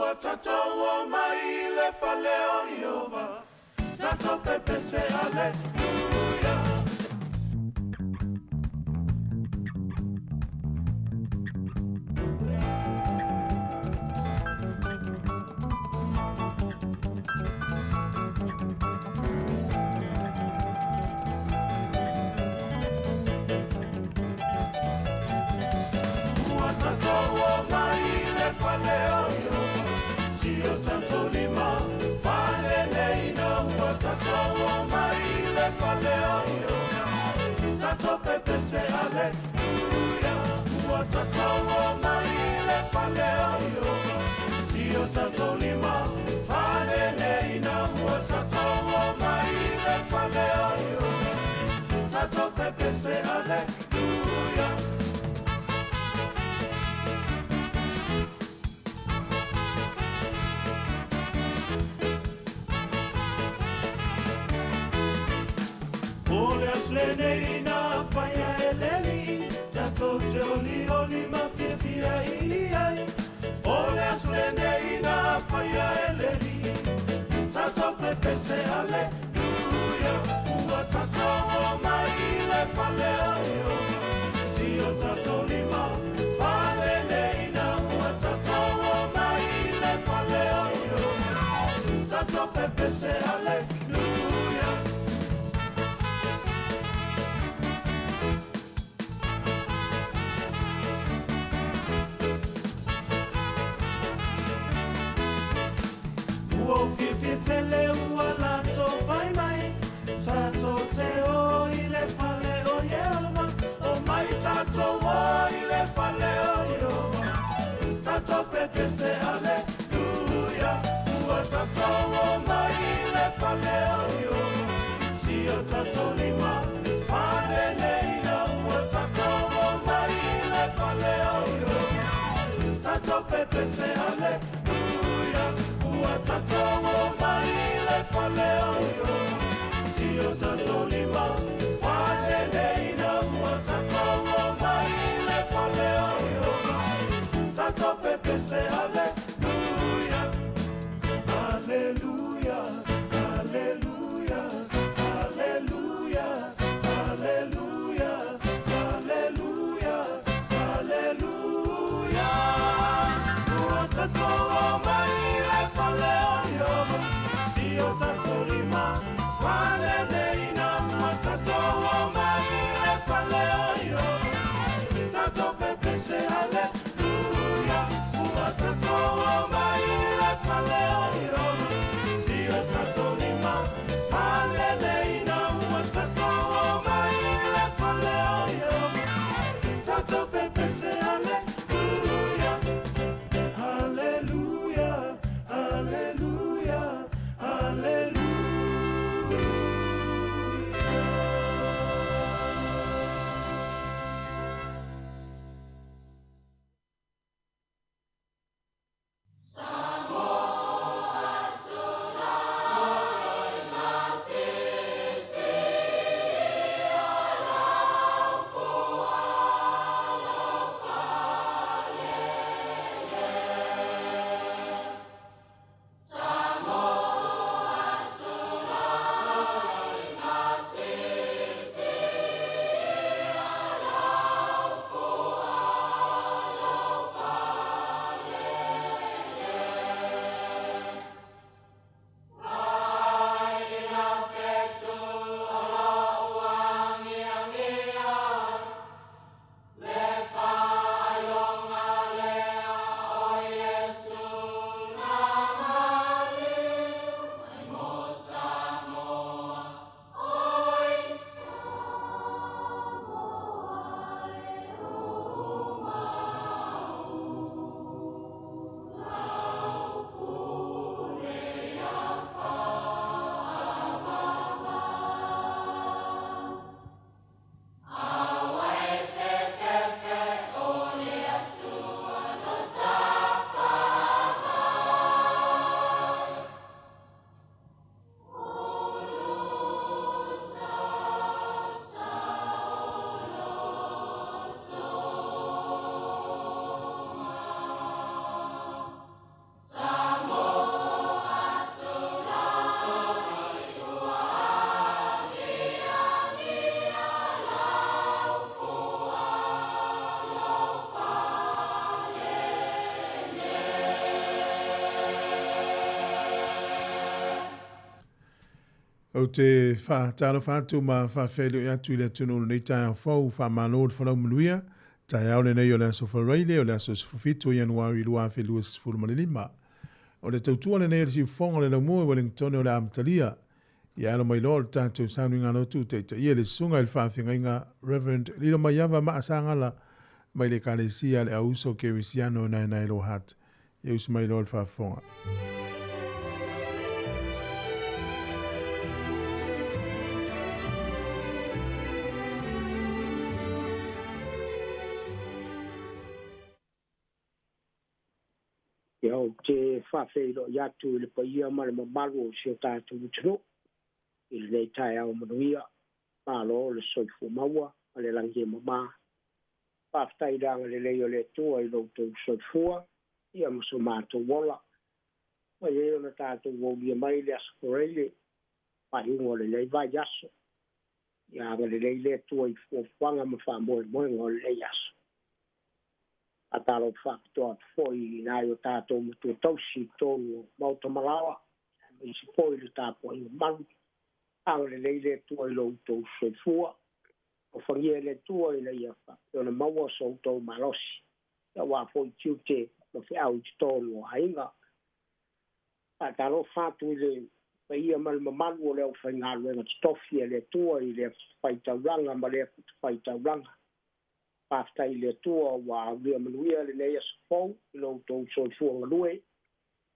Ua tatou o mai i le fale o Ieova, tatou pepese Aleluia. Ua tatou o mai i le fale o Ieova, si o tatou lima faaleleiina. Ua tatou o mai i le fale o Ieova, tatou pepese Aleluia. Ua tatou o mai i le fale o Ieova, si o tatou lima faaleleiina. Ua tatou o mai i le fale o Ieova, tatou pepese Aleluia. O le aso lenei na faia e le Alii, tatou te olioli ma fiafia i ai. O le aso lenei na faia e le Alii, tatou pepese Aleluia. Ua tatou o mai i le fale o Ieova, si o tatou lima faaleleiina. Ua tatou o mai i le fale o Ieova, tatou pepese Aleluia. Ua ou fiafia tele ua latou fai mai, Tatou te o i le fale o Ieova. O mai tatou o i le fale o Ieova, tatou pepese Aleluia. Ua tatou o mai i le fale o Ieova, si o tatou lima faaleleiina. Ua tatou o mai i le fale o Ieova, tatou pepese Aleluia. Ua tatou o mai i le fale o Ieova, si o tatou lima faaleleiina. Ua tatou o mai i le fale o Ieova, tatou pepese Aleluia. Aleluia, Aleluia, Aleluia, Aleluia, Aleluia, Aleluia. Ua tatou o mai i le fale o Ieova, si o tatou lima faaleleiina. Ua tatou o mai i le fale o Ieova, tatou pepese Aleluia. Ua tatou o mai i le fale o Ieova, si o tatou lima faaleleiina. Ua tatou o mai i le fale o Ieova, tatou pepese Aleluia. Aleluia. Ou te faatalofa atu ma faafeiloai atu i le atunuu i lenei taeao fou, faamalo le folau manuia, taeao lenei o le aso Faraile o le aso 17 o Ianuari 2025. O le tautua lenei a le siufofoga o le laumua i Wellingtone o le a amatalia. Ia alo mai loa o le tatou sauniga lotu taitaia le susuga i le faafeagaiga Reverend Lilomaiava Maasagala mai le Ekalesia a le Auuso Kerisiano Naenae Hart. Ia usu mai loa le faafofoga. Ia ou te faafeiloai atu i le paia ma le mamalu o si o tatou atunuu i lenei taeao manuia. Malo le soifua maua ma le lagi e mama. Faafetai i le agalelei o le Atua i lo outou soifua ia ma so matou ola. Ua i ai ona tatou aulia mai le Aso Faraile, faaiuga o lenei vaiaso. Ia agalelei le Atua i fuafuaga ma faamoemoega o lenei aso. Faatalofa faapitoa atu foi i nai o tatou matua tausi i totonu o Maota Malaoa, aemaise foi le tapuaiga malu. Agalelei le Atua i lo outou soifua. Alofagia e le Atua ina ia faapea ona maua so outou malosi, aua foi tiute ma feau i totonu o aiga. Faatalofa atu i le paia ma le mamalu o le aufaigaluega totofi a le Atua i lea faitaulaga ma lea faitaulaga. Faafetai i le Atua ua aulia manuia lenei aso fou i lo outou soifua galue.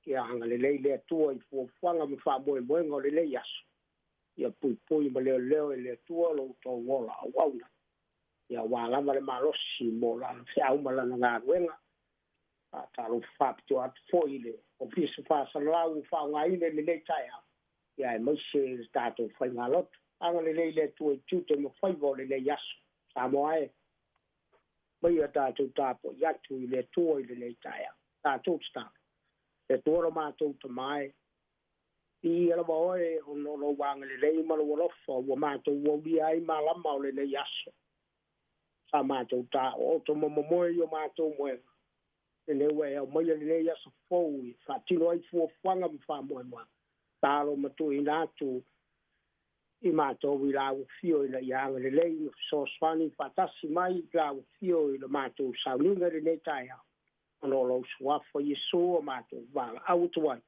Ia agalelei le Atua i fuafuaga ma faamoemoega o lenei aso. Ia puipui ma leoleo e le Atua lo outou ola auauna. Ia aua lava le malosi mo lana feau ma lana galuega. Faatalofa faapitoa atu foi i le Ofisa Faasalalau ua faaaogaina i lenei taeao, ia aemaise le tatou faigalotu. Agalelei le Atua i tiute ma faiva o lenei aso. Samoa e, maia tatou tapuai atu i le Atua i lenei taeao. Tatou tatalo. Le Atua lo matou Tama e, viia lava oe ona o lou agalelei ma lou alofa ua matou aulia ai malama o lenei aso. Sa matou taooto ma momoe i o matou moega, lenei ua e aumaia lenei aso fou i faatino ai fuafuaga ma faamoemoega. Tatalo ma tuuina atu i matou i lau afio ina ia agalelei ma fesoasoani faatasi mai i lau afio i le matou sauniga i lenei taeao. Ona o lou suafa Iesu o matou valaau atu ai.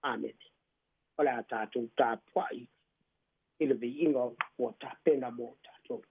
Amene. O le a tatou tapuai i le viiga ua tapena mo tatou.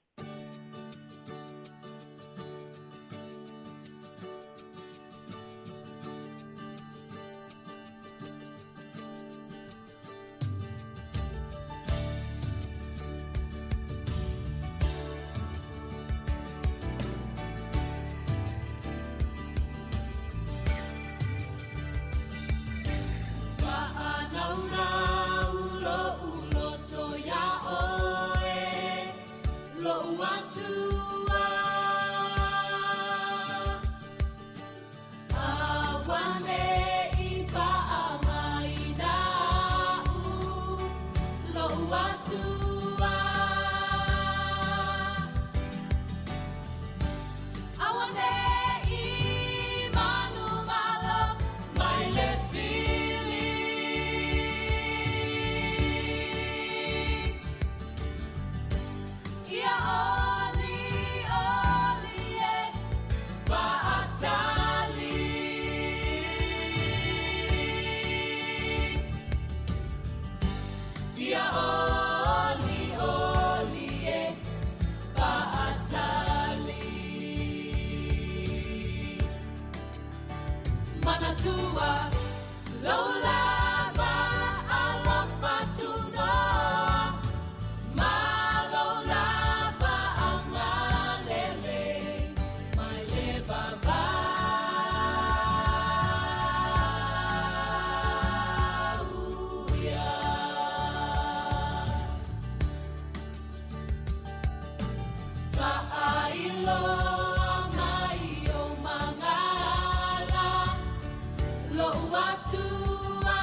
Lo atua.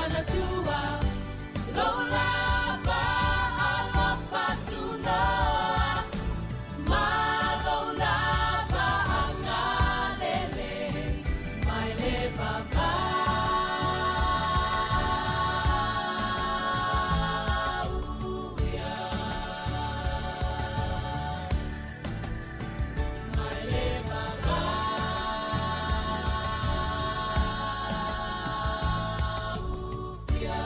Manatua lou lava alofa tunoa ma lou lava agalelei mai le vavau ia. Mai le vavau ia.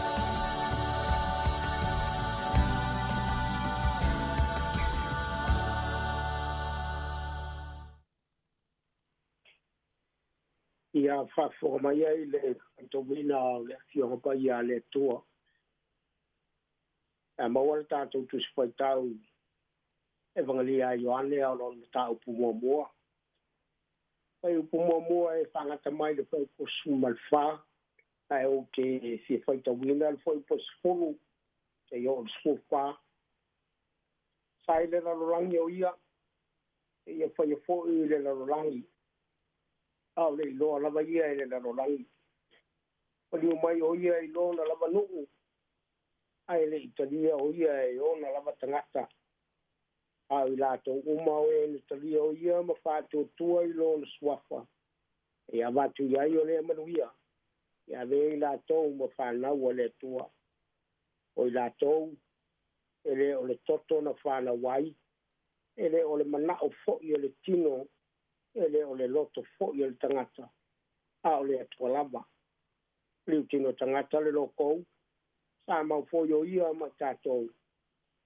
Ia faafofoga mai ai le faitauina o le Afioga Paia a le Atua. E maua le tatou Tusi Faitau Evagelia a Ioane o lona mataupu muamua. Fuaiupu muamua e faagata mai le fuaiupu 14, ae ou te fia faitauina le fuaiupu 10 seia oo i le 14. Sa i le lalolagi o ia, e ia faia foi i le lalolagi, a o le iloa lava ia e le lalolagi. Paliu mai o ia i lona lava nuu, ae le i talia o ia e ona lava tagata. A o i latou uma o e na talia o ia ma faatuatua i lona suafa, e avatu i ai o lea manuia, e avea i latou ma fanau a le Atua. O i latou, e le o le toto na fanau ai, e le o le manao foi o le tino, e le o le loto foi o le tagata, a o le Atua lava. Liutino tagata le lokou, sa mau foi o ia ma tatou,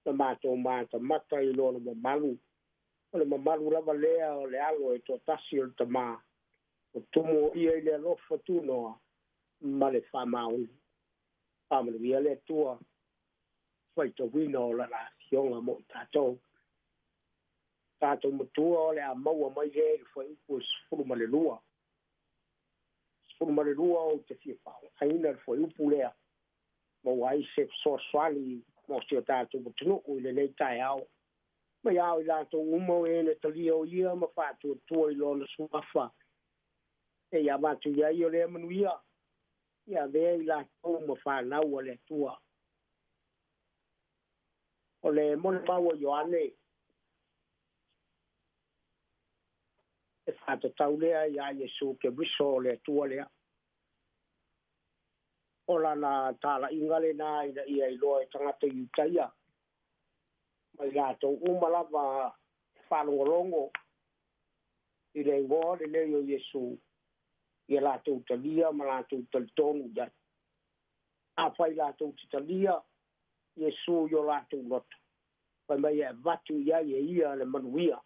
na matou matamata i lona mamalu. O le mamalu lava lea o le alo e toatasi o le Tamā, o tumu o ia i le alofa tunoa ma le faamaoni. Faamanuia le Atua faitauina o lana afioga mo i tatou. Tatou matua o le a maua mai lea i le fuaiupu 12. 12 ou te fia faaaogaina le fuaiupu lea, maua ai se fesoasoani mo si o tatou atunuu i lenei taeao. Mai ao i latou uma o e na talia o ia ma faatuatua i lona suafa, e ia avatu i ai o lea manuia, ia avea i latou ma fanau a le Atua. O le molimau a Ioane e faatatau lea iā Iesu Keriso o le Atua lea. O lana talaiga lenā ina ia iloa e tagata Iutaia ma i latou uma lava e faalogologo i le igoa lenei o Iesu, ia latou talia ma latou talitonu i ai. Afai latou te talia Iesu i o latou loto, fai mai e avatu i ai e ia le manuia.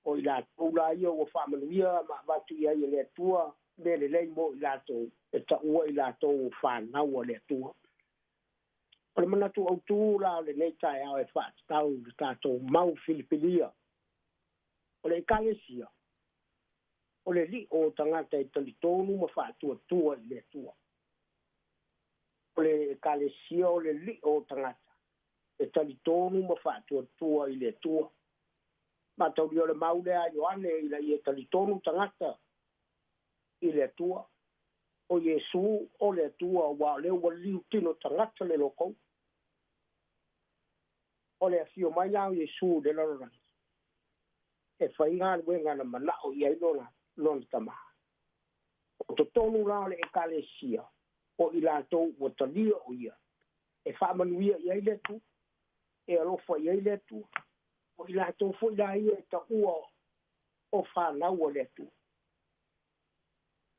O i latou la ia ua faamanuia ma avatu i ai e le Atua mea lelei mo i latou, e taua i latou o fanau a le Atua. O le manatu autū la o lenei taeao e faatatau i le tatou mau filifilia. O le Ekalesia, o le li'o o tagata e talitonu ma faatuatua i le Atua. O le Ekalesia o le li'o o tagata e talitonu ma faatuatua i le Atua. Mataulia o le mau lea a Ioane ina ia talitonu tagata i le Atua. O Iesu o le Atua, aua o lea ua liutino tagata le lokou. O le afio mai la o Iesu i le lalolagi, e fai galuega na manao i ai lona lona Tamā. O totonu la o le Ekalesia, o i latou ua talia o ia, e faamanuia i ai le Atua, e alofa i ai le Atua, o i latou foi la ia e taua o fanau a le Atua.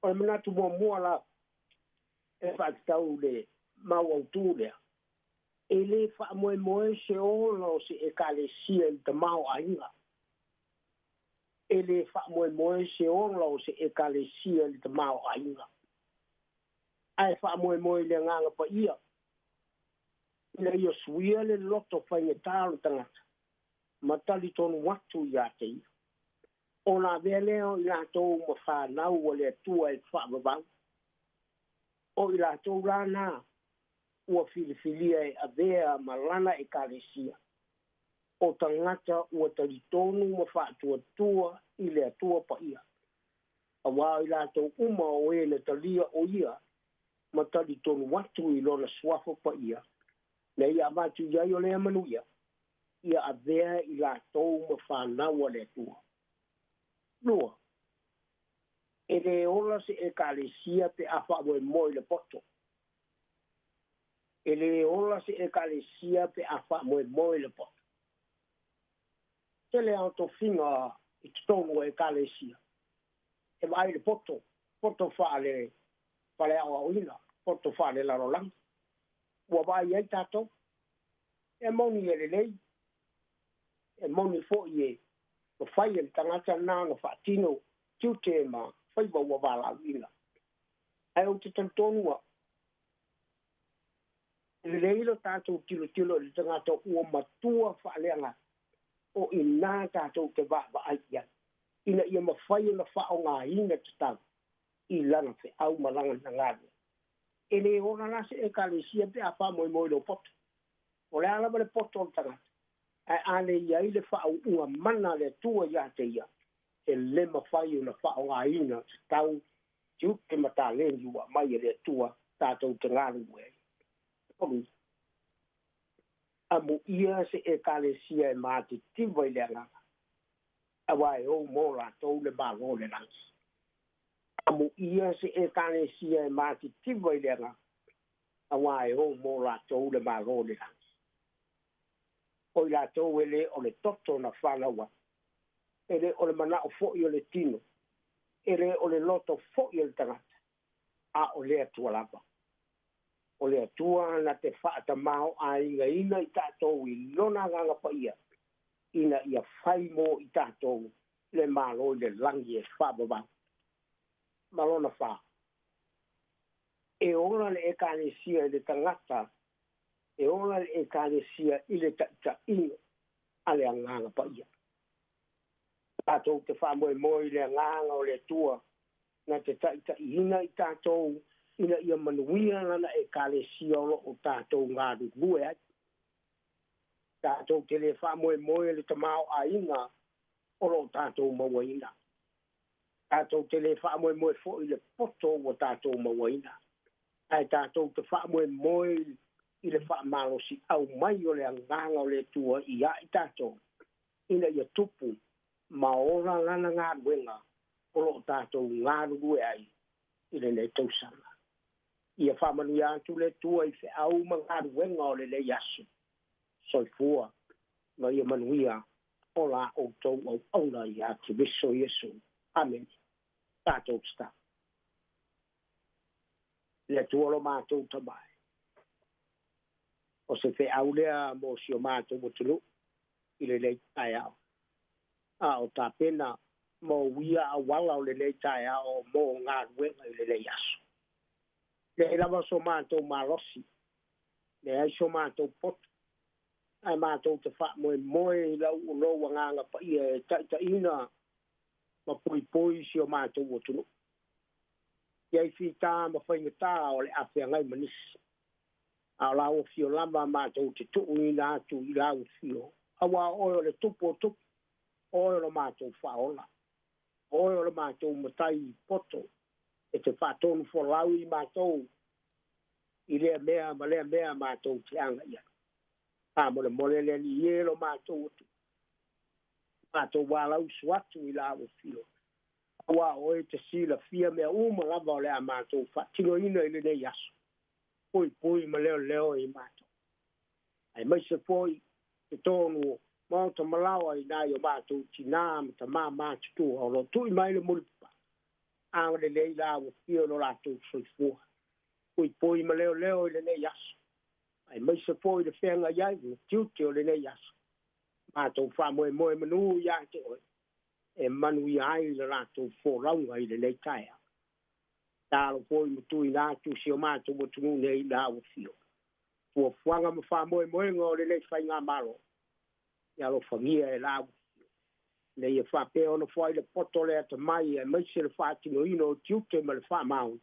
O le manatu muamua la e faatatau le mau autū lea, e lē faamoemoe se ola o se Ekalesia i le tamaoaiga. E lē faamoemoe se ola o se Ekalesia i le tamaoaiga, ae faamoemoe i le Agaga Paia ina ia suia le loto faigatā o le tagata ma talitonu atu iā te ia. Ona avea lea o i latou ma fanau a le Atua e faavavau. O i latou la na ua filifilia e avea ma lana Ekalesia, o tagata ua talitonu ma faatuatua i le Atua Paia, auā o i latou uma o e na talia o ia Ma talitonu atu i lona suafa paia na ia avatu i ai o lea manuia ia avea i latou ma fanau a le Atua. Lua, e lē ola se ekalesia pe a faamoemoe i le poto. E lē ola se ekalesia pe a faamoemoe i le poto. Tele ao tofiga i totonu o ekalesia e vaai le poto, poto faale faleaoaoina, poto faalelalolagi ua vaai ai tatou. E moni e lelei, e moni fo'i e mafai e le tagata lena ona faatino tiute ma faiva ua valaauina, ae ou te talitonu au e lelei lo tatou tilotilo i le tagata ua matua faaleagaga, o i ina tatou te vaavaai i ai ina ia mafai ona faaaogaina tatau i lana feau ma lana galuega. E lē ola la se ekalesia pe a faamoemoe i lou poto. O le a lava le poto o le tagata, ae a le i ai le faauuga mana a le Atua iā te ia, e lē mafai ona faaaogaina tatau tiute ma taleni ua aumai e le Atua tatou te galulue ai. Tolu, amuia se ekalesia e matitiva i le agaga, auā e ou mo latou le Malo o le lagi. Amuia se ekalesia e matitiva i le agaga, auā e ou mo latou le Malo o le lagi. O i latou e lē o le toto na fanau ai, e lē o le manao fo'i o le tino, e lē o le loto fo'i o le tagata, a o le Atua lava. O le Atua na te faatamāo'aigaina i tatou i lona agaga paia ina ia fai mo i tatou le Malo i le lagi e faavavau. Ma lona fā, e ola le ekalesia i le tagata, e ola le ekalesia i le taʻitaʻiga a le agaga paia. Tatou te faamoemoe i le agaga o le Atua na te taʻitaʻiina i tatou ina ia manuia lana ekalesia o loo tatou galulue ai. Tatou te lē faamoemoe le tamaoaiga o loo tatou mauaina. Tatou te lē faamoemoe fo'i le poto ua tatou mauaina, ae tatou te faamoemoe i le faamalosi'au mai o le agaga o le Atua iā i tatou ina ia tupu ma ola lana galuega o loo tatou galulue ai i lenei tausaga. Ia faamanuia atu le Atua i feau ma galuega o lenei aso. Soifua ma ia manuia o la outou auauna iā Keriso Iesu. Amene. Tatou tatalo. Le Atua lo matou Tamae, o se feau lea mo si o matou atunuu i lenei taeao, a o tapena ma uia auala o lenei taeao mo galuega i lenei aso. Leai lava so matou malosi, leai so matou poto, ae matou te faamoemoe i lau lou agaga paia e taʻitaʻina ma puipui si o matou atunuu i ai fitā ma faigatā o le afeagai ma nisi, a o lau afio lava matou te tuuina atu i lau afio, auā o oe o le Tupu o tupu, o oe o lo matou Faaola, o oe o le matou Matai poto e te faatonu folau i matou i lea mea ma lea mea matou te aga i ai. Faamolemole le Alii e lo matou atu matou valausu atu i lau afio, auā o oe te silafia mea uma lava o le a matou faatinoina i lenei aso. Puipui ma leoleo i matou, aemaise foi totonu o maota malaoa i nai o matou tinā ma tamā matutua o loo tui mai le mulipapaga. Agalelei lau afio i lo latou soifua. Puipui ma leoleo i lenei aso, aemaise foi le feagai ai ma tiute o lenei aso. Matou faamoemoe manū iā te oe e manuia ai le latou folauga i lenei taeao. Talo foi ma tuuina atu si o matou atunuu nei i lau afio. Fuafuaga ma faamoemoega o lenei faigamalo, ia alofagia e lau afio ina ia faapea ona foai le poto le atamai aemaise le faatinoina o tiute ma le faamaoni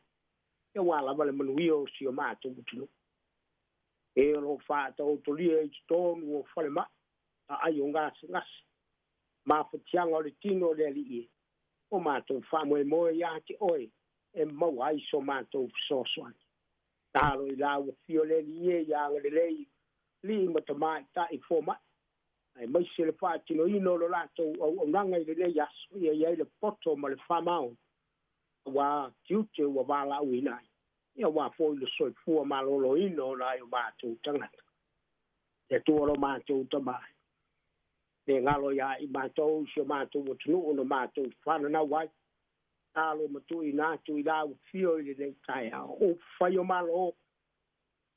auā lava le manuia o si o matou atunuu. E o loo faataotolia i totonu o falemai aai o gasegase mafatiaga o le tino o le Alii e, o matou faamoemoe iā te oe e maua ai so matou fesoasoani. Talo i lau afio le alii e ia agalelei alii ma tamaitai foma'i aemaise le faatinoina o lo latou auaunaga i lenei aso ia i ai le poto ma le faamaoni auā tiute ua valaauina ai ia auā fo'i le soifua malōlōina o nai o matou tagata. Le Atua lo matou tamā le galo iā i matou i si o matou atunuu na matou fananau ai talo ma tuuina atu i lau afio i lenei taeao upufai o Malo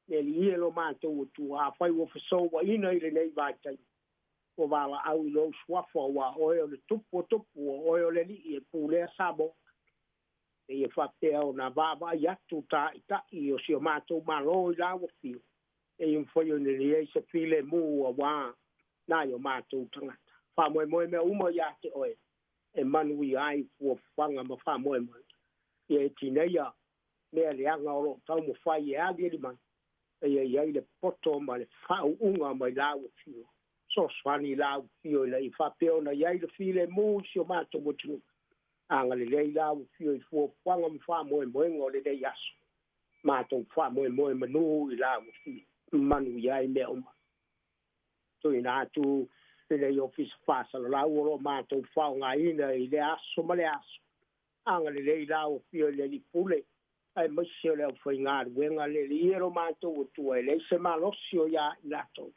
le alii e lo matou atua afai ua fesouaina i lenei vaitaimi ua valaau i lou suafa auā oe o le tupu o tupu o oe o le alii e pulea Samoa e ia faapea ona vaavaai atu taʻitaʻi o si o matou Malo i lau afio e ia mafai ona i ai se filemu auā nai o matou tagata. Faamoemoe mea uma iā te oe e manuia ai fuafuaga ma faamoemoe ia e tineia mea leaga o loo taumafai e aliali mai e ia i ai le poto ma le faauuga mai lau afio. Sosoani i lau afio ina ia faapea ona i ai le filemu i si o matou atunuu agalelei lau afio i fuafuaga ma faamoemoega o lenei aso matou faamoemoe manū i lau afio manuia ai mea uma. Tuuina atu lenei ofisa faasalalau o loo matou faaaogaina i le aso ma le aso agalelei lau afio i le alii pule aemaise o le aufaigaluega le alii e lo matou atua e leai se malosi o iā i latou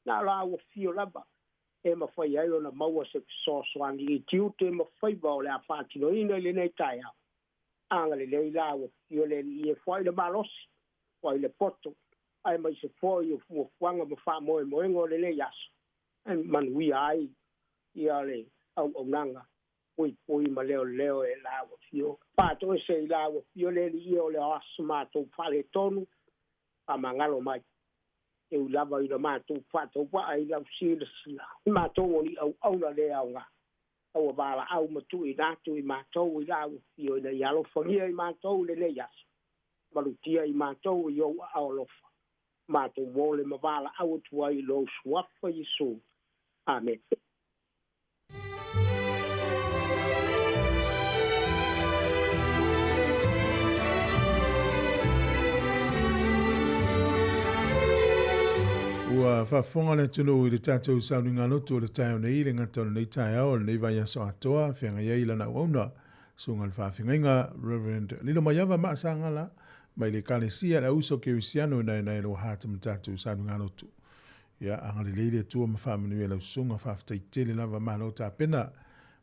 na o lau afio lava e mafai ai ona maua se fesoasoani i tiute ma faiva o le a faatinoina i lenei taeao agalelei lau afio le alii e foai le malosi foai le poto aemaise foi o fuafuaga ma faamoemoega o lenei aso e manuia ai ia le auaunaga puipui ma leoleo e lau afio. Faatoese i lau afio le alii o le aso matou faaletonu faamagalo mai e ui lava i le matou faatauvaa i lau silasila i matou o ni auauna le aogā aua valaau ma tuuina atu i matou i lau afio ina ia alofagia i matou i lenei aso malutia i matou i ou aao alofa matou mo le ma valaau atu ai i lou suafa Iesu. Amene. Ua faafofoga le atunuu i le tatou sauniga lotu o le taeao nei i le gata o lenei taeao o lenei vaiaso atoa feagai ai lana auauna susuga i le faafeagaiga Reverend Lilomaiava Maasagala mai le Ekalesia le Auuso Kerisiano i Naenae Hart ma tatou sauniga lotu. Ia agalelei le Atua ma faamanuia lau susuga faafetai tele lava malo tapena.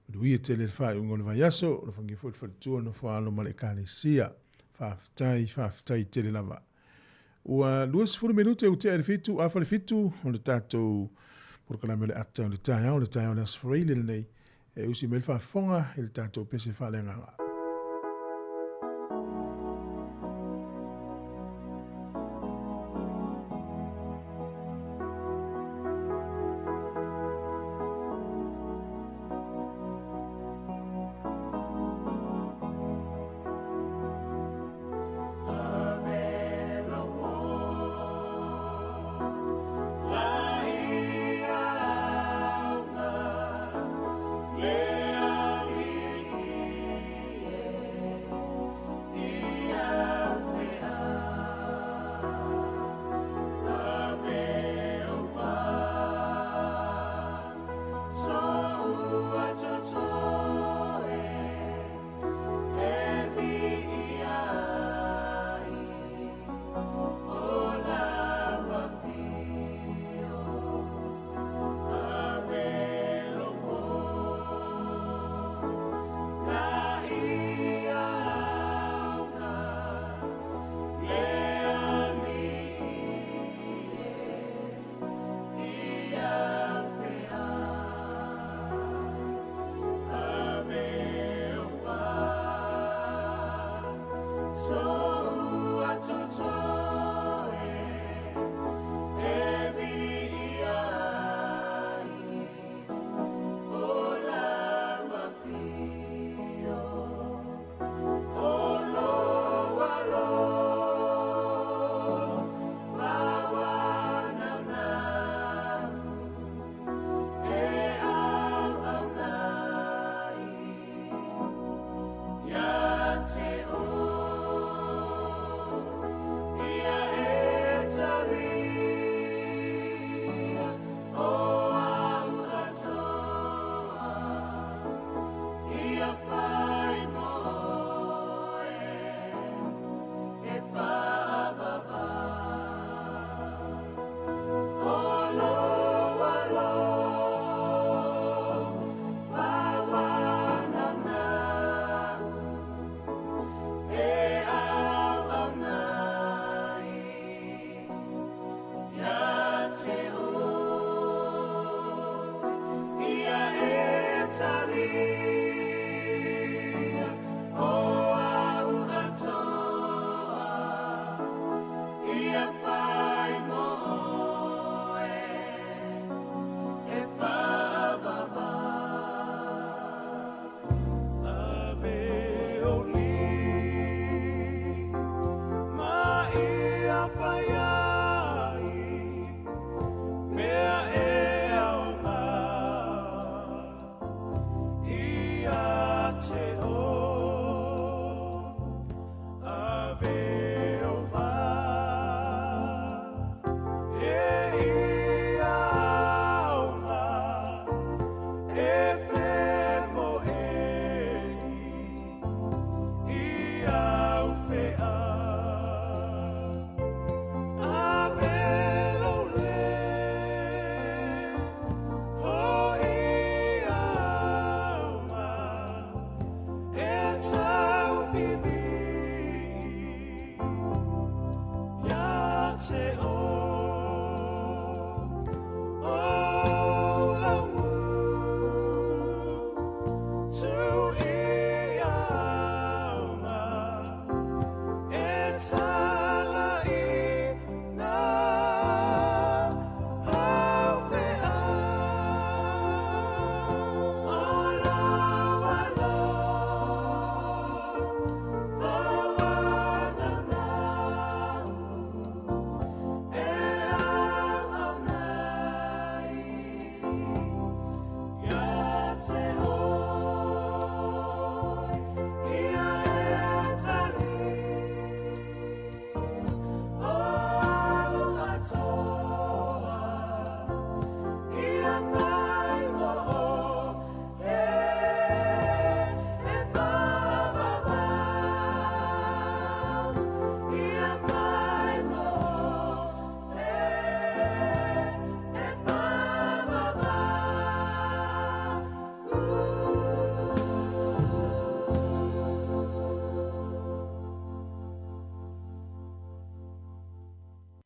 Manuia tele le faaiuga o le vaiaso, alofagia foi le faletua nofo alo ma le Ekalesia. Faafetai, faafetai tele lava. Ua 20 minute ua tea i le 7, afa le 7 o le tatou polokalame o le ata o le taeao, le taeao o le Aso Faraile lenei. E usi mai le faafofoga i le tatou pese faaleagaga.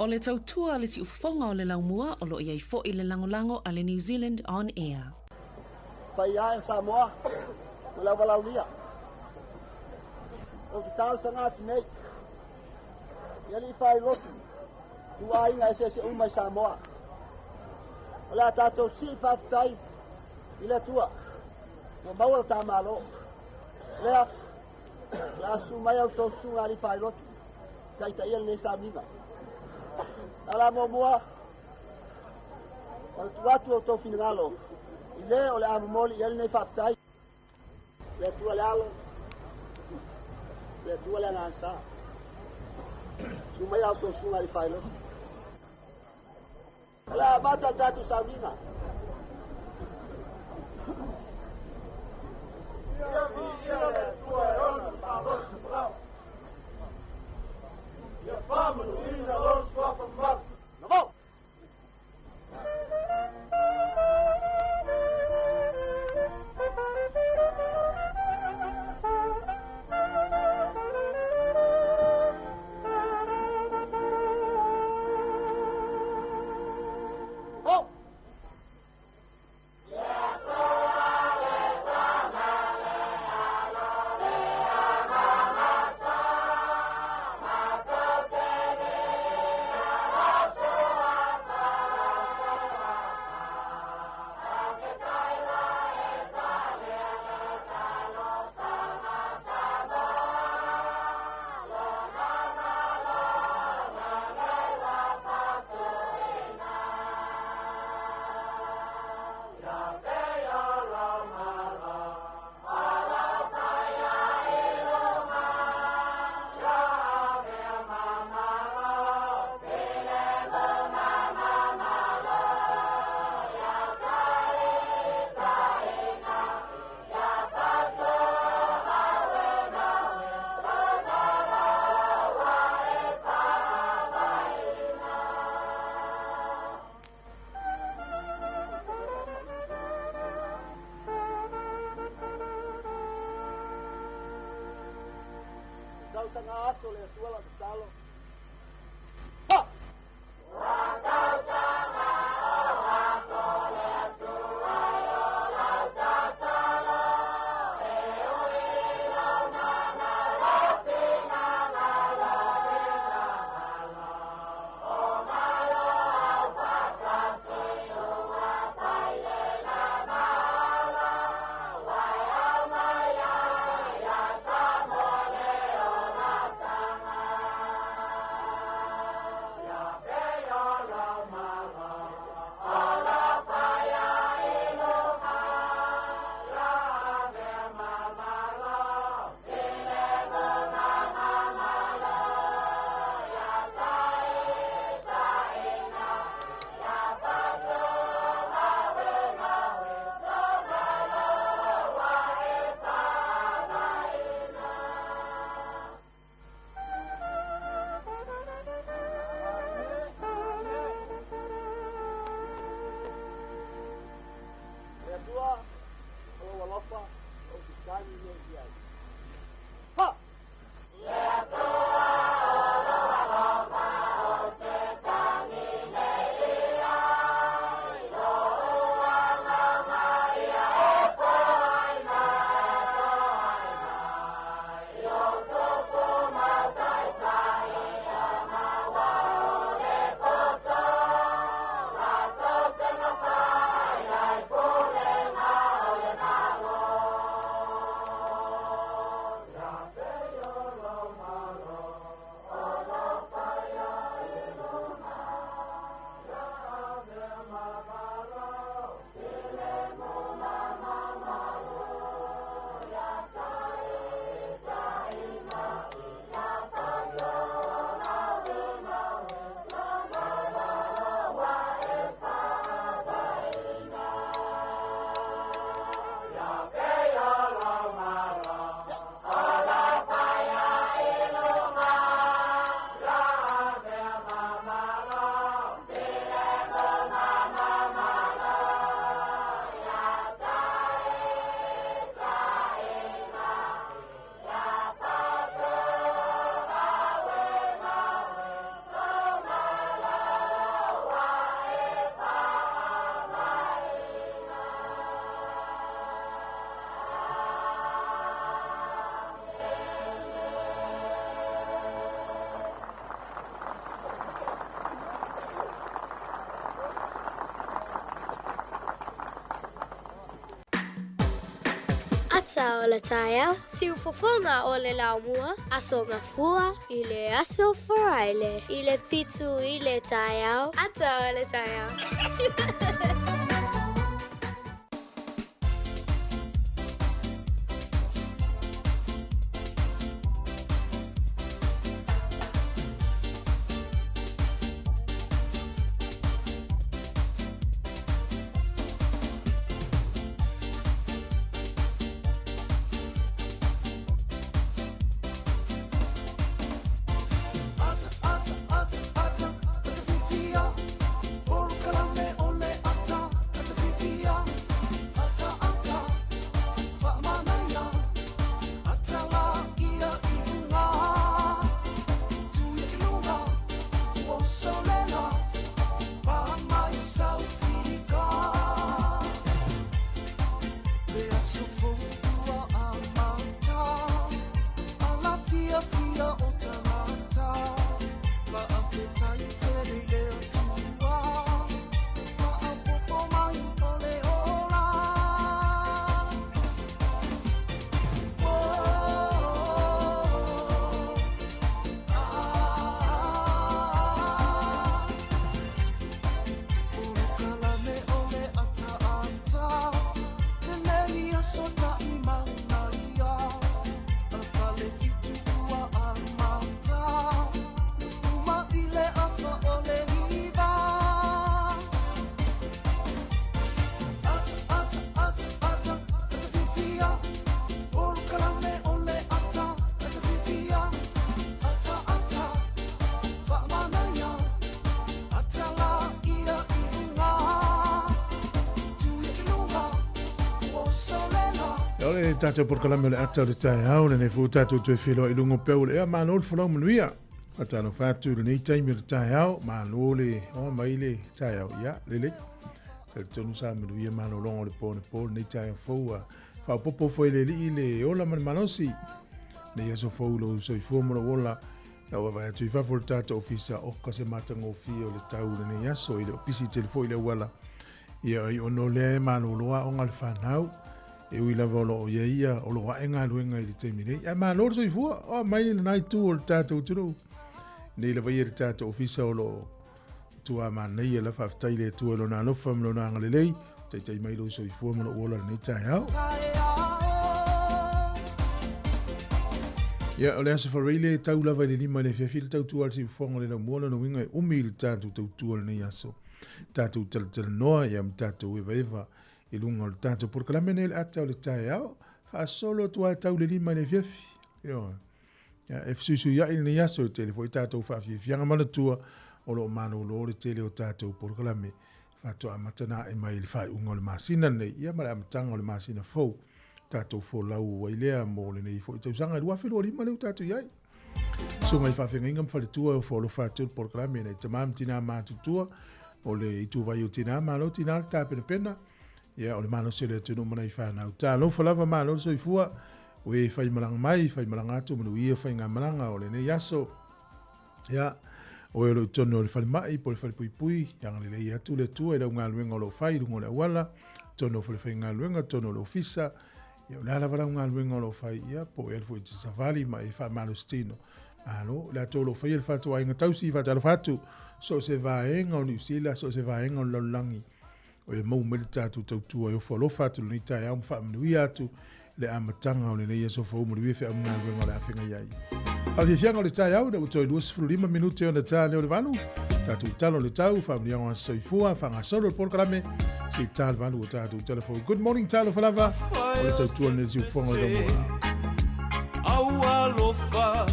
O le tautua le siufofoga o le laumua o loo i ai fo'i le lagolago a le New Zealand On Air. Paia e Samoa ma le auvalaulia. Ou te talosaga atu nei i alii faailotu tuaiga eseese uma i Samoa. O le a tatou sii faafetai i le Atua ua maua le ta Malo. Lea, o le a susu mai a outou susuga alii faailotu taitaia lenei sauniga. A la muamua, o le tuu atu o outou finagalo i le o le a momoli i ai lenei faafetai. Le Atua le Alo, le Atua le Agaga Sa. Susu mai a outou susuga alii faailotu. O le a amata le tatou sauniga. Ia viia le Atua e ona le malosi palau. Ia faamanuina lona suafa mamalu. Navao! Oh! Tausaga aso le Atua lau tatalo. Ha! Ata o le taeao, siufofoga o le laumua, Aso Gafua i le Aso Faraile i le 7 i le taeao, Ata o le taeao. O le tatou polokalame o le ata o le taeao, lenei foi ua tatou toe feiloai i luga o peu o le ea, malo le folau manuia. Faatalofa atu i lenei taimi o le taeao, malo le oa mai le taeao, ia lelei. Talitonu sa manuia malologa o le po anapo lenei taeao fou ua faaopoopo foi e le Alii le ola ma le malosi. Lenei aso fou i lou soifua ma lou ola, Ua vaavaai atu i fafo o le tatou ofisa, oka se matagofie o le tau i lenei aso, e le o pisi tele foi le auala. Ia, ai ona o lea e malolo aoga le fanau, e ui lava o lo o i ai ia, o lo o ae galuega i le taimi nei. Ae malo le soifua, o mai lena itu o le tatou atunuu. Nei lava ia le tatou ofisa o lo o matua manaia la faafetai i le Atua i lona alofa ma lona agalelei, taitai mai lou soifua ma lou ola lenei taeao. Ia, o le Aso Faraile e tau lava i le 5 i le afiafi le tautua a le siufofoga o le laumua, lona uiga e umi le tatou tautua lenei aso. Tatou talatalanoa ia ma tatou evaeva i luga o le tatou polokalame nei o le ata o le taeao, faasolo atu lava e tau i le 5 i le afiafi. Ioe. Ia, e fesuisuiai lenei aso, e tele foi tatou faafiafiaga manatua o lo o malolo le tele o tatou polokalame faatoa amata na ae mai i le faaiuga o le masina lenei, ia ma le amataga o le masina fou, tatou folau ai lea mo lenei foi tausaga e 2025 lea ua tatou i ai. Susuga i faafeagaiga ma faletua e ofo alofa atu le polokalame nei tama ma tina matutua o le ituvai o tina malo tina le tapenapena ia o le malosi o le atunuu ma nai fanau. Talofa lava malo le soifua ue fai malaga mai fai malaga atu manuia faigamalaga o lenei aso. Ia oe o lo o i totonu o le falemai po o le falepuipui, ia agalelei atu le Atua i lau galuega o lo o fai i luga o le auala, totonu o falefaigaluega, totonu o le ofisa, ia o le a lava lau galuega o lo o fai, ia po o e alu foi e te savali ma e faamalositino. Malo, i latou o lo o faia le fatuaiga tausi, faatalofa atu, so o se vaega o Niu Sila, so o se vaega o le lalolagi, o e maua mai le tatou tautua e ofo alofa atu lenei taeao ma faamanuia atu le amataga o lenei aso fou manuia feau ma galuega o le a feagai ai. Faafiafiaga o le taeao ina ua toe 25 minute ona ta lea o le valu, tatou tala o le tau, faamanuiaga o aso soifua, faagasolo le polokalame, se i ta le valu o tatou tala fou. Good morning, talofa lava, o le tautua lenei siufofoga o le Laumua. Aualofa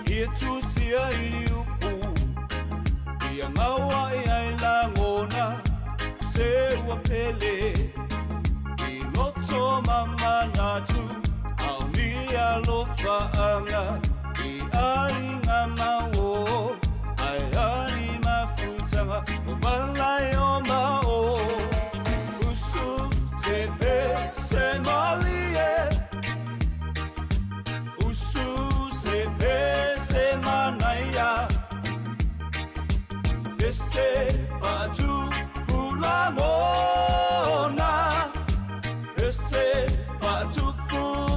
i tusia i liupu Ia gaua i ai lagona se ua pele I loto ma manatu ao ni alofaanga I aiga ma o ai ani mafutaga O malai o ma o Usu te pe se malie Usu se pe se manaia Pese patu pulangona Pese patu pulangona.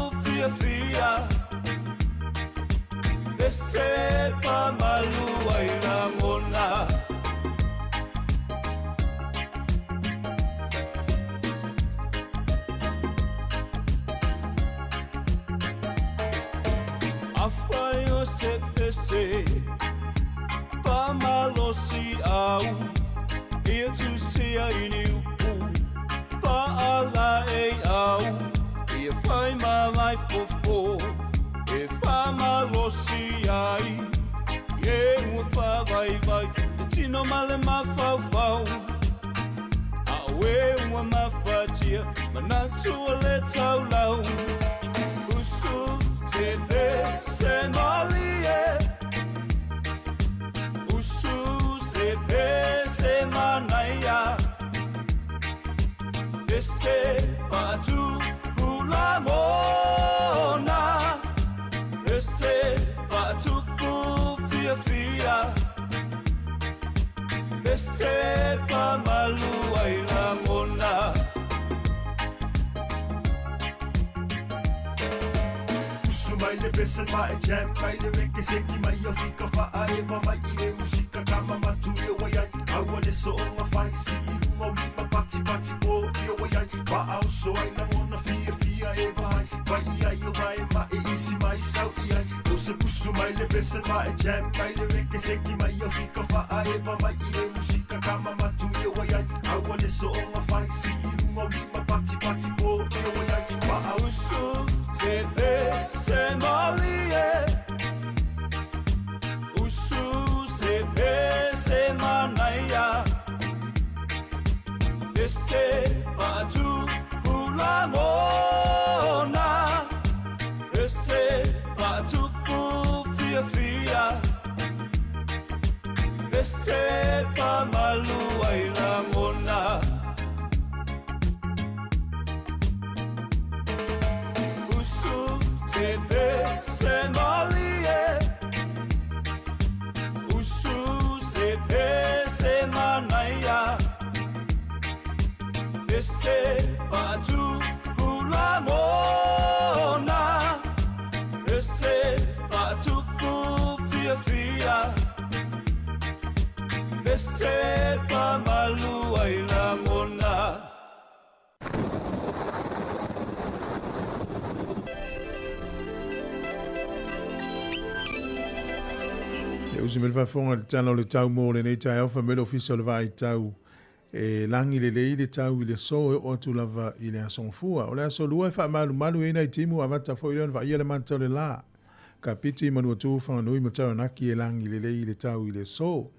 Pese famalu ai lagona. Afai o se pese Famalosi au Ia tusia i ni upu Faala e au Ia fai ma lai fofo E famalosi ai E ua whavaivai Te tino ma le mafaufau A oe ua mafatia Manatu o le taulau Usu te pese malie Usu se pese manaia Pese faatupu lagona Pese faatupu fiafia Pese faamalu ai lagona. Usu mai le pese ma e jam mai le reke seki mai o fika faa e ma mai i e musika kama matu i o ai aua le soonga fai si i lunga o lima pati pati po i o ai pa au so ai lagona fia fia e vai vai i ai o vai ma e isi mai sau i ai o se pusu mai le pese ma e jam mai le reke seki mai o fika faa e ma mai i e musika kama matu i o ai aua le soonga fai si i lunga o lima pati pati po i o ai pa au Usu te pese malie Usu se pese manaia Pese faatupu lagona Pese faatupu fiafia Pese faamalu ai lagona. Usu te pese malie Usu se pese manaia Pese faatupu lagona Pese faatupu fiafia Pese faamalu ai lagona. E usi me le faafofoga i le tala o le tau mo lenei taeao fai mai le Ofisa o le Vaai Tau e lagi lelei le tau i le aso e oo atu lava i le aso Gafua. O le aso Lua e faamalumalu ai nai timu avata foi lea ona vaaia le mata o le la. Kapiti, Manuatu, Whanganui ma Taranaki e lagi lelei le tau i le aso.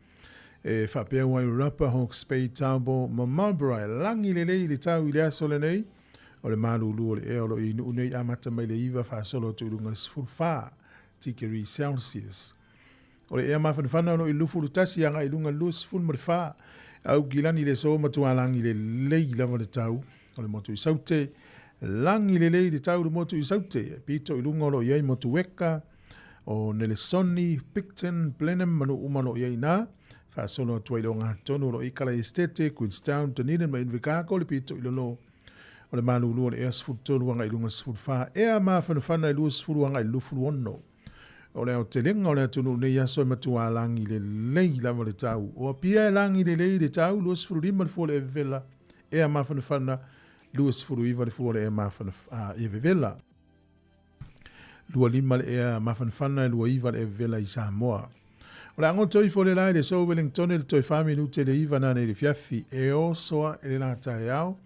E faapea Wairarapa, Hawke's Bay, Taupo ma Marlborough e lagi lelei le tau i le aso lenei. O le malulu o le ea o lo o i Nuu nei amata mai le 9 faasolo atu i luga i le 14 tikeri Celsius. O le ea mafanafana o lo o i 21 agai i luga i le 24. Aukilani le aso matua lagi lelei lava le tau o le motu i Saute. Lagi lelei le tau i le motu i Saute. Pito i luga o lo o i ai Motueka, o Nelesoni, Picton, Blenheim ma nuu uma o lo o i ai i ina. Faasolo atu ai i le ogatotonu o lo o i Kala Esetete, Queenstown, Dunedin ma Invercargill le pito i lalo o le malulu o le ea 13 agai i luga 14, ea mafanafana e 20 agai i le 26. O le aotelega o le atunuu nei aso e matua lagi lelei lava le tau. O Apia e lagi lelei le tau, 25 le fua o le evevela, ea mafanafana, 29 le fua o le ea mafanaf, evevela. 25 le ea mafanafana e 29 le evevela i Samoa. O le agoto ifo le la i le aso Wellingtone le toe 4 minute le 9 nanei i le fiafi e oso ae le la taeao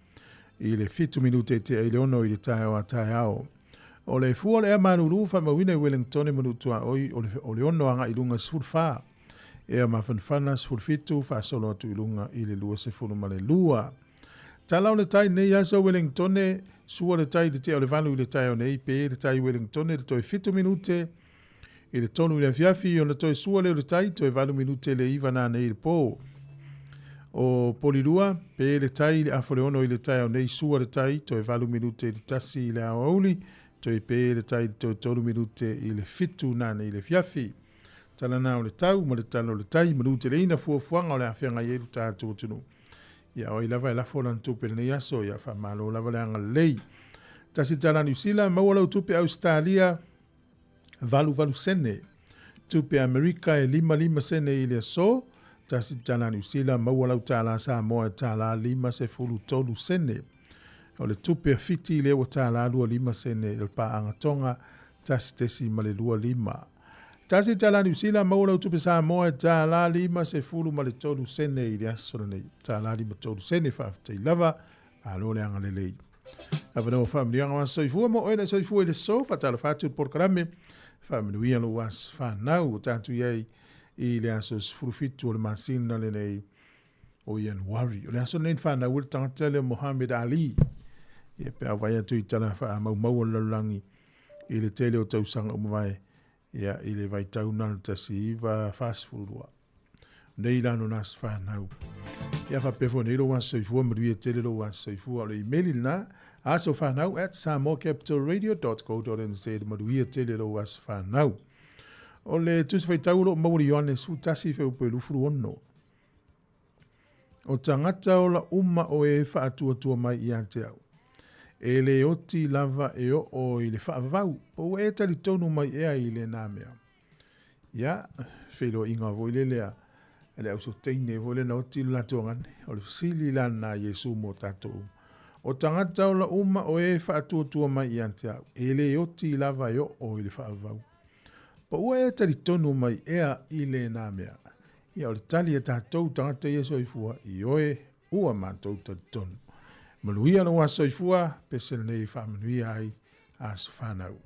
i le 7 minute e tea i le 6 i le taeao a taeao. O le fua o le ea malulu faamauina i Wellingtone ma Nuutuaoi o le o le 6 agai i luga 14. Ea mafanafana 17 faasolo atu i luga i le 22. Tala o le tai nei aso Wellingtone, sua le tai i le tea o le 8 i le taeao nei, pe le tai Wellingtone le toe 7 minute i le 3 i le afiafi, ona toe sua lea o le tai, toe 8 minute le 9 nanei i le po. O Polilua, pe le tai i le afa o le 6 i le taeao nei, sua le tai, toe 8 minute i le 1 i le aoauli, toe pe le tai toe 3 minute i le 7 nanei i le afiafi. Tala na o le tau ma le tala o le tai, manu teleina fuafuaga o le a feagai ai lo tatou atunuu. Ia o ai lava e lafo lana tupe i lenei aso, ia faamalo lava le agalelei. $1 Niu Sila, maua lau tupe Ausetalia, 88 sene. Tupe Amerika e 55 sene i le aso, tasi tala Niu Sila maua lau tālā Samoa e tālā 53 sene. O le tupe a Fiti lea ua tālā 25 sene i le paaga Tonga 1.25. Tasi tālā Niu Sila maua lau tupe Samoa e tālā 53 sene i le aso lenei. Tālā 53 sene faafetai lava, malo le agalelei. Avanoa faamanuiaga o aso soifua mo oe le soifua i le so, faatalofa atu i le polokalame, faamanuia lou aso fanau ua tatou i ai i le aso 17 o le masina lenei o Ianuari. O le aso lenei na fanau ai le tagata lea o Mohammed Ali. Ia pe a vaai atu i tala faamaumau o le lalolagi i le tele o tausaga ua mavae, ia i le vaitau na o le 1942. Nei la lona aso fanau. Ia faapea foi nei lou aso soifua, manuia tele lou aso soifua. O le imeli lena, asofanau@samoacapitalradio.co.nz, manuia tele lou aso fanau. O le tusi faitau o lo o maua i Ioane 11 fuaiupu 26. O tagata ola uma o e faatuatua mai ia te au. E le oti lava e oo i le faavavau, po ua e talitonu mai ea i lena mea. Ia, feiloaiga foi lele a le au soteine foi lena oti lo latou agane. O le fesili la lena a Iesu mo tatou uma. O tagata ola uma o e faatuatua mai ia te au, e le oti lava e oo i le faavavau. Po ua e talitonu mai ea i lena mea? Ia, o le tali a tatou tagata ia soifua, ioe, ua matou talitonu. Manuia lou aso soifua, pese lenei e faamanuia ai aso fanau.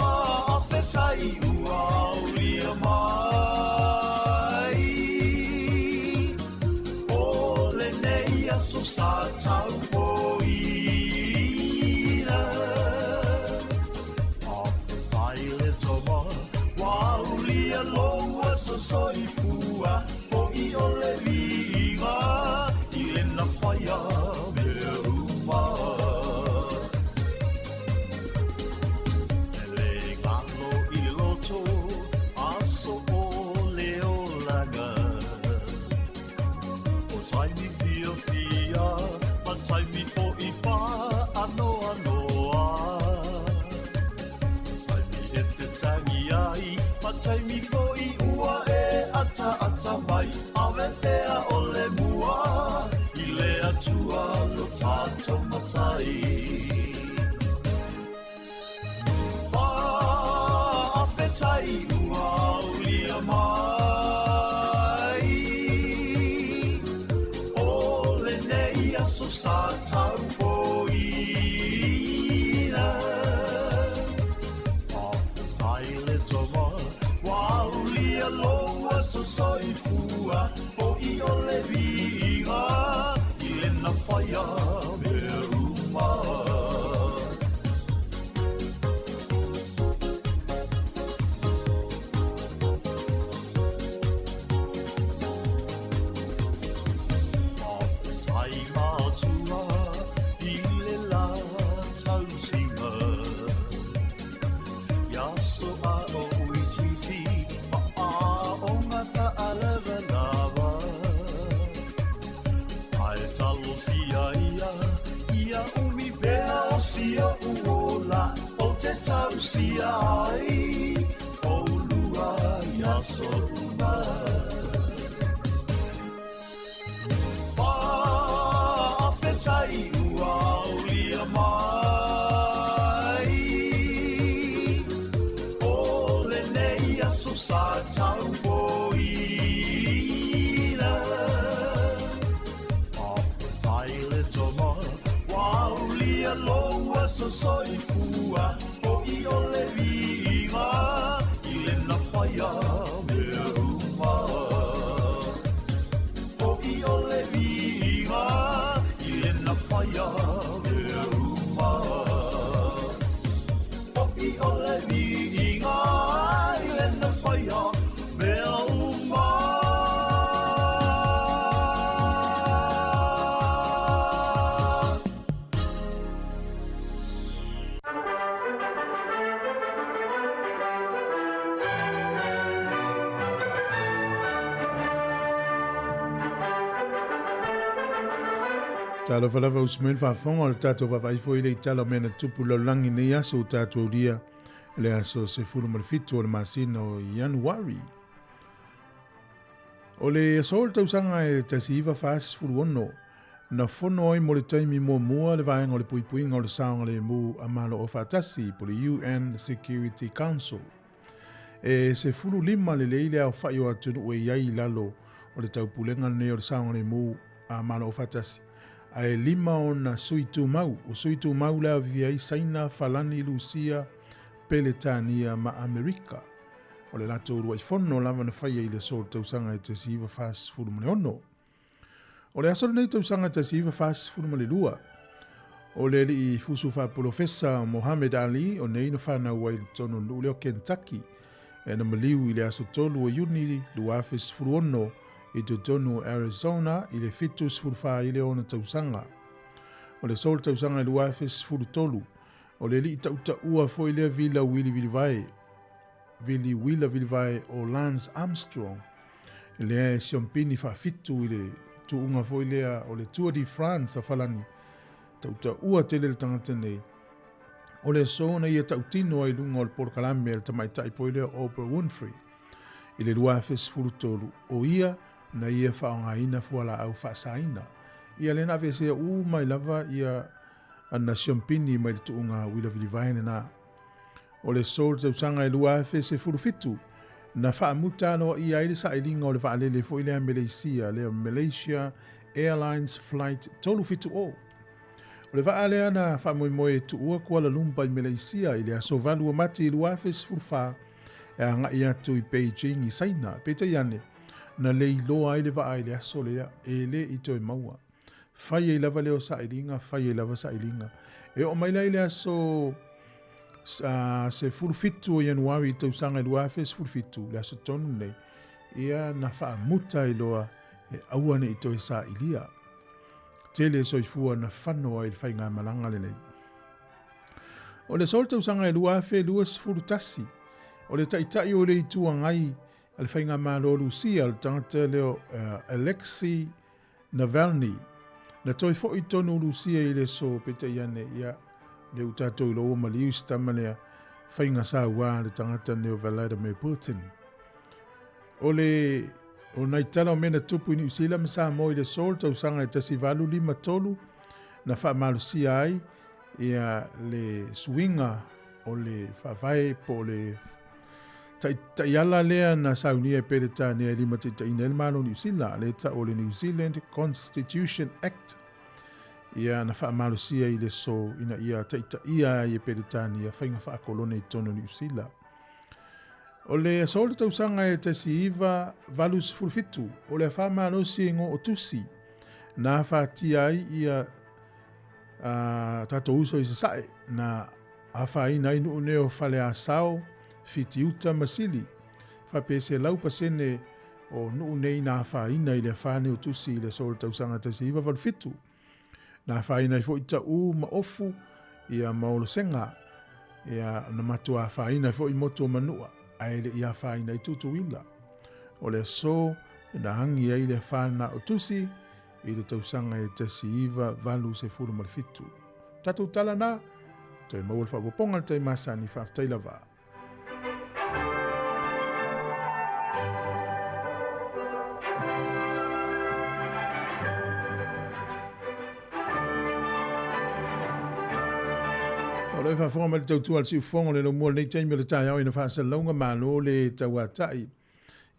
Faafetai ua aulia mai O lenei aso sa taupoina Faafetai le tama ua aulia lou aso soifua Fo'i o le viiga i le na faia mea uma E le galo i le loto aso o le olaga O taimi fiafia ma taimi fo'i faanoanoa O taimi e te tangi ai ma taimi fo'i ua e ataata mai Ave pea o le mua i le Atua lo tatou Matai Faafetai ua aulia mai O lenei aso sa taupoina Faafetai le tama ua aulia lou aso soifua Fo'i o le viiga i le na faia mea uma. Faafetai matua i le la tausiga I aso a o itiiti ma aoga taalavalava Ae talosia ia, ia umi pea o si oʻu ola Ou te tausia ai ʻolua i aso uma. Faafetai ua aulia mai O lenei aso sa taupoina Faafetai le tama ua aulia lou aso soifua Fo'i o le viiga i le na faia mea uma Fo'i o le viiga i le na faia mea uma Fo'i o le viiga i le na faia mea uma. Talofa lava usu mai le faafofoga o le tatou vaavaai foi i le itala o mea na tupu i le lalolagi i lenei aso ua tatou aulia le aso 17 o le masina o Ianuari. O le aso o le tausaga e 1946, na fono ai mo le taimi muamua le Vaega o le Puipuiga o le Saogalemu a Malo Aufaatasi po o le UN Security Council. E 15 lelei le aofai o atunuu e i ai i lalo o le taupulega lenei o le saogalemu a Malo Aufaatasi, ae 5 ona sui tumau. O sui tumau le avivia ai Saina, Falani, Lusia, Peletania ma Amerika. O le latou uluai fono lava na faia i le aso o le tausaga e 1946. O le aso lenei tausaga 1942, o le alii fusu faapolofesa Mohammed Ali o nei na fanau ai i totonu o le nuu lea o Kentucky, e na maliu i le aso 3 o Iuni 2016 i totonu o Arizona i le 74 i le ona tausaga. O le aso o le tausaga 2013, o le alii tautaua foi lea Vila Wili Vili Wila Vilivae o Lance Armstrong, lea e siompini faafitu i le tuuga foi lea o le Tour de France a Falani, tautaua tele le tagata nei, o le aso na ia tautino ai i luga o le polokalame a le tamaitai foi lea Oprah Winfrey i le 2013, o ia na ia faaaogaina fualaau faasaina. Ia lea na aveesea uma ai lava ia ana siompini mai le tuuga Wila Vilivae lena. O le aso o le tausaga e 2017, na faamuta aloaia ai le sailiga o le vaalele foi lea a Meleisia, lea Malaysia Airlines Flight 370. O le vaa lea na faamoemoe e tuua Kuala Lumpur i Meleisia i le aso 8 o Mati 2014 e agai atu i Beijing i Saina. Peitai ane, na le iloa ai le vaa i le aso lea, e le i toe maua. Fai ai lava lea o sailiga, fai ai lava sailiga. E oo mai la i le aso 17 o Ianuari i tausaga e 2017, le aso tonu nei, ia na faamuta ai loa e aua ne i toe sailia. Tele soifua na fano ai le faigamalaga lenei. O le aso o le tausaga e 2021, o le taitai o le Itu Agai a le faigamalo o Lusia, le tagata lea o Alexei Navalny, na toe foi tonu Lusia i le aso, peitai ane, ia, lea ua tatou iloa ua maliu si tama lea, faiga saua le tagata nei o Vladimir Putin. O le o nai tala o mea na tupu i Niu Sila ma Samoa i le aso o le tausaga e 1853, na faamalosia ai ia le suiga o le faavae po o le taiala lea na saunia e Peretania e limataitaiina ai le Malo o Niu Sila, lea e tau o le New Zealand Constitution Act, ia na faamalosia i le aso ina ia taitaia ai e Peretania faiga faakolone i totonu o Niu Sila. O le aso o le tausaga e 1987, o le afa malosi e go o tusi, na afatia ai ia a tatou uso i Sasae, na afaina ai nuu nei o Faleasao, Fitiuta ma Sili. Faapea 100% o nuu nei na afaina i le afa nei o Tusi i le aso o le tausaga 1987. Na afaina ai foi Taʻu ma Ofu ia ma Olosega, ia na matua afaina ai foi motu o Manua, ae le i afaina ai Tutuila. O le aso na agi ai le afa na o Tusi i le tausaga e 1987. Tatou tala na, toe maua le faaopoopoga le tai masani, faafetai lava. O le faafofoga mai le tautua a le siufofoga o le laumua lenei taimi o le taeao ina faasalalauga malo le tauatai.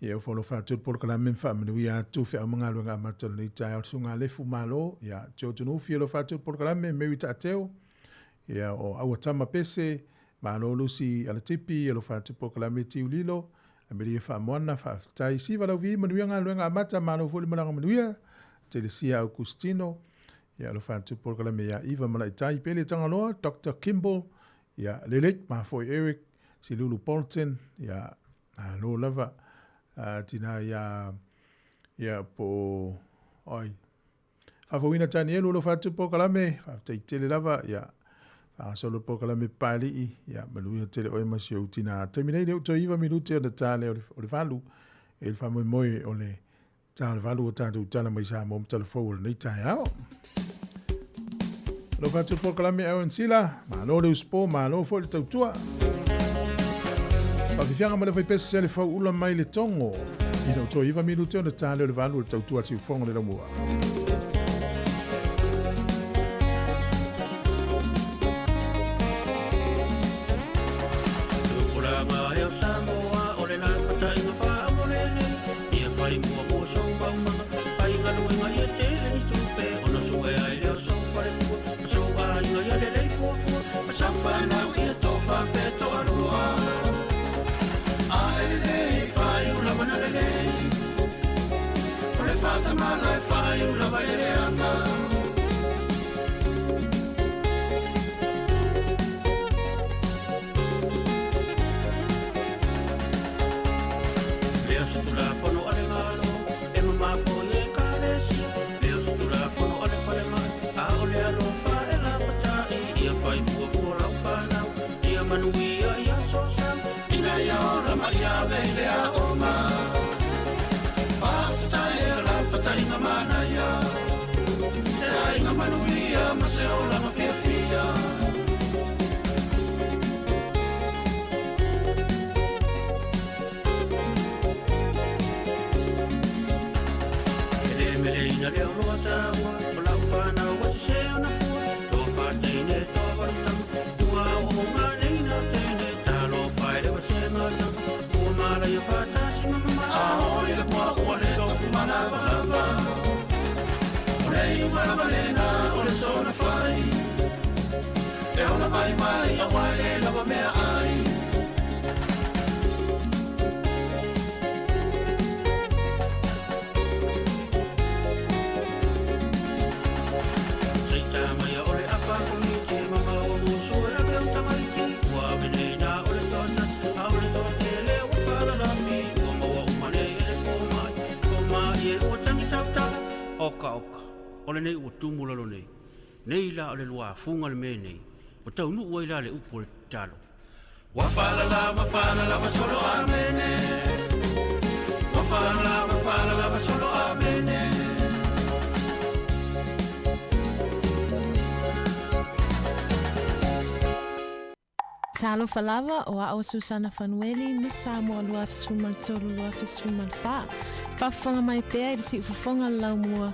Ia ua faalofa atu le polokalame ma faamanuia atu feau ma galuega amata o lenei taeao le susuga Lefu Malo, ia George Nufi alofa atu le polokalame, Mary Taateo, ia o Aua Tama Pese, Malo Lucy Alatipi, alofa atu le polokalame Tiu Lilo, Amelia Faamoana, faafetai. Siva Lauvi, manuia galuega amata, malo foi le malaga manuia, Telesia Augustino, ia alofa atu le polokalame ia Iva Malaitai, Pele Tagaloa, Dr. Kimball, ia Lelei, Mafoe Eric, Silulu Bolton, ia Alo lava tina ia ia po oi faafouina Tanielu alofa atu polokalame faafetai tele lava ia faagasolo polokalame Papalii ia manuia tele oe ma si ou tina. Taimi nei lea ua toe 9 minute ona ta lea o le 8 e le faamoemoe o le ta o le 8 o tatou tala mai Samoa ma talafou o lenei taeao. Alofa atu le polokalame Aaron Sila, malo le usupo, malo foi le tautua. Faafiafiaga ma le faipese a le fauula mai le Togo. Ina ua toe 9 minute ona ta lea o le 8 o le tautua a Siufofoga o le Laumua. Oka oka, o lenei ua tumu lalo nei. Nei la o le luafuga le mea nei, ua taunuu ai la le upu o le tatalo. Ua falala, ua falala, ua solo amene. Ua falala, ua falala, ua solo amene. Talofa lava, o a'o Susana Fanueli, Miss Samoa 2013 2014. Faafofoga mai pea i le siufofoga o le laumua.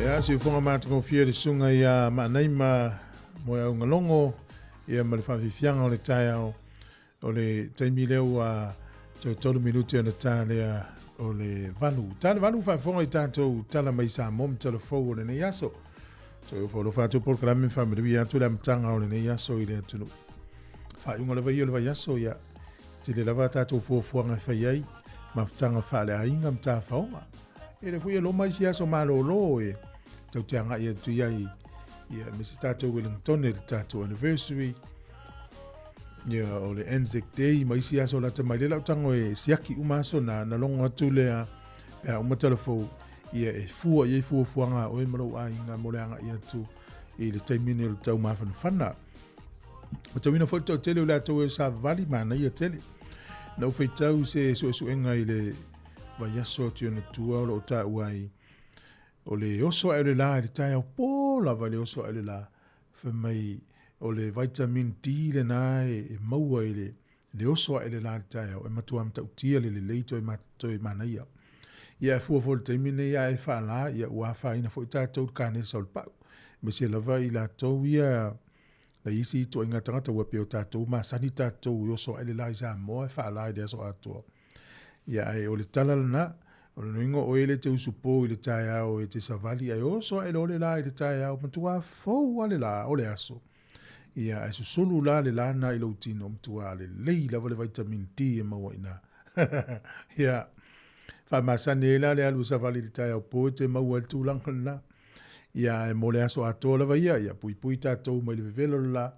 Ia, siufoga matagofie le susuga ia Maanaima Moeaugalogo, ia ma le faafiafiaga o le taeao o le taimi lea ua toe 3 minute ona ta lea o le 8. Ta le 8 faafofoga i tatou tala mai Samoa ma tala fou o lenei aso. Toe ofo alofa atu polokalame ma faamanuia atu le amataga o lenei aso i le atunuu. Faaiuga lava ia o le vaiaso, ia tele lava tatou fuafuaga e fai ai, mafutaga faaleaiga ma tafaoga. E le foi e loma isi aso malolo e tau te agai atu i ai, ia me se tatou Wellington le tatou anniversary, ia o le Anzac Day ma isi aso lata mai le lau tango e siaki uma aso na na longo atu lea pe a uma telefou ia e fua i ai fuafuaga a oe ma lou aiga mo le agai atu i le taimi nei o le taumafanafana. Matauina foi le toatele o le latou e savavali manaia tele. Na ou faitau se suesuega i le vaiaso atu i ona tua o lo o taua ai o le oso ae o le la i le taeao pō lava i le oso ae o le la fai mai o le vitamin D lena e maua i le oso ae le la i le taeao e matua matautia le lelei toe manaia. Ia e fua foi i le taimi nei a e faala ia ua afaina foi tatou i le kanesa o le pau. Aemaise lava i latou ia na isi ituaiga tagata ua pei o tatou masani tatou i oso ae le la i Samoa e faala i le aso atoa. Ia ae o le tala lena, o le nuiga o oe le te usupo i le taeao e te savali ae oso ae loa le la i le taeao matua fou lava le la o le aso. Ia ae susulu la le la na i lou tino matua lelei lava le vitamin D e maua i ina. Ia faamasani ai la le alu e savali i le taeao po e te maua ai le tulaga lena. Ia ae mo le aso atoa lava ia, ia puipui tatou mai le vevelo le la,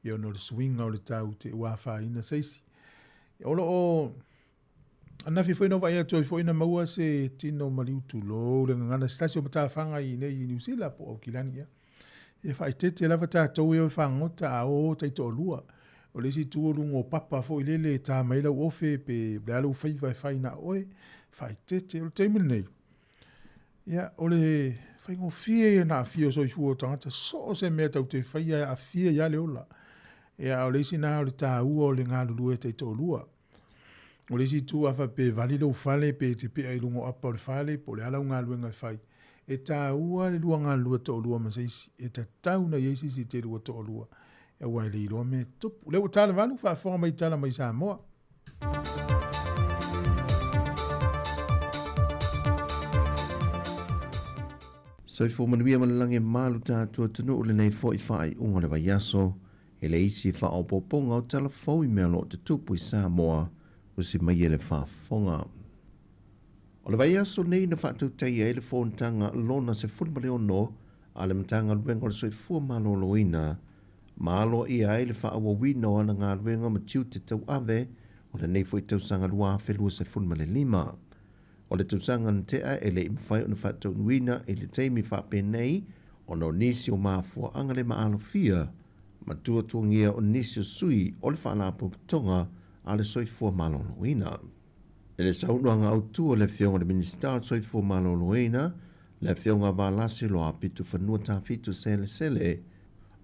ia ona o le suiga o le tau te ua afaina se isi. O lo o anafi foi na vaai atu ai foi na maua se tino maliu tulou le gagana se tasi o matafaga i nei i Niu Sila po o Aukilani ia. E faaeteete lava tatou e o e fagota a o o taitoalua. O le isi itu o luga o papa foi lele e ta mai lau ofe pe o le a lou faiva e fai na o oe. Faaeteete. O le taimi lenei, ia, o le faigofie ia na aafia o soifua o tagata, so o se mea tatou te faia e aafia ia le ola. Ia, o le isi na o le taua o le galulue taitoalua. O le isi itu a faapea e vali lou fale pe e te pea i luga o apa o le fale po o le a lau galuega e fai, e taua le lua galulue toalua ma se isi. E tatau ona i ai se isi e te lua toalua aua e le iloa mea e tupu. O lea ua ta le 8, faafofoga mai tala mai Samoa. Soifua manuia ma le lagi e malu tatou atunuu lenei foi faaiuga o le vaiaso E le isi faaopoopoga o tala fou i mea o lo o tutupu i Samoa, usi mai e le faafofoga. O le vaiaso nei na faatautaia ai le fonotaga lona 16 a le Matagaluega o le Soifua Maloloina, ma aloaia ai le faaauauina o ana galuega ma tiute tauave o lenei foi tausaga 2025. O le tausaga na tea e le i mafai ona faataunuuina i le taimi faapenei ona o nisi o mafuaaga le maalofia ma tuatuagia o nisi o sui o le Faalapotopotoga a le Soifua Maloloina. I le saunoaga autu a le Afioga i le Minisita o le Soifua Maloloina, le Afioga Valasi Loapitufanua Tafitu Selesele,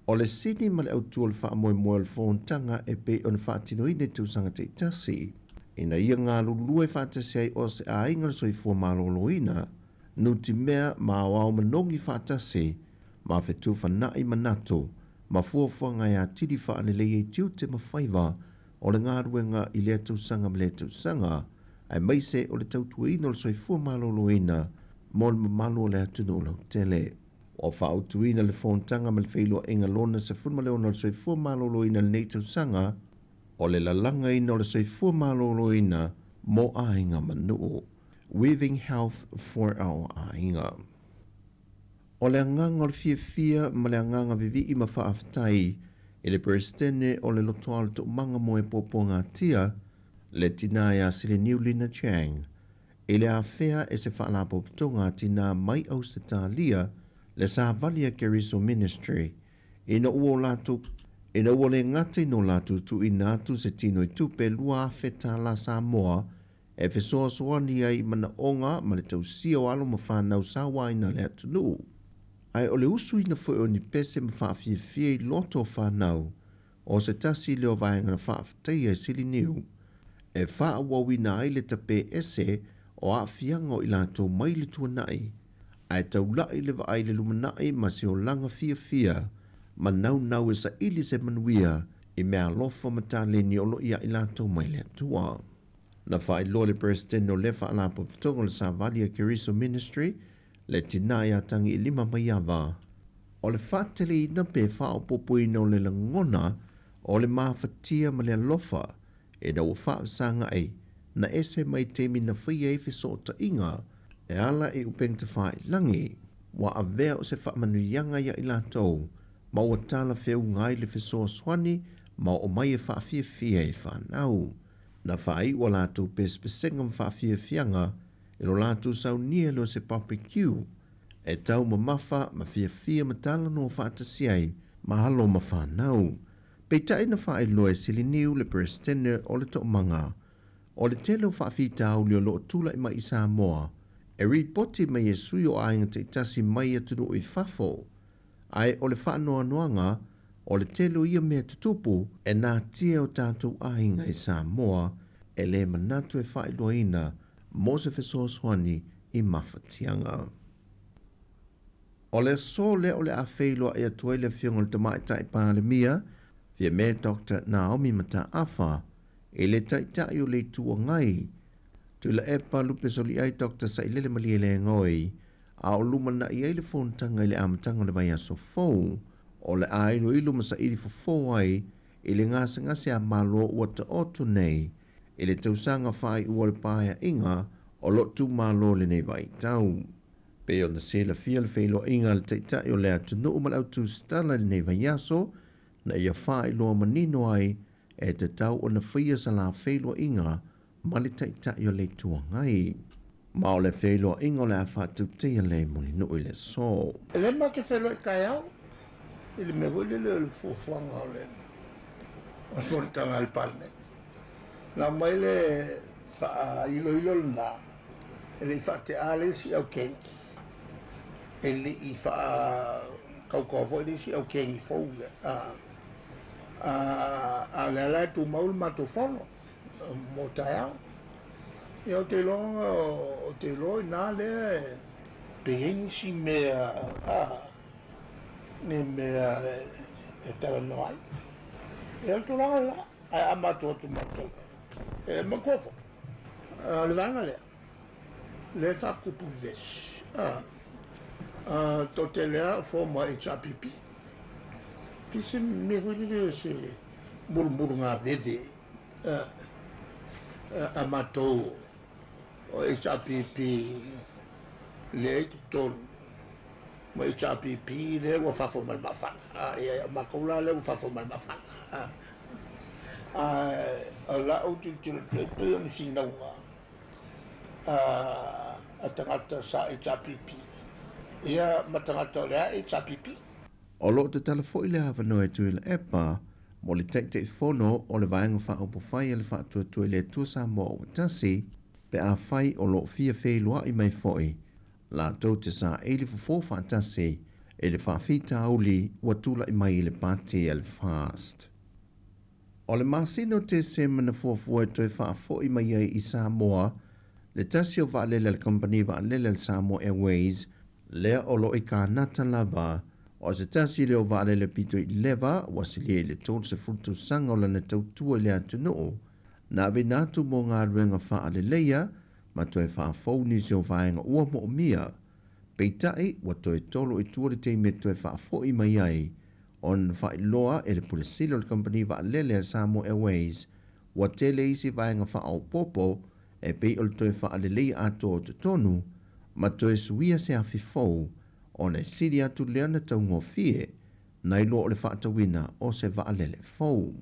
o le sini ma le autu o le faamoemoe o le fonotaga e pei ona faatinoina i tausaga taitasi, ina ia galulue faatasi ai o se aiga o le soifua maloloina, nutimea ma aoao manogi faatasi, ma fetuufana'i manatu ma fuafuaga e atili faalelei ai tiute ma faiva o le galuega i lea tausaga ma lea tausaga, aemaise o le tautuaina o le soifua maloloina mo le mamalu o le atunuu lautele. Ua fa'autuina le fonotaga ma le feiloa'iga lona 16 o le soifua malōlōina lenei tausaga o le lalagaina o le soifua malōlōina mo aiga ma nu'u, Weaving Health for Our Aiga. O le agaga o le fiafia ma le agaga vivi'i ma fa'afetai i le Peresetene o le Lotoa o le Toomaga mo e Puapuagatia, le tinā iā Siliniu Lina Chang, i le afea e se fa'alapotopotoga a tinā mai Ausetalia, le savali a Keriso Ministry, ina ua o latou ina ua lē gata i no latou tu'uina atu se tino i tupe 2,000 tālā Samoa e fesoasoani ai i manaʻoga ma le tausia o alo ma fanau sauāina le atunu'u, ae o le usuina fo'i o ni pese ma fa'afiafia i loto o fanau o se tasi lea o vaega na fa'afetaia e Siliniu e fa'aauauina ai le tapē ese o a'afiaga o i latou mai le tuana'i ae taula'i le vaai i le lumana'i ma se olaga fiafia ma naunau e sa'ili se manuia i meaalofa ma taleni o lo'o ia'i latou mai le Atua. Na fa'ailoa le Peresetene o lea fa'alapotopotoga o le Savali a Keriso Ministry, le tinā iā Tagiilima Maiava, o le fa'ateleina pe fa'aopopoina o le lagona o le mafatia ma le alofa ina ua fa'afesaga'i na ese mai taimi na faia ai feso'ota'iga e ala i upegatafa'ialagi ua avea o se fa'amanuiaga ia i latou ma ua talafeuga ai le fesoasoani ma o'o mai e fa'afiafia i fanau. Na fa'ai'u a latou pesepesega ma fa'afiafiaga i lo latou saunia le o se barbecue e tau mamafa ma fiafia ma talanoa fa'atasi ai ma alo ma fanau. Peita'i na fa'ailoa e Siliniu le Peresetene o le Toomaga o le tele o fa'afitauli o lo'o tula'i mai i Samoa e ripoti mai e sui o aiga ta'itasi mai atunu'u i fafo, ae o le fa'anoanoaga o le tele o ia mea tutupu e natia o tatou aiga i Samoa e lē manatu e fa'ailoaina mo se fesoasoani i mafatiaga. O le aso lea o le a feiloa'i atu ai le Afioga i le Tamaitai Palemia, Fiamē Dr Naomi Mataafa, i le Taitai o le Itu Agai, Tuilaepa Lupesoli'ai Dr Sa'ilele Malielegaoi, a o lumana'i ai le fonotaga i le amataga o le vaiaso fou, o le a iloilo ma sa'ili fofō ai i le gasegase a Mālō ua ta'oto nei i le tausaga fa'ai'ua o le paea'iga o lo'o tumālō lenei vaitau. Pei ona silafia le feiloaiga a le Taitai o le atunu'u ma le autusitala i lenei vaiaso, na ia faailoa manino ai e tatau ona faia sa la feiloaiga ma le Taitai o le Itu Agai. Ma o le feiloaiga o le a faatauteia lea i Mulinu'u i le aso. E le ma te feiloai taeao i le mea foi lele o le fuafuaga o le fonotaga a le Palemene. Na aumai le faailoilo lena e le i faate'a le isi aukengi, e le i faatautoa foi le isi aukengi fou lea. A o lea la e tumau le matou fono mo taeao. Ia ou te iloa, ou te iloa i ina lea pe i ai nisi mea, ni mea e talanoa ai. Ia o le tulaga lena, ae a matou atu matou, e manatua foi, o le vaega lea, lea e faatupu vevesi, toatele lava o former HRPP. Pei se mea foi lele o se mulumulugaveve a matou o HRPP lea i totonu ma HRPP lea ua fafo mai le mafana. Ia o matou la lea ua fafo mai le mafana. Ae o lau tilotilo e pei o ni finauga a tagata sa HRPP ia ma tagata o lea HRPP. O lo'o tatala fo'i le avanoa e Tuilaepa mo le Taitaifono o le Vaega Faaupufai a le Faatuatua i le Atua Samoa Ua Tasi, pe afai o lo'o fia feiloa'i mai fo'i latou te sāili fofō fa'atasi i le fa'afitauli ua tula'i mai i le pati a le FAST. O le masina o Tesema na fuafua e toe fa'afo'i mai ai i Samoa le tasi o vaalele a le kamupani vaalele a le Samoa Airways lea o lo'o i Kanata lava, o se tasi lea o vaalele pito i leva ua silia i le 30 tausaga o lana tautua i le atunu'u, na aveina atu mo galuega fa'aleleia ma toe fa'afou nisi o vaega ua mo'omia. Peitai, ua toe tolo i tua le taimi e toe faafoi mai ai, ona faailoa e le Pule Sili o le Kamupani Vaalele a Samoa Airways ua tele isi vaega faaopoopo e pei o le toe faaleleia atoa o totonu ma toe suia se afi fou ona e sili atu lea ona taugofie nai lo o le faatauina o se vaalele fou.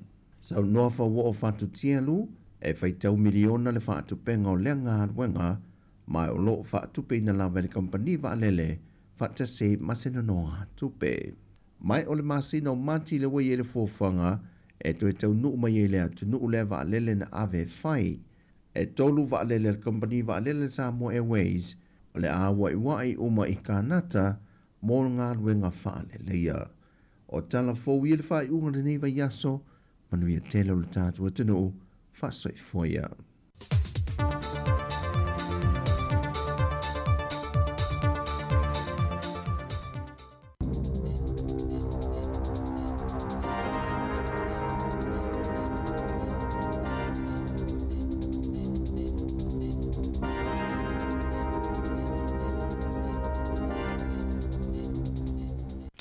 Saunoa Fauo'o Fatutialu, e faitau miliona le faatupenga o lea galuega, ma o loo faatupeina lava e le kamupani vaalele faatasi ma se nonogatupe. Ma o le masina o Mati le ua i ai le fuafuaga e toe taunuu mai ai i le atunuu lea vaalele na ave e fai. E 3 vaalele a le kamupani vaalele Samoa Airways o le a auaiua'i uma i Kanata mo galuega faaleleia. O tala fou ia i le faaiuga o lenei vaiaso, manuia tele o le tatou atunuu, faasoifua ia.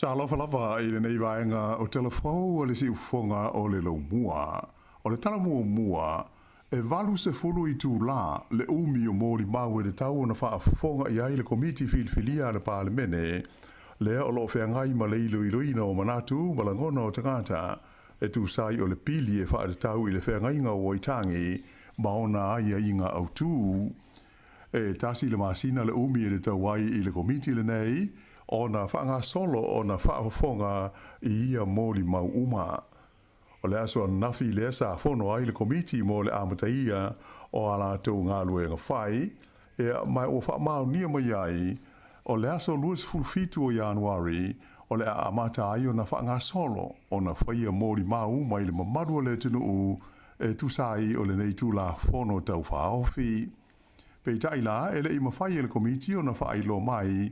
Talofa lava i lenei vaega o Tala Fou o le Siufofoga o le Laumua. O le tala muamua, e 80 itulā le umi o molimau e tatau ona faafofoga i ai le Komiti Filifilia a le Palemene, lea o lo o feagai ma le iloiloina o manatu ma lagona o tagata e tusa ai o le pili e faatatau i le feagaiga o Waitangi ma ona aiaiga autū. E 1 le masina le umi e tatau ai i le Komiti lenei ona faagasolo ona faafofoga i ia molimau uma. O le aso ananafi lea sa fono ai le Komiti mo le amataia o a latou galuega fai, ea, ma ua faamaonia mai ai, o le aso 27 o Ianuari o le a amata ai ona faagasolo ona faia molimau mai le mamalu o le atunuu e tusa ai o lenei Tulafono Tau Faaofi. Peitai la, e le i mafai e le Komiti ona faailoa mai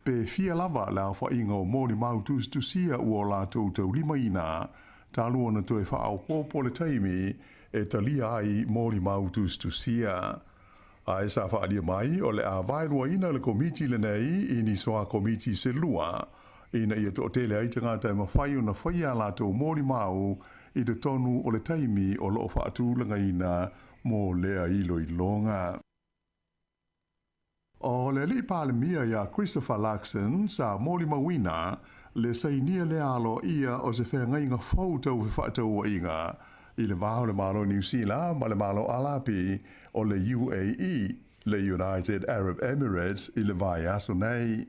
pe fia lava le aofaiga o molimau tusitusia ua o latou taulimaina, talu ona toe faaopoopo le taimi e talia ai molimau tusitusia. Ae sa faaalia mai o le a vaeluaina le Komiti lenei i ni soa Komiti se lua, ina ia toatele ai tagata e mafai ona faia a latou molimau i totonu o le taimi o lo o faatulagaina mo lea iloiloga. O le alii Palemia iā Christopher Luxon sa molimauina le sainia lea aloaia o se feagaiga fou tau fefaatauaiga i le va o le Malo Niu Sila ma le Malo Alapi o le UAE, le United Arab Emirates i le vaiaso nei.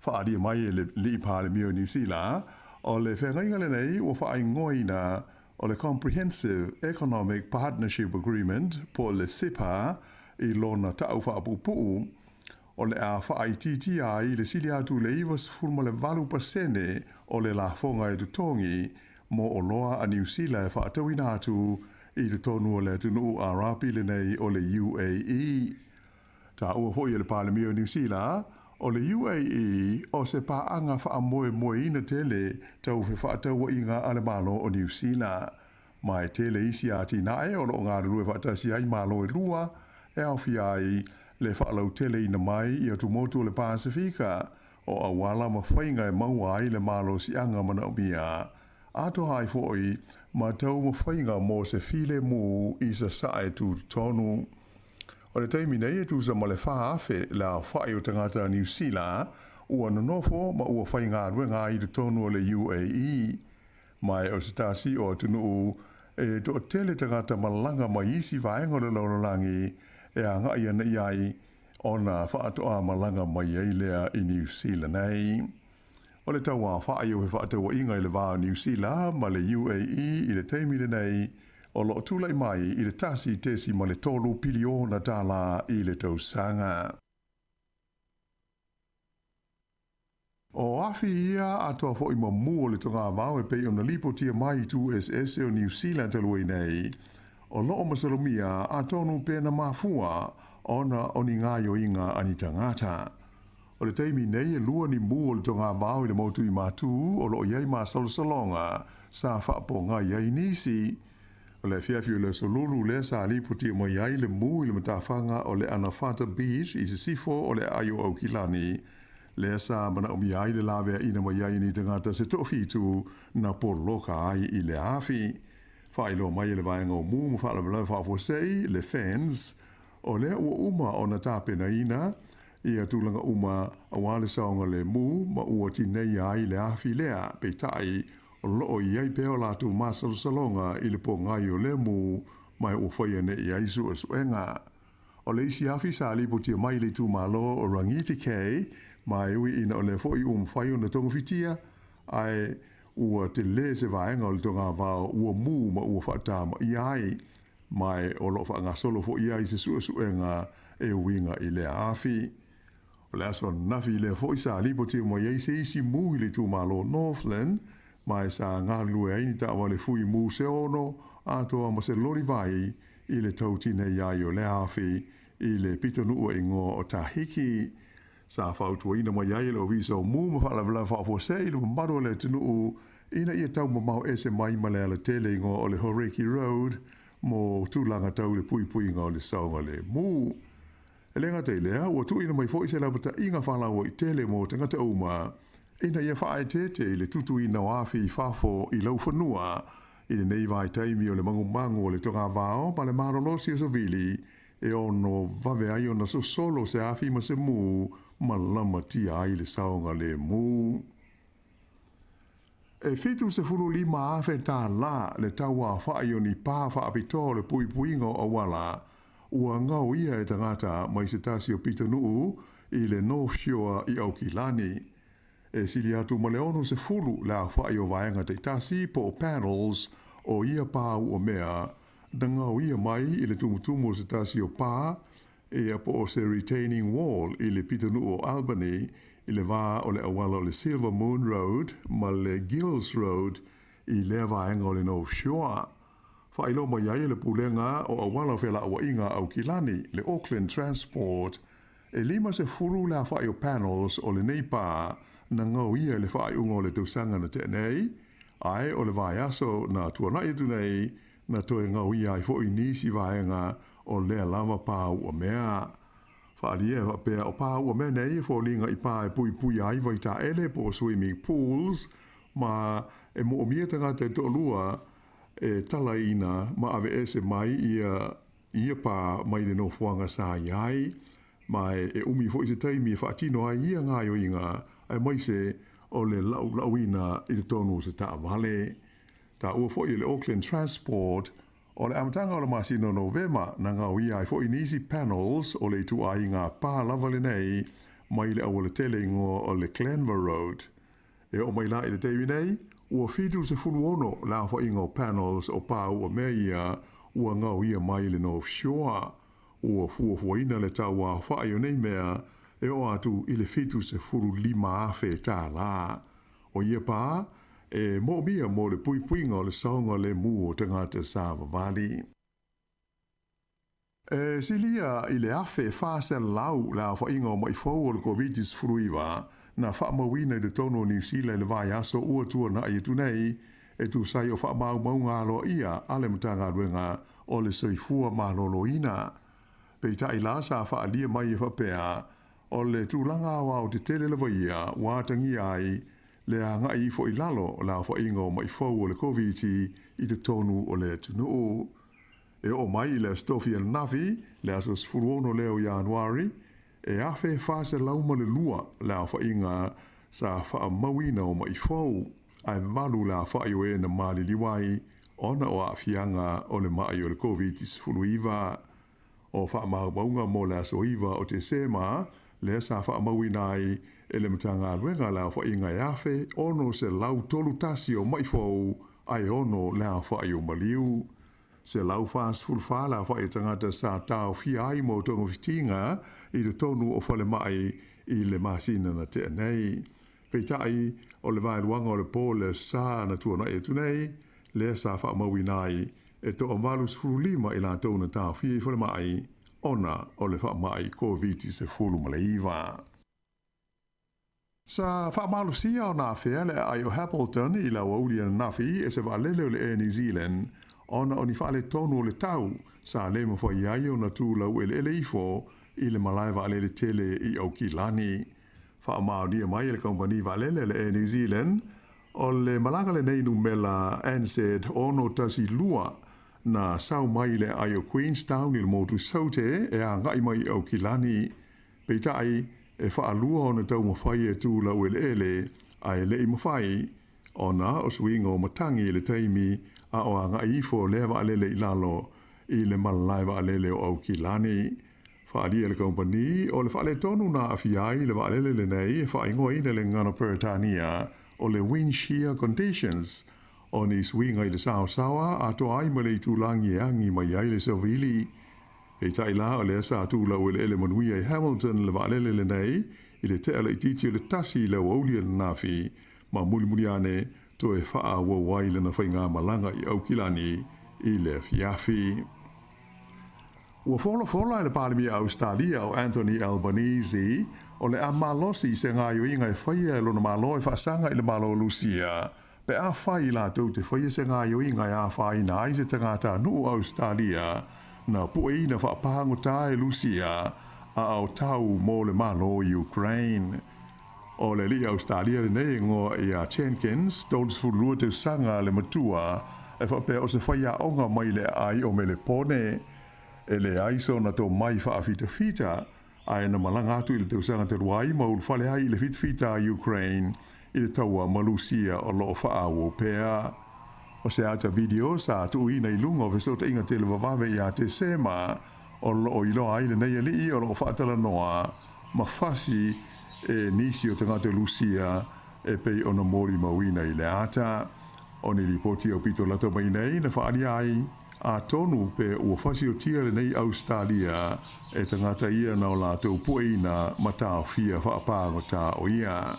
Faaalia mai e le alii Palemia o Niu Sila, o le feagaiga lenei ua faaigoaina o le Comprehensive Economic Partnership Agreement po o le CEPA i lona ta'u faapuupuu, o le a faaitiitia ai le sili atu i le 98% o le lafoga e totogi mo oloa a Niu Sila e faatauina atu i totonu o le atunuu Arapi lenei o le UAE. Taua foi e le Palemia o Niu Sila, o le UAE o se paaga faamoemoeina tele tau fefaatauaiga a le Malo o Niu Sila. Ma e tele isi atinae o lo o galulue faatasi ai Malo e lua, e aofia ai le faalauteleina mai i atumotu o le Pasefika o auala ma faiga e maua ai le malosiaga manaomia, atoa ai foi ma taumafaiga mo se filemu i sasae tutotonu. O le taimi nei e tusa ma le 4,000 le aofai o tagata Niu Sila ua nonofo ma ua faigaluega ai i totonu o le UAE. Ma e o se tasi o atunuu e toatele tagata malaga mai isi vaega o le lalolagi e agai ana i ai ona faatoa malaga mai ai lea i Niu Sila nei. O le tauaofai o fefaatauaiga i le va o Niu Sila ma le UAE i le taimi lenei, o lo o tulai mai i le $1.3 piliona i le tausaga. O afi ia atoa foi ma mu o le togavao e pei ona lipotia mai i itu eseese o Niu Sila talu ai nei, o lo o masalomia atonu pe na mafua ona o ni gaoioiga a ni tagata. O le taimi nei e lua ni mu o le togavao i le motu i Matū o lo o i ai masalosaloga sa faapogai ai nisi. O le afiafi o le aso Lulu lea sa lipotia mai ai le mu i le matafaga o le Anawhata Beach i sisifo o le aai o Aukilani. lea sa manaʻomia ai le laveaʻina mai ai ni tagata se toʻafitu na poloka ai i le afi. Faailoa mai e le Vaega o Mū ma Faalavelave Faafuasei, le FENS, o lea ua uma ona tapenaina ia tulaga uma auā le saogalēmū ma ua tineia ai le afi lea, peitai, o loo i ai pea o latou masalosaloga i le pogai o lea mū ma e ua faia nei i ai suesuega. O le isi afi sa lipotia mai i le itumalo o Rangitikei, ma e ui ina o lea foi ua mafai ona togafitia, ae ua telē se vaega o le togavao ua mū ma ua faatamaia ai, ma e o loo faagasolo foi ai se suesuega e uiga i lea afi. O le aso ananafi lea foi sa lipotia mai ai se isi mū i le itumalo o Northland, ma e sa galulue ai ni taavale fui mū se 6 atoa ma se loli vai i le tautinei ai o lea afi i le pitonuu e igoa o Tahiki. Sa fautuaina mai ai e le Ofisa o Mū ma Faalavelave Faafuasei i le mamalu o le atunuu ina ia taumamao ese mai ma le alatele igoa o le Horeki Road mo tulaga tau i le puipuiga o le saogalēmū. E le gata i lea, ua tuuina mai foi se lapataiga faalauaitele mo tagata uma ina ia faaeteete i le tutuina o afi i fafo i laufanua i lenei vaitaimi o le magumagu o le togavao ma le malolosi o savili e ono vave ai ona sosolo se afi ma se mū ma lamatia ai le saogalēmū. E 75,000 tālā le tauaofaʻi o ni pā faapitoa o le puipuiga o auala ua gaoia e tagata mai se tasi o pitonuu i le North Shore i Aukilani. E sili atu ma le 60 le aofaʻi o vaega taitasi po o panels o ia pā uamea na gaoia mai i le tumutumu o se tasi o pā ia po o se retaining wall i le pitonuu o Albany i le va o le auala o le Silver Moon Road ma le Gills Road i lea vaega o le North Shore. Faailoa mai ai e le Pulega o Auala o Felauaiga a Aukilani, le Auckland Transport, e 50 le aofai o panels o lenei pā na gaoia i le faaiuga o le tausaga na tea nei, ae o le vaiaso na tuanai atu nei na toe gaoia ai foi nisi vaega o lea lava pā uamea. Faaalia e faapea o pā uamea nei e foliga i pā e puipuia ai vaitaele po o swimming pools ma e moomia tagata e toalua e talaina ma aveese mai ia ia pā mai le nofoaga sa i ai, ma e umi foi se taimi e faatino ai ia gaoioiga aemaise o le laʻulaʻuina i totonu o se taavale. Taua foi e le Auckland Transport, o le amataga o le masina o Novema na gaoia ai foi nisi panels o le ituaiga pā lava lenei mai le aualatele igoa o le Glenvar Road. E oo mai la i le taimi nei, ua 76 le aofaiga o panels o pā uamea ia ua gaoia mai le North Shore. Ua fuafuaina le tauaofaʻi o nei mea e oo atu i le 75,000 tālā. O ia pā, e moomia mo le puipuiga o le saogalēmū o tagata savavali. E silia i le 1,400 le aofaiga o maʻi fou o le Koviti-19 na faamauina i totonu o Niu Sila i le vaiaso ua tuanaʻi atu nei, e tusa ai o faamaumauga aloaia a le Matagaluega o le Soifua Maloloina. Peitai la sa faaalia mai e faapea, o le tulaga aoaotetele lava ia ua atagia ai le agaʻi ifo i lalo o le aofaiga o maʻi fou o le Koviti i totonu o le atunuu. E oo mai i le Aso Tofi ananafi, le aso 16 lea o Ianuari, e 1,402 le aofaiga sa faamauina o maʻi fou, ae 8 le aofai o e na maliliu ai ona o aafiaga o le maʻi o le Koviti-19. O faamaumauga mo le aso 9 o Tesema, lea sa faamauina ai e le Matagaluega le aofaiga e 1,631 o maʻi fou, ae 6 le aofai o maliu. 144 le aofai o tagata sa taofia ai mo togafitiga i totonu o falemai i le masina na tea nei. Peitai, o le vaeluaga o le pō le sa na tuanaʻi atu nei, lea sa faamauina ai e toa 85 i latou na taofia i falemai ona o le faamaʻi Koviti-19. Sa faamalosia ona afea le aai o Hamilton i le aoauli ananafi e se vaalele o le Air New Zealand ona o ni faaletonu o le tau sa le mafai ai ona tu laueleele ifo i le malae vaalele tele i Aukilani. Faamaonia mai e le Kamupani Vaalele a le Air New Zealand, o le malaga lenei numela NZ612 na sau mai le aai o Queenstown i le motu Saute e agai mai i Aukilani. Peitai, e faalua ona taumafai e tu laueleele, ae le i mafai, ona o suiga o matagi i le taimi a o agai ifo lea vaalele i lalo i le malae vaalele o Aukilani. Faaalia e le Kamupani o le faaletonu na aafia ai le vaalele lenei e faaigoaina i le gagana Peretania o le wind shear conditions, o ni suiga i le saosaoa atoa ai ma le itulagi e agi mai ai le savili. Peitai la, o lea sa tu laueleele manuia i Hamilton le vaalele lenei i le tea laitiiti o le 1 i le aoauli ananafi, ma mulimuli ane toe faaauau ai lana faigamalaga i Aukilani i le afiafi. Ua folafola e le Palemia Ausetalia o Anthony Albanese o le a malosi i se gaoioiga e faia e lona Malo e faasaga i le Malo o Lusia pe afai latou te faia se gaoioiga e afaina ai se tagatanuu Ausetalia na pueina faapagota e Lusia a o tau mo le Malo o Ukraine. O le alii Ausetalia lenei e igoa ia Jenkins, 32 tausaga le matua, e faapea o se faiaoga mai le aai o Melepone. E leai sona tomai faafitafita, ae na malaga atu i le tausaga talu ai ma ulufale ai i le fitafita a Ukraine i le taua ma Lusia o lo o faaauau pea. O se ata video sa tuuina i luga o fesootaiga televavave ia Tesema o lo o iloa ai lenei alii o lo o faatalanoa ma fasi e nisi o tagata Lusia e pei ona molimauina i le ata. O ni lipoti aupito lata mai nei na faaalia ai, atonu pe ua fasiotia lenei Ausetalia e tagata ia na o latou pueina ma taofia faapagota o ia.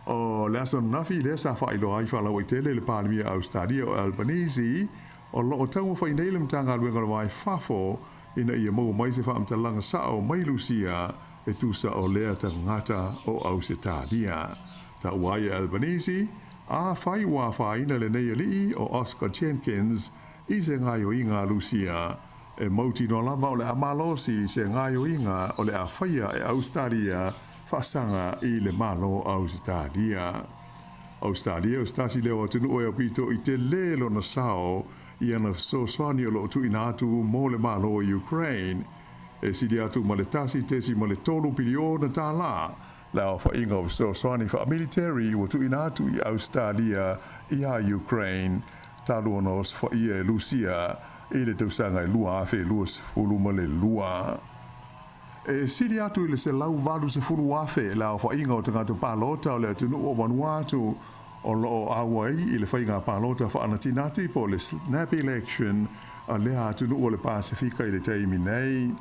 O le aso ananafi lea sa faailoa ai faalauaitele le Palemia Ausetalia o Albanese o lo o taumafai nei le Matagaluega o le Va i Fafo ina ia maua mai se faamatalaga sao mai Lusia e tusa o lea tagata o Ausetalia. Taua ai e Albanese, afai ua afaina lenei alii o Oscar Jenkins i se gaoioiga a Lusia, e mautinoa lava o le a malosi se gaoioiga o le a faia e Ausetalia faasaga i le Malo Ausetalia. Ausetalia o se tasi lea o atunuu e aupito i tele lona sao i ana fesoasoani o lo o tuuina atu mo le Malo o Ukraine, e sili atu ma le $1.3 piliona le aofaiga o fesoasoani faamiliteri ua tuuina atu i Ausetalia iā Ukraine talu ona osofaia e Lusia i le tausaga e 2022. E sili atu i le 180,000 le aofaiga o tagata palota o le atunuu o Vanuatu o lo o auai i le faiga palota faanatinati po o le snap election a lea atunuu o le Pasefika i le taimi nei.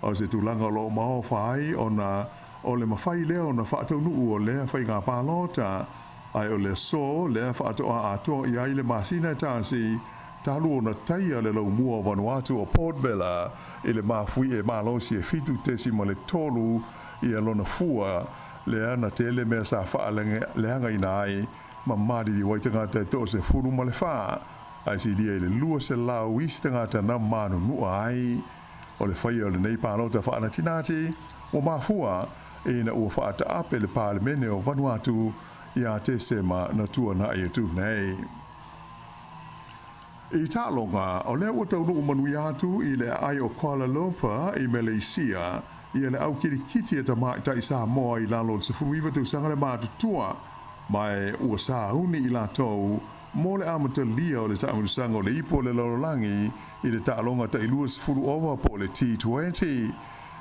O se tulaga o lo o maofa ai ona o le mafai lea ona faataunuu o lea faiga palota, ae o le aso lea faatoa atoa i ai le masina e tasi talu ona taia le laumua o Vanuatu o Port Vila i le mafuie malosi e 7.3 ia lona fua lea na tele mea sa faaleagaina ai ma maliliu ai tagata e 14, ae silia i le 200 isi tagata na manunua ai. O le faia o lenei palota faanatinati ua mafua ina ua faataape le Palemene o Vanuatu iā Tesema na tuanai atu nei. I taaloga, o lea ua taunuu manuia atu i le aai o Kuala Lumpur i Meleisia ia le au kilikiti a tamaitai Samoa i lalo o le 19 tausaga le matutua, ma e ua sauni i latou mo le amatalia o le taamilosaga o le ipu o le lalolagi i le taaloga tai 20 ova po o le T20.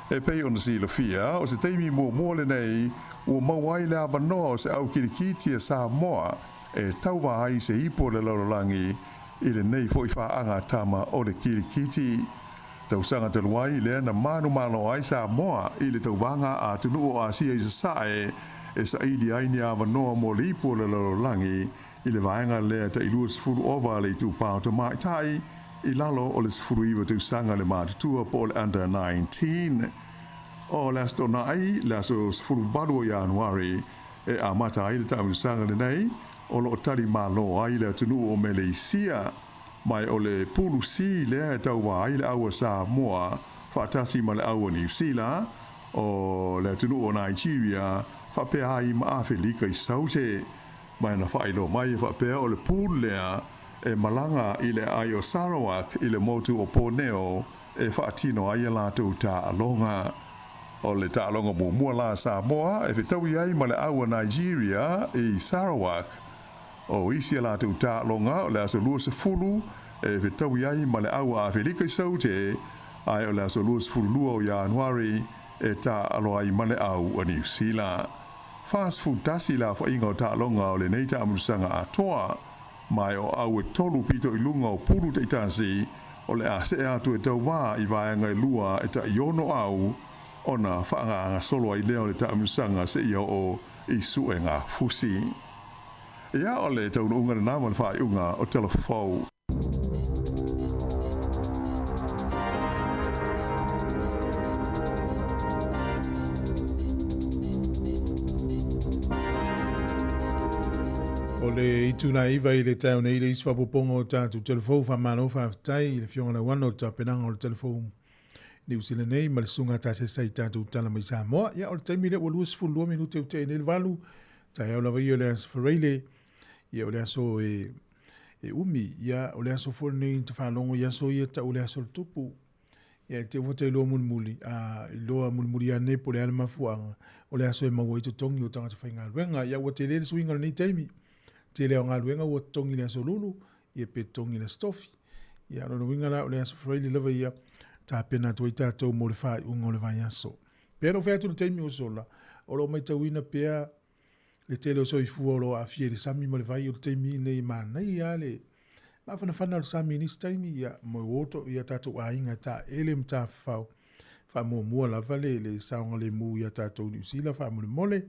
E pei ona silafia, o se taimi muamua lenei ua maua ai le avanoa o se au kilikiti a Samoa e tauva ai se ipu o le lalolagi i lenei foi faaga tama o le kilikiti. Tausaga talu ai lea na manumalo ai Samoa i le tauvaga a atunuu o Asia i Sasae e saili ai ni avanoa mo le ipu o le lalolagi i le vaega lea tai 20 ova le itupa o tamaitai i lalo o le 19 tausaga le matutua po o le Under 19. O le Aso Toonai, le aso 18 o Ianuari, e amata ai le taamilosaga lenei o lo o tali malo ai le atunuu o Meleisia, ma o le pulu C lea e tauva ai le au a Samoa faatasi ma le au a Niu Sila. o le atunuu o Nigeria faapea ai ma Afelika i Saute. Ma na faailoa mai e faapea o le pulu lea e malaga i le aai o Sarawak i le motu o Borneo e faatino ai a latou taaloga. O le taaloga muamua la a Samoa e fetaui ai ma le au a Nigeria i Sarawak. O isi a latou taaloga o le aso 20 e fetaui ai ma le au a Afelika i Saute, ae o le aso 22 o Ianuari e taaalo ai ma le au a Niu Sila. 41 le aofaiga o taaloga o lenei taamilosaga atoa, ma e o au e tolu pito i luga o pulu taitasi o le a see atu e tauvā i vaega e lua e taiono au ona faagaagasolo ai lea o le taamilosaga seia oo i suega fusi. Ia, o le taunuuga lena ma le faaiuga o Tala Fou. O le 7:09 i le taeao nei le isi faaopoopoga o tatou telefou. Faamalo faafetai i le Afioga Lauano o le tapenaga o le telefou Niu Sila nei ma le susuga Tasesa i tatou tala mai Samoa. Ia, o le taimi lea ua 22 minute ua tea nei le 8. Taeao lava ia o le aso Faraile. Ia, o le aso e e umi. Ia, o le aso foi lenei ta faalogo i aso ia tau o le aso o le tupu. Ia, e te ua ta iloa mulimuli, a iloa mulimuli ane po o le a le mafuaaga, o le aso e maua ai totogi o tagata faigaluega. Ia, ua tele le suiga o lenei taimi. Tele o galuega ua totogi i le aso Lulu, ia pe totogi i le aso Tofi. Ia, o lona uiga la, o le aso Faraile lava ia, tapena atu ai tatou mo le faaiuga o le vaiaso. Pei ona ou fai atu i le taimi ua sola, o lo o matauina pea le tele o soifua o lo o aafia i le sami ma le vai o le taimi nei, manaia lava le mafanafana o le sami i nisi taimi, ia mo oto ia tatou aiga e taele ma tafafao. Faamuamua lava le, le saogalemu ia tatou Niu Sila faamolemole.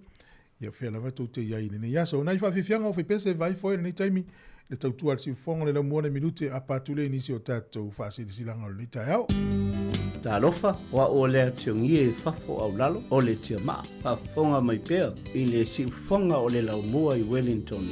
Ia fea lava tou te iai i lenei aso. O nai faafiafiaga o faipese vai foe i lenei taimi, le tautua a le siufofoga o le laumua nai minute apa atu lea i nisi o tatou faasilasilaga o lenei taeao. Talofa, o a'u o lea tiongie i fafo au lalo o le tiamaa, faafofoga mai pea i le siufofoga o le laumua i Wellington.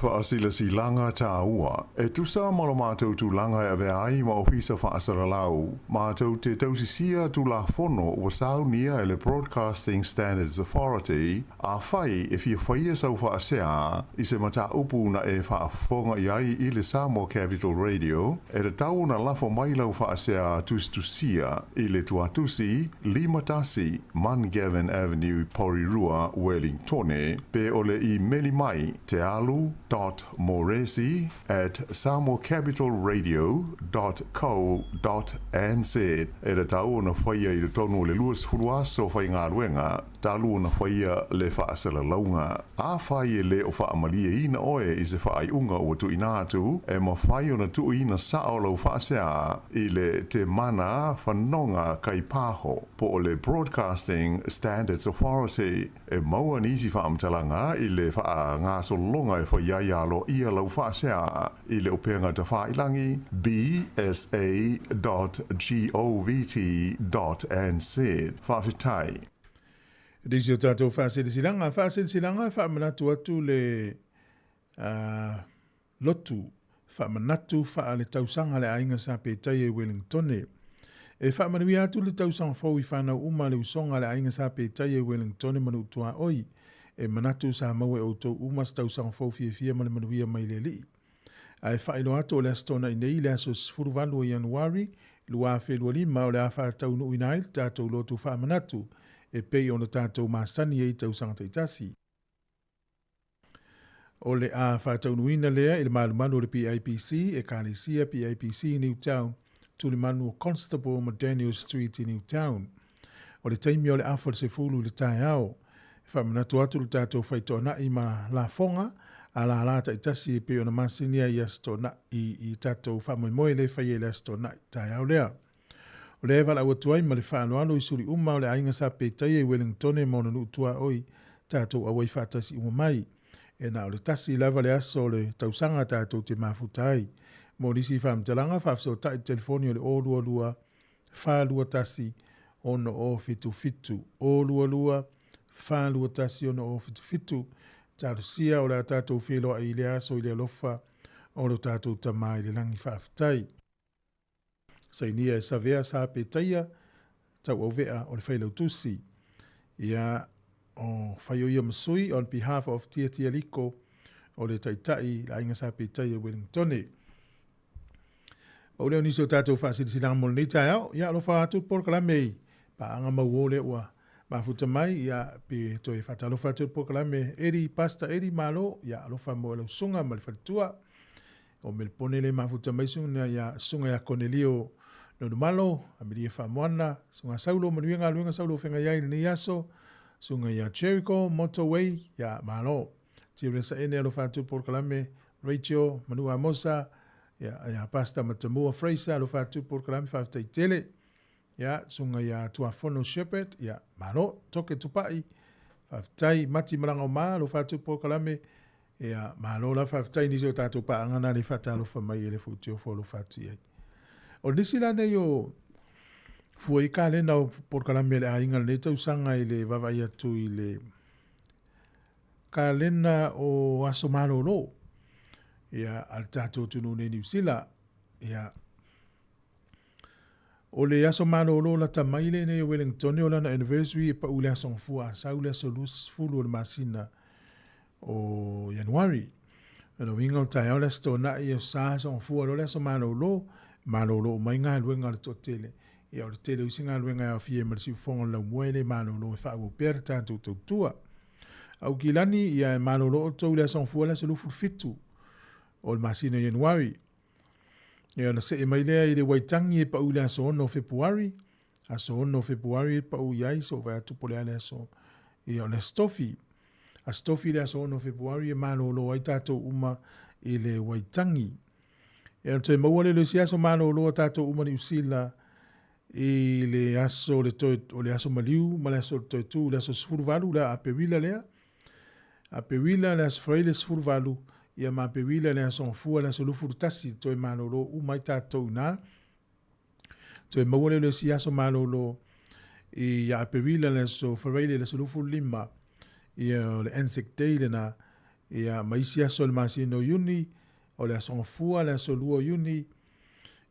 Faasilasilaga tāua. E tusa ma lo matou tulaga e avea ai ma Ofisa Faasalalau, matou te tausisia Tulafono ua saunia e le Broadcasting Standards Authority, Afai e fia faia sau faasea i se mataupu na e faafofoga i ai i le Samoa Capital Radio, e tatau ona lafo mai lau faasea tusitusia i le tuatusi 51 Mungavin Avenue, Porirua, Wellingtone, pe o le imeli mai tealu dot moresi at samoacapitalradio dot co dot nz. E tatau ona faia i totonu o le 20 aso faigaluega talu ona faia le faasalalauga. Afai e le o faamalieina oe i se faaiuga ua tuuina atu, e mafai ona tuuina sao lau faasea i le Temana Fanoga Kaipaho po o le Broadcasting Standards Authority. E maua nisi faamatalaga i le faagasologa e fai ai aloaia lau faasea i le upega tafailagi bsa dot govt dot nz. Faafetai. Nisi o tatou faasilasilaga, faasilasilaga e faamanatu atu le lotu faamanatu faaletausaga a le aiga Sa Petaia i Wellingtone. E faamanuia atu le tausaga fou i fanau uma a le usoga a le aiga Sa Petaia i Wellingtone ma Nuutuaoi. E manatu sa maua e outou uma se tausaga fou fiafia ma le manuia mai le Alii. Ae faailoa atu o le Aso Toonai nei, le aso 18 o Ianuari 2025 o le a faataunuuina ai le tatou lotu faamanatu e pei ona tatou masani ai i tausaga taitasi. O le a faataunuuina lea i le malumalu o le PIPC, Ekalesia PIPC i Newtown, Tulimanu o Constable ma Daniel Street i Newtown. O le taimi o le afa o le 10 i le taeao. E faamanatu atu le tatou faitoanai ma lafoga a lālā taitasi e pei ona masini ai i Aso Toonai i tatou faamoemoe le faia i le Aso Toonai taeao lea. O lea e valaau atu ai ma le faaaloalo i suli uma o le aiga Sa Petaia i Welingtone ma ona nuu tuaoi, tatou auai faatasi uma mai. E na o le tasi lava le aso o le tausaga tatou te mafuta ai. Mo nisi faamatalaga, faafesootai i le telefoni o le 022 421 6077, 022 421 6077. Talosia o le a tatou feiloai i lea aso i le alofa o lo tatou Tama i le lagi. Faafetai. Sainia e Savea Sa Petaia, Tauauvea o le Failautusi. Ia, o Faioia ma Sui on behalf of Tiatia Liko o le Taitai le Aiga Sa Petaia Wellingtone. Pau lea o nisi o tatou faasilasilaga mo lenei taeao. Ia, alofa atu le polokalame i paaga mauō lea ua mafuta mai. Ia, pe toe faatalofa atu le polokalame Eddie, Pastor Eddie Malo. Ia, alofa mo lau susuga ma le faletua. O Melepone le mafuta mai susuga ia susuga ia Konelio Nonumalo, Amelia Faamoana, susuga Saulo Manuia Galuega Saulo o feagai ai i lenei aso, susuga ia Jericho Motorway, ia malo. Teresa Ene alofa atu polokalame, Rachel Manu Amosa, ia, ia Pastor Matamua Fraser alofa atu polokalame faafetai tele. Ia, susuga ia Tuafono Shepherd, ia malo, Toke Tupai, faafetai, Mati Malagaoma alofa atu polokalame, Ia, malo la faafetai nisi o tatou paaga na le faatalofa mai e le fuutiofo alofa atu i ai. O nisi la nei o fua i kalena o polokalame a le aiga lenei tausaga i le vaavaai atu i le kalena o aso malolo ia a le tatou atunuu nei Niu Sila. Ia, o le aso malolo lata mai lenei o Wellingtone o lana anniversary e pau i le aso Gafua Asau le aso 20 o le masina o Ianuari. O le uiga o taeao le Aso Toonai, Aso Sa, Aso Gafua loa le aso malolo, malolo uma ai galuega a le toatele. Ia o le tele o isi galuega e aofia ai ma le siufofoga o le laumua e le malolo e faaauau pea le tatou tautua. Aukilani, ia e malolo outou i le Aso Gafua le aso 27 o le masina o Ianuari. Ia ona see mai lea i le Waitangi e pau i le aso 6 o Fepuari, aso 6 o Fepuari e pau i ai, so vae atu po o le a le aso, ia o le Aso Tofi. Aso Tofi le aso 6 o Fepuari e malolo ai tatou uma i le Waitangi. Ia ona toe maua lea o le isi aso malolo a tatou uma Niu Sila i le aso o le toe, o le aso maliu ma le aso o le toe tu, le aso 18 le Aperila lea. Aperila le aso Faraile 18, ia ma Aperila le aso Gafua le aso 21, toe malolo uma ai tatou ina. Toe maua lea o le isi aso malolo i ia Aperila le aso Faraile le aso 25, ia o le Anzac Day lena. Ia, ma isi aso o le masina o Iuni, o le Aso Gafua, le aso 2 o Iuni,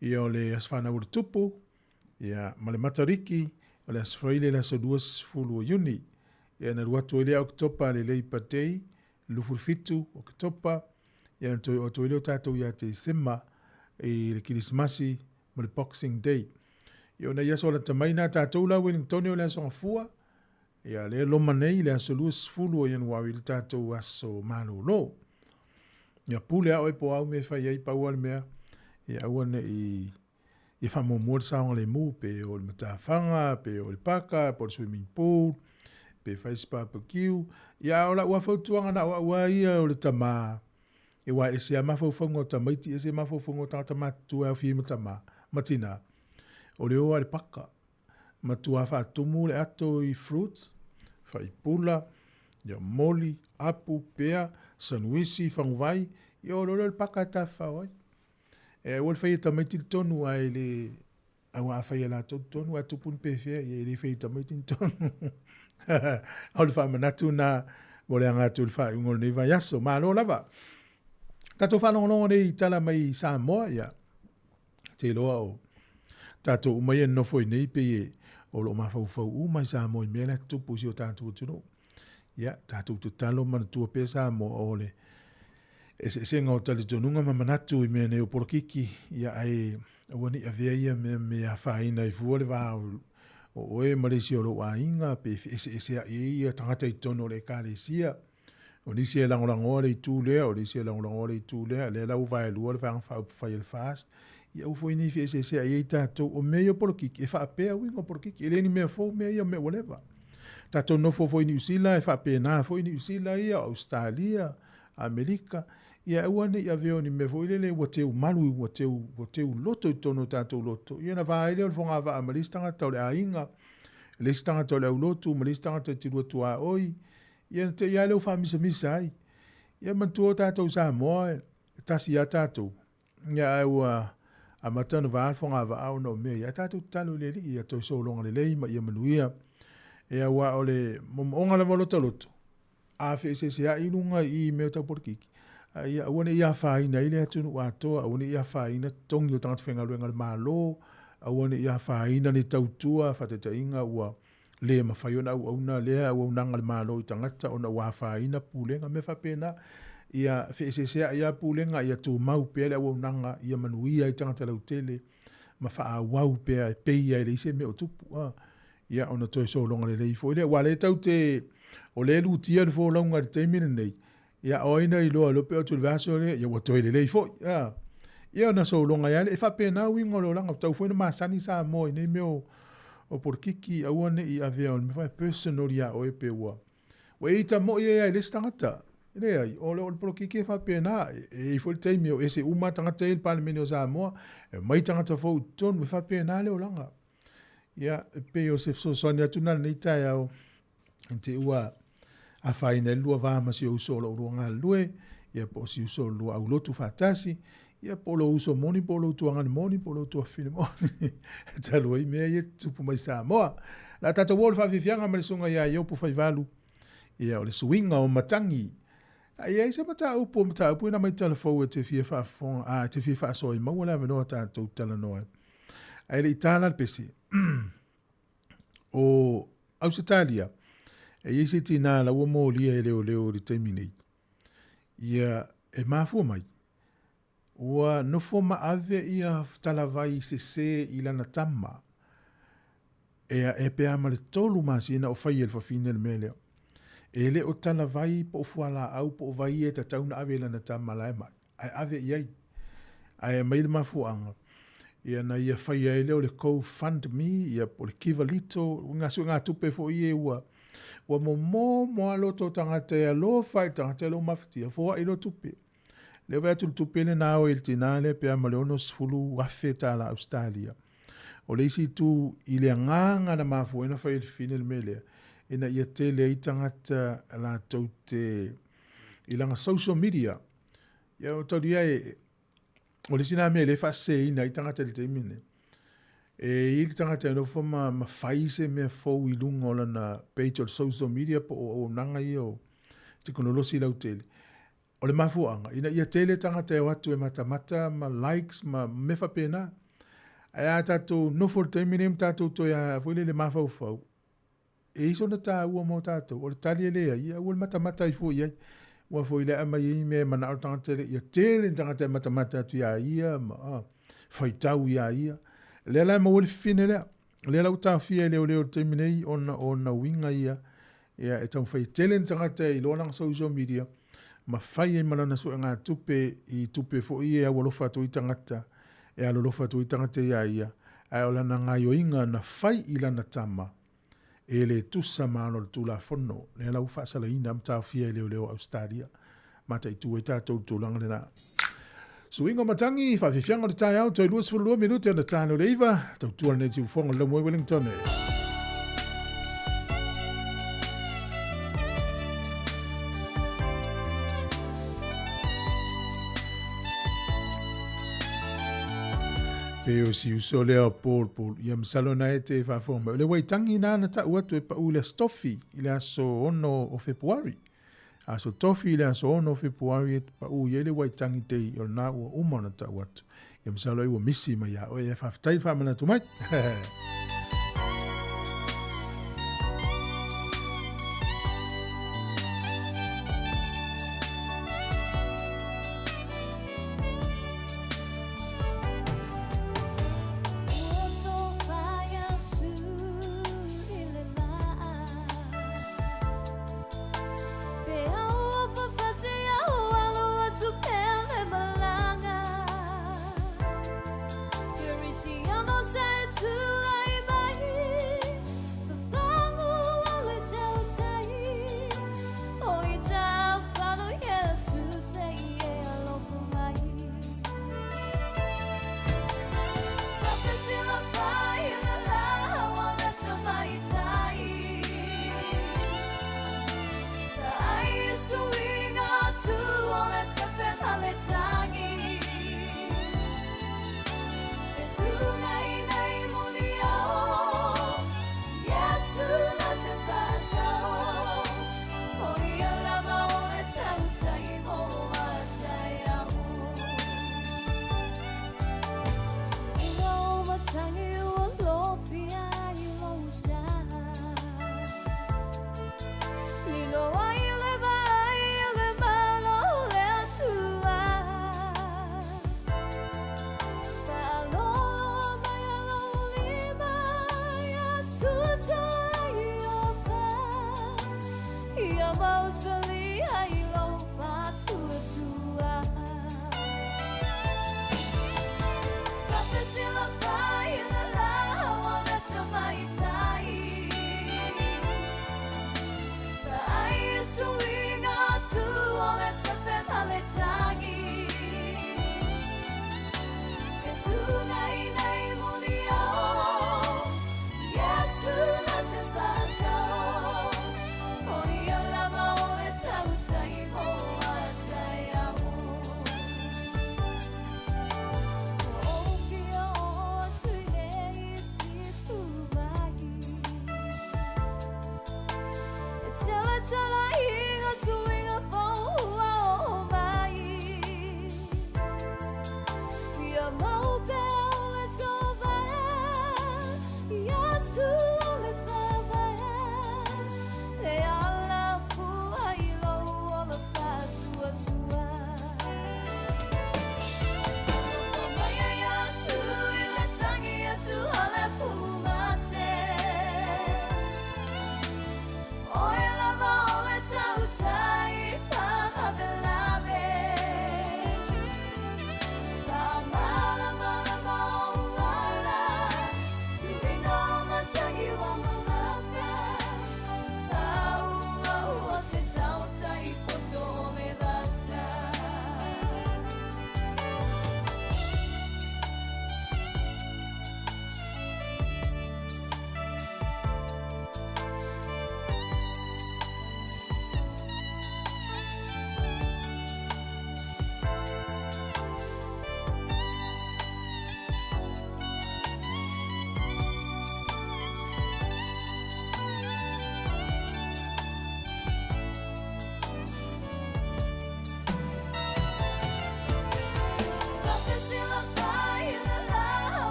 ia o le Aso Fanau o le Tupu, ia, ma le Matariki, o le Aso Faraile, le aso 20 o Iuni. Ia, na alu atu ai lea Oketopa le Labour Day, 27 Oketopa, ia na toe oo atu ai lea o tatou ia Tesema i le Kerisimasi ma le Boxing Day. Ia o nai aso lata mai na tatou la Wellingtone o le Aso Gafua, ia lea loma nei le aso 20 o Ianuari le tatou aso malolo. Ia pule a oe po o au mea e fai ai pau a le mea, ia aua ne i ia faamuamua le saogalemu, pe o le matafaga, pe o le paka, pe o le swimming pool, pe fai se barbecue. Ia a o lau lava fautuaga na o au lava ia o le tama, aua e ese lava mafaufauga o tamaiti, ese mafaufauga o tagata matutua e aofia ai ma tama ma tina, o le o lava i le paka. Matua faatumu le ato i fruits, faipula, ia moli, apu, pea, sanuisi, faguvai, ia o loa lea o le paka e tafafao ai. E aua le fai e tamaiti le tonu ae le aua a fai e latou le tonu ae tupu ni pefea, ia e le fai e tamaiti ni tonu. O le faamanatu na mo le aga atu i le faaiuga o lenei vaiaso. Malo lava. Tatou faalogologo nei i tala mai Samoa, ia te iloa o tatou uma ia e nonofo i nei pei e o lo o mafaufau uma i Samoa i mea la e tutupu i si o tatou atunuu. Ia, tatou tatalo manatua pea Samoa o le eseesega o talitonuga ma manatu i mea nei o polokiki, ia ae aua ne i avea ia mea me afaina ai fua le va o oe ma le isi o lou aiga, pe feeseeseai ai ia tagata i totonu o le Ekalesia. O nisi e lagolagoa le itu lea, o nisi e lagolagoa le itu lea, lea la ua vaelua le Vaega Faaupufai a le FAST, ia aua foi ne i feeseeseai ai tatou. O mea ia o polokiki, e faapea uiga o polokiki, e le ni mea fou mea ia o mea ua leva. Tatou nofo foi i Niu Sila, e faapena foi Niu Sila ia, o Ausetalia, Amerika, ia aua ne i avea o ni mea foi lele ua teu malu, ua teu, ua teu loto i totonu o tatou loto. Ia ona va ai lea o le fogavaa ma le isi tagata o le aiga, le isi tagata o le aulotu ma le isi tagata e te lua tuaoi, ia ona te i lava lea ua faamisamisa ai. Ia manatua o tatou Samoa, e tasi lava tatou, ia ae ua amata ona va le fogavaa ona o mea ia. Ae tatou tatalo i le Alii ia toe sologa lelei ma ia manuia. Ia aua o le moomooga lava o lota loto, a feeseeseai i luga i mea tau polokiki, a ia aua ne i afaina ai le atunuu atoa, aua ne i afaina totogi o tagata faigaluega a le Malo, aua ne i afaina ni tautua, faataitaiga ua le mafai ona auauna lea auaunaga a le Malo i tagata ona ua afaina pulega, mea faapena. Ia feeseeseai lava pulega, ia tumau pea le auaunaga, ia manuia ai tagata lautele ma faaauau pea e pei lava e leai se mea o tupu. A. Ia ona toe sologa lelei foi lea, aua o lea tatou te, o lea e lutia le folauga i le taimi lenei, ia o ai na iloa loa pe oo atu i le vaiaso lea, ia ua toe lelei foi. A. Ia ona sologa ai lava lea. E faapena uiga o le olaga, ua tatau foi ona masani Samoa i nei mea o, o polokiki, aua ne i avea o le mea foi personal ia oe pe ua, ua e ita moi ai lava i le isi tagata. E leai, o le, o le polokiki e faapena, e i ai foi le taimi e o ese uma tagata ia i le Palemene o Samoa, e omai tagata fou i totonu, e faapena le olaga. Ia, e pei o se fesoasoani atu lena i lenei taeao, i te i ua afaina ai le lua va ma si ou uso o lo o lua galulue, ia po o si uso o lo lua aulotu faatasi, ia po o lou uso moni po o lou tuagane moni po o lou tuafafine moni, talu ai mea ia e tutupu mai Samoa. O le a tatou oo i le faafiafiaga ma le susuga ia Iopu Faivalu, ia o le suiga o matagi. A i ai se mataupu o mataupu ina mai talafou e te fia faafofoga, a e te fia faasoa ai, maua le avanoa tatou talanoa ai. Ae le i ta la le pese, o Ausetalia, e i ai se tinā la ua molia e leoleo i le taimi nei. Ia, e mafua mai, ua nofo ma ave ia talavai sesē i lana tama, e ae pe a ma le 3 masina o fai e le fafine le mea lea. E le o talavai po o fualaau po o vai ia e tatau ona ave i lana tama la e mai, ae ave i ai. Ae aumai le mafuaaga, ia na ia faia ai lea o le Go Fund Me, ia po o le Give a Little, ngā suegatupe foi ia ua, ua momomo lava loto o tagata e alofa i le tagata e le o mafatia, foai loa tupe. Lea vaai atu i le tupe lea na ao i le tinā lea pe a ma le $60,000 Ausetalia. O le isi itu i le agaga na mafua ai ona fai e le fafine le mea lea, ina ia tele ai tagata latou te i lana social media. Ia o tau ia e, o le isi lena mea lea e faaseseina ai tagata i le taimi lenei. E i ai le tagata e nofo ma, ma fai se mea fou i luga o lana page o le social media po o auaunaga ia o tekonolosi lautele. O le mafuaaga, ina ia tele tagata e o atu e matamata ma likes ma mea faapena. Ae a tatou nofo i le taimi lenei ma tatou toe a foi lele mafaufau, e i ai sona taua mo tatou. O le tali e leai, ia aua le matamata ai fua i ai. Aua foi o lea e aumai ai mea e manao le tagata ia tele ni tagata e matamata atu iā ia ma faitau iā ia. O lea la e maua ai le fafine lea. O lea la ua taofia e leoleo i le taimi nei ona o ona uiga ia ia e taumafai e tele ni tagata e iloa lana social media ma fai ai ma lana suegatupe i tupe foi ia e aualofa atu ai tagata, e alolofa atu ai tagata iā ia, ae o lana gaioiga na fai i lana tama e le tusa ma ala o le Tulafono, lea la ua faasalaina ma taofia e leoleo o Ausetalia. Mataitu ai tatou i le tulaga lena. Suiga o matagi, faafiafiaga o le taeao, toe 22 minute ona ta lea o le 9, tautua lenei siufofoga o le Laumua i Wellington. Pe o si uso lea o Paul Paul, ia masalo na e te faafofoga mai. O le Waitangi nā na ta'u atu e pa'u i le Aso Tofi i le aso 6 o Fepuari. Aso Tofi i le aso 6 o Fepuari e pa'u i ai le Waitangi Day, o lena ua uma ona ta'u atu. Ia masalo ai ua misi mai iā oe, ae faafetai le faamanatu mai.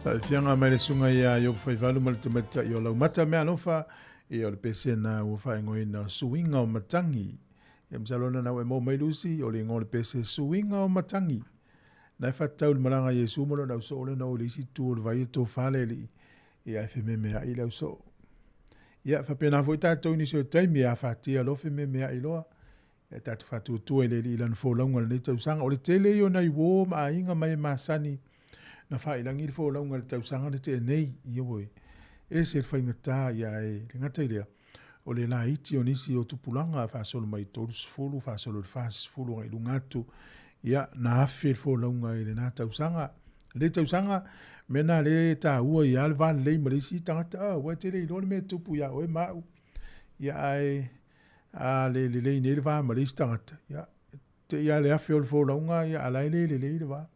Faafiaga mai le susuga ia Iopu Faivalu ma le tamaitai o Laumata Mealofa, ia o le pese na ua faaigoaina o Suiga o Matagi. Ia masalo na ua e maua mai Lucy, o le igoa o le pese Suiga o Matagi. Na e faatatau i le malaga a Iesu ma lona ausoo lea na o i le isi itu o le vai e tofa le Alii, ia ae fememeai le ausoo. Ia faapena foi tatou i nisi o taimi e afatia loa fememeai loa. Ia tatou faatuatua i le Alii i lana folauga i lenei tausaga. O le tele ia o nai uo ma aiga ma e masani na faailagi le folauga i le tausaga na tea nei. Ioe, ese le faigata, ia ae le gata i lea, o le laiti o nisi o tupulaga faasolo mai 30, faasolo i le 40 agai i luga atu, ia, na afe le folauga i lena tausaga. Lenei tausaga, mea na lea e taua ai lava le va lelei ma le isi tagata, ah, ua e te le iloa le mea e tupu ia oe ma au. Ia ae a le lelei nei le va ma le isi tagata, ia, te i lava le afe o le folauga, ia, a la e le lelei le va.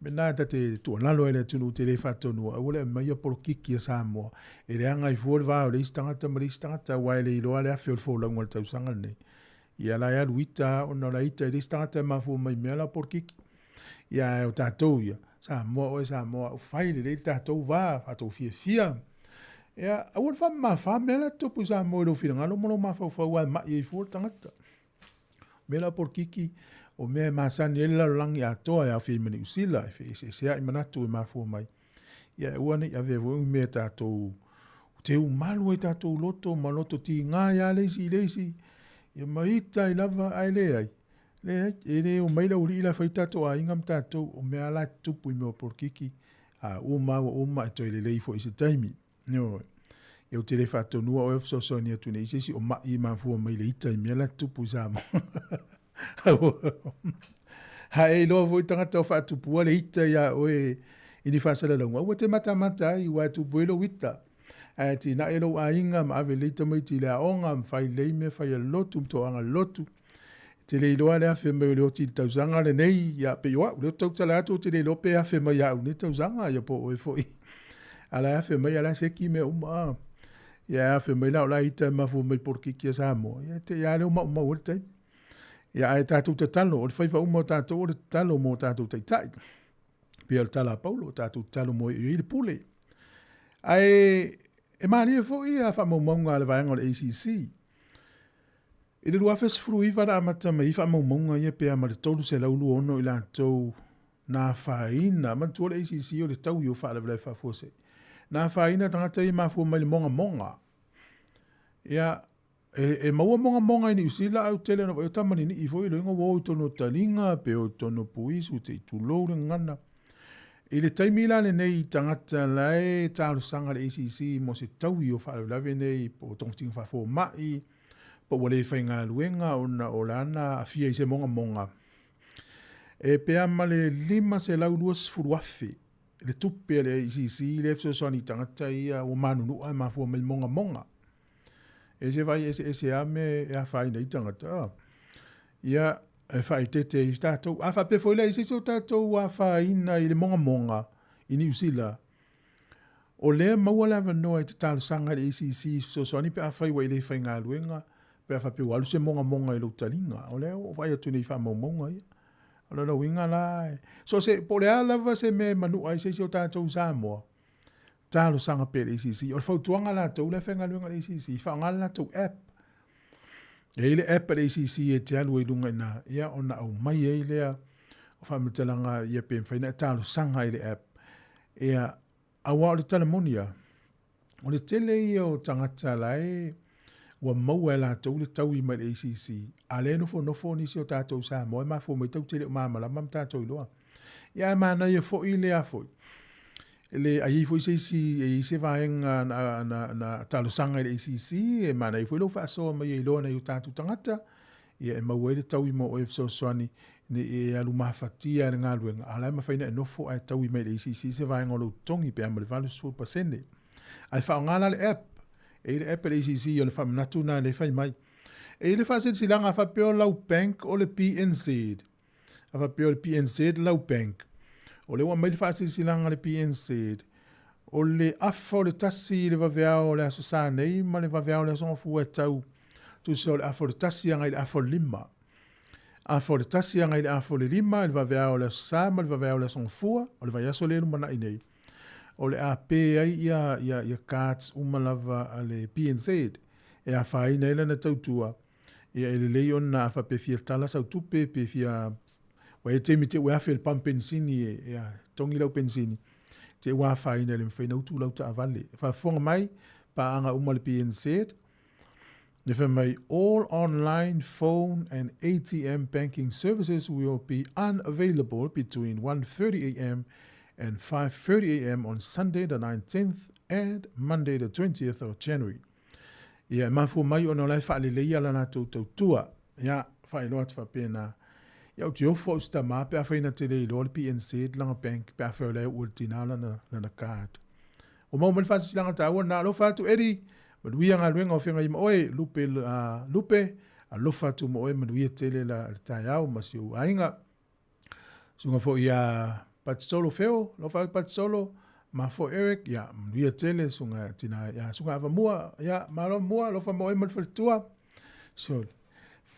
Mena ta te tuualalo ai le atunuu te le faatonuina, aua le aumaia polokiki a Samoa e leaga ai fua le va o le isi tagata ma le isi tagata, aua e le iloa le afe o le folauga i le tausaga lenei. Ia la e alu ita ona o la ita i le isi tagata e mafua mai mea la polokiki. Ia ae o tatou ia, Samoa oe Samoa, fai lelei le tatou va, fatou fiafia. Ia, aua le faamamafa mea la tupu i Samoa i lou finagalo ma lou mafaufau ae mai ai fua le tagata. Mea la polokiki, o mea e masani ai le lalolagi atoa e aofia ai ma Niu Sila, e feeseeseai manatu e mafua mai. Ia e aua ne i avea foi mea tatou te umalu ai tatou loto ma loto tiga ia le isi i le isi, ia ma ita ai lava, ae leai. Leai, e le omai le aualii la e fai tatou aiga ma tatou, o mea la e tutupu i mea o polokiki, a uma ua uma e toe lelei foi i se taimi. Ioe. Ia ou te le faatonuina oe e fesoasoani atu nei i se isi o ma'i e mafua mai le ita i mea la e tutupu i Samoa. A e iloa foi tagata o faatupua le ita iā oe i ni faasalalauga, aua te matamata ai, aua e tupu ai lou ita. Ae atinae lou aiga ma ave lelei tamaiti i le aoga, ma fai lelei mea fai a le lotu ma toaga le lotu. E te le iloa le afe mai o le oti i le tausaga lenei, ia pei o au, lea ou te tautala atu ou te le iloa pe afe mai ia au i lenei tausaga, ia po o oe foi. A la e afe mai, a la e seki mea uma. Ia e afe mai la o la e ita e mafua mai polokiki a Samoa, ia te i lava lea ua maumau ai le taimi. Ia ae tatou tatalo, o le faiva uma o tatou o le tatalo mo tatou taitai. Pei o le tala a Paulo, tatou tatalo mo e i ai le pule. Ae e malie foi a faamaumauga a le vaega o le ACC. I le 2019 na amata mai ai faamaumauga ia pe a ma le 326 i latou na afaina, manatua le ACC o le taui o faalavelave faafuasei, na afaina tagata ia e mafua mai le mogamoga. Ia, e, e maua mogamoga i Niu Sila ae ou tele ona vaai o tamalini'i foi loiga ua o i totonu o taliga pe o i totonu o puisu se i tulou le gagana. I le taimi la lenei i tagata la e talosaga le ACC mo se taui o faalavelave nei po o togafitiga faafomai po ua le faigaluega ona o lana aafia i se mogamoga, e pe a ma le $520,000 le tupe a le ACC lea e fesoasoani i tagata ia ua manunua e mafua mai mogamoga. E se vaai eseese lava mea e afaina ai tagata. Ia, e faaeteete ai tatou. A faapea foi la i se isi o tatou ua afaina i le mogamoga i Niu Sila, o lea e maua le avanoa e te talosaga i le ACC e fesoasoani pe afai ua e le faigaluega, pe a faapea ua alu se mogamoga i lou taliga. O lea ua ou vaai atu nei i faamaumauga ia. O lona uiga la, so o se, po o le a lava se mea e manua ai se isi o tatou i Samoa, talosaga pea i le ACC. O le fautuaga a latou la e faigaluega i le ACC, faaaoga le latou app. E i ai le app a le ACC e te alu ai i luga i ina, ia ona aumai ai lea o faamatalaga ia pe mafai ona e talosaga i le app. Ia, aua o le tala moni lava, o le tele ia o tagata la e ua maua e latou le taui mai le ACC, a lea e nofonofo nisi o tatou Samoa e mafua mai tatou te le o malamalama ma tatou iloa. Ia ae manaia foi lea foi, le a i ai foi se isi, e i ai se vaega na, na, na talosaga i le ACC, e manaia foi lou faasoa mai e iloa nai o tatou tagata, ia e maua ai le taui mo oe e fesoasoani ne i e alu mafatia i le galuega, a o la e mafai ona e nofo ae taui mai i le ACC se vaega o lou totogi pe a ma le 80%. Ae faaaoga la le app, e i ai le app a le ACC o le faamanatu lena lea e fai mai. E i ai le faasilasilaga a faapea o lau bank o le PNZ, a faapea o le PNZ lau bank, o lea ua aumai le faasilasilaga a le PNZ, o le afa o le tasi i le vaveao o le Aso Sa nei ma le vaveao o le Aso Gafua e tau tusa o le afa o le tasi agai i le afa o le lima. Afa o le tasi agai i le afa o le lima i le vaveao o le Aso Sa ma le vaveao o le Aso Gafua, o le vaiaso lea e lumanai nei. o le a pē ai ia, ia, ia cards uma lava a le PNZ e afaina ai lana tautua. Ia e lelei ona a faapea e fia tala sau tupe pe fia ua e taimi te ua afe le pump penisini e, e a, togi lau penisini te ua afaina e le mafai ona utu lau taavale. Faafofoga mai, paaga uma le PNZ, le fai mai all online phone and ATM banking services will be unavailable between 1:30 am and 5:30 am on Sunday the 19th and Monday the 20th of January. Ia, e mafua mai ona o la e faaleleia la latou tautua. Ia, faailoa atu faapena. Ia, ou te ofo au si tama pe afai na te le iloa le PNZ lana bank pe afai o la e ua le tina lana, lana card. Ua maua mai le faasilasilaga taua lena. Alofa atu Eddie, manuia galuega o feagai ma oe, Lupe, Lupe, alofa atu ma oe, manuia tele la le taeao ma si ou aiga. Susuga foi ia Patisolo Feo, alofa atu Patisolo, ma foi Eric, ia, manuia tele, susuga tina, ia, susuga Avamua, ia, malo mua, alofa ma oe ma le faletua. So,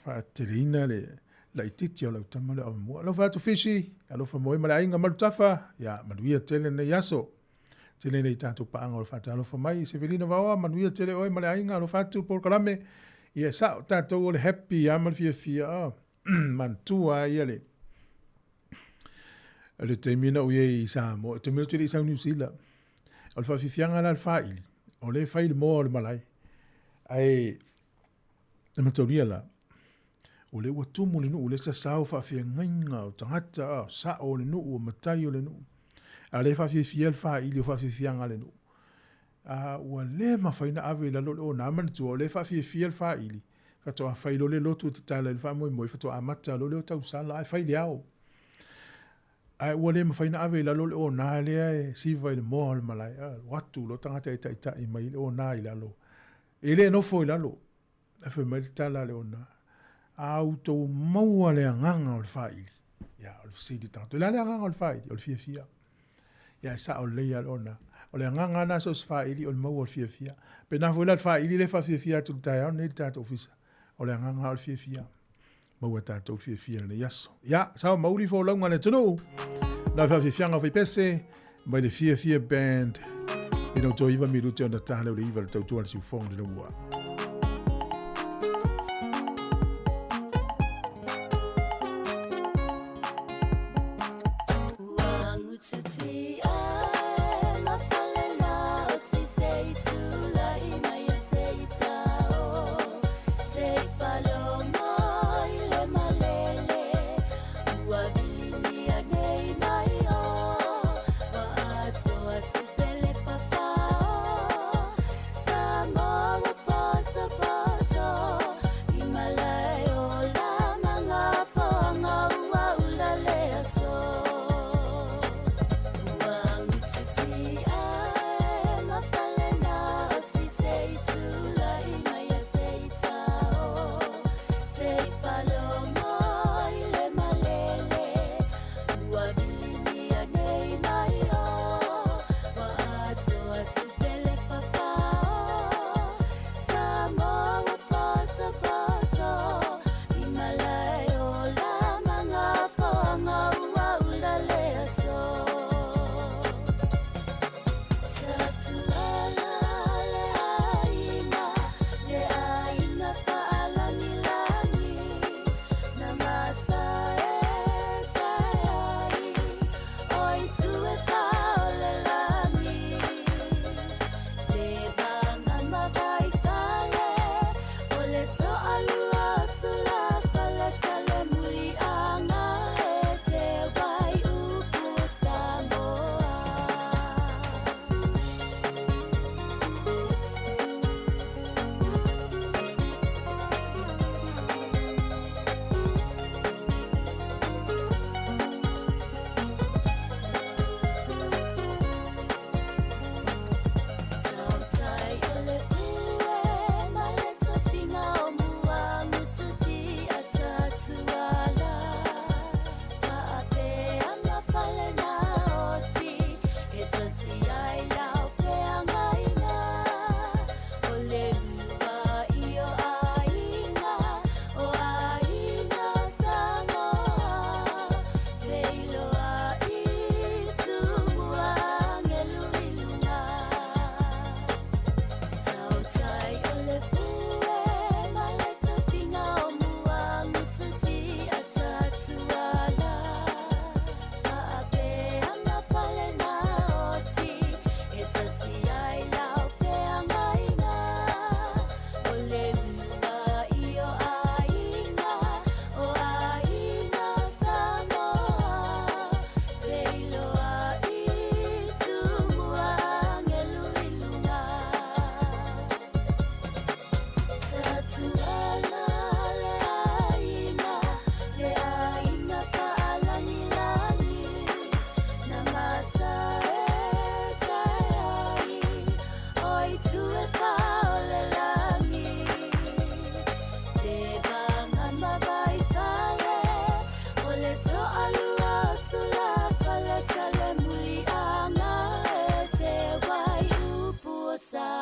faateleina le laitiiti o lau tama lea o Avamua. Alofa atu Fishi, alofa ma oe ma le aiga Malutafa, ia, manuia tele lenei aso. Tele nei tatou paaga o le faatalofa mai. Sevelina Vaoa, manuia tele oe ma le aiga, alofa atu polokalame. Ia, e sao tatou o le happy lava ma le fiafia. Oh. Manatua ai ia le le taimi na ou i ai i Samoa, taimi ou te le i sau Niu Sila. O le faafiafiaga la le faili, o lea e fai le moa o le malae. Ae e mataulia la, o lea ua tumu le nuu, o lea sasao faafeagaiga o tagata, o sao o le nuu, o matai o le nuu. A o lea e faafiafia le faili o faafiafiaga a le nuu. A ua le mafai ona ave i lalo le ona, manatua o lea e faafiafia le faili, faatoa fai loa le lotu e tatala i le faamoemoe, faatoa amata loa lea o tausala, ae fai i le ao. Ae ua le mafai ona ave i lalo le ona lea e siva i le moa o le malae, alu atu loa tagata e taitai mai le ona i lalo. E le nofo i lalo, ae fai mai le tala a le ona, a outou maua le agaga o le faili, ia, o le fesili tagata, o le a le agaga o le faili? O le fiafia. Ia, e sao lelei lava le ona. O le agaga lena so o se faili, o le maua o le fiafia. Pena foi la le faili lea e faafiafia atu i le taeao lenei i le tatou ofisa. O le agaga o le fiafia. Maua tatou fiafia i lenei aso. Ia, sao mauli folauga a le atunuu. Na faafiafiaga o faipese mai le Fiafia Band. Ina o toe 9 minute ona ta leo le 9 le tautua le siufogo le laua.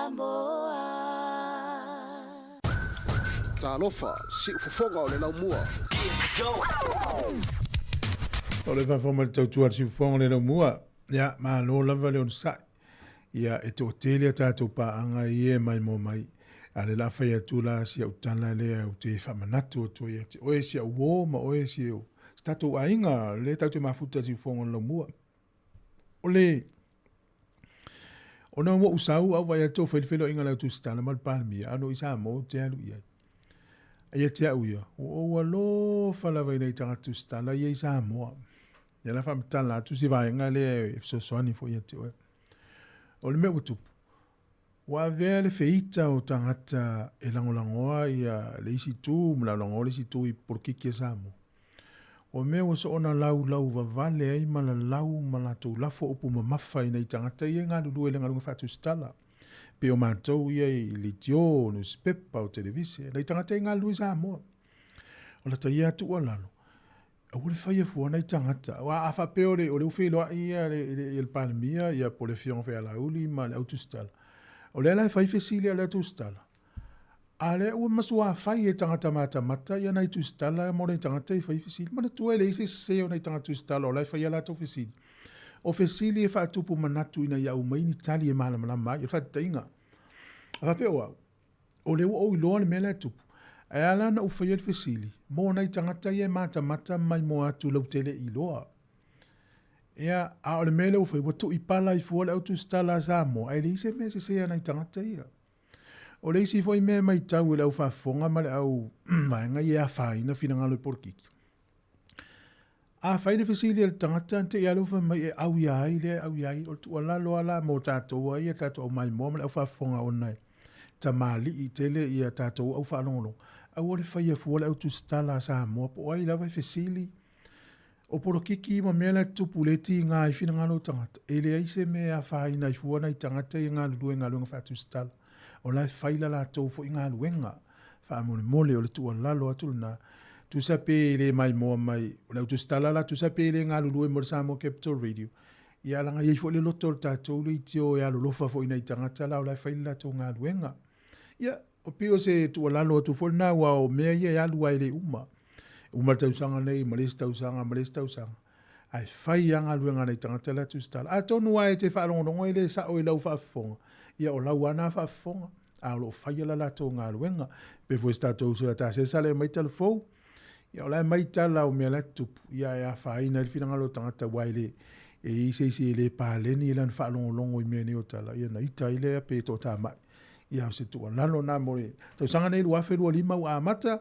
Samoa. Talofa, siufofoga o le laumua. O le faafofoga mai le tautua a le siufofoga o le laumua. Ia, malo lava le onosai. Ia, e toatele a tatou paaga ia e maimoa mai. A o le la fai atu la si au tala lea ou te faamanatu atu ai ia te oe si au uo ma oe si o si tatou aiga lea tatou te mafuta i le siufofoga o le laumua. O le Ona ua ou sau a ou vaai atu o fai le feiloaiga a le au tusitala ma le Palemia, a no i Samoa ou te alu i ai. A ia te au ia, ua ou alofa lava i nai tagata tusitala ia i Samoa. Ia la faamatala atu si vaega lea e fesoasoani foi ia te oe. O le mea ua tupu, ua avea le feita o tagata e lagolagoa ia le isi itu ma lagolagoa le isi itu i polokiki a Samoa. O mea ua soona laulau vavale ai ma lalau ma latou lafo upu mamafa i nai tagata ia e galulue i le galuega faatusitala, pei o matou ia i leitio, nusipepa, o televise, nai tagata ia e galulue i Samoa. O lata ia tuualalo, aua le faia fua nai tagata. Aua a faapea o le, o le ua feiloai ia le, le, le Palemia ia po o le Afioga Fealauli ma le au tusitala, o lea la e fai fesili a le au tusitala, A lea ua masuā fai e tagata matamata ia nai tusitala mo nai tagata i fai fesili. Manatua e leai se sese o nai tagata tusitala o la e fai a latou fesili. O fesili e faatupu manatu ina ia aumai ni tali e malamalama ai. O le faataitaiga, a faapea o au, o lea ua ou iloa le mea la e tupu, ae a la ona ou faia le fesili mo nai tagata ia e matamata maimoa atu lautele iloa. Ia, a o le mea lea ua fai, ua tuipala ai fua le au tusitala a Samoa, ae leai se mea sese a nai tagata ia. O le isi foi mea e matau e le au faafofoga ma le au vaega ia e afaina finagalo i polokiki, a fai le fesili a le tagata te i lava fai mai e au ia ai lea e au ia ai. O le tuualalo lava la mo tatou ai ia tatou au maimoa ma le au faafofoga ona e tamalii tele ia tatou au faalogologo, aua le faia fua le au tusitala a Samoa po o ai lava e fesili. O polokiki ma mea la e tutupu lea e tiga ai finagalo o tagata, e leai se mea e afaina ai fua nai tagata ia e galulue i galuega faatusitala. O la e fai la latou foi galuega. Faamolemole, o le tuualalo atu lena. Tusa pe le maimoa mai, o le au tusitala la, tusa pe le galulue mo le Samoa Capital Radio, ia leaga e i ai foi le loto o le tatou leitio e alolofa foi i nai tagata la o la e fai le latou galuega. Ia, O pei o se tuualalo atu foi lena, aua o mea ia e alu lava e le uma. E uma le tausaga nei ma le isi tausaga ma le isi tausaga, ae fai lava galuega a nai tagata la tusitala. Atonu lava e te faalogologo e le sao i lau faafofoga, ia o lau lava na faafofoga, a o lo o faia la latou galuega. Pei foi o se tatou uso ia Tasesa lea e aumai tala fou, ia o la e aumai tala o mea la e tutupu, ia e afaina ai le finagalo o tagata aua e le, e i ai se isi e le paleni lana faalogologo i mea nei o tala, ia ona ita ai lea pe toatamai. Ia, o se tuualalo lena mo le tausaga nei 2025 ua amata,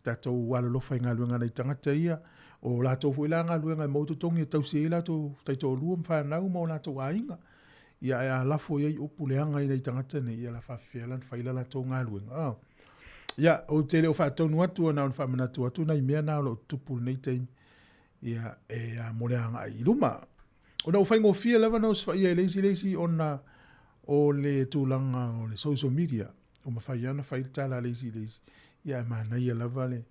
tatou alolofa i galuega a nai tagata ia, o latou foi la galuega e maua totogi e tausi ai latou taitoalua ma fanau ma o latou aiga. Ia, ae a lafo i ai upu leaga i nai tagata nei, ia la faafefea la ona fai la latou galuega. Oh. Ia, ou te le o faatonu atu, na ona faamanatu atu nai mea na o lo o tutupu i lenei taimi, ia, e a, mo le agai i luma. Ona ua faigofie lava ona osofai'a e le isi le isi ona o le tulaga o le social media, ua mafai lava ona fai le tala a le isi i le isi, ia ae manaia lava le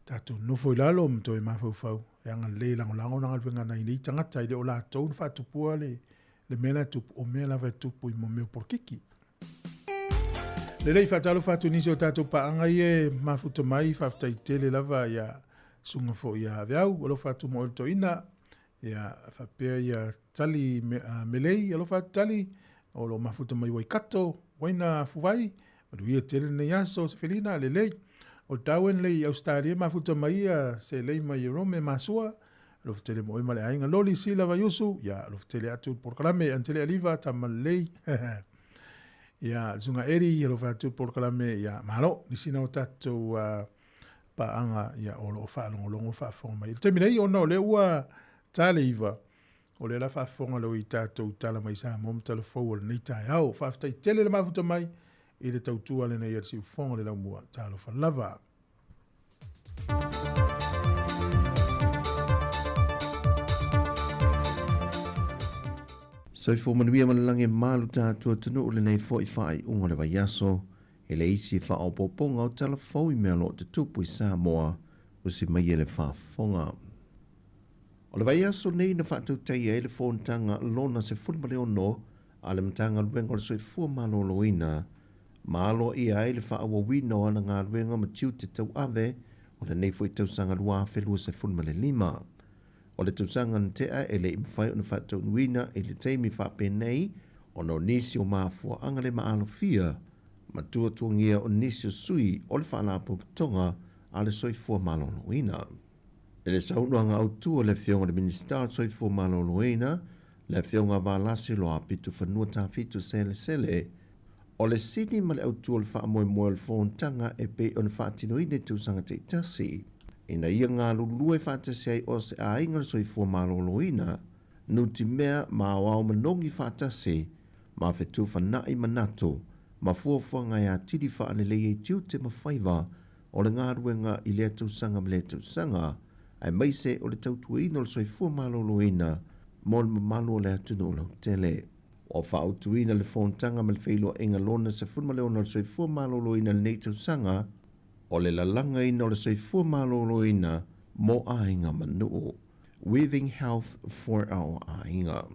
tatou nofo i lalo ma toe mafaufau e agalelei e lagolago na galuega a nai nei tagata, e le o latou na faatupua le, le mea la e tupu, o mea lava e tupu i mea o polokiki. Lelei, faatalofa atu i nisi o tatou paaga ia e mafuta mai, faafetai tele lava ia susuga foi ia Veau, alofa atu mo oe le toeaina, Ia, faapea ia Tali Melei, alofa atu Tali, o lo o mafuta mai Waikato, Waina Fuvai, manuia tele lenei aso, Sefelina, lelei. O Darwin lei i Ausetalia, mafuta mai ia Selei mai Ierome Masua, alofa tele mo oe ma le aiga. Loli Sila Vaiusu, ia, alofa tele atu i le polokalame, Antele Aliva, tama lelei. Ia, le Susuga Eddie, alofa atu i le polokalame, ia, malo, nisi na o tatou paaga ia, o lo o faalogologo faafofoga mai. I le taimi nei, ona o lea ua ta le 9, o lea la faafofoga lou i tatou tala mai Samoa ma tala fou o lenei taeao. Faafetai tele le mafuta mai i le tautua lenei a le siufofoga o le laumua. Talofa lava. Soifua manuia ma le lagi e malu tatou atunuu lenei foi faaiuga o le vaiaso. E le isi faaopoopoga o tala fou i mea o lo o tutupu i Samoa, usi mai e le faafofoga. O le vaiaso nei na faatautaia ai le fonotaga lona 16 a le Matagaluega o le Soifua Maloloina ma aloaia ai le faaauauina o ana galuega ma tiute tauave o lenei foi tausaga 2025. O le tausaga na tea e le'i mafai ona faataunuuina i le taimi faapenei ona o nisi o mafuaaga le maalofia ma tuatuagia o nisi o sui o le Faalapotopotoga a le Soifua Maloloina. I le saunoaga autū a le Afioga i le Minisita o le Soifua Maloloina, le Afioga Valasi Loa-Pitufanua Tafitu Selesele, o le sini ma le autū o le faamoemoe o le fonotaga e pei ona faatinoina i tausaga taitasi, ina ia galulue faatasi ai o se aiga le soifua maloloina, nutimea ma aoao manogi faatasi, ma fetuufana'i manatu, ma fuafuaga e atili faalelei ai tiute ma faiva o le galuega i lea tausaga ma lea tausaga, aemaise o le tautuaina o le soifua maloloina mo le mamalu o le atunuu lautele. Ua faautuina le fonotaga ma le feiloaiga lona 16 o le soifua maloloina i lenei tausaga, o le lalagaina o le soifua maloloina mo aiga ma nuu, Weaving Health for Our Aiga.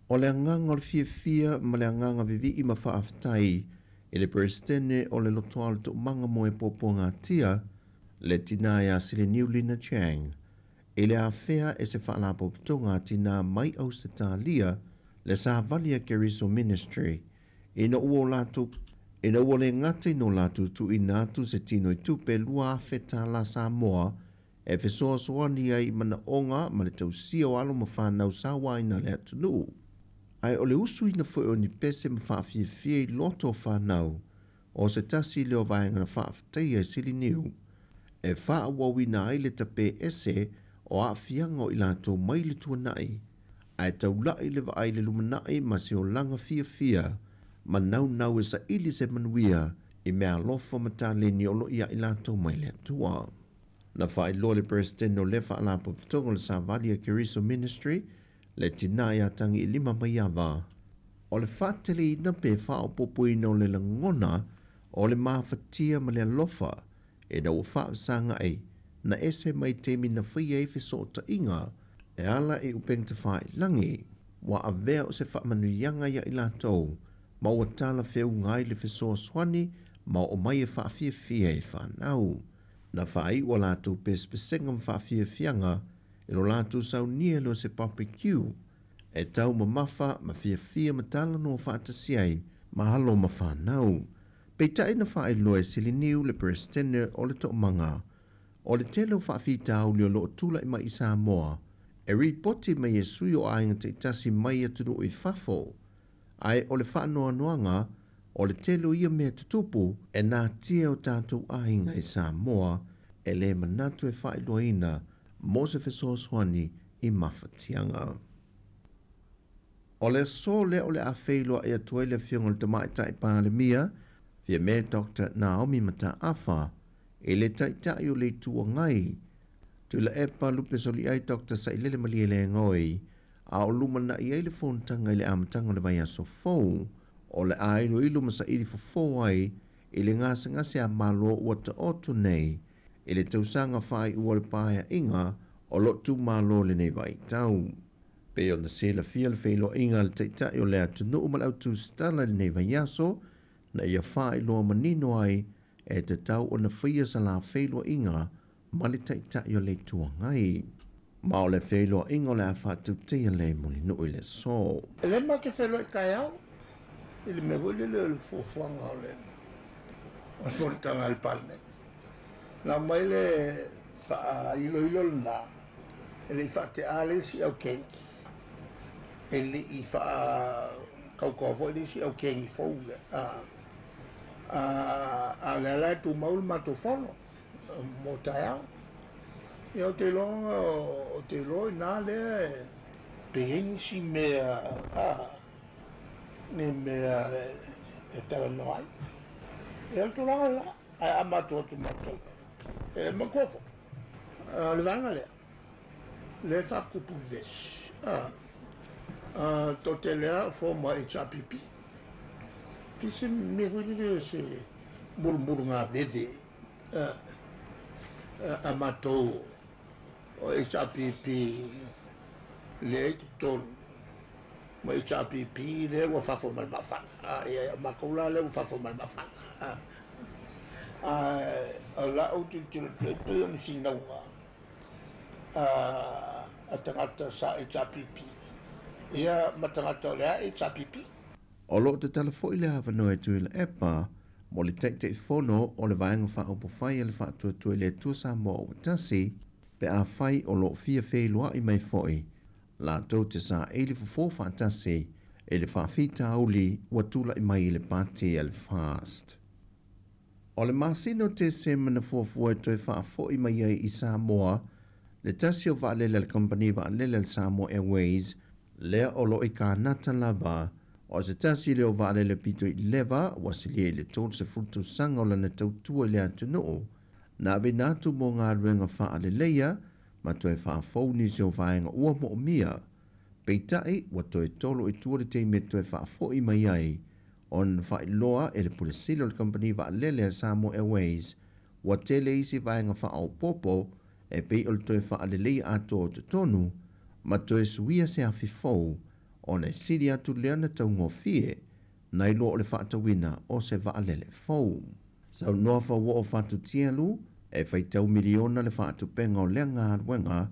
O le agaga o le fiafia ma le agaga vivii ma faafetai i le Peresetene o le Lotoa o le Toomaga mo e Puapuagatia, le tinā ia Siliniu Lina Chang, i le afea e se faalapotopotoga a tinā mai Ausetalia, le Savali a Keriso Ministry, ina ua o latou ina ua le gata ina o latou tuuina atu se tino i tupe 2,000 tālā Samoa e fesoasoani ai i manaoga ma le tausia o alo ma fanau sauaina a le atunuu. Ae o le usuina foi o ni pese ma faafiafia i loto o fanau, o se tasi lea o vaega na faafetaia e Siliniu, e faaauauina ai le tapē ese o aafiaga o i latou mai le tuanai, ae taula'i le vaai i le lumanai ma se olaga fiafia ma naunau e saili se manuia i meaalofa ma taleni o lo o ia i latou mai le Atua. Na faailoa le Peresetene o lea Faalapotopotoga o le Savali a Keriso Ministry, le tinā ia Tagiilima Maiava, o le faateleina pe faaopoopoina o le lagona o le mafatia ma le alofa ina ua faafesagaʻi na ese mai taimi na faia ai fesootaiga e ala i upegatafailagi ua avea o se faamanuiaga ia i latou ma ua talafeuga ai le fesoasoani ma oo mai e faafiafia i fanau. Na faaiu a latou pesepesega ma faafiafiaga i lo latou saunia lea o se barbecue e taumamafa ma fiafia ma talanoa faatasi ai ma alo ma fanau. Peitai na faailoa e Siliniu le Peresetene o le Toomaga o le tele o faafitauli o lo o tula'i mai i Samoa e ripoti mai e sui o aiga taitasi mai atunuu i fafo, ae o le faanoanoaga o le tele o ia mea tutupu e natia o tatou aiga i Samoa e lē manatu e faailoaina mo se fesoasoani i mafatiaga. O le aso lea o le a feiloai atu ai le Afioga i le Tamaitai Palemia, Fiame Doctor Naomi Mataafa, i le Taitai o le Itu Agai, Tuilaepa Lupesoliai Doctor Sailele Malielegaoi, a o lumanai ai le fonotaga i le amataga o le vaiaso fou, o le a iloilo ma saili fofo ai i le gasegase a Malo ua taoto nei i le tausaga faaiua o le paeaiga o lo o tumalo lenei vaitau. Pei ona silafia le feiloaiga a le Taitai o le atunuu ma le autusitala i lenei vaiaso, na ia faailoa manino ai e tatau ona faia sa la feiloaiga ma le Taitai o le Itu Agai. Ma o le feiloaiga o le a faatautaia lea i Mulinuu i le aso. E le ma te feiloai taeao i le mea foi lele o le fuafuaga o le fonotaga a le Palemene. Na aumai le faailoilo lena e le i faatea le isi aukengi, e le i faatautoa foi le isi aukengi fou lea. A o lea la e tumau le matou fono mo taeao. Ia ou te iloa, ou te iloa i ina lea pe i ai nisi mea, ni mea e talanoa ai. Ia o le tulaga lena, ae a matou atu matou, e manatua foi, o le vaega lea, lea e faatupu vevesi, toatele lava o former HRPP. Pei se mea foi lele o se mulumulugaveve a matou o HRPP lea i totonu. Ma HRPP lea ua fafo ma le mafana. Ia, o matou la lea ua fafo ma le mafana. Ae o la'u tilotilo atu e pei o ni finauga a tagata sa HRPP ia ma tagata o le a HRPP. O loo tatala foi le avanoa e Tuilaepa mo le Taitaifono o le Vaega Faaupufai a le Faatuatua i le Atua Samoa ua Tasi pe afai o loo fia feiloai mai foi latou te saili fofo faatasi i le faafitauli ua tulai mai i le pati a le FAST. O le masina o Tesema na fuafua e toe faafoi mai ai i Samoa le tasi o vaalele a le kamupani vaalele a le Samoa Airways lea o lo o i Kanata lava. O se tasi lea o vaalele pito i leva ua silia i le 30 tausaga o lana tautua i le atunuu na aveina atu mo galuega faaleleia ma toe faafou nisi o vaega ua moomia. Peitai, ua toe tolo i tua le taimi e toe faafoi mai ai ona faailoa e le Pule Sili o le Kamupani Vaalele a Samoa Airways ua tele isi vaega faaopoopo e pei o le toe faaleleia atoa o totonu ma toe suia se afi fou ona e sili atu lea ona taugofie nai loa o le faatauina o se vaalele fou. Saunoa Fauoo Fatutialu, e faitau miliona le faatupenga o lea galuega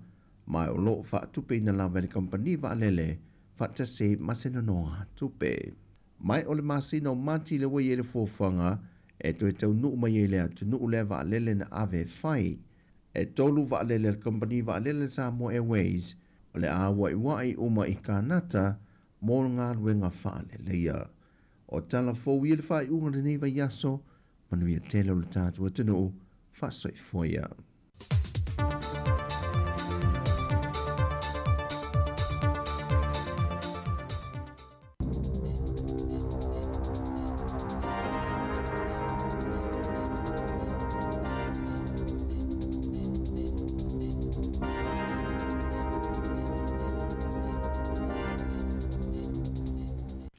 ma o loo faatupeina lava e le kamupani vaalele faatasi ma se nonogatupe. Mai o le masina o Mati le ua i ai le fuafuaga e toe taunuu mai ai i le atunuu lea vaalele na ave e fai. E tolu vaalele a le kamupani vaalele Samoa Airways o le a ua'iua'i uma i Kanata mo galuega faaleleia. O tala fou ia i le faaiuga o lenei vaiaso, manuia tele o le tatou atunuu, faasoifua ia.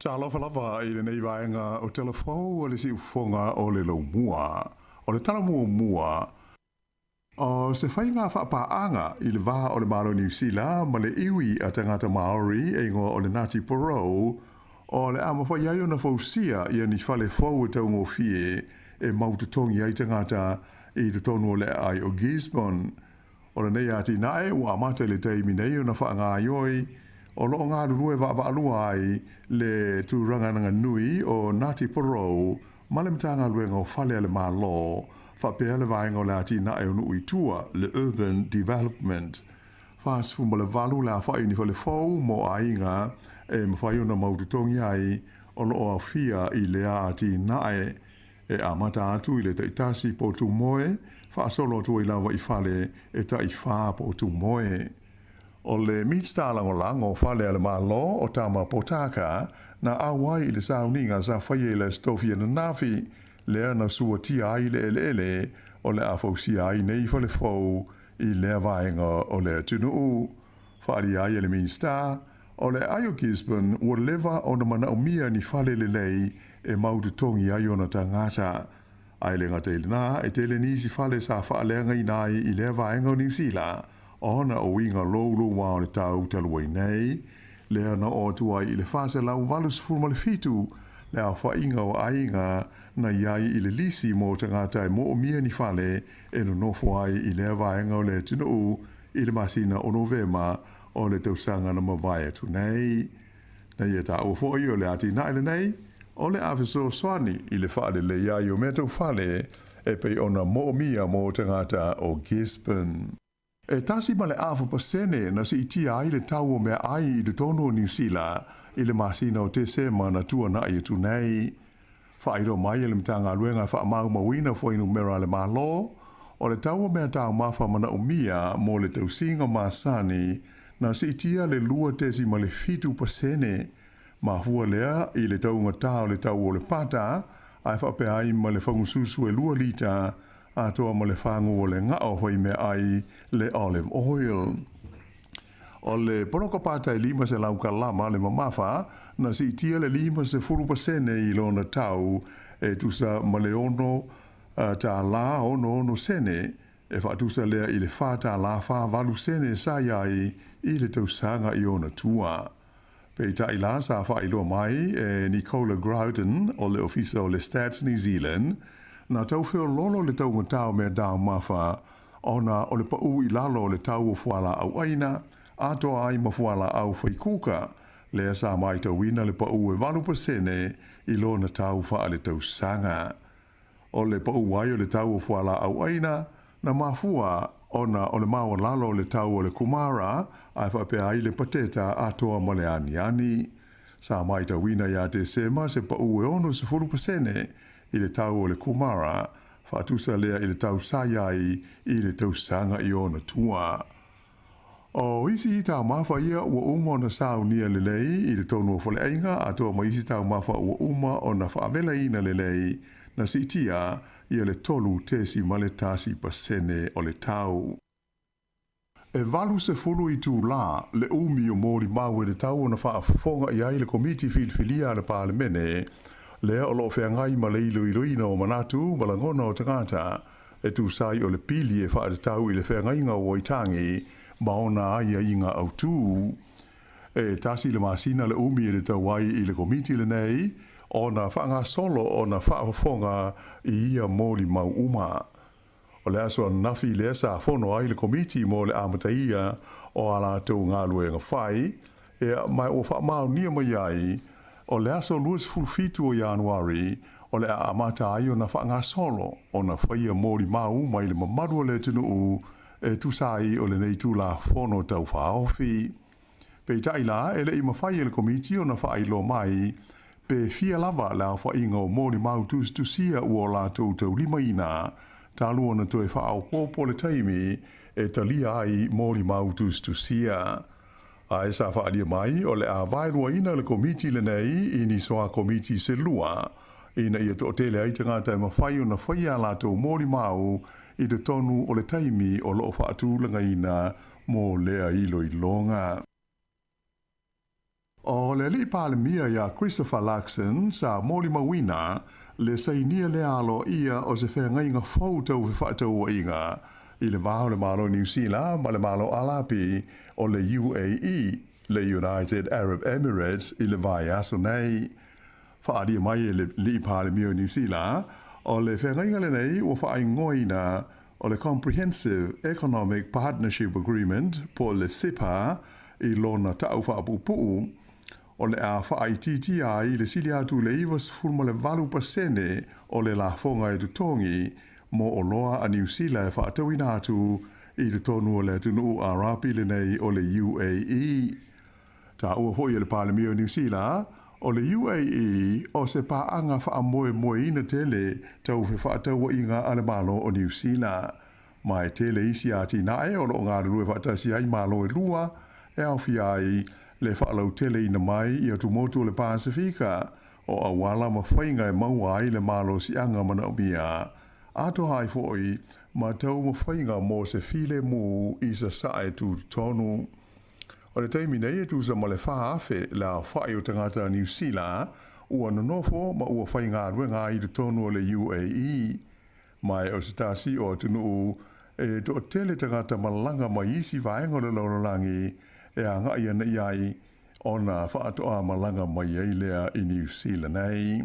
Talofa lava i lenei vaega o Telefou o le Siufofoga o le Laumua. O le tala muamua, o se faiga faapaaga i le va o le Malo o Niu Sila ma le iwi a tagata Maori e igoa o le Ngāti Porou, o le a mafai ai ona fausia ia ni fale fou e taugofie e mau totogi ai tagata i totonu o le aai o Gisborne. O lenei atinae ua amata i le taimi nei ona faagaoioi, o lo o galulue vaavaalua ai le tūranganaga nui o Ngāti Porou ma le Matagaluega o Fale a le Malo, faapea le vaega o le atinae o nuu i tua, le Urban Development. 48 le aofai o ni fale fou mo aiga e mafai ona mau totogi ai o lo o aofia i lea atinae. E amata atu i le taitasi potu moe, faasolo atu ai lava i fale e taiwhā potu moe. O le Minista Lagolago o Fale a le Malo o Tama Potaka na auai i le sauniga sa faia i le Aso Tofi ananafi, lea na suatia ai le eleele o le a fausia ai nei fale fou i lea vaega o le atunuu. Faaalia ai e le Minista, o le aai o Gisborne ua leva ona manaomia ni fale lelei e mau totogi ai ona tagata. Ae le gata i lena, e tele nisi fale sa faaleagaina ai i lea vaega o Niu Sila, ona o uiga louloua o le tau talu ai nei, lea na oo atu ai i le 487 le aofaiga o aiga na i ai i le lisi mo tagata e moomia ni fale e nonofo ai i lea vaega o le atunuu i le masina o Novema o le tausaga na mavae atu nei. Na ia taua foi o le atinae lenei, o le a fesoasoani i le faalelei ai o mea tau fale e pei ona moomia mo tagata o Gisborne. E 1.5% na siitia ai le tau o meaai i totonu o Niu Sila i le masina o Tesema na tuanai atu nei. Faailoa mai e le Matagaluega e Faamaumauina Fuainumera a le Malo, o le tau o mea taumafa manaomia mo le tausiga masani na siitia le 2.7%, mafua lea i le taugatā o le tau o le pata, ae faapea ai ma le fagususu e lua lita atoa ma le fagu o le gao fai meaai le olive oil. O le poloka pata e 500 kalama le mamafa, na siitia le 50% i lona tau e tusa ma le $6 66 sene, e faatusa lea i le $4.48 sa i ai i le tausaga i ona tua. Peitai la sa faailoa mai e Nicola Growden o le Ofisa o le Stats New Zealand, na tau feoloolo le taugata o mea taumafa ona o le paʻu i lalo o le tau o fualaau ʻaina, atoa ai ma fualaau faikuka, lea sa matauina le paʻu e 8% i lona tau faaletausaga. O le paʻu ai o le tau o fualaau ʻaina, na mafua ona o le maualalo o le tau o le kumara ae faapea ai le pateta atoa ma le aniani. Sa matauina ia Tesema se paʻu e 60% i le tau o le kumara, faatusa lea i le tau sa i ai i le tausaga i ona tua. O isi taumafa ia ua uma ona saunia lelei i totonu o faleaiga atoa ma isi taumafa ua uma ona faavelaina lelei na siitia ia le 3.1% o le tau. E 80 itulā le umi o molimau e tatau ona faafofoga i ai le Komiti Filifilia a le Palemene, lea o lo o feagai ma le iloiloina o manatu ma lagona o tagata e tusa ai o le pili e faatatau i le feagaiga o Waitangi ma ona aiaiga autū. E tasi le masina le umi e tatau ai i le Komiti lenei ona faagasolo ona faafofoga i ia molimau uma. O le aso ananafi lea sa fono ai le Komiti mo le amataia o a latou galuega fai, ma ua faamaonia mai ai, o le aso 27 o Ianuari o le a amata ai ona faagasolo ona faia molimau mai le mamalu o le atunuu e tusa ai o lenei Tulafono Tau Faaofi. Peitai la, e le i mafai e le Komiti ona faailoa mai pe fia lava le aofaiga o molimau tusitusia ua latou taulimaina, talu ona toe faaopoopo le taimi e talia ai molimau tusitusia. Ae sa faaalia mai o le a vaeluaina le Komiti lenei i ni soa Komiti se lua, ina ia toatele ai tagata e mafai ona faia a latou molimau i totonu o le taimi o lo o faatulagaina mo lea iloiloga. O le alii Palemia ia Christopher Luxon sa molimauina le sainia lea aloaia o se feagaiga fou tau fefaatauaiga i le va o le Malo Niu Sila ma le Malo Arapi o le UAE, le United Arab Emirates i le vaiaso nei. Faaalia mai e le alii Palemia o Niu Sila, o le feagaiga lenei ua faaigoaina o le Comprehensive Economic Partnership Agreement po o le CEPA i lona ta'u faapuupuu, o le a faaitiitia ai le sili atu i le 98% o le lafoga e totogi mo oloa a Niu Sila e faatauina atu i totonu o le atunuu Arapi lenei o le UAE. Taua foi e le Palemia o Niu Sila, o le UAE o se paaga faamoemoeina tele tau fefaatauaiga a le Malo o Niu Sila. Ma e tele isi atinae o lo o galulue faatasi ai Malo e lua e aofia ai le faalauteleina mai i atumotu o le Pasefika o auala ma faiga e maua ai le malosiaga manaomia, atoa ai foi ma taumafaiga mo se filemu i sasae tutotonu. O le taimi nei e tusa ma le 4,000 le aofai o tagata Niu Sila ua nonofo ma ua faigaluega ai i totonu o le UAE. Ma o se tasi o atunuu e toatele tagata malaga mai isi vaega o le lalolagi e agai ana i ai ona faatoa malaga mai ai lea i Niu Sila nei.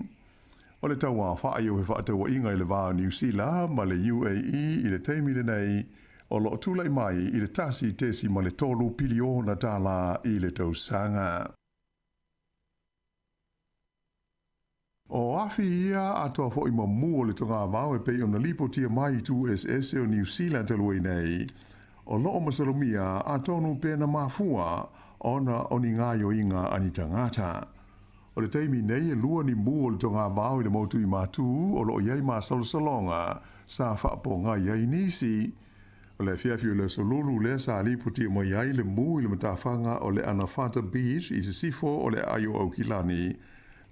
O le tauaofai o fefaatauaiga i le va o Niu Sila ma le UAE i le taimi lenei, o lo o tulai mai i le 1.3 piliona tālā i le tausaga. O afi ia atoa foi ma mu o le togavao e pei ona lipotia mai i itu eseese o Niu Sila talu ai nei, o lo o masalomia atonu pe na mafua ona o ni gaoioiga a ni tagata. O le taimi nei e lua ni mu o le togavao i le motu i Matū o lo o i ai masalosaloga sa faapogai ai nisi. O le afiafi o le Aso Lulu lea sa lipotia mai ai le mu i le matafaga o le Anawhata Beach i sisifo o le aai o Aukilani,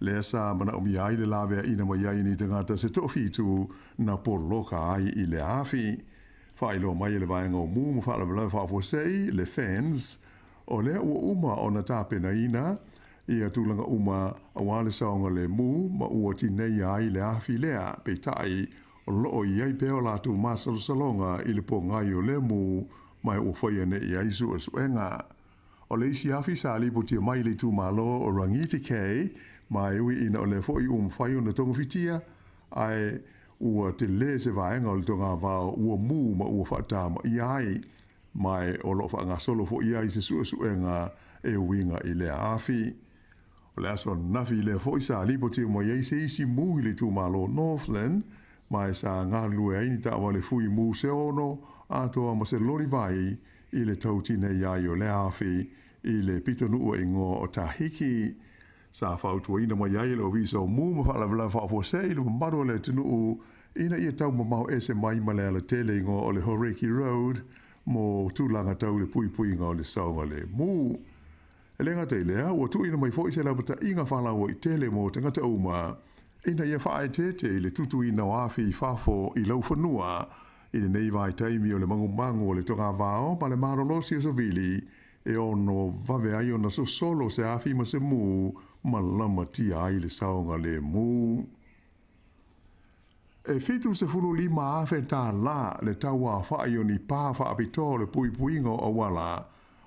lea sa manaomia ai le laveaina mai ai e ni tagata se toafitu na poloka ai i le afi. Faailoa mai e le vaega o mu ma faalavelave faafuasei, le FENZ, o lea ua uma ona tapenaina ia tulaga uma aua le saogalemu ma ua tineia ai le afi lea, peitai o lo o i ai pea o latou masalosaloga i le pogai o le mu ma ua faia nei ai suesuega. O le isi afi sa lipotia mai i le itumalo o Rangitikei, ma e ui ina o lea foi ua mafai ona togafitia, ae ua telē se vaega o le togavao ua mū ma ua faatamaia ai, ma e o lo o faagasolo foi ai se suesuega e uiga i lea afi. O le aso ananafi lea foi sa lipotia mai ai se isi mū i le itumalo o Northland, ma e sa galulue ai ni taavale fui mū se ono atoa ma se loli vai i le tautinei ai o lea afi i le pitonuu e igoa o Tahiki. Sa fautuaina mai ai e le Ofisa o Mū ma Faalavelave Faafuasei i le mamalu o le atunuu ina ia taumamao ese mai ma le alatele igoa o le Horeki Road mo tulaga tau le puipuiga o le saogalemu. E le gata i lea, ua tuuina mai foi se lapataiga faalauaitele mo tagata uma ina ia faaeteete i le tutuina o afi i fafo i laufanua i lenei vaitaimi o le magumagu o le togavao ma le malolosi o savili e ono vave ai ona sosolo se afi ma se mū ma lamatia ai le saogalemu. E $75,000 le tauaofai o ni pā faapitoa o le puipuiga o auala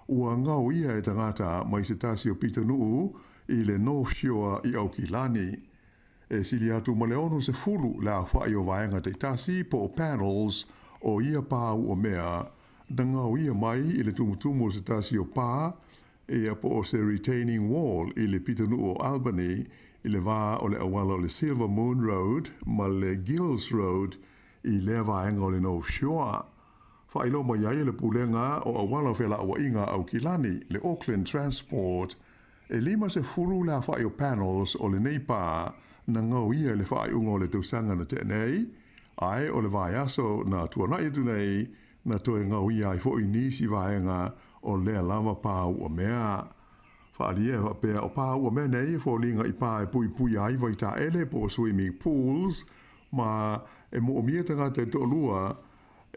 ua gaoia e tagata mai se tasi o pitonuu i le North Shore i Aukilani. E sili atu ma le 60 le aofai o vaega taitasi po o panels o ia pā uamea na gaoia mai i le tumutumu o se tasi o pā ia po o se retaining wall i le pitonuu o Albany i le va o le auala o le Silver Moon Road ma le Gills Road i lea vaega o le North Shore. Faailoa mai ai e le Pulega o Auala o Felauaiga a Aukilani, le Auckland Transport, e 50 le aofai o panels o lenei pā na gaoia i le faaiuga o le tausaga na tea nei, ae o le vaiaso na tuanai atu nei na toe gaoia ai foi nisi vaega o lea lava pā uamea. Faaalia e faapea o pā uamea nei e foliga i pā e puipuia ai vaitaele po o swimming pools ma e moomia tagata e toalua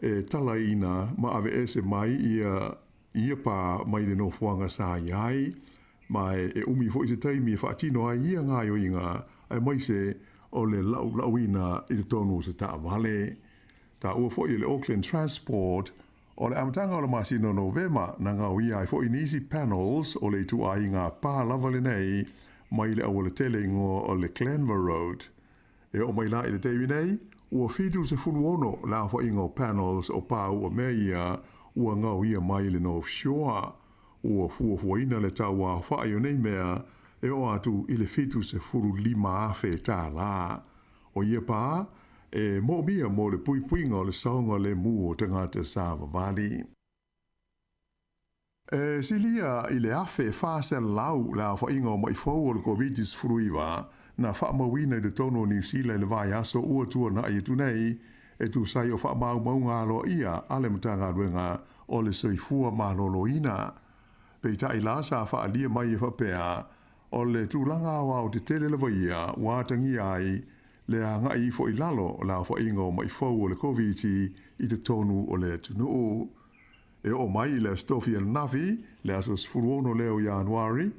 e talaina ma aveese mai ia ia pā mai le nofoaga sa i ai, ma e umi foi se taimi e faatino ai ia gaoioiga aemaise o le laulauina i totonu o se taavale. Taua foi e le Auckland Transport, o le amataga o le masina o Novema na gaoia ai foi nisi panels o le ituaiga pā lava lenei mai le aualatele igoa o le Glenvar Road. E oo mai la i le taimi nei, ua 76 le aofaiga o panels o pā uamea ia ua gaoia mai le North Shore. Ua fuafuaina le tau aofai o nei mea e oo atu i le $75,000. O ia pā, e moomia mo le puipuiga o le saogalemu o tagata savavali. E silia i le 1,400 le aofaiga o maʻi fou o le Koviti-19 na faamauina i totonu o Niu Sila i le vaiaso ua tuanai atu nei, e tusa ai o faamaumauga aloaia a le Matagaluega o le Soifua Maloloina. Peitai la sa faaalia mai e faapea, o le tulaga aoaotetele lava ia ua atagia ai le agai ifo i lalo o le aofaiga o maʻi fou o le Koviti i totonu o le atunuu. E oo mai i le Aso Tofi ananafi, le aso 16 lea o Ianuari,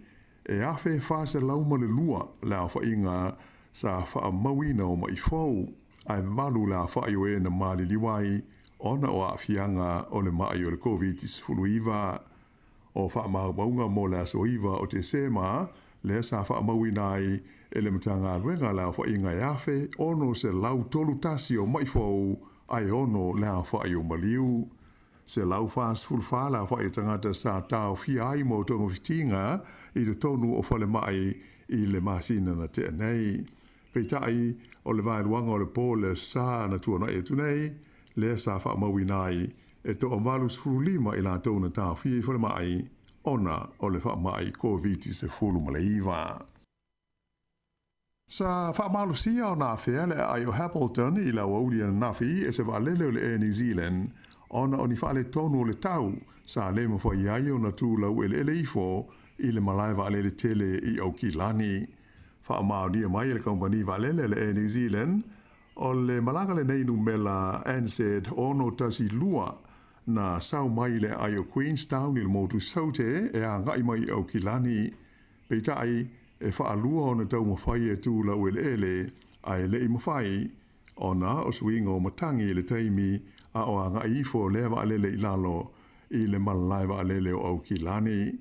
e 1,402 le aofaiga sa faamauina o maʻi fou, ae valu le aofai o e na maliliu ai ona o aafiaga o le maʻi o le Koviti-19. O faamaumauga mo le aso 9 o Tesema lea sa faamauina ai e le Matagaluega le aofaiga e 1,631 o maʻi fou ae ono le aofai o maliu. 144 le aofai o tagata sa taofia ai mo togafitiga i totonu o falemai i le masina na tea nei. Peitai, o le vaeluaga o le po le sa na tuanai atu nei, lea sa faamauina ai e toa 85 i latou na taofia i falemai ona o le faamai Koviti-19. Sa faamalosia ona afea le aai o Hamilton i le aoauli ananafi e se vaalele o le Air New Zealand ona o ni faaletonu o le tau sa le mafai ai ona tu laueleele ifo i le malae vaalele tele i Aukilani. Faamaonia mai e le kamupani vaalele a le Air New Zealand o le malaga lenei numela NZ612 na sau mai i le aai o Queenstown i le motu Saute e agai mai i Aukilani. Peitai, e faalua ona taumafai e tu laueleele, ae le i mafai, ona o suiga o matagi i le taimi a o agai ifo lea vaalele i lalo i le malae vaalele o Aukilani.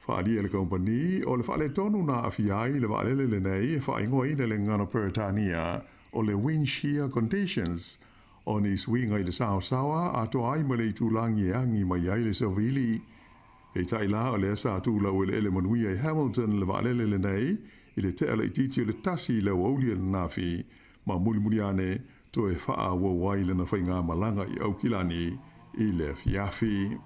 Faaalia e le kamupani, o le faaletonu na aafia ai le vaalele lenei e faaigoaina i le gagana Peretania o le wind shear conditions, o ni suiga i le saosaoa atoa ai ma le itulagi e agi mai ai le savili. Peitai la, o lea sa tu laueleele manuia i Hamilton le vaalele lenei i le tea laitiiti o le 1 i le aoauli ananafi, ma mulimuli ane toe faaauau ai lana faigamalaga i Aukilani i le afiafi.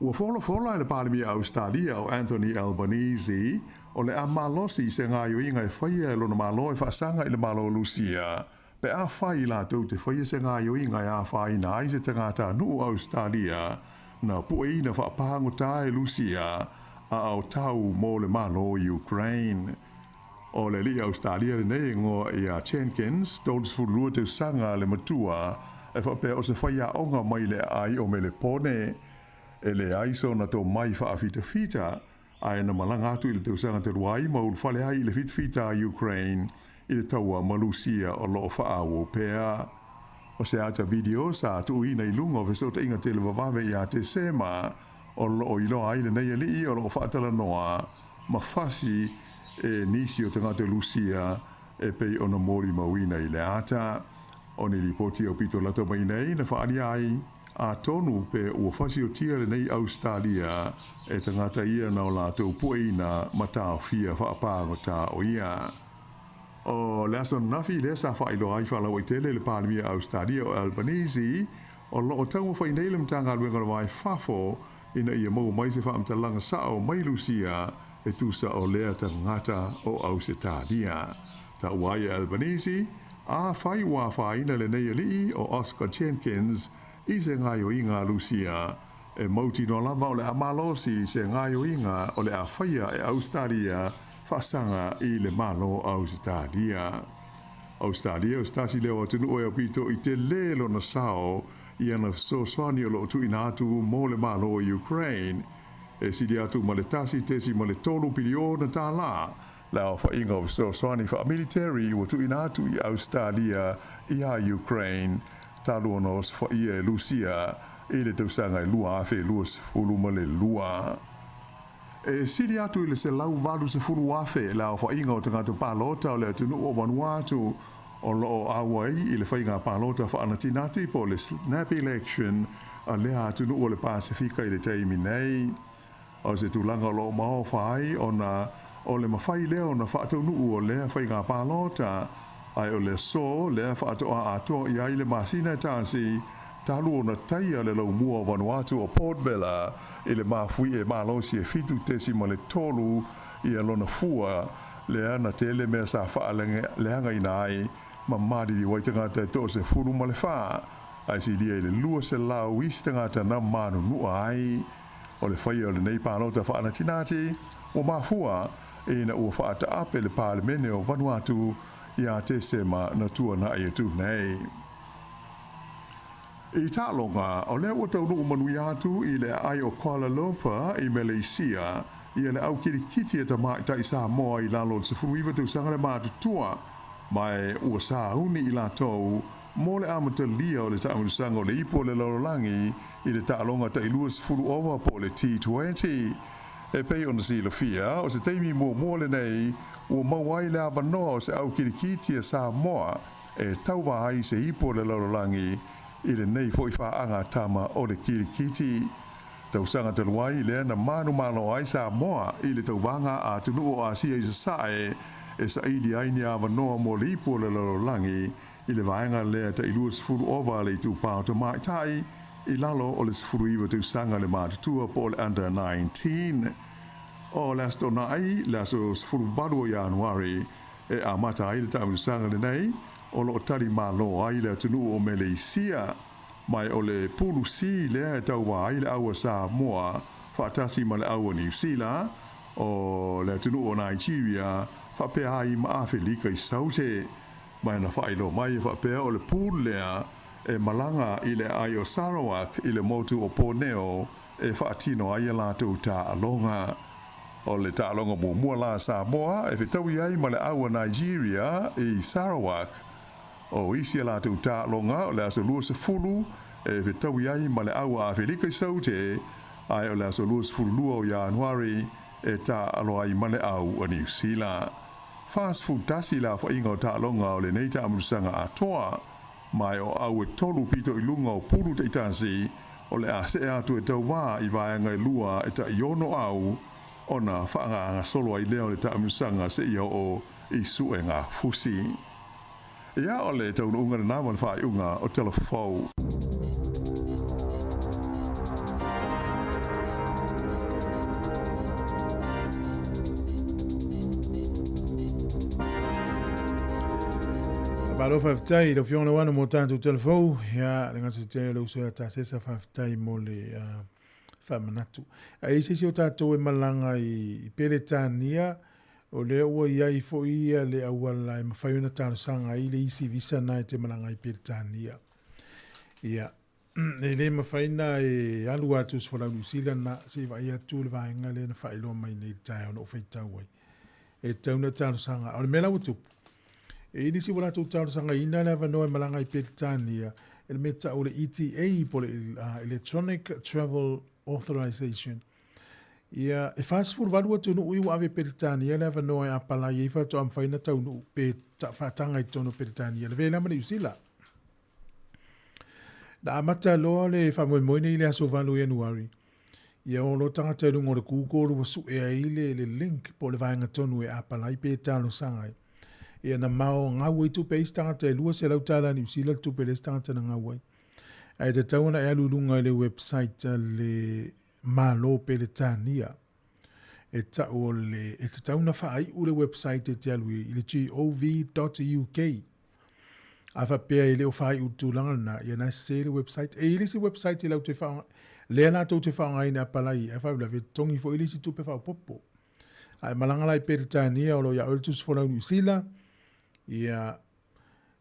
Ua folafola e le Palemia Ausetalia o Anthony Albanese o le a malosi i se gaoioiga e faia e lona Malo e faasaga i le Malo o Lusia pe afai latou te faia se gaoioiga e afaina ai se tagatanuu Ausetalia na pueina faapagota e Lusia a o tau mo le Malo o Ukraine. O le alii Ausetalia lenei e igoa ia Jenkins, 32 tausaga le matua, e faapea o se faiaoga mai le aai o Melepone. E leai sona tomai faafitafita, ae na malaga atu i le tausaga talu ai ma ulufale ai i le fitafita a Ukraine i le taua ma Lusia o lo o faaauau pea. O se ata video sa tuuina i luga o fesootaiga televavave ia Tesema o lo o iloa ai lenei alii o lo o faatalanoa ma fasi e nisi o tagata Lusia e pei ona molimauina i le ata. O ni lipoti aupito lata mai nei na faaalia ai, atonu pe ua fasiotia lenei Ausetalia e tagata ia na o latou pueina ma taofia faapagota o ia. O le aso ananafi lea sa faailoa ai faalauaitele le Palemia Ausetalia o Albanese o lo o taumafai nei le Matagaluega o le Va i Fafo ina ia maua mai se faamatalaga sao mai Lusia e tusa o lea tagata o Ausetalia. Taua ai e Albanese, afai ua afaina lenei alii o Oscar Jenkins i se gaoioiga a Lusia, e mautinoa lava o le a malosi se gaoioiga o le a faia e Ausetalia faasaga i le Malo Ausetalia. Ausetalia o se tasi lea o atunuu e aupito i tele lona sao i ana fesoasoani o lo o tuuina atu mo le Malo o Ukraine, e sili atu ma le $1.3 piliona le aofaiga o fesoasoani faamiliteri ua tuuina atu i Ausetalia iā Ukraine talu ona osofaia e Lusia i le tausaga e 2022. E sili atu i le 180,000 le aofaiga o tagata palota o le atunuu o Vanuatu o lo o auai i le faiga palota faanatinati po o le snap election a lea atunuu o le Pasefika i le taimi nei. O se tulaga o lo o maofa ai ona o le mafai lea ona faataunuu o lea faiga palota, ae o le aso lea faatoa atoa i ai le masina e tasi talu ona taia le laumua o Vanuatu o Port Vila i le mafuie malosi e 7.3 ia lona fua lea na tele mea sa faaleagaina ai ma maliliu ai tagata e 14, ae silia i le 200 isi tagata na manunua ai. O le faia o lenei palota faanatinati ua mafua ina ua faataape le Palemene o Vanuatu iā Tesema na tuanai atu nei. I taaloga, o lea ua taunuu manuia atu i le aai o Kuala Lumpur i Meleisia ia le au kilikiti a tamaitai Samoa i lalo o le 19 tausaga le matutua, ma e ua sauni i latou mo le amatalia o le taamilosaga o le ipu o le lalolagi i le taaloga tai 20 ova po o le T20. E pei ona silafia, o se taimi muamua lenei ua maua ai le avanoa o se au kilikiti a Samoa e tauva ai se ipu o le lalolagi i lenei foi faaga tama o le kilikiti. Tausaga talu ai lea na manumalo ai Samoa i le tauvaga a atunuu o Asia i Sasae e saili ai ni avanoa mo le ipu o le lalolagi i le vaega lea tai 20 ova le itupa o tamaitai i lalo o le 19 tausaga le matutua po o le Under 19. O le Aso Toonai, le aso 18 o Ianuari, e amata ai le taamilosaga lenei o lo o tali malo ai le atunuu o Meleisia, ma o le Pulu C lea e tauva ai le au a Samoa faatasi ma le au a Niu Sila, o le atunuu o Nigeria faapea ai ma Afelika i Saute. Ma na faailoa mai e faapea o le pool lea e malaga i le aai o Sarawak i le motu o Borneo e faatino ai a latou taaloga. O le taaloga muamua la a Samoa e fetaui ai ma le au a Nigeria i Sarawak. O isi a latou taaloga o le aso 20 e fetaui ai ma le au a Afelika i Saute. Ae o le aso 22 o Ianuari e tā'alo ai ma le au a Niu Sila. 41 le aofaiga o taaloga o lenei taamilosaga atoa, ma e o au e tolu pito i luga o pulu taitasi o le a se'e atu e tauvā i vaega e lua e taiono au ona faagaagasolo ai lea o le taamilosaga seia oo i suega fusi. Ia, o le taunuuga lenā ma le faaiuga o Tala Fou. Malo faafetai i lau Afioga Lauano mo tatou tala fou. Ia, le gata o le uso ia Tasesa, faafetai mo le faamanatu. Ae i se isi o tatou e malaga i Peretania, o lea ua i ai foi ia le auala e mafai ona talosaga ai le isi visa na e te malaga i Peretania. Ia, e le mafai na e alu atu se folau Niu Sila na se i vaai atu le vaega lea na faailoa mai nei i le taeao na ou faitau ai. E tatau na talosaga. O le mea la ua tupu, e i ai nisi ua latou talosagaina le avanoa e malaga i Peretania, e le mea tau o le ETA po o le Electronic Travel Authorisation. Ia, e 48 atunuu ia ua ave i Peretania le avanoa e apalai ai faatoa mafai ona taunuu pe faataga i totonu o Peretania, lavea ai la ma Niu Sila. Na amata loa le faamoemoe nei i le aso 8 o Ianuari, ia o loa tagata i luga o le Google ua sue ai le, le link po o le vaega tonu e apalai pe talosaga ai. Ia na mao gau ai tupe a isi tagata e 200 tala Niu Sila le tupe a le isi tagata na gau ai. Ae tatau ona e alu i luga i le website a le Malo Peretania e tau o le, e tatau ona faaiu le website e te alu i ai i le gov.uk. A faapea e le o faaiu le tulaga lena, ia na sese le website. E i ai le isi website e latou te faaaoga, lea latou te faaaogaina e apalai ai, ae faalavelave e totogi foi le isi tupe faaopoopo. A e malaga la i Peretania o lo o ia oe le tusi folau Niu Sila, ia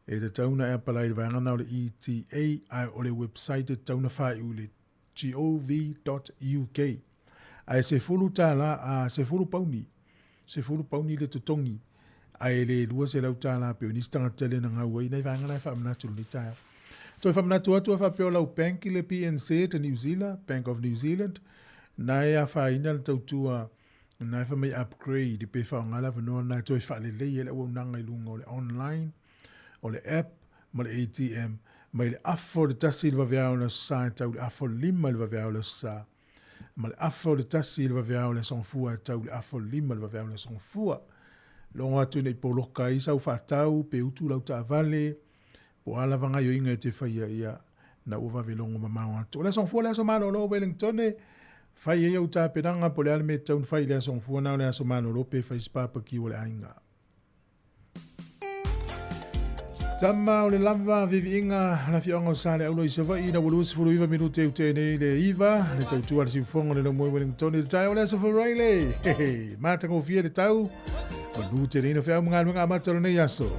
e tatau ona e apalai i le vaega lena o le ETA, ae o le website e tatau ona faaiu i le gov.uk. Ae $10, a £10, £10 le totogi, ae le $200 pei o nisi tagata tele na gau ai nai vaega la e faamanatu i lenei taeao. Toe faamanatu atu a faapea o lau bank i le BNZ a New Zealand, Bank of New Zealand, na e afaina le tautua na e fai mai upgrade pe faaaoga le avanoa lena e toe faalelei ai le auaunaga i luga o le online, o le app ma le ATM mai le afa o le 1 i le vaveao o le Aso Sa e tau i le afa o le 5 i le vaveao o le Aso Sa, ma le afa o le 1 i le vaveao o le Aso Gafua e tau i le afa o le 5 i le vaveao o le Aso Gafua. Logo atu ina i poloka ai sau faatau pe utu lau taavale, po o a lava gaioiga e te faia ia na ua vave logo mamao atu. O le Aso Gafua le aso malolo o Wellingtone, fai ai au tapenaga po o le a le mea e tatau ona fai i le Aso Gafua na o le aso malolo pe fai se papakiu a le aiga. Tama o le lava viviiga le afioaga o Saleaula i Savaii ina ua 29 minute e ute nei le iva le tautua le siufofoga le laumoi Wellington i le taeao o le aso Faraile. Matagofie le tau, manu tele ina feau ma galuega amata o lenei aso.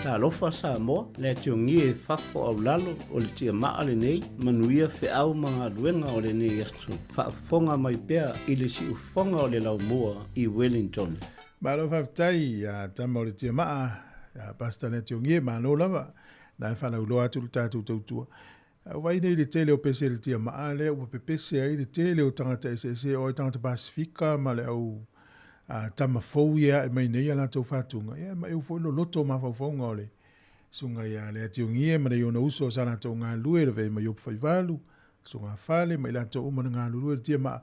Talofa Samoa, le atiogie e fafo au lalo o le tiamaa lenei, manuia feau ma galuega o lenei aso. Faafofoga mai pea i le siufofoga o le laumua i Wellington. Malo faafetai ia tama o le tiamaa, ia Pastor le atiogie, malo lava. Na e faalauloa atu le tatou tautua. A ua vaai nei i le tele o pese le tiamaa lea ua pepese ai le tele o tagata eseese o ai tagata Pasifika ma le au a tama fou ia ae mai nei a latou faatuga, ia ma eu foi loloto o mafaufauga o le susuga ia Leatiogie ma le ona uso sa latou galulue le vei mai Upufaivalu, susuga Fale ma i latou uma na galulue le tiamaa.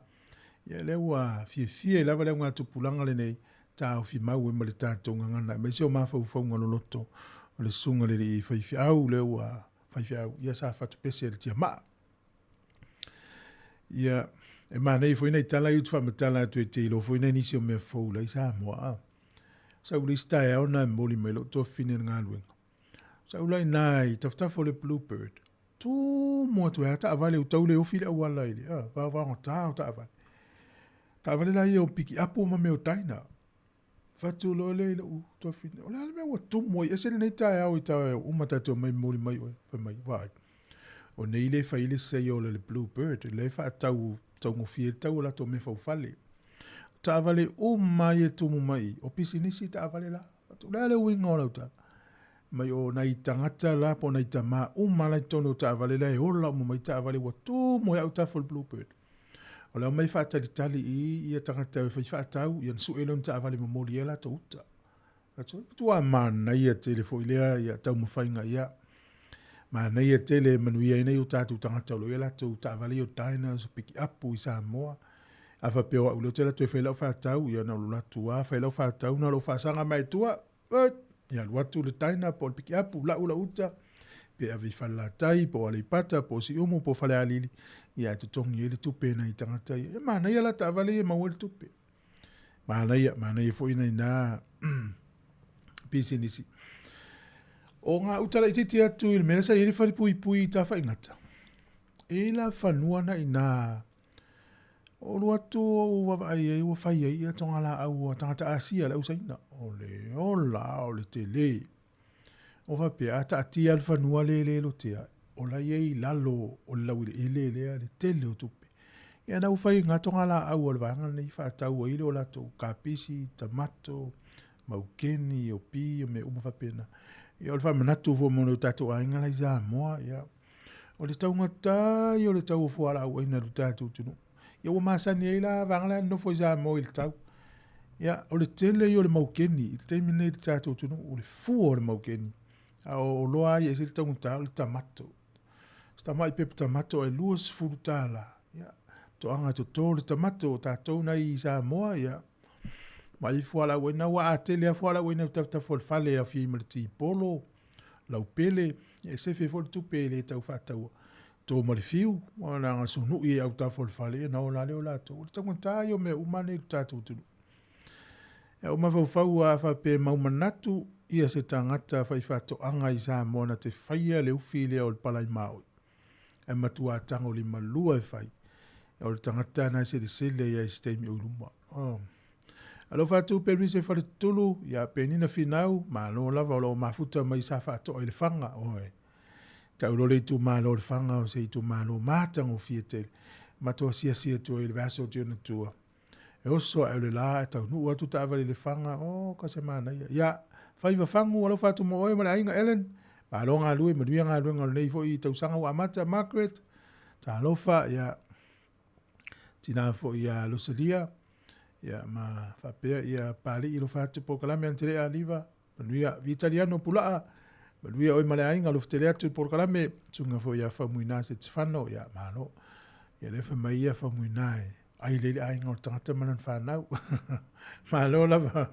Ia lea ua fiafia ai lava le augatupulaga lenei taofi mau ai ma le tatou gagana aemaise o mafaufauga loloto o le susuga i le alii faifeau lea ua faifeau ia sa fatupese i le tiamaa. Ia, e manaia foi nai tala i utu faamatala atu e te iloa foi nai nisi o mea fou la i Samoa. A. Sa ua le isi taeao na e momoli mai lou tuafafine i le galuega. Sa ula i ina i tafatafa o le Bluebird. Tumu atu ai lava taavale ua tau le ofi le auala i le vaovaogata o taavale. Taavale la ia o pikiapu ma mea o taina. Fatu loa lea i lou tuafafine, o le a le mea ua tumu ai ese lenei taeao i taeao uma tatou omai momoli mai oe. Fai mai, vaai, o nei le fai le sale a le Bluebird, o lea e faatau taugofie ai le tau o latou mea faufale. O taavale uma ia e tumu mai i, o pisinisi taavale la. Fatu, o le a le uiga o lau tala? Mai o nai tagata la po o nai tama uma la i totonu o taavale la e ola uma mai taavale ua tumu ai autafa o le Bluebird. O le aumai faatalitali i ia tagata e fai faatau, ia ona sue lea o ni taavale momoli ai a latou uta. Atu, matua manaia tele foi lea ia taumafaiga ia. Manaia tele e manuia ai nai o tatou tagata o lo o i ai latou taavale ia o diners, o pikiapu i Samoa. A faapea o au lea ou te alu atu e fai lau faatau, ia na ou alu atu lava fai lau faatau, na o lou faasaga mai tua, Ia alu atu le taina po o le pikiapu, lau lau uta, pe ave i Falelatai, po o Aleipata, po o Siumu, po o Falealili, ia e totogi ai le tupe nai tagata ia. E manaia la taavale ia e maua ai le tupe. Manaia, manaia foi nai nā pisinisi. O ngā uta laitiiti atu i le mea sa i ai le falepuipui i Tafaigata, e i la fanua na inā o alu atu ou vaavaai ai ua fai ai ia togalaau a tagata Asia le au Saina. O le ola o le tele. O faapea, a taatia le fanua le le lotea, o la i ai i lalo o le laueleele lea le tele o tupe. Ia na ua fai ngā togalaau a le vaega lenei faatau ai le o latou kapisi, tamato, maukeni, o pi, o mea uma faapena. Ia o le faamanatu foi mo nai o tatou aiga la i Samoa, ia o le taugata ia o le tau o fualaau aina i lo tatou atunuu. Ia ua masani ai la vaega la e nonofo i Samoa i le tau. Ia o le tele ia o le maukeni i le taimi lenei i le tatou atunuu, o le fua o le maukeni. A o oloa lava ia e ese le taugata o le tamato. Se tamai pepa tamato e $20. Ia, toaga e toto le tamato o tatou nei i Samoa, ia, ma i fualaau aina, ua a tele lava fualaau aina i tafatafa o le fale e aofia ai ma le tipolo, laupele, ia e sefe foi le tupe e le tau faataua. To ma le fiu, aua leaga sunui e autafa o le fale, ia ona ola lea o latou. O le taugata ia o mea uma nei i le tatou atunuu. Ia, ua mafaufau a faapea e mau manatu ia se tagata faifaatoaga i Samoa na te faia le ufi lea o le palai maoi, ae matua tagolimalua e fai, o le tagata na e selesele ai i se taimi o i luma. Oh. Alofa atu Perise Faletutulu, ia Penina Finau, malo lava o lo o mafuta mai sa faatoa i Lefaga, oe. Tau loa le itumalo o Lefaga o se itumalo matagofie tele. Matou asiasi atu ai i le vaiaso o Tionatua. E oso ae o le la e taunuu atu taavale i Lefaga, oh ka se manaia. Ia, faiva fagu, alofa atu mo oe ma le aiga Ellen. Malo galue, manuia galuega o lenei foi tausaga ua amata Margaret. Talofa, ia, tina foi ia Lucelia, ia, ma faapea ia Papalii alofa atu polokalame Antelea Liva, manuia Vitaliano Pulaa, manuia oe ma le aiga, alofa tele atu i polokalame, susuga foi ia Faumuina Setefano, ia, malo. Ia lea fai mai ia Faumuina e ai lei le aiga o le tagata ma lana fanau. Malo lava.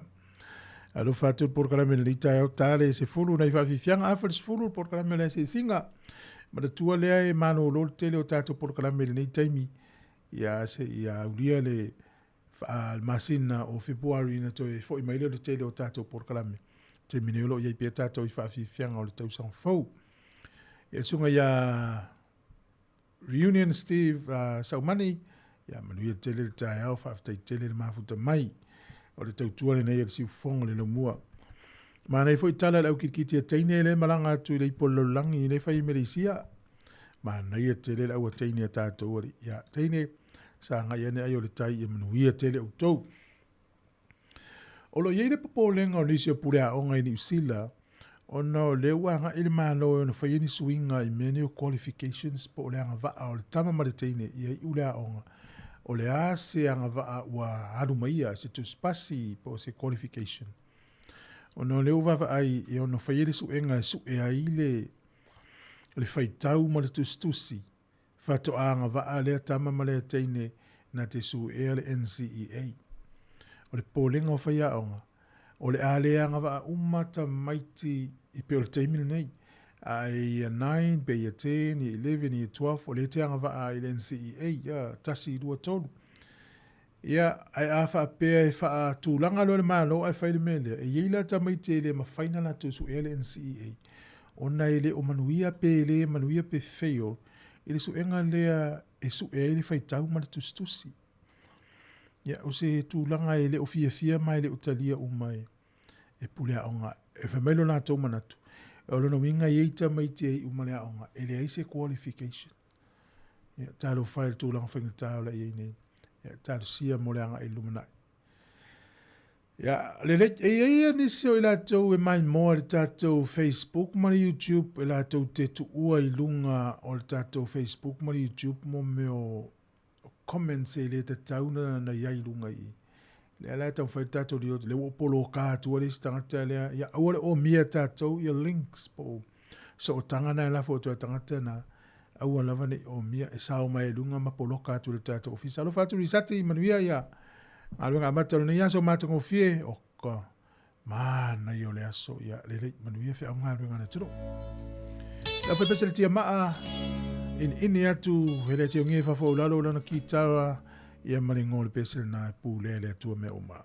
Alofa atu le polokalame lenei taeao tale 10 nai faafiafiaga afa le 10 le polokalame o le asiasiga. Manatua lea e malolo le tele o tatou polokalame i lenei taimi ia se ia aulia le le masina o Fepuari ina toe foi mai lea o le tele o tatou polokalame. Taimi nei o lo o i ai pea tatou i faafiafiaga o le tausaga fou. Ia susuga ia Reunion Steve Saumani, ia manuia tele le taeao, faafetai tele le mafuta mai o le tautua lenei a le siufofoga o le laumua. Manaia foi tala i le au kilikiti a teine lea e malaga atu i le ipu o le lalolagi lea e fai i Meleisia. Manaia tele le au a teine a tatou alii. Ia, teine, sagai ane ai o le tai ia manuia tele outou. O lo o i ai le popolega o nisi o pule aoga i Niu Sila ona o lea ua agai le Malo e ono faia ni suiga i mea nei o qualifications po o le agavaa o le tama ma le teine ia iu le aoga. O le a se agavaa ua alu mai ia, se tusipasi po o se qualification. Ona o lea ua vaavaai e ono faia le suega e sue ai le le faitau ma le tusitusi Faatoa agavaa lea tama ma lea teine na te suea le NCEA. O le popolega o faiaoga, o le a le agavaa uma tamaiti i pei o le taimi lenei, a e Year 9 pe Year 10, Year 11, Year 12, o lea e te agavaa i le NCEA, ia, 1, 2, 3. Ia, ae a faapea e faatulaga loa le Malo ae fai le mea lea, e i ai la tamaiti e le mafai ona latou suea le NCEA, ona e le o manuia pe le manuia pe fail i le suega lea e sue ai le faitau ma le tusitusi. Ia, o se tulaga e le o fiafia ma e le o talia uma e, e pule aoga. E fai mai lo latou manatu, o lona uiga e i ai tamaiti e iu ma le aoga, e leai se qualification. Ia, talofa e i le tulaga faigata o le a i ai nei. Ia, talosia mo le agai i le lumanai. Ia, lelei, e i ai ia nisi o i latou e maimoa i le tatou Facebook ma le YouTube, e latou te tuua i luga o le tatou Facebook ma le YouTube mo mea o comments e le tatau na, na i ai i luga i i. Lea la e taumafai le tatou lio, lea ua ou poloka atua le isi tagata lea, ia aua le omia e tatou ia links po o sootaga na e lafo atu ai tagata na, aua lava ne i omia, e sao mai ai i luga ma poloka atu i le tatou ofisa. Alofa atu Risati, manuia ia galuega amata o lenei aso matagofie, oka, manaia o le aso, ia lelei, manuia feau ma galuega a le atunuu. Lau pepese le tia maa, iniini atu, he le tiongie fafo o lalo lana kitara, ia ma le ngo le pese lena e pulea le Atua mea uma.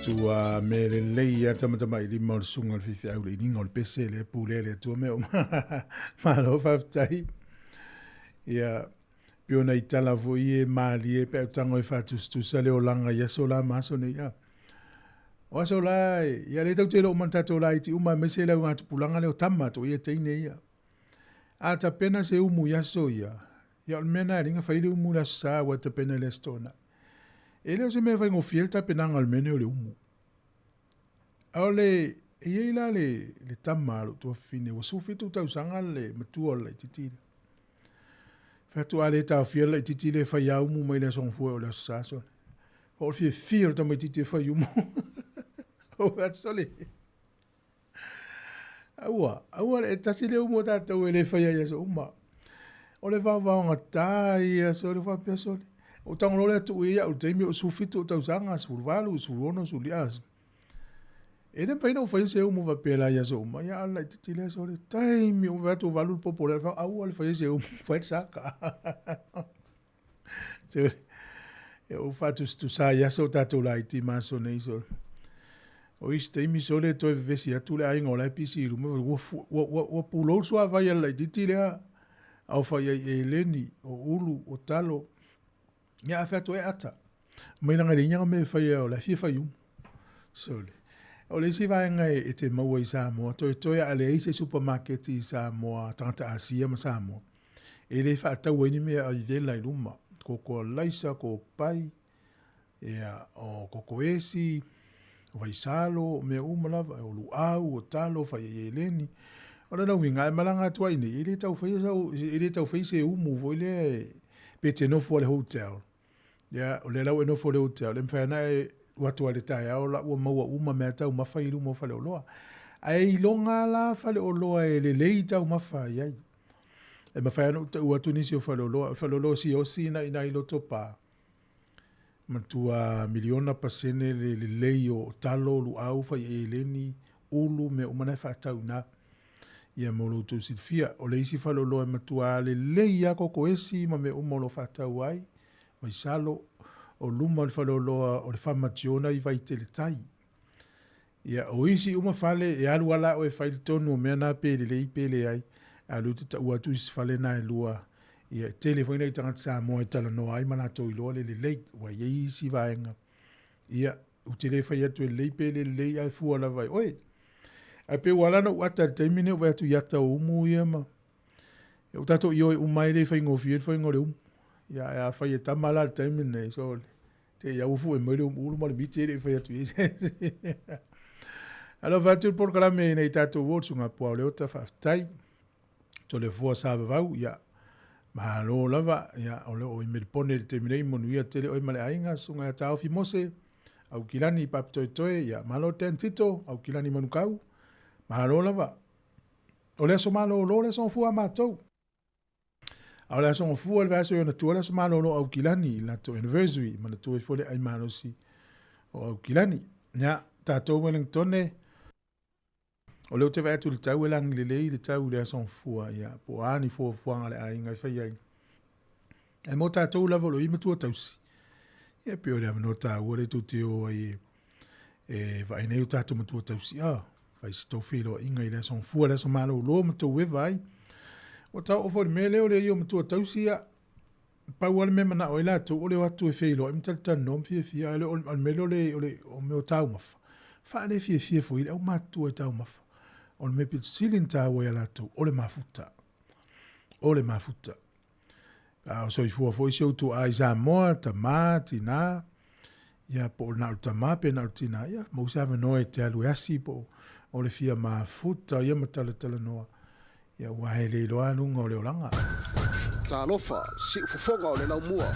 Matua me lelei ia tamatamailima o le susuga o le faifeau le iliga o le pese lea e pulea e le Atua mea uma. Malo faafetai. Ia, pei ona i tala foi e malie pe a ou tago e faatusatusa le olaga i aso la ma aso nei. A. O aso la, ia lea tatou te iloa uma na tatou laiti uma aemaise le augatupulaga lea o tama to ia teine ia. A tapena se umu i aso ia, ia o le mea na e liga fai le umu i le aso Sa ua tapena i le aso Toonai. E le o se mea faigofie le tapenaga o le mea nei o le umu. A o le, e i ai la le, le tama a lou tuafafine, ua 17 tausaga le matua o le laitiiti lea. Fai atu a le taofia le laitiiti lea e fai lava umu mai le Aso Gafua e oo i le Aso Sa sole. O le fiafia o le tamaitiiti e fai umu. Ou fai atu sole. Aua, aua le tasi le umu o tatou e le faia i aso uma. O le vaovaogata ia sole faapea sole. O tago loa lea tuu i au taimi o 17 o tausaga, 18, 16, 15. E le mafai ona ou faia se umu faapea la i aso uma. Ia a laitiiti lea sole. Taimi o fai atu valu le popo lea, aua le faia se umu, fai le saka. E ou faatusatusa ai aso o tatou laiti ma aso nei sole. O isi taimi sole e toe vevesi atu le aiga o la e pisi i luma, ua, ua, ua, ua pulou le suavai a le laitiiti lea, a o fai ai eleni, o ulu, o talo. Ia a fai atu e ata. Mai langa le inga me fai o la fia fai umu. Sole. O le isi vaega e te maua i Samoa, toetoe a leai se supamaketi i Samoa, tagata Asia ma Samoa. E le faatau ai ni mea ai vela i luma. Koko alaisa, ko pai, ia, o koko esi, o vaisalo, o mea uma lava, o luau, o talo, fai ai eleni. O lona uiga, e malaga atu ai nei, e le tau faia sau, e le tau faia se umu foi lea pe te nofo i le hotel. Ia, o lea la ua e nofo i le hotel, e mafai ona e alu atu lava i le taeao la ua maua uma mea taumafa i luma o faleoloa. Ae iloga la faleoloa e lelei taumafa i ai. E mafai ona ou tau atu nisi o faleoloa, o faleoloa siaosi na i ina i Lotopa, matua miliona pasene le lelei o talo, luau, fai eleni, ulu, mea uma na e faatau i ina. Ia mo lo outou silafia, o le isi faleoloa e matua lelei lava koko esi ma mea uma o lo o faatau ai, vaisalo, o luma o le faleoloa o le Famationa i Vaiteletai. Ia, o isi uma fale, e alu lava la oe e fai le tonu o mea na pe lelei pe leai, a o lea ou te taua atu isi fale na e lua, ia, e tele foi nai tagata Samoa e talanoa ai ma latou iloa le lelei, ua i ai isi vaega. Ia, ou te le fai atu e lelei pe le lelei, ae fua lava i oe. Ae pei ua ala ona ou ata i le taimi lenei, ou vaai atu i ata o umu ia ma, ia ua tatou ioe uma ai e le faigofie le faiga o le umu. Ia, ae afai e tama la i le taimi lenei, sole. Te i au fue mai le ulu ma le miti e le fai atu i se. Alofa atu le polokalame nei tatou o le susuga pua o le ota faafetai. Toleafoa Sa Vavau, ia, malo lava, ia, o lo o i Melipone i le taimi nei, manuia tele oe ma le aiga, susuga ia Taofi Mose, Aukilani Papitoetoe, ia, malo Dan Tito, Aukilani Manukau, malo lava. O le aso malōlō le aso gafua a matou. A o le aso gafua le vaiaso i ona tua le aso malolo o Aukilani i latou anniversary, i manatua ai foi le ai malosi o Aukilani. Ia, tatou Wellingtone, o lea ou te vaai atu i le tau e lagi lelei le tau i le aso gafua, ia, po o a ni fuafuaga a le aiga e fai ai. Ae mo tatou lava o lo o i ai matua tausi, ia pei o le avanoa taua lea tou te o ai e e vaai nei o tatou matua tausi, a, fai se tou feiloaiga i le aso Gafua, le aso malōlō ma tou eva ai. Ua tau oo foi i le mea lea o le ia o matua tausi, ia, pau lava le mea e manao ai latou o le o atu e feiloai ma talatalanoa ma fiafia, ae le o le mea lea o le, o le, o mea o taumafa, faalefiafia foi i le aumatutua i taumafa. O le mea pito sili ona taua ia latou, o le mafuta. O le mafuta. A o soifua foi si ou tuaa i Samoa, tama, tina, ia po o na o le tama pe na o le tina, ia maua se avanoa e te alu e asi po o le fia mafuta ia ma talatalanoa, ia aua e le iloa luga o le olaga. Talofa, siufofoga o le laumua.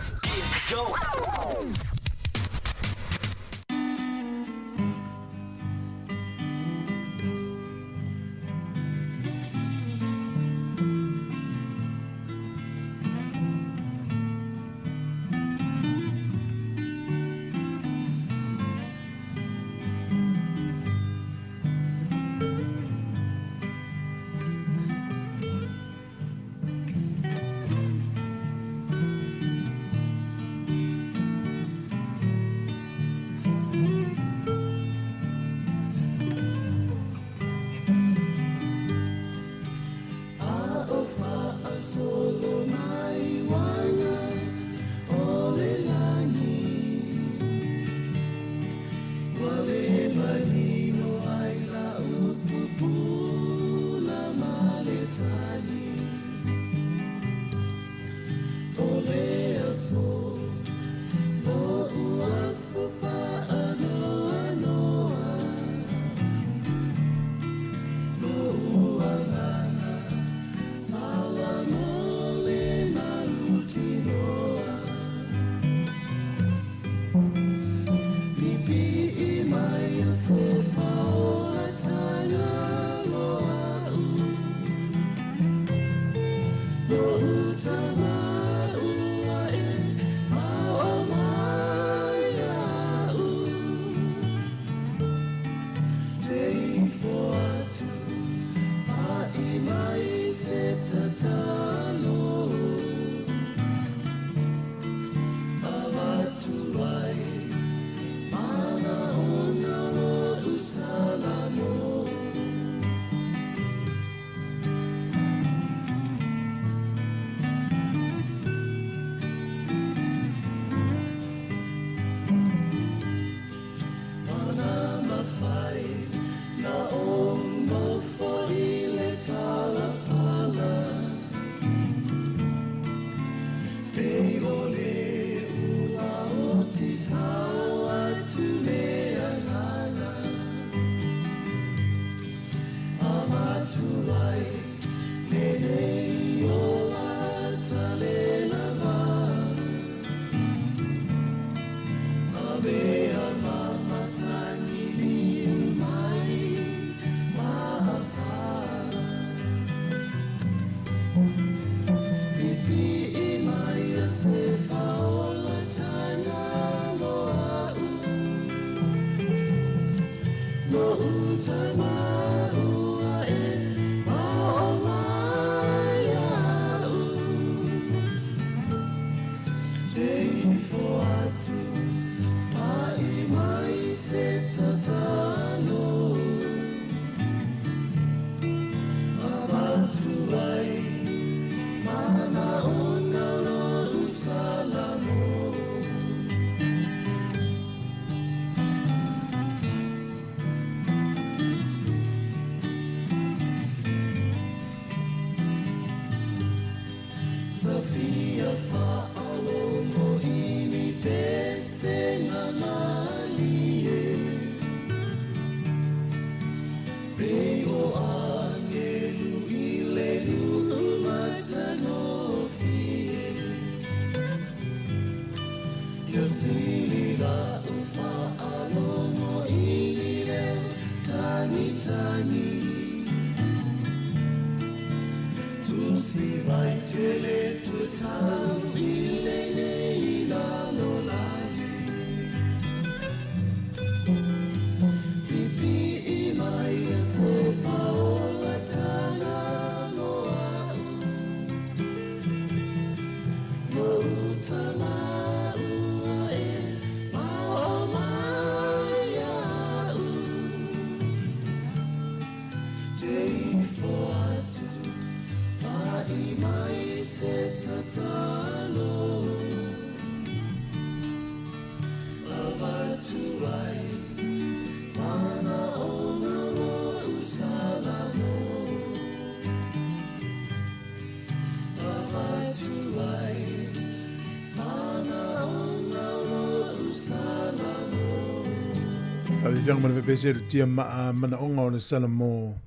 Faafefiaga ma le fepese le tia maa manaoga o le Salamo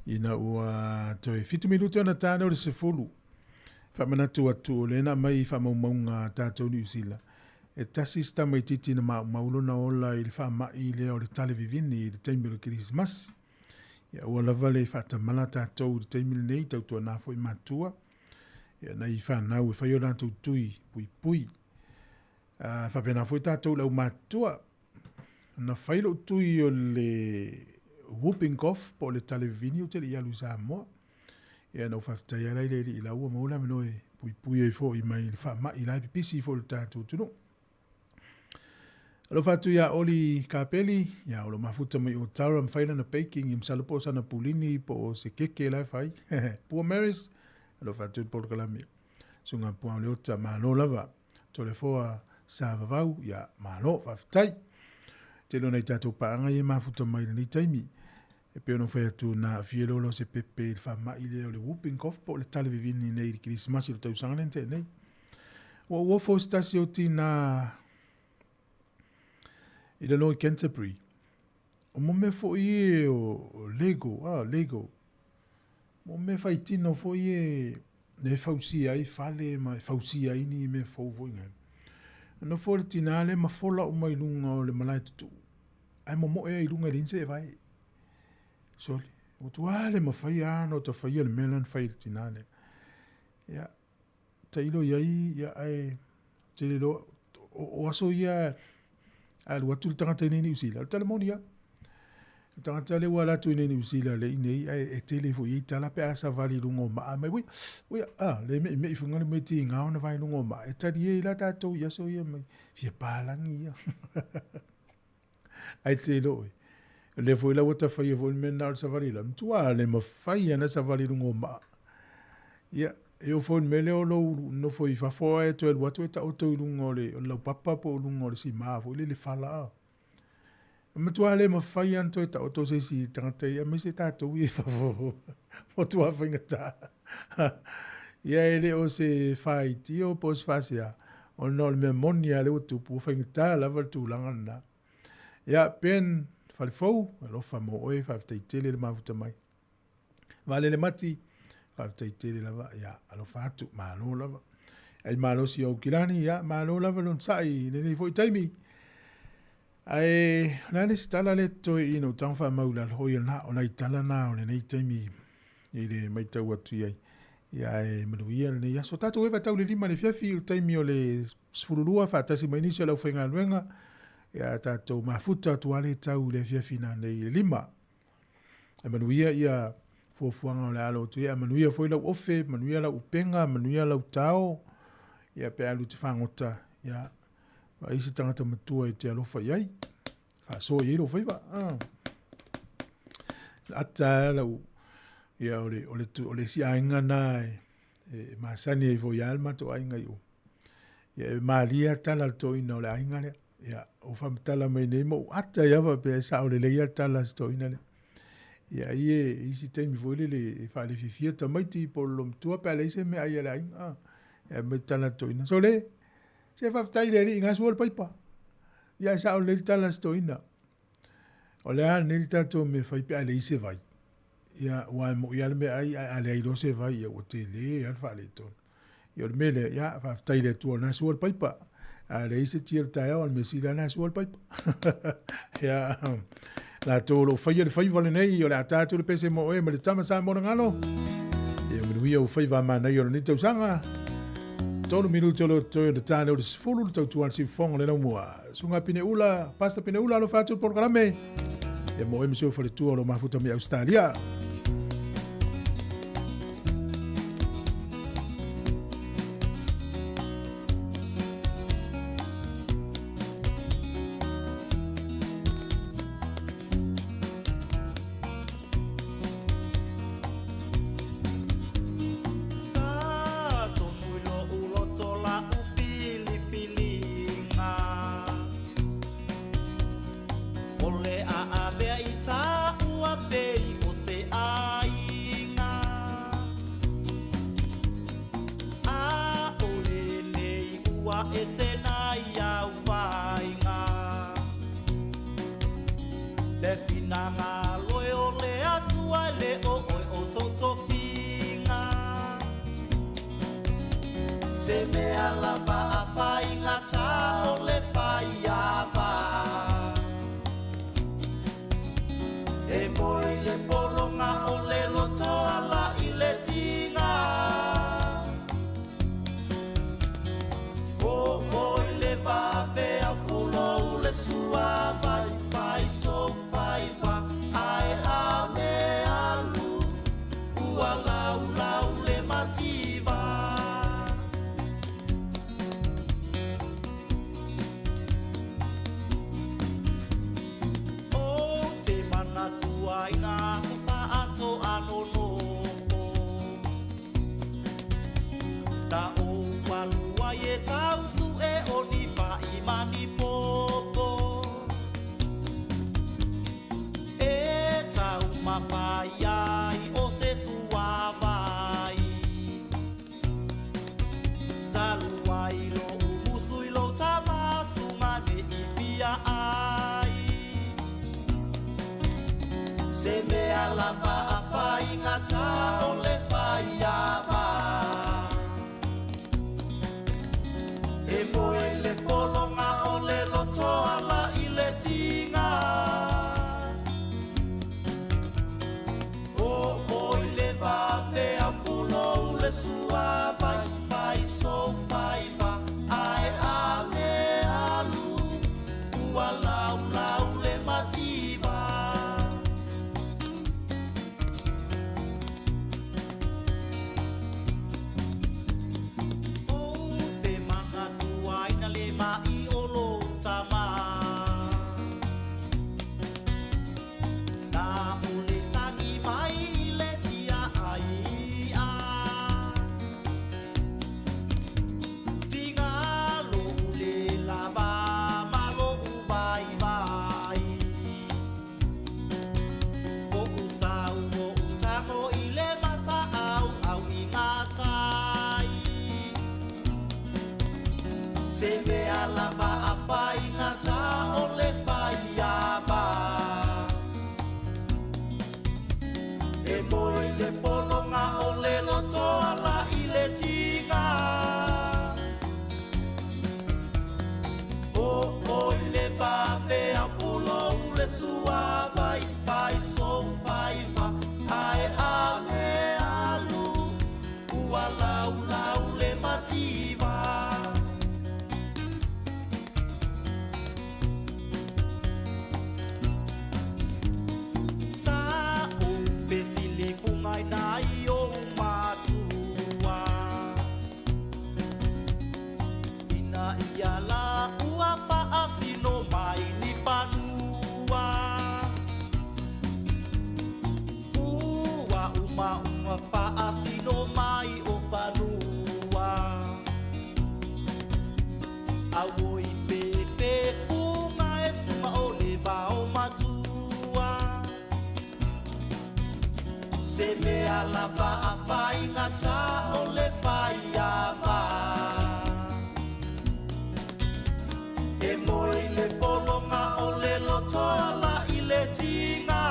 ina ua toe fitu minuti ona tāne o le 10. Faamanatu atu o lena mai faamaumauga a tatou Niu Sila. E tasi se tamaitiiti na maumau lona ola i le faamai lea o le tale vivini i le taimi o le Kerisimasi. Ia ua lava le faatamala tatou i le taimi lenei tautuana foi matua. Ia nai fanau e fai o latou tui puipui. Faapena foi tatou le aumatutua. Na fai lou tui o le whooping cough po o le tale vivini ou te le i alu i Samoa. Ia na ou faafetai lava la i le alii la ua maua le avanoa e puipui ai foi mai le faamai la e pipisi foi i le tatou atunuu. Alofa atu ia Oli Kapeli, ia o lo mafuta mai o Tara mawhai lana baking, ia masalo po o sana pulini po o se keke la e fai. Pua Maris, alofa atu i le polokalame. Sunga pua o le ota, malo lava. Toleafoa Sa Vavau, ia malo, faafetai. Tele o nai tatou paaga ia e mafuta mai i lenei taimi. E pei ona ou fai atu na aafia loa o se pepe i le faamai lea o le whooping cough po o le tale vivini nei i le Kerisimasi o le tausaga lea na tea nei. Ua ou ofo i se tasi o tinā i lalo i Canterbury. O mo mea foi e o Lego, ah, Lego. Mo mea faitino foi e e fausia ai fale ma e fausia ai ni mea fou foi ngai. Na nofo le tinā lea ma fola uma i luga o le malae tutuu. Ae momoe ai i luga i le inse e vae. Sole, ua tuā le mawhai a no ta whaia le mea lea na fai e le tinā lea. Ia, tailo i ai, ia, ae tele loa, o aso ia a alu atu le tagata i nei Niu Sila, o le tala moni lava. Le tagata lea ua alu atu i nei Niu Sila le i nei, ae e tele foi i tala pe a savali i luga o maa mai, ui, ui, a, le meimei foi ngale mai tiga ona vae luga o maa. E talie ai la tatou i aso ia mai, fia palagi ia. Ae te iloa oe, o lea foi la ua tafaia foi le mea lena o le savali la, matua le mafai ana savali i luga o maa. Ia, e oo foi i le mea lea o lou nofo i fafo ae toe alu atu e taoto i luga o le laupapa po o luga o le sima foi lele fala a. E matua le mafai ana toe taoto se isi tagata ia, aemaise tatou ia i fafo. Matua faigata. Ia e le o se faitio po o se faasea, ona o le mea moni lava lea ua tupu, ua faigata lava le tulaga lena. Ia, Ben Falefou, alofa mo oe, faafetai tele le mafuta mai. Vaalele Mati, faafetai tele lava, ia, alofa atu, malo lava. Ai malosi o Aukilani, ia, malo lava le onosai i lenei foi taimi. Ae, o le a le isi tala lea e totoe i i na ou tago faamau i lalo, oi na, o nai tala na o lenei taimi i le matau atu i ai. Ia, ae manuia lenei aso. Tatou e faatau le 5 i le afiafi, o le taimi o le 12 faatasi mai nisi o le aufaigaluega. Ia, tatou mafuta atu lava le tau i le afiafi nanei i le 5. E manuia ia fuafuaga o le alo atu ia, manuia foi lau ofe, manuia lau upega, manuia lau tao, ia pe alu te fagota, ia, vaai se tagata matua e te alofa i ai, faasoa i ai lou faiva. Ah. Ata lau, ia, o le, o le, o le isi aiga na e, e masani ai foi lava le matou aiga i o. Ia, e malie lava tala a le toeaina o le aiga lea. Ia, ua faamatala mai nei ma ou ata ai lava faapea e sao lelei lava le tala a si toeaina lea. Ia, ai e i isi taimi foi lele e faalefiafia tamaiti po o le loomatua pe a leai se meaai a le aiga. Ah, ia aumai le tala a le toeaina, Sole, se faafetai i le Alii na sua le paipa. Ia, e sao lelei le tala a si toeaina. O le a lenei le tatou mea e fai pe a leai se vai? Ia, aua e moi lava le meaai, ae a leai loa se vai, ia ua tele lava le faaletonu. Ia o le mea lea, ia, faafetai i le Atua o lena e sua le paipa. A leai se tia i le taeao, a o le mea sili lava o lena e sua le paipa. Ia, latou o lo o faia le faiva lenei, o le a ta atu le pese mo oe ma le tama Samoa le galo. Ia manuia ou faiva a manaia o lenei tausaga. 3 minuti o lo o totoe ona ta lea o le 10 le tautua a le siufofoga o le laumua. Susuga Pineula, Pastor Pineula, alofa atu le polokalame. Ia mo oe ma si ou faletua o lo o mafuta mai Ausetalia. suavai fai so fai va ae a le alu ua laulau le mativa. Ou te manatuaina le ma'i o lou tama. Na o le tagi mai i le fia ai a. Tiga lou le lava ma lou vaivai. O'u sau o'u tago i le mataauau i gatai. Se mea lava a faigata o le faiava. E moe le pologa o le loto ala i le tiga. O oi le vave au pulou le suavai fai so fai va ae a le alu ua laulau le mativa. Sa ou fesilifugaina i ou matua. Ina ia la ua faasino mai ni fanua. Ua umauma faasino mai o fanua. Auoi pepe fuga e suga o le vao matua. Se mea lava a faigata o le faiava. E moe le pologa o le loto ala i le tiga.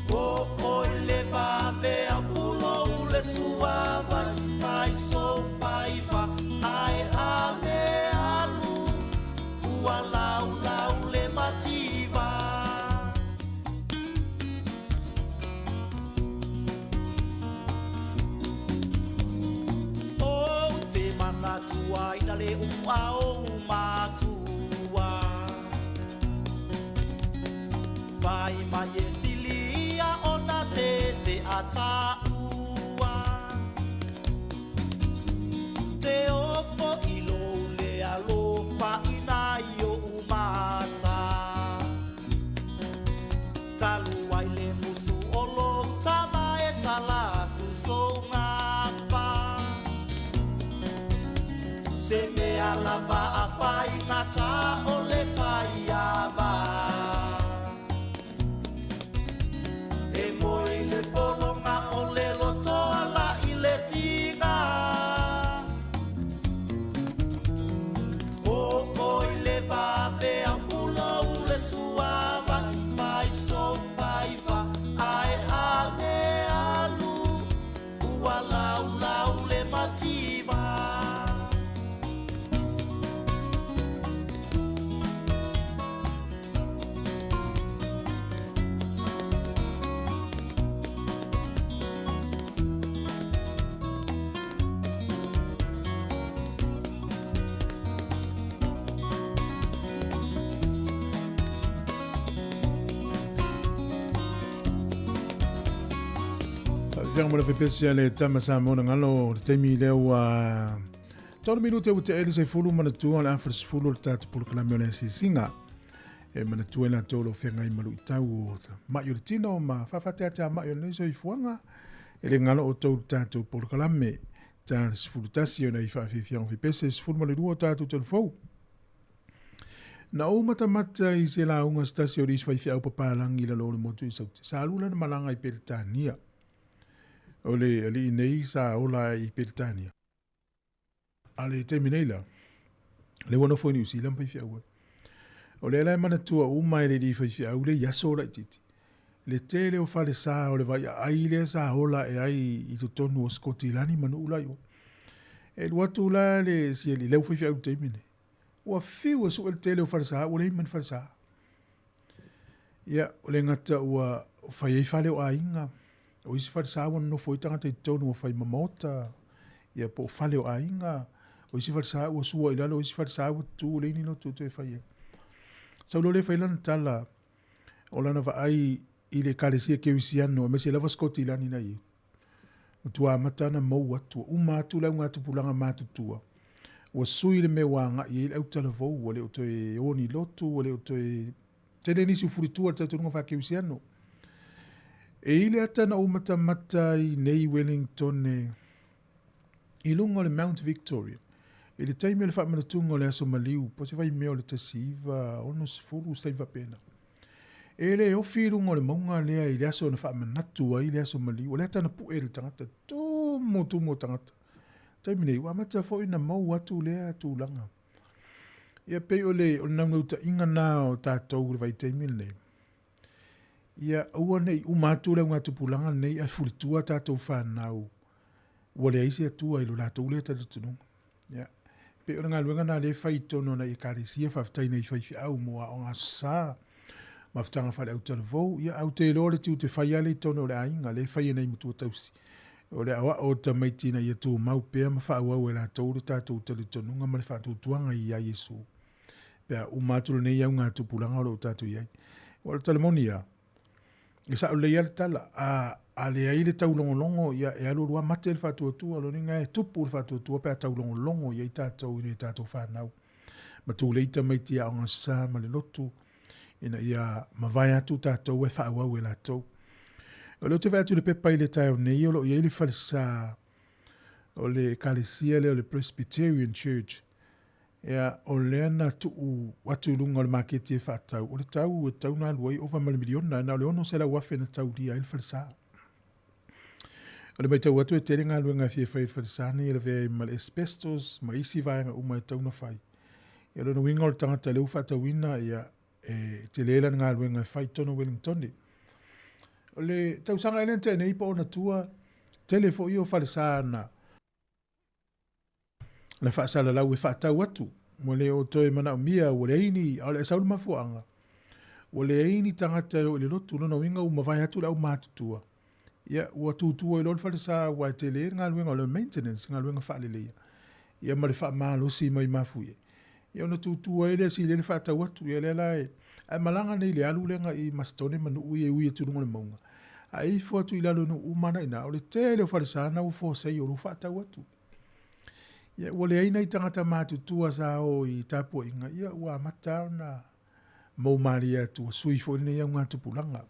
O oi le vave au pulou le suavai fai so fai va ae a le alu ua laulau le mativa. Ou te manatuaina le upu a ou matua. Vai mai e silia ona te te ataua. Te ofo i lou le alofa ina i ou mata. Talu ai le musu o lou tama e talatu sou gafa. Se mea lava a faigata o le faiava. E moe le pologa o le loto ala i le tiga. O oi le vave au pulou le suavai fai so fai va ae a le alu ua laulau le mativa. Faafetai mo le fepesi a le tama Samoa na galo o le taimi lea ua tolu minute ua te'e le sefulu manatua o le afa le sefulu o le tatou polokalame o le asiasiga. E manatua i latou o lo o feagai ma luitau o ma'i o le tino ma faafateatea ma'i o lenei soifuaga. E le galo outou i le tatou polokalame. Ta le 11 ona i faafiafiaga o fepese 12 o tatou telefou. Na ou matamata i se lauga se tasi o nisi faifeau papalangi i lalo o le motu i Saute. Sa alu lana malaga i Peretania. O le alii nei sa ola i Peretania. A le taimi nei la, lea ua nofo i Niu Sila ma faifeau ai. O lea la e manatua uma e le alii faifeau le i aso laitiiti. Le tele o falesa o le vaiaai lea sa ola ae ai i totonu o Sikotilani ma nuu la i o. E alu atu la le si alii, lea ua faifeau i le taimi nei. Ua fiu e sue le tele o falesa, ua leai ma ni falesa. Ia, o le gata ua fai ai fale o aiga, O isi falesa ua nonofo ai tagata i totonu ua fai ma maota, ia po o fale o aiga. O isi falesa ua sua i lalo, o isi falesa ua tutu ua leai ni lotu e toe fai ai. Sau loa lea fai lana tala o lana vaai i le Ekalesia Kerisiano aemaise lava Sikotilani na i ai. Matua amata ona mou atu, ua uma atu le augatupulaga matutua, ua sui le mea ua agai i ai le autalavou, ua le o toe o ni lotu, ua le o toe tele nisi ua fulitua i le talitonuga faa-Kerisiano. E i le ata na ou matamata ai nei Wellingtone i luga o le Mount Victoria, i le taimi o le faamanatuga o le Aso Maliu, po o se vaimea o le 1960, se taimi faapena. E le ofi i luga o le mauga lea i le aso na faamanatu ai le Aso Maliu, o le ata na pue e le tagata, tumu tumu o tagata. Taimi nei, ua amata foi na mou atu lea tulaga. Ia pei o le, o le naunautaiga na o tatou i le vaitaimi lenei. Ia aua ne i uma atu le augatupulaga lenei ae fulitua tatou fanau ua leai se Atua i lo latou lea talitonuga. Ia, pei o le galuega lena lea e fai i totonu o nai Ekalesia, faafetai nai faifeau mo aoga aso sa, mafutaga faale-autalavou, ia, ae ou te iloa o le tiute fai lava lea i totonu o le aiga, lea e fai e nai matua tausi. O le aoao o tamaiti ina ia tumau pea ma faaauau e latou le tatou talitonuga ma le faatuatuaga ia Iesu. Pe a uma atu lenei augatupulaga o lo o tatou i ai. Aua o le tala moni lava, E sao lelei lava le tala, a, a leai le taulogologo, ia, e alualu lava mate le faatuatua. O lona uiga e tupu le faatuatua pe a taulogologo i ai tatou i nai a tatou fanau. Ma tulei tamaiti e aoga sa ma le lotu, ina ia mavae atu tatou e faaauau e latou. O lea ou te vaai atu i le pepa i le taeao nei, o lo o i ai le falesa o le Ekalesia lea o le Presbyterian Church, Ia, o lea na tuu atu i luga o le maketi e faatau, o le tau e tatau ona alu ai ova ma le miliona, na o le $600,000 na taulia ai le falesa. O le matau atu e tele galuega e fia fai i le falesa nei e lavea ai ma le asbestos ma isi vaega uma e tatau ona fai. Ia, o lona uiga o le tagata lea ua faatauina, ia, e tele lana galuega e fai i totonu o Wellingtone. O le tausaga ea lea na tea nei po o ona tua, tele foi o falesa na na faasalalau e faatau atu, ua le o toe manaomia, ua leai ni, a o le sau le mafuaaga, ua leai ni tagata e o i le lotu, lona uiga ua mavae atu le aumatutua, ia, ua tutu ai loa le falesa aua e tele le galuega o le maintenance, galuega faaleleia, ia ma le faamalosi mai mafuie. Ia ona tutu ai lea sili ai le faatau atu, ia lea la e, ae malaga nei i le alu lea i Masitone ma Nuu ia e ui atu i luga o le mauga, ae ifo atu i lalo i nuu uma na i ina, o le tele o falesa na ua for sale ua faatau atu. Ia, ua leai nai tagata matutua sa o i tapuaiga, ia ua amata ona mou malie atu, ua sui foi lenei augatupulaga.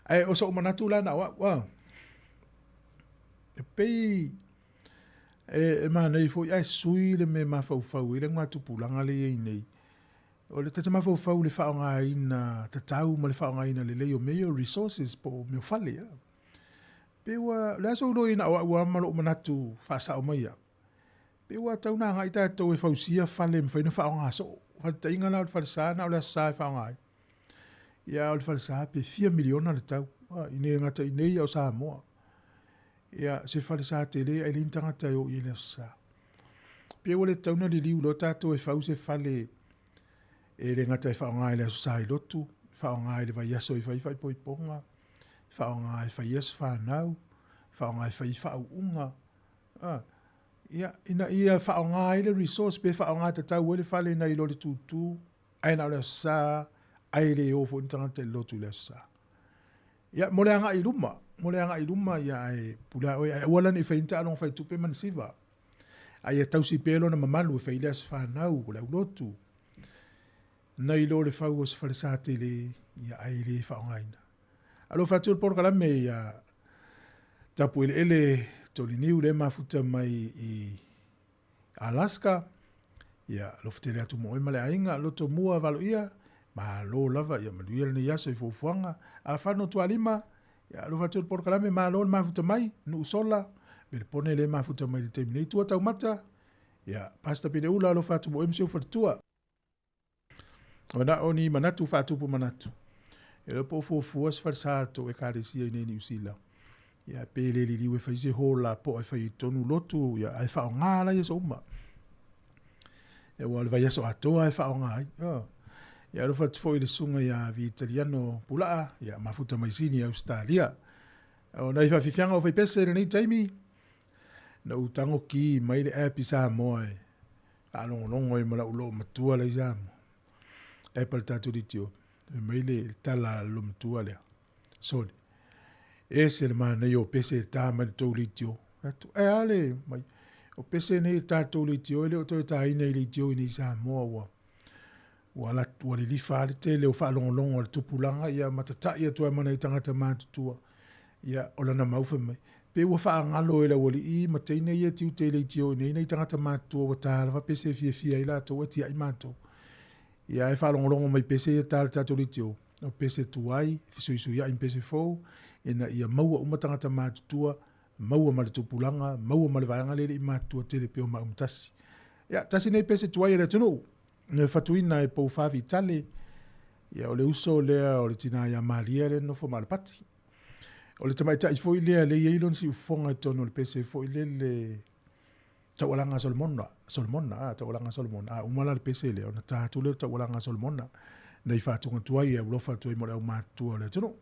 Ae o so'u manatu la na o au, a, e pei e, e manaia foi ae sui le mea e mafaufau ai le augatupulaga lea e i ai nei. O le tata mafaufau i le faaaogaina tatau ma le faaaogaina lelei o mea ia o resources po o mea o fale. A. Pei ua, o le a sou iloa na o au lava ma lou manatu faasao mai au, pei ua tatau ona agai tatou e fausia fale e mafai ona faaaoga soo. O faataitaiga la o le falesa na o le Aso Sa e faaaoga ai. Ia a o le falesa pe fia miliona le tau. I le gata i nei a o Samoa. Ia se falesa tele ae leai ni tagata e o i ai i le Aso Sa. Pei ua le tatau ona liliu loa tatou e fau se fale e le gata e faaaoga i le Aso Sa i lotu, faaaoga i le vaiaso e fai ai faaipoipoga, faaaoga e fai ai aso fanau, faaaoga e fai ai faauuga. A, ia, ina ia faaaoga ai le resource pe faaaoga tatau ai le fale nai lo le tutu, ae na o le Aso Sa, ae le o foi ni tagata i le lotu i le Aso Sa. Ia, mo le agai i luma, mo le agai i luma, ia, ae pule a oe, ae aua la ne i fai ni taaloga faitupe ma ni siva. A ia tausi pea lona mamalu e fai ai le aso fanau o le aulotu, nai lo le fau o se falesa tele, ia, ae le faaaogaina. Alofa atu le polokalame ia Tapueleele Toliniu lea e mafuta mai i Alaska. Ia, alofa tele atu mo oe ma le aiga, loto mua valoia, malo lava, ia manuia lenei aso i fuafuaga. Afano Tualima, ia alofa atu le polokalame, malo le mafuta mai, nuu sola, Melepone lea e mafuta mai i le taimi nei, tua taumata, ia, Pastor Peleula, alofa atu mo oe ma si ou faletua. O na o ni manatu faatupu manatu. E le po o fuafua se falesa a le tou Ekalesia i nei Niu Sila. Ia, pe le liliu e fai se hola po e fai i totonu lotu, ia, ae faaaoga la i aso uma. Ia, aua o le vaiaso atoa e faaaoga ai. Oh. Ia, alofa atu foi i le susuga ia Vitaliano Pulaa, ia, mafuta mai Sini, Ausetalia. O nai faafiafiaga o faipese i lenei taimi, na ou tago ki mai le app i Samoa e faalogologo ai ma lau loomatua la i Samoa. App a le tatou leitio, fai mai le tala a le loomatua lea, Sole, ese le manaia o pese e ta mai le tou leitio. Atu, e a le mai, o pese nei e ta le tou leitio, e le o toe taina i leitio i nei Samoa ua ua ala ua lilifa lava le tele o faalogologo a le tupulaga ia ma tata'i atu ai ma nai tagata matutua. Ia, o lana mau fai mai, pe ua faagalo e le aualii ma teine ia tiute i leitio i nei nai tagata matutua ua ta lava pese e fiafia ai latou ae tia'i matou. Ia ae faalogologo mai pese ia ta le tatou leitio, o pese tuai, fesuisuia'i ma pese fou, ina ia maua uma tagata matutua, maua ma le tupulaga, maua ma le vaega lea e le i matutua tele pei o maʻu ma tasi. Ia, tasi nei pese tuai a le atunuu, na fatuina e Poufa Vitale, ia o le uso lea o le tina ia Malia lea e nonofo ma Alapati. O le tamaitai foi lea lea e i ai lona siufofoga i totonu o le pese foi lele Taualaga a Solomona, Solomona, a, Taualaga a Solomona. A uma la le pese lea, ona ta atu lea o le Taualaga a Solomona, nei faatuga tuai e aulofa atu ai mo le aumatutua o le atunuu.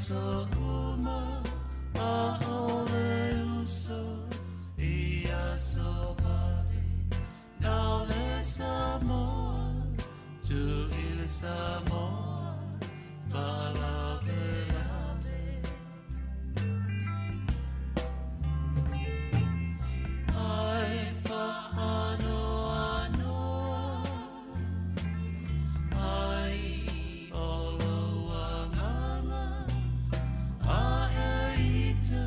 aso uma a ole uso i aso vale na ole Samoa tu ile Samoa faalavelave ai faanoanoa ai o lou agaga a e ita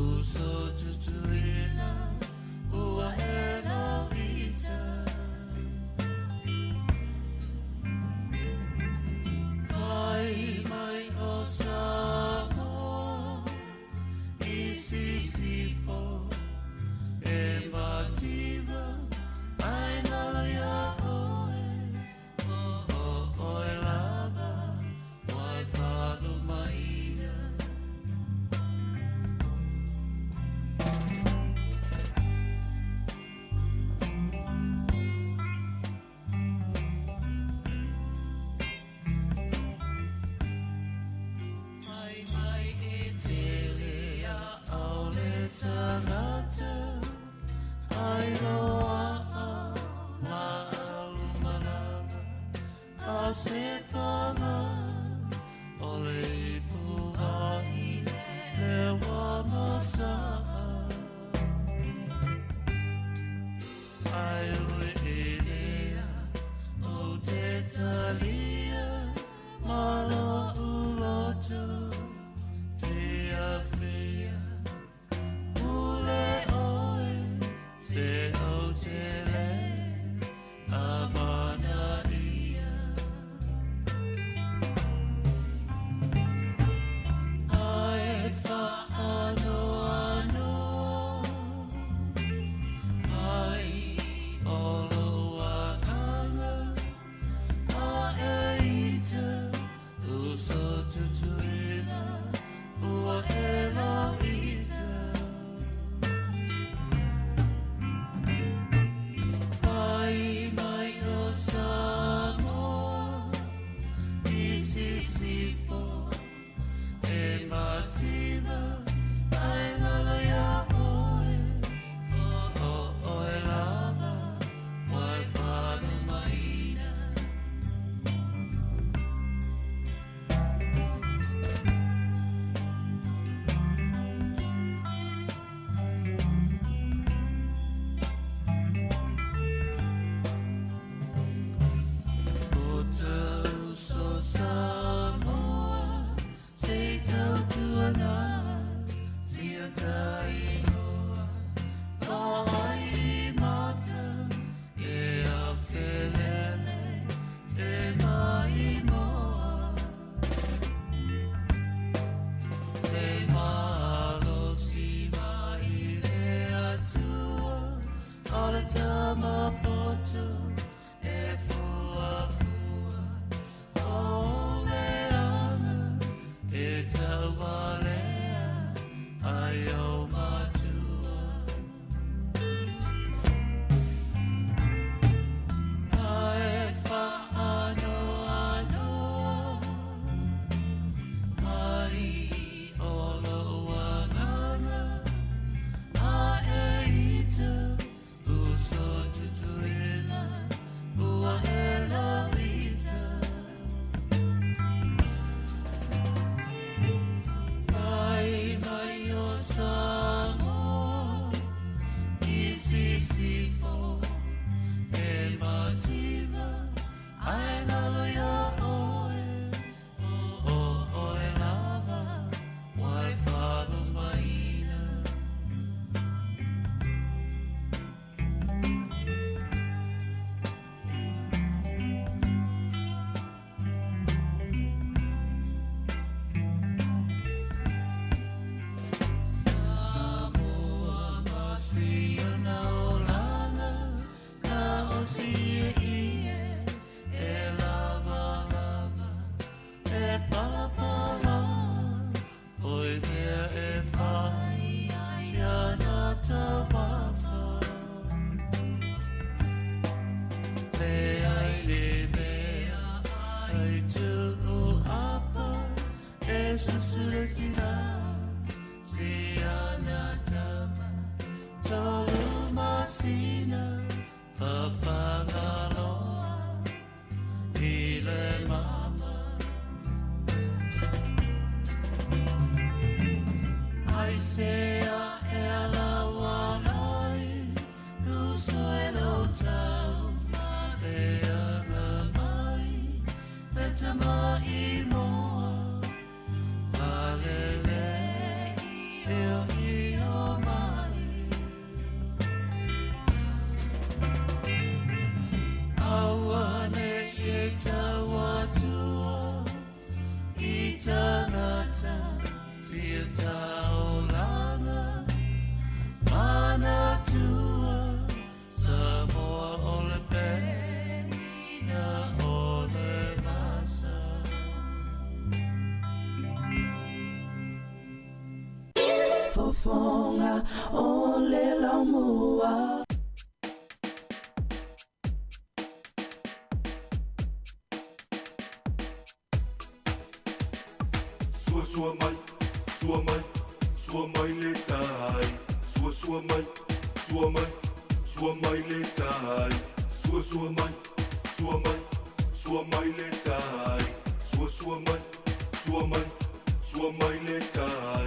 uso tutuila ua e lauita fai mai o Samoa i sisifo e mativa ai nalo ia oe o o oe lava wai faalumaina. Fai mai e tele a au le tagata ai loa a la au malama a se paga o le ipu ai le wa masaa ai ue e lea o te talia malo uloto fia fia ule oe se o te le amana ia ai faanoanoa ai o lou agaga a e ita uso tutuila ua e lauita fai mai o Samoa i sisifo e mativa ai nalo ia oe o o oe lava wai faalumaina. O te uso Samoa se tautuana sia tainoa vaai mata e a felele e maimoa le malosi mai le Atua o le tamapoto e fuafua o meaga e taualea ai o matua ai faanoanoa ai o lou agaga a e ita uso tutuila ua e lauita fai mai o Samoa Fofoga o le laumua. Sua sua mai, sua mai, sua mai le tai. Sua sua mai, sua mai, sua mai le tai. Sua sua mai, sua mai, sua mai le tai. Sua sua mai, sua mai, sua mai le tai.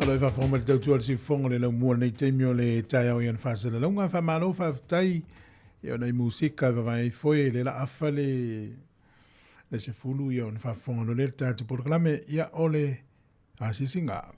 O lo o faafofoga mai le tautua a le siufofoga o le laumua i lenei taimi o le taeao i ana faasalalauga. Faamalo faafetai i ona i musika e vavae ai foi le laafa le le 10 ia ona faafofoga loa lea i le tatou polokalame ia o le asiasiga.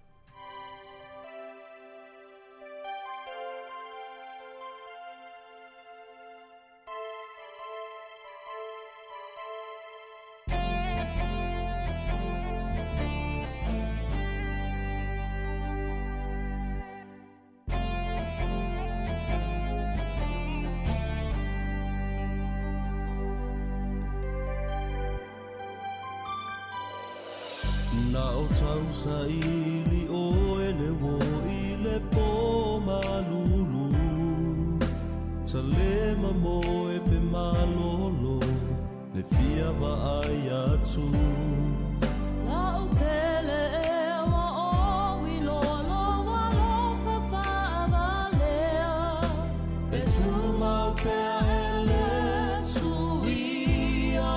Na o tausaili oe le uo i le pō malulu Talema moe pe malolo le fia vaai atu. La'u pele ea ua oi loa lou alofa faavalea. E tumau pea e le suia.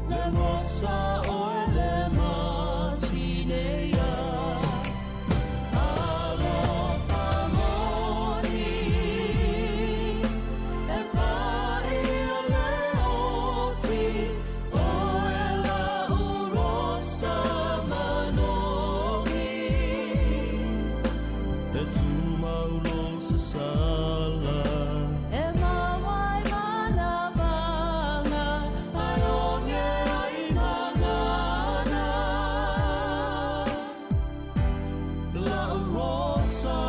Le rosa oe le matineia. Alofa moni e paia le oti oe la'u rosa manogi. E tumau lou sasala. E maua ai manavaga ae oge ai gagana. La'u rosa.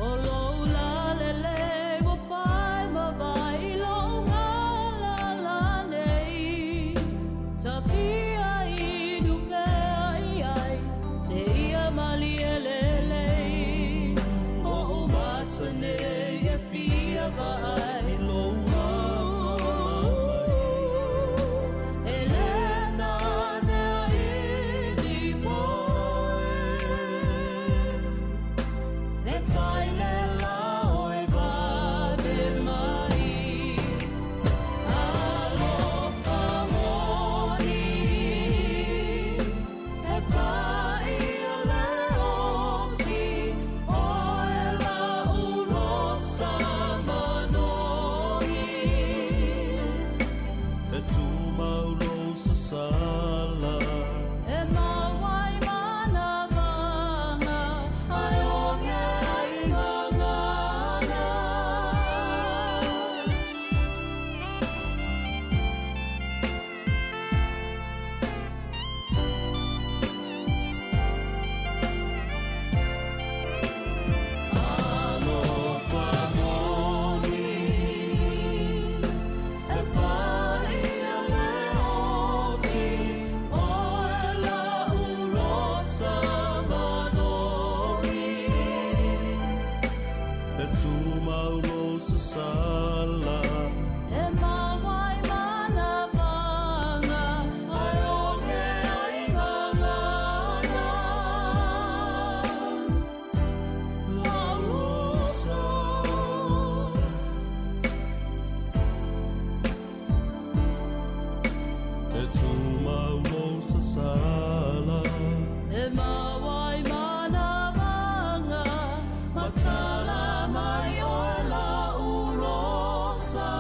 O lou lalelei ua fai ma vai i lou galala nei. Tafia inu pea i ai, seia malie lelei. O'u mata nei e fia vaai i lou matala mai. E le nanea i ni poe. Le tai le lao e vave mai. Alofa moni e paia le oti oe la'u rosa manogi. E tumau lou sasala. E maua ai manavaga ae oge ai gagana. Alofa moni e paia le oti oe la'u rosa manogi. E tumau lou sasala. E maua ai manavaga ae oge ai gagana. La'u rosa. E tumau lou sasala. E maua ai manavaga matala mai oe la'u rosa.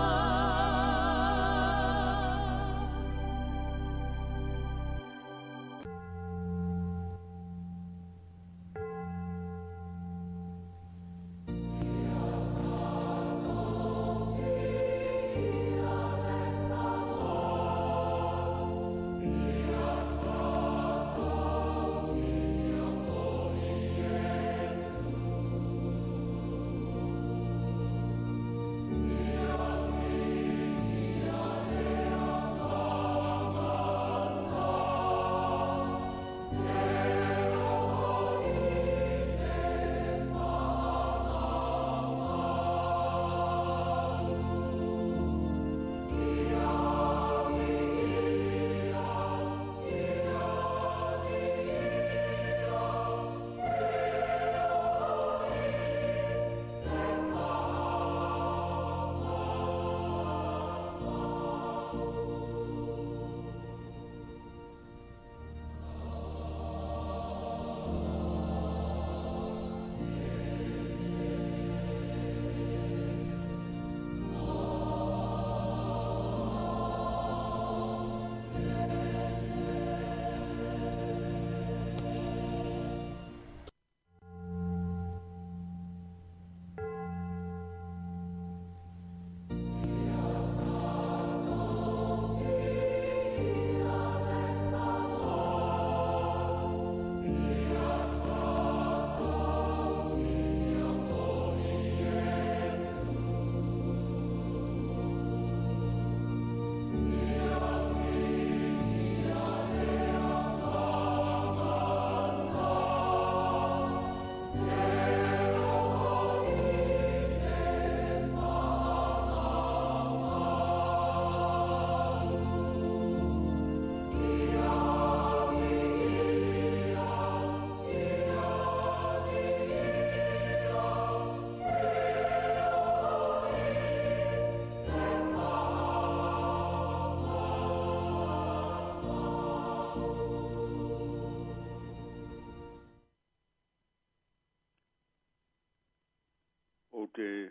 te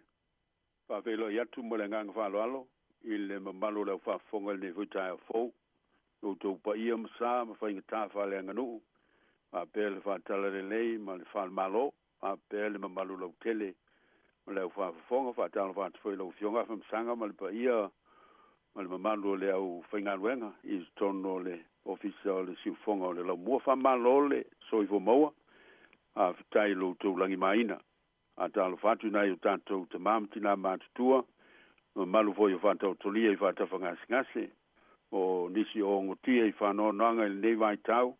faafeiloai atu ma le agaga faaaloalo i le mamalu o le aufaafofoga i lenei foi taeao fou, i outou paia ma sa ma faigata faaleaganuu, faapea le faatalalelei ma le falemalo, faapea le mamalu lautele o le aufaafofoga. Faatalofa atu foi i lau Afioga Afamasaga ma le paia ma le mamalu o le aufaigaluega i totonu o le Ofisa o le Siufofoga o le Laumua. Faamalo le soifua maua, faafetai i lo outou lagimaina. Faatalofa atu i nai o tatou tama ma tina matutua, mamalu foi o faataotolia i faatafagasegase, o nisi o ogotia i faanoanoaga i lenei vaitau,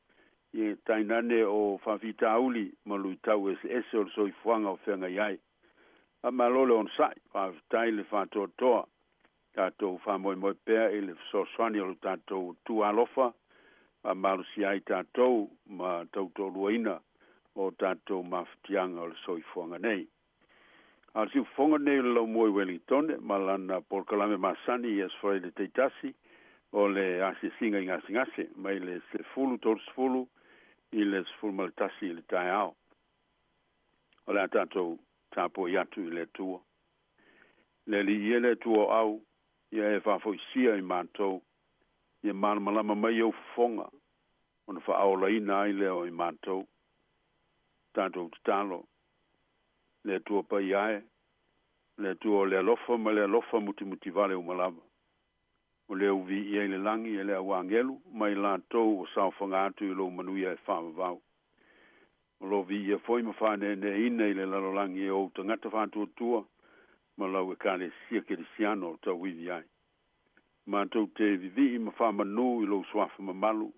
ia tainane o faafitauli ma luitau eseese o le soifuaga o feagai ai. Faamalo le onosai, faafetai le faatoatoa, tatou faamoemoe pea i le fesoasoani o lo tatou Atua alofa, faamalosia ai tatou ma tautoaluaina o tatou mafatiaga o le soifuaga nei. A o le siufofoga lenei o le Laumua i Wellingtone ma lana polokalame masani i Aso Faraile taitasi o le asiasiga i gasegase mai le 10:30 i le 11 i le taeao. O le a tatou tapuai atu i le Atua. Le Alii e le Atua o au, ia e faafoisia i matou, ia malamalama mai ou fofoga, ona faaolaina ai lea o i matou. Tatou tatalo, le Atua paia e, le Atua o le alofa ma le alofa mutimutivale uma lava. O lea ua viia i le lagi e le au agelu ma i latou ua saofaga atu i lou manuia e faavavau. O lo viia foi ma faaneeneeina i le lalolagi e ou tagata faatuatua ma lau Ekalesia Kerisiano o tauivi ai. Matou te vivii ma faamanū i lou suafa mamalu,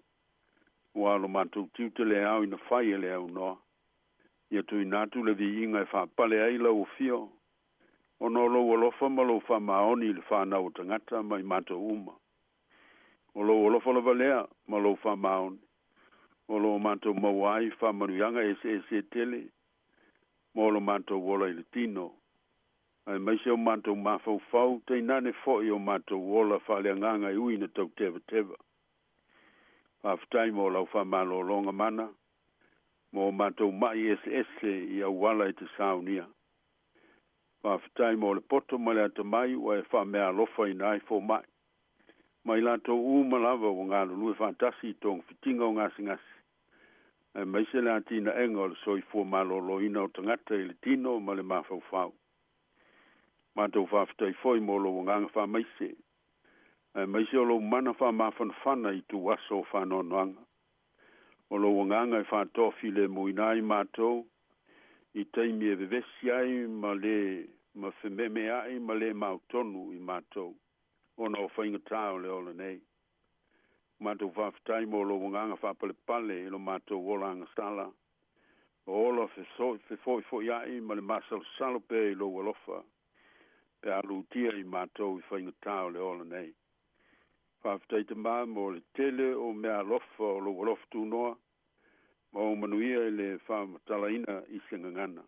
ua lo matou tiute le ao ina fai e le aunoa. Ia tuuina atu le viiga e faapale ai lau afio, ona o lou alofa ma lou faamaoni i le fanau o tagata ma i matou uma. O lou alofa lava lea ma lou faamaoni, o lo matou maua ai faamanuiaga eseese e tele, ma o lo matou ola i le tino, aemaise o matou mafaufau, tainane foi o matou ola faaleagaga e ui ina tautevateva. Faafetai mo lau faamalologa mana, mo o matou mai eseese i auala e te saunia. Faafetai mo le poto ma le atamai ua e faameaalofaina ai fomai, ma i latou uma lava ua galulue faatasi i togafitiga o gasegase, aemaise le atinaega o le soifua maloloina o tagata i le tino ma le mafaufau. Matou faafetai foi mo lou agaga faamaise, aemaise o lou mana faamafanafana i ituaso o faanoanoaga. O lou agaga e faatoafilemuina ai matou i taimi e vevesi ai ma le ma fememeai ma le mautonu i matou, ona o faigata o le ola nei. Matou faafetai mo lou agaga faapalepale i lo matou ola agasala, o ola fefoifoiai ma le masalosalo pea i lou alofa, pe a lutia i matou i faigata o le ola nei. Faafetai Tamā mo le tele o meaalofa o lou alofa tunoa, ma ou manuia i le faamatalaina i se gagana.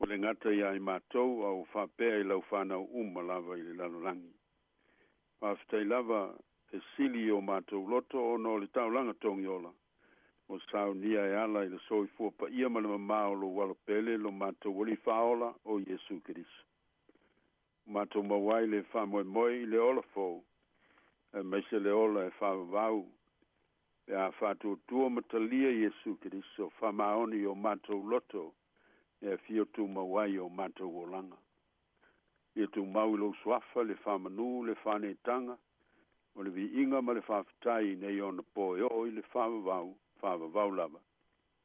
Ua le gata ia i matou, a ua faapea i lau fanau uma lava i le lalolagi. Faafetai lava e sili i o matou loto ona o le taulaga togiola, ua saunia e ala i le soifua paia ma le mamā o lou Alo pele lo matou Alii Faaola o Iesu Keriso. Ua matou maua ai le faamoemoe i le ola fou, aemaise le ola e faavavau, pe a faatuatua ma talia Iesu Keriso, faamaoni i o matou loto e afio tumau ai o matou olaga. Ia tumau i lou suafa le faamanū, le faaneetaga, o le viiga ma le faafetai nei ona po e oo i le faavavau, faavavau lava.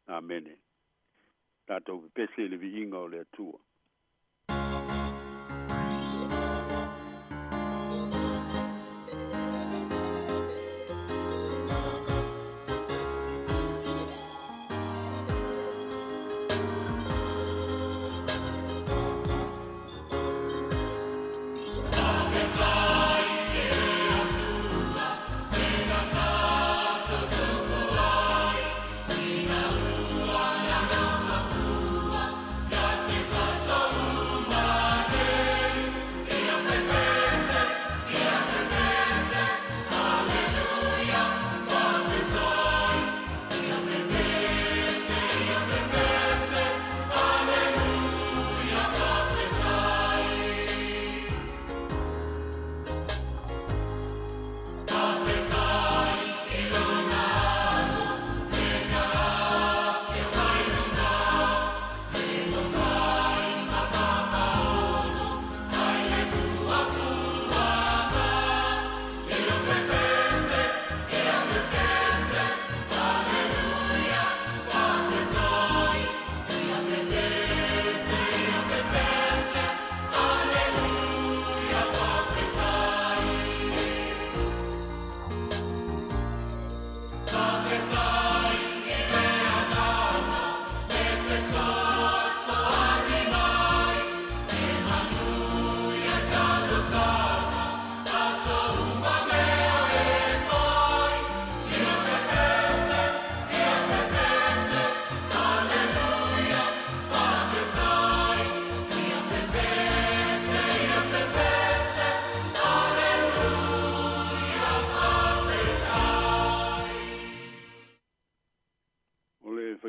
Amene. Tatou pepese i le viiga o le Atua.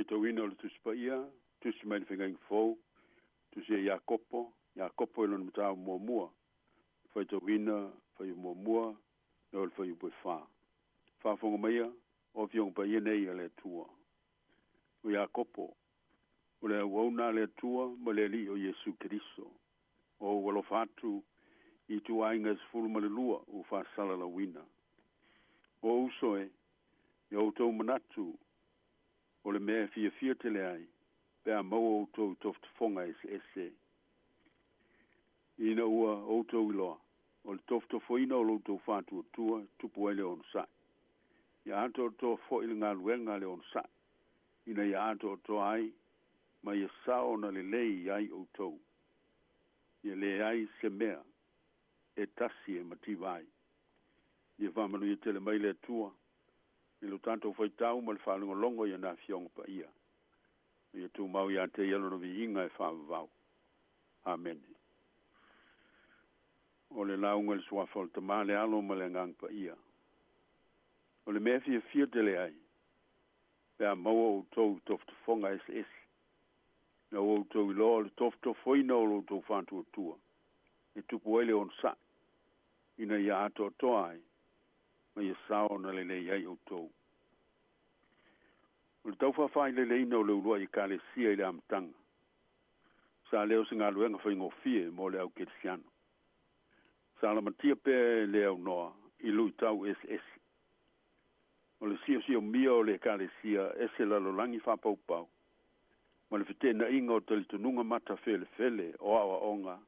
Faitauina o le Tusi Paia, tusi mai le Feagaiga Fou, tusi e Iakopo, Iakopo i lona mataupu muamua, faitauina fuaiupu muamua e oo i le fuaiupu e fa. Faafofoga maia, o Afioga Paia nei a le Atua. O Iakopo, o le auauna a le Atua ma le Alii o Iesu Keriso, o ou alofa atu i ituaiga e 12 ua faasalalauina. O ou uso e, ia outou manatu o le mea e fiafia tele ai pe a maua outou i tofotofoga eseese. Ina ua outou iloa, o le tofotofoina o lo outou faatuatua e tupu ai le onosai. Ia atoatoa foi le galuega a le onosai, ina ia atoatoa ai ma ia sao ona lelei ai outou. Ia leai se mea e tasi e mativa ai. Ia faamanuia tele mai le Atua i lo tatou faitau ma le faalogologo i ana Afioga Paia. Ia tumau ia te Ia Lona viiga e faavavau. Amene. O le lauga i le Suafa o le Tama, le Alo ma le Agaga Paia. O le mea e fiafia tele ai, pe a maua outou i tofotofoga eseese, ina ua outou iloa o le tofotofoina o lo outou faatuatua, e tupu ai le onosai, ina ia atoatoa ai, ma ia sao ona lelei ai outou. O le tau faafaaileleina o le uluai Ekalesia i le amataga, sa le o se galuega faigofie mo le au kerisiano. Sa lamatia pea e le aunoa i luitau eseese. O le siosiomia o le Ekalesia ese lalolagi faapaupau ma le feteenaiga o talitonuga matafelefele o aoaoga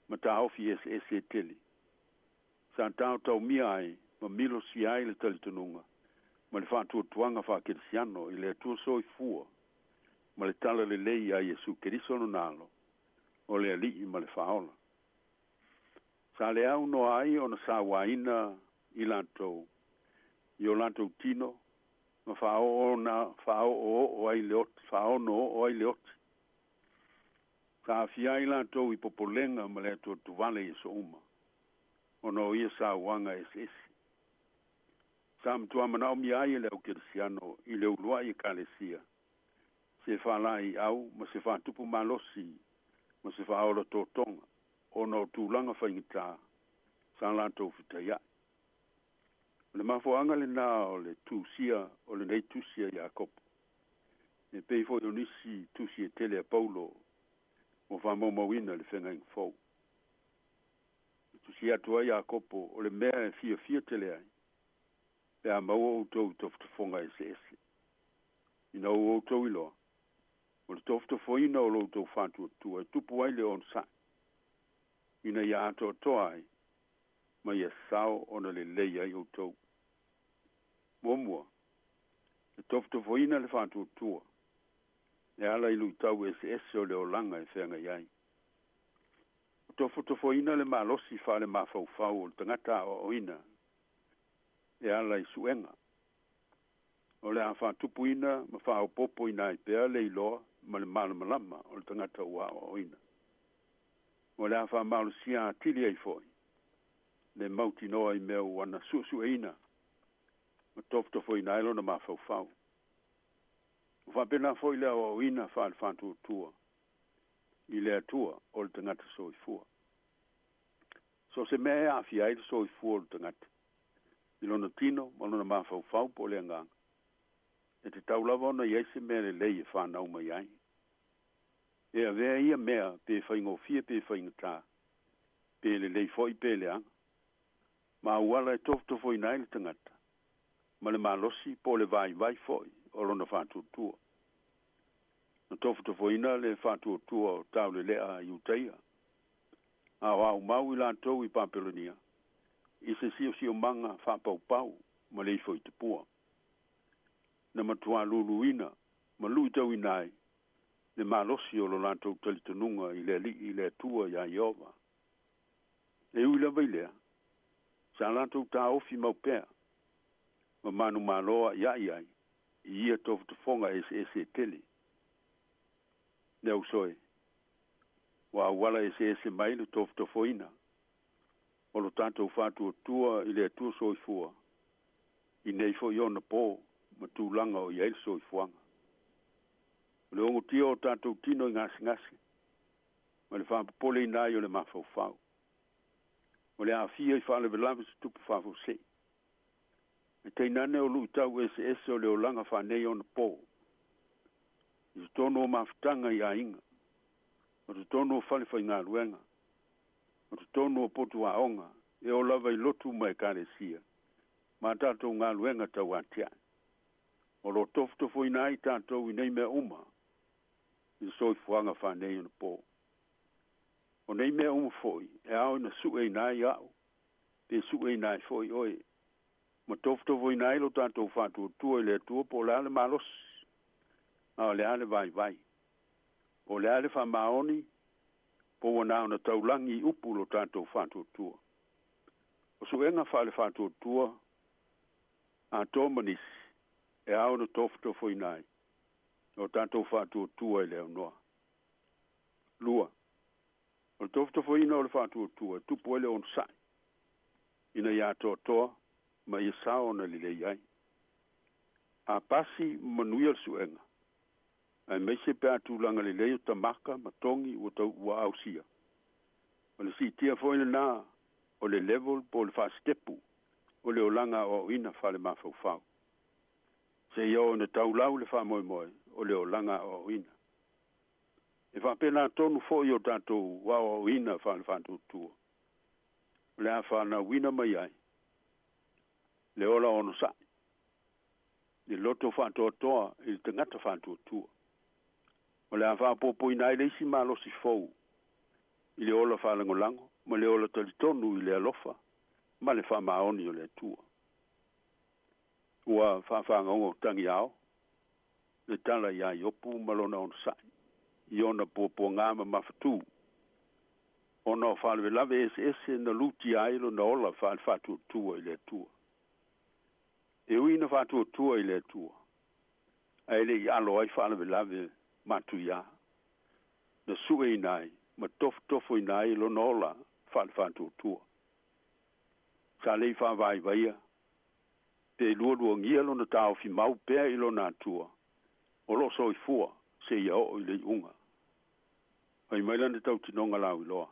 ma taofi eseese e tele. Sa taotaomia ai ma milosia ai le talitonuga ma le faatuatuaga faakerisiano i le Atua soifua ma le talalelei ia Iesu Keriso lona Alo, o le Alii ma le Faaola. Sa le aunoa ai ona sauaina i latou i o latou tino ma faaoooo ai le oti, faaonooo ai le oti. Sa aafia ai latou i popolega ma le atuatuvale i aso uma, ona o ia sauaga eseese. Sa matua manaomia ai e le au kerisiano i le uluai Ekalesia se faalaeiau ma se faatupu malosi ma se faaola totoga ona o tulaga faigata sa latou fetaiai. O le mafuaaga lenā o le tusia o lenei tusi a Iakopo, e pei foi o nisi tusi e tele a Paulo ua faamaumauina i le Feagaiga Fou. E tusi atu ai Iakopo o le mea e fiafia tele ai pe a maua outou i tofotofoga eseese. Ina ua outou iloa, o le tofotofoina o lo outou faatuatua e tupu ai le onosai, ina ia atoatoa ai ma ia sao ona lelei ai outou. Muamua, e tofotofoina le faatuatua e ala i luitau eseese o le olaga e feagai ai. O tofotofoina le malosi faalemafaufau o le tagata aoaoina e ala i suega. O le a faatupuina ma faaopoopoina ai pea le iloa ma le malamalama o le tagata ua aoaoina. O le a faamalosia atili ai foi le mautinoa i mea ua na suesueina ma tofotofoina ai lona mafaufau. Ua faapena foi le aoaoina faale-faatuatua i le Atua o le tagata soifua. So o se mea e aafia ai le soifua o le tagata i lona tino ma lona mafaufau po o le agaga, e tatau lava ona i ai se mea lelei e fanau mai ai. E avea ia mea pe faigofie pe faigata, pe lelei foi pe leaga, ma auala e tofotofoina ai le tagata ma le malosi po o le vaivai foi o lona faatuatua. Na tofotofoina le faatuatua o Taulelea Iutaia, a o aumau i latou i Papelonia i se siosiomaga faapaupau ma le ifo i tupua. Na matuā luluina ma luitauina ai le malosi o lo latou talitonuga i le Alii i le Atua iā Ieova. E ui lava i lea, sa latou taofi mau pea ma manumalo a'ia'i ai i ia tofotofoga eseese e tele. Le uso e, ua auala eseese mai le tofotofoina o lo tatou faatuatua i le Atua soifua i nei foi ona pō ma tulaga o i ai le soifuaga. O le ogotia o tatou tino i gasegase ma le faapopoleina ai o le mafaufau. O le aafia i faalavelave tutupu faafuasei. E tainane o luʻitau eseese o le olaga faanei ona pō. I totonu o mafutaga i aiga, o totonu o fale faigaluega, o totonu o potu aoga, e oo lava i lotu ma ekalesia, ma tatou galuega tauatiae. O lo o tofotofoina ai tatou i nei mea uma i le soifuaga faaneionapo. O nei mea uma foi e ao ina sueina ai a'u pe sueina ai foi oe ma tofotofoina ai lo tatou faatuatua i le Atua po o le a le malosi, a o le a le vaivai, po o le a le faamaoni, po ua na ona taulagi i upu lo tatou faatuatua. O suega faale-faatuatua atoa ma nisi e ao ona tofotofoina ai lo tatou faatuatua i le aunoa. 2. O le tofotofoina o le faatuatua e tupu ai le onosai ina ia atoatoa ma ia sao ona lelei ai. A pasi ma manuia le suega, aemaise pe a tulaga lelei o tamaka ma togi ua tau ua ausia. O le siitia foi lenā o le level po o le faasitepu o le olaga aoaoina faale-mafaufau. Seia oo ina taulau le faamoemoe o le olaga aoaoina. E faapena tonu foi o tatou aoaoina faale-faatuatua. O le a fanauina mai ai le ola onosai, le loto faatoatoa i le tagata faatuatua. O le a faaopoopoina ai le isi malosi fou i le ola faalagolago ma le ola talitonu i le alofa ma le faamaoni o le Atua. Ua faafagaogo tagiao le tala iā Iopu ma lona onosai i ona puapuagā ma mafatū ona o faalavelave eseese na lutia ai lona ola faale-faatuatua i le Atua. E ui ina faatuatua i le Atua, ae le i alo ai faalavelave matuiā, na sueina ai ma tofotofoina ai lona ola faale-faatuatua. Sa le i faavaivaia pe lualuagia lona taofi mau pea i lona Atua o loo soifua seia oo i le iuga. Fai mai lana tautinoga lauiloa,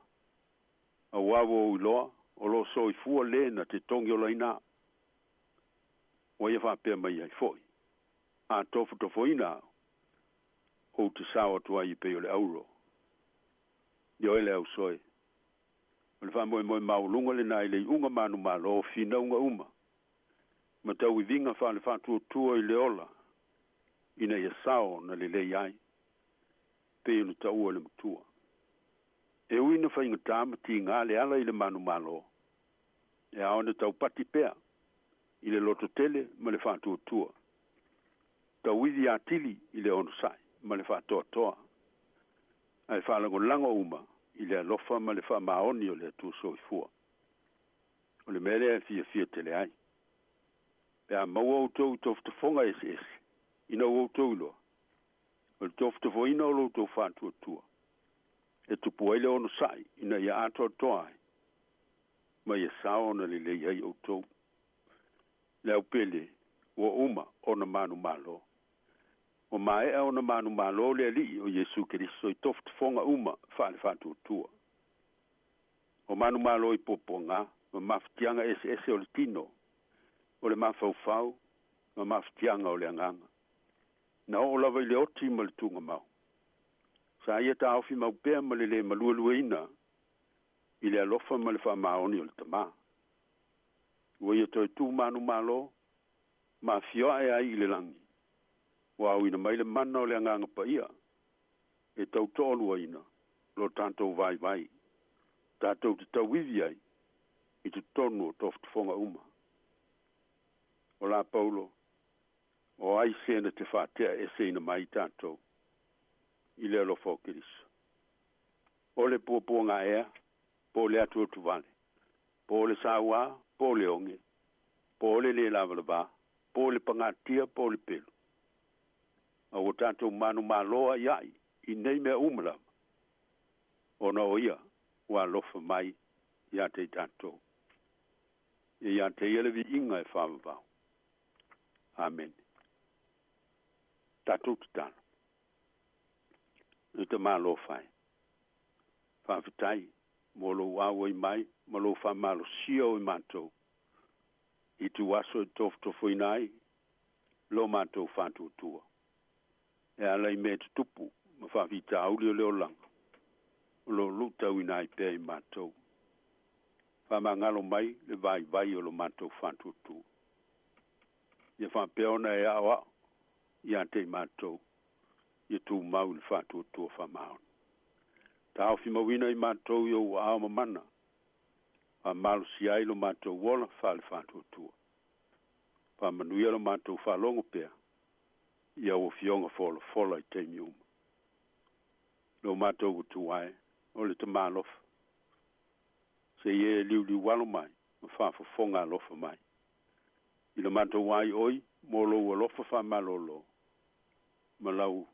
auā ua ou iloa o loo soifua lē na te togiolaina a'u. Ua ia faapea mai ai foi, a tofotofoina a'u, ou te sao atu ai e pei o le auro. Ioe le ausoe. O le faamoemoe maualuga lenā i le iuga manumalo o finauga uma ma tauiviga faale-faatuatua i le ola ina ia sao na lelei ai pei ona taua e le matua. E ui ina faigata ma tigā le ala i le manumalo, e ao ona taupati pea i le lototele ma le faatuatua, tauivi atili i le onosai ma le faatoatoa, ae faalagolago uma i le alofa ma le faamaoni o le Atua soifua. O le mea lea e fiafia tele ai pe a maua outou i tofotofoga eseese ina ua outou iloa o le tofotofoina o lo outou faatuatua e tupu ai le onosai ina ia atoatoa ai ma ia sao ona lelei ai outou. Le aupele ua uma ona manumalo. Ua maea ona manumalo le Alii o Iesu Keriso i tofotofoga uma faale-faatuatua. O manumalo i puapuagā ma mafatiaga eseese o le tino, o le mafaufau ma mafatiaga o le agaga. Na oo lava i le oti ma le tugamau. Sa ia taofi mau pea ma le lē malualuaina i le alofa ma le faamaoni o le Tamā. Ua ia toe tu manumalo ma afioae ai i le lagi. Ua auina mai le mana o le agaga paia e tautoaluaina lo tatou vaivai, tatou te tauivi ai i totonu o tofotofoga uma. O la Paulo, o ai se na te faateaeseina mai tatou i le alofa o Keriso. O le puapuaga ea, po o le atuatuvale, po o le sauā, po o le oge, po o le lē lavalavā, po o le pagatia, po o le pelu. A ua tatou manumalo aiai i nei mea uma lava, ona o ia ua alofa mai iā te i tatou. Ia iā te ia le viiga e faavavau. Amene. Tatou tatalo. Le tamalofa e. Faafetai mo lou auai mai ma lou faamalosia o i matou i ituaso e tofotofoina ai lo matou faatuatua e ala i mea tutupu ma faafitauli o le olaga o lo o luitauina ai pea i matou. Faamagalo mai le vaivai o lo matou faatuatua. Ia faapea ona e aoao ia te i matou ia tumau i le faatuatua faamaoni. Taofimauina i matou i ou aao mamana, faamalosia ai lo matou ola faale-faatuatua. Faamanuia lo matou faalogo pea i au afioga folafola i taimi uma. Lo matou Atua e, o le Tama alofa, se i e liuliualo mai ma faafofoga alofa mai i lo matou aioi mo lou alofa faamalolo ma lau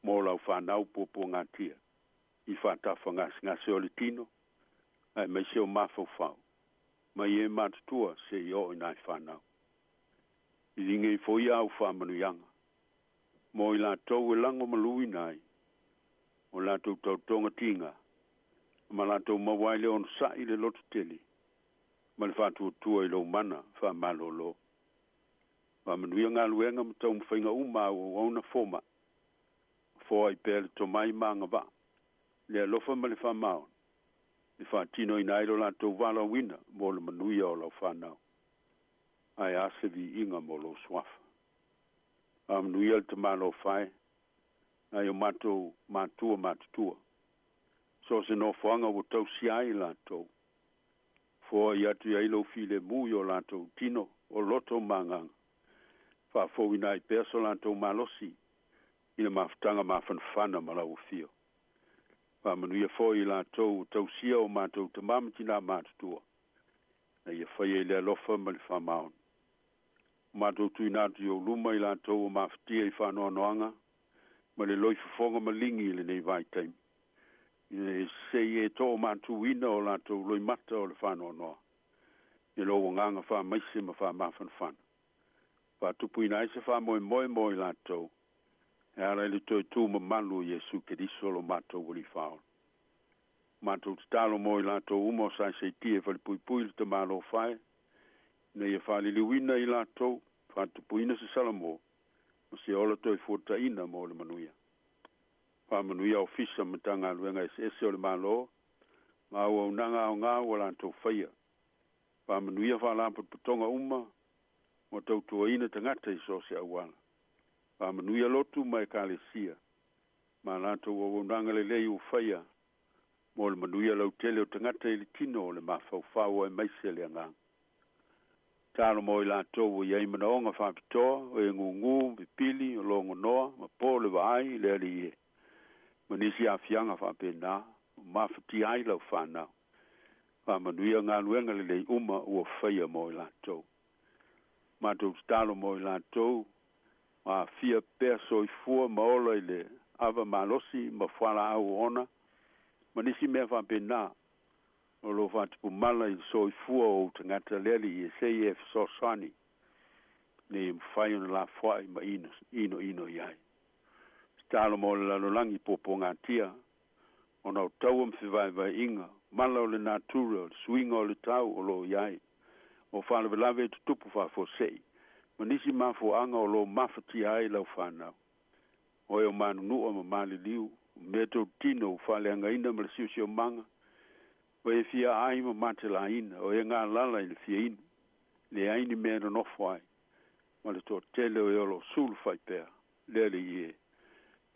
mo lau fanau puapuagatia i faatafa gasegase o le tino aemaise o mafaufau mai e matutua seia oo i nai fanau. Liliga ifo ia au faamanuiaga mo i latou e lagomaluina ai o latou taotoga tiga ma latou maua ai le onosai i le lototele ma le faatuatua i lou mana faamalolo. Faamanuia galuega ma taumafaiga uma a au auauna fomai, foai pea le tomai ma agavaa, le alofa ma le faamaoni, e faatinoina ai lo latou valaauina mo le manuia o lau fanau. Ae a se viiga mo lou suafa. Faamanuia le tamalofa e, nai o matou matua matutua. So o se nofoaga ua tausia ai i latou. Foai atu i ai lou filemu i o latou tino, o loto ma agaga. Faafouina ai pea so latou malosi i le mafutaga mafanafana ma lau afio. Faamanuia foi i latou ua tausia o matou tama ma tinā matutua, ina ia faia i le alofa ma le faamaoni. Ua matou tuuina atu i ou luma i latou ua mafatia i faanoanoaga ma le loifofoga maligi i lenei vaitaimi, ina ia se i e toomatuina o latou loimata o le faanoanoa i lou agaga faamaise ma faamafanafana. Faatupuina ai se faamoemoe mo i latou e ala i le toe tu mamalu o Iesu Keriso lo matou Alii Faaola. Matou tatalo mo i latou uma o saisaitia i falepuipui le tamalofa e, ina ia faaliliuina i latou, faatupuina se salamo ma se ola toe fuataina mo le manuia. Faamanuia Ofisa ma Matagaluega eseese o le Malo ma auaunaga aoga ua latou faia. Faamanuia faalapotopotoga uma ua tautuaina tagata i so o se auala. Faamanuia lotu ma ekalesia ma latou auaunaga lelei ua faia mo le manuia lautele o tagata i le tino o le mafaufau aemaise le agaga. Tatalo mo i latou ua i ai manaoga faapitoa, o e gugu, pipili, o logonoa, ma po le vaai i le Alii e, ma nisi aafiaga faapena, ua mafatia ai lau fanau. Faamanuia galuega lelei uma ua faia mo i latou. Matou tatalo mo i latou ua aafia pea soifua ma ola i le ava malosi ma fualaau oona ma nisi mea faapena o lo o faatupumala i le soifua o ou tagata le Alii e se i e fesoasoani ina ia mafai ona lafoai ma inoino i ai. Tatalo mo le lalolagi puapuagatia ona o taua ma fevaevaeaiga, mala o le natura, o le suiga o le tau o lo o i ai, o faalavelave e tutupu faafuasei, ma nisi mafuaaga o lo o mafatia ai lau fanau. O e o manunua ma maliliu, o mea tautino ua faaleagaina ma le siosiomaga, o e fia aai ma matelaina, o e galala i le fia inu, leai ni mea e nonofo ai, ma le toatele o e o lo o sulufai pea, le Alii e.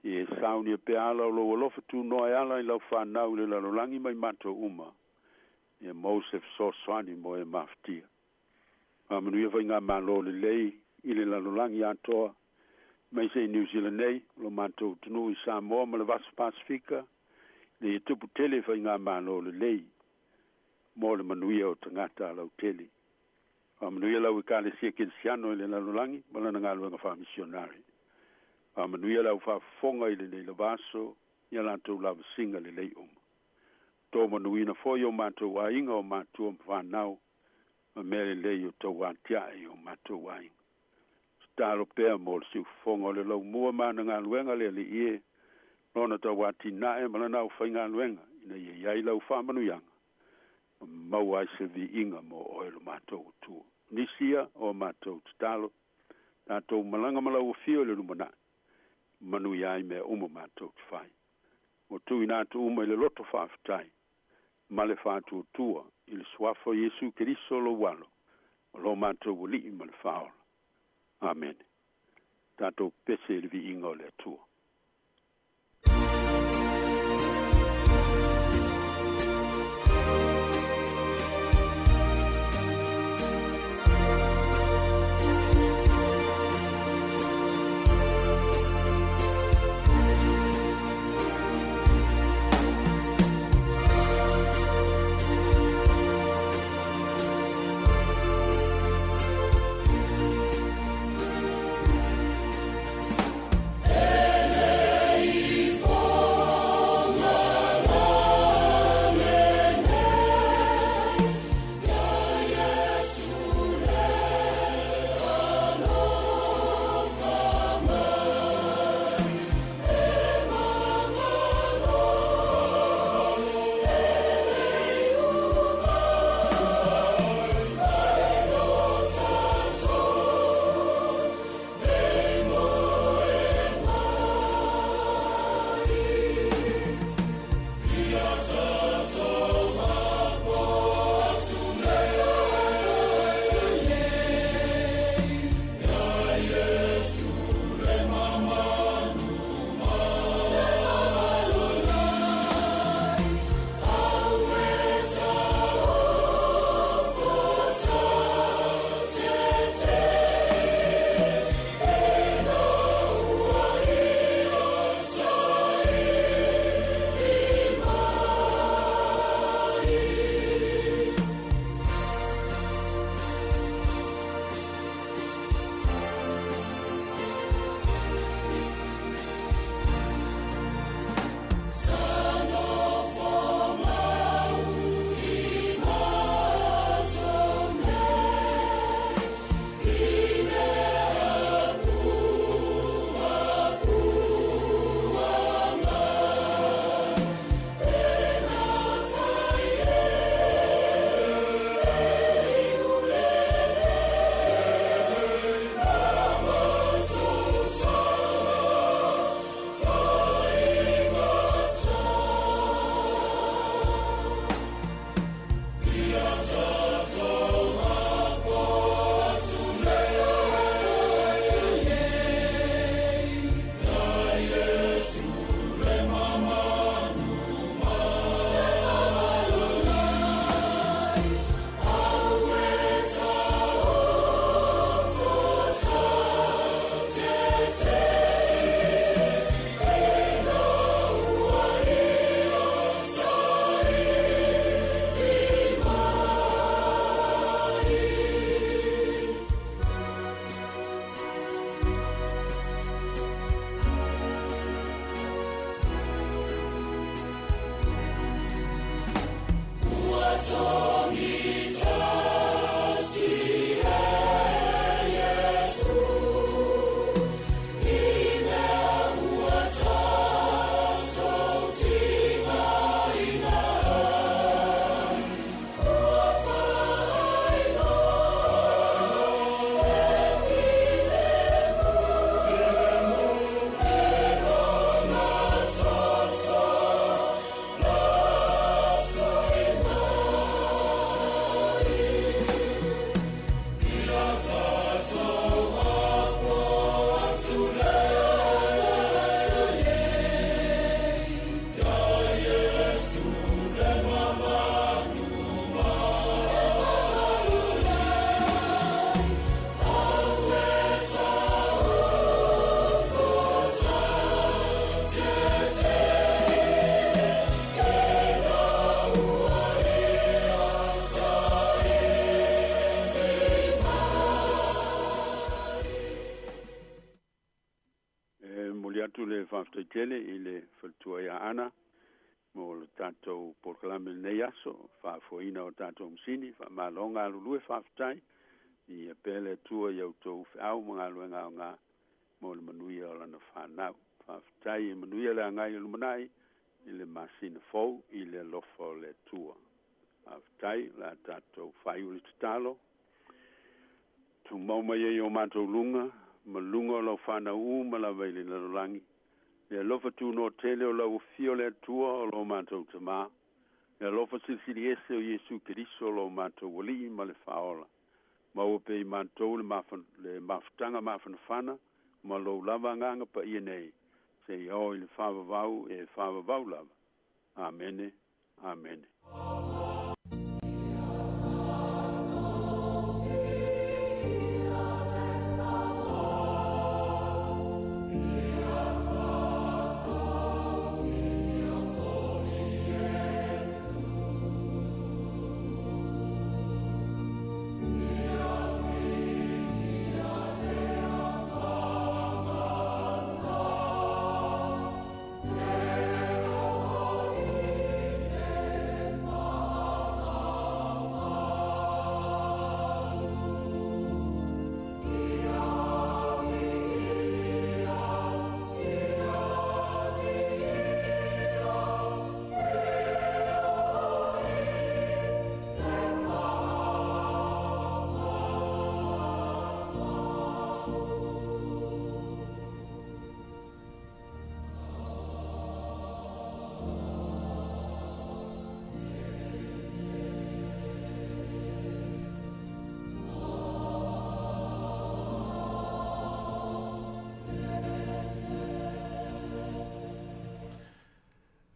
Ia e saunia pea ala o lou alofa tunoa e ala i lau fanau i le lalolagi ma i matou uma, ia maua se fesoasoani mo e mafatia. Faamanuia faigamalo lelei i le lalolagi atoa, aemaise i Niu Sila nei, o lo matou atunuu i Samoa ma le Vasa Pasefika, ina ia tupu tele faigamalo lelei mo le manuia o tagata lautele. Faamanuia lau Ekalesia Kerisiano i le lalolagi ma lana galuega faamisionare. Faamanuia le au faafofoga i lenei lava aso i a latou lavasiga lelei uma. Tomanuina foi o matou aiga o matua ma fanau ma mea lelei o tou atiae i o matou aiga. Tatalo pea mo le siufofoga o le laumua ma ana galuega le Alii e, Lona tauatinae ma lana aufaigaluega ina ia iai lau faamanuiaga ma maua ai se viiga mo oe lo matou atua. Nisi ia o a matou tatalo, tatou malaga ma lau afio i le lumanai, manuia ai mea uma matou te fai. Ua tuuina atu uma i le loto faafetai ma le faatuatua i le suafa o Iesu Keriso lou Alo, o lo matou Alii ma le Faaola. Amene. Tatou pese i le viiga o le Atua. E momoli atu le faafetai tele i le faletua ia Ana mo le tatou polokalame i lenei aso, faafoeina o tatou masini, faamalo galulue faafetai ia pea le Atua i a outou feau ma galuega aoga mo le manuia o lana fanau. Faafetai e manuia le agai i le lumanai i le masina fou i le alofa o le Atua. Faafetai o le a tatou faaiu le tatalo. Tumau mai ai o matou luga ma luga o lau fanau uma lava i le lalolagi. Le alofa tunoa tele o lau afio o le Atua o lo matou Tamā. Le alofa silisili ese o Iesu Keriso lo matou Alii ma le Faaola. Maua pea i matou le le mafutaga mafanafana ma lou lava agaga paia nei, seia oo i le faavavau e faavavau lava. Amene, amene.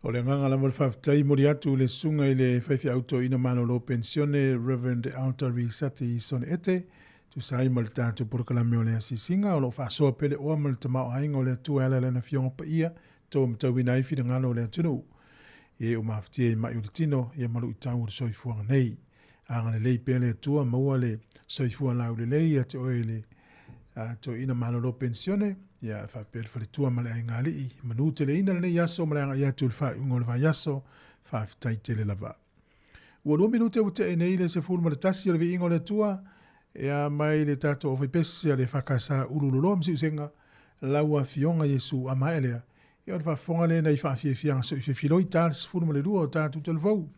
O le agaga lava o le faafetai momoli atu i le susuga i le faifeau toeaina malolo penisione Rev. Altari Sati Sone Ete, tusa ai ma le tatou polokalame o le asiasiga o lo o faasoa pea le oa ma le tamaoaiga o le Atua e ala i Lana Afioga Paia to matauina ai finagalo o le atunuu. Ia e mafatia i mai o le tino ia ma luitau o le soifuaga nei. Agalelei pea le Atua maua le soifua laulelei ia te oe le toeaina malolo penisione, ia faapea le faletua ma le aigalii, manu teleina lenei aso ma le agai atu i le faaiuga o le vaiaso, faafetai tele lava. Ua 2 minute ua tee nei le 11 o le viiga o le Atua, ia mai le tatou aufaipese a le EFKS Ululoloa ma Siusega, lau Afioga Iesu a maea lea, ia o le faafofoga lea nai faafiafiaga soifiafiloi ta le 12 o tatou talavou.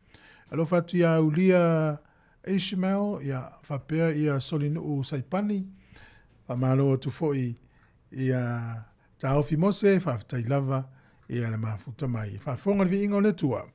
Alofa atu ia Aulia Ishmael, ia faapea ia Solinuu Saipani, faamalo atu foi ia Taofi Mose, faafetai lava ia le mafuta mai. Faafofoga le viiga o le Atua.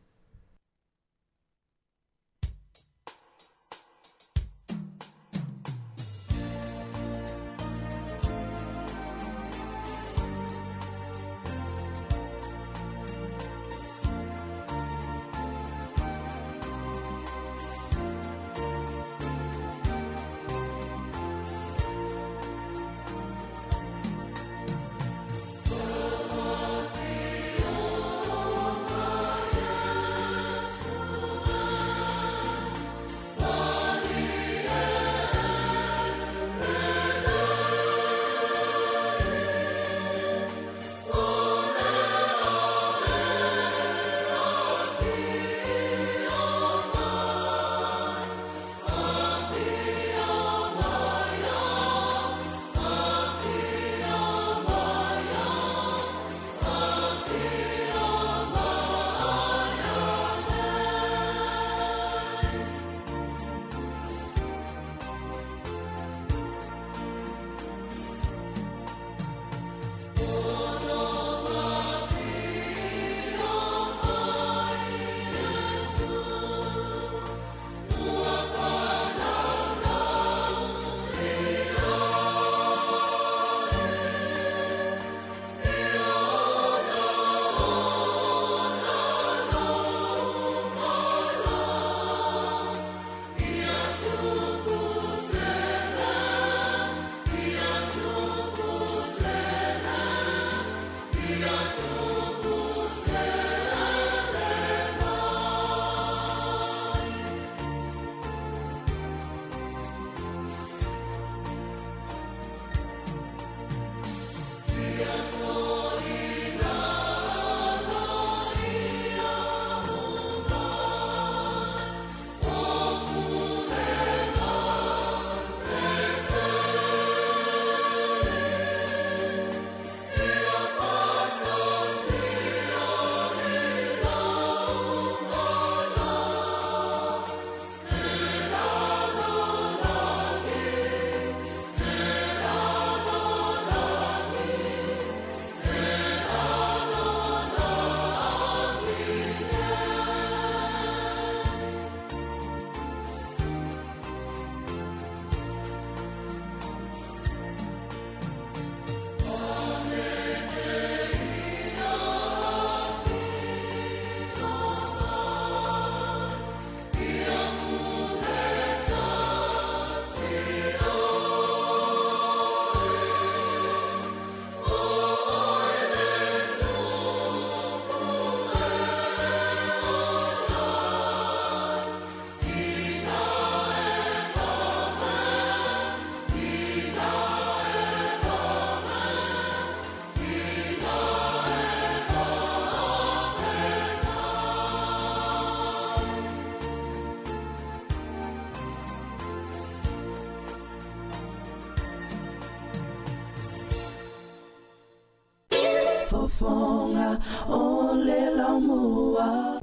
Siufofoga o le Laumua.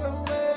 Away.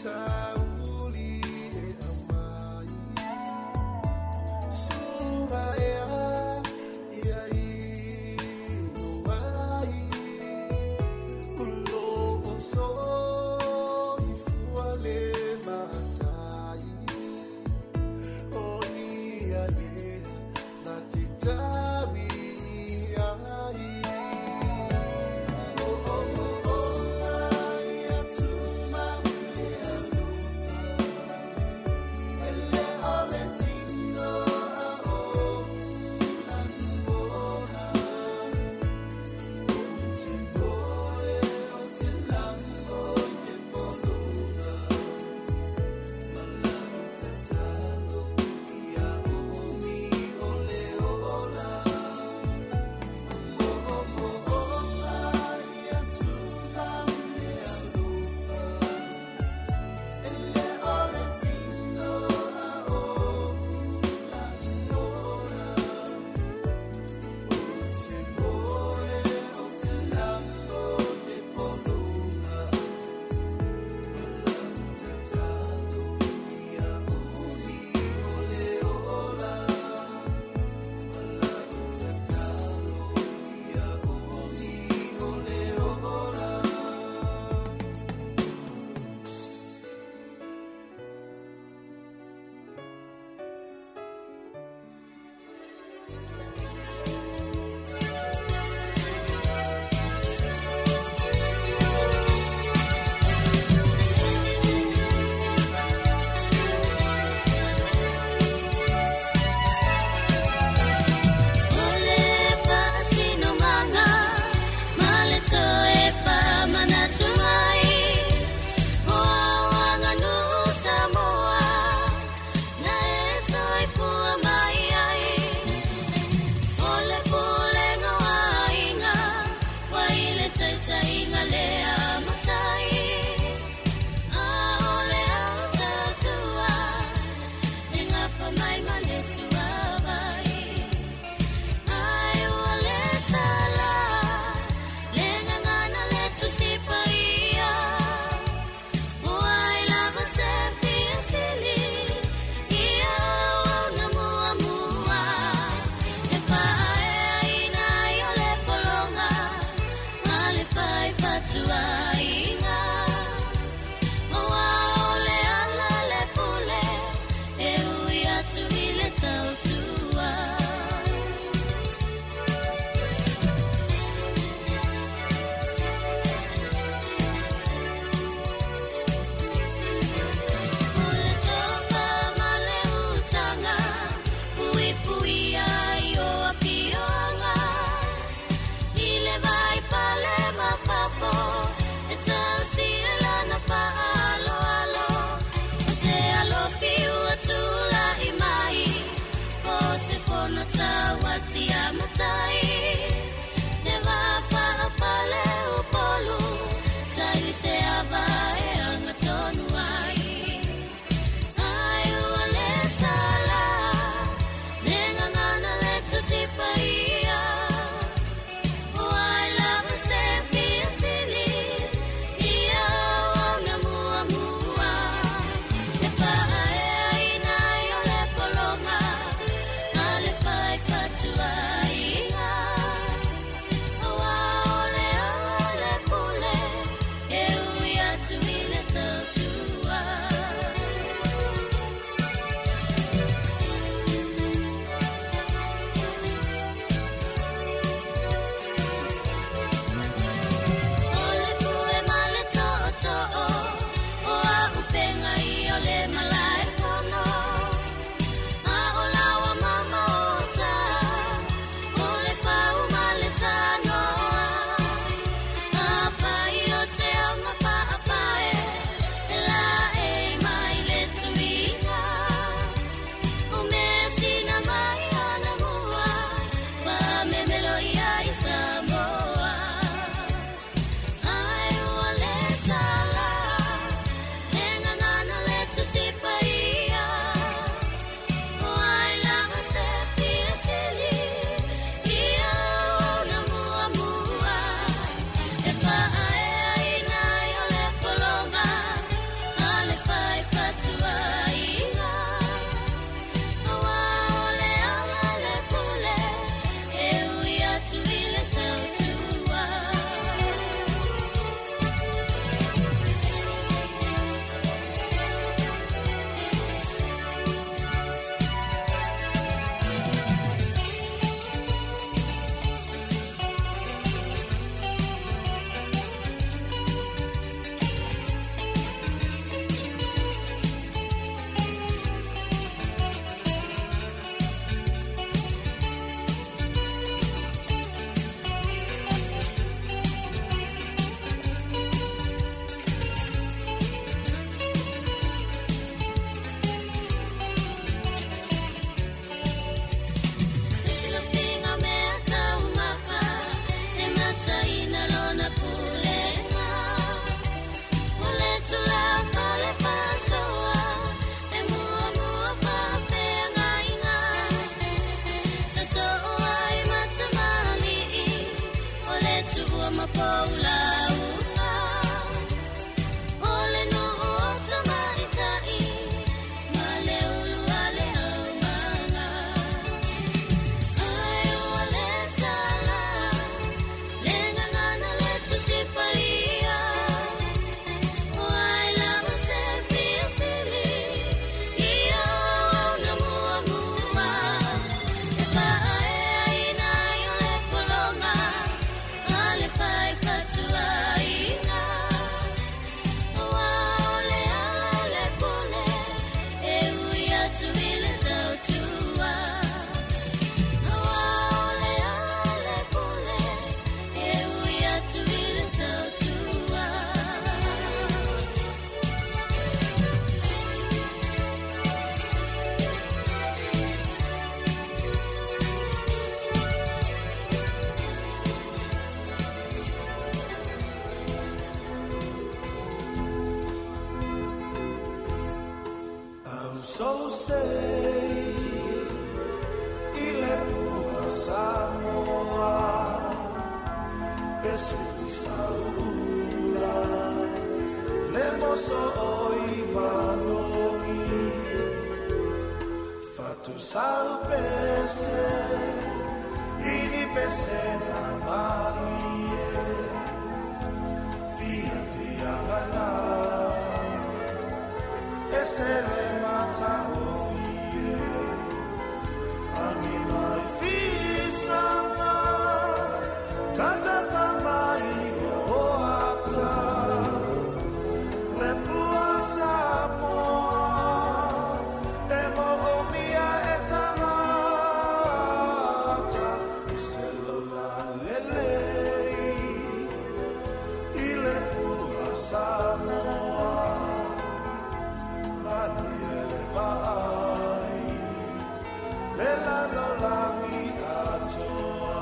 tauli e aumai Suga ea ia inu ai Ulo o soifua le matai O ia lea na te taui ai Oh, oh, oh, oh, mai atu mau le alofa. Sousei i le pua Samoa Pesu i saula Le moso o i manogi Fatu sau pese Ini pese na malie Fia fia gana Ese le mata o fie Angi mai fisanga Tata fa mai o ata Le pua Samoa E mo o mia e tangata I se lola lelei I le pua Samoa Mana ia le vaai Le lalolagi atoa.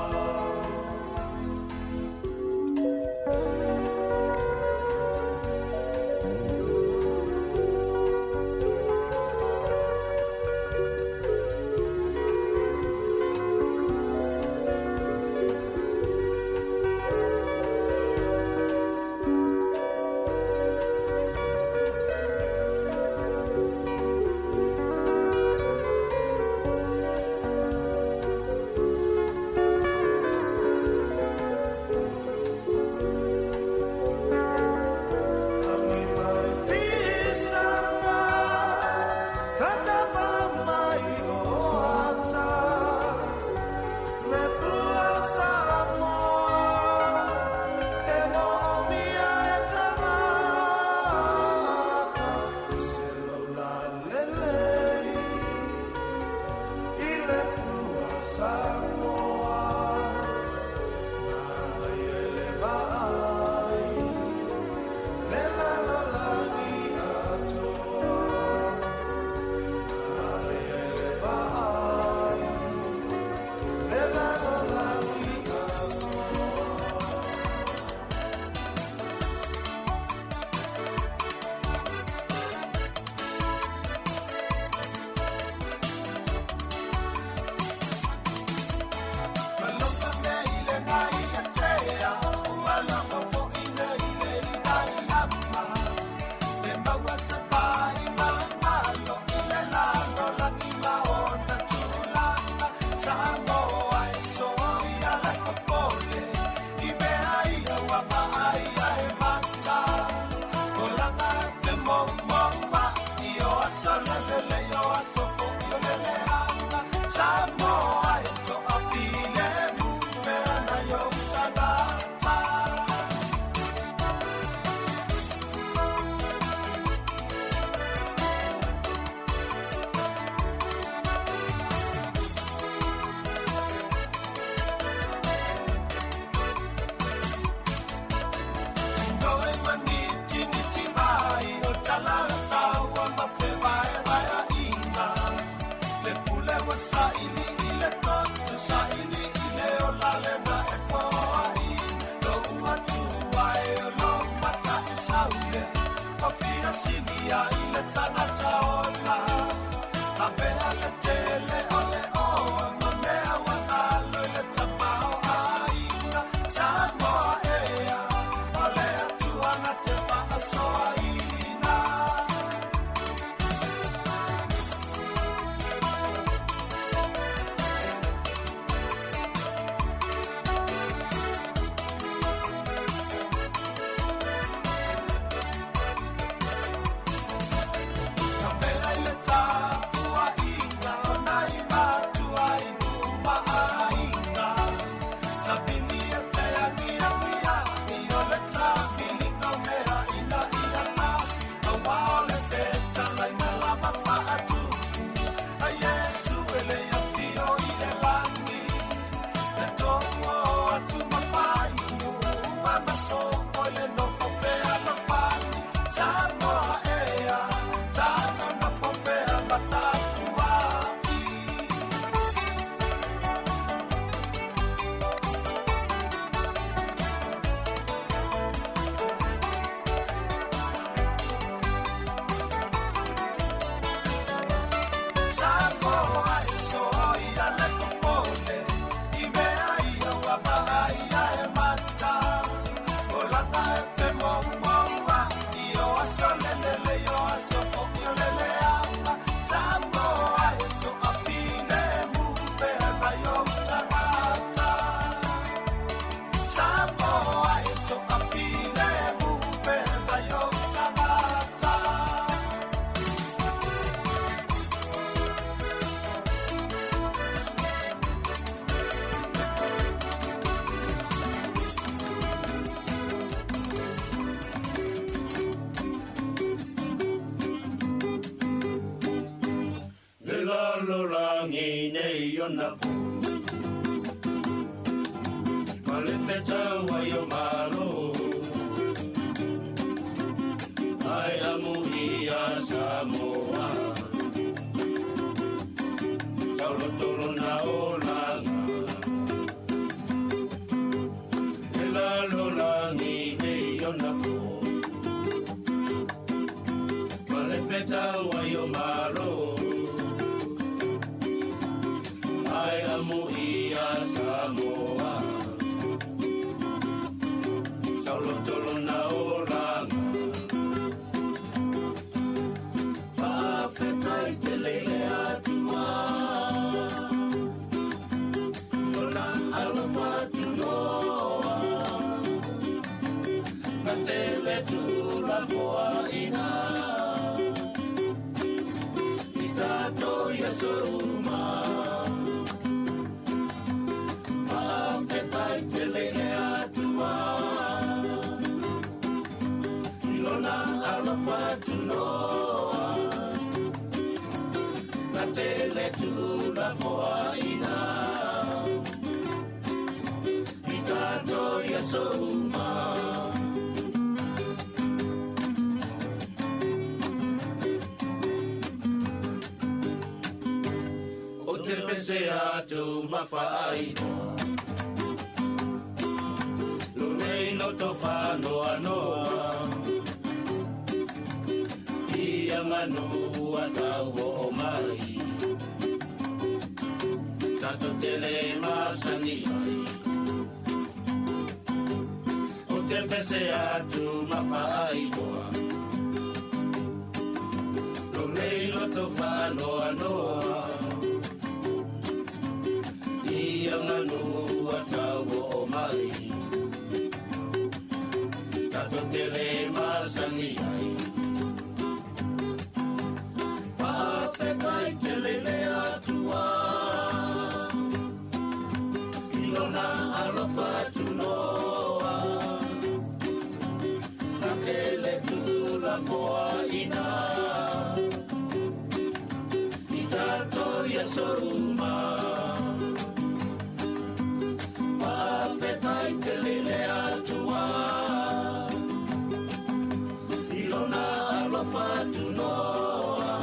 Angi mai fisanga Tata fa mai o ata Le pua Samoa E mo o mia e tangata I se lola lelei I le pua Samoa Nana ia le vaai Le lalolagi atoa Nana ia le vaai Le lalolagi atoa. Maloka nei le ngai a tea, ua lama fo'i nei le inai ama. Le maua se pai mangalo i le lalolagi ma ona tulaga. Samoa e soia le popole, i mea ia ua vaai ai mata. O laga e femoumou ai, o aso lelelei, o aso fo'i o le leaga. Samoa e toafilemu, mea nai ou tagata. Noe maniti niti mai o talala tau o mafe vae vae a ina. Le pule ua saili i le toto, saili i le ola le na e foai. Lo ua tua e o lo mata e saule, o fia sinia i le tangata ola. Avea le tele o le oa, ma mea ua ngalo i le tamao aiga. Samoa ea, o le atua na te faasoaina. lalolagi nei ona po ma le fetau ai o malo ai amuia Samoa taulotolo na olaga e lalolagi nei ona po ma le fetau ai o malo ai amuia Samoa taulotolo na olaga Faafetai tele i le Atua Lona alofa tunoa Na tele tulafoaina I tatou ia souma Faafetai tele i le Atua I lona alofa tunoa Na tele tulafoaina I tatou ia souma O te pese atu ma whaaiwa Lo nei loto whanoa noa Ia manu a tau o mai Tato tele masani ai O te pese atu ma whaaiwa Lo nei loto whanoa noa Ia manu a tau o mai Tato tele masani ai Faafetai tele le Atua I lona alofa tunoa Na tele tulafoaina I tatou ia souma Faafetai tele le Atua I lona alofa tunoa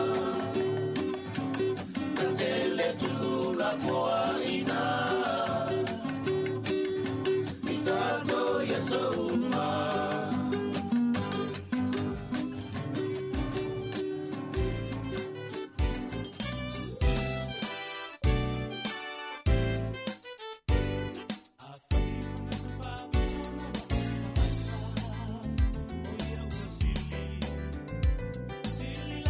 Na tele tulafoaina I tatou ia souma. Sili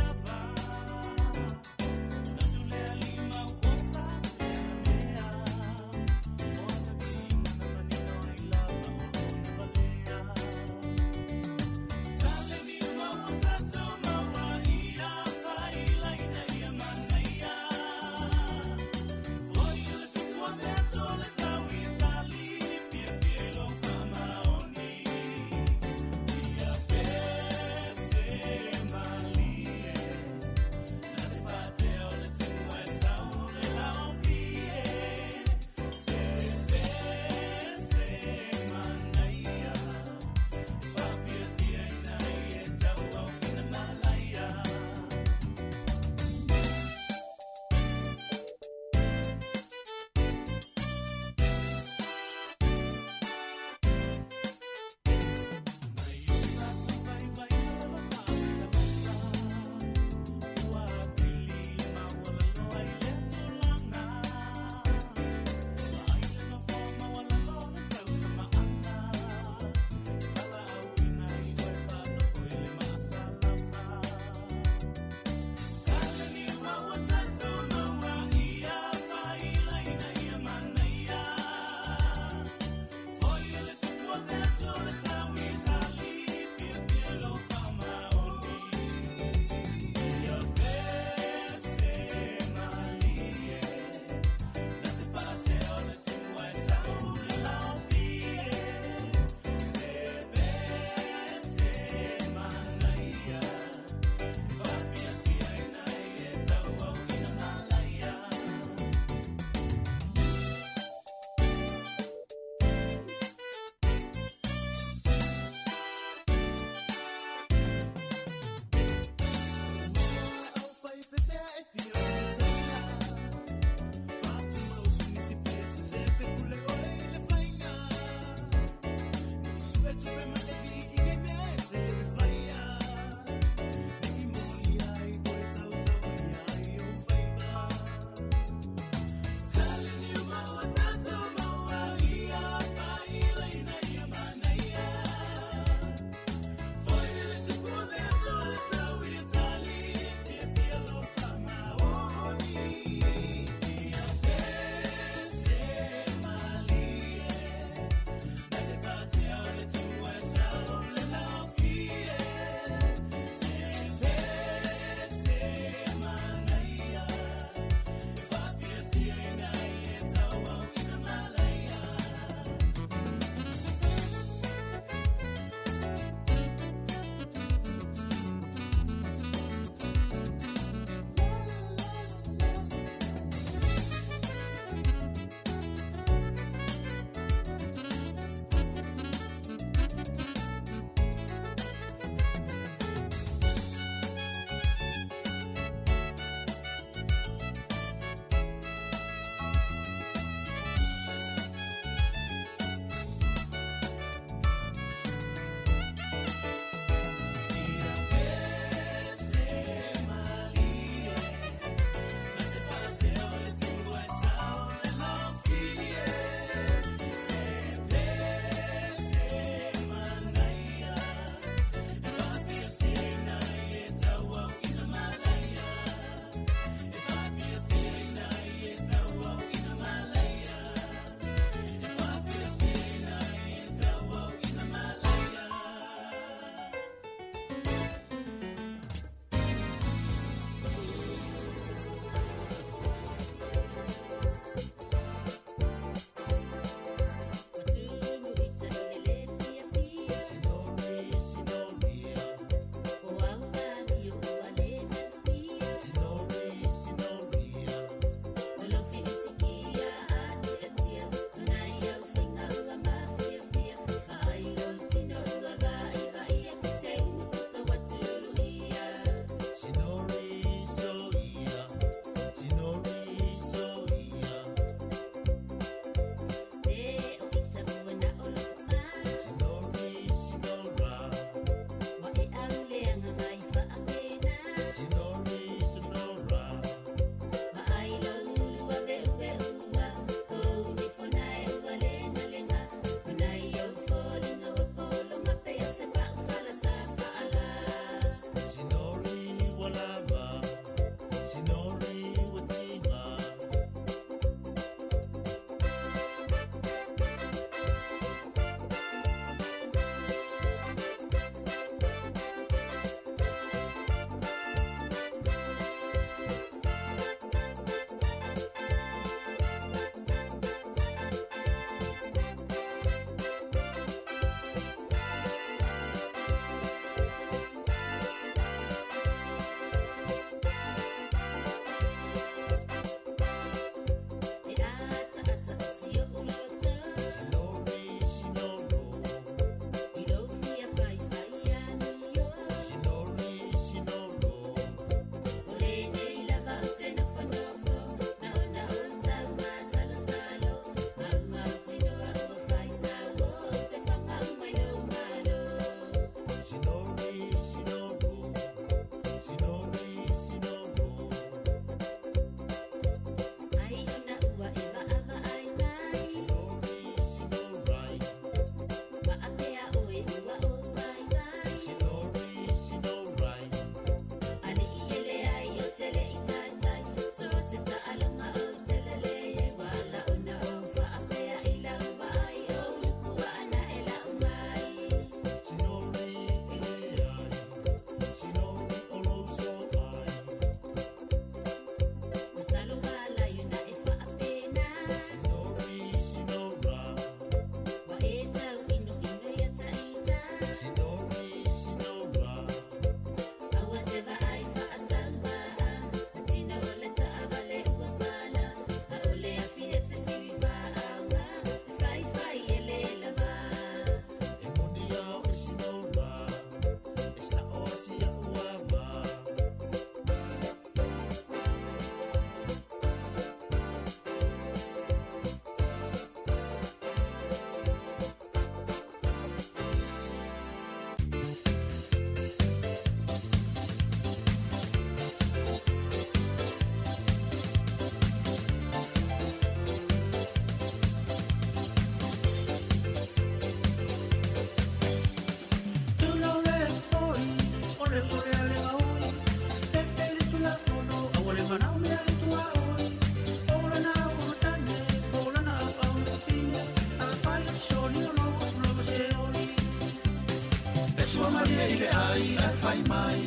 malie i le ai ae fai mai.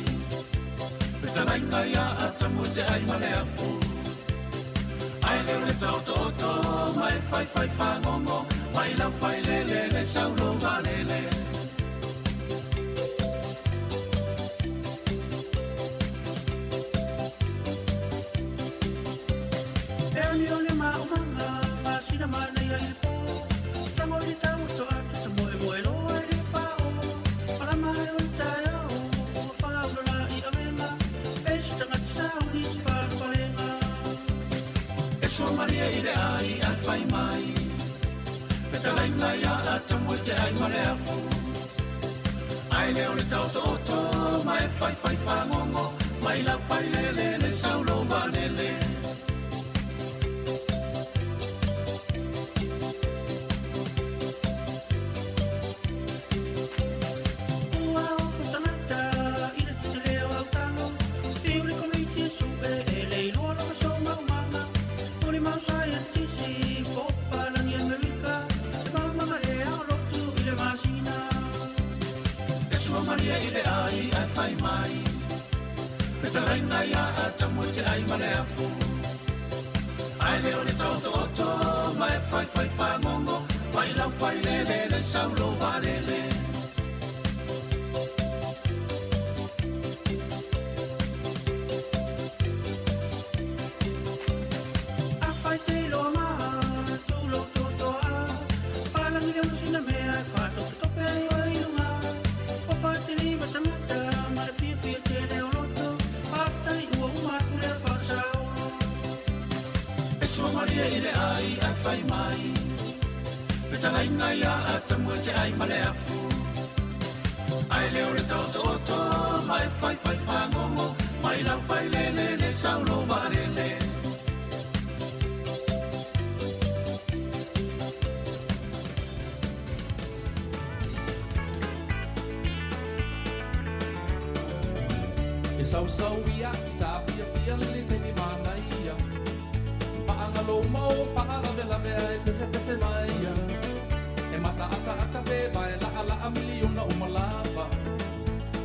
Fetalaiga ia Atamu e te ai ma le afu. Ai leo le taotooto ma e faifai fagogo mai lau failele le saulo valele. E ani o le maʻumaga masina manaia i le pō. Tago i le tauoto atu sa moemoe loa i le pao. Palama ai o le taeao ua faaula laʻi avega. E se tagata sauni se falefalega. E sua malie i le ai ae fai mai. Fetalaiga ia Atamu e te ai ma le afu. Ai leo le taotooto ma e faifai fagogo mai lau failele le saulo valele. Ua ofo tagata i le tetele o au tago. Fiu le Komiti e suʻe e le iloa lona somaumaga. Molimau saienitisi po o papalagi Amerika. E maumaga ea o lotu i le masina. E sua malie i le ai ae fai mai. Fetalaiga ia Atamu e te ai ma le afu. Ai leo le taotooto ma e faifai fagogo mai lau failele le saulo valele. Afai te iloa ma tulo totoa. Palagi le masina mea e whaatopetope ai oe i luga. Papa te lima tangata ma le fiafia tele o loto. Faafetai ua uma atu lea faasaolo. E sua malie i le ai ae fai mai. Fetalaiga ia Atamu e te ai ma le afu. Ai leo le taotooto ma e faifai fagogo mai lau failele le saulo valele. E sausau ia i tāpiapia le le taimi manaia. Faagalo mau faalavelavea e pesepese maia. E mataataata pe vae laʻalaʻa miliona uma lava.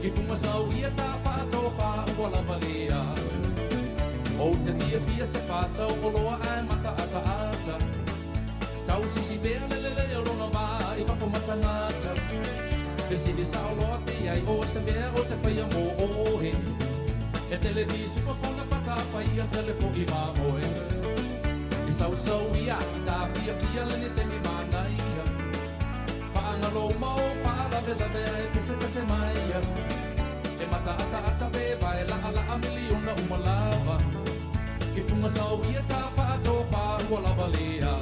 I fugasau ia tapaatofa ua lava lea. Ou te piapia se fatau o loa ae mataataata. Tau sisi pea le lelei o lona vā i fafo matagata. Fesili sao loa pe ai o se mea o te whaia mō ohe. E tele di supa pona pata whaia tele po i mamoe. E sausau ia i tā pia pia le ne taimi manaia. Faangalo mau faalavelavea e pesepese maia. E mataataata pe vae laʻalaʻa miliona uma lava. I fugasau ia tā paatofa ua lava lea.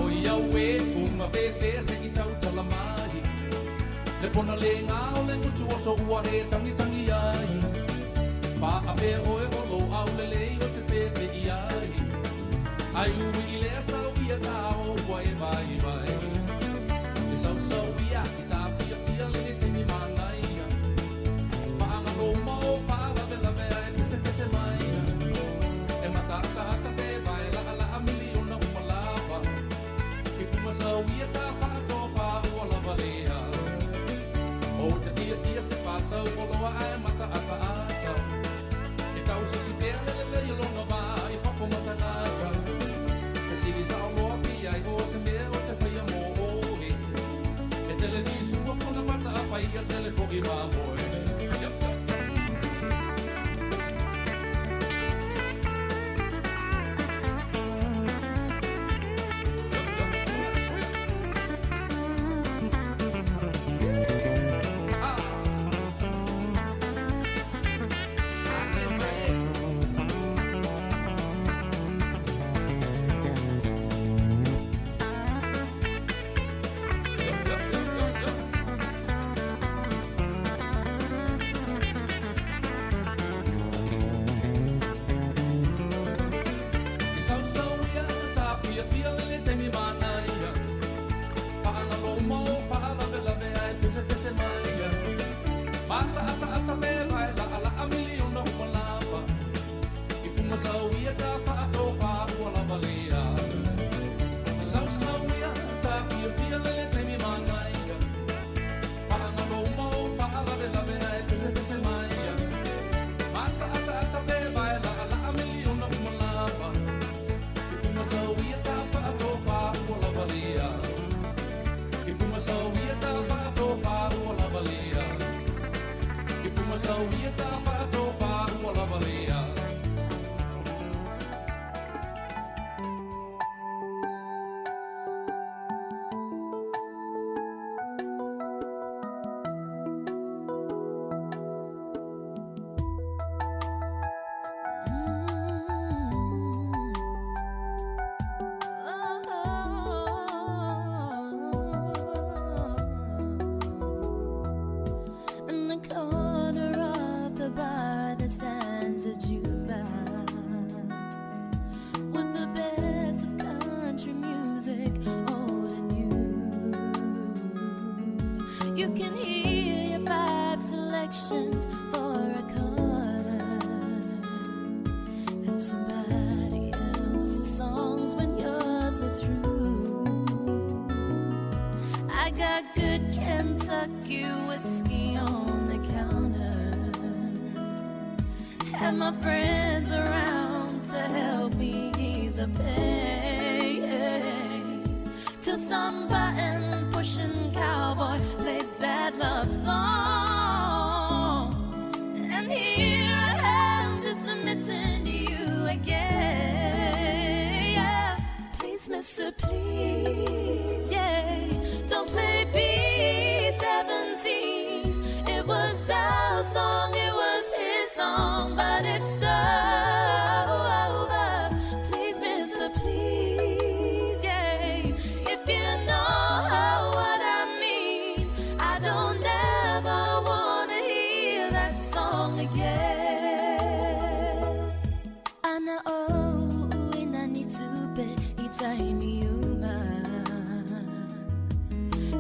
Oi au e unga pēpē se i tautala mai. Le pona le ngā o le ngutu o so ua e tangi tangi ai. Whaape oe o lo au le lei o te pēpē i ai. Ai ui i lea sau ia tā o ua e vai vai. E sausau ia i tā pia pia le ne taimi manaia. Faangalo mau faalavelavea e pesepese maia. E mataataata pe vae laʻalaʻa miliona uma lava. I fumasau ia tā paatofa ua lava lea. O te piapia se fatau o loa ae mataataata. E tau sisi pea le lelei o lona vā i fafo matagata. E sili sao loa pe ai o se mea o te whaia mō ohe. E tele ni sua pona pata a whaia tele po i mamoe. Yep, yep. pesepese maia. Mataataata pe vae laʻalaʻa miliona uma lava. I fumasauia ta faatofa ua lavalia. I sausauia tapiapia lele taimi manaia. Faagalouma o faalavelave ae pesepese maia. Mataataata pe vae laʻalaʻa miliona uma lava. I fumasauia ta faatofa ua lavalia. I fumasauia ta faatofa ua lavalia. I fumasauia ta faatofa ua lavalia. In the corner of the bar there stands a jukebox with the best of country music, old and new. You can hear your five selections for a quarter and somebody else's songs when yours are through. I got good Kentucky whiskey on the counter, and my friends around to help me ease the pain. Till some button pushing cowboy plays that love song, and here I am just missing you again. Yeah. Please, mister, please, yeah. Don't play B-17. It was our song, it was his song, but it's over. Please, mister, please, yeah. If you know what I mean, I don't ever wanna hear that song again. Ana o uina ni tupe i taimi uma.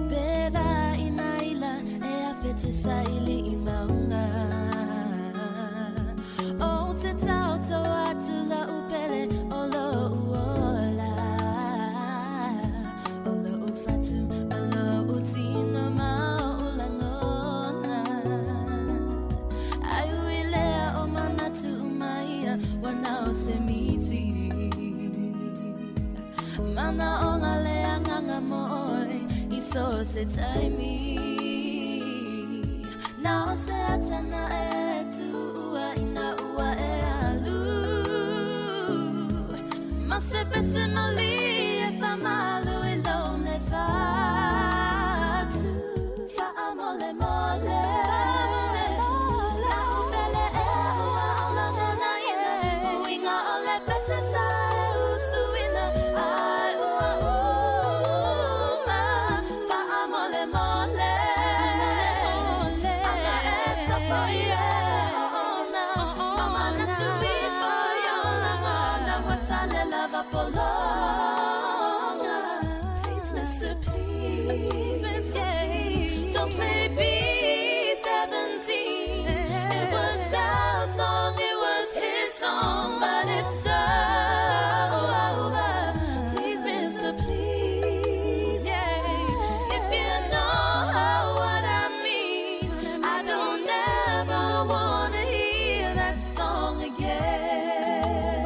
Peva i maila e awhete sa ili i maunga. O te tauto atu la upele o lo uola. O lo ufatu ma lo utino ma o ulangona. Ai uilea o manatu umaia wana o se miti. Mana o ngā lea nganga moe i so se taimi. Na o se atana e tuua ina ua e alu. Ma se pese mali e whamalu i lone whatu. Wha mole mole. La upele e ua olanga na ina. Uinga o le pese sa e usuina. Ai ua uma. Wha mole mole. Anga e tapo i e ona. Mama na tui fo i olanga. Na watale lava polonga. Please, mister, please, mister, please. Don't play B-17. It was our song, it was his song, but it's over. Please, mister, please, yeah. If you know what I mean, I don't ever wanna hear that song again.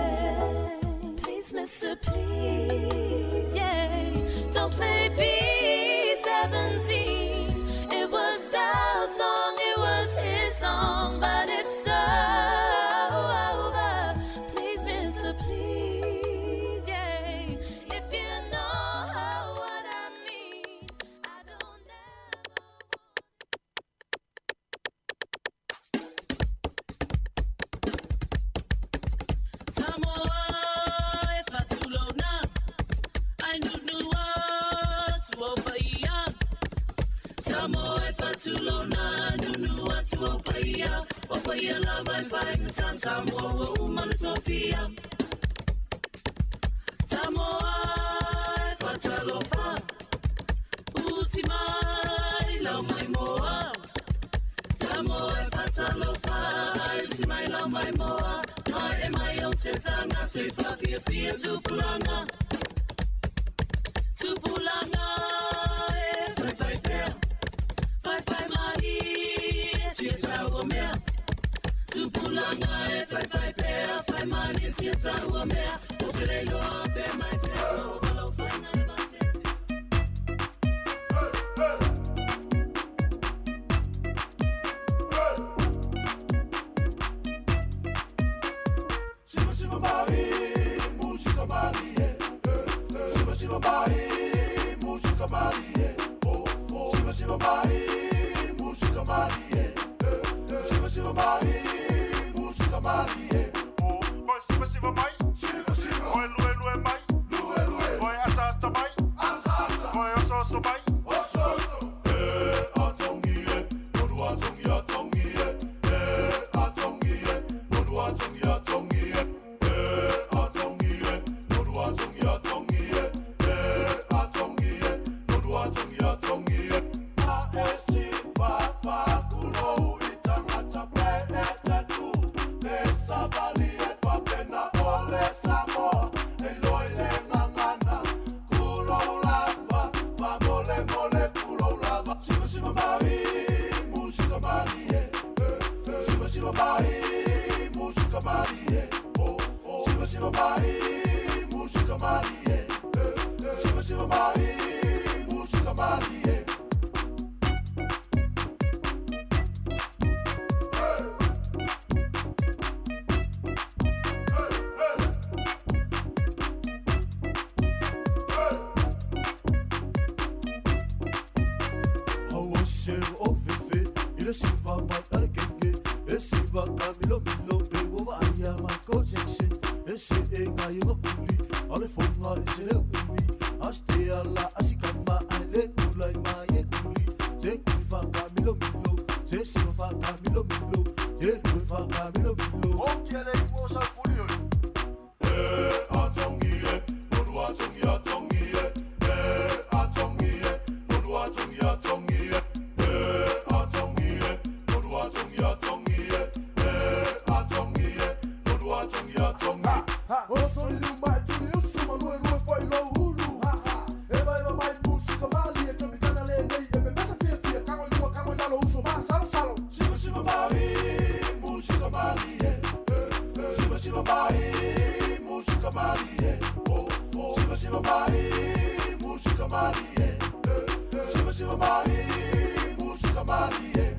Please, mister, please, yeah. Don't play B-17. It was our song, it was his song, but it's over. Please, mister, please, yeah. If you know what I mean, I don't Samoa e fatulona, ai nunua tuopaia. Samoa e fatulona, nunua tuopaia. Opaia lava e whaingata, Samoa ua umana tofia. Samoa e fatalofa, usi mai lau mai mo Tanga se fafia fia tupulanga. Tupulanga e fai fai pea. Fai fai mali e sia tau mea. Tupulanga e fai fai pea. Fai mali sia tau mea. O te leiloa pe mai fea. O walau fai nai matete. Shiva shiva mai, música malie. Shiva shiva mai, música malie. Shiva shiva mai, música malie. Shiva shiva mai, música malie. Oi shiva shiva mai, shiva shiva. Oi lue lue mai, lue lue. Oi ata ata mai, ata ata. Oi oso oso mai, oso oso. Atongi e, moru atongi atongi e. Atongi e, moru atongi atongi e. Atongi e, moru atongi atongi e. Atongi e, moru atongi atongi e. A e si va fa kulou i tangata pe e te tu. Te savali e fa pena ole Samoa. E loi le ngangana. Kulou lava, fa mole mole kulou lava. Shiva shiva mai, musika malie. Shiva shiva mai, musika malie. Shiva shiva mai, musika malie. Shiva shiva mai, musika malie. Haua seru o fefe, i le siva mai ara keke. E siva ka milo milo, e ua aia Michael Jackson. E se e ngā iwa kuli, a le fonga e se leo umi. Astea la asikama, ai le tulai mai e kuli. Se kuli whaka milo milo, se siva whaka milo milo, se lue whaka milo milo. O kia nei ua sa kuli oi. Atongi e, moru atongi atongi e. Atongi e, moru atongi atongi e. Atongi e, moru atongi atongi e. Atongi e, moru atongi atongi. O so liu mai tuli usu ma lue lue fai lo hulu. Eva eva mai musika mali e chomi kana le nei e pepesa fia fia. Kango i lua kango i lalo uso ma salo salo. Shiva shiva mai, musika malie. Shiva shiva mai, musika malie. Shiva shiva mai, musika malie. Shiva shiva mai, musika malie.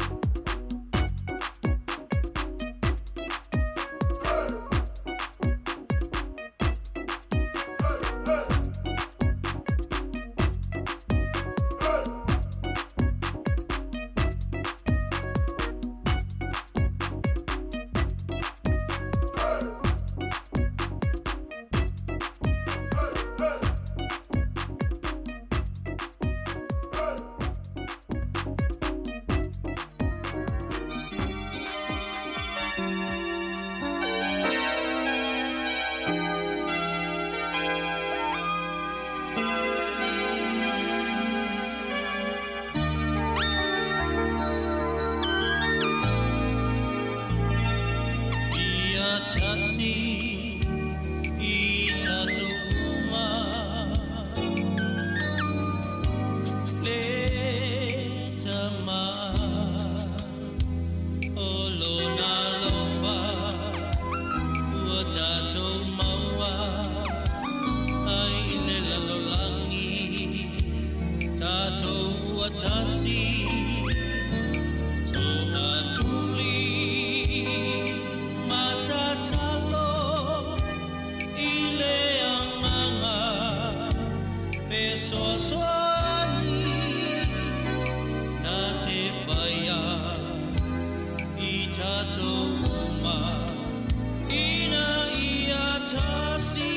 Ia tasi i tatou uma le tama o lona alofa ua tatou maua ai i le lalolagi tatou ua tasi toatuli matatalo i le agaga fesoasoani na te whaia i tatou uma ina ia tasi.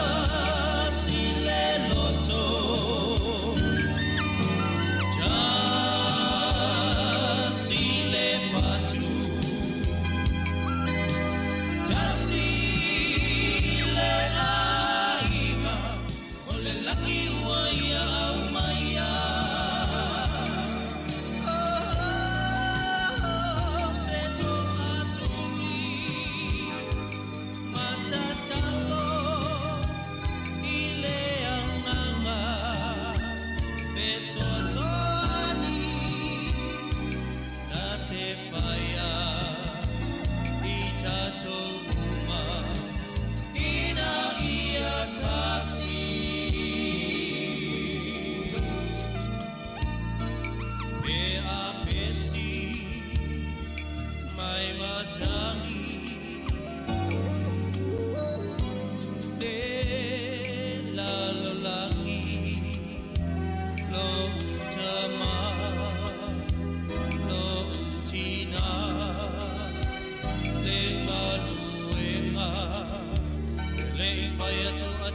Tasi le loto, tasi le fatu, tasi le aiga, o le lagi ua ia au mai ai.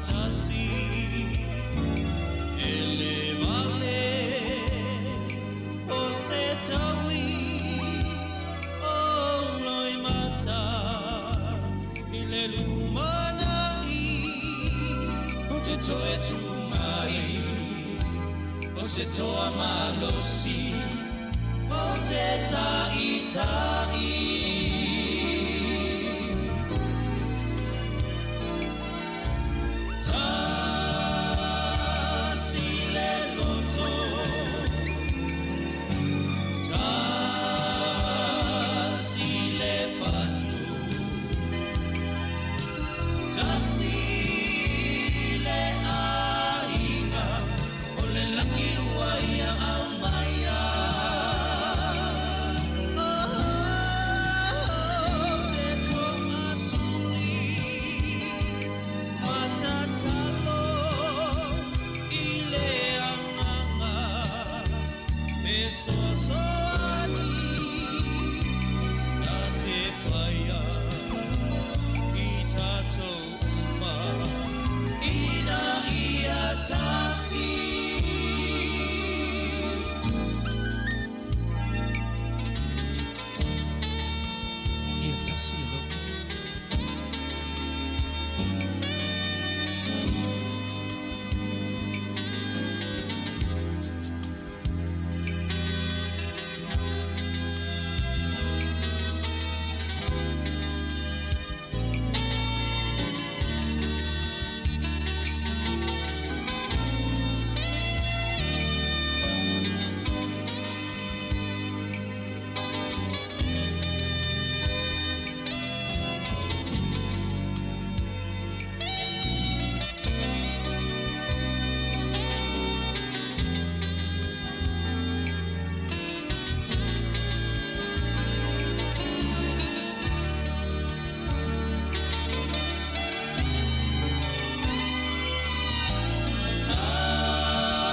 tasi E le vale o se taui O loi mata I le lumanai O te toe tu mai O se toa malosi O te taʻitaʻi. Tasi le loto, tasi le fatu, tasi le aiga, o le lagi ua ia aumaia. Oh, te toʻatuli, matatalo i le agaga, fesoasoani na te whaia i tātou uma, ina ia tasi. Ia tasi e loto.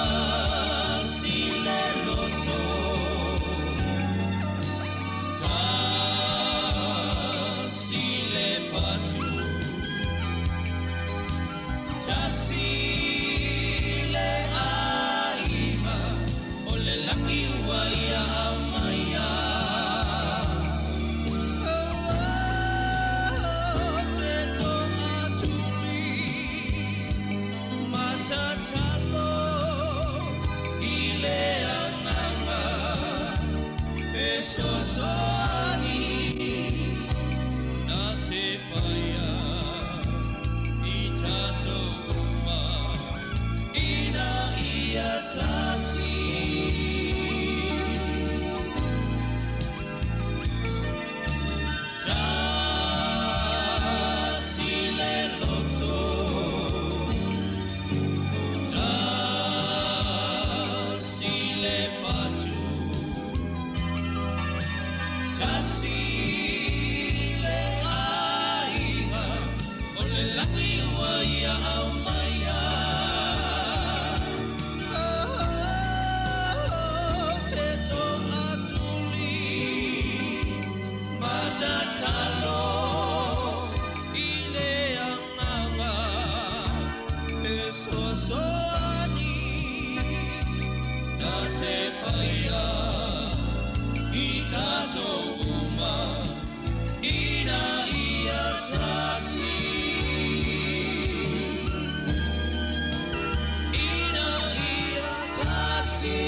Tasi le loto, tasi le fatu, tasi le aiga, o le lagi ua ia aumaia. Oh, te toʻatuli, matatalo i le agaga, fesoasoani na te whaia i tātou uma, ina ia tasi. Tasi le loto, tasi le fatu, tasi le aiga, o le lagi ua ia aumaia. Oh, te toʻatuli, matatalo i le agaga, fesoasoani na te whaia i tātou uma, ina ia tasi. Ina ia tasi.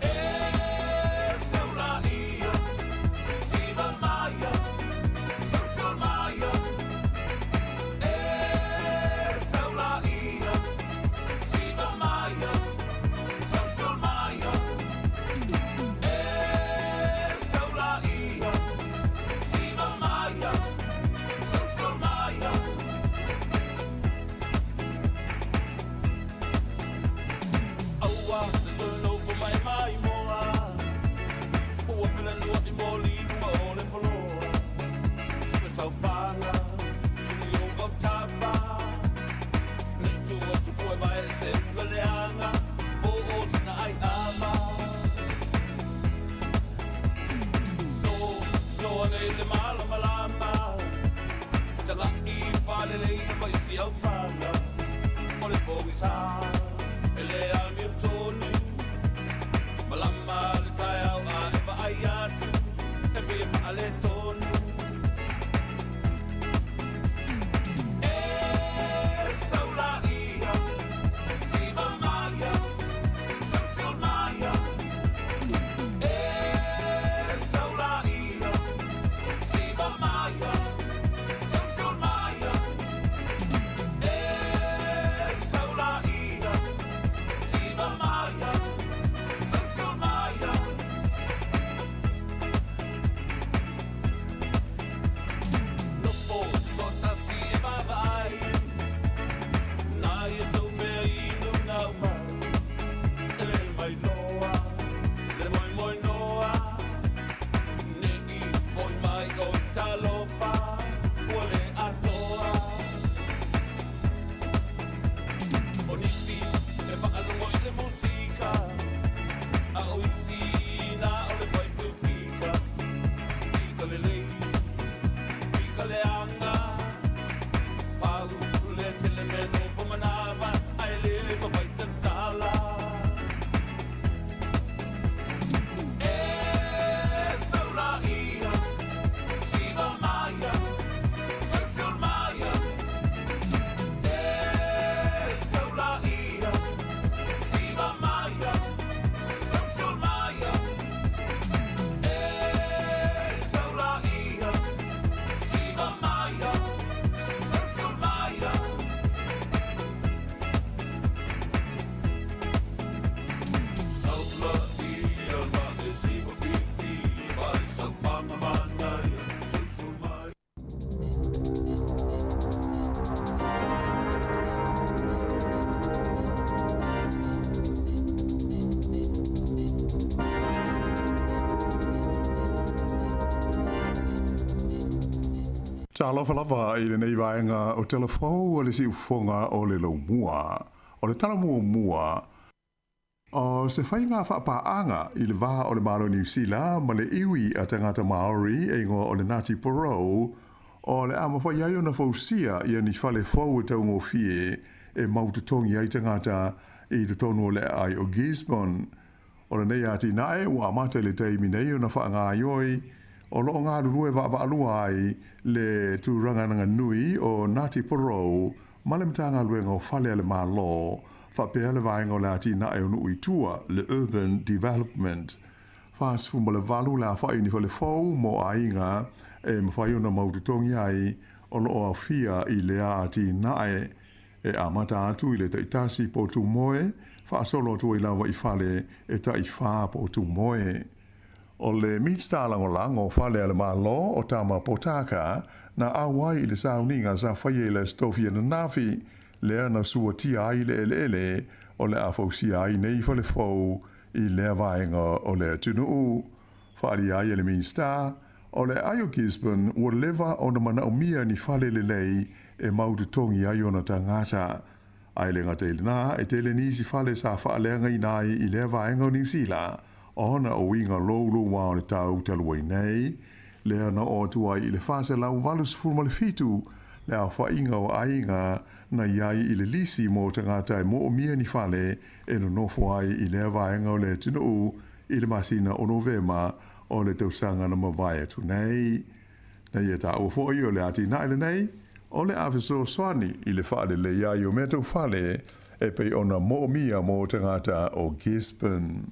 E saulaia, siva maia, E le amiotonu Malama le taeao a e vaai atu E pei e faaletonu E saulaia Siva maia Sausil maia E saulaia Siva maia Sausil maia E saulaia Siva maia Sausil maia Nofo toatasi e vaavaai Nā ia tau mea inu nau mai E le mailoa Le moemoe noa Ne i foi mai o talofa Ua le atoa O nisi e faalogo i le musika A o isi na o le fai fika Fika lelei Fika leaga Pau le tele mea nofo manava Ae le mafai tatala E saulaia Siva maia Sausil maia E saulaia Siva maia Sausil maia E saulaia Siva maia Sausil maia Saulaia ma e siva fifi Ma e saupanga manaia Susu mai Talofa lava i lenei vaega o Tala Fou o le Siufofoga o le Laumua. O le tala muamua, o se faiga faapaaga i le va o le Malo o Niu Sila ma le iwi a tagata Maori e igoa o le Ngāti Porou, o le a mafai ai ona fausia ia ni fale fou e taugofie e mau totogi ai tagata i totonu o le aai o Gisborne. O lenei atinae ua amata i le taimi nei ona faagaoioi, o lo o galulue vaavaalua ai le Tūrangananga Nui o Ngāti Porou ma le Matagaluega o Fale a le Malo, faapea le Vaega o le Atinae o Nuu i Tua, le Urban Development. 48 le aofai o ni fale fou mo aiga e mafai ona mau totogi ai o lo o aofia i lea atinae. E amata atu i le taitasi potu moe, faasolo atu ai lava i fale e taiwhā potu moe. O le Minista Lagolago o Fale a le Malo o Tama Potaka na auai i le sauniga sa faia i le Aso Tofi ananafi, lea na suatia ai le eleele o le a fausia ai nei fale fou i lea vaega o le atunuu. Faaalia ai e le Minista, o le aai o Gisborne ua leva ona manaomia ni fale lelei e mau totogi ai ona tagata. Ae le gata i lena, e tele nisi fale sa faaleagaina ai i lea vaega o Niu Sila, ona o uiga louloua o le tau talu ai nei, lea na oo atu ai i le 487 le aofaiga o aiga na i ai i le lisi mo tagata e moomia ni fale e nonofo ai i lea vaega o le atunuu i le masina o Novema o le tausaga na mavae atu nei. Na ia taua foi o le atinae lenei, o le a fesoasoani i le faalelei ai o mea tau fale e pei ona moomia mo tagata o Gisborne.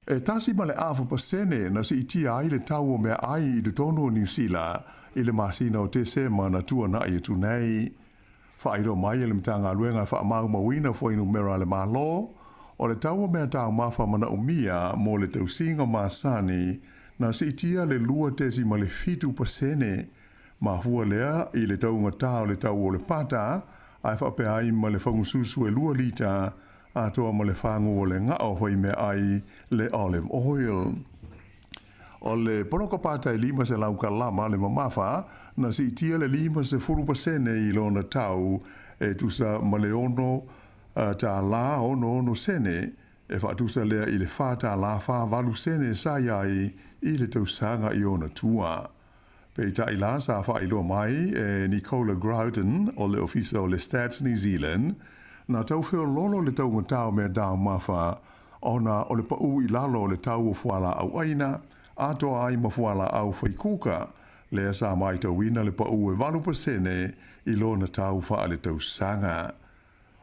E 1.5% na siitia ai le tau o meaai i totonu o Niu Sila i le masina o Tesema na tuanai atu nei. Faailoa mai e le Matagaluega e Faamaumauina Fuainumera a le Malo, o le tau o mea taumafa manaomia mo le tausiga masani na siitia le 2.7%, mafua lea i le taugatā o le tau o le pata, ae faapea ai ma le fagususu e lua lita atoa ma le fagu o le gao fai meaai le olive oil. O le poloka pata e 500 kalama le mamafa, na siitia le 50% i lona tau e tusa ma le $6 66 sene, e faatusa lea i le $4 48 sene sa i ai i le tausaga i ona tua. Peitai la sa faailoa mai e Nicola Growden o le Ofisa o le Stats New Zealand, na tau feoloolo le taugatā o mea taumafa ona o le paʻū i lalo o le tau o fualaau ʻaina atoa ai ma fualaau faikuka, lea sa matauina le paʻū e 8% i lona tau faaletausaga.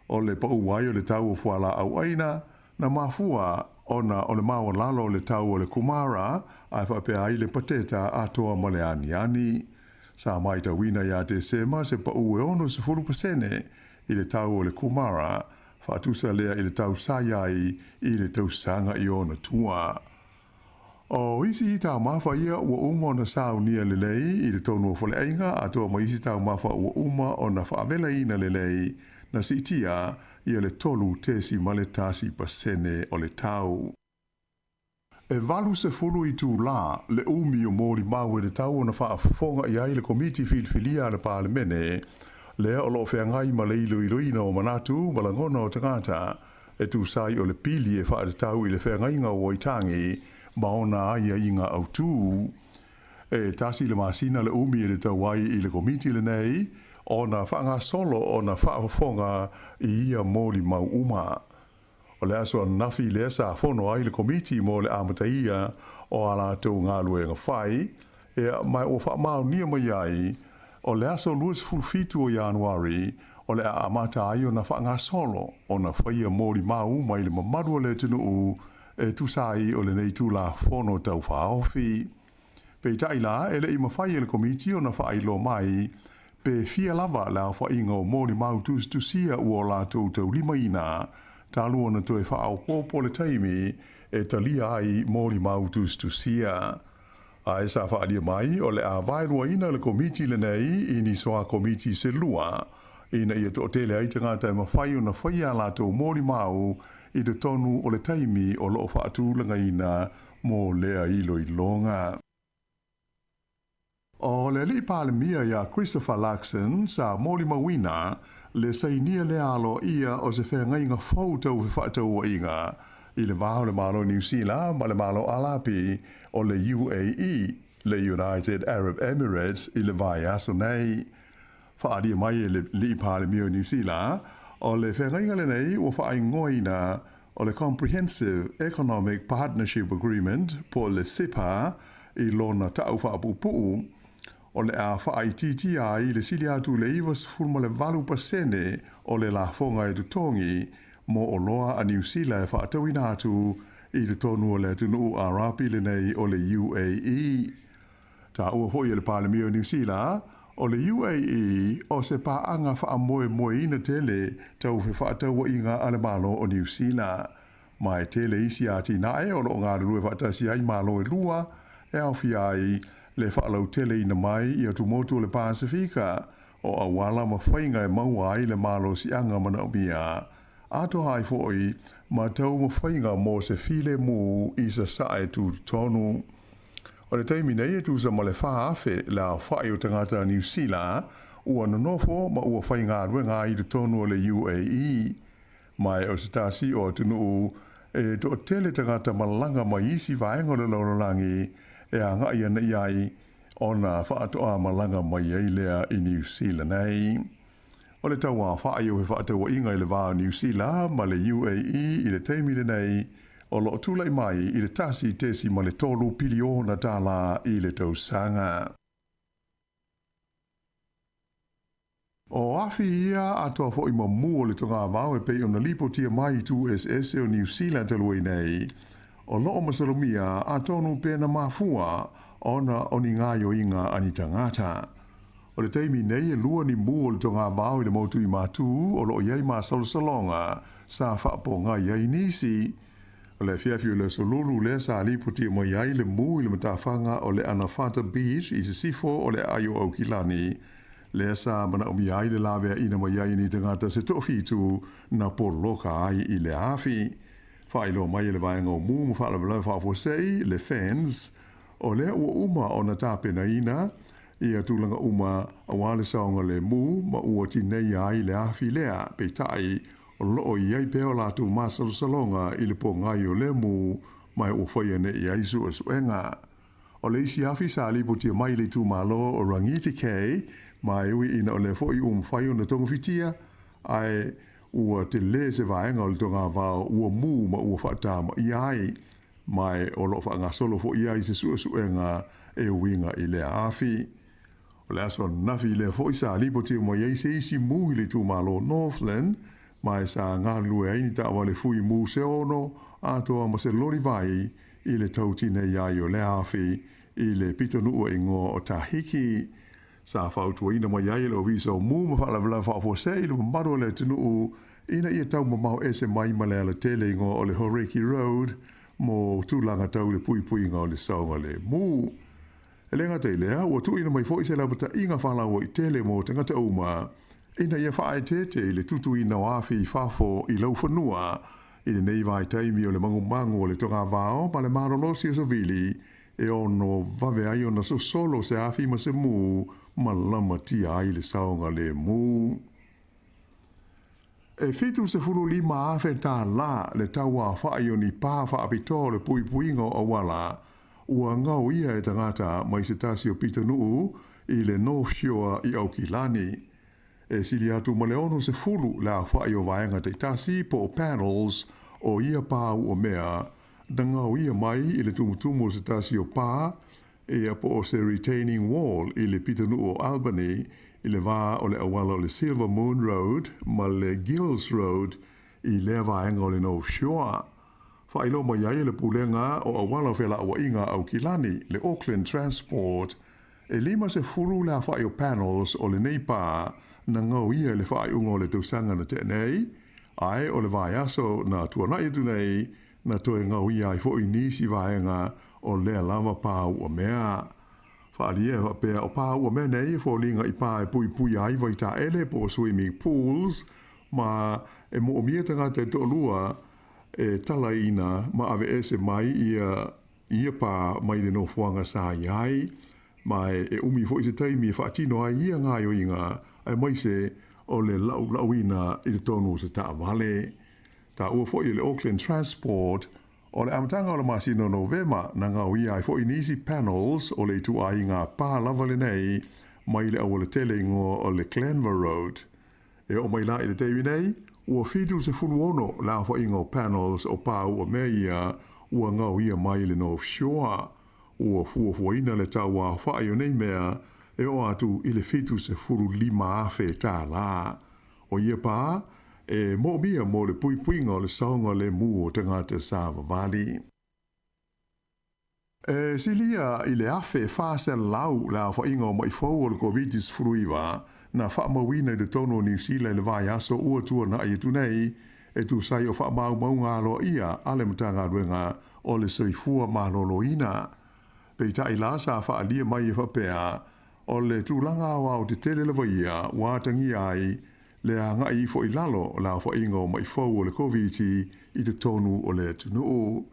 O le paʻū ai o le tau o fualaau ʻaina na mafua ona o le maualalo o le tau o le kumara ae faapea ai le pateta atoa ma le aniani. Sa matauina ia Tesema se paʻū e 60% i le tau o le kumara, faatusa lea i le tau sa i ai i le tausaga i ona tua. O isi taumafa ia ua uma ona saunia lelei i totonu o faleaiga atoa ma isi taumafa ua uma ona faavelaina lelei na siitia ia le 3.1% o le tau. E 80 itulā le umi o molimau e tatau ona faafofoga i ai le Komiti Filifilia a le Palemene, lea o lo o feagai ma le iloiloina o manatu ma lagona o tagata e tusa ai o le pili e faatatau i le feagaiga o Waitangi ma ona aiaiga autū. E tasi le masina le umi e tatau ai i le Komiti lenei ona faagasolo ona faafofoga i ia molimau uma. O le aso ananafi lea sa fono ai le Komiti mo le amataia o a latou galuega fai, ea, ma ua faamaonia mai ai, o le aso 27 o Ianuari o le a amata ai ona faagasolo ona faia molimau mai le mamalu o le atunuu e tusa ai o lenei Tulafono Tau Faaofi. Peitai la, e le i mafai e le Komiti ona faailoa mai pe fia lava le aofaiga o molimau tusitusia ua o latou taulimaina, talu ona toe faaopoopo le taimi e talia ai molimau tusitusia. Ae sa faaalia mai o le a vaeluaina le Komiti lenei i ni soa Komiti se lua, ina ia toatele ai tagata e mafai ona faia a latou molimau i totonu o le taimi o lo o faatulagaina mo lea iloiloga. O le alii Palemia ia Christopher Luxon sa molimauina le sainia lea aloaia o se feagaiga fou tau fefaatauaiga i le va o le Malo Niu Sila ma le Malo Arapi o le UAE, le United Arab Emirates i le vaiaso nei. Faaalia mai e le alii Palemia o Niu Sila, o le feagaiga lenei ua faaigoaina o le Comprehensive Economic Partnership Agreement po o le CEPA i lona ta'u faapuupuu, o le a faaitiitia ai le sili atu i le 98% o le lafoga e totogi mo oloa a Niu Sila e faatauina atu i totonu o le atunuu Arapi lenei o le UAE. Taua foi e le Palemia o Niu Sila, o le UAE o se paaga faamoemoeina tele tau fefaatauaiga a le Malo o Niu Sila. Ma e tele isi atinae o lo o galulue faatasi ai Malo e lua e aofia ai le faalauteleina mai i atumotu o le Pasefika o auala ma faiga e maua ai le malosiaga manaomia atoa ai foi ma taumafaiga mo se filemu i sasae tutotonu. O le taimi nei e tusa ma le 4,000 le aofai o tagata Niu Sila ua nonofo ma ua faigaluega ai i totonu o le UAE. Ma e o se tasi o atunuu e toatele tagata malaga mai isi vaega o le lalolagi e agai ana i ai ona faatoa malaga mai ai lea i Niu Sila nei. O le tauaofai o fefaatauaiga i le va o Niu Sila ma le UAE i le taimi lenei, o lo o tulai mai i le 1.3 piliona tālā i le tausaga. O afi ia atoa foi ma mu o le togavao e pei ona lipotia mai i itu eseese o Niu Sila talu ai nei, o lo o masalomia atonu pe na mafua ona o ni gaoioiga a ni tagata. O le taimi nei e lua ni mu o le togavao i le motu i Matū o lo o i ai masalosaloga sa faapogai ai nisi. O le afiafi o le Aso Lulu lea sa lipotia mai ai le mu i le matafaga o le Anawhata Beach i sisifo o le aai o Aukilani, lea sa manaomia ai le laveaina mai ai e ni tagata se toafitu na poloka ai i le afi. Faailoa mai e le vaega o mu ma faalavelave faafuasei, le FENS, O lea ua uma ona tapenaina ia tulaga uma aua le saogalemu ma ua tineia ai le afi lea, peitai, o lo o i ai pea o latou masalosaloga i le pogai o lea mu ma ua faia nei ai suesuega. O le isi afi sa lipotia mai i le itumalo o Rangitikei, ma e ui ina o lea foi ua mafai ona togafitia, ae ua telē se vaega o le togavao ua mū ma ua faatamaia ai, ma o loo faagasolo foʻi ai se suʻesuʻega e uiga i lea afi. O le aso ananafi lea foʻi sa lipotia mai ai se isi mū i le itumālō Northland, ma e sa galulue ai ni taavale fui mū se 6 atoa ma se loli vai i le tautinei ai o lea afi i le pitonuu e igoa o Tahiki. Sa fautuaina mai ai e le Ofisa o Mū ma Faalavelave Faafuasei i le mamalu o le atunuu ina ia taumamao ese mai ma le alatele igoa o le Horeki Road mo tulaga tau i le puipuiga o le saogalemu. E le gata i lea, ua tuuina mai foi se lapataiga faalauaitele mo tagata uma ina ia faaeteete i le tutuina o afi i fafo i laufanua i lenei vaitaimi o le magumagu o le togavao ma le malolosi o savili e ono vave ai ona sosolo se afi ma se mū ma lamatia ai le saogalemu. E $75,000 tālā le tau aofaʻi o ni pā faapitoa o le puipuiga o auala ua gaoia e tagata mai se tasi o pitonuu i le North Shore i Aukilani. E sili atu ma le 60 le aofaʻi o vaega taitasi po o panels o ia pā uamea na gaoia mai i le tumutumu o se tasi o pā ia po o se retaining wall i le pitonuu o Albany i le va o le auala o le Silver Moon Road ma le Gills Road i lea vaega o le North Shore. Faailoa mai ai e le Pulega o Auala o Felauaiga a Aukilani, le Auckland Transport, e 50 le aofaʻi o panels o lenei pā na gaoia i le faaiuga o le tausaga na tea nei, ae o le vaiaso na tuanaʻi atu nei na toe gaoia ai foʻi nisi vaega o lea lava pā uamea. Faaalia e faapea o pā uamea nei e foliga i pā e puipuia ai vaitaele po o swimming pools ma e moomia tagata e toalua e talaina ma aveese mai ia ia pā mai le nofoaga sa i ai, ma e umi foʻi se taimi e faatino ai ia gaoioiga aemaise o le laʻulaʻuina i totonu o se taavale. Taua foʻi e le Auckland Transport, o le amataga o le masina o Novema na gaoia ai foʻi nisi panels o le ituaiga pā lava lenei mai le aualatele igoa o le Glenvar Road. E oo mai la i le taimi nei, ua 76 le aofaiga o panels o pā uamea ia ua gaoia mai le North Shore. Ua fuafuaina le tau aofaʻi o nei mea e oo atu i le $75,000 tālā. O ia pā, e moomia mo le puipuiga o le saogalemu o tagata savavali. E silia i le 1,400 le aofaiga o maʻi fou o le Koviti-19 na faamauina i totonu o Niu Sila i le vaiaso ua tuanaʻi atu nei, e tusa ai o faamaumauga aloaia a le Matagaluega o le Soifua Maloloina. Peitai la sa faaalia mai e faapea, o le tulaga aoaotetele lava ia ua atagia ai le agaʻi ifo i lalo o le aofaiga o maʻi fou o le Koviti i totonu o le atunuu.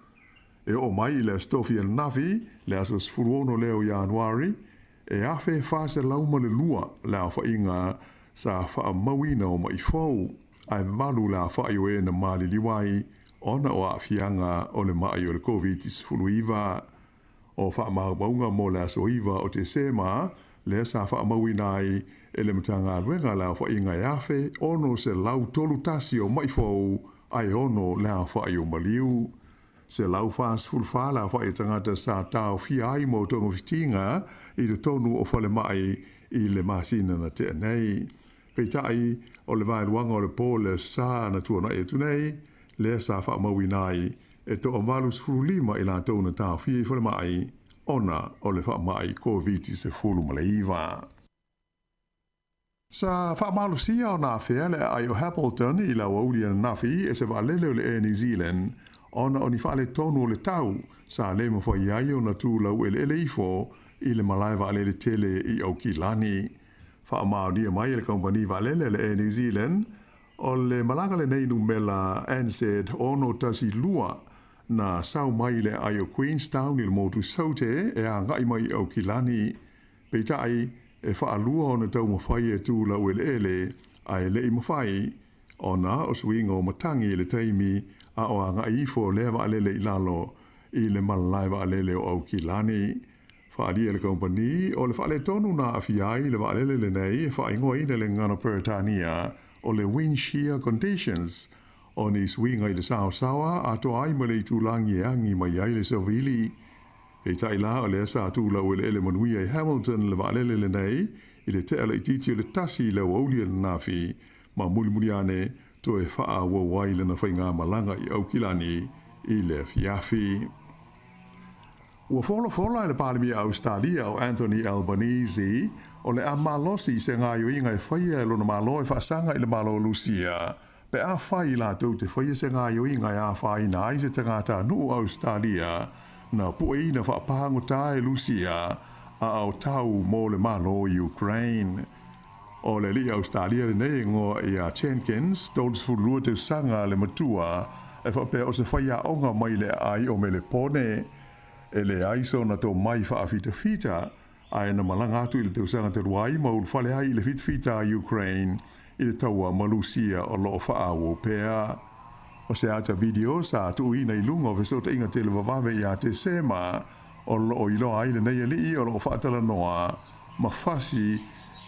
E oo mai i le Aso Tofi ananafi, le aso 16 lea o Ianuari, e 1,402 le aofaiga sa faamauina o maʻi fou, ae 8 le aofaʻi o e na maliliu ai ona o aafiaga o le maʻi o le Koviti-19. O faamaumauga mo le aso 9 o Tesema lea sa faamauina ai e le Matagaluega le aofaiga e 1,631 o maʻi fou, ae 6 le aofaʻi o maliu. 144 le aofaʻi o tagata sa taofia ai mo togafitiga i totonu o falemai i le masina na tea nei. Peitai, o le vaeluaga o le po le sa na tuanaʻi atu nei, lea sa faamauina ai e toa-85 i latou na taofia i falemai ona o le faamaʻi Koviti-19. Sa faamalosia ona afea le aai o Hamilton i le aoauli ananafi e se vaalele o le Air New Zealand ona o ni faaletonu o le tau sa le mafai ai ona tu laueleele ifo i le malae vaalele tele i Aukilani. Faamaonia mai e le kamupani vaalele a le Air New Zealand o le malaga lenei numela NZ612 na sau mai i le aai o Queenstown i le motu Saute e agaʻi mai i Aukilani. Peitai, e faalua ona taumafai e tu laueleele, ae leʻi mafai, ona o suiga o matagi i le taimi a o agaʻi ifo lea vaalele i lalo i le malae vaalele o Aukilani. Faaalia e le kamupani o le faaletonu na aafia ai le vaalele lenei e faaigoaina i le gagana Peretania o le wind shear conditions, o ni suiga i le saosaoa atoa ai ma le itulagi e agi mai ai le savili. Peitai la o lea sa tu laueleele manuia i Hamilton le vaalele lenei i le tea laitiiti o le 1 i le aoauli ananafi, ma mulimuli ane toe faaauau ai lana faigamalaga i Aukilani i le afiafi. Ua folafola e le Palemia Ausetalia o Anthony Albanese o le a malosi i se gaoioiga e faia e lona Malo e faasaga i le Malo o Lusia pe afai latou te faia se gaoioiga e afaina ai se tagatanuu Ausetalia na pueina faapagota e Lusia a o tau mo le Malo o Ukraine. O le alii Ausetalia lenei e igoa ia Jenkins, 32 tausaga le matua, e faapea o se faiaoga mai le aai o Melepone. E leai sona tomai faafitafita, ae na malaga atu i le tausaga talu ai ma ulufale ai i le fitafita a Ukraine i le taua ma Lusia o lo o faaauau pea. O se ata video sa tuuina i luga o fesootaiga televavave ia Tesema o lo o iloa ai lenei alii o lo o faatalanoa ma fasi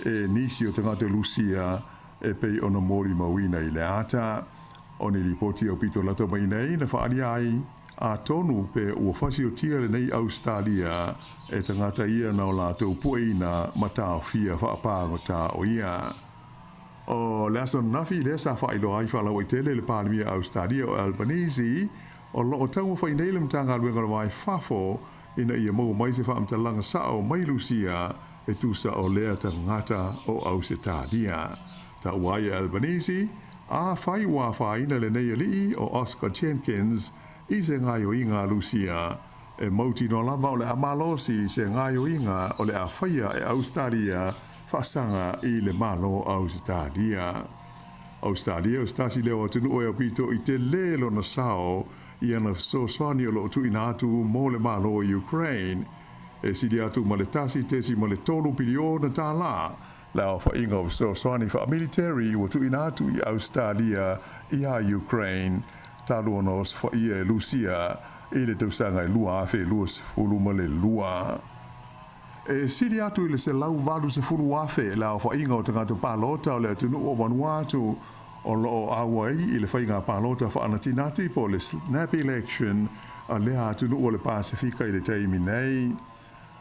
e nisi o tagata Lusia e pei ona molimauina i le ata. O ni lipoti aupito lata mai nei na faaalia ai atonu pe ua fasiotia lenei Ausetalia e tagata ia na o latou pueina ma taofia faapagota o ia. O le aso ananafi lea sa faailoa ai faalauaitele le Palemia Ausetalia o Albanese o lo o taumafai nei le Matagaluega o le Va i Fafo ina ia maua mai se faamatalaga sao mai Lusia e tusa o lea tagata o Ausetalia. Taua ai e Albanese, afai ua afaina lenei alii o Oscar Jenkins i se gaoioiga a Lusia, e mautinoa lava o le a malosi se gaoioiga o le a faia e Ausetalia faasaga i le Malo Ausetalia. Ausetalia o se tasi lea o atunuu e aupito i tele lona sao i ana fesoasoani o lo o tuuina atu mo le Malo o Ukraine, e sili atu ma le $1.3 piliona le aofaiga o fesoasoani faamiliteri ua tuuina atu i Ausetalia iā Ukraine talu ona osofaia e Lusia i le tausaga e 2022. E sili atu i le 180,000 le aofaiga o tagata palota o le atunuu o Vanuatu o lo o auai i le faiga palota faanatinati po o le snap election a lea atunuu o le Pasefika i le taimi nei.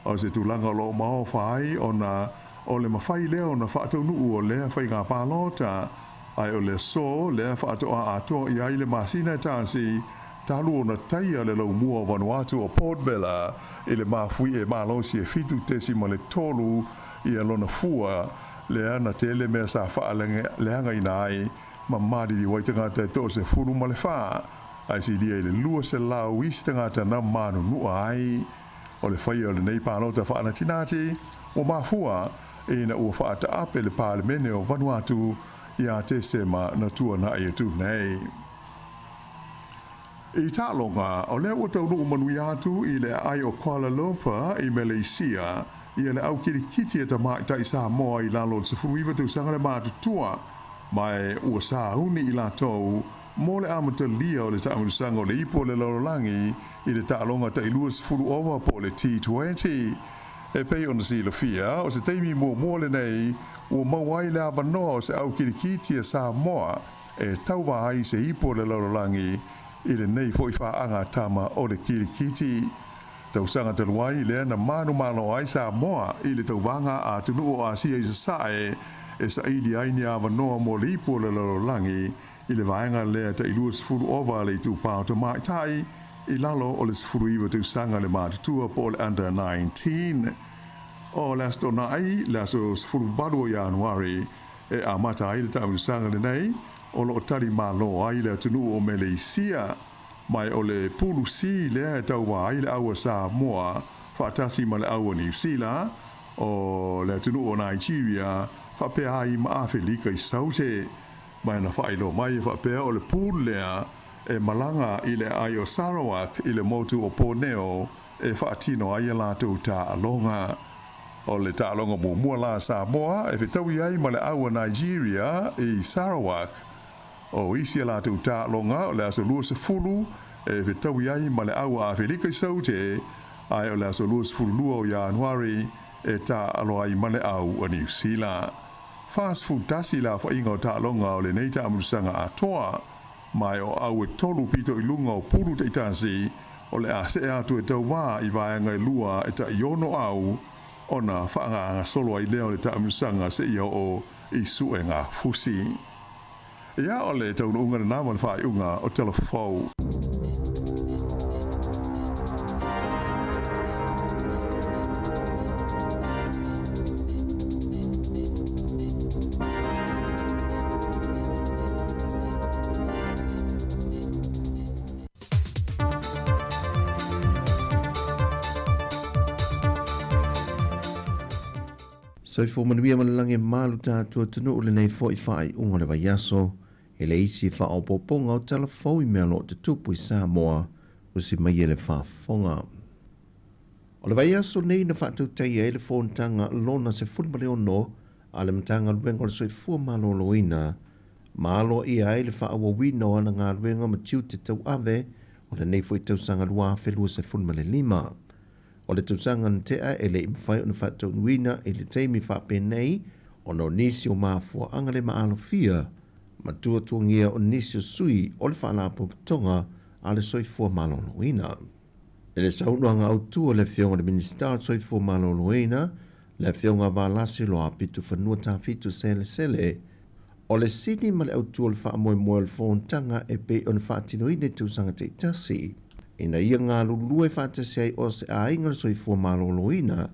O se tulaga o lo o maofa ai ona o le mafai lea ona faataunuu o lea faiga palota, ae o le aso lea faatoa atoa i ai le masina e tasi talu ona taia le laumua o Vanuatu o Port Vila i le mafuie malosi e 7.3 ia lona fua lea na tele mea sa faaleagaina ai ma maliliu ai tagata e 14, ae silia i le 200 isi tagata na manunua ai. O le faia o lenei palota faanatinati ua mafua ina ua faataape le Palemene o Vanuatu ia Tesema na tuanai atu nei. I taaloga, o lea ua taunuu manuia atu i le aai o Kuala Lumpur i Meleisia ia le au kilikiti a tamaitai Samoa i lalo o le 19 tausaga le matutua, ma e ua sauni i latou mo le amatalia o le taamilosaga o le Ipu o le Lalolagi i le taaloga tai 20 ova po o le T20. E pei ona silafia, o se taimi muamua lenei ua maua ai le avanoa o se au kilikiti a Samoa e tauva ai se ipu o le lalolagi i lenei foi faaga tama o le kilikiti. Tausaga talu ai lea na manumalo ai Samoa i le tauvaga a atunuu o Asia i Sasae e saili ai ni avanoa mo le ipu o le lalolagi i le vaega lea tai 20 ova le itupa o tamaitai i lalo o le 19 tausaga le matutua po o le under 19. O le Aso Toonai, le aso 18 o Ianuari, e amata ai le taamilosaga lenei o lo o tali malo ai le atunuu o Meleisia, ma o le pulu C lea e tauva ai le au a Samoa faatasi ma le au a Niu Sila, o le atunuu o Nigeria faapea ai ma Afelika i Saute. Ma na faailoa mai e faapea o le pulu lea e malaga i le aai o Sarawak i le motu o Borneo e faatino ai a latou taaloga. O le taaloga muamua la a Samoa e fetaui ai ma le au a Nigeria i Sarawak. O isi a latou taaloga o le aso 20 e fetaui ai ma le au a Afelika i Saute, ae o le aso 22 o Ianuari e taaalo ai ma le au a Niu Sila. 41 le aofaiga o taaloga o lenei taamilosaga atoa, ma e o au e tolu pito i luga o pulu taitasi o le a se'e atu e tauvā i vaega e lua e taʻiono au ona faagaagasolo ai lea o le taamilosaga seia oo i suega fusi. Ia o le taunuuga lenā ma le faaiuga o tala fou. Soifua manuia ma le lagi e malu tatou atunuu lenei foi faaiuga o le vaiaso e le isi faaopoopoga o tala fou i mea o lo o tutupu i Samoa usi mai e le faafofoga. O le vaiaso nei na faatautaia ai le fonotaga lona 16 a le Matagaluega o le Soifua Maloloina ma aloaia ai le faaauauina o ana galuega ma tiute tauave o lenei foi tausaga 2025. O le tausaga na tea e le i mafai ona faataunuuina i le taimi faapenei ona o nisi o mafuaaga le maalofia ma tuatuagia o nisi o sui o le Faalapotopotoga a le Soifua Maloloina. I le saunoaga autu a le Afioga i le Minisita o le Soifua Maloloina, le Afioga Valasi Loapi Tufanua Tafitu Selesele, o le sini ma le autu o le faamoemoe o le fonotaga e pei ona faatinoina i tausaga taitasi, ina ia galulue faatasi ai o se aiga le soifua maloloina,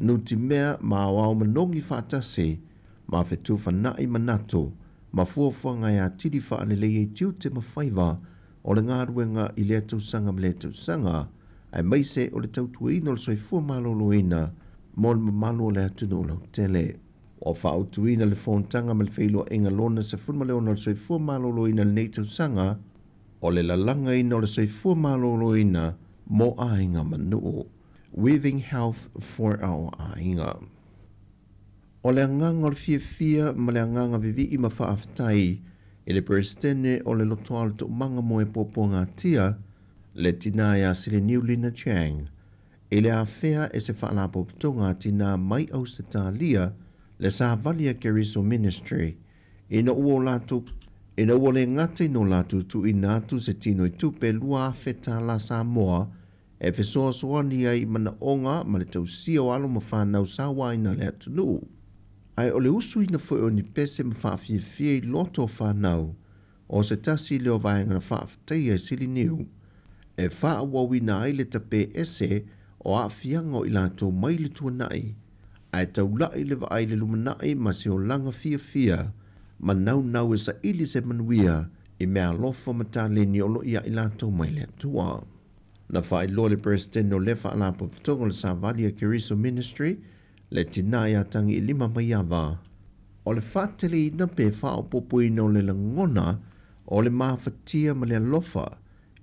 nutimea ma aoao manogi faatasi, ma fetuufana'i manatu, ma fuafuaga e atili faalelei ai tiute ma faiva o le galuega i lea tausaga ma lea tausaga, aemaise o le tautuaina o le soifua maloloina mo le mamalu o le atunuu lautele. Ua faautuina le fonotaga ma le feiloaiga lona 16 o le soifua maloloina lenei tausaga o le lalagaina o le soifua maloloina mo aiga ma nuu. Weaving Health for Our Aiga. O le agaga o le fiafia ma le agaga vivii ma faafetai i le Peresetene o le Lotoa o le Toomaga mo e Puapuagatia, le tinā ia Siliniu Lina Chang, i le afea e se faalapotopotoga a tinā mai Ausetalia le savali a Keriso Ministry ina ua latou ina ua le gata ina o latou tuuina atu se tino i tupe 2,000 tala Samoa e fesoasoani ai i manaoga ma le tausia o alo ma fanau sauaina le atunuu. Ae o le usuina foi o ni pese ma faafiafia i loto o fanau o se tasi lea o vaega na faafetaia e Siliniu e faaauauina ai le tape ese o aafiaga o i latou mai le tuanai ae taulai le vaai le lumanai ma se olaga fiafia ma naunau e saili se manuia i mea alofa ma taleni o loo ia i latou mai le Atua. Na faailoa le Peresetene o le Faalapotopotoga o le Savali a Keriso Ministry le tinā ia Tagiilima Maiava o le faateleina pe faaopoopoina o le lagona o le mafatia ma le alofa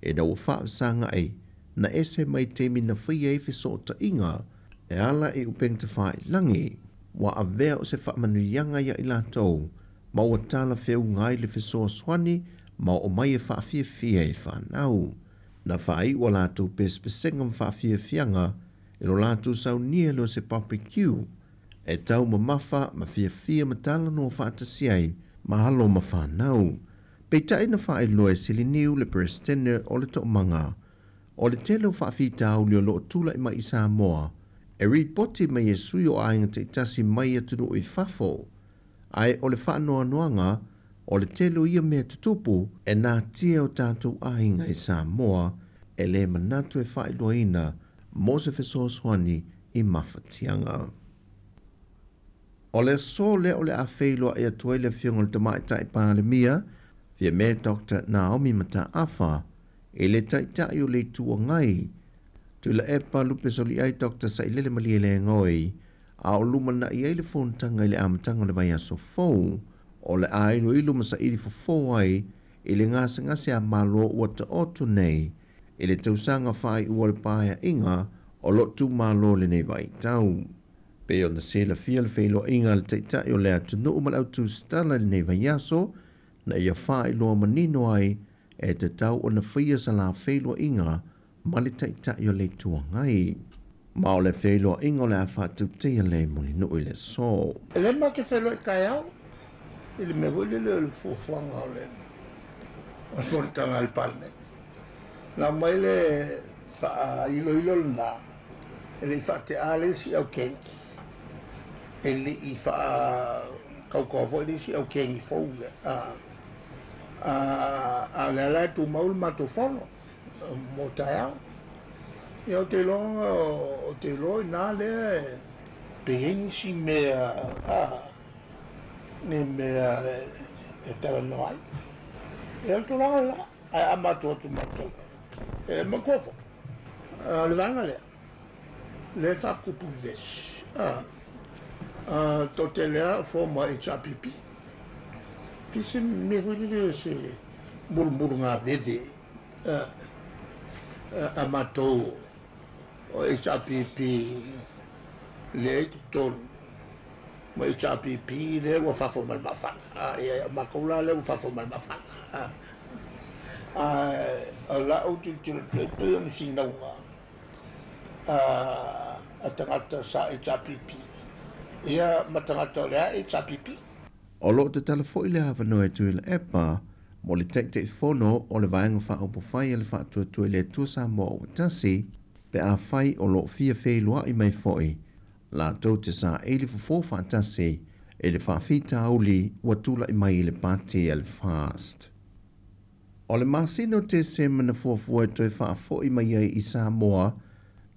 ina ua faafesagaʻi na ese mai taimi na faia ai fesootaiga e ala i upega tafailagi ua avea o se faamanuiaga ia i latou ma ua talafeuga ai le fesoasoani ma oo mai e faafiafia e fanau. Na faaiu a latou pesepesega ma faafiafiaga i lo latou saunia lea o se barbecue e tau mamafa ma fiafia ma talanoa faatasi ai ma alo ma fanau. Peitai na faailoa e Siliniu le Peresetene o le Toomaga o le tele o faafitauli o loo tulaʻi mai i Samoa e ripoti mai e sui o aiga taitasi mai atunuu i fafo, ae o le faanoanoaga o le tele o ia mea tutupu e natia o tatou aiga i Samoa e lē manatu e faailoaina mo se fesoasoani i mafatiaga. O le aso lea o le a feiloai atu ai le afioga o le Tamaitai Palemia Fiame Dr. Naomi Mataafa i le Taitai o le Itu Agai Tuilaepa Lupesoliai Dr. Sailele Malielegaoi a o lumanai ai le fonotaga i le amataga o le vaiaso fou o le a iloilo ma saili fofo ai i le gasegase a malo ua taoto nei i le tausaga faaiua o le paeaiga o loo tumalo lenei vaitau. Pei ona silafia le feiloaiga a le Taitai o le atunuu ma le autusitala i lenei vaiaso na ia faailoa manino ai e tatau ona faia sa la feiloaiga ma le Taitai o le Itu Agai. Ma o le feiloaiga o le a faatautaia le mulinuu i le aso. E le ma ke feiloai taeao. I le mea foi lele o le fuafuaga o le o le fonotaga a le Palemene. Na aumai le faailoilo lenā e le i faate'a le isi aukeni e le i faakaukoa foi le isi aukeni fou lea a a o lea la e tumau le matou fono mo taeao. Ia ou te iloa ou te iloa i ina lea e pe i ai nisi mea a ni mea e talanoa ai. Ia o le tulaga lena ae a matou atu matou e manatua foi o le vaega lea lea e faatupu vevesi a toatele lava o former HRPP pei se mea foi lele o se mulumulugaveve a matou o HRPP lea i totonu ma HRPP lea ua fafo mai le maafaga. Ia o matou la lea ua fafo mai le maafaga. Ae o lau tilotilo e pei o ni finauga a tagata sa HRPP ia ma tagata o le a HRPP. O lo o tatala foi le avanoa e Tuilaepa mo le Taitaifono o le Vaega Faaupufai a le Faatuatua i le Atua Samoa ua tasi pe afai o lo o fia feiloai mai foi latou te saili fofo faatasi i le faafitauli ua tulai mai i le pati a le FAST. O le masina o Tesema na fuafua e toe faafoi mai ai i Samoa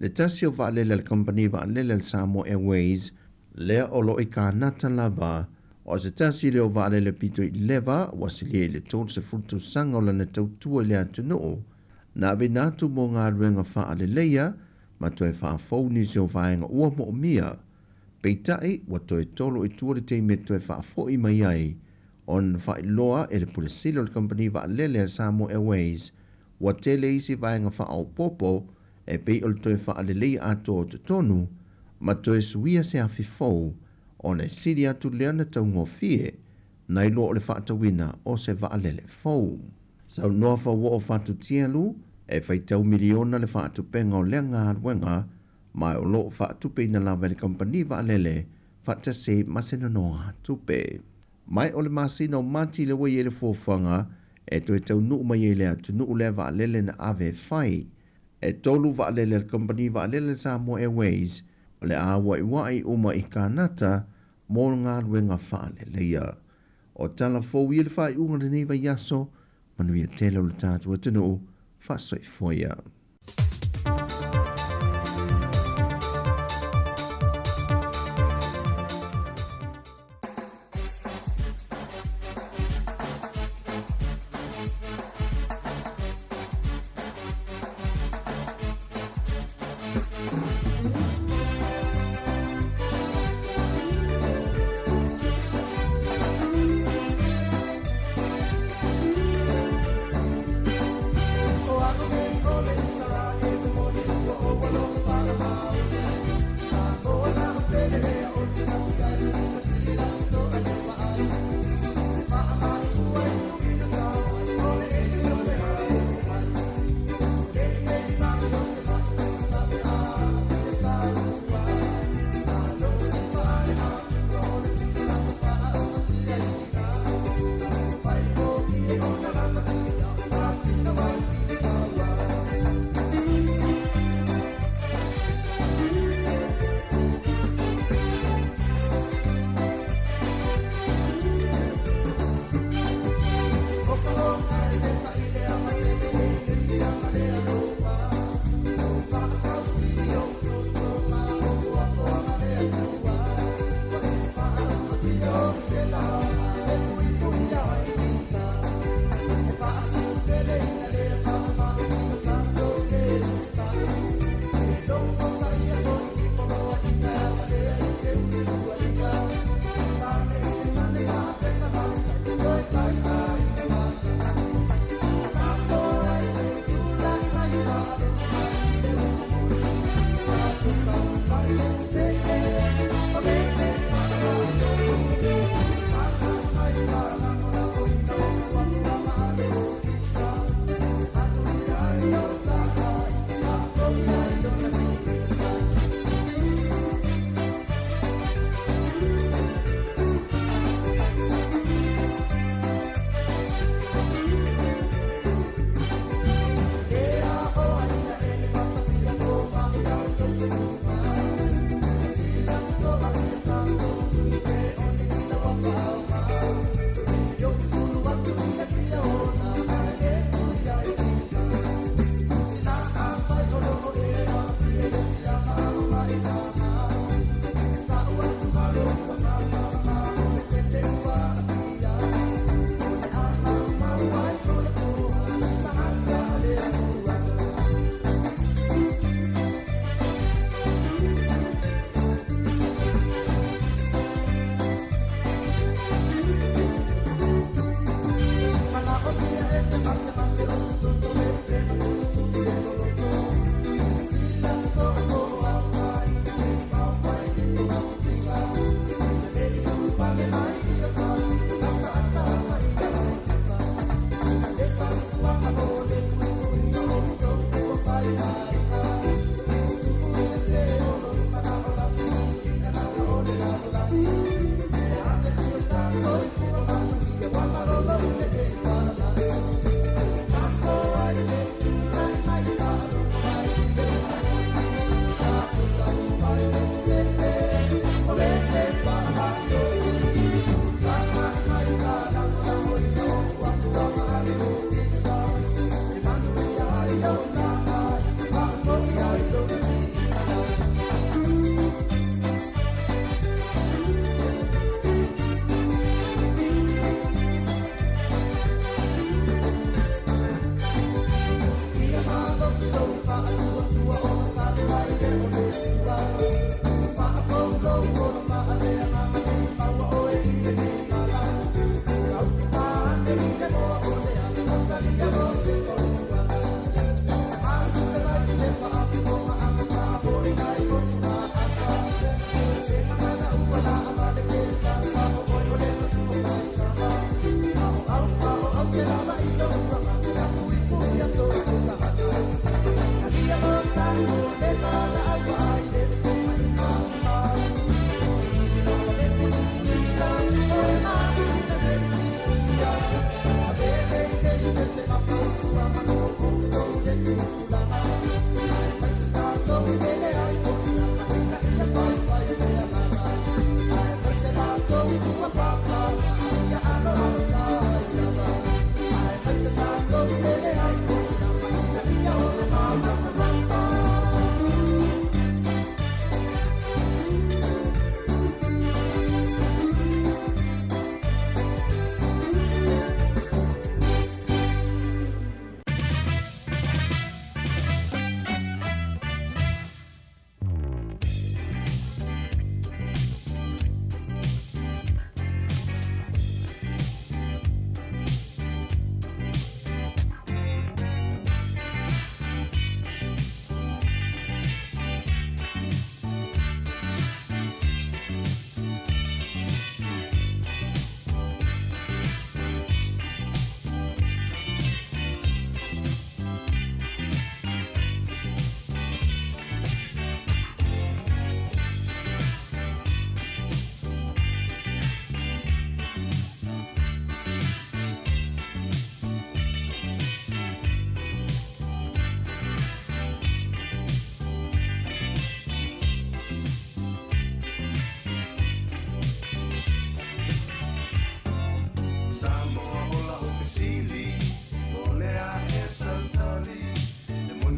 le tasi o vaalele a le kamupani vaalele a le Samoa Airways lea o lo o i Kanata lava o se tasi lea o vaalele pito i leva ua silia i le 30 tausaga o lana tautua i le atunuu na aveina atu mo galuega faaleleia ma toe faafou nisi o vaega ua moomia. Peitai ua toe tolo i tua le taimi e toe faafoi mai ai ona faailoa e le Pule Sili o le Kamupani Vaalele a Samoa Airways ua tele isi vaega faaopoopo e pei o le toe faaleleia atoa o totonu ma toe suia se afi fou ona e sili atu lea ona taugofie nai lo o le faatauina o se vaalele fou. Saunoa Fauoo Fatutialu e faitau miliona le faatupenga o lea galuega ma o lo o faatupeina lava e le kamupani vaalele faatasi ma se nonogatupe. Mai o le masina o Mati le ua i ai le fuafuaga e toe taunuu mai ai i le atunuu lea vaalele na ave e fai. E tolu vaalele a le kamupani vaalele a le Samoa Airways o le a auaiuai uma i Kanata mo galuega faaleleia. O tala fou ia le faaiuga o lenei vaiaso, manuia tele o le tatou atunuu, faasoifua ia. O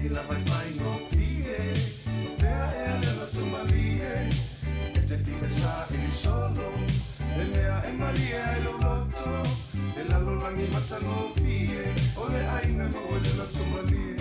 taimi lava e faigofie. O fea ea le loto malie, e te fiu e saili solo, le mea e malie ai lou loto, e lalolagi matagofie, o le aiga e maua i le loto malie.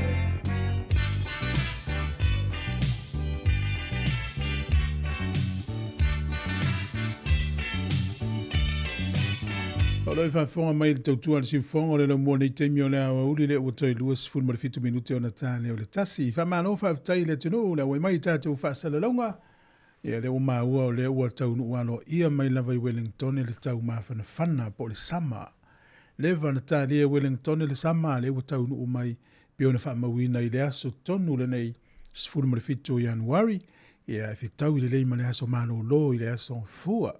O lo faafofoga mai le tautua a le siufofoga o le laumua nei taimi o le aoauli lea ua toe 27 minute ona ta lea o le tasi. Faamalo faafetai i le atunuu le auai mai i tatou faasalalauga. Ia lea ua maua o lea ua taunuu aloaia mai lava i Wellington le tau mafanafana po o le sama. Leva na talia e Wellington le sama lea ua taunuu mai pei ona faamauina i le aso tonu lenei 17 o Ianuari. Ia e fetaui lelei ma le aso malolo i le aso Gafua.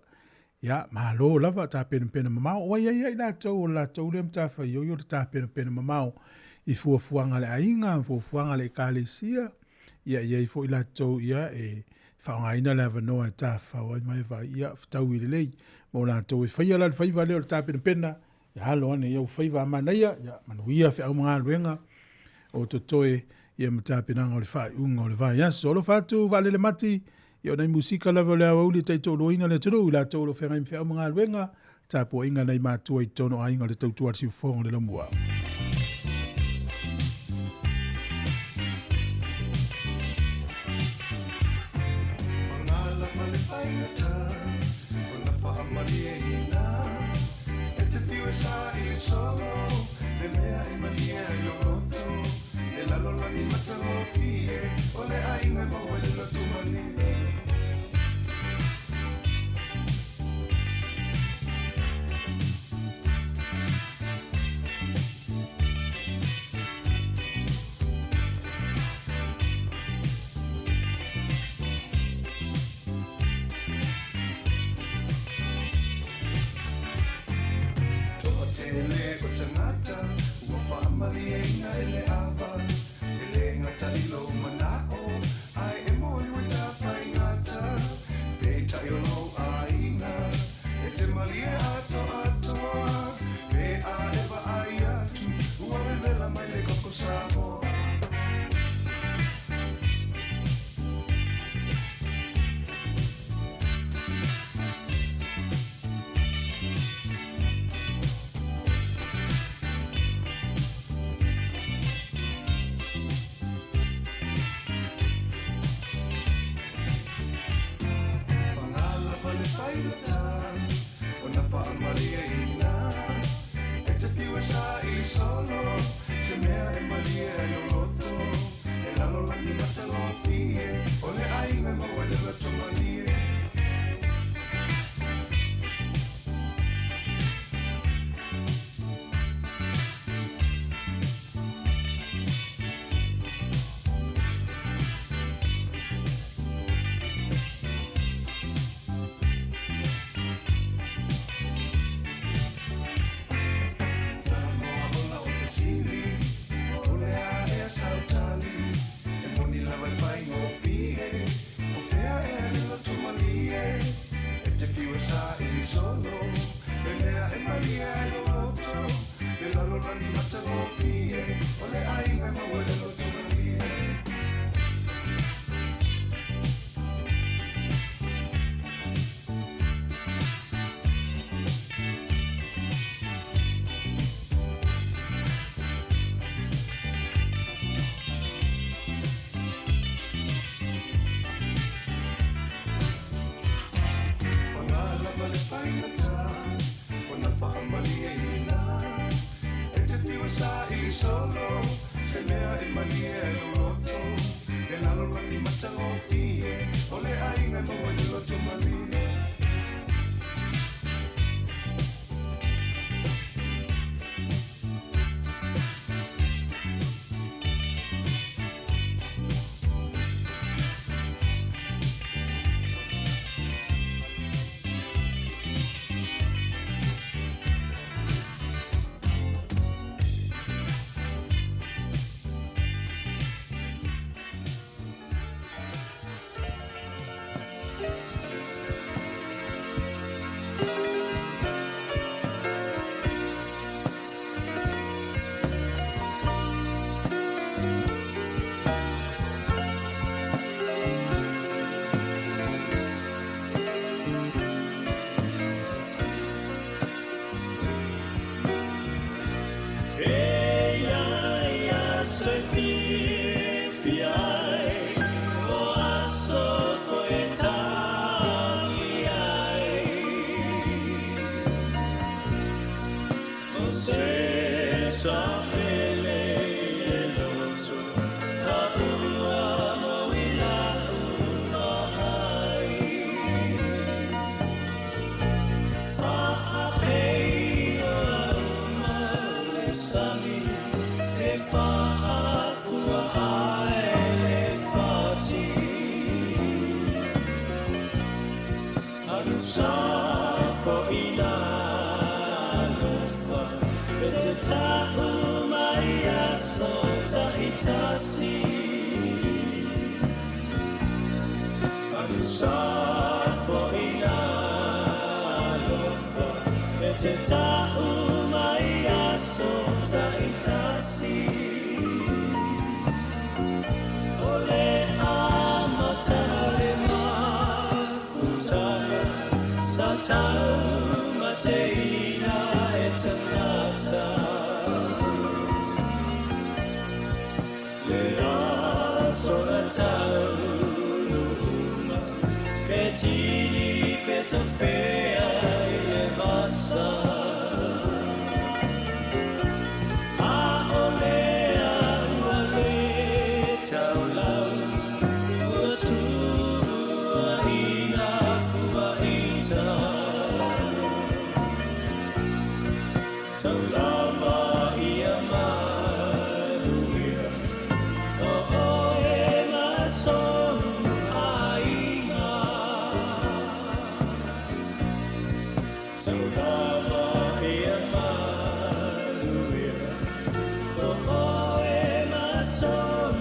Ia, malo lava tapenapena mamao. O ai ai ai latou o le latou lea matafaioi o le tapenapena mamao i fuafuaga a le aiga, fuafuaga a le ekalesia, ia e i ai foi latou ia e faaaogaina le avanoa e tafafao ai ma e vaai, ia fetaui lelei mo latou e faia la le faiva lea o le tapenapena, ia alo ane i ou faiva a manaia, ia manuia feau ma galuega o totoe ia ma tapenaga o le faaiuga o le vaiaso. Alofa atu Vaalele Mati, ia o nai musika lava o le aoauli e taitoaluaina le atunuu i latou o lo o feagai ma feau ma galuega, tapuaiga nai matua i totonu o aiga o le tautua a le siufofoga o le laumua. Toatele o tagata ua faamalieina e le ava, e lē gata i lou manao, ae e moni ua tafaigata. Peitai o lou aiga e te malie atoatoa, pe a e vaai atu ua vevela mai le koko Samoa. ai le fati. Alu sa foʻina alofa e te ta'u mai aso ta'itasi. Alu sa foʻina alofa e te ta'u mai aso ta'itasi. O le amataga o le mafutaga sa taumateina e tagata. Le aso na tauluuma pe tini pe tafea i le vasa. A o le aua le taulau ua tuuaina fuaita. Taulava ia manuia o oe ma sou aiga. Taulava ia manuia o oe ma sou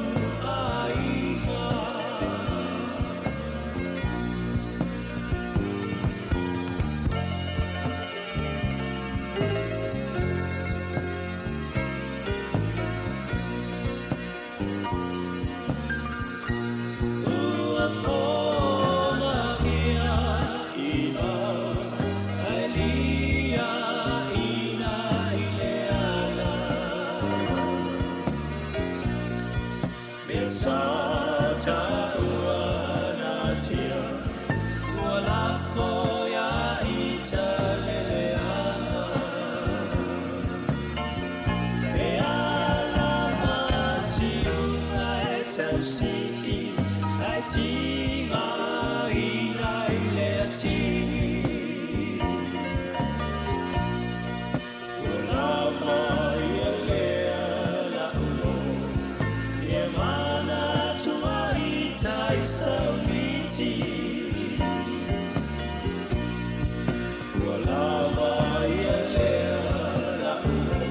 aiga. Ua koma ia i lau, ai lia ina i le ala. Mea sa ta'ua na tia, ua lafo ia i ta leleaga. E ala masiuga e tausii, ai tiga ina i le atigi. Ua lava ia lea la'uo, ia manatua i tai saumiti. Ua lava ia lea la'uo,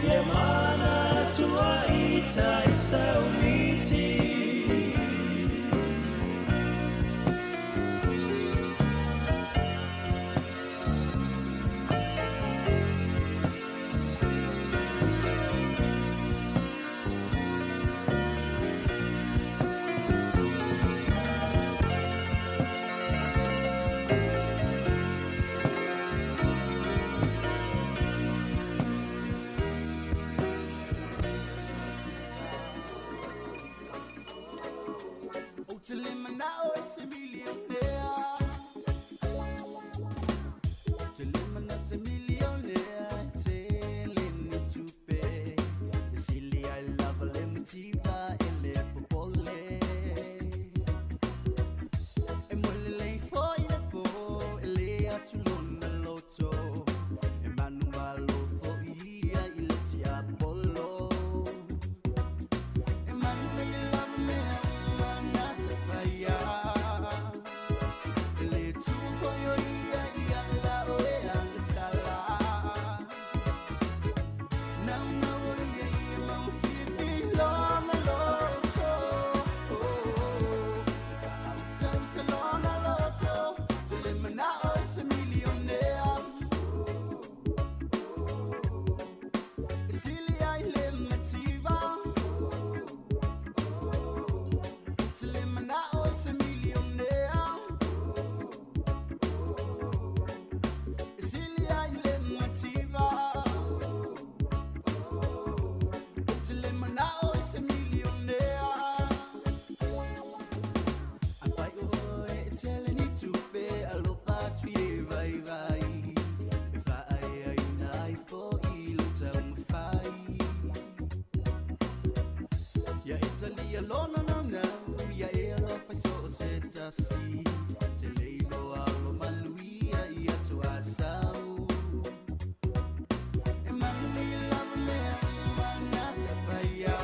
ia manatua i tai saumiti. E manu i lava mea uma na te whaia.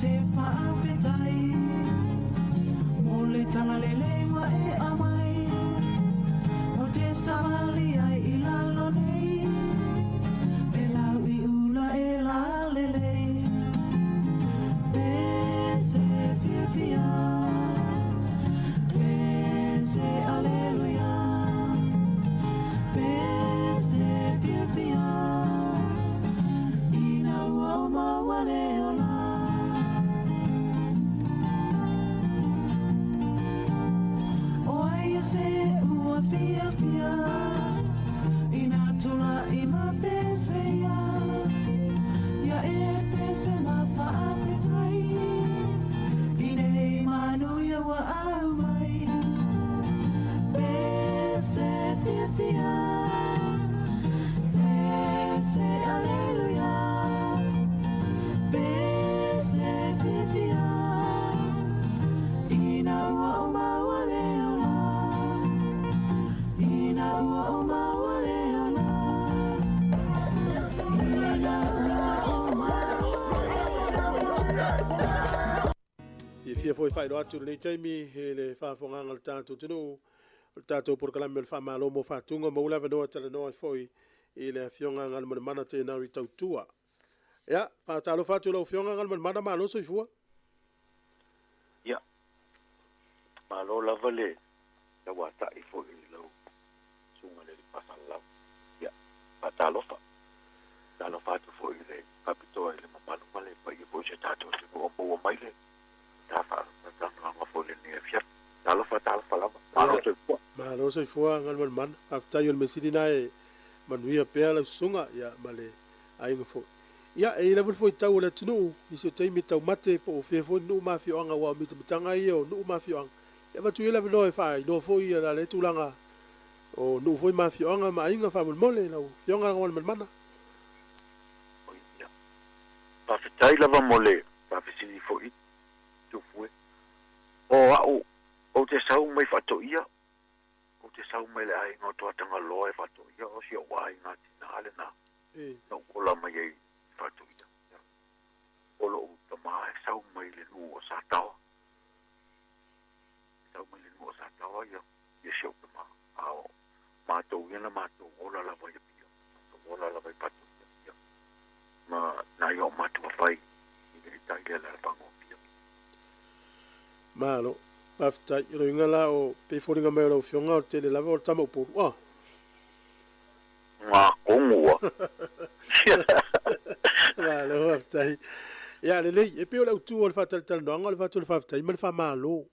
Te whaafetai, mo le talalele wa e amai. fiafia Ina tula'i ma pese ia Ia e pese ma faafetai I nei manuia ua aumai Pese fiafia Pese aleluia Pese fiafia Ina ua ou maua le ola Ina ua ou maua le ola Ina ua ou maua Fiafia foi faailoa atu i lenei taimi i le faafofogaaga a le tatou atunuu, o le tatou polokalame o le Faamalo mo Faatuga maua le avanoa e talanoa ai foi i le Afioga Galumalemana Tenari Tautua. Ia, faatalofa atu i lau Afioga Galumalemana, malo soifua. Ia, malo lava le tauatai foi i lau susuga i le alii faasalalau. Ia, faatalofa. Talofa atu foi i le faapitoa i le mamalu ma le paia foi o si o tatou atunuu o maua mai le ta faatalanoaga foi i lenei afiafi. Talofa, talofa lava. Malo soifua. Malo soifua Galumalemana. Faafetai o le measili lena e manuia pea lau susuga ia ma le aiga foi. Ia, e i ai lava le fuaitau a le atunuu, nisi o taimi e taumate po o fea foi le nuu ma afioaga aua o mitamitaga ia o nuu ma afioaga. Ia avatu ia le avanoa e faailoa foi ia lea tulaga o nuu foi ma afioaga ma aiga faamolemole lau Afioga Galumalemana. Ia, faafetai lava mo le faafesili foi Tufue. O au, ou te sau mai Faatoia, ou te sau mai le aiga o Tuatagaloa e Faatoia, o si ou aiga tinā lenā, na ou ola mai ai i Faatoia. O lou tamā e sau mai le nuu o Sataoa, e sau mai le nuu o Sataoa ia, ia si ou tamā. A o matou ia na matou ola lava i Apia, matou ola lava i Faatoia, ia, ma nai ou matua fai i le tai le alaalafaga o Apia. Malo, faafetai. O le uiga la o pei foliga mai o lau Afioga o le tele lava o le tama Upolu. Oh. Ngā kongo a. Malo, faafetai. Ia, lelei, e pei o le autu o le faatalatalanoaga o le avatu o le faafetai ma le faamalo.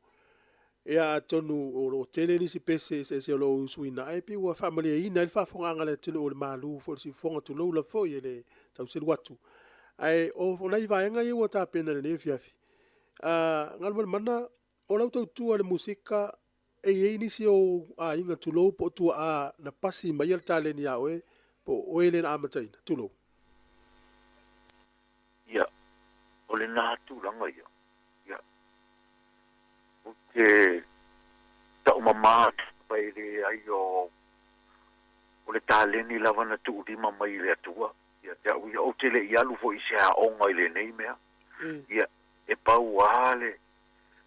Ia, atonu o lo o tele nisi pese eseese o lo o usuina ai, pei ua faamalieina ai le faafofogaaga a le atunuu o le malu foi o le siufofoga, tulou lava foi e le tau selu atu. Ae o nai vaega ia ua tapena i lenei afiafi, Galumalemana, o lau tautua i le musika, e i ai nisi o ou aiga, tulou, po o tuaa na pasi maia le taleni ia oe, po o oe lea na amataina, tulou. Ia, o lena tulaga ia, ia, ou te taumama atu e leai o, o le taleni lava na tuulima mai i le Atua, ia te au ia, ou te le i alu foi i se aoga i lenei mea, ia, e pau lava le,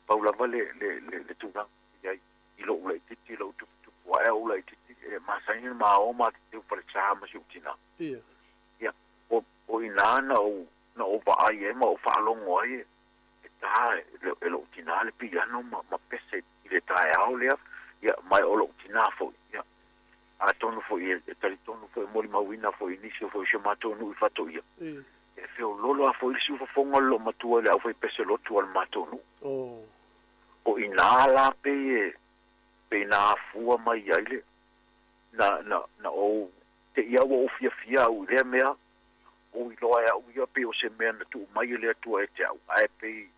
pau lava le, le, le, le tulaga i ai i lou laitiiti, i lou tuputupu ae ou laitiiti, e masani ona ma o ma te falesa ma si ou tinā. Ia. Ia, o, o i inā na ou, na ou vaai ai ma ou faalogo ai e, e tā e, e lou tinā le piano ma, ma pese i le taeao lea, ia, ma o lou tinā foi, ia. Atonu foi e, e talitonu foi e molimauina foi i nisi o foi o si o matou nuu i Faatoia. E feololo lava foi le siufofoga o le loomatua i le aufaipese lotu a le matou nuu. O i inā la pei e, pei na afua mai ai le, na, na, na ou te i a ua ou fiafia au i lea mea, ou iloa e au ia pei o se mea na tuu mai e le Atua e te au, ae pei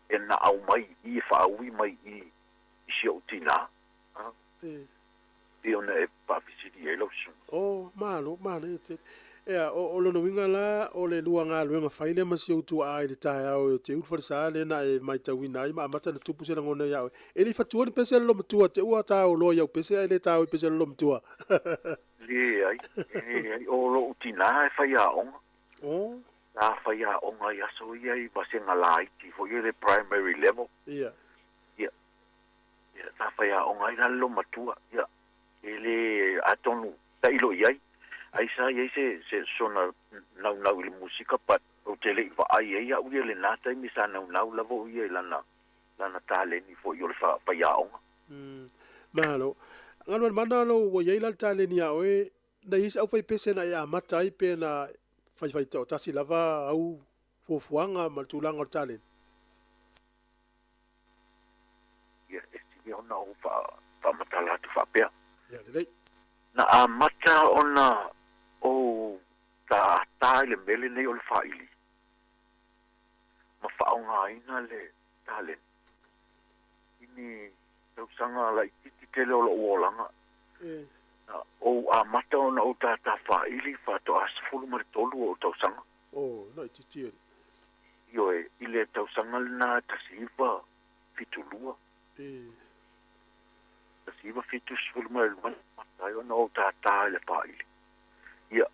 e naau mai i i e faaui mai i i i si ou tinā. A. Pei ona e faafesili ai lau susuga. Oh, malo, manaia tele. Ea, o, o lona uiga la, o le lua galuega fai lea ma si ou tuaa i le taeao e te ulu falesa lea na e maitauina ai ma amata ona tupu se lagona ia oe. E le i fatua ni pese a le loomatua, te ua tao loa i au pese ae le tao i pese a le loomatua. Leai, leai, o lou tinā e faiaoga. Oh. Sa faiaoga i aso ia i vasega laiti foi ia i le primary level. Ia. Ia, Ia, sa faiaoga ai la le loomatua, ia, e le, atonu tailo i ai, ai sa i ai se, se sona naunau i le musika, but ou te le i vaai ai au ia i lenā taimi sa naunau lava o ia i lana, lana taleni foi o le fa, faiaoga. Mm. Malo. Galumalemana lou ua i ai la le taleni ia oe, na i ai se aufaipese na e amata ai pe na faifai toatasi lava au fuafuaga ma le tulaga o le taleni? Ia, e sili ona ou faamatala atu faapea. Na amata ona ou tātā i le mea lenei o le faaili ma faaaogaina le taleni i ni tausaga laitiiti tele o lo'u olaga. Na ou amata ona ou tātā faaili faatoa 13 o'u tausaga. Oh, laitiiti e. Ioe, i le tausaga lenā 1972. 1972 na amata ai ona ou tātā i le faaili. Ia,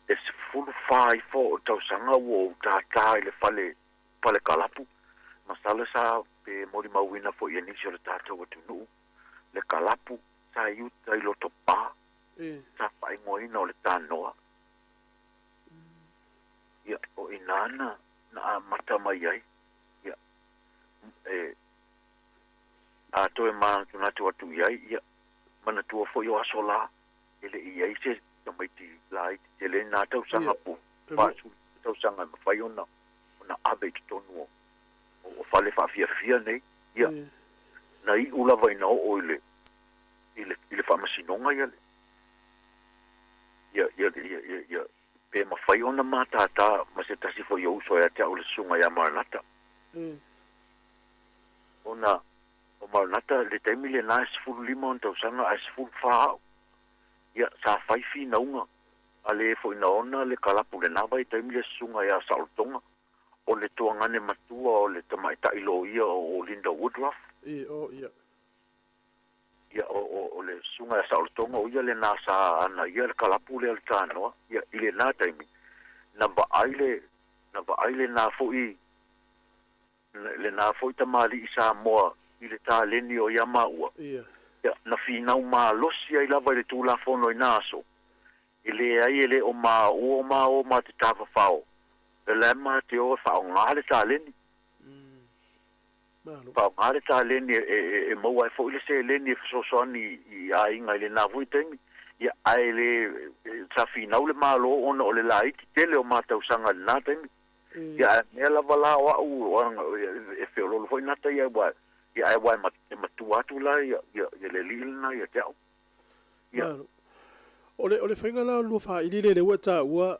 e 14 ifo o'u tausaga ua ou tātā i le fale fale kalapu. Masalo sa pe molimauina foi e nisi o le tatou atunuu le kalapu sa i uta i Lotopa, sa faaigoaina o le Tanoa. Ia, o i inā na na amata mai ai, ia, e, a toe manatunatu atu i ai, ia, manatua foi o aso la, e le i ai se tamaiti laiti tele i nā tausaga po o 40 tausaga e mafai ona ona ave i totonu o o fale faafiafia nei, ia, na iu lava ina oo i le i le i le faamasinoga ia le ia ia ia ia ia pe mafai ona matātā ma se tasi foi o uso ia te au le susuga ia Maranata. Ona o Maranata i le taimi lenā e 15 ona tausaga ae 14 a'u. Ia, sa fai finauga a le foi na ona le kalapu lenā vaitaimi le susuga ia Saolotoga, o le tuagane matua o le tamaitai loia o Linda Woodruff. E, o, ia. Ia, o, o, o le susuga ia Saolotoga, o ia lenā sa ana ia le kalapu lea le tanoa. Ia, i lenā taimi, na vaai le, na vaai lenā foi lenā foi tamalii Samoa i le taleni o ia maua, ia, na finau malosi ai lava i le Tulafono i nā aso, e leai e le o maua o maua ma te tafafao, o la e ma te o e faaaoga le taleni. Faaaoga le taleni e, e, e maua ai foi le seleni e fesoasoani i aiga i lenā foi taimi. Ia, ae le, sa finau le Malo ona o le laiti tele o ma tausaga i lenā taimi. Ia, ae mea lava la o a'u, e feoloolo foi nata ia, ua, ia, ae ua e matua atu la ia, ia, ia le alii lenā ia te a'u. Ia. Malo. O le, o le faiga la o le lua faaili lea lea ua e taua,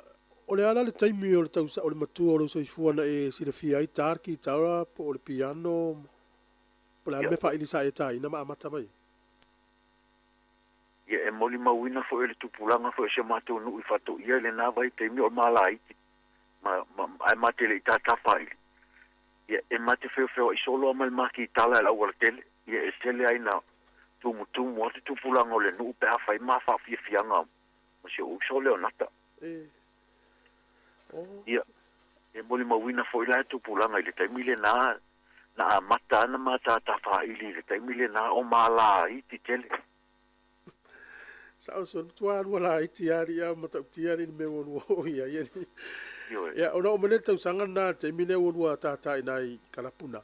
o le a la le taimi o le tausa, o le matua o lou soifua na e silafia ai ta le kitara po o le piano, po o le a le mea faaili sa e taina ma amata mai ai? Ia, e molimauina foi e le tupulaga foi o si o matou nuu i Faatoia i lenā vaitaimi o le malaiti. ma, ma, ae ma te le i tātā faaili. Ia, e ma te feofeoa'i solo a ma le makitala e le aualatele. Ia, e tele ai na tumutumu atu tupulaga o le nuu pe afai ma faafiafiaga ma si o'u uso lea o Nata. Ia, e molimauina foi la e tupulaga i le taimi lenā na amata ana ma tātā faaili i le taimi lenā o malaiti tele. Sao so tua lua laiti lava alii a matautia alii le mea ua lua oo i ai alii. Ia ona oo mai lea i le tausaga lena le taimi lea ua lua tātā i ina i Kalapuna.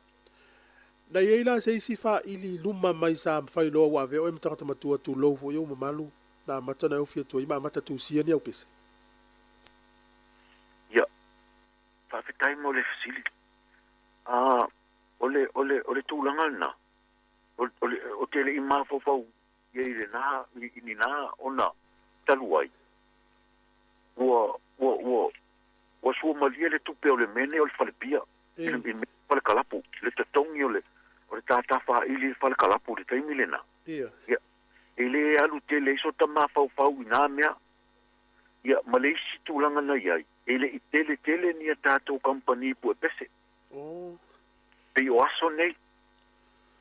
Na i ai la se isi faaili i luma mai sa mafai loa ua avea oe ma tagata matua tulou foi ou mamalu na amata ona e ofi atu ai ma amata tusia ni au pese? Ia, faafetai mo le fesili. A, o le, o le, o le tulaga lena, o, o le, ou te le i mafaufau i ai i lenā, i ni nā ona talu ai, ua, ua, ua, ua suamalie le tupe o le mea nei o le falepia, i le, i le mea fale kalapu, le totogi o le, o le tātā fāili i le fale kalapu i le taimi lenā. Ia, e lē alu tele ai sota mafaufau i nā mea. Ia, ma le isi tulaga na i ai, e le i tele tele ni a tātou kamupani puepese. Pei o aso nei,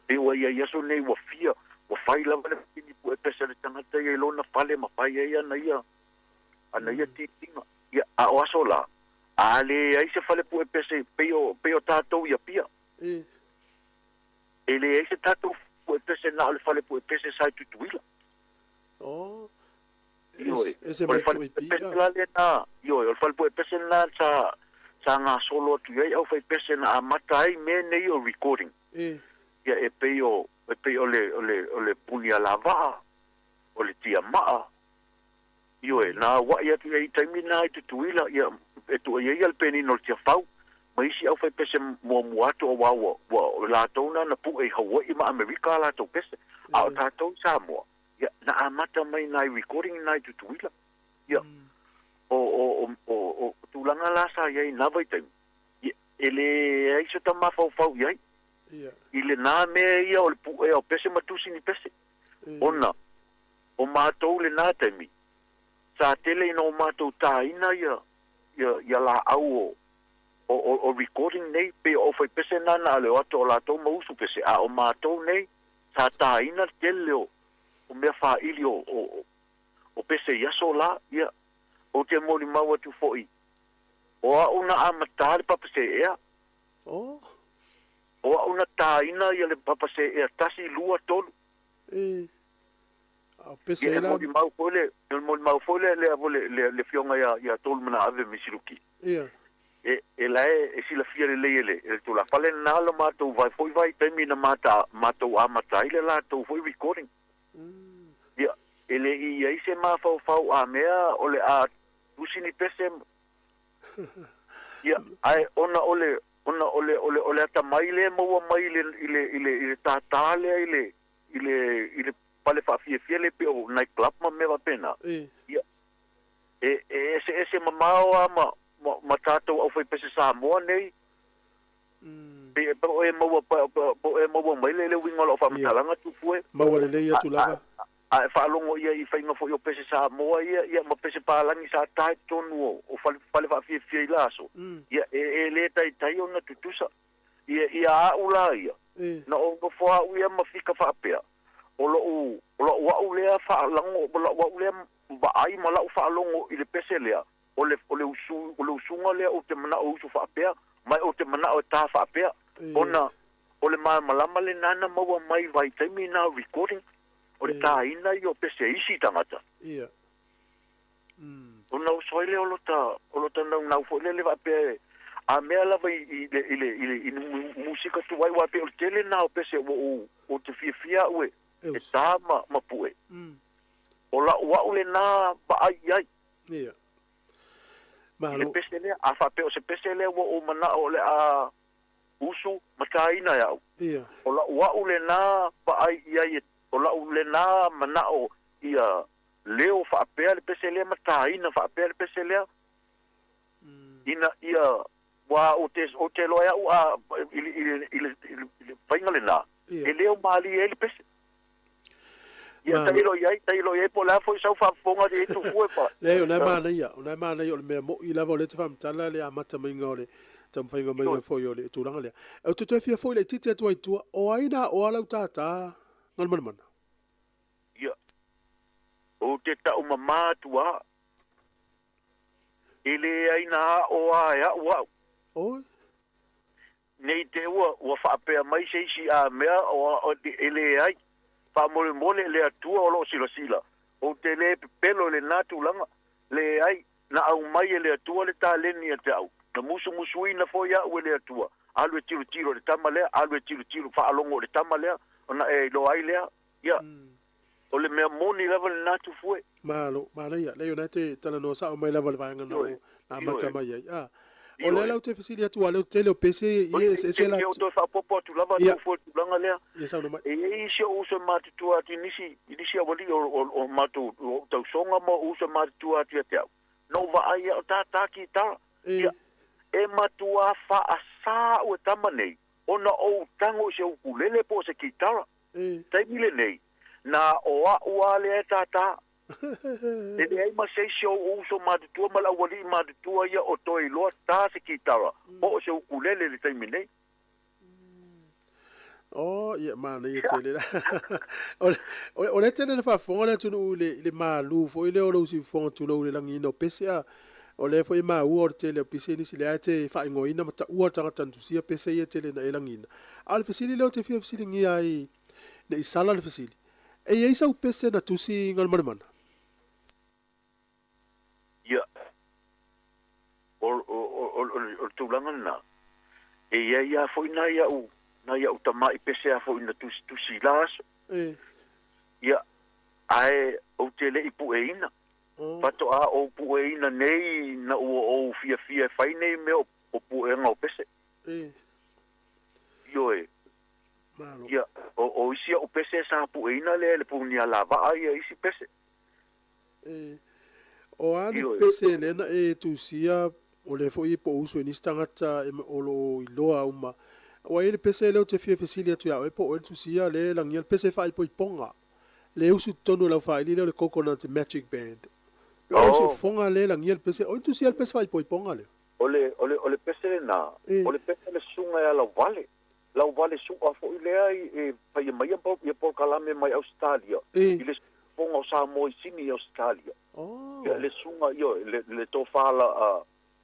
Pei ua i ai aso nei ua fia, ua fai lava le masini puepese a le tagata ia i lona fale ma fai ai ana ia, ana ia tiitiga. Ia, a o aso la, a leai se fale puepese pei o, pei o tatou i Apia. E leai se tatou puepese na o le fale puepese sa i Tutuila. Ioe, o le fale puepese la lenā, ioe, o le fale puepese lenā sa, sa gasolo atu i ai aufaipese na amata ai mea nei o recording. Ia, e pei o, e pei o le, o le, o le punialavaa, o le tiamaa, ioe, na aua'i atu i ai i taimi na i Tutuila, ia, e tua i ai ia le penina o le Tiafau, ma isi aufaipese muamua atu auā ua, ua, o latou na na pu'e i Haua'i ma Amerika a latou pese, a o tatou i Samoa. Ia, na amata mai nai recording nai Tutuila. Ia, o, o, o, o, o tulaga la sa i ai i na vaitaimi, ia, e leai se ta mafaufau i ai. Ia. I lenā mea ia o le puʻea o pese ma tusi ni pese. Ona, o matou lenā taimi, sa tele ina o matou tāina ia, ia, ia laau o, o, o, o recording nei, pei o aufaipese na na ale o atu o latou ma usu pese, a o matou nei, sa tāina le tele o, o mea fāili o, o, o pese i aso la, ia, ou te molimau atu foi, o a'u na amatā le papa seea. Oh. O a'u na tāina ia le papa seea, tasi, lua, tolu. E. A o pese Ia, e la. molimau foi le, e molimau foi le, le, le, le, le fioga ia, ia Tolu Manaave Misiluki. Ia. E, e la e, e silafia lelei e le, e le tulafale lenā lo matou vai foi vaitaimi na mata, matou amata ai le latou foi recording. Ia, e le i i ai se mafaufau a mea o le a tusi ni pese. Ia, ae ona o le, ona o le, o le, o le atamai lea e maua mai i le, i le, i le, i le tātā lea i le, i le, i le fale faafiafia lea pei o night club ma mea faapena. Ia, e, e eseese mamao lava ma, ma, ma tatou aufaipese Samoa nei. Pe, pe o e maua, pe, pe o e maua mai le, le uiga o lau faamatalaga Tupue. Maua lelei atu lava. A, a e faalogo ia i faiga foi o pese Samoa ia, ia ma pese palagi sa ta i totonu o, o fale, fale faafiafia i la aso, ia, e, e le taitai ona tutusa. Ia, ia a'u la ia, na ou nofo a'u ia ma fika faapea, o lo'u, o lo'u a'u lea faalago, o la'u a'u lea vaai ma la'u faalogo i le pese lea, o le, o le usu, o le usuga lea ou te mana'o e usu faapea, ma ou te mana'o e tā faapea, ona o le malamalama lenā na maua mai i vaitaimi nā o recording, o le tāina ia o pese a isi tagata. Ia. Ona usu ai lea o lota, o lota naunau foi lele faapea e, a mea lava i, i le, i le, i le, i le musika tuai, aua pei o le tele lena o pese ua ou, ou te fiafia au e, e tā ma, ma pue. O la'u a'u lenā vaai i ai. Ia. I le pese lea, a faapea o se pese lea ua ou mana'o o le a usu ma tāina e a'u. Ia. O la'u a'u lenā vaai i ai, o la'u lenā mana'o ia leo faapea le pese lea ma tāina faapea le pese lea, ina ia, ua ou te, ou te iloa e a'u a, i le, i le, i le, i le faiga lenā, e leo mālie ai le pese. Ia, tailo i ai, tailo i ai, po o le a foi sau faafofoga i Tufue pa. Leai, o lena e manaia, o lena e manaia, o le mea mo'i lava o lea e te faamatala le amata maiga o le taumafaiga maiga foi o le tulaga lea. Ou te toe fia foi laitiiti atu ai i tua, o ai na aoa lau tātā Galumalemana? Ia, ou te taumamā atu a, e leai na aoa e a'u a'u. Oi. Nei te ua, ua faapea mai se isi a mea o, e leai. Faamolemole le Atua o loo silasila, ou te le pepelo i lenā tulaga. Leai, na aumai e le Atua le taleni ia te au. Na musumusuina foi a'u e le Atua, alu e tilotilo i le tama lea, alu e tilotilo, faalogo i le tama lea, ona e iloa ai lea. Ia, o le mea moni lava lenā Tufue. Malo, manaia. Leai o lena e te talanoa sao mai lava i le vaega na ou na amata mai ai. A, o lea la ou te fesili atu aua lea o le tele o pese ia e eseese la. Ou toe faaopoopo atu lava Tufue i le tulaga lea. Ia saunoa mai. E i ai isi ou uso e matutua atu i nisi, i nisi aualii o matou, o ou tausoga ma ou uso e matutua atu ia te au. Na ou vaai au tātā kitara. Ia, e matuā faasā au e tama nei ona ou tago i se ukulele po o se kitara. Taimi lenei, na o a'u a lea e tātā. E leai ma se isi o ou uso matutua ma le aualii matutua ia o toe iloa tā se kitara po o se ukulele i le taimi nei. Oh, ia, manaia tele la. O le, o le tele na faafofoga le atunuu i le, i le malu foi lea o lou siufofoga tulou i le lagiina o pese a. O lea foi e maua o le tele o pese nisi lea e te faaigoaina ma taua le tagata na tusia pese ia tele na e lagiina. A o le fesili lea ou te fia fesiligia ai ne i sala le fesili, e i ai sau pese na tusi Galumalemana? Ia, o, o, o, o, o le tulaga lena, e i ai lava foi nai a'u, nai a'u tama'i pese a foi na tusitusi i la aso. E. Ia, ae ou te le i pu'eina. Oh. Faatoa ou pu'eina nei na ua ou fiafia e fai nei mea o, o pu'ega o pese. E. Ioe. Malo. Ia, o isi a'u pese sa pu'eina lea i le punialavaa ia isi pese. E, o a ni Ioe. pese lea na e tusia, o lea foi po o usu i nisi tagata e o lo o iloa uma. Ua i ai le pese lea ou te fia fesili atu ia oe po o oe na tusia lea e lagia le pese faaipoipoga. Le usu totonu o le aufaaili lea o le Coconut Magic Band. Pe o usu fofoga lea e lagia le pese, o oe na tusia le pese faaipoipoga lea? O le, o le, o le pese lenā, o le pese a le susuga ia Lauvale. Lauvale su'a foi lea i, e faia mai ia polokalame mai Ausetalia, i le fofoga o Samoa i Sini i Ausetalia. Ia, le susuga, ioe, le, le tofa la, a,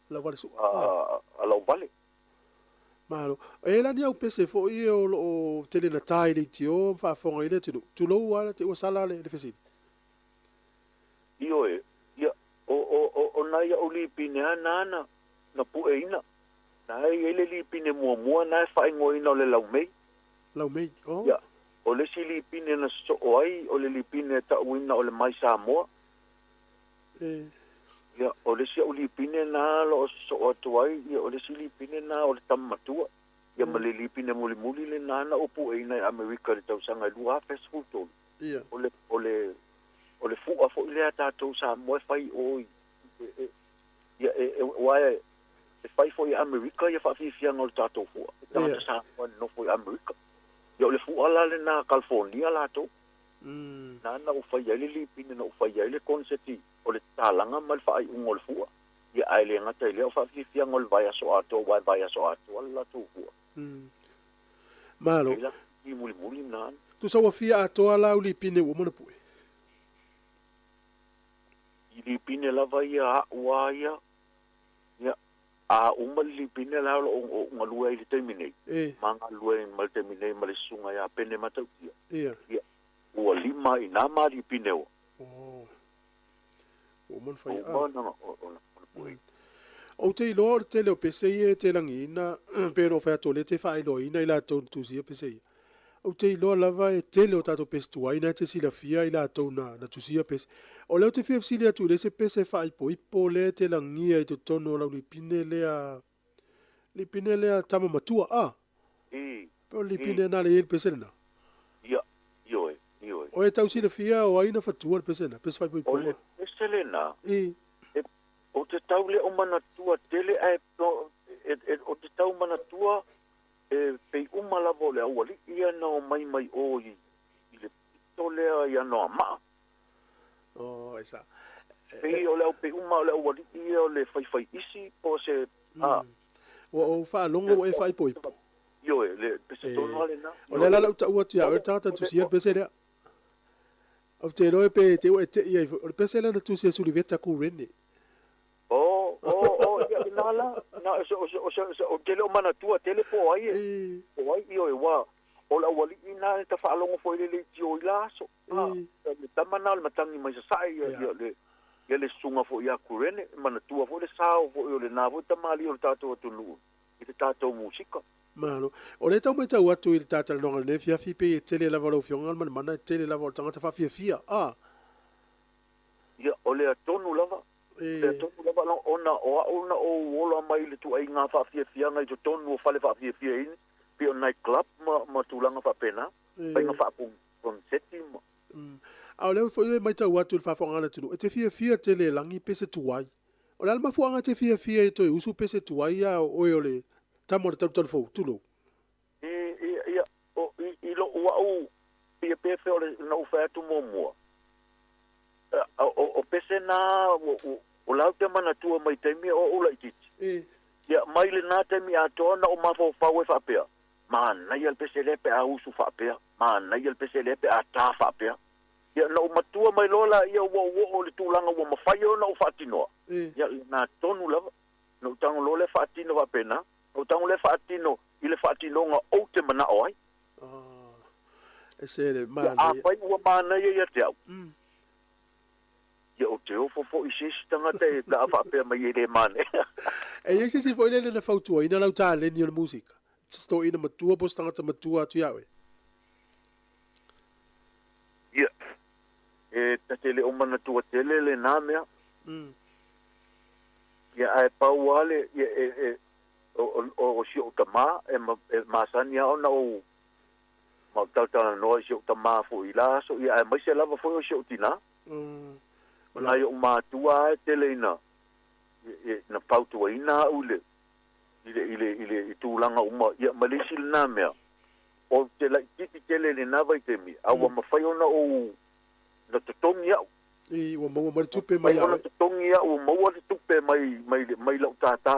Lauvale su'a. a, a Lauvale. Malo. E la ni au pese foi e o lo o tele na tā i leitio ma faafofoga i le atunuu. Tulou lava te ua sala le fesili. Ioe, ia, o, o, o, o nai a'u lipine lava na na, na pu'eina. Na e i ai le lipine muamua na e faaigoaina o le laumei. Laumei, oh. Ia, o le isi lipine na sosoo ai o le lipine e ta'uina o le Mai Samoa. E. Ia, o le isi a'u lipine na o lo o sosoo atu ai, ia, o le isi lipine na o le Tama Matua. Ia ma le lipine mulimuli lenā na ou pu'eina i Amerika i le tausaga e 2013. Ia. O le, o le, o le fu'a foi lea a tatou Samoa e fai i o i, e, e, ia, e, e, aua e, e fai foi i Amerika ia faafiafiaga o le tatou fu'a, e tagata Samoa e nonofo i Amerika. Ia o le fu'a la lenā a Kalifonia latou. Na na ou faia ai le lipine, na ou faia ai le koneseti o le tatalaga ma le faaiuga o le fu'a. Ia ae le gata i lea o faafiafiaga o le vaiaso atoa aua e vaiaso atoa le latou fu'a. Malo. Leila, i mulimuli na. Tusa ua fia atoa la au lipine ua uma ona pue. I lipine lava ia a'u a ia, ia, a uma le lipine la o lo o ou galue ai i le taimi nei, ma galue ai ma le taimi nei ma le susuga ia Pene Matautia, ia, ua lima i na ma lipine ua. Oh. Ua uma ona fai a. Ua uma ona pue. Ou te iloa o le tele o pese ia e te lagiina, pei ona ou fai atu o lea e te faailoaina i latou na tusia pese ia. Ou te iloa lava e tele o tatou pese tuai na e te silafia i latou na na tusia pese. O lea ou te fia fesili atu i le ese pese faaipoipo lea e te lagia i totonu o lau lipine lea, lipine lea tama matua, a? Pe o le lipine na lea e i ai le pese lena? Ia, ioe, ioe. O e tau silafia o ai na fatua le pese lena, pese faaipoipoga? O le pese lena, e Ou te tau le o manatua tele ae ou te tau manatua e pei uma lava o le aualii ia na omai mai o i le pito lea i Anoamaa. Oh, e sa. Pei o le au pei uma o le aualii ia o le faifai isi po o se a. Ua ou faalogo ua e faaipoipo. Ioe, le pese tonu lava lena. O lea la la ou tau atu ia oe le tagata tusia le pese lea. Ou te iloa pe te ua e tei ai foi. O le pese lea na tusi e Suliveta Kurene. Oh, oh, oh, ia lena la. Na, o se, o se, o se, o se, ou te le o manatua tele po o ai e. Po o ai, ioe, ua, o le aualii na e tafaalogo foi i le leitio i la aso. A, le tama na o le matagi mai Sasae, ia, ia, le, ia le susuga foi ia Kurene, e manatua foi le sao foi o lena foi tamalii o le tatou atunuu i le tatou musika. Malo. O lea e tau matau atu i le ta talanoaga i lenei afiafi, pei e tele lava o lau Afioga le manamana, e tele lava o le tagata faafiafia. A! Ia, o lea tonu lava. O lea tonu lava, ona o au na ou ola mai i le tuaiga faafiafiaga i totonu o fale faafiafia ini, pei o night club ma, ma tulaga faapena, faiga faakoniseti ma. A o lea foi e matau atu i le faafofogaaga a le atunuu, e te fiafia tele e lagi pe se tuai. O le a le mafuaaga e te fiafia e toe usu pe se tuai a o oe o le tama o le talutalu fou, tulou? I, i, ia, o, i, i loʻu aʻu pia pefe o le, na ou fai atu muamua, o, o, o pese nā, o, o, o la ou te manatua mai taimi o oʻu laitiiti. Ia, mai lenā taimi atoa na ou mafaufau ai faapea, manaia le pese lea pe a usu faapea, manaia le pese lea pe a tā faapea. Ia, na ou matua mai loa laia ua ou oo i le tulaga ua mafai ai ona ou faatinoa, ia, lena tonu lava, na ou tago loa lea faatino faapena, na ou tago lea faatino i le faatinoga ou te manao ai. E se le Ia, manaia. afai ua manaia ia te au, ia, ou te ofo foi i se isi tagata e pe a faapea mai e le manaia. E i ai se isi foi lele na fautuaina lau taleni o le musika, se toeaina matua po o se tagata matua atu ia oe? Ia, e ta te le o manatua tele lenā mea. Ia, ae pau lava le, ia, e, e, o, o, o si ou tamā, e, ma, e masani lava ona ou, Ma ou talatalanoa i si ou tamā foi i la aso, ia aemaise lava foi o si ou tinā. O nai oʻu matua lava e tele ina, ina fautuaina au i le, i le, i le, i le, i tulaga uma, ia ma le isi lenā mea, ou te laitiiti tele i lenā vaitaimi, a ua mafai ona ou, na totogi au. I, ua maua mai le tupe mai ia oe. Ua mafai ona totogi au, ua maua le tupe mai, mai, mai lau tātā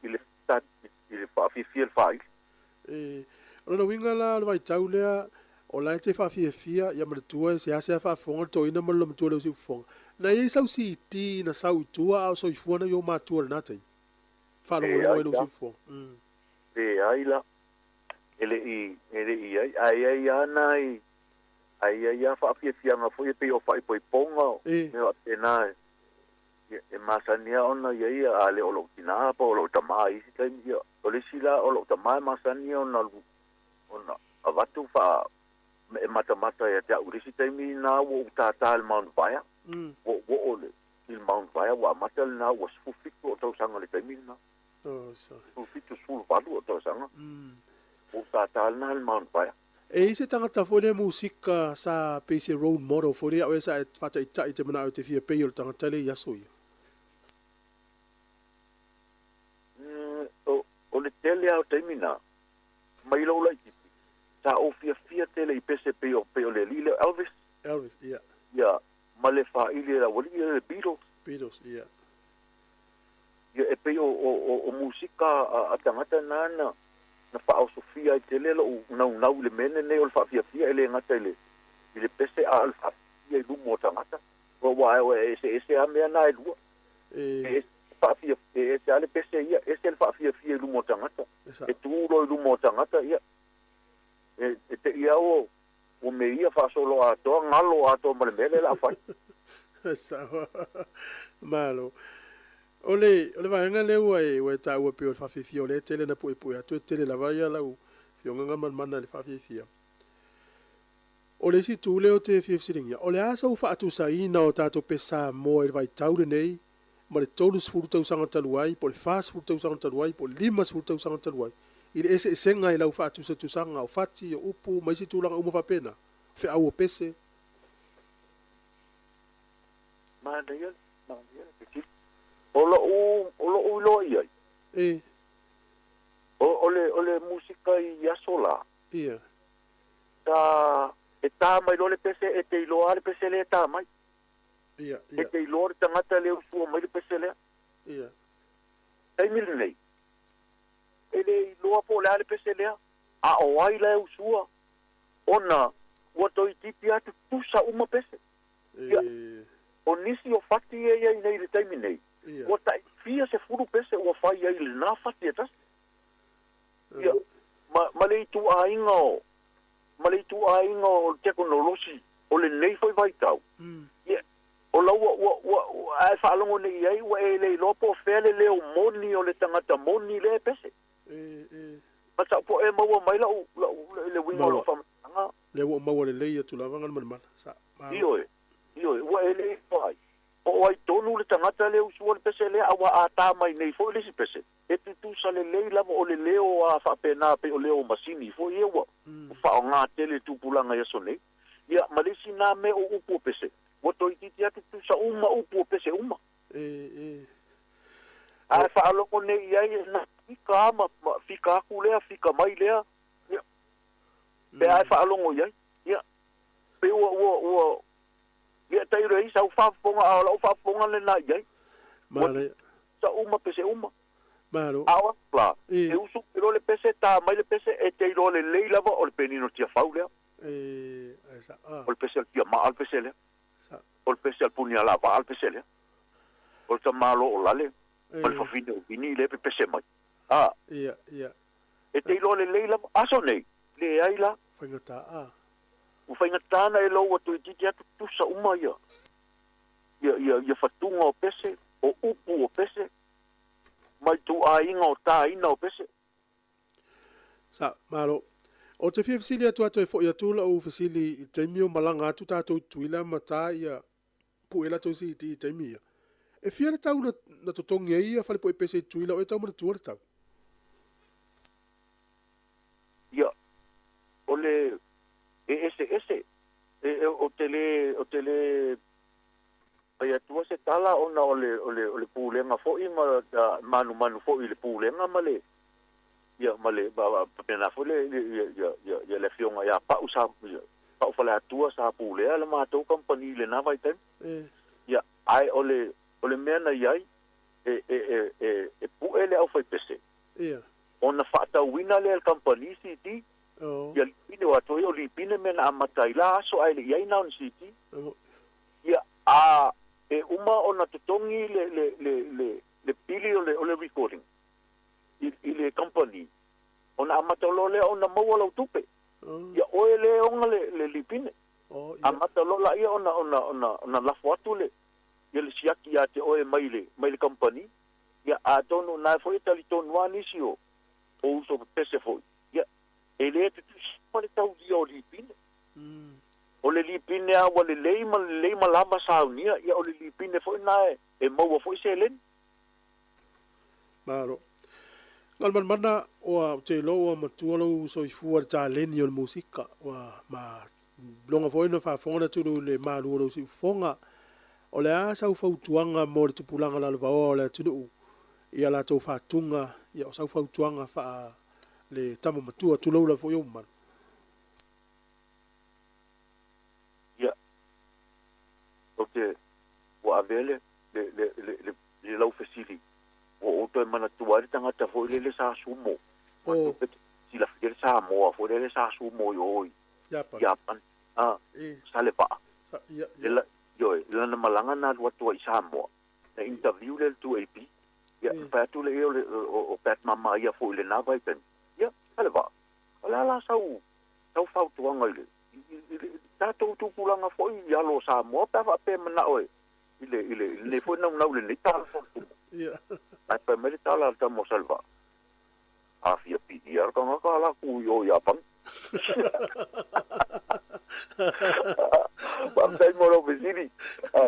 i le, i le faafiafia i le faaili. E, o lona uiga la o le vaitau lea, o la e te faafiafia, ia ma le tua e seasea faafofoga le toeaina ma le loomatua le usiufofoga. Na i ai sau CD na sau i tua a o soifua nai ou matua i lena taimi? Faalogologo ai le usiufofoga. Mm. Leai la. E le i, e le i i ai. Ae i ai lava nai, ae i ai lava faafiafiaga foi e pei o faaipoipoga, o mea faapena e, e masani lava ona i ai, a le o lou tinā po o lou tamā i isi taimi, ia, O le isi la, o lou tamā e masani ona ona avatu faa e matamata ia te au. I le isi taimi inā ua ou tātā i le Mount Vaea, ua ou oo i le Mount Vaea, ua amata lenā, ua 17 ou tausaga i le taimi lenā. 17, 18 ou tausaga, ua ou tātā lenā i le Mount Vaea. E i ai se tagata foi lea musika sa pei se role model foi lea ia oe sa e faataitai i te manao e te fia pei o le tagata lea i aso ia? O le tele lava o taimi na, mai lou laitiiti, sa ou fiafia tele i pese pei o, pei o le alii lea o Elvis. Elvis, ia. Ia, ma le faaili e le aualii lea le Beatles. Beatles, ia. Ia, e pei o, o, o, o musika a, a tagata na na, na faaosofia ai tele lou naunau i le mea lenei o le faafiafia, e le gata i le, i le pese, a o le faafiafia i luma o tagata. Aua e eseese lava mea na e lua. E ese faafia, e ese lava le pese ia, ese le faafiafia i luma o tagata. E tu loa i luma o tagata, ia, e, e te i au ua me ia faasolo atoa, galo atoa ma le mea lea o le a fai. Sao. Malo. O le, o le vaega lea ua e, ua e taua pei o le faafiafia, o lea e tele ina puepue atu, e tele lava ia lau Afioga Gamalemana i le faafiafia. O le isi itu lea ou te fia fesiligia, o le a sau faatusaina o tatou pese Samoa i le vaitau lenei ma le 30 tausaga talu ai, po o le 40 tausaga talu ai, po o le 50 tausaga talu ai, i le eseesega i lau faatusatusaga o fati, o upu ma isi tulaga uma faapena, o feau o pese? Manaia, manaia le fesili. O lou, o lou iloa i ai. E. O, o le, o le musika i aso la. Ia. Ta, e tā mai loa le pese, e te iloa lava le pese lea e tā mai. Ia, ia. E te iloa le tagata lea ua sua mai le pese lea. Ia. Taimi lenei, e le iloa po o le a le pese lea, a o ai la e usua, ona ua toeitiiti lava tutusa uma pese. Ia, o nisi o fati ia e i ai nei i le taimi nei, ua tai fia sefulu pese ua fai ai i lenā fati e tasi. Ia, ma, ma le ituaiga o, ma le ituaiga o le tekonolosi o lenei foi vaitau, ia, o la ua, ua, ua, a e faalogo nei i ai, ua e le iloa po o fea le leo moni o le tagata moni lea e pese. Ma sau po o e maua mai lau, lau, le uiga o lau faamatalaga. Lea ua ou maua lelei atu lava Galumalemana. Sa, malo. Ioe, ioe, ua e le iloa ai po o ai tonu le tagata lea e usua le pese lea, aua a ta mai nei foi le isi pese, E tutusa lelei lava o le leo a faapena pei o leo o masini foi ia ua faaaoga tele tupulaga i aso nei. Ia, ma le isi na mea o upu o pese, ua toeitiiti atu tutusa uma upu o pese uma. Ae faalogo nei i ai na fika a ma fika aku lea, fika mai lea, ia, pe a e faalogo i ai, ia, pei ua, ua, ua, ia, tailo e ai sau faafofoga, a o lau faafofoga lena i ai. Ua tutusa uma pese uma. Malo. A o atu la, e usu mai loa le pese, ta mai le pese, e te iloa lelei lava o le penino Tiafau lea. O le pese a le Tiamaa le pese lea. O le pese a le Punialavaa le pese lea. O le tamaloa o Lale ma le fafine o Vini lea e pepese mai. A. E te iloa lelei lava. Aso nei, leai la. Faigata, a. Ua faigata na e lou atu itiiti atu tusa uma ia, ia, ia, ia fatuga o pese, o upu o pese, ma ituaiga o tāina o pese. Sa, malo. Ou te fia fesili atu a toe foi atu lau fesili i le taimi o malaga atu tatou i Tutuila ma ta ia pue latou CD i taimi ia. E fia le tau na, na totogi ai ia fale pue pese i Tutuila o e tau manatua le tau? Ia, o le. E eseese. E, e, o te lē, o te lē fai atua se tala ona o le, o le, o le pulega foi ma manumanu foi i le pulega ma le, ia, ma le, faapena foi le, ia, ia, ia, ia le afioga ia Pau sa, ia, Pau Faleatua sa pulea le matou kamupani i lena vaitaimi. Ia, ae o le, o le mea na i ai, e, e, e, e, e pue le aufaipese, ona faatauina lea e le kamupani CD, ia lipine, aua toe o lipine mea na amata ai la aso ae le i ai na o ni CD. Ia, a e uma ona totogi le, le, le, le, le pili o le, o le recording i, i le kamupani, ona amata loa lea ona maua lau tupe. Ia oe lea e ona le, le lipine. Amata loa laia ona, ona, ona, ona lafo atu le, ia le siaki ia te oe mai le, mai le kamupani. Ia, atonu o na foi e talitonu lava nisi o, o uso pepese foi, ia, e le tutusa ma le taulia o lipine. O le lipine lava ua lelei ma lelei ma lava saunia, ia o le lipine foi lena e, e maua foi seleni. Malo. Galumalemana, ua, ou te iloa ua matua lou soifua i le taleni o le musika, ua ma loga foi ona faafofoga le atunuu i le malu o lou siufofoga. O le a sau fautuaga mo le tupulaga lalovaoa o le atunuu i a latou faatuga, ia o sau fautuaga faa le tama matua, tulou lava foi ou mamalu. Ia, ou te, ua avea le, le, le, le, le, le lau fesili, ua ou toe manatua ai le tagata foi lele sa sumo, oh. Pe silafia le Samoa foi lele sa sumo i o i Japan, Japan. Ah, e. Sa le vaa. Sa, ia, ia. Le, ioe, lana malaga na alu atu ai i Samoa, na interview le 2AP, ia, e. Fai atu le ia o, le, o, o Pat Mama ia foi i lena vaitaimi. Ia, sa le vaa. O le a la sau, sau fautuaga i le, i, i, i tatou tupulaga foi i alo o Samoa pe a faapea manao e, i le, i le, i lenei foi naunau i lenei tala o le tumu. Ia. Ae fai mai le tala a le tama o Salevaa, A fia pili lava le tagata ala atu i o Iapani. Faafetai mo lau fesili,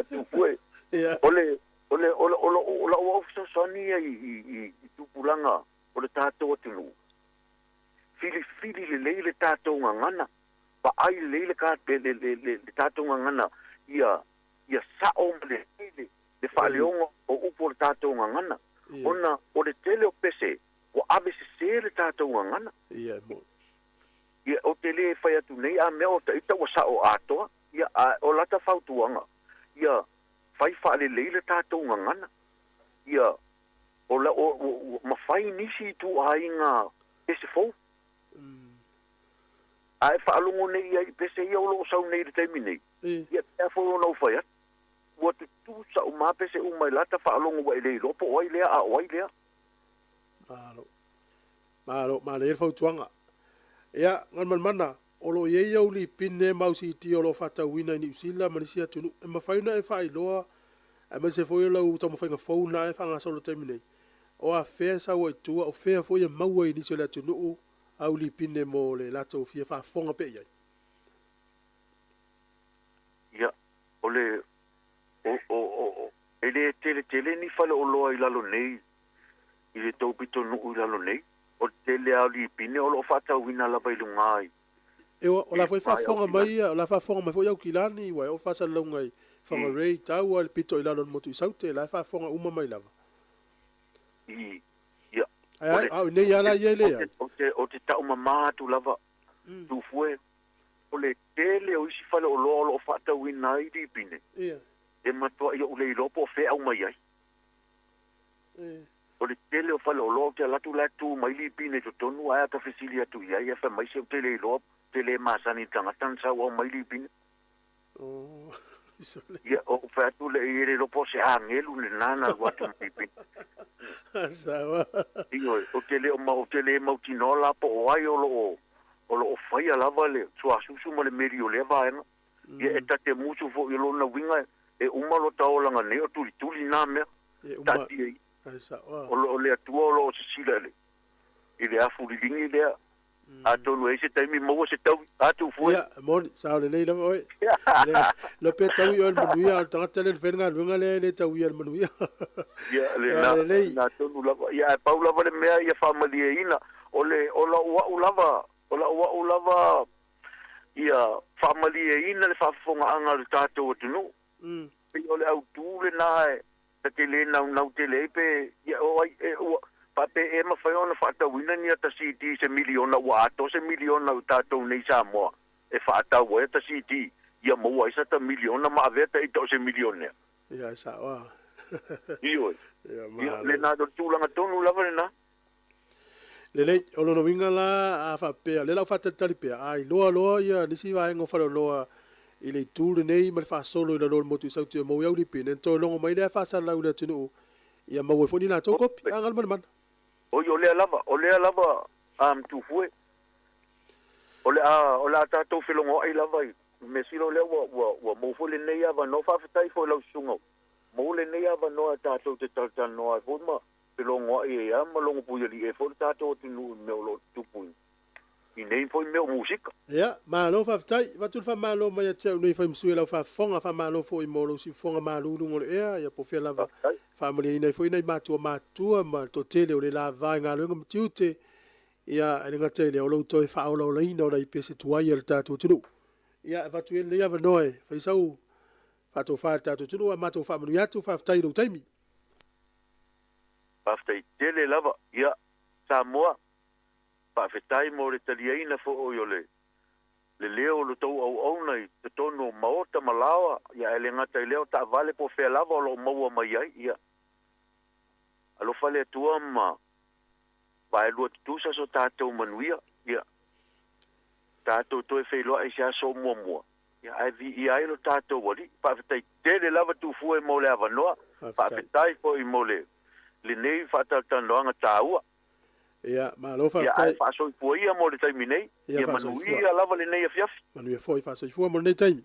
Tupue. Ia. O le, o le, o le, o lau, o lau au fesoasoani ia i, i, i, i tupulaga o le tatou atunuu, filifili lelei le tatou gagana, vaai lelei le, le, le, le, le, le tatou gagana ia, ia sa'o ma le le faaleoga o upu o le tatou gagana, ona o le tele o pese ua ave sesē le tatou gagana. Ia, ou te le fai atu nei a mea o ita ua sa'o atoa, ia, a o lata fautuaga, ia fai faalelei le tatou gagana, ia, o la, o, o, mafai nisi ituaiga pese fou. A e faalogo nei i ai i pese ia o lo o sau nei i le taimi nei, ia pe a foi ona ou fai atu, ua tutusa uma lava pese uma i lata faalogo ua e le iloa po o ai lea a o ai lea. Malo. Malo, manaia le fautuaga. Ia, Galumalemana, o lo o i ai au lipine ma au CD o lo o faatauina i Niu Sila ma nisi atunuu. E mafai ona e faailoa, aemaise foi o lau taumafaiga fou na e faagasolo i le taimi nei, o afea e sau ai i tua, o fea foi e maua i nisi o le atunuu au lipine mo le latou fia faafofoga pea i ai? Ia, o le, o, o, o, e le tele tele ni faleoloa i lalo nei, i le tou pitonuu i lalo nei, o le tele lava o lipine o lo o faatauina lava i luga i, Ewa, o la foi faafofoga mai, o la faafofoga mai foi Aukilani, ua e oo faasalalauga i Whangarei, i Taua, i le pito i lalo o le motu i Saute, la e faafofoga uma mai lava. I, ia, Ae, a o inei lava la ia e leai. Ou te, ou te taumama atu lava, Tufue, o le tele o isi faleoloa o lo o faatauina ai lipine, e matuai ou le iloa po o fea e aumai ai. O le tele o faleoloa ou te alu atu la e tu mai lipine i totonu ae a ta fesili atu i ai ae fai mai se ou te le iloa, ou te le masani i le tagata na sau aumai lipine. Ia, ou fai atu lea i ai, le iloa po o se agelu lena na alu atu ma lipine. Ioe, ou te le o ou te le mautinoa la po o ai o lo o o lo o faia lava le suasusu ma le meli o lea vaega. Ia e ta te musu foi o lona uiga e uma lota olaga nei o tulituli na mea. Taatia ia. O le Atua o lo o sisila i le afu liligi lea. Atonu e i ai se taimi maua se taui. A Tuufue. Ia, e moni, sao lelei lava oe. Le, le pe taui oe le manuia, o le tagata lea na fai le galuega lea e le tauia le manuia. Ia, le na, lelei. Na tonu lava. Ia, ae pau lava le mea ia faamalieina, o le, o lau au lava, o lau au lava. Ia faamalieina le faafofogaaga a le tatou atunuu. Pei o le autū lenā e ta te lē naunau tele ai pe ia o ai e ua faapea ea mafai ona faatauina ni ata CD i se miliona ua atoa se miliona o tatou nei i Samoa e faatau ai ata CD ia maua ai sata miliona ma avea ta ita o se milionea. Ia e sa'o a. Ioe. Ia Ia malo. lenā o le tulaga tonu lava lenā. Lelei, o lona uiga la, a faapea, o lea la ua faatalitali pea, a iloa loa ia nisi vaega o faleoloa i le itu lenei ma le faasolo i lalo o le motu i Sauti e maua i Aulipi, ona toe logo mai lea faasalalau i le atunuu, ia maua ai foi ni latou kopi. A galumalemana. Oi, o lea lava, o lea lava a Mtufue. O le a, o le a tatou felogoai lava i mea sila o lea ua, ua, ua maua foi lenei avanoa. Faafetai foi i lau susuga, maua lenei avanoa tatou te talatalanoa ai foi ma felogoai ai lava ma logopuialii ai foi le tatou atunuu i mea o lo o tutupu i nei foi mea o musika. Ia, malo faafetai. Avatu le faamalo mai ia te au nei Faimasui e lau faafofoga, faamalo foi mo lou siufofoga malu i luga o le ea, ia po o fea lava e faamalieina ai foi nai matua matutua ma le toatele o le lava i galuega ma tiute, ia e le gata i lea o lou toe faaolaolaina o nai pese tuai a le tatou atunuu. Ia, avatu ia lenei avanoa e fai sau faatofa i le tatou atunuu, a matou faamanuia atu, faafetai i lou taimi. Faafetai tele lava. Ia, Samoa, faafetai mo le taliaina foi o le le leo o lo tou auauna i totonu o maota ma laoa, ia ae le gata i lea o taavale po o fea lava o lo o maua mai ai, ia, alofa le Atua ma vaelua tutusa so tatou manuia, ia, tatou toe feiloai i se aso o muamua, ia, ae viia ai lo tatou Alii. Faafetai tele lava Tufue mo le avanoa, faafetai foi mo le lenei faatalatalanoaga taua. Ia, malo Ia, ae faafetai. faasoifua ia mo le taimi nei. Ia, Ia faasoifua. manuia lava lenei afiafi. Manuia foi, faasoifua mo lenei taimi.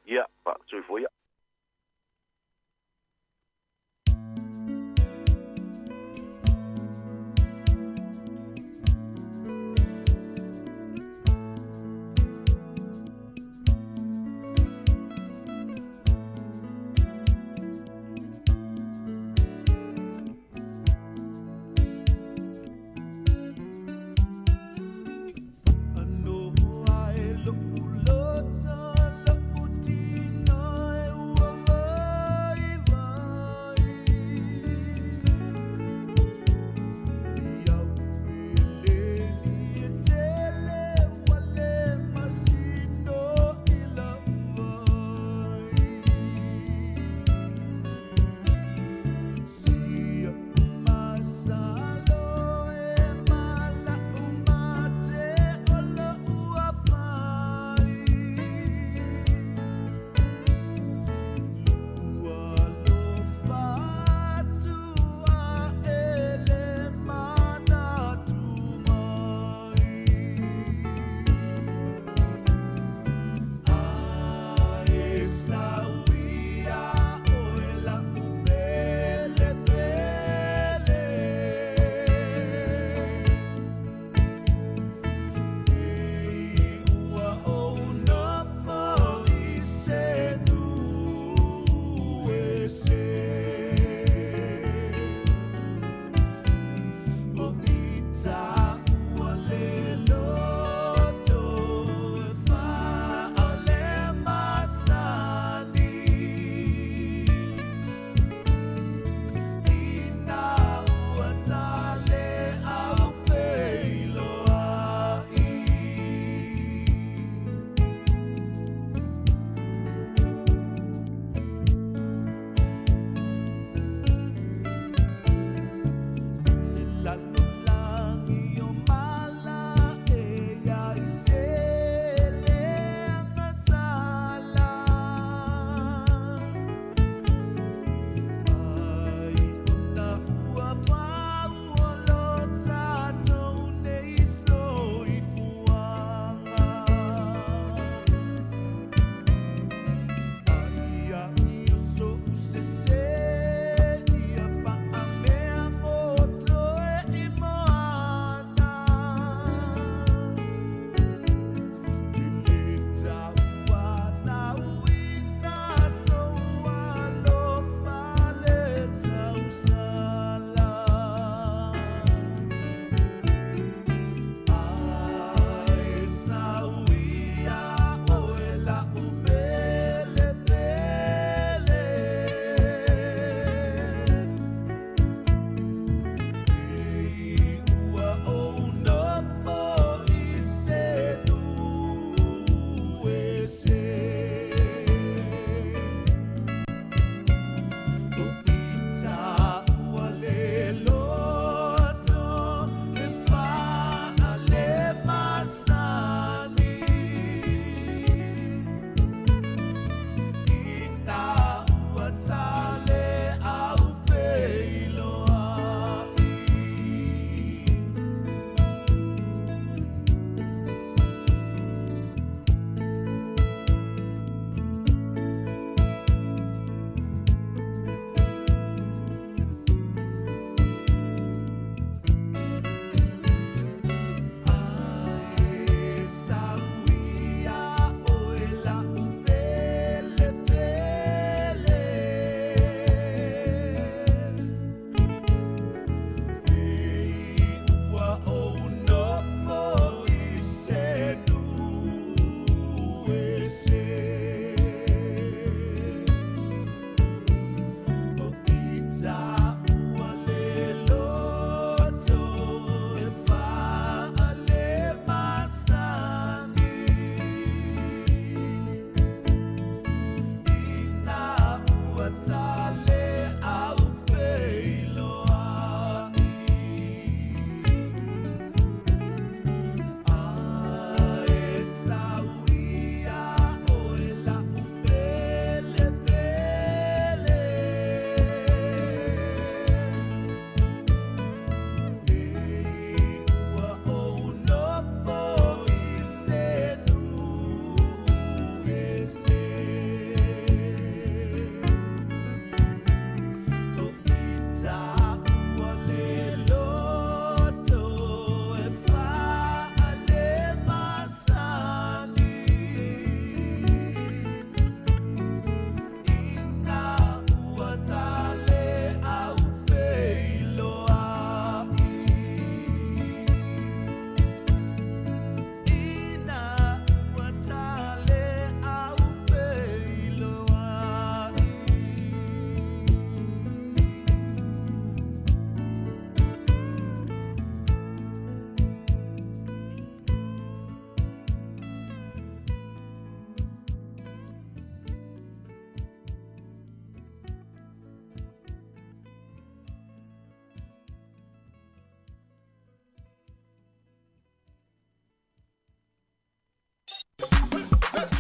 Ia, faasoifua ia.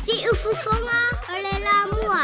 Siufofoga o le Lamua.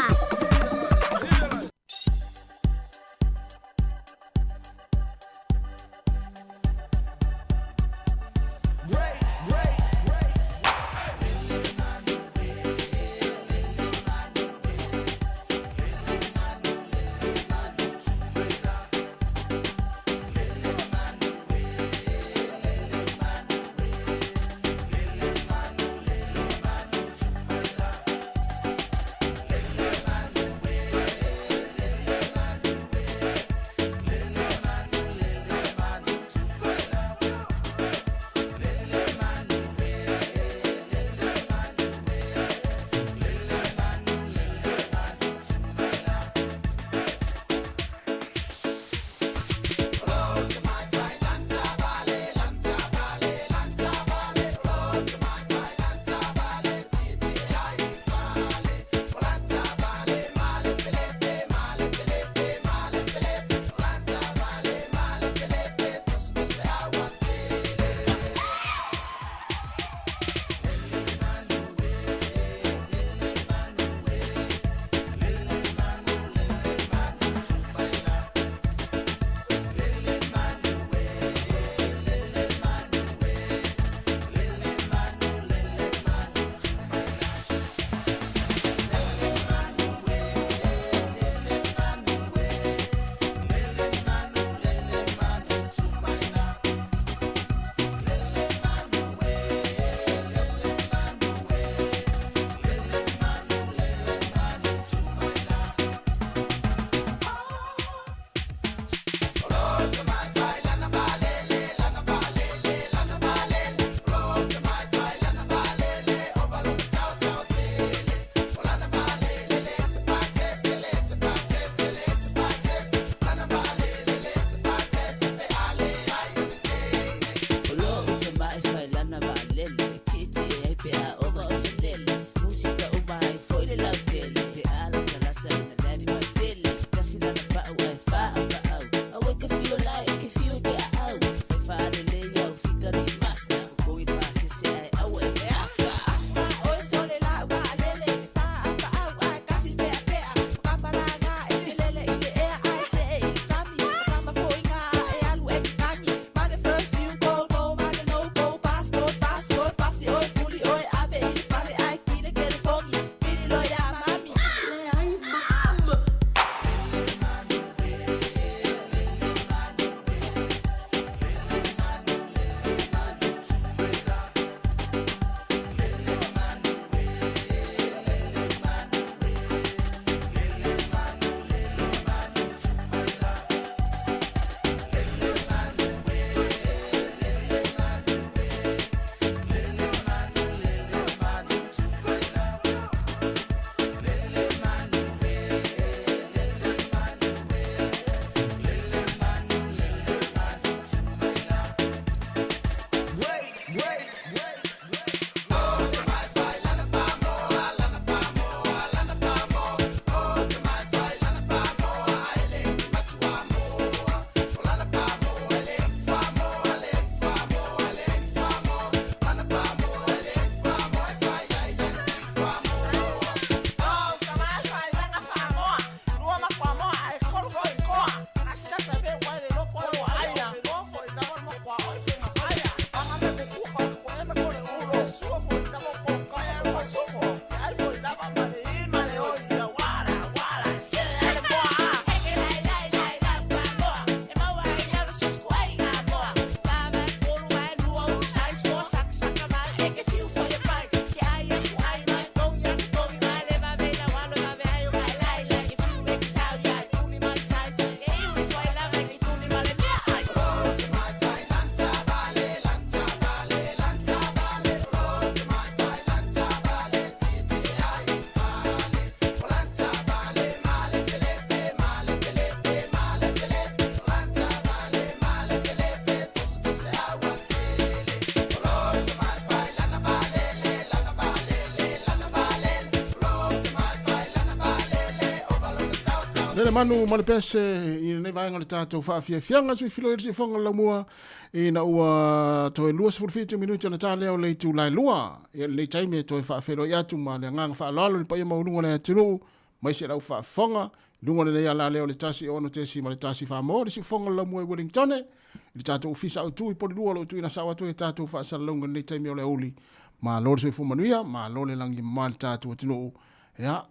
Lele manu ma le pese i lenei vaega o le tatou faafiafiaga sui filo i le siufoga o le laumua ina ua toe 27 minute ona ta lea o le itula e 2. Ia lenei taimi e toe faafeiloai atu ma le agaga faaaloalo i le paia maualuga o le atunuu aemaise lau faafofoga i luga o lenei ala lea o le 1 6 .1 mo le siufoga o le laumua i Wellingtone i le tatou ofisa autu i Polilua o lo o tuuina sao atu ai tatou faasalalauga i lenei taimi o le aoauli. Malo le soifua manuia, malo le lagi e mama i le tatou atunuu. Ia,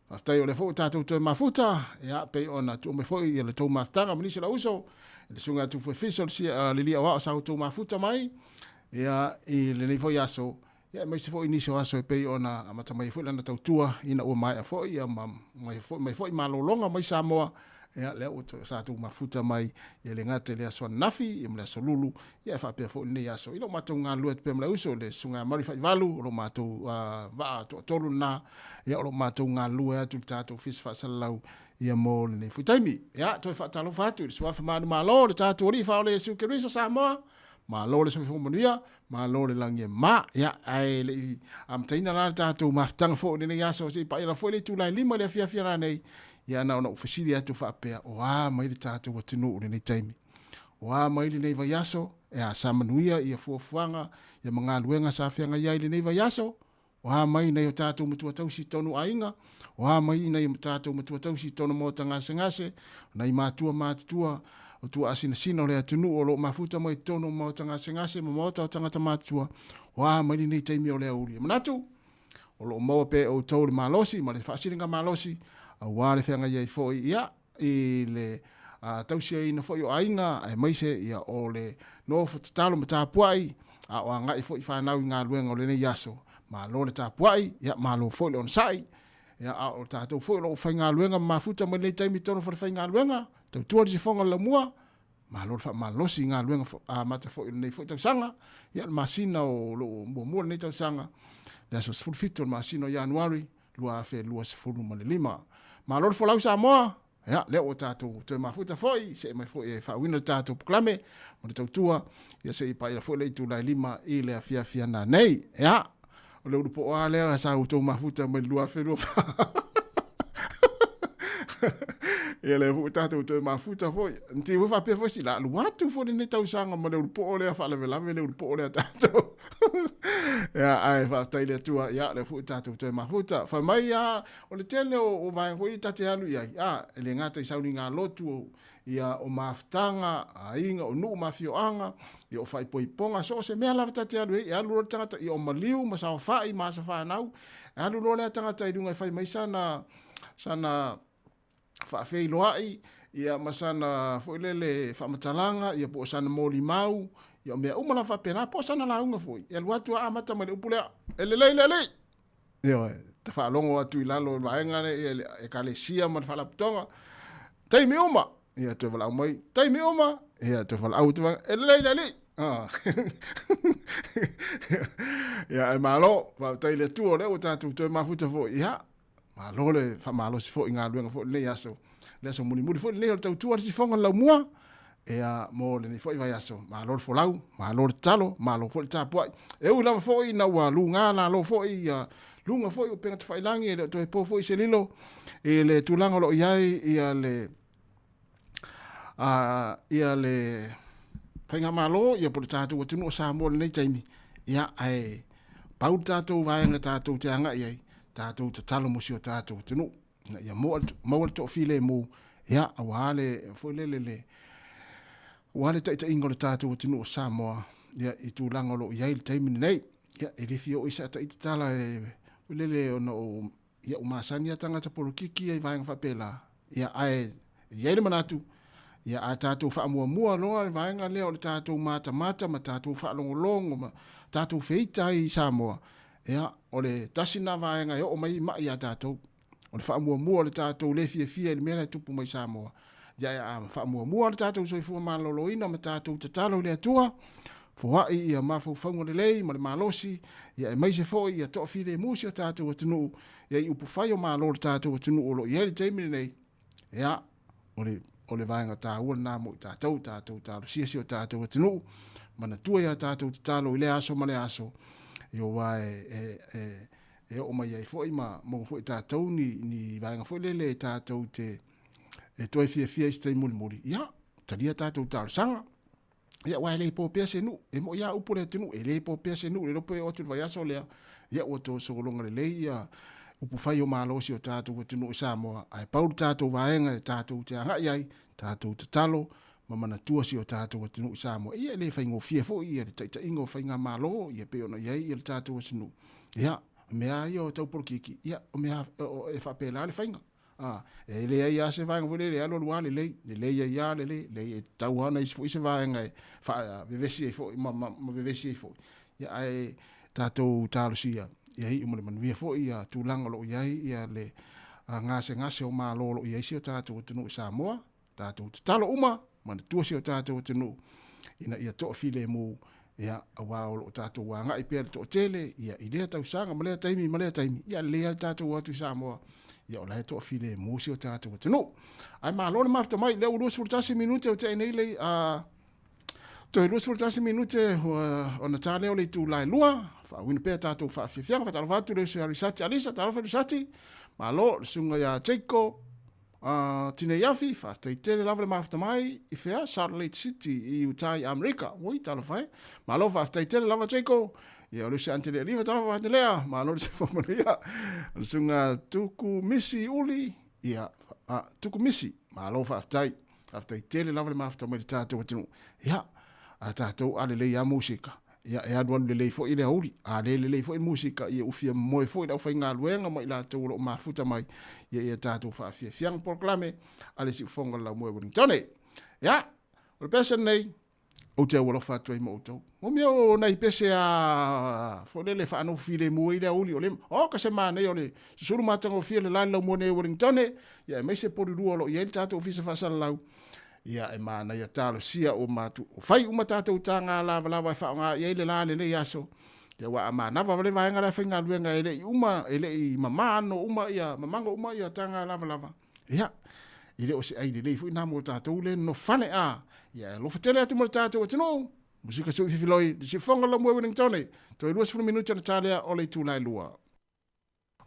faafetai o lea foi ua tatou toe mafuta, ia, pei ona tuu mai foi ia le tou mafutaga ma nisi o lau uso, i le susuga ia Tufu Efiso, le lia o ao sa outou mafuta mai, ia, i lenei foi aso, ia, aemaise foi nisi o aso e pei ona amata mai ai foi lana tautua ina ua maea foi, ia, ma mai foi, mai foi malologa mai Samoa, ia, lea ua sa tou mafuta mai, ia le gata i le aso ananafi, ia ma le aso Lulu, ia e faapea foi lenei aso. I lo matou galulue atu pea ma le uso, le susuga ia Mari Faivalu, o lo matou vaa toatolu lena, ia o lo matou galulue atu i le tatou ofisa faasalalau ia mo lenei foi taimi. Ia, toe faatalofa atu i le suafa manumalo, le tatou Alii Faaola Iesu Keriso Samoa, malo le soifua manuia, malo le lagi e mama. Ia, ae le i amataina la le tatou mafutaga foi i lenei aso, se i paia lava foi le itula e 5 i le afiafi nanei, ia na ona ou fesili atu faapea, o a mai le tatou atunuu i lenei taimi? O a mai lenei vaiaso? E a, sa manuia ia fuafuaga ia ma galuega sa feagai ai i lenei vaiaso? O a mai nai o tatou matua tausi i totonu o aiga? O a mai nai o tatou matua tausi i totonu o maota gasegase? O nai matua matutua o tuaasinasina o le atunuu o lo o mafuta mai i totonu o maota gasegase ma maota o tagata matutua? O a mai lenei taimi o le aoauli? E manatu, o lo o maua pea e outou le malosi ma le faasiligamalosi aua le feagai ai foi ia i le tausiaina foi o aiga aemaise ia o le nofo tatalo ma tapuai a o agai foi fanau i galuega o lenei aso. Malo le tapuai, ia malo foi le onosai. Ia a o tatou foi o lo o faigaluega ma mafuta mai lenei taimi i totonu o falefaigaluega, tautua le sifoga o le laumua, malo le faamalosi i galuega amata foi o lenei foi tausaga. Ia le masina o lo o muamua lenei tausaga, le aso 17 o le masina o Ianuari 2025. Malo le folau Samoa, ia, lea ua tatou toe mafuta foi, see mai foi e faauiina le tatou polokalame ma le tautua, ia se i paia foi le itula e 5 i le afiafi nanei. Ia, o le ulupoa lava lea sa outou mafuta mai le 2024. Ia lea foi ua tatou toe mafuta foi. Nti foi faapea foi si la alu atu foi lenei tausaga ma le ulupoo lea faalavelave le ulupoo lea tatou. Ia, ae faafetai i le Atua, ia, lea foi tatou toe mafuta. Fai mai, ia, o le tele o, o vaega foi ta te alu i ai, a, e le gata i sauniga lotu, o, ia, o mafutaga, aiga, o nuu ma afioaga, ia, o faaipoipoga, so o se mea lava ta te alu i ai, e alu loa le tagata, ia, o maliu ma saofai ma aso fanau, e alu loa lea tagata i luga e fai mai sana, sana, faafeiloai ia ma sana foi lele faamatalaga ia po o sana molimau ia o mea uma lava faapena po o sana lauga foi e alu atu a amata mai le upu lea e lelei le alii ioe ta faalogo atu i lalo o le vaega lea ia le ekalesia ma le faalapotopotoga taimi uma ia toe valaau mai taimi uma ia toe valaau atu e lelei le alii ia ae malo faafetai i le Atua o lea ua tatou toe mafuta foi ia Malo le faamalosi foi i galuega foi lenei aso. Le aso mulimuli foi lenei o le tautua le sifoga le laumua. Ea mo lenei foi vaiaso. Malo le folau, malo le tatalo, malo foi le tapuai. E ui lava foi ina ua luga lalo foi ia luga foi o upega tafailagi e le o toe po foi se lilo i le tulaga o lo o i ai ia le ia le faigamalo ia po o le tatou atunuu o Samoa i lenei taimi. Ia ae pau le tatou vaega tatou te agai ai, tatou tatalo mo si o tatou atunuu ina ia maua le toafilemu, ia aua le foi lele le aua le taitaiga o le tatou atunuu o Samoa ia i tulaga o lo o i ai le taimi lenei. Ia e le fia oo i se ata ita tala e foi lele ona o ia ua masani lava tagata polokiki ia i vaega faapela, ia ae i ai le manatu, ia a tatou faamuamua loa le vaega lea o le tatou matamata ma tatou faalogologo ma tatou feita ai i Samoa, ia o le tasi lena vaega e oo mai ai mai ia tatou. O le faamuamua o le tatou le fiafia i le mea la e tupu mai i Samoa. Ia a faamuamua le tatou soifua maloloina ma tatou tatalo i le Atua, foai ia mafaufauga lelei ma le malosi, ia aemaise foi ia toafilemu si o tatou atunuu, ia i upufai o Malo o le tatou atunuu o lo o i ai i le taimi lenei, ia, o le, o le vaega taua lena mo i tatou, tatou talosia si o tatou atunuu, manatua ia tatou tatalo i lea aso ma lea aso, ia aua e, e, e, e oo mai ai foi ma maua foi e tatou ni, ni vaega foi lele e tatou te, e toe fiafia i se taimi mulimuli, ia, talia tatou talosaga. Ia, aua e le po pea se nuu, e mo'i lava upu a le atunuu, e le po pea se nuu, le iloa pe oo atu i le vaiaso lea, ia ua toe sologa lelei ia upu fai o Malo o si o tatou atunuu i Samoa, ae pau le tatou vaega e tatou te agai ai, tatou tatalo ma manatua si o tatou atunuu i Samoa. Ia e le faigofie foi ia le taitaiga o faigamalo ia pei ona i ai ia le tatou atunuu. Ia, o mea lava ia o tau polokiki, ia o mea e faapela le faiga. A, e leai lava se vaega foi lele e alualu lava lelei, lelei ai lava lelei, leai e tatau lava ona i ai foi se vaega e faavevesi ai foi ma, ma, ma vevesi ai foi. Ia, ae tatou talosia, ia iu ma le manuia foi ia tulaga o lo o i ai ia le gasegase o Malo o lo o i ai si o tatou atunuu i Samoa. Tatou tatalo uma, manatua si o tatou atunuu ina ia toafilemu, ia, aua o lo o tatou agai pea le toatele, ia, i lea tausaga ma lea taimi ma lea taimi, ia, lelei lava le tatou o atu i Samoa, ia, o la e toafilemu si o tatou atunuu. Ae malo le mafuta mai, lea ua 21 minute o tea nei le, toe 21 minute ua ona ta lea o le itula e 2, faauiina pea tatou faafiafiaga, faatalofa atu le uso ia Risati Alisa, talofa Risati, malo le susuga ia Jacob, Tinei Afi, faafetai tele lava le mafuta mai i fea? Salt Lake City i Utah i Amerika. Ui, talofa e. Malo faafetai tele lava Jaco. Ia, o le uso ia Antelea Liva, talofa Antelea. Malo le soifua manuia. O le susuga Tuku Misi Uli, ia, Tuku Misi, malo faafetai. Faafetai tele lava le mafuta mai le tatou atunuu. Ia, a tatou a lelei lava musika. Ia, e alualu lelei foi le aoauli, a le lelei foi musika, ia ua fia moe foi le aufaigaluega ma i latou o lo o mafuta mai, ia ia tatou faafiafiaga polokalame a le Siufofoga o le Laumua i Wellingtone. Ia, o le pese lenei, ou te aualofa atu ai ma outou. Mo mea o nai pese a foi lele faanofo filemu ai le aoauli, o le, o ka se manaia o le susulu matagofie le la i le laumua nei i Wellingtone, ia aemaise polulua o lo o i ai le tatou ofisa faasalalau, Ia, e manaia talosia ua matu, ua fai uma tatou taga lavalava e faaaoga i ai le la lenei aso. Ia, aua a manava le vaega lea faigaluega e le i uma, e le i mama ano uma ia, mamago uma ia taga lavalava. Ia, e le o se ai lelei foi na mo tatou le nonofo fale a. Ia, e alofa tele atu mo le tatou atunuu. Musika sui fifiloi, le siufofoga o le laumua i Wellingtone. Toe 20 minute ona ta lea o le itula e 2.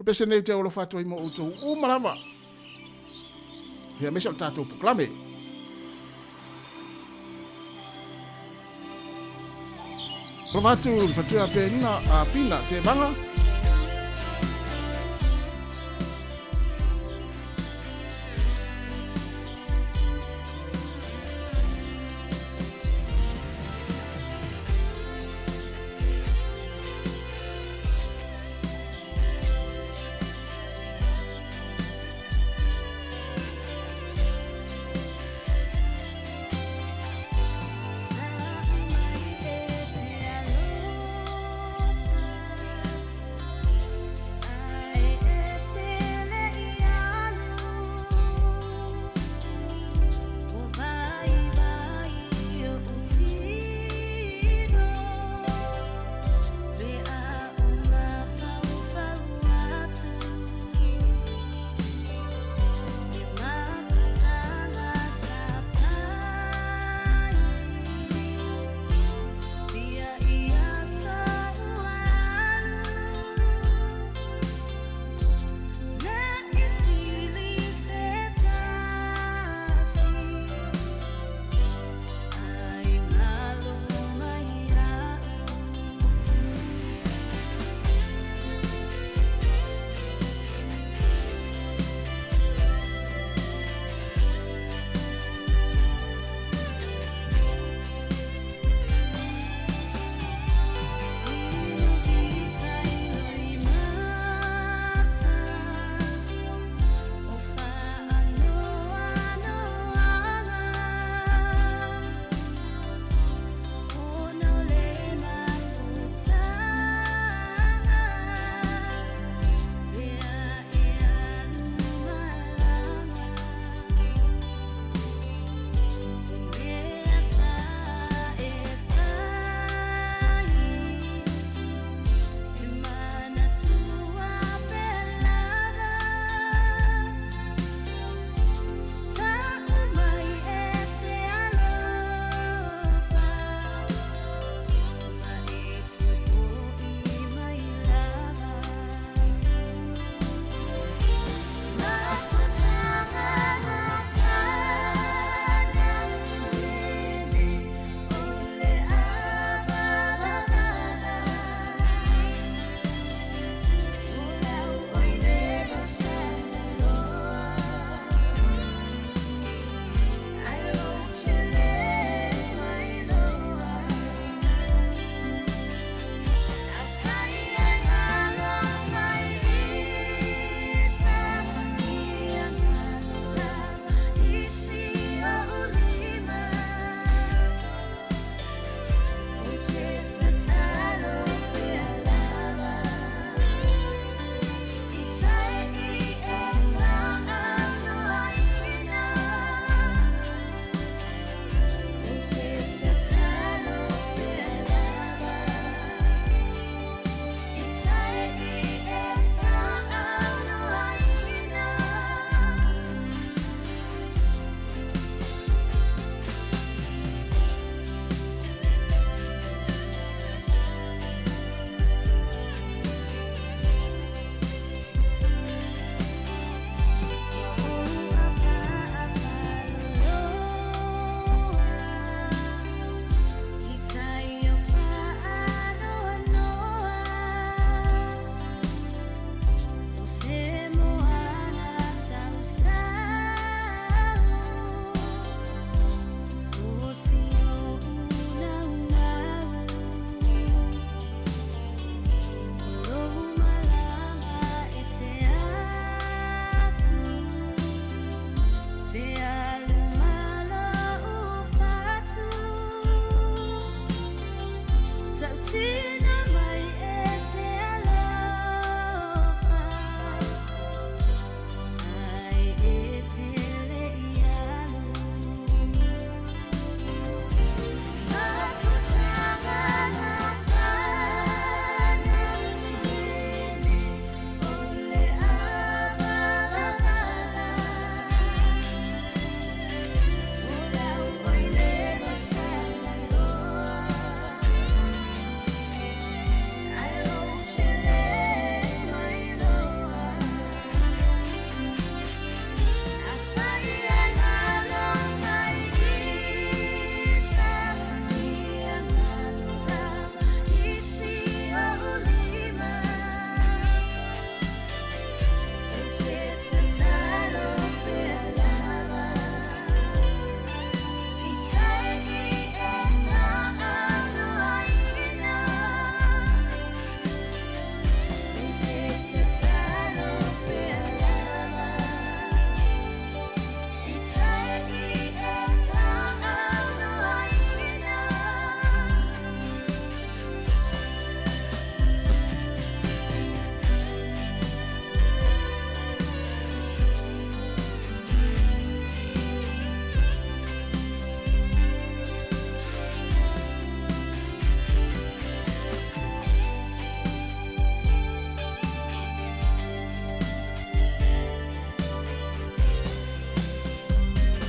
O pese nei ou te alofa atu ai mo outou uma lava. Ia aemaise o le tatou polokalame. Alofa atu le faletua ia Penina, a Pina Tevaga.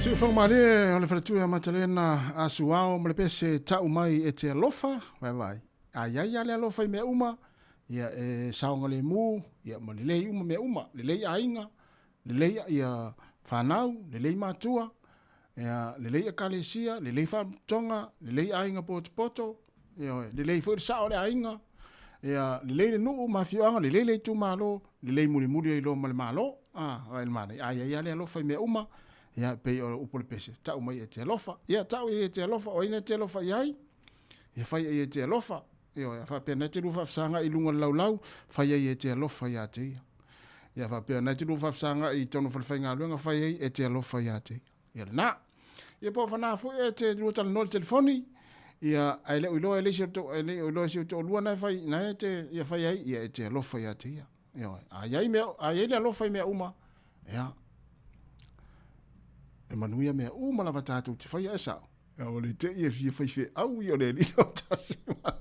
Siufoga malie o le faletua ia Matalena a Suao ma le pese tau mai e te alofa, vaivai. A iai a le alofa i mea uma, ia e saogalemu, ia ma lelei uma mea uma, lelei aiga, lelei ia fanau, lelei matua, ia lelei ekalesia, lelei faalapotopotoga, lelei aiga potopoto, ioe, lelei foi le sao o le aiga, ia lelei le nuu ma afioaga, lelei le itumalo, lelei mulimuli ai loa ma le Malo. A, vaai i le manaia, a i ai lava le alofa i mea uma, ia e pei o le upu a le pese, tau mai e te alofa. Ia tau i ai e te alofa, o ai na e te alofa i ai? Ia fai ai e te alofa. Ioe, a faapea na e te lua faafesagai i luga o le laulau, fai ai e te alofa ia te ia. Ia faapea na e te lua faafesagai i totonu o falefaigaluega, fai ai e te alofa ia te ia. Ia lena. Ia po o fanā foi e te lua talanoa i le telefoni, ia ae le o iloa e le isi o tou, e le o iloa e si ou toalua na e fai, na e te ia fai ai, ia e te alofa ia te ia. Ioe. A i ai mea, a i ai le alofa i mea uma, ia, e manuia mea uma lava tātou te faia e sao. Ia o le te i e fia fai feau ia o le alii o tasi ma.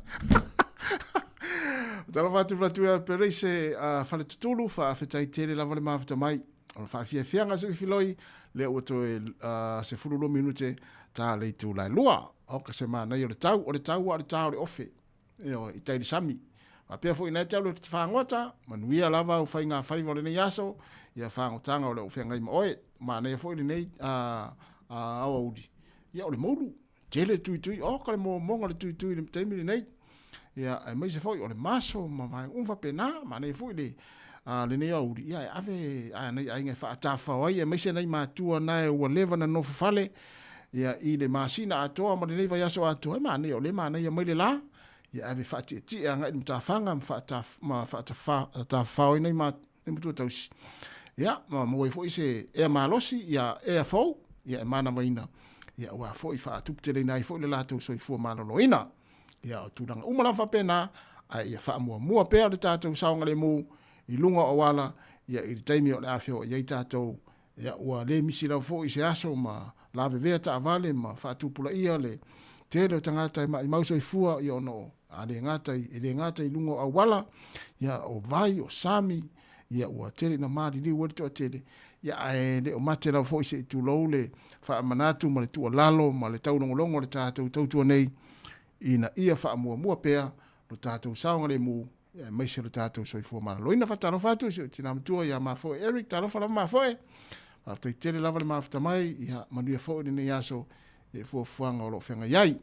Talofa atu faletua ia Pereise a Faletutulu, faafetai tele lava le mafuta mai. O le faafiafiaga se filoi, lea ua toe 12 minute ta le itula e lua. O ka se manaia o le tau, o le tau a o le ta o le ofe. Ioe, i tai i le sami. Faapea foi na e te alu e te fagota, manuia lava au faiga faiva o lenei aso, ia fagotaga o le o feagai ma oe. Manaia foi lenei aoauli, ia o le moulu. Tele le tuitui, o ka le momoga o le tuitui i le taimi lenei. Ia, aemaise foi o le maso ma vaega uma faapena, manaia foi le lenei aoauli, ia e ave a nai aiga e faatafafao ai, aemaise nai matua na e ua leva na nofo fale, ia i le masina atoa ma lenei vaiaso atoa, e manaia o lea e manaia mai le la, ia ave faatietie agai i le matafaga ma faatafafao ai nai matua tausi. Ia, ma maua ai foi se ea malosi, ia ea fou, ia e manavaina, ia aua foi faatuputeleina ai foi le latou soifua maloloina. Ia, o tulaga uma lava faapena, ae ia faamuamua pea le tatou saogalemu i luga o auala, ia i le taimi o le a feoai ai tatou, ia ua le misi lava foi se aso ma lavevea taavale ma faatupulaia le tele o tagata e maimau soifua, ia ona o a le gata i, e le gata i luga o auala, ia o vai, o sami, ia ua tele ina maliliu ai le toatele, ia ae le o mate lava foi se i tulou le faamanatu ma le tuualalo ma le taulogologo a le tatou tautua nei, ina ia faamuamua pea lo tatou saogalemu aemaise lo tatou soifua maloloina. Faatalofa atu i si ou tina matua ia Mafoe Eric, talofa lava Mafoe, faafetai tele lava le mafuta mai, ia manuia foi lenei aso i fuafuaga o lo o feagai ai.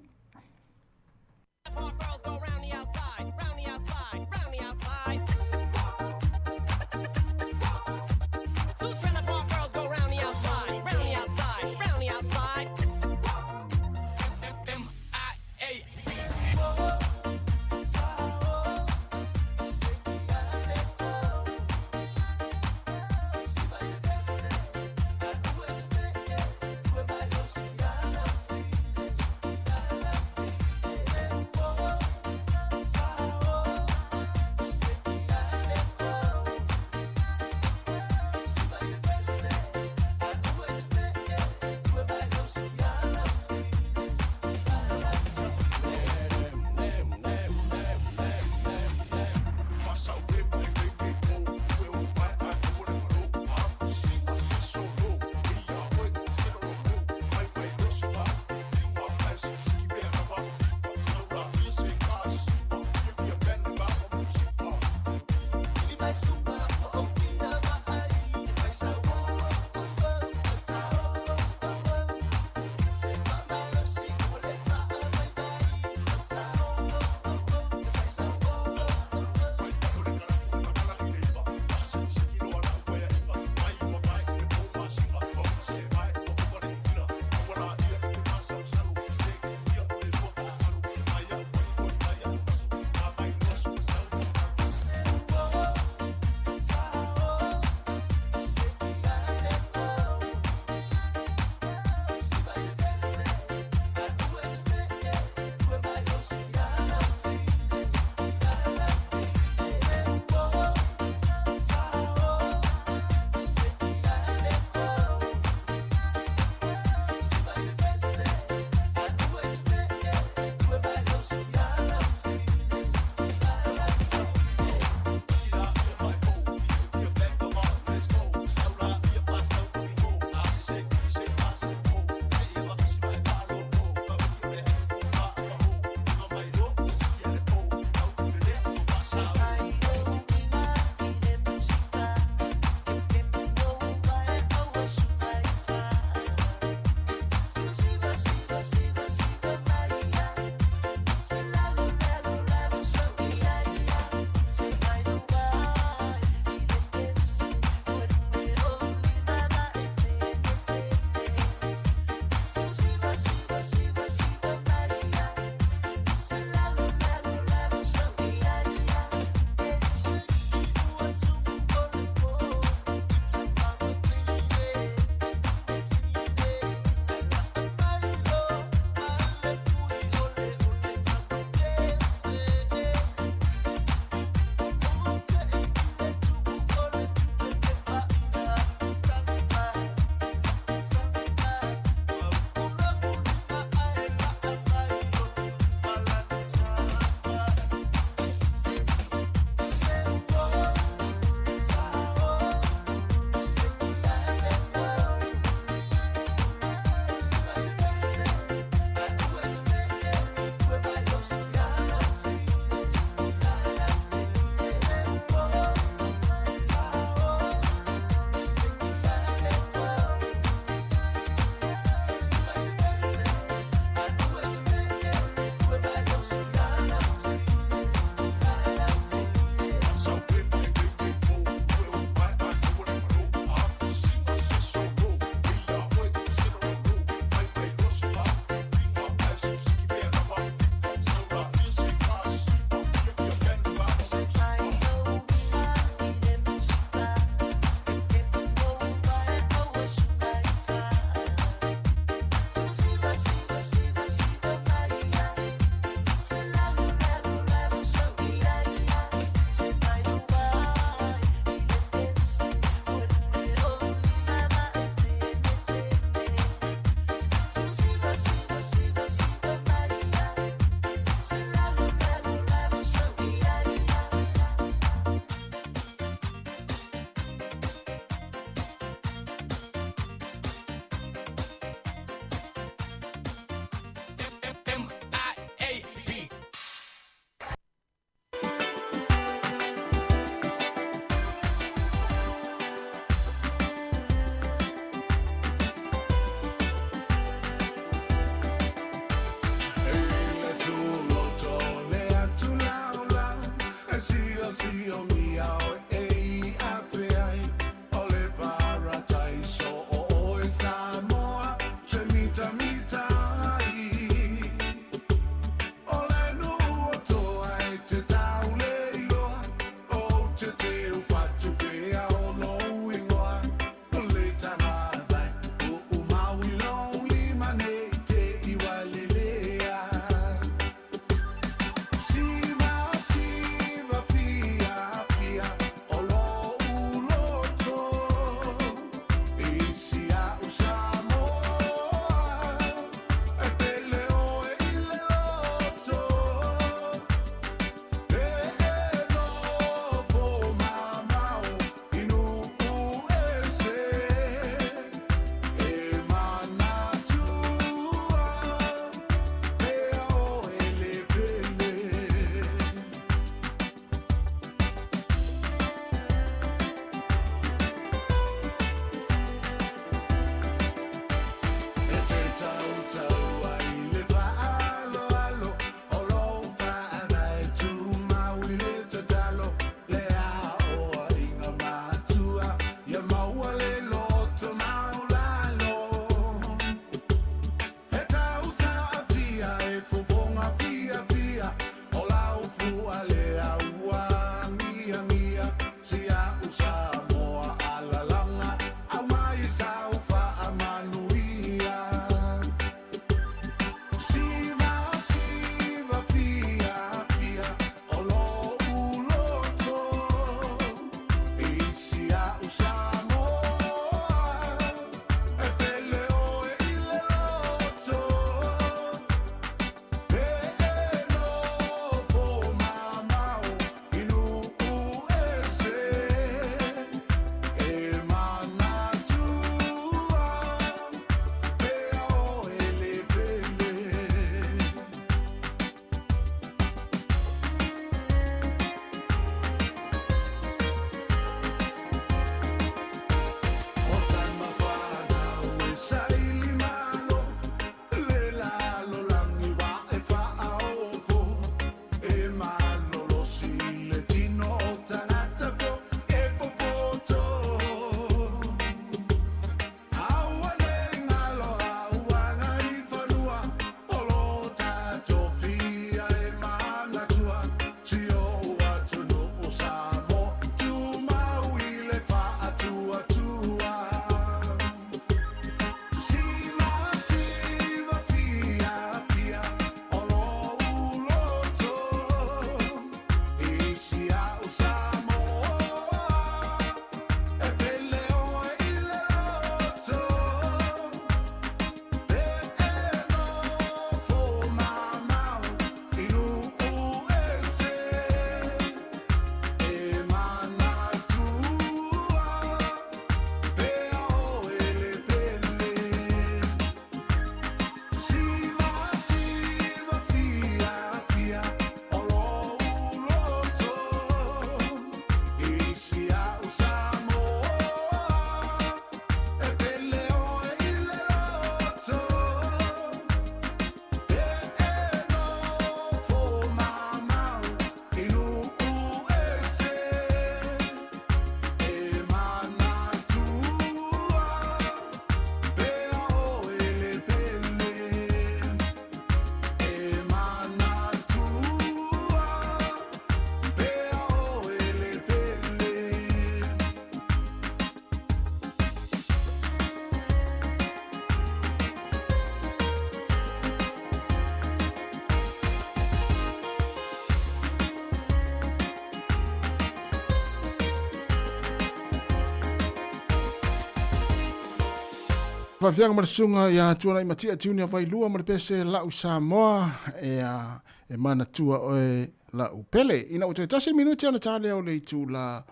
Faafiaga ma le susuga ia Tuanaimatia Junior Vailua ma le pese La'u Samoa ea e manatua oe la'u pele. Ina ua toe tasi minute ona ta lea o le itula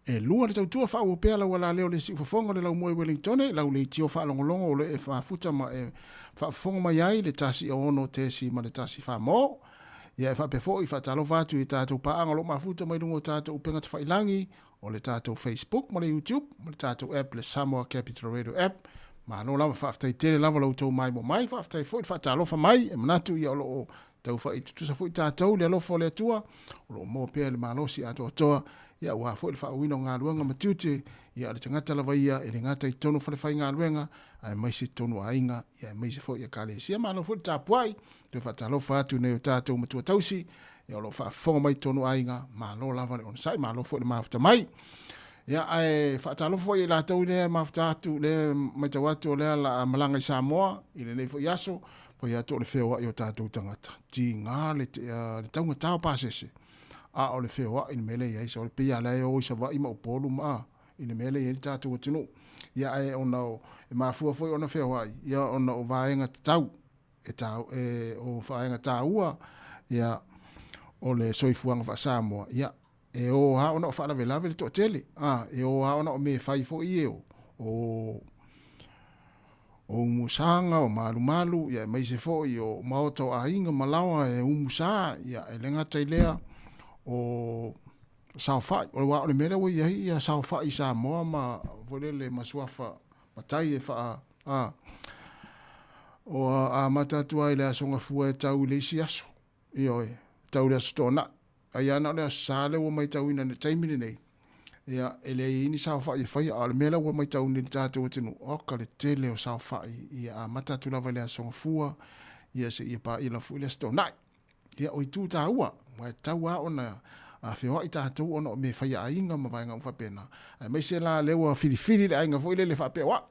e lua le tautua faaauau pea lau alaleo le siufofoga o le laumua i Wellingtone, lau leitio faalogologo o lo e mafuta ma e faafofoga mai ai le 1 6 tesi ma le 1 4 mo. Ia e faapea foi faatalofa atu i tatou paaga o lo o mafuta mai luga o tatou upega tafailagi o le tatou Facebook ma le YouTube ma le tatou app le Samoa Capital Radio app. Malo lava, faafetai tele lava lo outou maimoa mai, faafetai foi le faatalofa mai, e manatu ia o lo o taufai tutusa foi tatou le alofa o le Atua, o lo o maua pea le malosi atoatoa, ia aua foi le faaauauina o galuega ma tiute, ia a le tagata lava ia e le gata i totonu o falefaigaluega, aemaise totonu o aiga, ia aemaise foi ekalesia. Malo foi le tapuai, toe faatalofa atu i nai o tatou matua tausi, ia o lo o faafofoga mai totonu o aiga, malo lava le onosai, malo foi le mafuta mai. Ia, ae faatalofa foi i latou lea e mafuta atu, lea e matau atu o lea la malaga i Samoa i lenei foi aso, fai atu o le feoai o tatou tagata. Tiga le, le taugata o pasese, a o le feoai le mea lea e i ai, so pei lava la e o i Savaii ma Upolu ma a, i le mea lea e i ai le tatou atunuu. Ia, ae ona o, e mafua foi ona feoai, ia ona o vaega tatau e tā, e, o vaega taua, ia, o le soifuaga faa-Samoa, ia, e o lava ona o faalavelave le toatele, a, e o lava ona o mea e fai foi e o, o, o umusaga, o malumalu, ia, aemaise foi o maota o aiga ma laoa e umusa, ia, e le gata i lea, o saofai, o, aua o le mea lea ua i ai ia saofai i Samoa ma, foi lele, ma suafa matai e faa, a, o amata atu lava i le Aso Gafua e tau i le isi aso, ioe, tau i le Aso Toonai. Ai lava na o le Aso Sa lea ua matauina i le taimi lenei, ia, e leai ai ni saofai e faia, a o le mea lea ua matauina i le tatou atunuu, oka le tele o saofai, ia amata atu lava i le Aso Gafua, ia seia paia lava foi le Aso Toonai. Ia, o itu taua, aua e tatau lava ona feoai tatou ona o mea e fai a aiga ma vaega uma faapena, aemaise la lea ua filifili le aiga foi lele faapea, o au,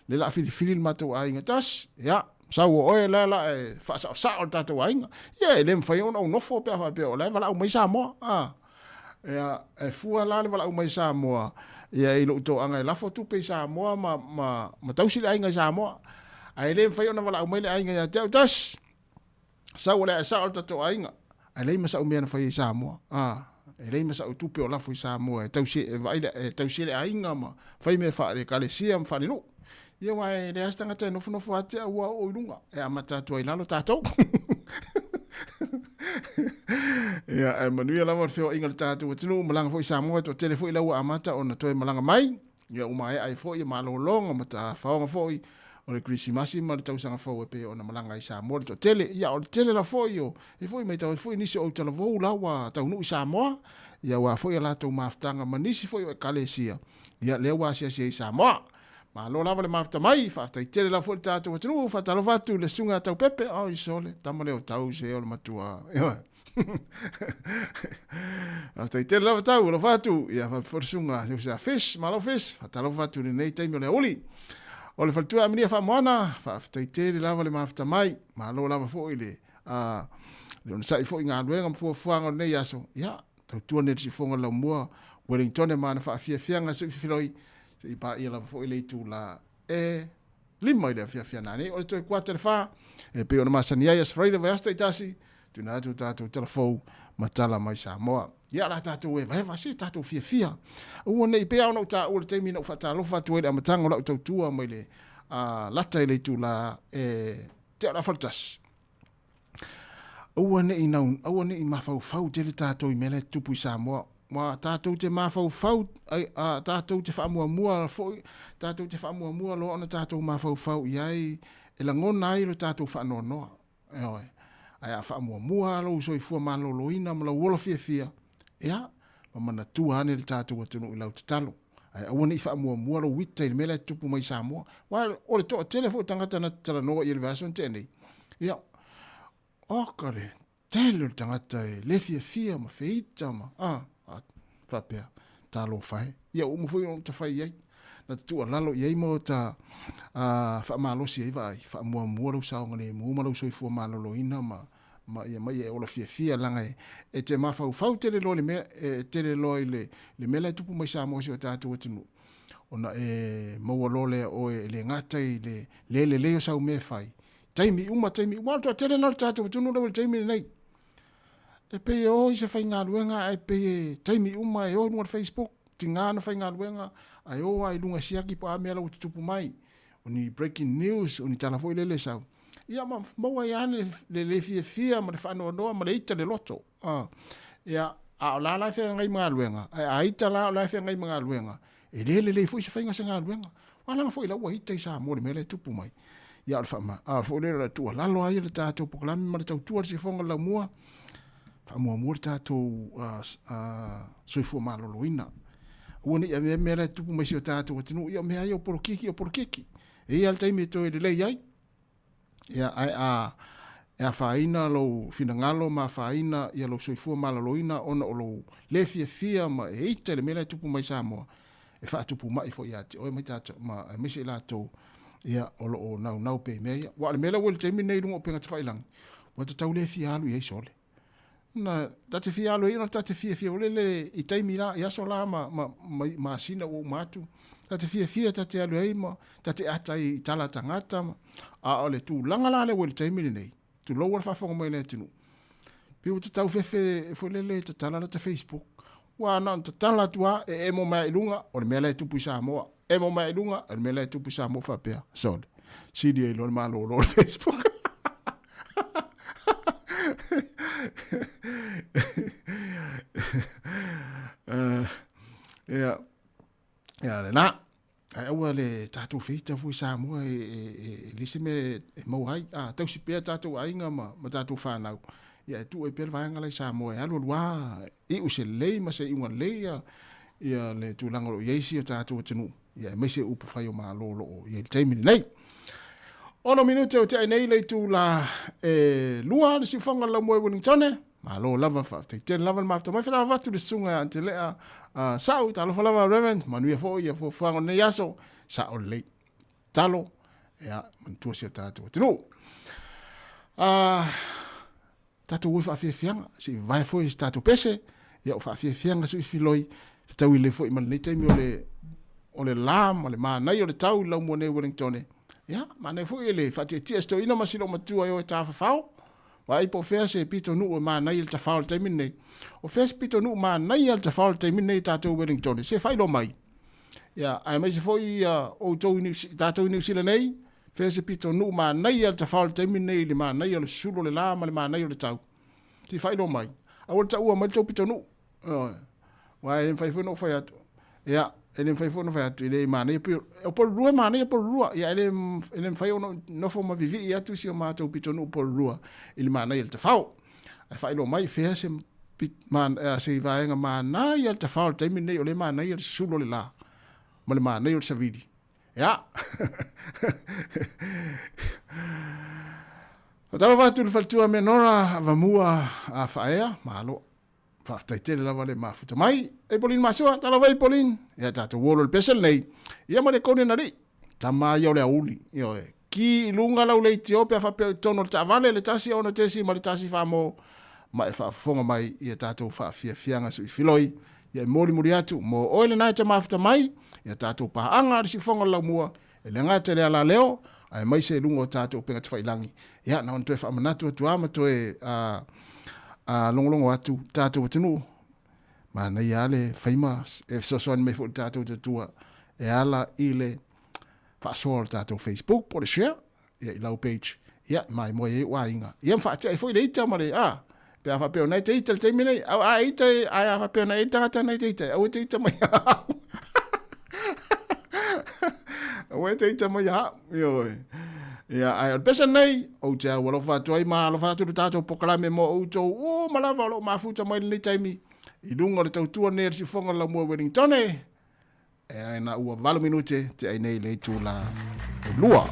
lea o le a filifili le matou aiga e tasi, ia, sau o oe la o le a e faasaosao le tatou aiga. Ia, e le mafai ona ou nofo pe a faapea o la e valaau mai Samoa. A, ia, e fua la le valaau mai Samoa, ia, i lou toaga e lafo tupe i Samoa ma, ma, ma tausi le aiga i Samoa. Ae le mafai ona valaau mai le aiga ia te au tasi. Sau o le a sao le tatou aiga, ae leai ma sa'u mea na fai ai i Samoa. A, e leai ma sa'u tupe o lafo i Samoa e tausi, e vaai le, e tausi ai le aiga ma fai mea faale-ekalesia ma faalenuu. Ia aua e leai lava se tagata e nofonofo ia te au ua oo i luga, e amata atu ai i lalo tatou. Ia, ae manuia lava le feoaiga o le tatou atunuu, malaga foi i Samoa, e toatele foi la ua amata ona toe malaga mai. Ia ua maea ai foi malologa ma tafaoga foi o le Kerisimasi ma le tausaga fou e pei ona malaga ai Samoa le toatele. Ia o le tele lava foi o e foi matau ai foi nisi o autalavou la ua taunuu i Samoa, ia aua foi a latou mafutaga ma nisi foi o ekalesia, ia lea ua asiasi ai i Samoa. Malo lava le mafuta mai, faafetai tele lava foi le tatou atunuu, faatalofa atu i le susuga ia Taupepe, oi sole, tama lea o Tau se o le matua. Ioe. Faafetai tele lava tau, alofa atu. Ia faapea foi le susuga Jose Fish, malo Fish, faatalofa atu i lenei taimi o le aoauli. O le faletua Amelia Faamoana, faafetai tele lava le mafuta mai, malo lava foi le le onosai foi i galuega ma fuafuaga o lenei aso. Ia, tautua nei le siufofoga o le laumua Wellington ma ana faafiafiaga se i fefiloi, se i paia lava foi le itula e 5 i le afiafi a nanei. O le toe kuata le 4, e pei ona masani ai Aso Faraile vaiaso taitasi, tuuina atu tatou tala fou ma tala mai Samoa. Ia la tatou evaeva, se tatou fiafia. Aua ne i pei lava ona ou taua le taimi na ou faatalofa atu ai i le amataga o lau tautua mai le lata i le itula e tea o le afa le tasi. Aua ne i nau, aua ne i mafaufau tele tatou i mea la e tutupu i Samoa. Aua tatou te mafaufau, ai, a, tatou te faamuamua foi, tatou te faamuamua loa ona tatou mafaufau i ai, e lagona ai lo tatou faanoanoa. Ioe. Ae a faamuamua lou soifua maloloina ma lou ola fiafia, ia, ma manatua ane le tatou atunuu i lau tatalo. Ae aua ne i faamuamua lou ita i le mea la e tutupu mai i Samoa. Aua o le toatele foi o tagata na te talanoa i ai i le vaiaso na tea nei, ia, oka le tele o le tagata e le fiafia ma feita ma, a, a, faapea, talofa e. Ia, ua uma foi ona ta fai i ai. Na ta tuualalo i ai ma ta faamalosi ai vaai, faamuamua lou saogalemu ma lou soifua maloloina ma, ma ia mai e ola fiafia leaga e, e te mafaufau tele loa i le mea, e tele loa i le, le mea la e tupu mai Samoa si o tatou atunuu. Ona e maua loa lea o oe e le gata i le le lelei o sau mea e fai, taimi uma, taimi uma, aua o le toatele lena o le tatou atunuu lea ua i le taimi lenei. E pei e o i se faigaluega ae pei e taimi uma e o i luga o le Facebook, tiga ona faigaluega ae o lava i luga e siaki po o a mea la ua tutupu mai, o ni breaking news, o ni tala foi lele e sau. Ia ma maua ai lava le, le, le fiafia ma le faanoanoa ma le ita le loto. Ia, a o la la e feagai ma galuega, ae a ita la o la e feagai ma galuega, e le lelei foi se faiga o se galuega. Aua leaga foi la ua ita i Samoa i le mea lea e tupu mai. Ia o le faama, a foi lea o le tuualalo lava ia le tatou polokalame ma le tautua le siafoga o le laumua, faamuamua le tatou soifua maloloina. Aua ne i avea mea la e tupu mai si o tatou atunuu, ia o mea ia o polokiki, o polokiki. E i ai lava le taimi e toe lelei ai. Ia, ae a e afaina lou finagalo ma afaina ia lou soifua maloloina ona o lou le fiafia ma e ita i le mea la e tupu mai i Samoa, e faatupu mai foi ia te oe ma tatou ma aemaise i latou ia o lo o naunau pea i mea ia. Aua o le mea lea ua i le taimi lenei i luga o upega tafailagi, ua tatau le fia alu i ai sole. Na ta te fia alu ai ona ta te fiafia foi lele i taimi la, i aso la ma, ma, ma masina ua uma atu. Ta te fiafia ta te alu ai ma ta te ata ai i tala tagata. Ma, a o le tulaga la lea ua i le taimi lenei, tulou le faafofoga mai le atunuu, pei ua tatau fefe foi lele e tatala lata Facebook. Ua na ona tatala atu lava, e emo mai i luga, o le mea la e tupu i Samoa. Emo mai i luga, o le mea la e tupu i Samoa faapea. Sole, sili ai loa le malolo o le Facebook. Ia, ia lena. Ae aua le tatou feita foi Samoa e, e, e, e leai se mea e maua ai. A tausi pea tatou aiga ma, ma tatou fanau, ia e tuu ai pea le vaega la i Samoa e alu alu lava, iu se lelei ma se iuga lelei ia, ia le tulaga o lo o i ai si o tatou atunuu, ia aemaise upufai o Malo o lo o i ai i le taimi lenei. 6 minute o tea nei le itula e 2 le siufoga o le laumua i Wellingtone. Malo lava, faafetai tele lava le mafuta mai. Faatalofa atu le susuga ia Antelea Sa'u, talofa lava Reverend, manuia foi ia fuafuaga o lenei aso, sa'o lelei. Talo, ia, manatua si o tatou atunuu. Tatou o i faafiafiaga, se i vavae foi se tatou pese, ia o faafiafiaga sui filoi, fetaui lelei foi ma lenei taimi o le, o le la ma le manaia o le tau i laumua nei Wellingtone. Ia, manaia foi le faatietie se toeaina ma si loomatua e o e tafafao. Vaai po o fea se pitonuu e manaia le tafao i le taimi lenei. O fea se pitonuu manaia le tafao i le taimi lenei tatou Wellingtone, se faailoa mai. Ia, aemaise foi ia outou i Niu, tatou i Niu Sila nei, fea se pitonuu manaia le tafao i le taimi lenei i le manaia o le susulu o le la ma le manaia o le tau. Se faailoa mai. Aua le taua mai le tou pitonuu. Ioe. Aua e le mafai foi ona ou fai atu. Ia, e le mafai foi ona fai atu, e le manaia pei o Porirua e manaia Porirua. Ia, e le, e le mafai ona nofo ma vivii atu si o matou pitonuu Porirua i le manaia o le tafao. Ae faailoa mai, fea se, man, se vaega manaia le tafao i le taimi lenei o lea e manaia le susulu o le la ma le manaia o le savili. Ia. Faatalofa atu i le faletua Menora Avamua a Faaea, malo. Faafetai tele lava le mafuta mai. Ei Pauline Masua, talofa ei Pauline. Ia tatou olo le pese lenei. Ia ma le kone na lii. Tama ia o le auli. Ioe. Ki i lunga lau leitio pe a faapea i totonu o le taavale le 1 6 ma le 1 4 mo ma e faafofoga mai ia tatou faafiafiaga suifiloi. Ia e molimoli atu mo oe lena e te mafuta mai ia tatou paaga a le siufoga o le laumua e le gata i le alaleo aemaise i luga o tatou upega tafailagi. Ia, na ona toe faamanatu atu lava ma toe logologo atu tatou atunuu, manaia lava le fai ma e fesoasoani mai foi i le tatou tautua e ala i le faasoa o le tatou Facebook po o le share ia, i lau page, ia, maimoa ai ou aiga. Ia, ma faatea ai foi le ita ma le, a, pe a faapea o na e te ita i le taimi nei, a, a ita, ae a faapea o na e tagata na e te ita, aua e te ita mai au. Aua e te ita mai au, ioe. Ia, ae o le pese nei, ou te au alofa atu ai ma alofa atu le tatou polokalame mo outou uma lava o lo o mafuta mai lenei taimi i luga o le tautua nei a le siufoga o le Laumua Wellingtone. E ai na ua 8 minute te ai nei le itula e 2.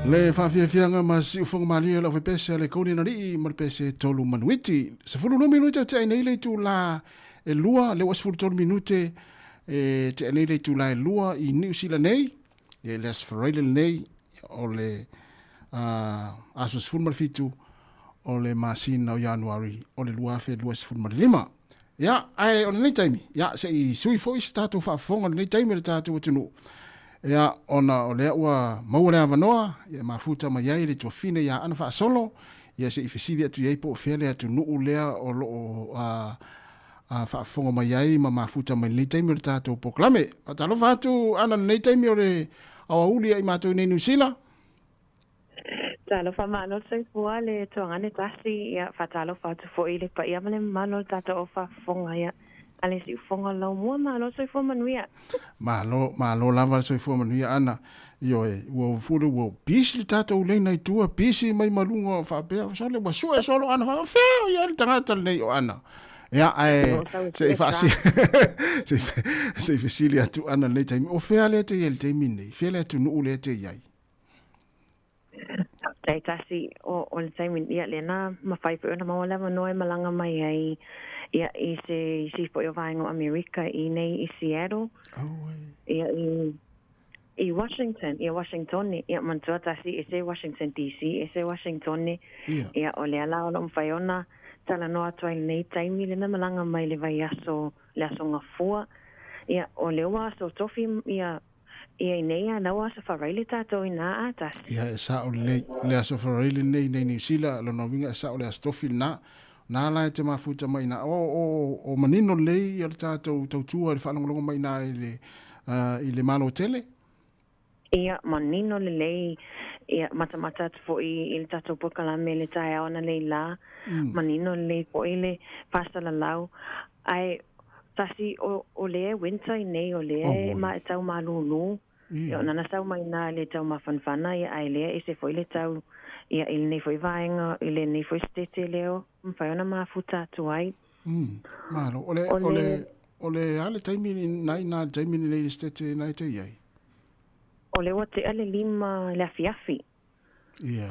Le faafiafiaga ma siufogomalie o le aufaipesea le Golden Alii ma le pese tolu manuiti. 12 minute o teai nei le itulā e lua, lea ua 13 minute e teai nei le itulā e lua i Niu Sila nei, ia i le Aso Faraile lenei, o le aso 17 o le masina o Ianuari o le 2025. Ia, ae o lenei taimi, ia, se i sui foi se tatou faafofoga o lenei taimi o le tatou atunuu. Ia, ona o lea ua maua le avanoa, ia, mafuta mai ai le tuafine ia Ana Faasolo, ia se i fesili atu i ai po o fea le atunuu lea o lo o a, a faafofoga mai ai ma mafuta mai lenei taimi o le tatou polokalame. Faatalofa atu Ana lenei taimi o le aoauli ia i matou i nei Niu Sila. Talofa malo le soifua le tuagane tasi ia faatalofa atu foi i le paia ma le mamalu o le tatou au faafofoga ia a le siufofoga o le laumua malo le soifua manuia. Malo, malo lava le soifua manuia Ana. Ioe, ua fule ua busy le tatou laina i tua, busy mai ma luga o faapea, sole ua sue solo Ana, faapea, fea o i ai le tagata lenei o Ana. Ia, ae se i faasi, se i fesili atu Ana lenei taimi, o fea lea te i ai le taimi lenei, fea le atunuu lea te i ai? Tai tasi o, o le taimi, ia lena mafai foi ona maua le avanoa e malaga mai ai ia i se isi foi o vaega o Amerika i nei i Seattle. Oh, ia i i Washington, ia Washingtone, ia manatua tasi ese Washington DC, ese Washingtone. Ia. Ia o lea la o lo o mafai ona talanoa atu ai lenei taimi lena malaga mai le vaiaso le aso Gafua. Ia o lea ua aso tofi ia Ia i nei a nau aso faraile tatou i nā a tasi. Ia e sao lelei. O le aso faraile lenei nei Niu Sila, lona uiga e sao le aso tofi lena. Na la e te mafuta mai ina. O, o, o manino lelei ia le tatou tautua i le faalogologo mai ina i le, i le Malo tele. Ia, manino lelei, ia, matamata atu foi i le tatou polokalame i le taeao ananei la, manino lelei foi le faasalalau. Ae tasi o, o lea e winter i nei, o lea oh, e ma, tau malūlū. Ia, o nana sau mai nā le tau mafanafana, ia, ae lea ese foi le tau, ia, i lenei foi vaega, i lenei foi setete lea o mafai ona mafuta atu ai. Malo. O le, o le, o le a le taimi nai nā le taimi lenei le setete nai te iai? O le ua tea le 5 le afiafi. Ia.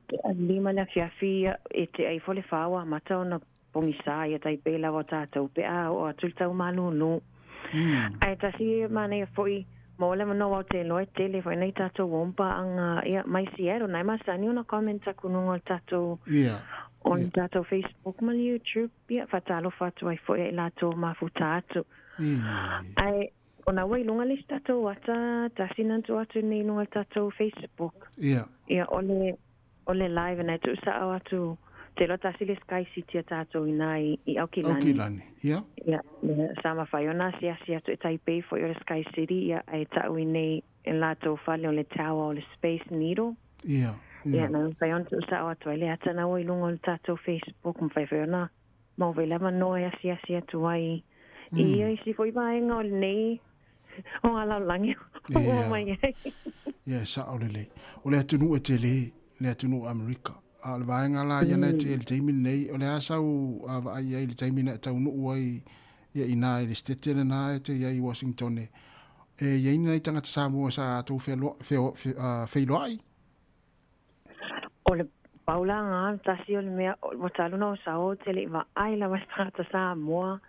Tea le 5 le afiafi, ia, e tea ifo le 4 ua amata ona pogisa ia tai pei lava o tatou pe a oo atu le tau malūlū. Ae tasi e manaia foi maua le avanoa o te iloa e tele foi nai tatou uo ma paaga ia mai Seattle na e masani ona comment aku luga o le tatou o le tatou Facebook ma le YouTube ia faatalofa atu ai foi ia i latou mafuta atu. Ae ona ua i luga le isi tatou ata tasi na tuu atu nei i luga o le tatou Facebook. Ia o le O le live na e tuusao atu te iloa tasi le Sky City a tatou ina i, i Aukilani. Aukilani, ia. Ia, ia, sa mafai ona asiasi atu e Taipei foi o le Sky City, ia, ae tau i nei e latou fale o le tower o le Space Needle. Ia, ia. Ia, na mafai ona tuusao atu ai le ata na ua i luga o le tatou Facebook, mafai foi ona maua foi le avanoa e asiasi atu ai i ia isi foi vaega o lenei o ngā lalolagi o ua mai ai. Ia, e sao lelei. O le atunuu e tele, le atunuu o Amerika. A o le vaega la ia na e te i le taimi lenei, o le a sau a vaai ai i le taimi na e taunuu ai ia inā i le setete lena e te i ai i Washington e, e i ai ni nai tagata Samoa sa tou feiloai? O le pau la ngā, tasi o le mea, ua talu na o sao te le i vaai lava i le tagata Samoa,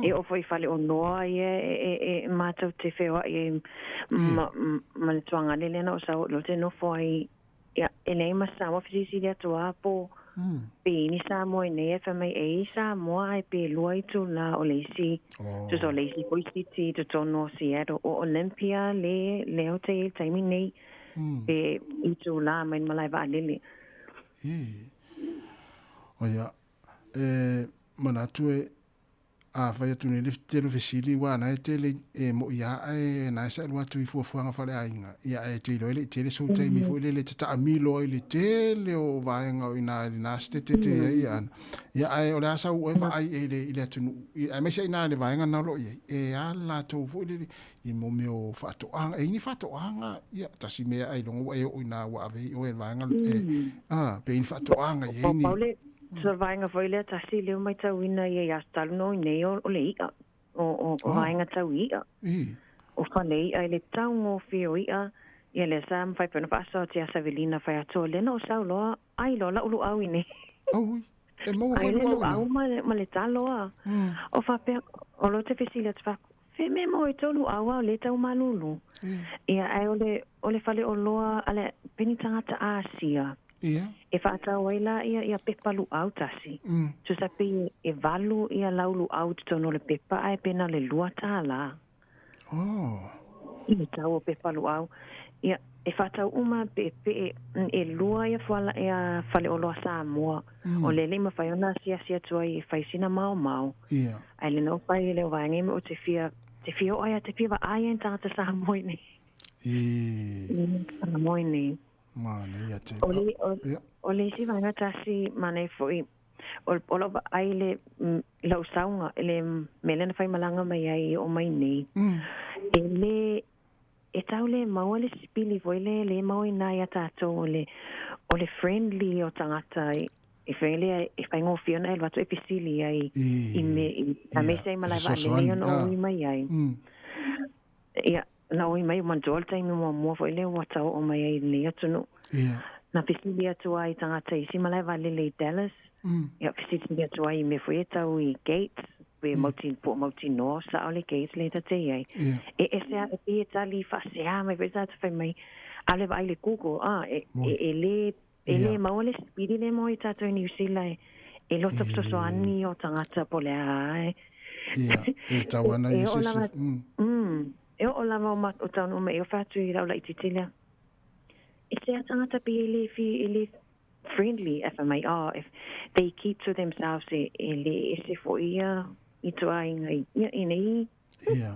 e oo foi i faleoloa ia e, e, e mātou te wheoai ai ma, ma le tuagale lea na o sao lo te nofo ai, ia, e leai ma Samoa fesilisili atu a po pe i ni Samoa i nei e fai mai e i Samoa ae pe lua itulā o le isi, tusa o le isi foi city i totonu o Seattle o Olympia le lea o te i ai i le taimi nei. Pe itulā mai le malae vaalele. I. O ia, e manatu e a fai atu nei le tele o fesili ua na e tele e mo'i a e na e sa alu atu i fuafuaga faaleaiga ia ae te iloa e le i tele sou taimi foi lele e te taamilo ai i le tele o vaega o i ina i lena setete te i ai ana ia ae o le a sau oe vaai i le i le atunuu aemaise ai ina i le vaega lena o lo o i ai e a le latou foi lele i mo mea o faatoaga e i ai ni faatoaga ia tasi mea ailoga ua e oo ina ua ave i oe i le vaega e a pe i ai ni faatoaga i ai ni So vaega foi lea tasi lea ua maitauina ia i aso talu nei nei o le i'a, o, o, o vaega tau i'a. O fale i'a i le taugofie o i'a, Ia lea sa mafai pea ona faasoa atu ia Savelina fai atu, O lea na ou sau loa, ai loa la'u luau i nei. Aui, e maua Ai foi le luau luau ina. ma le, ma le talo a. O faapea, o lea ou te fesili atu faaku, Fe mea mo e tou luau a o lea e tau malulu. Ia, ae o le, o le faleoloa a le peni tagata Asia. Ia. E faatau ai la ia, ia pepa luau tasi. Tusa pei e 8 ia lau luau i totonu o le pepa ae pe na o le $2. Oh. I le tau o pepa luau. Ia, e faatau uma peepee, e lua ia fuala, ia faleoloa Samoa. O lea e le i mafai ona asiasi atu ai e fai sina maomao. Ia. Ae le na fai i lea vaega ma ou te fia, te fia oo ai a te fia vaai ai i tagata Samoa i nei. I. Samoa i nei. Manaia tele. O le, o, Ia. o le isi vaega tasi manaia foi, o, o lau vaai i le, lau sauga, i le mea lea na faimalaga mai ai e oo mai nei. E le, e tau le maua le sipili foi lea e le maua i ina ia tatou o le, o le friendly o tagata i, i fai lea e faigofie ona e alu atu e fesili ai i mea i, aemaise ai malae vaalele ia ona ui mai ai. Ia, na ui mai, manatua le taimi muamua foi lea ua tau oo mai ai i lenei atunuu. Ia. Na fesili atu ai i tagata i isi malae vaalele i Dallas. Ia, fesili atu ai i mea foi e tau i Gates, pe mauti, po o mautinoa sao le Gates lea ta te i ai. Ia. E ese a, e pei e tali faasea mai foi tagata fai mai, ʻaʻole vaai i le Google, a, e, e, e lē, e lē maua le sipili lea mo i tatou i Niu Sila e, e loto fesoasoani o tagata po o le a e. Ia, e tau ana E i oo se se. lava, e oo lava o, ma, o taunuu mai e ofa atu i lau laitiiti lea. E se a tagata pei e le fi, e le friendly e fai mai, oh, if they keep to themselves e, e le ese foi ia i tuaiga i, ia, i nei. Ia.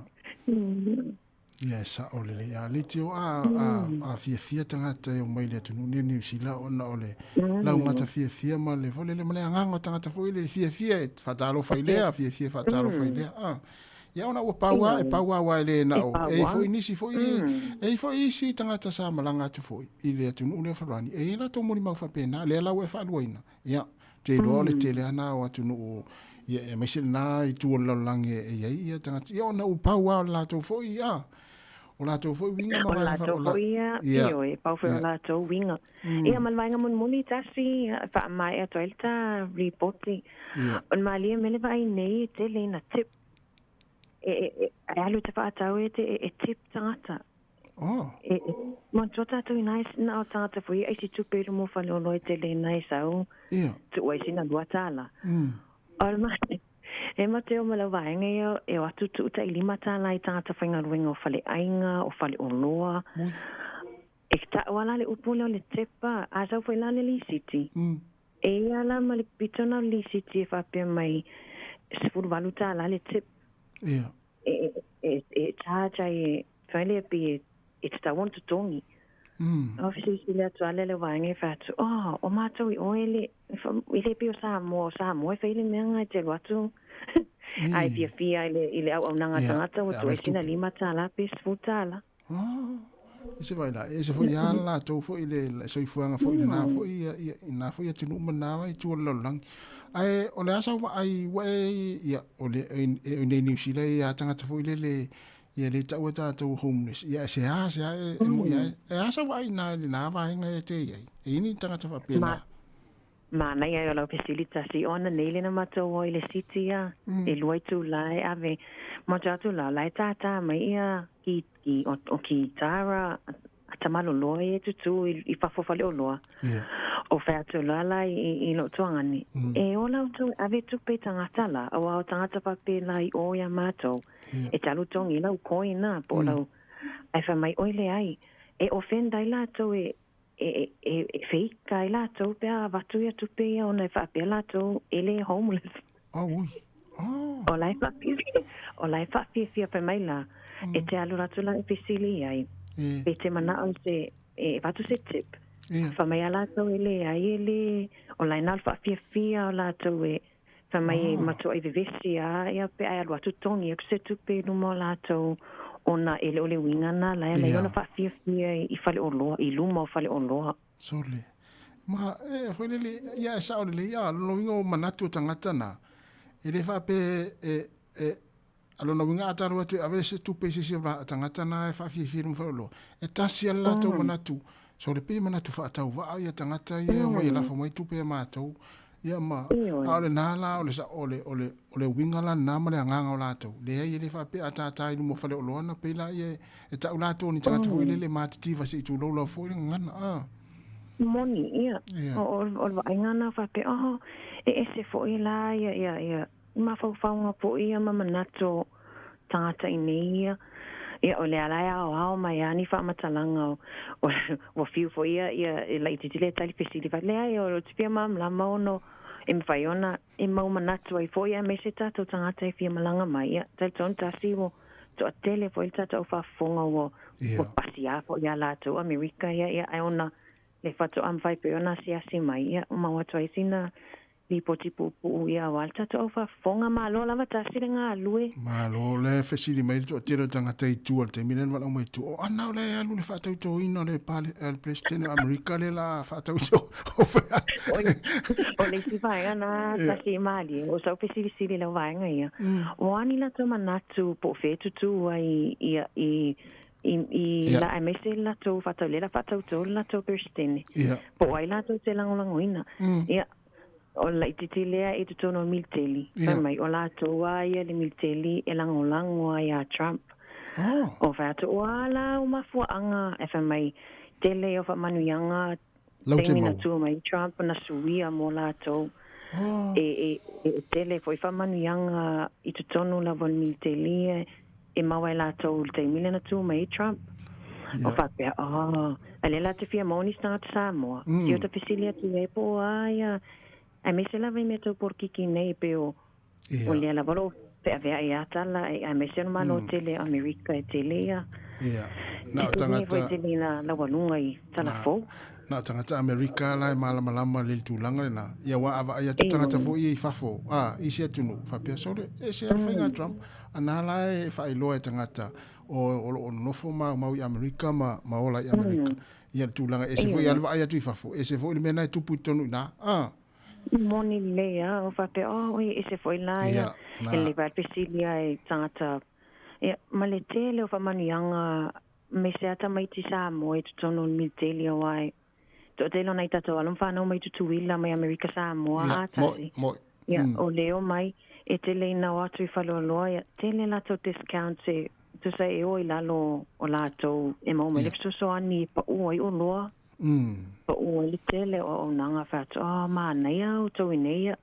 Ia, e sa'o lelei. A leitio a, a, a fiafia tagata e omai i le atunuu nei o Niu Sila ona o le laugata fiafia ma le foi lele ma le agaga o tagata foi lele fiafia e faatalofa i lea, fiafia e faatalofa i lea. A. Ia ona ua pau lava, e pau lava aua e le na o, e i ai foi nisi foi, e i ai foi isi tagata sa malaga atu foi i le atunuu lea o Farani, e i ai latou molimau faapena, lea la ua e faaluaina. Ia, ou te iloa o le tele lava na o atunuu, ia, aemaise lena itu o le lalolagi e i ai ia tagata. Ia ona ua pau lava o le latou foi, a, o latou foi uiga ma O le vaega latou foi ia, ioe, e pau foi o latou uiga. Ia ma le vaega mulimuli tasi, faamaea atu ai le ta lipoti. O le malie mea le vaai nei e tele ina tip. E, e, e, e alu te whaatau e te, e, e tip tangata. Oh. E, e, manatua tātou i nai, na o tangata foi, ai si tupe i lumo whale o loe tele i nai sau, Ia. tu ai sina $2. O le mate, e mate o ma lau vaega ia, e o atu tuu tai $5 i tangata whaingaluenga o whale ainga, o whale o loa. E ta'u a la le upu lea o le tepa, a sau foi la le lisiti. E ia la ma le pito na o le lisiti e faapea mai $18 le tip. Ia. E, e, e charge ai e, fai lea pei e, e tatau ona totogi. O fesilisili atu a lea le vaega e fai atu, oh, o matou i oe le, i le pei o Samoa, o Samoa e fai le mea nga e te alu atu. Ae fiafia i le, i le auaunaga a tagata ua tuu ai sina $5 pe $10. Oh, e se vai la, e se foi a latou foi le soifuaga foi lena foi ia, ia, i na foi atunuu ma na itu o le lalolagi. Ae o le a sau vaai ua e, ia, o le, e, e, nei Niu Sila e a tagata foi lele, ia le taua tatou homeless, ia e se a, se a, e, e mo ia, e a sau vaai na le na vaega e te i ai. E i ni tagata faapena. Ma, manaia ai o lau fesili tasi, o ana nei lena matou o i le city ia, e lua itula e ave, matou atu la, la e tātā mai ia ki, ki, o, o kitara a Tamaloloa ia e tutū i, i fafo faleoloa. Yeah. O whai atu la la i, i, i lou tuagani. E ola outou e ave tupe i tagata la, aua o tagata faapena i o ia matou. Yeah. E talu tongi lau koina, po o lau, ae fai mai oi leai, e offend ai latou e, e, e, e feika ai latou pe a avatu ia tupe ia ona e faapea latou e le homeless. Oh, ui. Oh. O la e whaafiafia, o la e whaafiafia fai mai la, e te alu atu la e fesili ai. E. Pe te manao se, e avatu se tip. Ia. Fai mai a latou e leai e le, o la e na o le whaafiafia o latou e, fai mai e matua i vevesi a ia pe ai alu atu tongi atu se tupe i luma o latou ona e le o le uiga na la e ala ai ona whaafiafia i faleoloa, i luma o faleoloa. Sole. Ma, e, foi lele, ia e sao lelei, a, lona uiga o manatu o tagata na, e le faapea e, e, A lona uiga a talu atu e ave se tupe i se isi o tagata na e faafiafia i luga faleoloa, e tasi lava le latou manatu, sole pei e manatu faatauvaa ia tagata ia e omai e lafo mai tupe ia matou. Ia ma, a o lena la o le o le o le o le uiga la lena ma le agaga o latou. Leai e le faapea a tata i luma o faleoloa ona pei laia e tau latou o ni tagata foi lele e matitiva se i tulou lava foi le gagana. A. Moni, ia. O, o, o le vaaiga lena faapea, oh, e ese foi la ia, ia, ia, mafaufauga foi ia ma manatu o tagata i nei ia. Ia, o lea la e aoao mai lava ni faamatalaga o, o, ua fiu foi ia, ia e laitiiti le tali fesili fai, leai, o te fia malamalama ona e mafai ona e mau manatu ai foi aemaise tatou tagata e fia malaga mai. Ia, talitonu tasi ua toatele foi le tatou au faafofoga ua, ua pasi lava foi ia latou Amerika ia, ia, ae ona le faatoa mafai pea ona asiasi mai, ia, maua atu ai sina lipoti puupuu ia aua le tatou au faafofoga. Malo lava tasi le galue. Malo le fesili mai le toatele o tagata i tua i le taimi lea na valaau mai i tua, o ana o lea e alu i le faatautoina o le pale, le Peresetene o Amerika lea la faatauto. O le isi vaega na tasi i malie, o sau fesilisili i lau vaega ia, o a ni latou manatu po o fea e tutū ai ia i i, i la aemaise le latou faatau, lea la faatauto le latou Peresetene, po o ai latou te lagolagoina. Ia, O le laitiiti lea i totonu o le militeli. Fai mai, o latou a ia le militeli e lagolago ai iā Trump. O fai atu, o a la au mafuaaga? Ae fai mai, tele ia o faamanuiaga taimi na tua mai Trump na suia mo latou. E, e, e tele foi faamanuiaga i totonu lava o le militeli e maua e latou i le taimi lea na tu mai ai Trump. O faapea, oh, a lea la te fia maua nisi tagata Samoa. Sio ta fesili atu i ai po o a ia, aemaise lava i mea tau porokiki nei pei o, o lea lava o lo o feaveai a tala, aemaise o le Malo tele o Amerika e tele ia. Ia, na o tagata... E tele foi tele ina laualuga i tala fou. Na o tagata Amerika la e malamalama lelei i le tulaga lena. Ia aua a vaai atu tagata foi ia i fafo, a, i isi atunuu, faapea, sole, e ese lava le faiga a Trump. Ana la e faailoa e tagata o, o lo o nonofo maumau i Amerika ma, ma ola i Amerika. Ia le tulaga, ese foi lava le vaai atu i fafo, ese foi le mea na e tupu i totonu i ina. A. Moni lelei lava, o faapea, oh, oi, ese foi la ia, e lelei lava le fesili a e tagata. Ia, ma le tele o faamanuiaga me se ata tamaiti Samoa i totonu o le militeli aua e toatele o nai tatou alo ma fanau mai Tutuila mai Amerika Samoa a tasi. Ia, o leo mai e tele ina o atu i Faleoloa, ia tele latou discounts e tusa e o i lalo o latou e maua mai le fesoasoani e pau ai oloa. Pau ai le tele o auaunaga fai atu, oh, manaia outou i nei ia.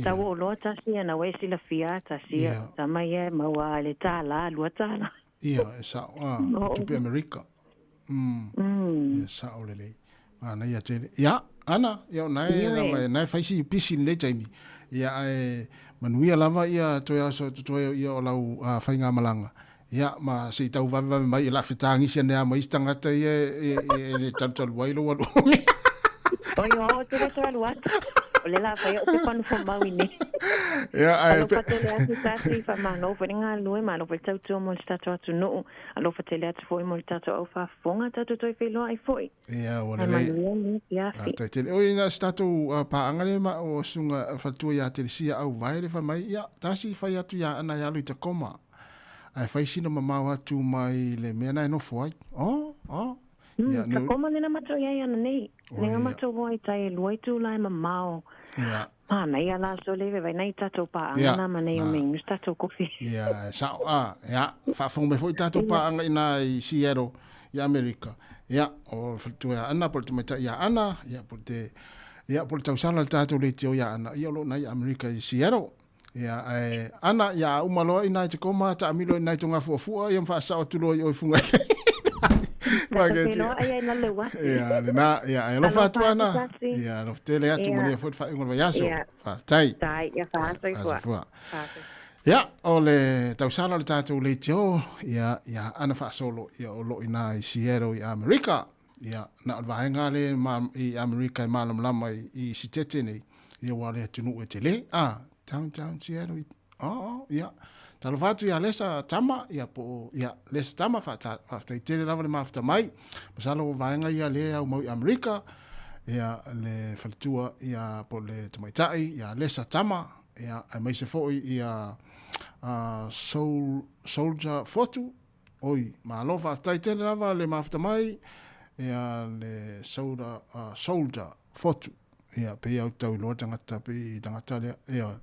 Tau oloa tasi ia na ua e silafia a tasi ia. Tama ia e maua a le $1, $2. Ia, e sao, a, i tupe Amerika. Ia, sao lelei. Manaia tele. Ia, Ana, ia o nae, lava, nae fai si pisi i lenei taimi. Ia, ae manuia lava ia toe aso totoe ia o lau faigamalaga. Ia, ma se i tau vavevave mai, e la fetagisi ane lava ma isi tagata ia e le talutalu ai lou alu. Oi, o, te le toe alu atu. O le la fai o pe panu fo mau i nei. Ia, ae Alofa tele atu tasi, faamalo foi le galue, malo foi le tautua mo le tatou atunuu. Alofa tele atu foi mo le tatou au faafofoga, tatou toe feiloai foi. Ia, ua lelei. Manuia le afiafi. Tai tele. Oi, na se tatou paaga lea ma o susuga faletua ia Telesia Auvae le fai mai, ia, tasi fai atu ia Ana e alu i Tacoma. Ae fai sina mamao atu mai le mea na e nofo ai. Oh, oh. Ia, Tacoma lena matou i ai ananei. Lena matou o ai tai e lua itula e mamao. Ia. Manaia la so le vevai nei tatou paaga na ma nei o me inu se tatou kofi. Ia, e sao, a, ia, faafofoga mai foi tatou paaga i ina i Seattle, i Amerika. Ia, o le faletua ia Ana, po o le tamaitai ia Ana, ia, po o te, ia, po o le tausala le tatou leitio ia Ana, ia o lo o ina i Amerika i Seattle. Ia, ae, Ana, ia, a uma loa ina i Tacoma, taamilo ina i Togafuafua, ia ma faasao atu loa i oe i Fugalei. Tatou feiloai ai na le uafu. Ia, lena, ia, ae alofa atu Ana. Ia, alofa tele atu, manuia foi le faaiuga o le vaiaso. Faafetai. Tai, ia faasoifua. Faasoifua. Ia, o le tausala o le tatou leitio, ia, ia Ana Faasolo, ia o lo o ina i Seattle i Amerika. Ia, na o le vaega lea ma, i Amerika e malamalama i sitete nei, ia ua le atunuu e tele. Ah, downtown Seattle, i, oh, oh, ia. Talofa atu ia Lesa Tama, ia po o, ia, Lesa Tama, faafetai tele lava le mafuta mai. Masalo o vaega ia lea au mau i Amerika, ia, le faletua, ia, po o le tamaitai, ia Lesa Tama, ia, aemaise foi, ia, Soul, Soldier Fotu, oi, malo faafetai tele lava le mafuta mai, ia le Soldier, Soldier Fotu. Ia, pei au tau iloa tagata, pei tagata lea, ia.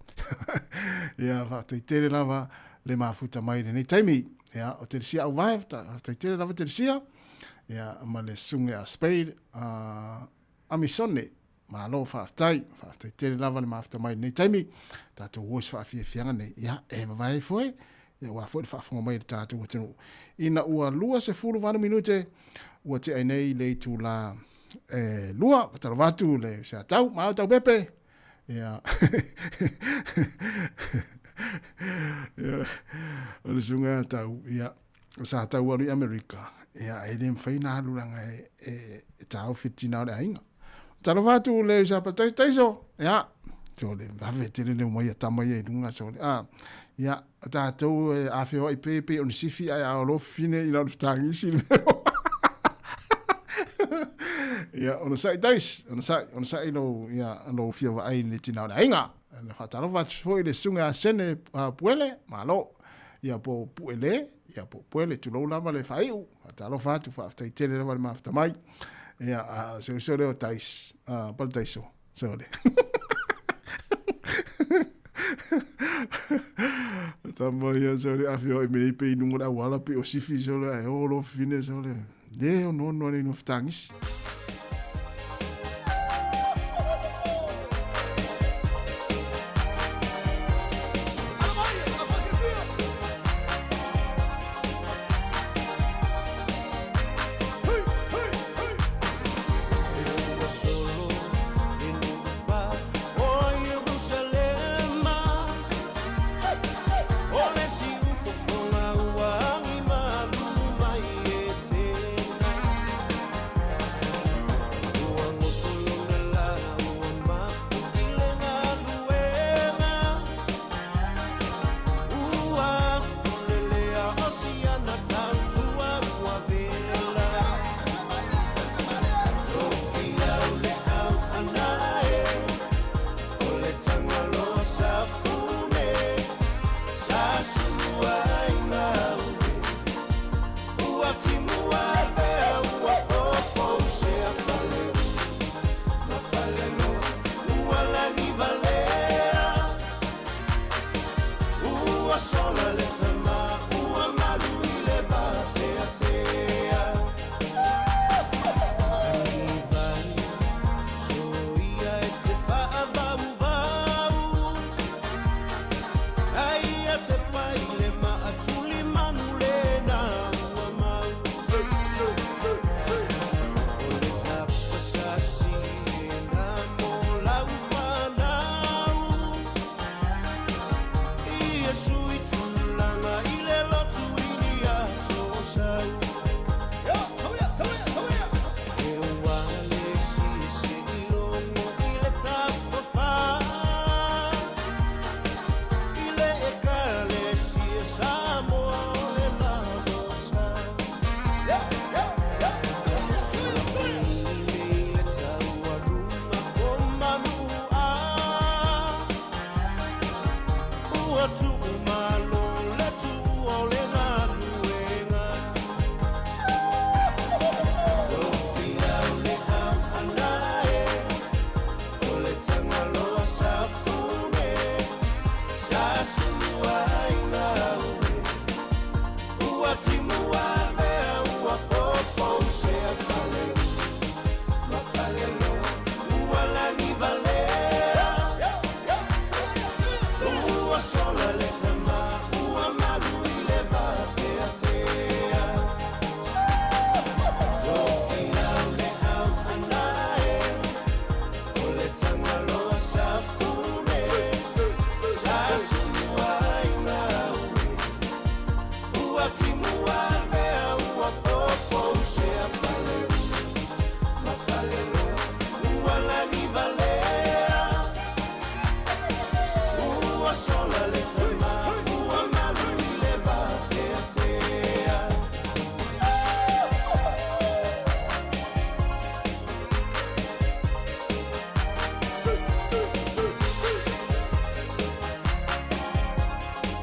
Ia, faafetai tele lava le mafuta mai lenei taimi. Ia, o Telesia au vae, faafetai tele lava Telesia. Ia, ma le susuga a Spade, Amisone, malo faafetai, faafetai tele lava le mafuta mai lenei taimi. Tatou o i se faafiafiaga nei, ia, e vavae ai foi, ia aua foi le faafofoga mai a le tatou atunuu. Ina ua 28 minute, ua tea ai nei le itula e 2, faatalofa atu le Seatau, malo Taupepe, ia, ia, o le susuga ia Tau, ia, sa tau alu i Amerika, ia, e le mafai ona alu leaga e, e, e taofi le tina o le aiga. Talofa atu le sa taiso, ia, so le vave tele le omai a tama ia i luga, so le, a, ia, tatou e a feoai pe pei o ni sifi ae a olo fine i lalo fetagisi le mea. Ia, ona sai tais, ona sai, ona sai lou, ia, lou fia vaai i le tina o le aiga. Na faatalofa atu foi le susuga ia Sene Puele, malo. Ia po Puele, ia po Puele, tulou lava le faaiu. Faatalofa atu, faafetai tele lava le mafuta mai. Ia, a se uso lea o Tais, Palataiso, sole. Tama ia sole afi oi me pe inungo le auala pe o sifi sole ai o lo fine sole. Le o no no le no fitangisi.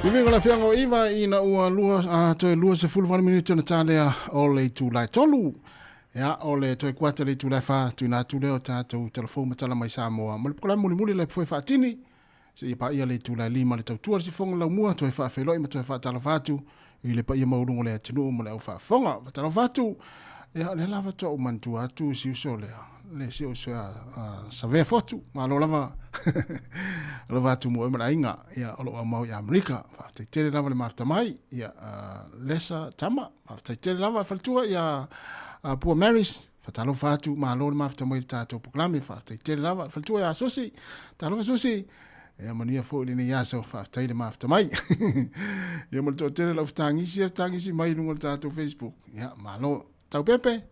Liviga o le afiaga o iva ina ua lua, a, toe 28 minute ona talea o le itula e tolu. Ia, o le toe kuata le itula e fa, tuina atu lea o tatou talafou ma tala mai Samoa. Ma le pokolamu mulimuli le foe faatini, seia paia le itula e lima le tautua le sifoga laumua, toe faafeiloai ma toe faatalofa atu i le paia maualuga o le atunuu ma le au faafofoga. Faatalofa atu, ia, o lea lava faatoa ou manatua atu si uso lea, le si uso a, a Savea Fotu, malo lava, alofa atu mo oe ma le aiga, ia, o loo aumau i Amerika. Faafetai tele lava le mafuta mai, ia, Lesa Tama, faafetai tele lava faletua, ia, Pua Marys, faatalofa atu, malo le mafuta mai i le tatou polokalame, faafetai tele lava, faletua ia Susi, talofa Susi, ia manuia foi lenei aso, faafetai le mafuta mai. Ia ma le toatele lau fetagisi, ia fetagisi mai i luga o le tatou Facebook. Ia, malo. Tau pepe,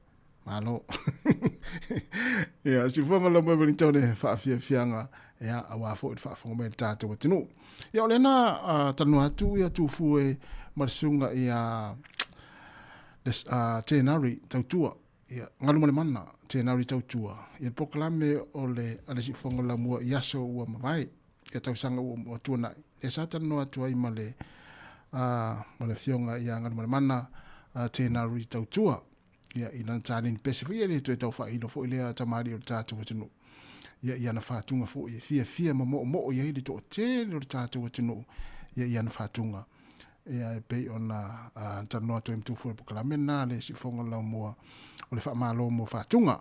malo. Ia, sifuaga lau mai Wellington e faafiafiaga, ia, aua foi le faafofoga mai le tatou atunuu. Ia, o lena uh, talanoa atu ia Tufue ma le susuga ia les, uh, Tenari Tautua, ia, galu ma le mana, Tenari Tautua, ia le polokalame o le a le siufofoga o le laumua i aso ua mavae, ia tausaga ua, ua tuanai. Lea sa talanoa atu ai ma le, uh, ma le afioga ia Galumalemana uh, Tenari Tautua, ia, i lana taleni pese foi, ia le toe tau faailo foi lea tamalii o le tatou atunuu. Ia, i ana faatuga foi e fiafia ma moomoo i ai le toatele o le tatou atunuu, ia, i ana faatuga. Ia, e pei ona uh, talanoa atu ai ma Tufua i le polokalame lena le siufofoga o le laumua o le faamalo mo faatuga.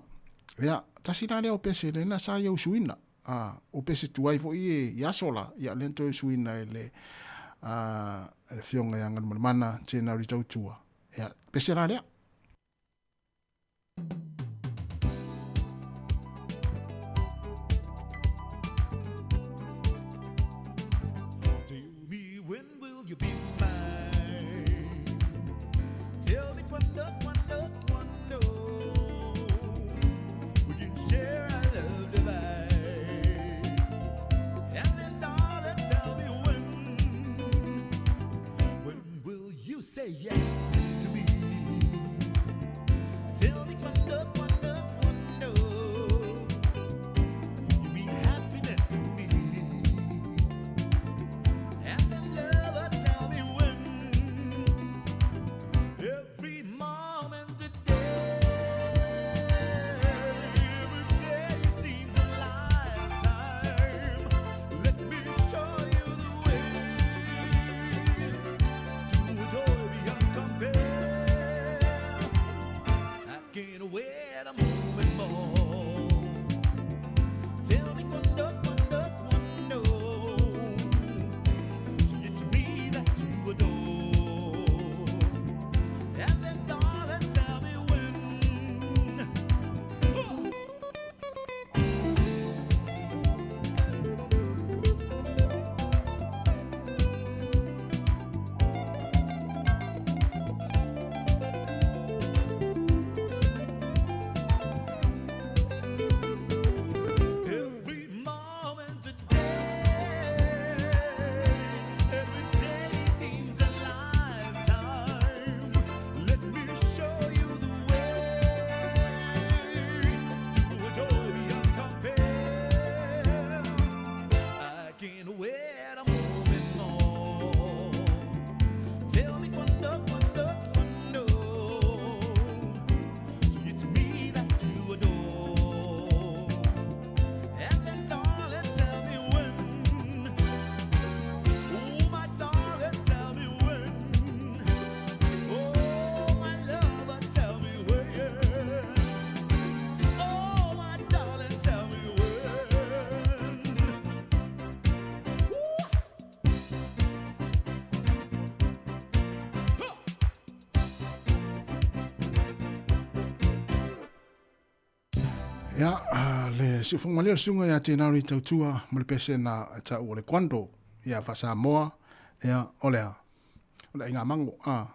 Ia, tasi la lea o pese lena sa ia usuina. A, o pese tuai foi e i aso la, ia lea na toe usuina e le, uh, le afioga ia Galumalemana Tenari Tautua. Ia, pese la lea. Me when will you be mine? Tell me quando, quando, quando we can share our love divine. And then, darling, tell me when, when will you say yes to me? Tell me quando, quando, quando you mean happiness to me. And then, lover, tell me when. Every moment today, every day seems a lifetime. Let me show you the way to a joy beyond compare. I can't wait a moment more. Tell me quando, quando, quando. So it's me that you adore. And then, darling, tell me when. Every moment today, every day seems a lifetime. Let me show you the way to a joy beyond compare. I can't wait a moment more. Tell me quando, quando, quando. So it's me that you adore. And then, darling, tell me when. Oh, my darling, tell me when. Oh, my lover, tell me when. Oh, my darling, tell me when. Ooh. Ia, le siufofoga malie o le susuga ia Tenari Tautua ma le pese na e tau o le Quando, ia faa-Samoa, ia, o le a? O le aiga mango, a.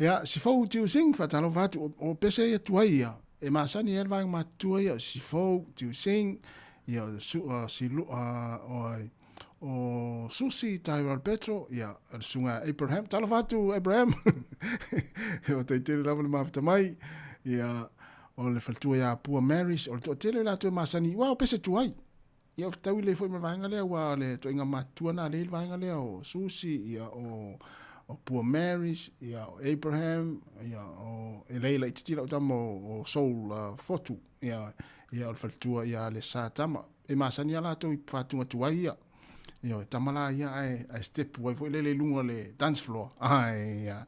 Ia, Sifou Tiu Sing, faatalofa atu, o, o pese ia tuai ia, e masani ai le vaega matutua ia, o Sifou Tiu Sing, ia, o su, uh, silu, uh, o ai, o Susi Tyrell Petro, ia, o le susuga Abraham, talofa atu Abraham, o taitele lava le mafuta mai, ia, o le faletua ia Pua Marys, o le toatele o latou e masani, uau, pese tuai. Ia o fetaui lelei foi ma le vaega lea aua o le ituaiga matutua lena lea i le vaega lea o Susi, ia o o Poor Marys, ia o Abraham, ia o e leai e laitiiti lau tama o Soul Fotu, ia ia o le faletua ia Alesa tama. E masani lava latou i fatuga tuai ia. Ioe, tama la ia ae ae step ai foi lele i luga o le dance floor. Ai ia.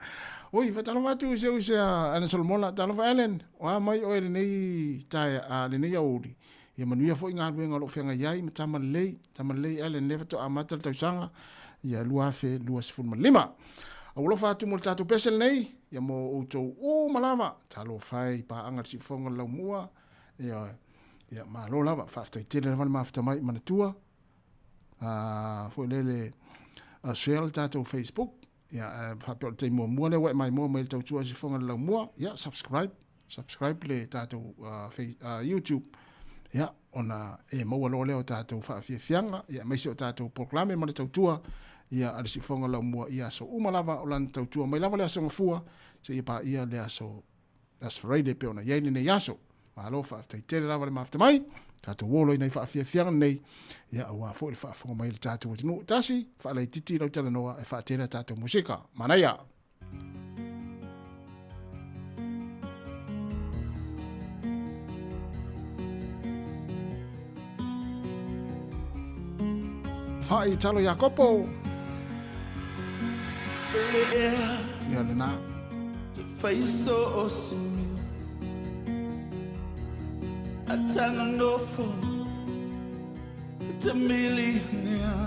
Oi, faatalofa atu i si ou uso ia Allen Solomona. Talofa Allen, o a mai oe i lenei taea, a, lenei aoauli. Ia manuia foi galuega o lo o feagai ai ma tama lelei, tama lelei Allen, lea faatoa amata le tausaga, ia 2025. Au alofa atu mo le tatou pese lenei, ia mo outou uma lava, talofa e i paaga le siufofoga o le laumua, ia, ia malo lava, faafetai tele lava le mafuta mai i manatua, a, foi lele, a share le tatou Facebook, ia, a, faapea o le taimi muamua lea ua e maimoa mai i le tautua a siufofoga o le laumua, ia, subscribe, subscribe le tatou face, YouTube, ia, ona e maua loa lea o tatou faafiafiaga, ia, aemaise o tatou polokalame ma le tautua, ia, a le siufofoga o le laumua i aso uma lava o lana tautua mai lava le aso Gafua, seia paia le aso Aso Faraile e pei ona i ai lenei aso. Malo faafetai tele lava le mafuta mai. Tatou o loa i nai faafiafiaga nei, ia aua foi le faafofoga mai a le tatou atunuu. Tasi, faalaitiiti lau talanoa e faatele a tatou musika. Manaia! Fa'i talo Iakopo. Ia lena. Te whai so o sumi A tanga nofo Te millionaire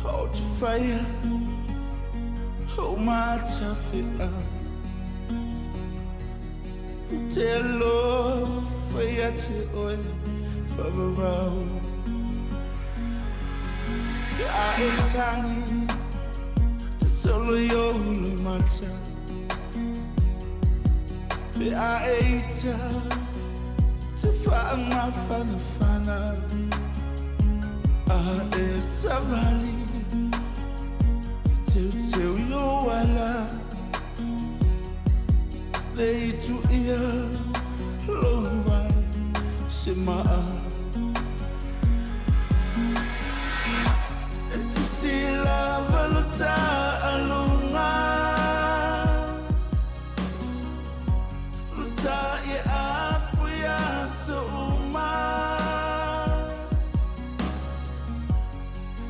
O te whaia O mātawhea Te alofa ia te oe whavavau A e tangi Te solo i o le mata Pe a e ita Te whaamafanafana A e tavali Teuteu i o ala Le itu ia lou vai se maa E te sila valuta alunga Luta i afu ia suuma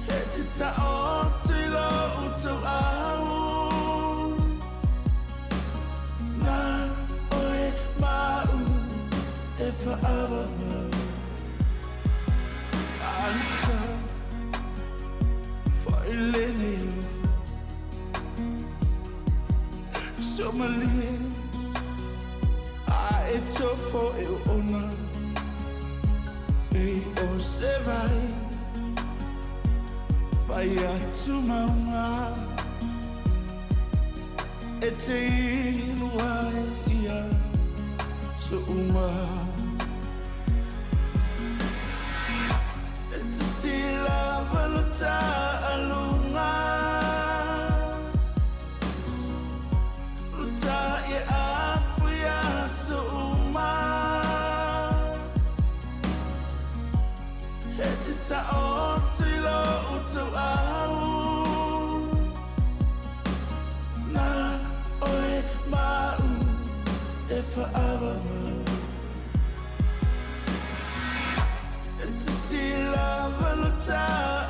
E te taoto i lo utou au Na oe mau e whaavavau Ansa whailene Somalie a e tofo e ona E o se vai Vai atu maunga E te inu ai ia so uma E te sila valuta alunga Luta i afu ia so uma E te taoto i lo utou au Na oe mau e whaavavau E te sila valuta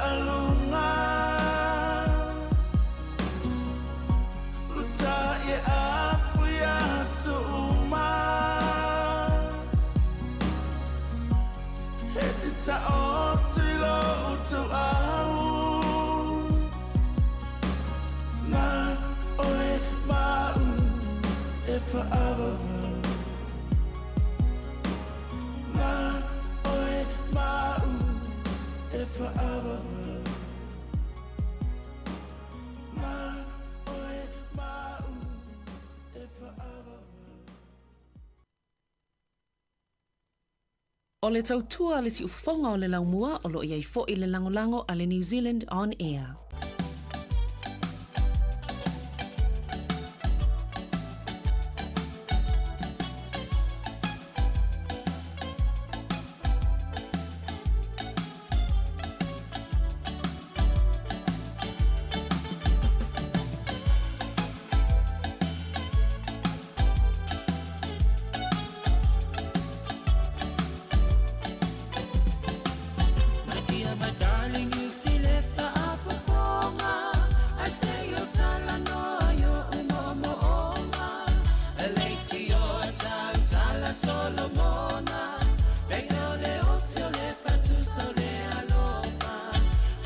alunga Luta i afu ia suuma E te taoto i lo utou au Na oe mau e whaavavau Na oe mau e whaavavau Na oe mau e whaavavau. O le tautua a le siufofoga o le laumua o lo o i ai foi le lagolago a le New Zealand On Air. Solomona Pei o le osi o le fatusa o le alofa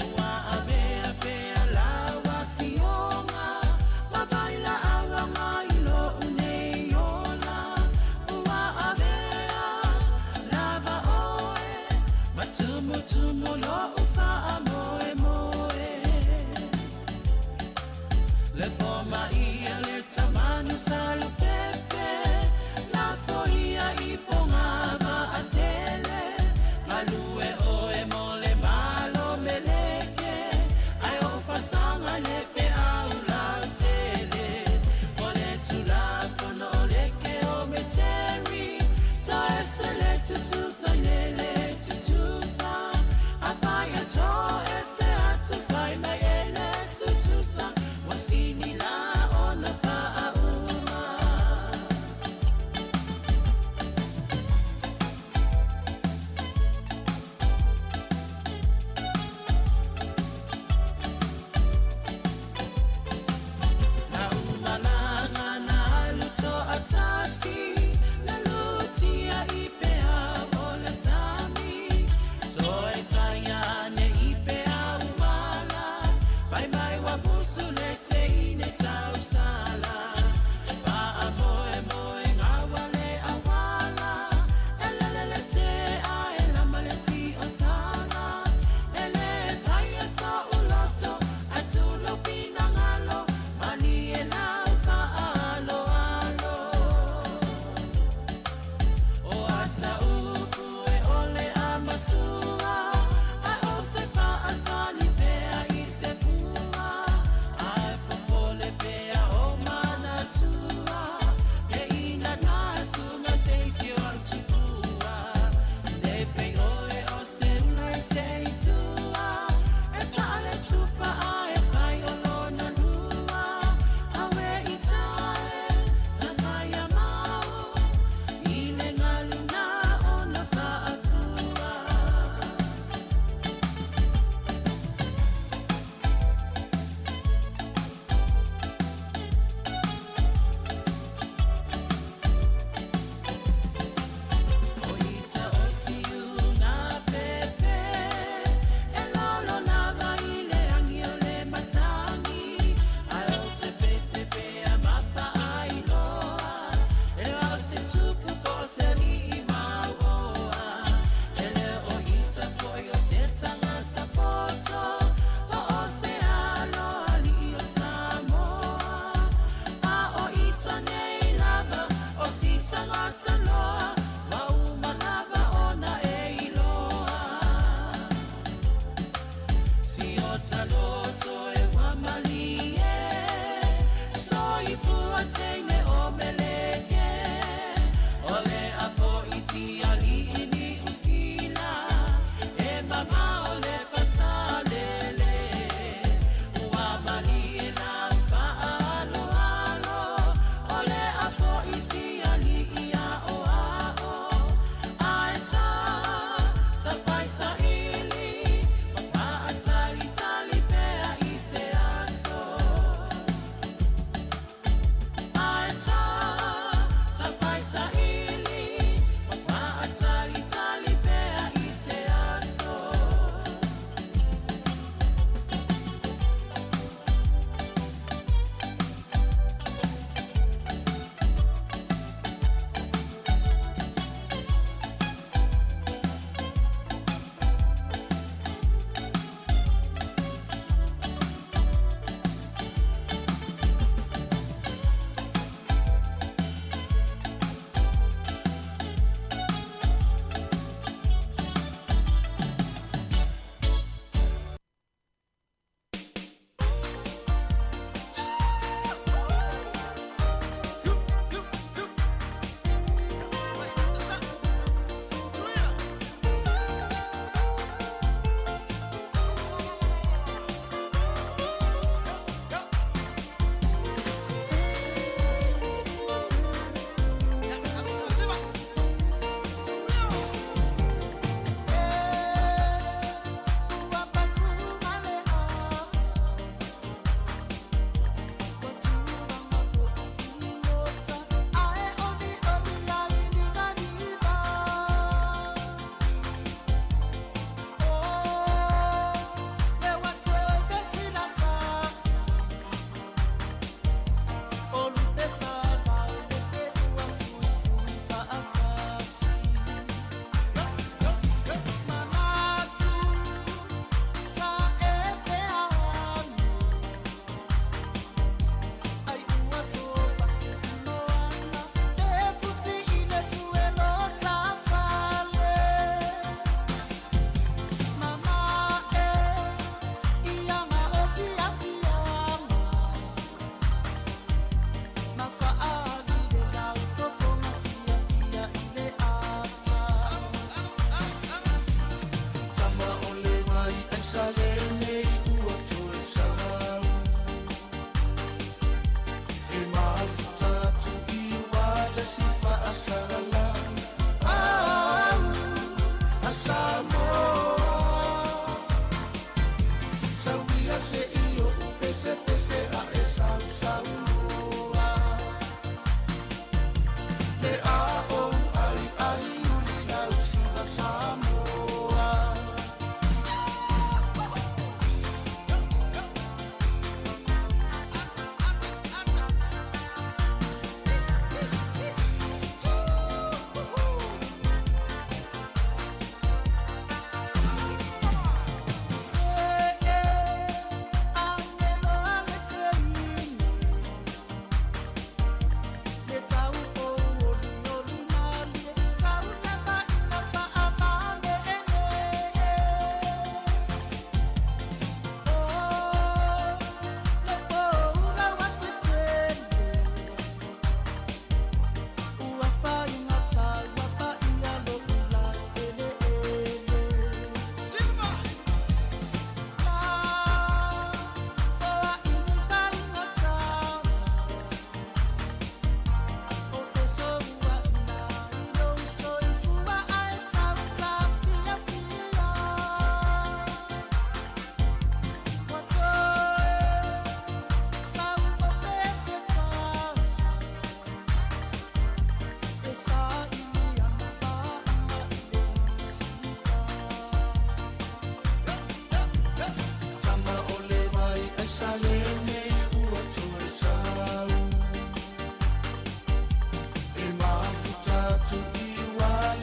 Ua avea pea lau afioga Ma vaila auaga i lou nei ola Ua avea lava oe Ma tumutumu lou faamoemoe Le fomaia le tamanu salupepe La foia i foga vaatele Galue oe mo le malo meleke Ai o fasanga le fe au lautele O le tulafono o le ke o meteri To ese le tutusa i le le tutusa A fai a to ese atu fai mai e le tutusa Wasini la ona faauma. Na umalanga na alu toatasi, na lutia i pea o le sami. Toe taia ane i pea umala, vai mai wa musu le te ine tausala. Faa moe moe ngā wale awala, e lele le se a e lama le ti o tala. E le fai e so uloto, a tulo fina ngalo, mani e lau faalo alo. O ata upu e ole a masua, a o te faatali pea i se fua. A e popole pea o manatua, le ina nā sunga se isi o tupua. Le pei oe o se ula i se itua, e taale tupa a e fai o lona lua. Awe i tae, na fai a mau, i le ngaluna o na faafua. O ita o siu ngā pepe, e lolo nā vai le angi o le matangi. Ai o te pese pea mapa ai loa, e le au se tupu po o se ni i mauoa. E le o ita foi o se tangata poto, o o se alo ali o Samoa. A o ita nei lava, o si tangata loa, wa uma lava ona e iloa. Si o taloto e wa malie, so i fua teine o meleke. O le apo i si ali ini usila, e mama o le fasalele. Ua malie la ufa alo alo, o le apo i si ali ia o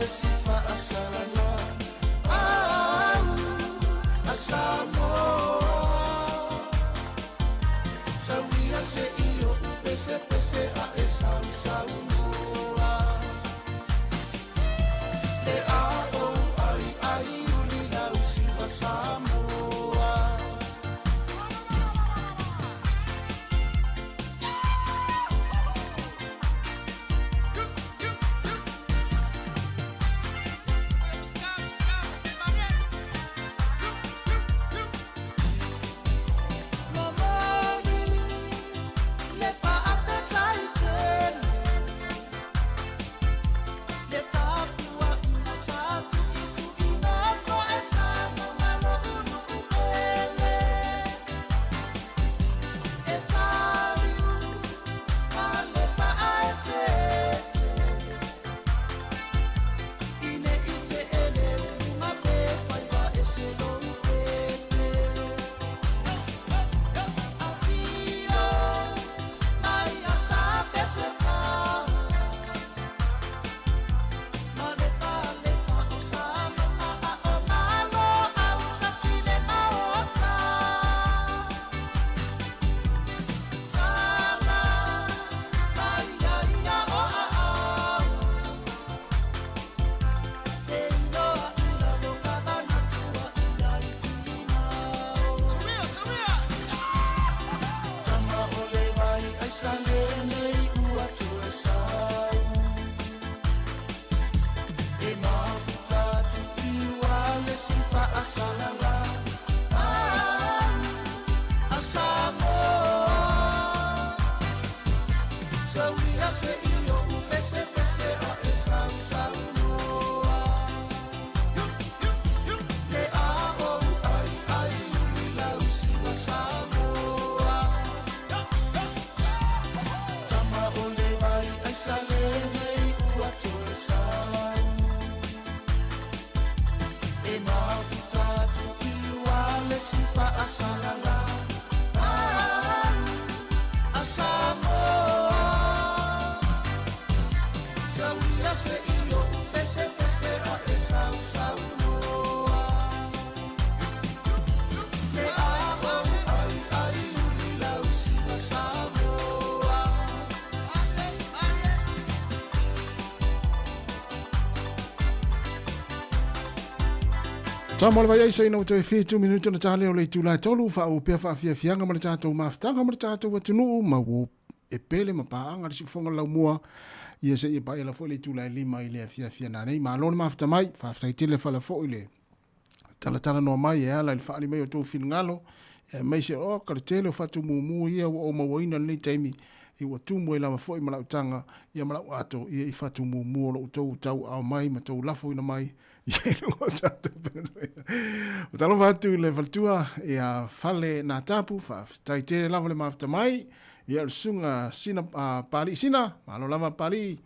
le si faasalala au a Samoa. Sauia se i o pese pese a e sausaunoa. Le a o ai ai uli lausi wa Samoa. Momoni le faafetai tele le tapuaʻiga sa tuʻituʻina koe sa mo uluʻu ele e taliu ma le faaeteete ine i te ele uluga pe faiva e se lou pepe afio mai a sa peseta ma le falefa o sa mama a o malo au kasi le maota tala mai ia ia o a au feiloa i lalo ka manatua ia i finao Tama o le vai ai sa lenei ua toe sau. E mafuta atu i ua le si faasalala au a Samoa. Sauia se i o pese pese a e sausaunoa. Le a o ai ai uli lausi wa Samoa. Tama o le vai ai sa lenei ua toe sau. E mafuta atu i ua le si faasalala au a Samoa. Sauia se i o pese pese a e sausaunoa. Le a o ai ai uli lausi wa Samoa. Sa mo le vai ai sa ina ua toe 7 minuti ona ta lea o le itula e tolu faaupea faafiafiaga ma le tatou mafutaga ma le tatou atunuu ma ua e pele ma paaga le siufofoga le laumua ia seia paia la foi le itula e 5 i le afiafi ana nei. Malo le mafuta mai, faafetai tele fala foi le talatalanoa mai e ala i le faaali mai o tou finagalo aemaise o ka le tele o faatumumu ia ua ou mauaina i lenei taimi i ua tumu ai lava foi ma lau taga ia ma lau ato ia i faatumumu o lo outou tauaao mai ma tou lafoina mai ia i luga o tatou pena. O talofa atu i le faletua ia Fale Natapu, faafetai tele lava le mafuta mai ia o le susuga Sina Pali'i Sina, malo lava Pali'i,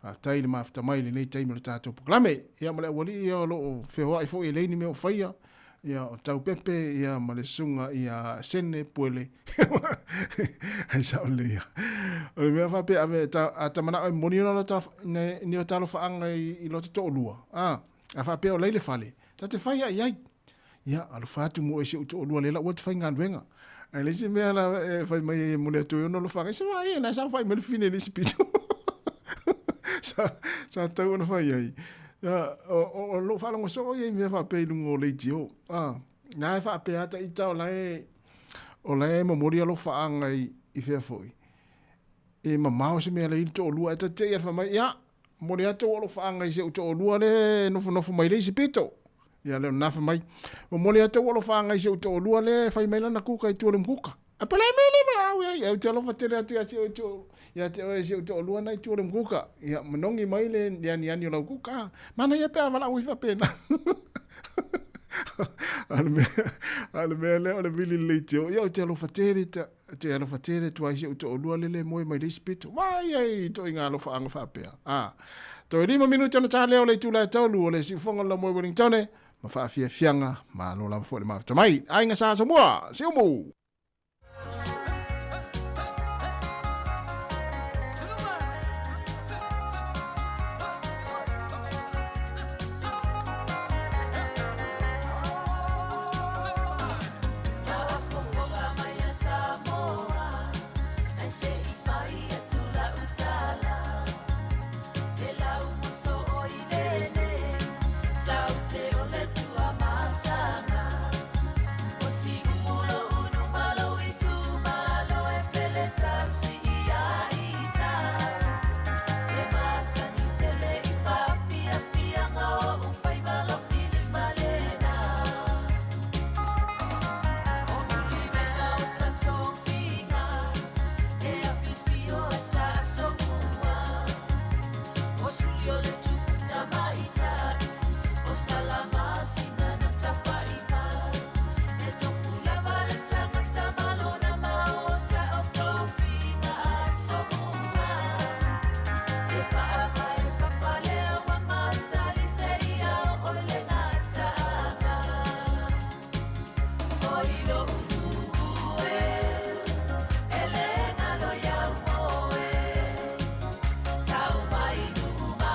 faafetai le mafuta mai i lenei taimi o le tatou polokalame. Ia ma le aualii ia o lo o feoai foi e leai ni mea o faia, ia o Taupepe ia ma le susuga ia Sene Puele. Ai sao lelei ia. O le mea faapea ave ta, a ta manao e momoli ona ta, ne, ni o talofaaga i, i lo te toalua. A, a faapea o lai le fale, ta te fai ai ai. Ia, alofa atu mo e si ou toalua le la ua te faigaluega. Ae le isi mea la e fai mai e momoli atu ai ona alofaga, se vai e, na sa fai mai le fine le isi pito. Sa, sa tau ona fai ai. Ia, o, o, o lou faalogo soo ia i mea faapea i luga o leitio. A, na e faapea ata ita o la e, o la e momoli alofaaga i, i fea foi. E mamao se mea le i le toalua, e ta te i alfa mai, ia, momoli atu ou alofaaga i si ou toalua le nofonofo mai le isi pito. Ia le ona fai mai, momoli atu ou alofaaga i si ou toalua le fai mai lana kuka i tua o le mukuka. A pele me le ma au ai, au te alofa tele atu ia si ou to, ia te oe si ou toalua na i tua o le mukuka. Ia manogi mai le le aniani o lau kuka. Mana ia pe a valaau ai faapena. A le mea, a le mea lea o le vili lelei teo. Ia ou te alofa tele, te, te alofa tele atu ai si ou toalua lele moe mai le isi pito. Vai ai itoaiga alofaaga faapea. A, toe 5 minute ona ta lea o le itula e 3 o le siufofoga o le Lamoe Wellingtone ma faafiafiaga malo lava foi le mafuta mai. Aiga Sa Asomua, Siumu! o le tupu tamaitai o Salamasina na Tafaifa. E tofu lava le tagata ma lona maota o tofiga Asomua. E faavae papa lea ua masali seia oo i le gataaga. O i lou nuu e, e le galo iau oe. Tau mai nuu ma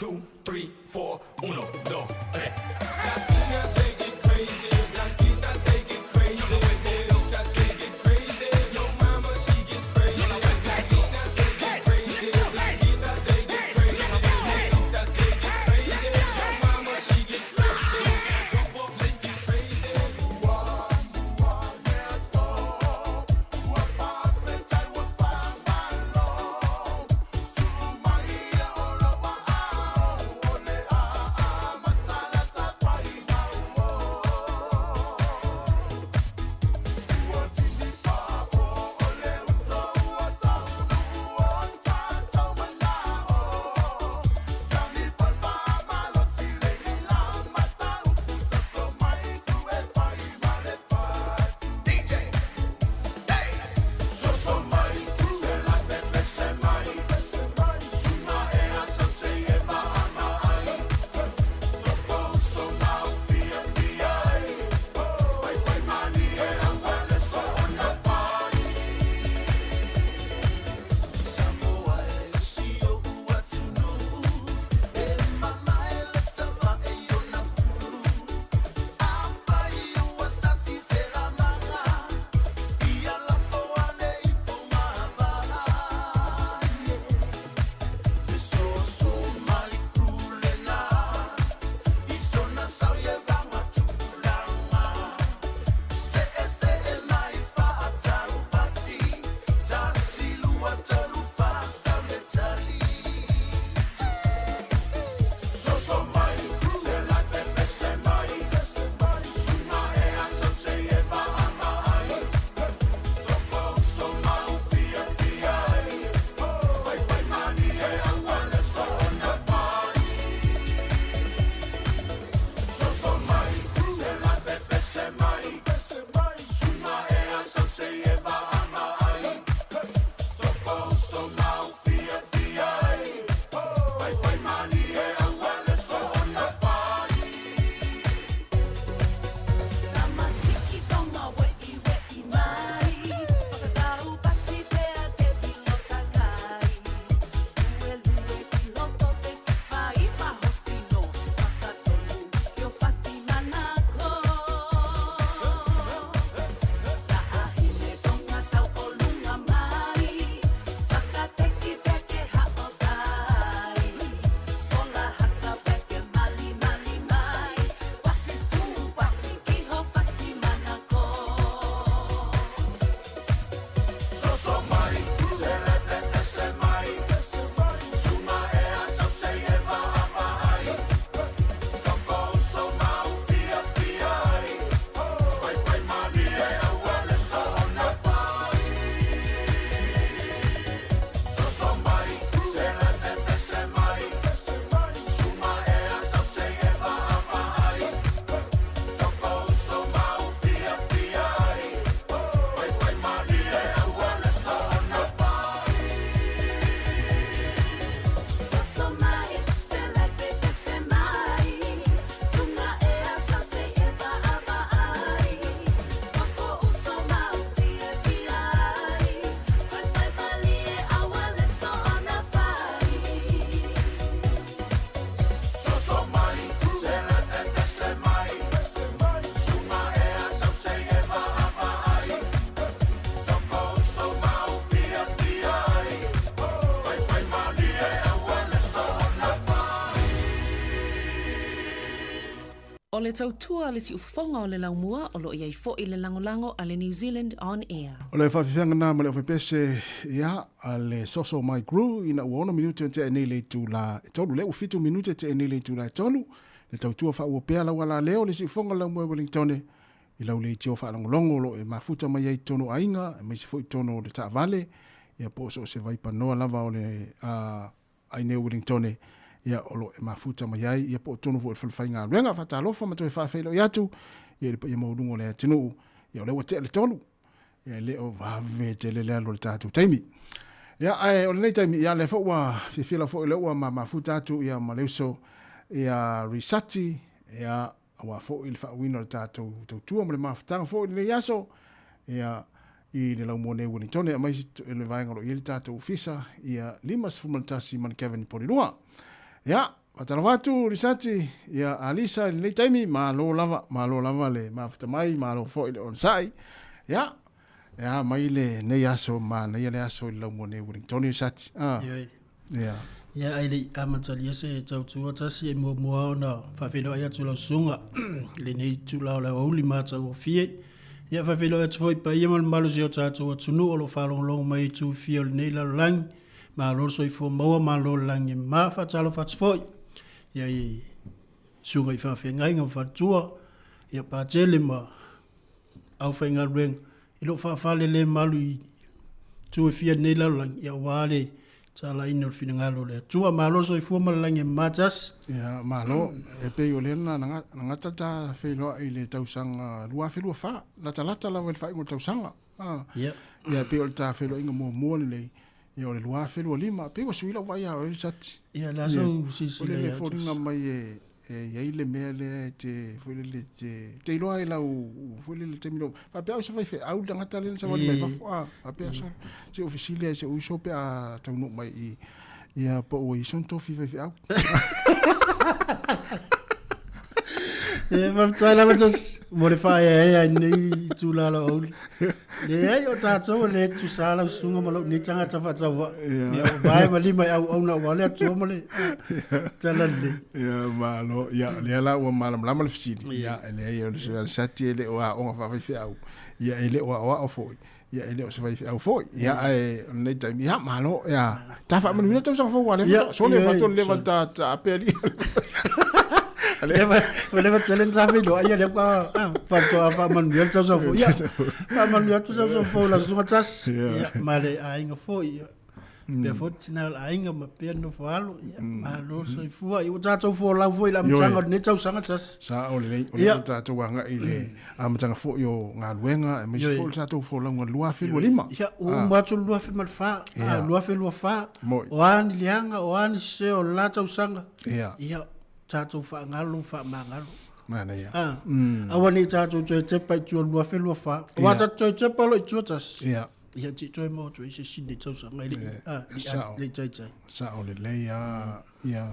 2, 3, 4, 1, 2, 3. O le tautua a le siufofoga o le laumua o lo o i ai foi le lagolago a le New Zealand On Air. O le faafefeaga na ma le ofepese ia a le Soso Mai Crew ina ua 6 minute tea nei le itula e 3 le ua 7 minute tea nei le itula e 3 le tautua faaua pea lau ala leo le siufofoga laumua Wellingtone i lau leitio faalogologo o lo o e mafuta mai ai i totonu o aiga aemaise foi i totonu o le taavale ia po o so o se vaipanoa lava o le aiga o Wellingtone ia o lo o e mafuta mai ai ia po o totonu foi o le fale faigaluega. Faatalofa ma toe faafeiloai atu ia i le paia maualuga o le atunuu ia o lea ua tea le tolu ia e le o vave tele le alu o le tatou taimi. Ia ae o lenei taimi ia lea foi ua fiafia lava foi lea ua mafuta atu ia ma le uso ia Risati ia aua foi le faauiina o le tatou tautua ma le mafutaga foi i lenei aso, ia, i le laumua nei Wellingtone, aemaise le vaega o lo o i ai le tatou ofisa, ia, 51 Mount Kevin Porirua. Ia, Faatalofa atu Lisati, ia Alisa i lenei taimi, malo lava, malo lava le mafuta mai, malo foi le onosai. Ia, e a mai lenei aso, manaia le aso i le laumua nei Wellingtoni Lisati. Ah. Ioe. Ia. Ia ai le i amatalia se tautua tasi e muamua ona faafeiloai atu lau susuga i lenei itula o le aoauli matagofie. Ia faafeiloai atu foi i paia ma le mamalu o si o tatou atunuu o lo o faalogologo mai i itu e fia o lenei lalolagi. Malo le soifua maua, malo le lagi e mama. Faatalofa atu foi ia i susuga i faafeagaiga ma faletua, ia Patele ma aufaigaluega i loo faafalelemalu i itu e fia nei lalolagi, ia aua le talaina o le finagalo o le Atua. Malo le soifua ma le lagi e mama Jasi. Ia, malo. E pei o lea na gata ta feiloai i le tausaga 2024, latalata lava i le faaiuga o le tausaga. Ah. Ia. Ia, e pei o le ta feiloaiga muamua lenei, ia o le 2025. Pei ua sui lau vaai ia oe Lisati. Ia, le a sou silasila ia te. O le foliga mai e e i ai le mea lea e te foi lele te te iloa ai lau foi lele taimi lea faapea au se faifeau le tagata lea na savali mai fafo a faapea so se ou fesili ai i si ou uso pe a taunuu mai i ia po ua i ai sona tofi faifeau. E faafetai lava Jose mo le faaeaea i lenei itula o lau auli. Leai o tatou e le tutusa lau susuga ma lou nei tagata faatauvaa. Ia o vae ma lima e auauna aua le Atua ma le tala lelei. Ia malo, ia lea la ua malamalama le fesili. Ia e leai o le Sati e le o aoga faafaifeau. Ia e le o aoao foi. Ia e le o se faifeau foi. Ia ae o lenei taimi, ia malo, ia ta faamanuia le tausaga fou aua lea faatoa sole faatoa leva ona ta ta ape alii. Leva ua leva tele ona ta feiloai ia lea ua faatoa faamanuia le tausaga fou. Ia faamanuia atu le tausaga fou i lau susuga Tasi ia ma le aiga foi. Ia pea foi le tina o le aiga ma pea le nofo alo. Ia malo le soifua. Ia ua tatou folau foi i le amataga o lenei tausaga Tasi. Sao lelei, o lea ua tatou agai i le amataga foi o galuega, aemaise foi o le tatou folauga 2025. Ia, ua uma atu le 2004, 2024, o a ni leaga, o a ni sese o le la tausaga, ia, tatou faagalo, faamagalo. Manaia. Aua ne i tatou toe tepa i tua 2024. Aua tatou toe tepa loa i tua tasi. Ia, te i toe maua atu ai se isi i lenei tausaga, e le i taitai. Sao lelei lava, ia,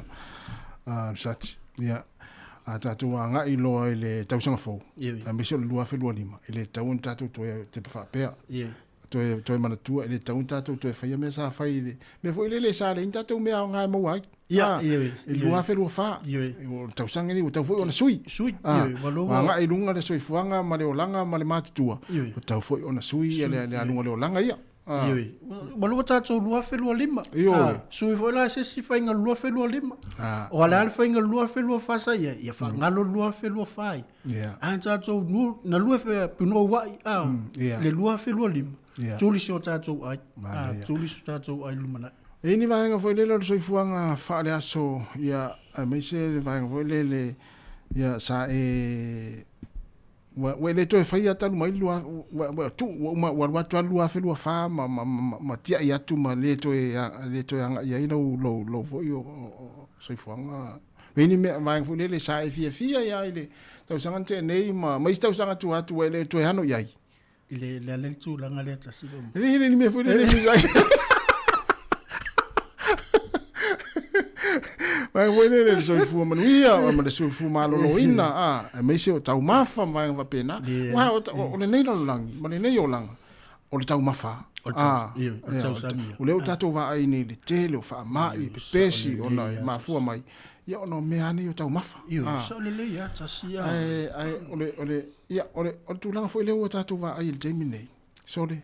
Sati. Ia, a tatou agai loa i le tausaga fou, aemaise o le 2025, e le tatau ona tatou toe tepa faapea. Toe, toe manatua, e le tatau ona tatou toe faia mea sa fai i le mea foi lele sa leai ni tatou mea aoga e maua ai. Ia, i le 2024, o le tausaga lenei ua tatau foi ona sui. Sui, ua agai i luga le soifuaga ma le olaga ma le matutua, ua tatau foi ona sui le aluga o le olaga ia. Ioe. Ua lua tatou 2025. Ioe. Sui foi la se isi faiga 2025. O a le a le faiga 2024 sa i ai, ia faagalo le 2024 ai. A tatou nu, na lua fe punouai a le 2025. Tuli si o tatou ai. Tuli si o tatou ai lumanai. E i ai ni vaega foi lele o le soifuaga faaleaso, ia, aemaise le vaega foi lele, ia, sa e Ua, ua e le toe faia talu mai le lua, ua, ua tuu, ua uma, ua alu atu lava le 2024 ma, ma, ma, ma tiai atu ma le toe, le toe agai ai lou, lou, lou foi o, o, o soifuaga. E i ai ni mea, vaega foi lele sa e fiafia ai lava i le tausaga na tea nei ma, ma isi tausaga tua atu ua e le toe ano i ai. I le, le a le tulaga lea tasi le. E le, le mea foi lele sa. Vaega foi lele le soifua manuia ma le soifua maloloina, a, aemaise o taumafa ma vaega faapena. Aua o lenei lalolagi ma lenei olaga, o le taumafa. O le tau, o le tausami. O lea ua tatou vaai nei i le tele o faamai, pepesi ona e mafua mai, ia ona o mea lava nei o taumafa. Ioe, sao lelei lava, tasi lava. Ae o le, o le, ia, o le, o le tulaga foi lea ua tatou vaai i le taimi lenei, sole,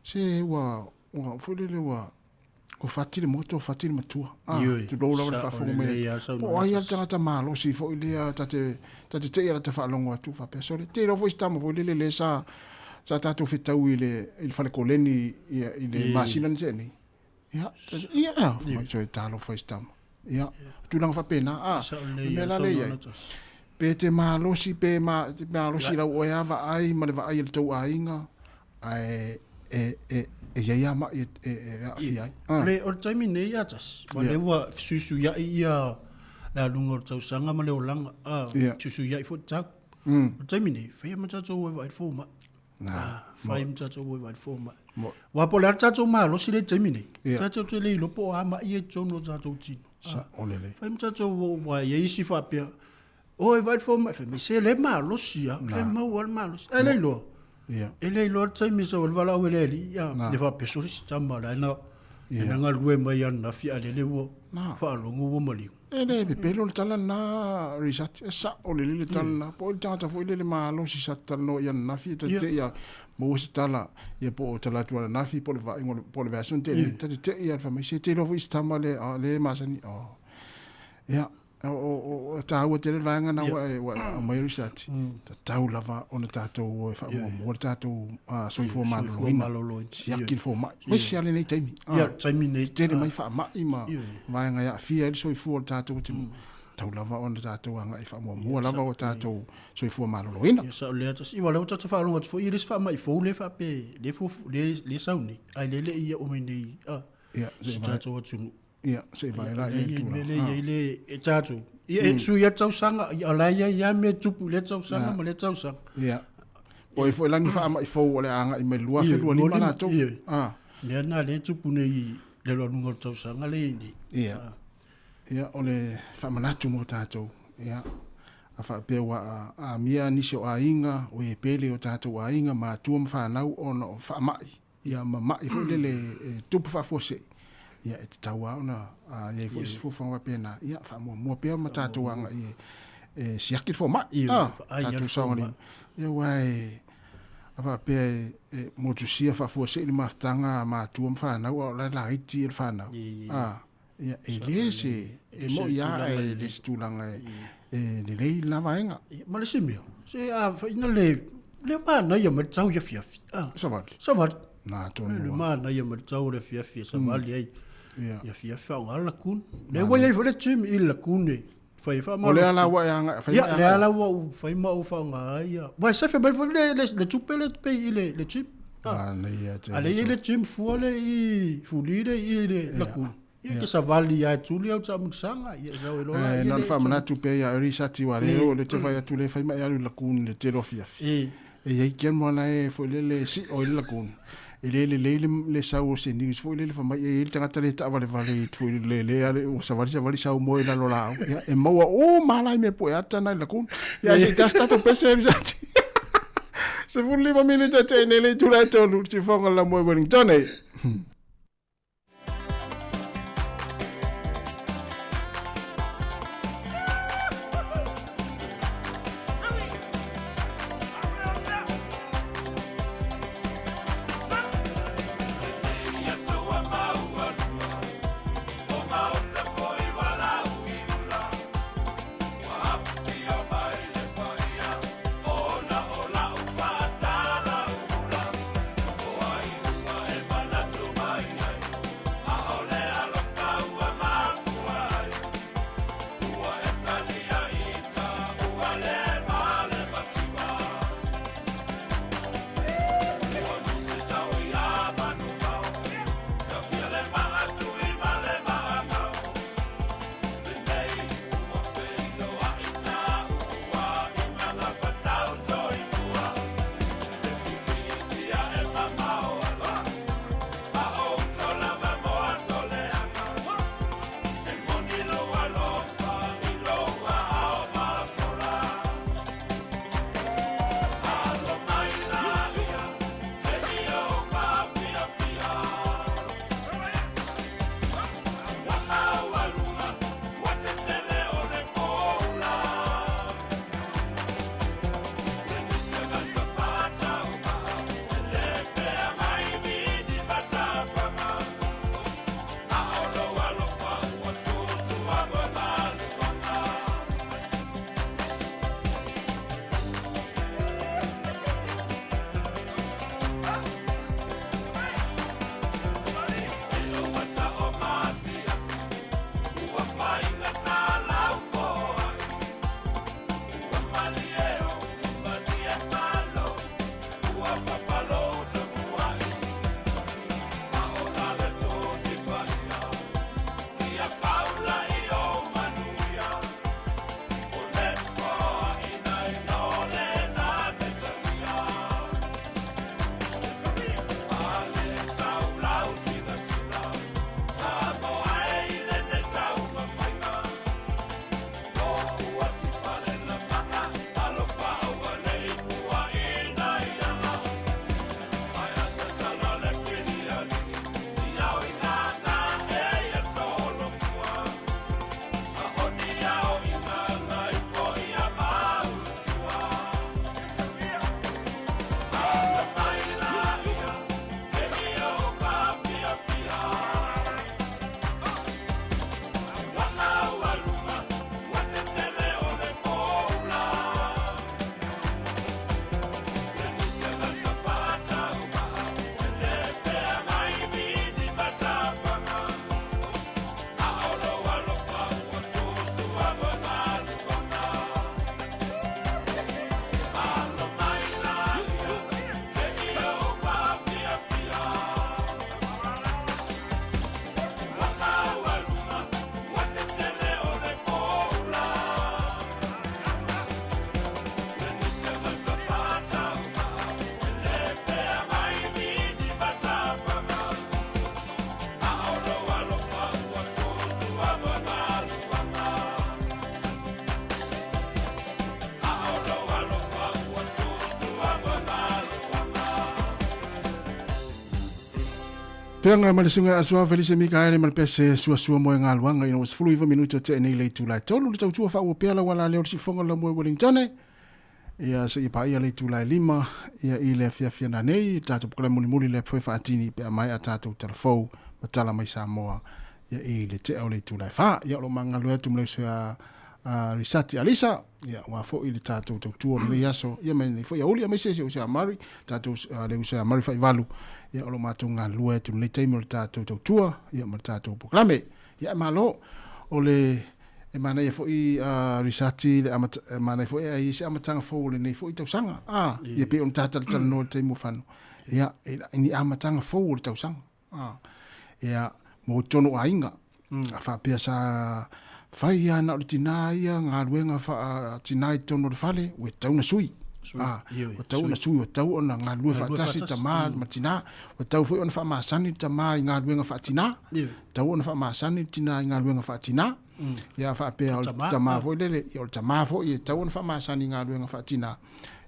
se ua, ua foi lele ua, ua fati le moto, ua fati le matua. Ah, Ioe, tulou lava le sao faafofoga mai lelei le lava Po o saunoaga ai lava le tasi. tagata malosi foi lea ta te, ta te tei ala ta faalogo atu faapea, sole, te iloa foi si tama foi lele lea sa, sa tatou fetau i le, i le fale koleni i, i le masina na tea nei. Ia, ia, ia, mai soe talofa i si tama. Ia, tulaga faapena, a, le mea la lea e i ai, pe te malosi, pe ma, te malosi lau oe a vaai ma le vaai a le tou aiga, ae e, e, e i ai a mai e, e, e aafia ai. O le, o le taimi nei ia tasi, ua lea ua fesuisuiai ia le aluga o le tausaga ma le olaga, a, fesuisuiai foi le tau. O le taimi nei, faia ma tatou o e vaai le fomai. Ah, fai ma tatou o e vaai le fomai. Aua po o le a le tatou malosi lea i le taimi nei, tatou te le iloa po o a mai ia i totonu o tatou tino. Sa'o lelei. Fai ma tatou uae i ai isi faapea, o e vaai le fomai, fai mai, se le malosi lava, Na. e maua le malosi. Ae le iloa, Ia. e le iloa le taimi e sau ai le valaau e le alii, a, Na. e faapea, sole si tama la e na, Ia. e na galue mai ananafi, a lele ua Na. faalogo ua maliu. E le pepelo le tala lena Risati, e sa'o lelei le tala lena. Po o le tagata foi lele malosi sa talanoa i ananafi, e ta te te'i a maua se tala, ia po o tala atu ananafi po o le vaaiga o le po o le vaiaso na tea nei, ta te te'i lava i le fai mai, se te iloa foi si tama lea, a lea e masani, o. Ia, o taua tele le vaega lena ua e aumaia Risati, tatau lava ona tatou o e faamuamua le tatou soifua maloloina, siaki le fomai, aemaise lava lenei taimi. Ia, le taimi nei. Tetele mai faamai ma vaega e aafia ai le soifua o le tatou atunuu, tatau lava ona tatou agai faamuamua lava o tatou soifua maloloina. Ia, sao lea tasi. Ia, o lea ua tatou faalogo atu foi i le isi faamai fou lea faapea, lea fuafu, lea sau nei, ae lea e le i oo mai nei, Ia, se si i vae. tatou atunuu. Ia, se i vae la i ai le tulaga. Le i ai le, e tatou, ia, e sui lava le tausaga, ia, o la e i ai lava mea e tupu i lea tausaga ma lea tausaga. Ia. Po o ai foi la ni faamai fou o le a agai mai i le 2025 latou. Ia. Ah. Mea na lea e tupu nei i le alualuga o le tausaga lea e i ai nei. Ia. Ia, o le faamanatu mo tatou. Ia. A faapea ua aamia nisi o aiga, o e pele o tatou aiga, matua ma fanau ona o faamai, ia ma ma'i foi lele e tupu faafuasei, ia e tatau lava ona i ai foi se fuafuaga faapena, ia faamuamua pea ma tatou agai e siaki le fomai, tatou saogalemu. Ia aua e a faapea e motusia faafuasei le mafutaga a matua ma fanau a o la e laiti le fanau, ia e le se, e moni lava e le se tulaga e lelei lena vaega. Ma le isi mea, se a fai ina le le manaia mai le tau i afiafi. Ah. Savali. Savali. Na tonu. Le manaia mai le tau o le afiafi e savali ai. Ia. I afiafi faaaoga le lakuni. Le ua i ai foi le gym i le lakuni e fai ai faamalosi. O lea la ua e agai fai Ia, lea la ua ou fai ma ou faaaoga ai ia. Ua e sefe mai foi le tupe lea pei i le gym. Manaia tele. A lea e i ai le gym fua lea i Fuli lea i le lakuni. Ia e te savali lava e tuli au taamilosaga, ia e sau ai loa Ae na ona faamanatu pea ia oe Risati aua lea o lea te vaai atu lea e fai ma e alu i le lagoon i le tele o afiafi. E i ai general la e foi lele e sio ai le lagoon. E le lelei le sau o se news foi lele fai mai e i ai le tagata lea e taavalevale foi lele lea ua savali savali sau moe i lalo laau. Ia e maua uma lava la i mea pueata na i le lagoon. Ia ae se i tasi tatou pese Risati. 15 minute te nei le itula e tolu, tifoga la moe Wellington e. Feaga ma le susuga Asoa Felise Mikaele ma le pese suasua mo e galuaga ina ua 19 minute o tea nei le itula e tolu le tautua faaua pea lau alaleo le siufofoga o le laumua i Wellingtone ia seia paia le itula e lima ia i le afiafi ana nei le tatou pokole mulimuli lea foe faatini pe a maea tatou talafou ma tala mai Samoa ia i le tea o le itula e fa ia o lo magalue atu ma le uso ia Risati Alisa ia aua foi le tatou tautua o lenei aso ia mai nei foi auli aemaise se uso ia Mari tatou le uso ia Mari Faivalu ia o lo matou galulue atu lenei taimi o le tatou tautua ia ma le tatou polokalame ia e malo o le e manaia foi Risati le amata e manaia foi ai se amataga fou o lenei foi tausaga a ia pei ona tatalatalanoa le taimi ua fano ia ni amataga fou o le tausaga a ia mo totonu o aiga a faapea sa fai lava na o le tinā ia galuega faa-tinā i totonu o le fale, ua tatau ona sui. A, ua tatau ona sui, ua tatau ona galulue faatasi tama ma tinā. Ua tatau foi ona faamasani le tama i galuega faatinā, tatau ona faamasani le tinā i galuega faatinā. Ia faapea o le tama foi lele, ia o le tama foi e tatau ona faamasani i galuega faatinā.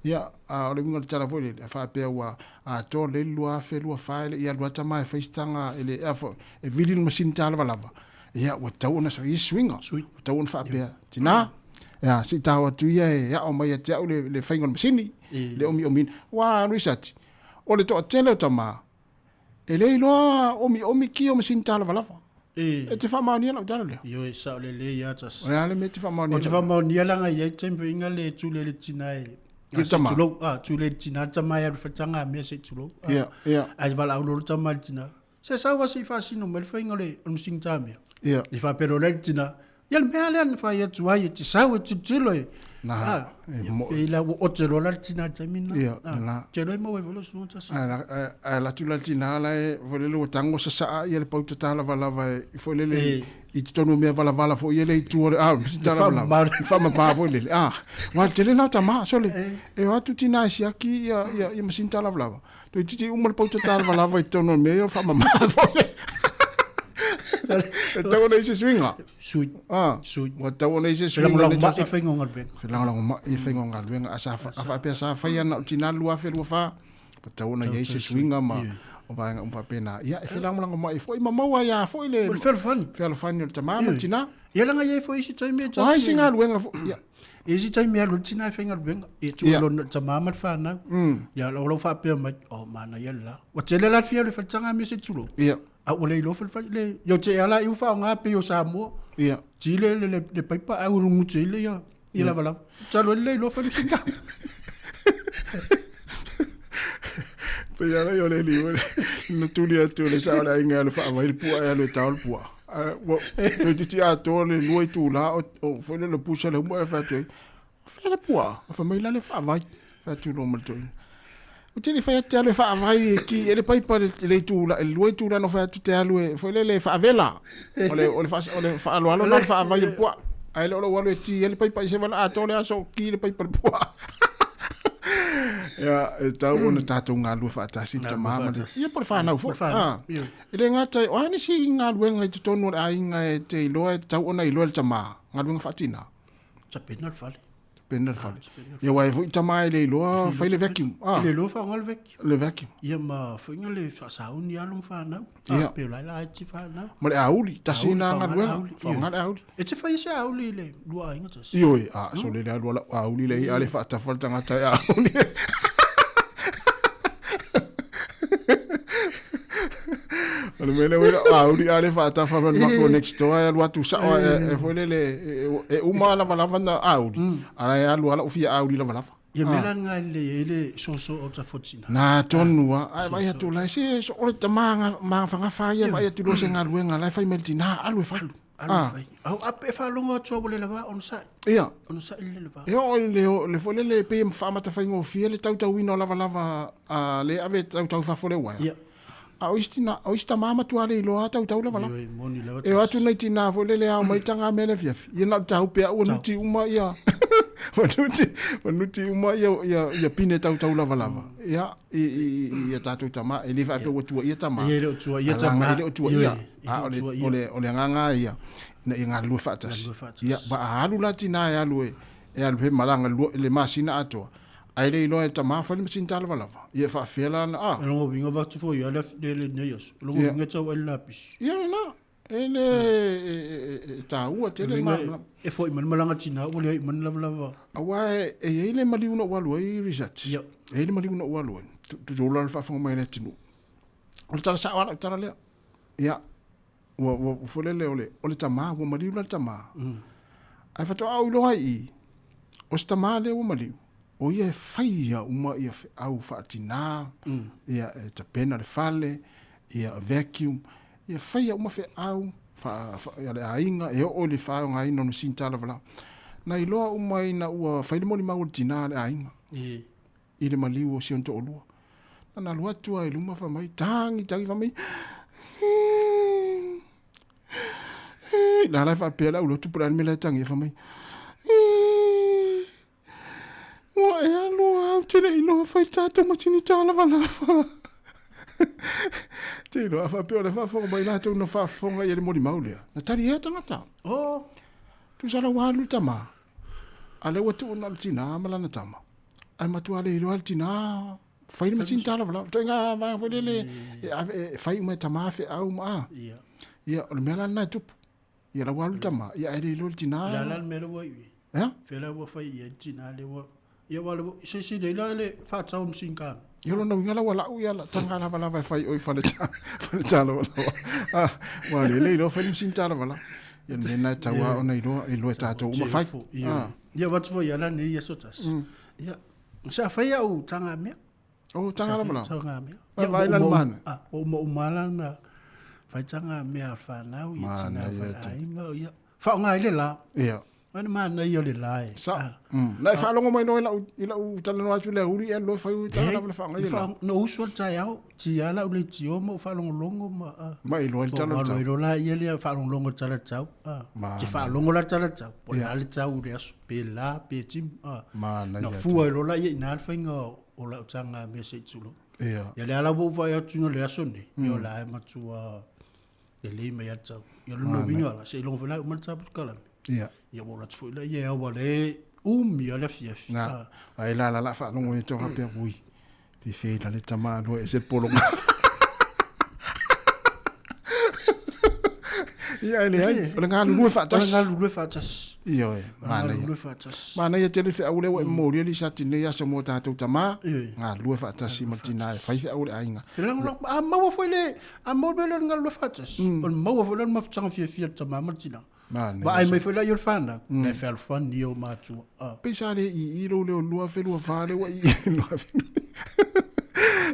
Ia, a o le uiga o le tala foi lele, a faapea ua atoa lelei le 2024 e le i alu lava le tama e fai se taga e le, a foi, e vili le masini talavalava, ia ua tatau ona i se suiga, ua tatau ona faapea, tina, ia, se i tao atu ia e ao mai ia te au le, le faiga o le masini, le omiomiina. Ua, Luisati, o le toatele o tama, e le iloa omiomi ki o masini talavalava. E te faamaonia lau tala lea? Ioe, sao lelei ia tasi. O le a le mea e te faamaonia? Ou te faamaonia leaga e i ai taimi foi inga le tule le tina e I le tama. Tulou, ah, tule le tina, le tama e alu fai mea se i tulou. Ah, Ia, ia. Ai valaau loa le tama i le tina. Se sau lava se i faasino mai le faiga o le o le masini tamea. Ia. I faapea loa le tina, ia le mea lea na fai atu ai e te sau e tilotilo e. Na, Ah, e ia, mo- pei la ua ote loa la le tina i le taimi lena. Ia, Ah, na. Te iloa e maua ai foi lau susuga tasi. Ae ae alu atu la le tina la e foi lele ua tago sasaa ia le pauta talavalava e foi lele E. i totonu o mea valavala foi ia le i tua o le ah talavalava faamama foi lele ah aua o le tele lena o tama sole e o atu tina e siaki ia ia ia masini talavalava toeitiiti uma le pauta talavalava i totonu o le mea ia o le faamama foi lele e tatau ona i ai se suiga sui ah sui ua tatau ona i ai se suiga Felagolagomai le faiga o galuega felagolagomai le faiga o galuega a sa a faapea sa fai ana o tina 2024 Ua tatau ona i ai se suiga ma o vaega uma faapena. Ia, e felagolagomai foi ma maua ai lava foi le O le fealofani. fealofani o le tama ma le tina. Ia leaga e i ai foi isi taimi e O ai se galuega foi. Ia. E isi taimi e alu ai le tina e faigaluega. Ia tuu Ia. lona le tama ma le fanau. Ia o lau faapea mai, oh manaia le la. Ua tele la le fia o le faletaga mea se i tulou. Ia. A ua le iloa foi le fale le ia te ala i ua faaaoga pei o Samoa. Ia. Ti le le le paipa ae ua gute ai le ia ia lavalava. Talu ai le iloa fai le masini. Pei lava o le liu na tuli atu le sao le aiga e alu faavai le puaa e alu e tao le puaa. Ua toeitiiti atoa le lua itula o foi le pusa le uma e fai atu ai, o fea le puaa? Fai mai la le faavai. Fai atu loa ma le toeaina. Ou te le fai atu te alu e faavai e ki e le paipa le itula, le lua itula na fai atu te alu e foi lele e faavela. O le o le faa o le faaaloalo na o le faavai o le puaa. Ae le o lou alu e ti ai le paipa i se vala atoa le aso o ki le paipa i le puaa. Ia, e tatau ona tatou galulue faatasi le tama ma le ia po o le fanau foi. Ah. E le gata o a nisi galuega i totonu o le aiga e te iloa e tatau ona iloa e le tama, galuega faatina. Tapena le fale. Tapena le fale. Ia aua e foi tama e le iloa fai le vacuum. Ah. E le iloa faaaoga le vacuum. Le vacuum. Ia ma foi le faasauni alo ma fanau. Ia. Ah, pe lai la ai ti fanau. Ma le auli, tasi na galuega, faaaoga le auli. E te fai se auli i le lua aiga tasi. Ioe, a sole le alu ala auli le ia le faatafa le tagata e auli. O le mea lea ua auli a le faatafa ma le matou next door e alu atu sao e foi lele e uma lavalava na auli, a la e alu lava lau fia auli lavalava. Ia mea la lena e lelei ai le soso o Tafotina. Na tonu lava, ae vaai atu la se o le tama magafagafa ia vaai atu loa se galuega la e fai mai le tina, alu e fai. Alu e fai. Au a pe faalogo atu lava ua le lava onosai. Ia. Onosai le lava. E oo i le foi lele e pei e faamata faigofie le tautauina o lavalava a le ave tautau i fafo le uaea. Ia. A o isi tina, o isi tama matua le iloa tautau lavalava. Ioe, moni lava. E o atu nai tina foi lele ao mai taga mea le afiafi. Ia na o le taupe au ua nuti uma ia ua nuti, ua nuti uma ia ia ia pine tautau lavalava. Ia i i i ia tatou tama e le faapea ua tuaia tama. Ia e le o tuaia tama. E le o tuaia. A o le o le o le agaga ia ina ia galulue faatasi. Ia ba a alu la tina e alu e e alu he malaga le masina atoa. Ae le iloa e tamā fai le masini tālavalava. Ia e faafefea la ona, a. O lona uiga avatu foi lava le le lenei aso. O lona uiga e tau ai le lapisi. Ia lena. E le e taua tele le malamalama. E foi mai le malaga tina ua leai uma ni lavalava. Aua e i ai le maliu na ou alu ai Richard. Ia. E i ai le maliu na ou alu ai. Tulou la le faafofoga mai a le atunuu. O le tala sao lava lau tala lea. Ia, ua ua foi lele o le o le tamā, ua maliu la le tamā. Ae faatoa ou iloa ai i i, o se tamā lea ua maliu, o ia e faia uma ia feau faatinā, ia e tapena le fale, ia vacuum, ia faia uma feau faa, faa, le aiga e oo i le faaaogaina o masini talavalava. Na iloa uma ina ua fai le molimau a le tinā a le aiga. I le maliu o si ona toalua. Na na alu atu lava i luma fai mai, tagi, tagi, fai mai, la la e faapea le aulotu po o le a le mea la e tagi ai, fai mai, ua e alu lava ou te le iloa fai le tatou masini tālavalava. Te iloa, a faapea o le faafofoga mai latou na faafofoga i le molimau lea, na tali ea tagata. Oh. Tusa la ua alu le tama, a lea ua tuu na o le tinā ma lana tama. Ae matua le iloa le tinā fai le masini tālavalava. Ituaiga vaega foi lele e fai uma e tamā feau ma a. Ia, o le mea la lena e tupu. Ia la ua alu le tamā, ia ae le iloa le tinā. O le a la le mea lea ua iu i ai? Ea? Fea la ua fai i ai le tinā lea ua... Ia ua le... Se se lei la le faatau o masini tālava. Ia lona uiga la ua lau ia taga lavalava e fai i o i fale fale tālavalava. Ah, ua le le iloa fai le masini tālavalava. Ia le mea lena e tatau lava ona iloa, iloa e tatou uma fai. Ah. Ia avatu foi ala nei aso tasi. Ia, sa fai au taga mea. Oh, taga lavalava. Taga mea. Ia, vai la le mana. Ah, o uma uma la na fai taga mea whanau, ia tina whanau, ia. Whaonga ai le la. Ia. Ana mana ia le la e. Sa. Na e faalogo mai no i lau i lau talanoa atu le auli e lo fai u taga lava le whaonga i le la. No usu al tai au, ti ala u le tio mo whaalongolongo ma. Ma i loa i le tala tau. Ma la ia le whaalongolongo tala tau. Te whaalongo la tala tau. Po le ale tau le aso pe la pe tim. Na fua i lola ia ina le whainga o lau tanga me se tulo. Ia. Ia le ala wo whai atu no le aso nei. Ia la e matua lelei mai a le tau. Ia lona uiga la, seiloga foi la e uma le tapu kalame. Ia. Ia ua ola atu foi lea, ia e aua le umi a le afiafi. Na, ai la la la faalogo ia tau faapea, ui, fefē la le tama aloa e ese le pologa. Ia, e leai, o le galulue faatasi. O le galulue faatasi. Ioe, manaia. Galulue faatasi. Manaia tele feau lea ua e momolia Lisati i lenei aso mo tatou tama, galulue faatasi ma le tina e fai feau o le aiga. Felagolago, a maua foi le, a maua le mea lea o le galulue faatasi, o le maua foi lea o le mafutaga fiafia a le tama ma le tina. Vaai mai foi la i o le whanau, mm. le fealofani ia o matua. Ah. Pei sa le i i lo leo 2024 le ua i i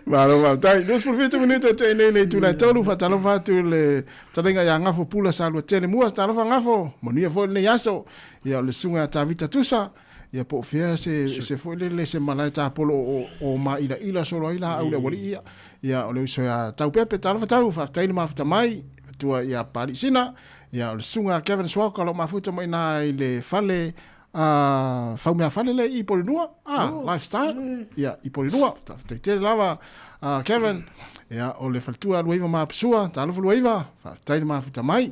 Malo faafetai. 27 minute te nei le itula e tolu, faatalofa atu le talenga ia Gafo Pula Saluatele mua, talofa Gafo, manuia foi lenei aso. Ia o le susuga ia Tavita Tusa, ia po o fea se, se foi lele se malae tapolo o, o māʻilaʻila solo ai laau le aualii ia. Ia o le uso ia Taupepe, talofa Tau, faafetai le mafuta mai, tua ia Papalii Sina, ia o le susuga ia Kevin Swalk o lo o mafuta mai ina i le fale a faumeafale lea i Polilua, a oh, lifestyle, ia i Polilua, faafetai tele lava a Kevin, ia o le faletua Luaiva Maapusua, talofa Luaiva, faafetai le mafuta mai.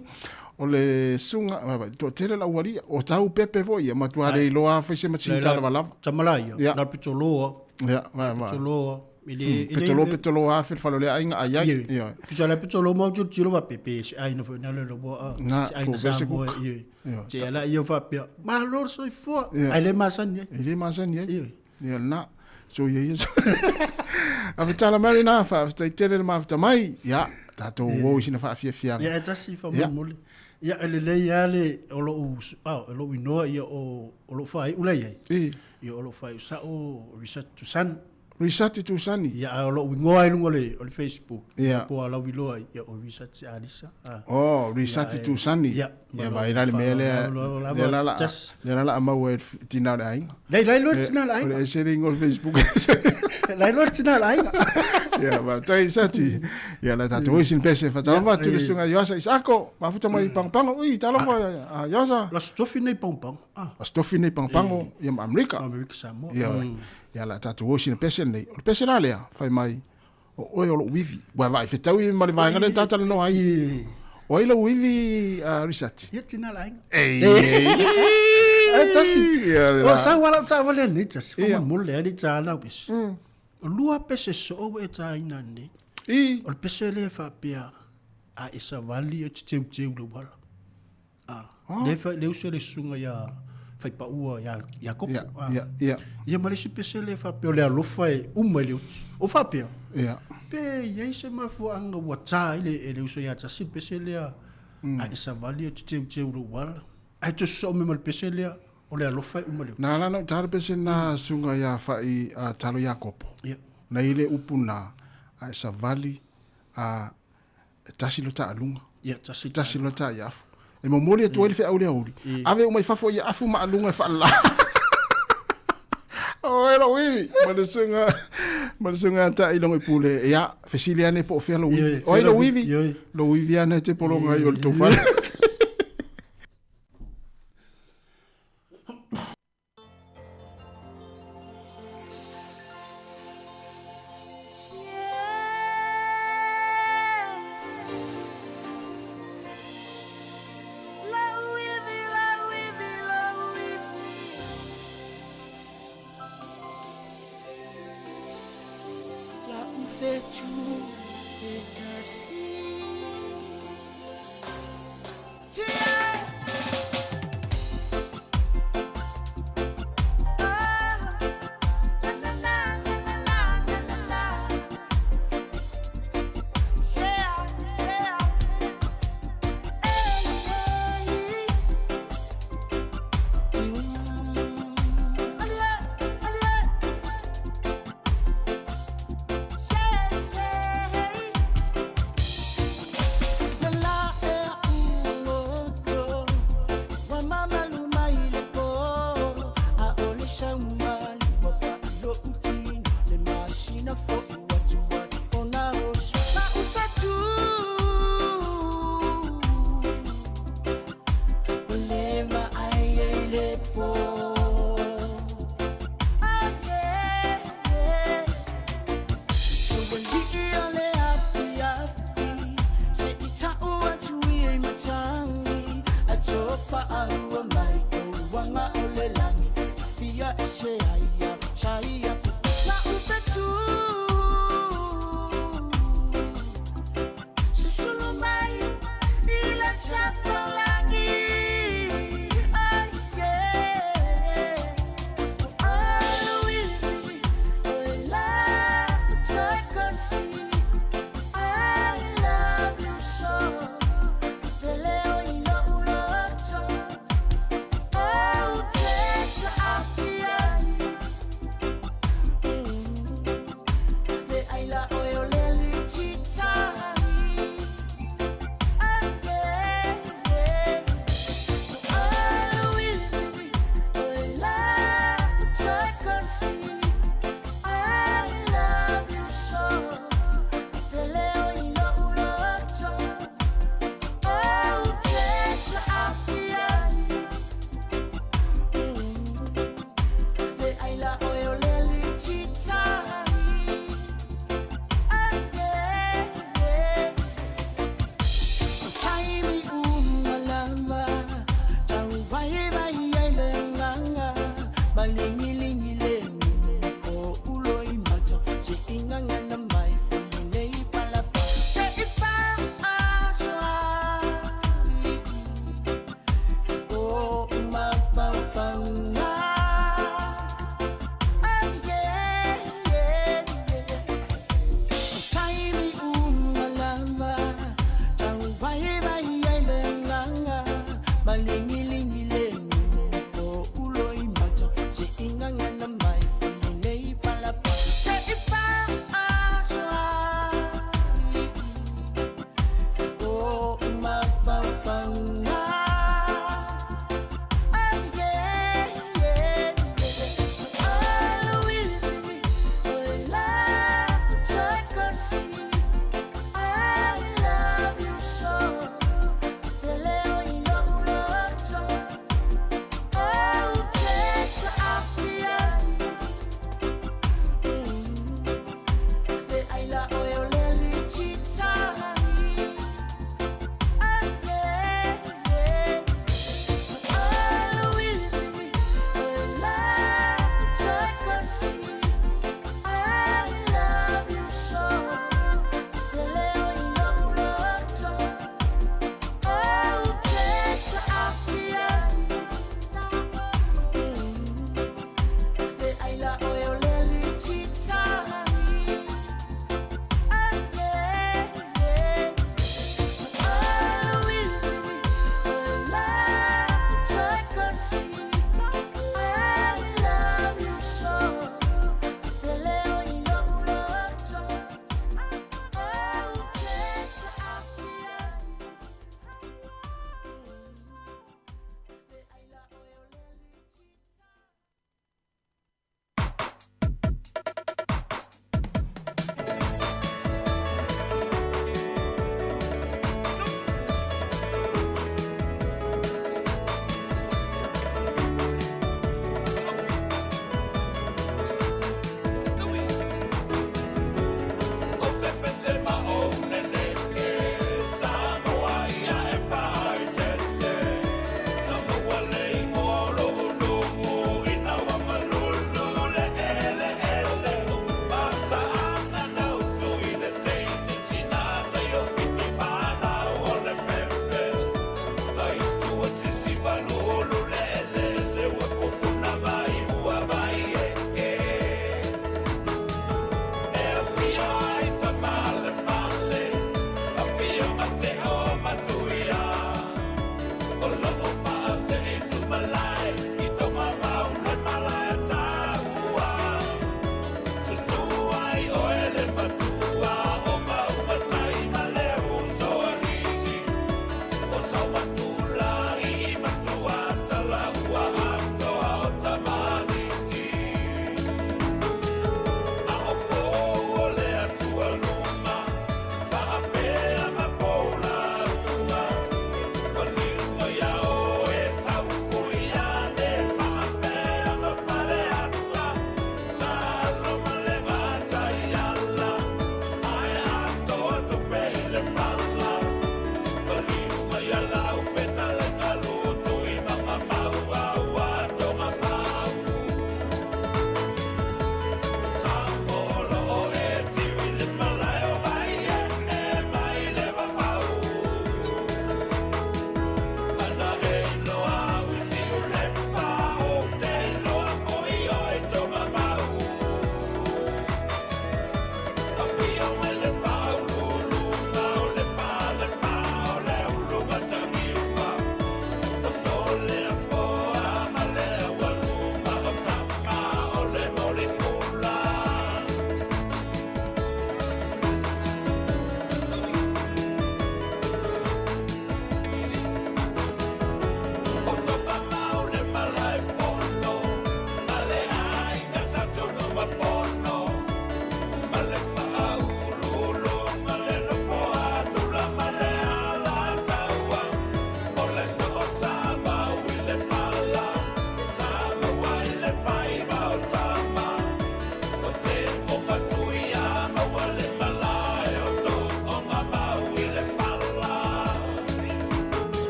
O le susuga, toatele lau alii, o Taupepe foi, ia matua le iloa fai se masini talavalava. Tamala ia, Ia. la pitoloa. Ia, vai, vai. Pitoloa. Ile Petolo, petolo afe le fale o le aiga, ai ai. Ia. Pisa la pitolo mau tu tiro va pepe se aina foi na le lobo a. Na, Se aina po vese sa moe, kuka. ia. Ia. Se ala ia fa pia. Ma lo soifua. Ia. Ai le masani ai. E le masani ai. Ia. Ia na. So ia ia. A fetala mai na fa faafetai tele le mafuta mai. Ia, tatou o i sina faafiafiaga. Ia e tasi faamolemole. Ia e lelei lava le o lou o lou inoa ia o o lou faaiu la i ai. Ia o lou faaiu sao Richard Tusan. Richard Tusani. Ia a o lou igoa i luga o le o le Facebook. Ia. Po o lauiloa ai ia o Richard Alisa. Oh, Richard Tusani. Ia. Ia vaai la le mea lea. Lea la la lea la la maua e le tina o le aiga. Lei lai loa le tina o le aiga. O le ese le igoa o le Facebook. Lai loa le tina o le aiga. Ia, faafetai Richard. Ia la tatou isi ni pese faatalofa atu le susuga Ioasa Isako. Mafuta mai Pagopago. Ui, talofa Ioasa. Aso tofi nei Pagopago. Aso tofi nei Pagopago ia ma Amerika. Amerika Samoa. Ia. Ia la tatou o i sina pese lenei. O le pese la lea, fai mai, o oe o lou ivi. Ua vaai fetaui ma le vaega lea na ta talanoa ai. O ai lou ivi, Richard? Ia tina le aiga. Ei, ei. Ai tasi. Ia le O la. sa wala ta wale nei tasi. Ia. Fo mo le ali ta la pese. O lua pese so o e ta ina nei. I. O le pese le fa pea a e sa vali e te teu teu le wala. Ah. Le fa le uso le sunga ia fai pa ua ia ia kopo. Ia, ia, ia. Ia ma le si pese le fa pea o le alofa e uma i le uti. O fa pea. Ia. Pe iai se mafuaʻaga ua tā ai le e le uso iā tasi le pese lea a e savali e te teuteu lou ala ae toe sosoo mai ma le pese lea o le alofa e uma le Na la na talo pese na sunga ia fai a talo Iakopo. Ia. Na ile upu na a e savali a e tasi lo taaluga. Ia, tasi tasi lo ta iafu. E momoli atu ai le feau lea uli. Ave uma i fafo ia afu ma aluga e faalala. O e lo ivi. Ma le sunga ma le sunga ta i longo i pule. Ia, fesili ane po o fea lo ivi. O ai lo ivi. Lo ivi ane te polonga i o le tofale. La la e u o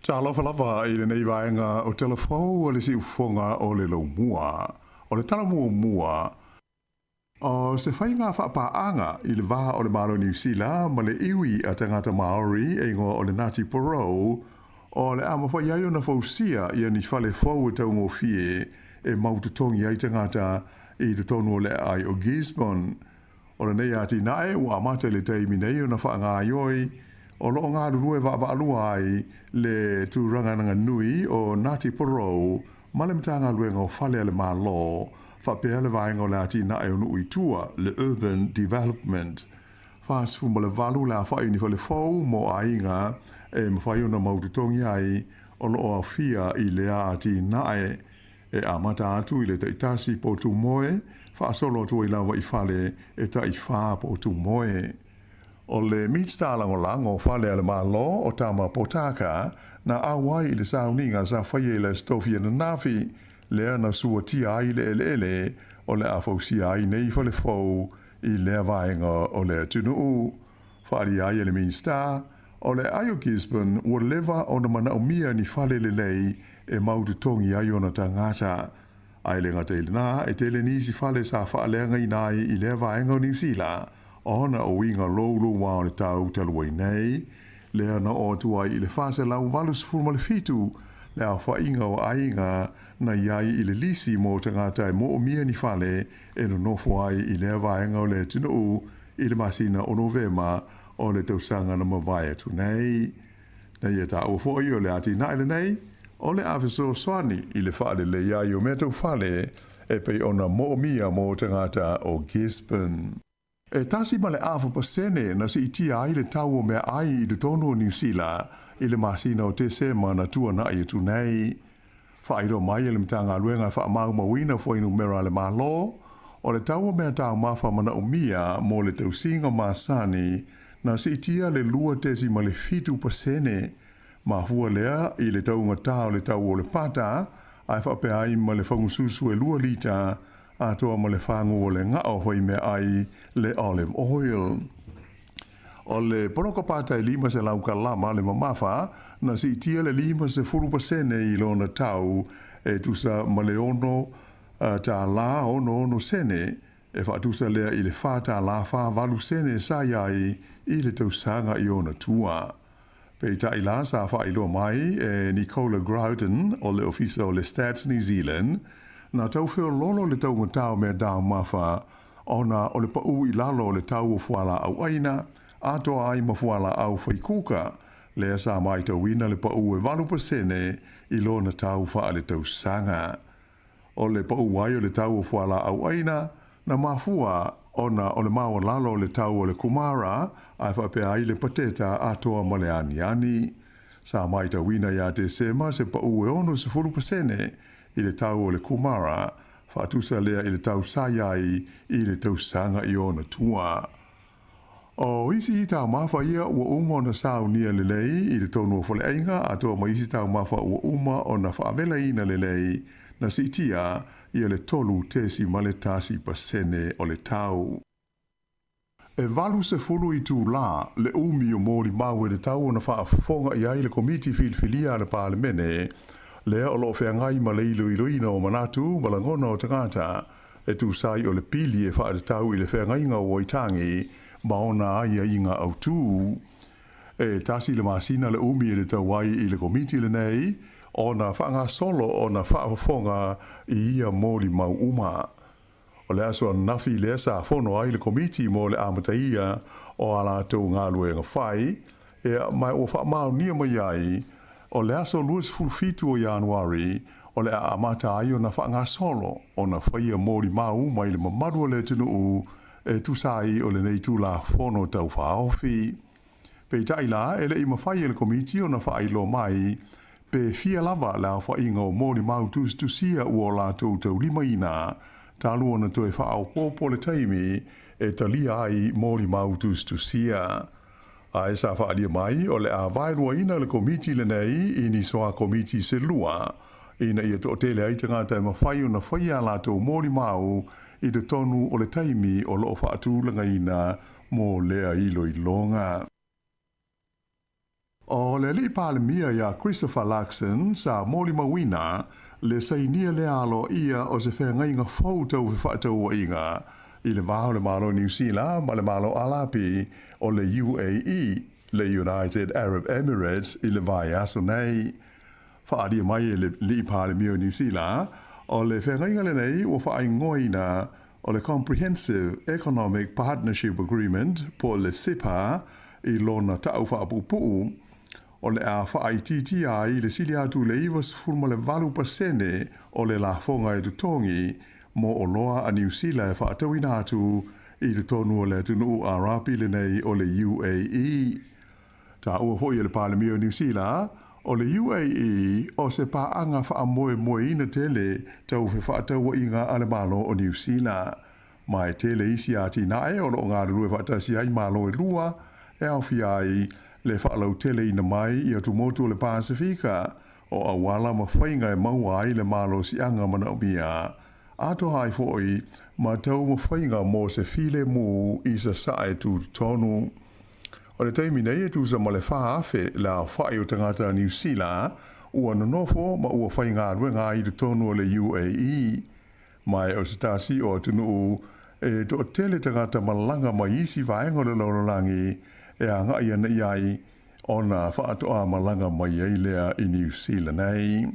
Talofa lava i lenei vaega o Tala Fou o le Siufofoga o le Laumua. O le tala muamua, o se faiga faapaaga i le va o le Malo o Niu Sila ma le iwi a tagata Maori e igoa o le Ngāti Porou, o le a mafai ai ona fausia ia ni fale fou e taugofie e mau totogi ai tagata i totonu o le aai o Gisborne. O lenei atinae ua amata i le taimi nei ona faagaoioi, o lo o galulue vaavaalua ai le Tūranganaga Nui o Ngāti Porou ma le Matagaluega o Fale a le Malo, faapea le Vaega o le Atinae o Nuu i Tua, le Urban Development. 48 le aofai o ni fale fou mo aiga e mafai ona mau totogi ai o lo o aofia i lea atinae. E amata atu i le taitasi potu moe, faasolo atu ai lava i fale e taiwhā potu moe. O le Minista Lagolago o Fale a le Malo o Tama Potaka na auai i le sauniga sa faia i le Aso Tofi ananafi, lea na suatia ai le eleele o le a fausia ai nei fale fou i lea vaega o le atunuu. Faaalia ai e le Minista, o le aai o Gisborne ua leva ona manaomia ni fale lelei e mau totogi ai ona tagata. Ae le gata i lena, e tele nisi fale sa faaleagaina ai i lea vaega o Niu Sila, ona o uiga louloua o le tau talu ai nei, lea na oo atu ai i le 487 le aofaiga o aiga na i ai i le lisi mo tagata e moomia ni fale e nonofo ai i lea vaega o le atunuu i le masina o Novema o le tausaga na mavae atu nei. Na ia taua foi o le atinae lenei, o le a fesoasoani i le faalelei ai o mea tau fale e pei ona moomia mo tagata o Gisborne. E 1.5% na siitia ai le tau o meaai i totonu o Niu Sila i le masina o Tesema na tuanai atu nei. Faailoa mai e le Matagaluega e Faamaumauina Fuainumera a le Malo, o le tau o mea taumafa manaomia mo le tausiga masani na siitia le 2.7%, mafua lea i le taugatā o le tau o le pata, ae faapea ai ma le fagususu e 2 lita atoa ma le fagu o le gao faimeaai le olive oil. O le poloka pata e 500 kalama le mamafa, na siitia le 50% i lona tau e tusa ma le $6 66 sene, e faatusa lea i le $4 48 sene sa i ai i le tausaga i ona tua. Peitai la sa faailoa mai e Nicola Growden o le Ofisa o le Stats New Zealand, na tau feoloolo le taugatā o mea taumafa ona o le paʻū i lalo o le tau o fualaau ʻaina, atoa ai ma fualaau faikuka, lea sa matauina le paʻū e 8% i lona tau faaletausaga. O le paʻū ai o le tau o fualaau ʻaina, na mafua ona o le maualalo o le tau o le kumara ae faapea ai le pateta atoa ma le aniani. Sa matauina ia Tesema se paʻū e 60% i le tau o le kumara, faatusa lea i le tau sa i ai i le tausaga i ona tua. O isi taumafa ia ua uma ona saunia lelei i totonu o faleaiga atoa ma isi taumafa ua uma ona faavelaina lelei na siitia ia le 3.1% o le tau. E 80 itulā le umi o molimau e tatau ona faafofoga i ai le Komiti Filifilia a le Palemene, lea o lo o feagai ma le iloiloina o manatu ma lagona o tagata e tusa ai o le pili e faatatau i le feagaiga o Waitangi ma ona aiaiga autū. E tasi le masina le umi e tatau ai i le Komiti lenei ona faagasolo ona faafofoga i ia molimau uma. O le aso ananafi lea sa fono ai le Komiti mo le amataia o a latou galuega fai, ea, ma ua faamaonia mai ai, o le aso 27 o Ianuari o le a amata ai ona faagasolo ona faia molimau mai le mamalu o le atunuu e tusa ai o lenei Tulafono Tau Faaofi. Peitai la, e le i mafai e le Komiti ona faailoa mai pe fia lava le aofaiga o molimau tusitusia ua o latou taulimaina, talu ona toe faaopoopo le taimi e talia ai molimau tusitusia. Ae sa faaalia mai o le a vaeluaina le Komiti lenei i ni soa Komiti se lua, ina ia toatele ai tagata e mafai ona faia a latou molimau i totonu o le taimi o lo o faatulagaina mo lea iloiloga. O le Alii Palemia iā Christopher Luxon sa molimauina le sainia lea aloaia o se feagaiga fou tau fefaatauaiga i le va o le Malo o Niu Sila ma le Malo Alapi o le UAE, le United Arab Emirates i le vaiaso nei. Faaalia mai e le Alii Palemia o Niu Sila, o le feagaiga lenei ua faaigoaina o le Comprehensive Economic Partnership Agreement po o le CEPA i lona ta'u faapuupuu, o le a faaitiitia ai le sili atu i le 98% o le lafoga e totogi mo oloa a Niu Sila e faatauina atu i totonu o le atunuu Arapi lenei o le UAE. Taua foi e le Palemia o Niu Sila, o le UAE o se paaga faamoemoeina tele tau fefaatauaiga a le Malo o Niu Sila. Ma e tele isi atinae o lo o galulue faatasi ai Malo e lua, e aofia ai le faalauteleina mai i atumotu o le Pasefika o auala ma faiga e maua ai le malosiaga manaomia, atoa ai foi ma taumafaiga mo se filemu i sasae tutotonu. O le taimi nei e tusa ma le 4,000 le aofai o tagata Niu Sila ua nonofo ma ua faigaluega ai i totonu o le UAE. Ma e o se tasi o atunuu e toatele tagata malaga mai isi vaega o le lalolagi e agai ana i ai ona faatoa malaga mai ai lea i Niu Sila nei.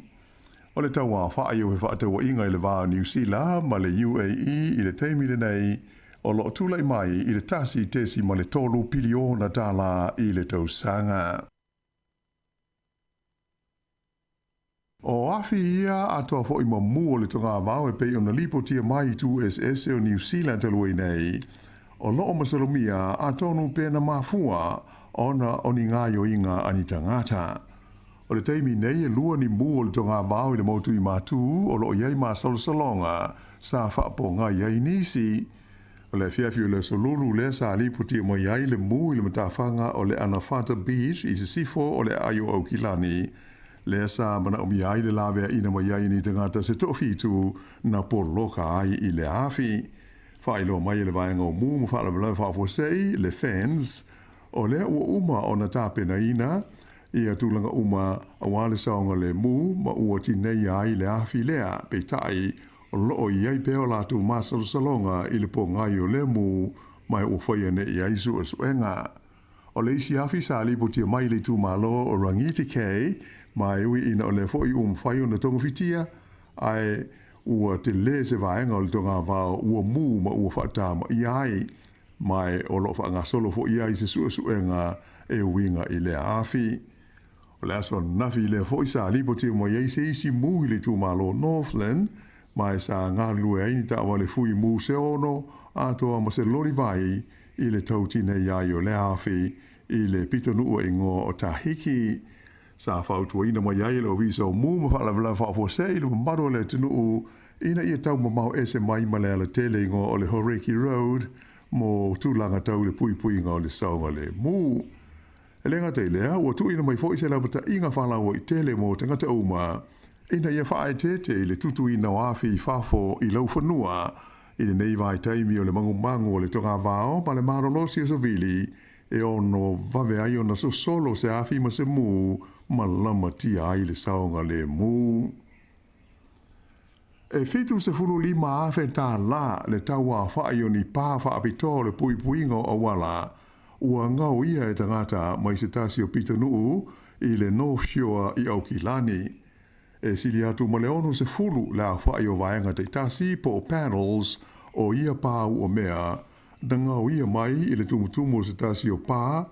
O le tauaofa'i o fefaatauaiga i le va o Niu Sila ma le UAE i le taimi lenei, o lo o tulai mai i le $1.3 piliona i le tausaga. O afi ia atoa fo'i ma mū o le togavao e pei ona lipotia mai i itu eseese o Niu Sila talu ai nei, o lo o masalomia atonu pe na mafua ona o ni gaoioiga a ni tagata. O le taimi nei e lua ni mū o le togavao i le motu i Matū o lo o i ai masalosaloga sa faapogai ai nisi. O le afiafi o le Aso Lulu lea sa lipotia mai ai le mū i le matafaga o le Anawhata Beach i sisifo o le aai o Aukilani, lea sa manaomia ai le laveaina mai ai e ni tagata se toafitu na poloka ai i le afi. Faailoa mai e le Vaega o Mū ma Faalavelave Faafuasei, le FENS, O lea ua uma ona tapenaina ia tulaga uma aua le saogalemu ma ua tineia ai le afi lea, peitai, o lo o i ai pea o latou masalosaloga i le pogai o lea mū ma ua faia nei i ai suesuega. O le isi afi sa lipotia mai i le itumalo o Rangitikei, ma e ui ina o lea foi ua mafai ona togafitia, ae ua tele se vaega o le togavao ua mū ma ua faatamaia ai. Ma e o lo o faagasolo foi ia i se suesuega e uiga i lea afi. O le aso ananafi lea foi sa lipotia mai ai se isi mū i le itumalo o Northland, ma e sa galulue ai ni taavale fui mū se ono atoa ma se loli vai i le tautinei ai o lea afi i le pitonuu e igoa o Tahiki. Sa fautuaina mai ai e le Ofisa o Mū ma Faalavelave Faafuasei i le mamalu o le atunuu ina ia taumamao ese mai ma le alatele igoa o le Horeki Road mo tulaga tau i le puipuiga o le saogalemu. E le gata i lea, ua tuuina mai foi se lapataiga faalauaitele mo tagata uma ina ia faaeteete i le tutuina o afi i fafo i laufanua i lenei vaitaimi o le magumagu o le togavao ma le malolosi o savili e ono vave ai ona sosolo se afi ma se mū ma lamatia ai le saogalemu. E $75,000 le tauaofa'i o ni pā faapitoa o le puipuiga o auala ua gaoia e tagata mai se tasi o pitonuu i le North Shore i Aukilani. E sili atu ma le 60 le aofa'i o vaega taitasi po o panels o ia pā uamea na gaoia mai i le tumutumu o se tasi o pā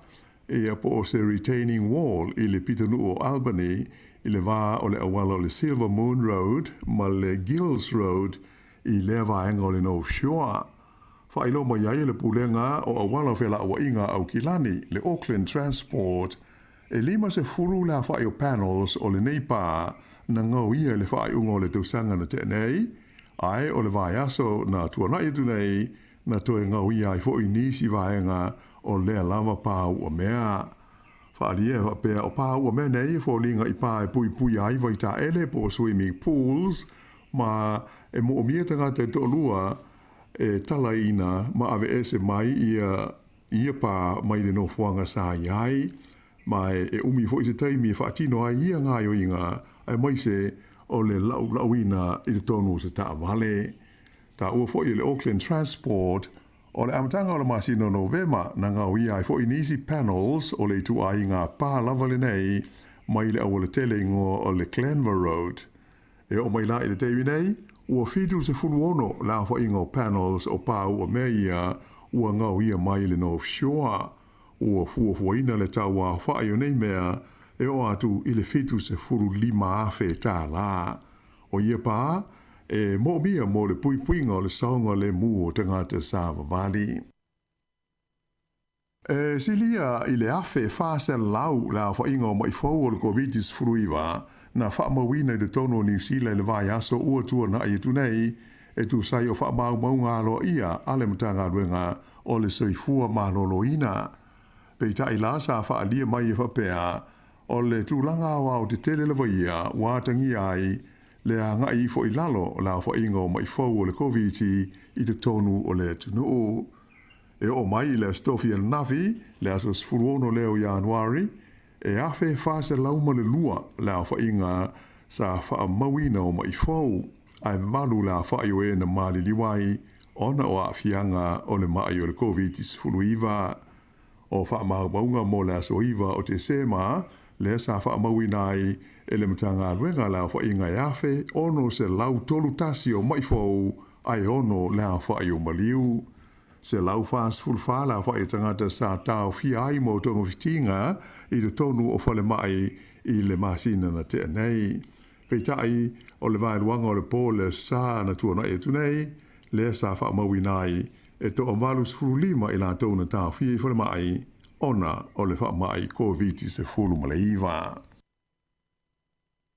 ia po o se retaining wall i le pitonuu o Albany i le va o le auala o le Silver Moon Road ma le Gills Road i lea vaega o le North Shore. Faailoa mai ai e le Pulega o Auala o Felauaiga a Aukilani, le Auckland Transport, e 50 le afa'i o panels o lenei pā na gaoia i le faaiuga o le tausaga na tea nei, ae o le vaiaso na tuanai atu nei na toe gaoia ai foi nisi vaega o lea lava pā uamea. Faaalia e faapea o pā uamea nei e foliga i pā e puipuia ai vaitaele po o swimming pools ma e moomia tagata e toalua e talaina ma aveese mai ia ia pā mai le nofoaga sa i ai. Ma e umi foi se taimi e faatino ai ia gaoioiga aemaise o le laʻulaʻuina i totonu o se taavale. Taua foi e le Auckland Transport, o le amataga o le masina o Novema na gaoia ai foi nisi panels o le ituaiga pā lava lenei mai le aualatele igoa o le Glenvar Road. E oo mai la i le taimi nei, ua 76 le aofaiga o panels o pā ua mea ia ua gaoia mai le North Shore. Ua fuafuaina le tau aofai o nei mea e oo atu i le $75,000 tālā. O ia pā, e moomia mo le puipuiga o le saogalemu o tagata savavali. E silia i le 1,400 le aofaiga o maʻi fou o le Koviti-19 na faamauina i totonu o Niu Sila i le vaiaso ua tuanaʻi atu nei, e tusa ai o faamaumauga aloaia a le Matagaluega o le Soifua Maloloina. Peitai la sa faaalia mai e faapea, o le tulaga aoao tetele lava ia ua atagia ai le agai ifo i lalo o le aofaiga o maʻi fou o le Koviti i totonu o le atunuu. E oo mai i le Aso Tofi ananafi, le aso 16 lea o Ianuari, e 1,402 le aofaiga sa faamauina o maʻi fou, ae 8 le aofai o e na maliliu ai ona o aafiaga o le maʻi o le Koviti-19. O faamaumauga mo le aso 9 o Tesema lea sa faamauina ai e le Matagaluega le aofaiga e 1,631 o maʻi fou ae 6 le aofai o maliu. 144 le aofai o tagata sa taofia ai mo togafitiga i totonu o falemai i le masina na tea nei. Peitai, o le vaeluaga o le po le sa na tuanai atu nei, lea sa faamauina ai e toa 85 i latou na taofia i falemai ona o le faamai Koviti-19.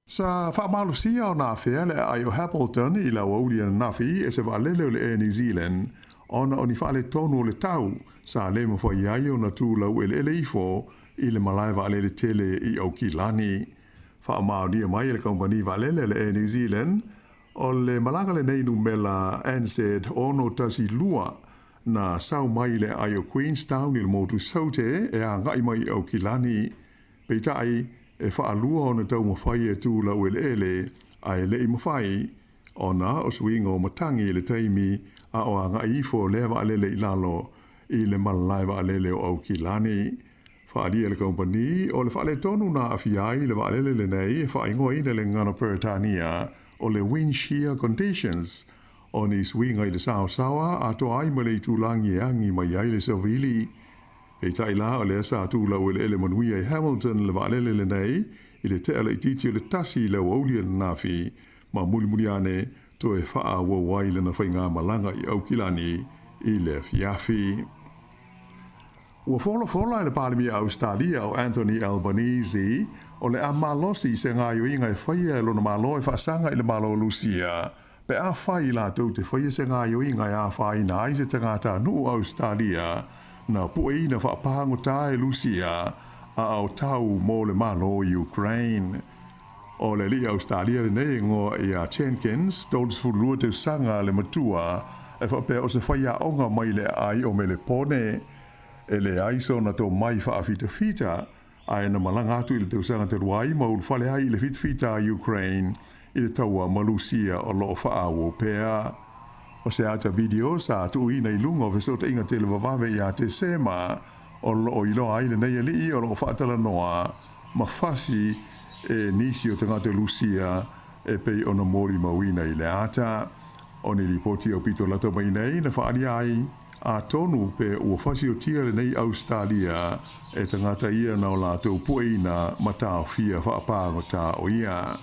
Sa faamalosia ona afea le aai o Hamilton i le aoauli ananafi e se vaalele o le Air New Zealand ona o ni faaletonu o le tau sa le mafai ai ona tu laueleele ifo i le malae vaalele tele i Aukilani. Faamaonia mai e le kamupani vaalele a le Air New Zealand o le malaga lenei numela NZ612 na sau mai le aai o Queenstown i le motu Saute e agai mai i Aukilani. Peitai, e faalua ona taumafai e tu laueleele, ae le i mafai, ona o suiga o matagi i le taimi a o agai ifo lea vaalele i lalo i le malae vaalele o Aukilani. Faaalia e le kamupani o le faaletonu na aafia ai le vaalele lenei e faaigoaina i le gagana Peretania o le wind shear conditions, o ni suiga i le saosaoa atoa ai ma le itulagi e agi mai ai le savili. Peitai la, o lea sa tu laueleele manuia i Hamilton le vaalele lenei i le tea laitiiti o le 1 i le aoauli ananafi, ma mulimuli ane toe faaauau ai lana faigamalaga i Aukilani i le afiafi. Ua folafola e le Palemia Ausetalia o Anthony Albanese o le a malosi i se gaoioiga e faia e lona Malo e faasaga i le Malo o Lusia pe afai latou te faia se gaoioiga e afaina ai se tagatanuu Ausetalia na pueina faapagota e Lusia a o tau mo le Malo o Ukraine. O le alii Ausetalia lenei e igoa ia Jenkins, 32 tausaga le matua, e faapea o se faiaoga mai le aai o Melepone. E leai sona tomai faafitafita, ae na malaga atu i le tausaga talu ai ma ulufale ai i le fitafita a Ukraine i le taua ma Lusia o lo o faaauau pea. O se ata video sa tuuina i luga o fesootaiga televavave ia Tesema o lo o iloa ai lenei alii o lo o faatalanoa ma fasi e nisi o tagata Lusia e pei ona molimauina i le ata. O ni lipoti aupito lata mai nei na faaalia ai atonu pe ua fasiotia lenei Ausetalia e tagata ia na o latou pueina ma taofia faapagota o ia.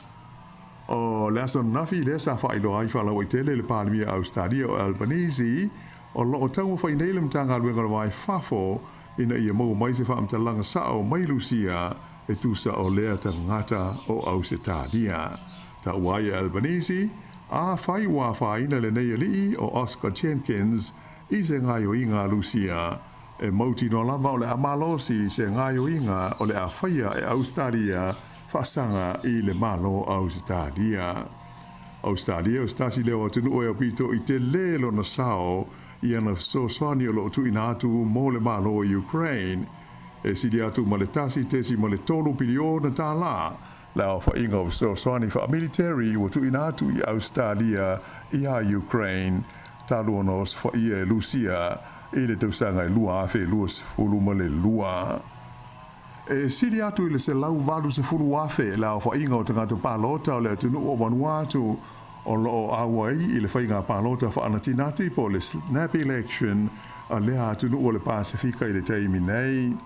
O le aso ananafi lea sa faailoa ai faalauaitele le Palemia Ausetalia o Albanese o lo o taumafai nei le Matagaluega o le Va i Fafo ina ia maua mai se faamatalaga sao mai Lusia e tusa o lea tagata o Ausetalia. Taua ai e Albanese, afai ua afaina lenei alii o Oscar Jenkins i se gaoioiga a Lusia, e mautinoa lava o le a malosi se gaoioiga o le a faia e Ausetalia faasaga i le Malo Ausetalia. Ausetalia o se tasi lea o atunuu e aupito i telē lona sao i ana fesoasoani o lo o tuuina atu mo le Malo o Ukraine. E sili atu ma le $1.3 piliona le aofa'iga o fesoasoani fa'amiliteri ua tu'uina atu i Ausetalia iā Ukraine talu ona osofa'ia e Lusia i le tausaga e 2022. E sili atu i le 180,000 le aofa'iga o tagata palota o le atunu'u o Vanuatu o lo'o auai i le faiga palota fa'anatinati po o le snap election a lea atunu'u o le Pasefika i le taimi nei.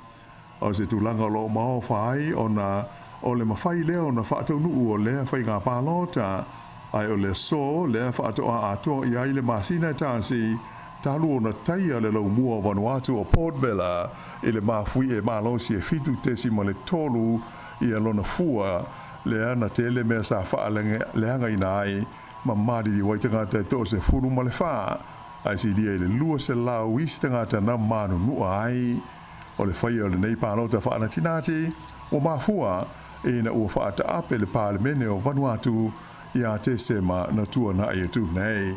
O se tulaga o lo'o maofa ai ona o le mafai lea ona fa'ataunu'u o lea faiga palota, ae o le aso lea fa'ato'a atoa i ai le masina e tasi talu ona taia le laumua o Vanuatu o Port Vila i le mafui'e malosi e 7.3 ia lona fua lea na tele mea sa fa'aleagaina ai ma maliliu ai tagata e 14, ae silia i le 200 isi tagata na manunu'a ai. O le faia o lenei palota fa'anatinati ua mafua ina ua fa'ata'ape le Palemene o Vanuatu iā Tesema na tuana'i atu nei.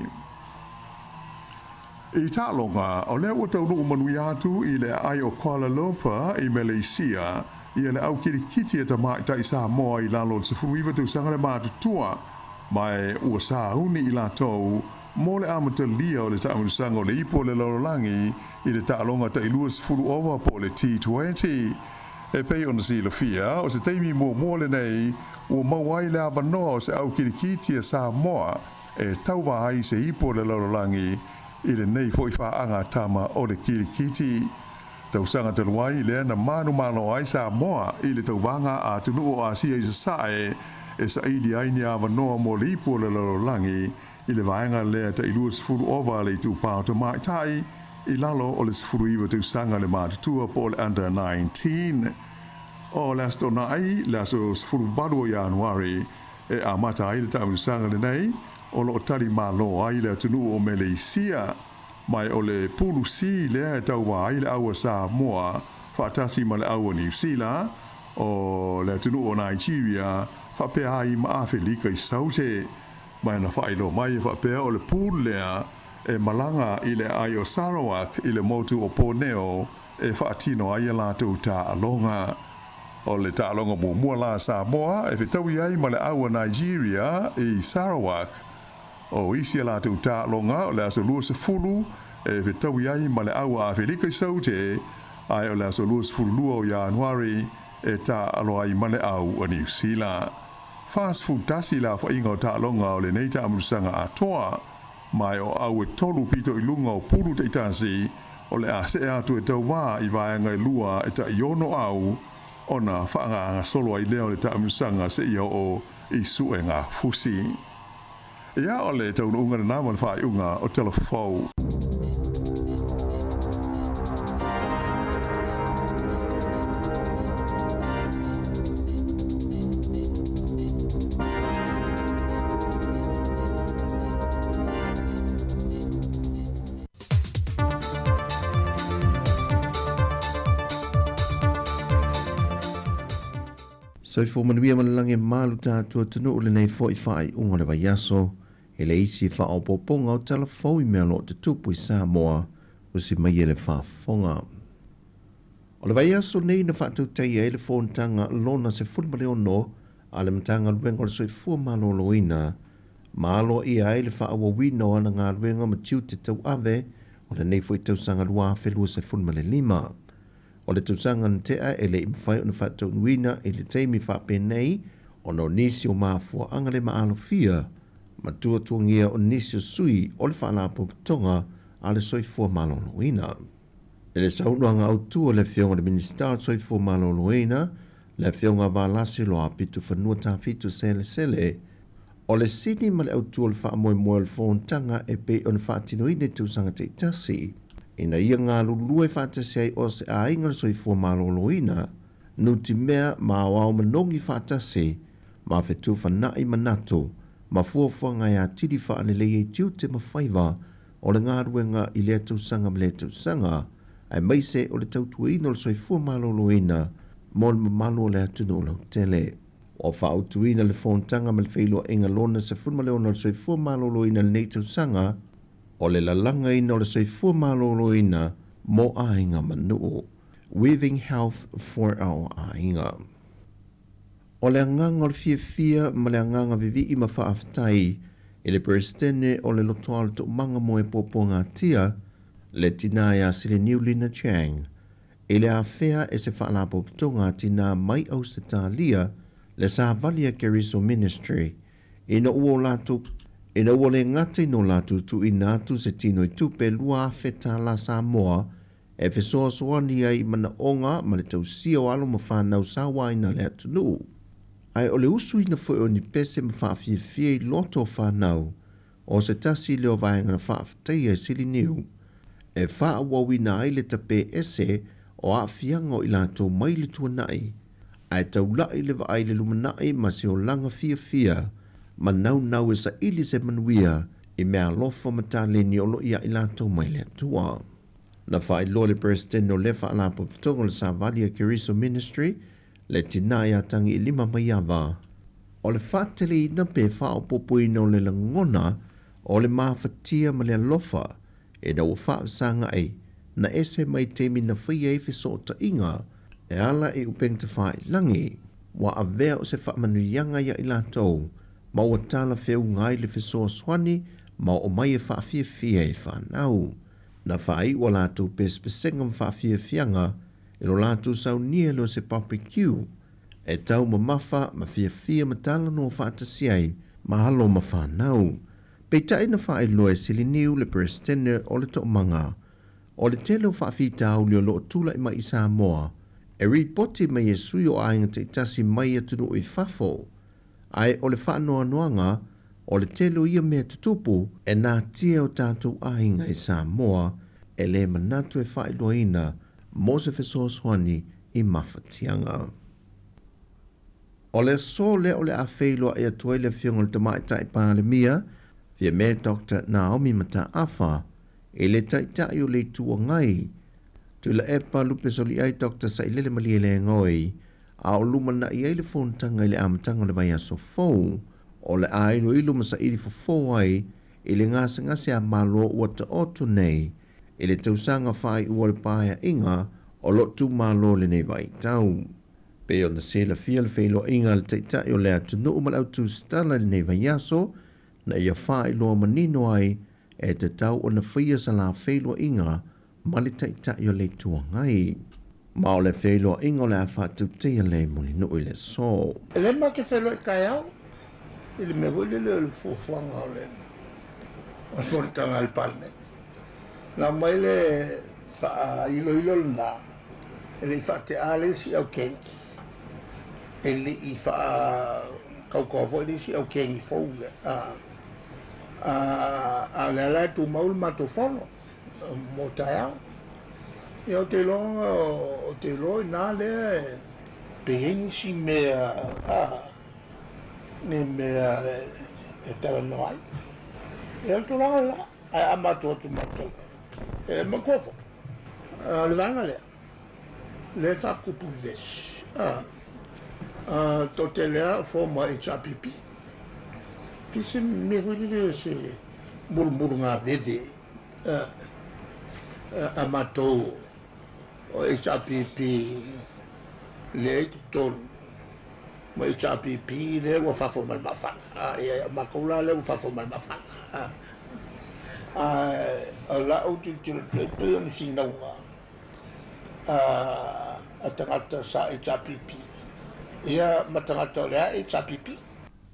I ta'aloga, o lea ua taunu'u manuia atu i le aai o Kuala Lumpur i Meleisia ia le au kilikiti a tamaʻitaʻi Samoa i lalo o le 19 tausaga le matutua, ma e ua sauni i latou mo le amatalia o le ta'amilosaga o le Ipu o le Lalolagi i le ta'aloga ta'i 20 ova po o le T20. E pei ona silafia, o se taimi muamua lenei ua maua ai le avanoa o se au kilikiti a Samoa e tauvā ai i se ipu o le lalolagi i lenei fo'i faaga tama o le kilikiti. Tausaga talu ai lea na manumalo ai Samoa i le tauvaga a atunuu o Asia i Sasae e saili ai ni avanoa mo le ipu o le lalolagi i le vaega lea ta'i 20 ova a le itupā o tamaitai i lalo o le 19 tausaga le matutua po o le Under 19. O le Aso Toonai, le aso 18 o Ianuari e amata ai le taamilosaga lenei o lo'o tali mālō ai le atunuu o Meleisia, ma o le Pulu C lea e tauvā ai le au a Samoa fa'atasi ma le au a Niu Sila, o le atunuu o Nigeria fa'apea ai ma Afelika i Saute. Ma na fa'ailoa mai e fa'apea o le pulu lea e malaga i le aai o Sarawak i le motu o Poneo e fa'atino ai a latou ta'aloga. O le ta'aloga muamua la a Samoa e fetaui ai ma le au a Nigeria i Sarawak. O isi a latou ta'aloga o le aso 20 e fetaui ai ma le au a Afelika i Saute, ae o le aso 22 o Ianuari e ta'alo ai ma le au a Niu Sila. 41 le aofa'iga o ta'aloga o lenei ta'amilosaga atoa, ma e o au e tolu pito i luga o pulu ta'itasi o le a se'e atu e tauvā i vaega e lua e ta'i ono au ona fa'agaagasolo ai lea o le ta'amilosaga se'ia o'o i su'ega fusi. Ia, o le taunu'uga lenā ma le fa'ai'uga o Tala Fou. Soifua manuia ma le lagi e malu tatou atunuu lenei fo'i fa'ai'uga o le vaiaso e le isi fa'aopopoga o tala fou i mea o lo'o tutupu i Samoa usi mai e le faafofoga. O le vaiaso nei na fa'atautaia ai le fonotaga lona 16 a le Matagaluega o le Soifua Maloloina ma aloaia ai le fa'aauauina o ana galuega ma tiute tauave o lenei fo'i tausaga 2025. O le tausaga na te'a e le'i mafai ona fa'ataunuina i le taimi fa'apenei ona o nisi o mafua'aga le ma'alofia ma tuatuagia o nisi o sui o le Fa'alapotopotoga a le Soifua Maloloina. I le saunoaga autū a le Afioga i le Minisita o le Soifua Maloloina, le Afioga Valasi Loa-pitofanua Tafitu Selesele, o le sini ma le autū o le fa'amoemoe o le fonotaga e pei ona fa'atinoina i tausaga ta'itasi, ina ia galulue fa'atasi ai o se aiga o le soifua malōlōina, nutimea ma aoao manogi fa'atasi ma fetuufana'i manatu ma fuafuaga e atili fa'alelei ai tiute ma faiva o le galuega i lea tausaga ma lea tausaga, aemaise o le tautuaina o le soifua malōlōina mo le mamalu o le atunuu lautele. Ua fa'autuina le fonotaga ma le feiloaiga lona 16 o le soifua malōlōina i lenei tausaga, o le lalagaina o le soifua malōlōina mo aiga ma nuu. Weaving Health for Our Aiga. O le agaga o le fiafia ma le agaga vivii ma faafetai i le Peresetene o le Lotoa o le Toomaga mo e Puapuagatia, le tinā ia Siliniu Lina Chang, i le afea e se faalapotopotoga a tinā mai Ausetalia le savali a Keriso Ministry ina ua o latou ina ua le gata ina o latou tuuina atu se tino i tupe $2,000 tala Samoa e fesoasoani ai i manaoga ma le tausia o alo ma fanau sauaina a le atunuu. Ae o le usuina foi o ni pese ma faafiafia i loto o fanau o se tasi lea o vaega na faafetaia e Siliniu e faaauauina ai le tape ese o aafiaga o i latou mai le tuanai ae taulai le vaai i le lumanai ma se olaga fiafia ma naunau e saili se manuia i meaalofa ma taleni o loo ia i latou mai le Atua. Na faailoa le Peresetene o lea faalapotopotoga o le Savali a Keriso Ministry, le tinā ia Tagiilima Maiava, o le faateleina pe faaopoopoina o le lagona o le mafatia ma le alofa ina ua faafesagaʻi na ese mai taimi na faia ai fesootaiga e ala i upegatafailagi ua avea o se faamanuiaga ia i latou ma ua talafeuga ai le fesoasoani ma oo mai e faafiafia i fanau. Na faaiu a latou pesepesega ma faafiafiaga i lo latou saunia lea o se barbecue e taumamafa ma fiafia ma talanoa faatasi ai ma alo ma fanau. Peitai na faailoa e Siliniu le Peresetene o le Toomaga o le tele o faafitauli o loo tulaʻi mai i Samoa e ripoti mai e sui o aiga taitasi mai atunuu i fafo, ae o le faanoanoaga o le tele o ia mea tutupu e natia o tatou aiga i Samoa e lē manatu e faailoaina mo se fesoasoani i mafatiaga. O le aso lea o le a feiloaʻi atu ai le afioga i le Tamaitai Palemia Fiame Dr Naomi Mataafa i le Taitai o le Itu Agai Tuilaepa Lupesoliai Dr Sailele Malielegaoi a o lumanai ai le fonotaga i le amataga o le vaiaso fou o le a iloilo ma saili fofo ai i le gasegase a Malo ua taoto nei i le tausaga faaiua o le paeaiga o loo tumalo lenei vaitau. Pei ona silafia le feiloaiga a le Taitai o le atunuu ma le autusitala i lenei vaiaso na ia faailoa manino ai e tatau ona faia sa la feiloaiga ma le Taitai o le Itu Agai. Ma o le feiloaiga o le a faatauteia lea i Mulinuu i le aso. E le ma te feiloai taeao i le mea foi lele o le fuafuaga o le fonotaga a le Palemene. Na aumai le faailoilo lena e le i faate'a le isi aukengi, e le i faatautoa foi le isi aukengi fou lea. A o lea la e tumau le matou fono mo taeao. Ia ou te iloa ou te iloa i ina lea pe i ai nisi mea ni mea e talanoa ai. Ia o le tulaga lena, ae a matou atu matou e manatua foi o le vaega lea lea e faatupu vevesi toatele lava o former HRPP. Pei se mea foi lele o se mulumulugaveve a matou o HRPP lea i totonu ma HRPP lea ua fafo mai le mafana. Ia o matou la lea ua fafo mai le mafana. Ae o lau tilotilo atu ai pei o ni finauga a tagata sa HRPP ia ma tagata o lea HRPP.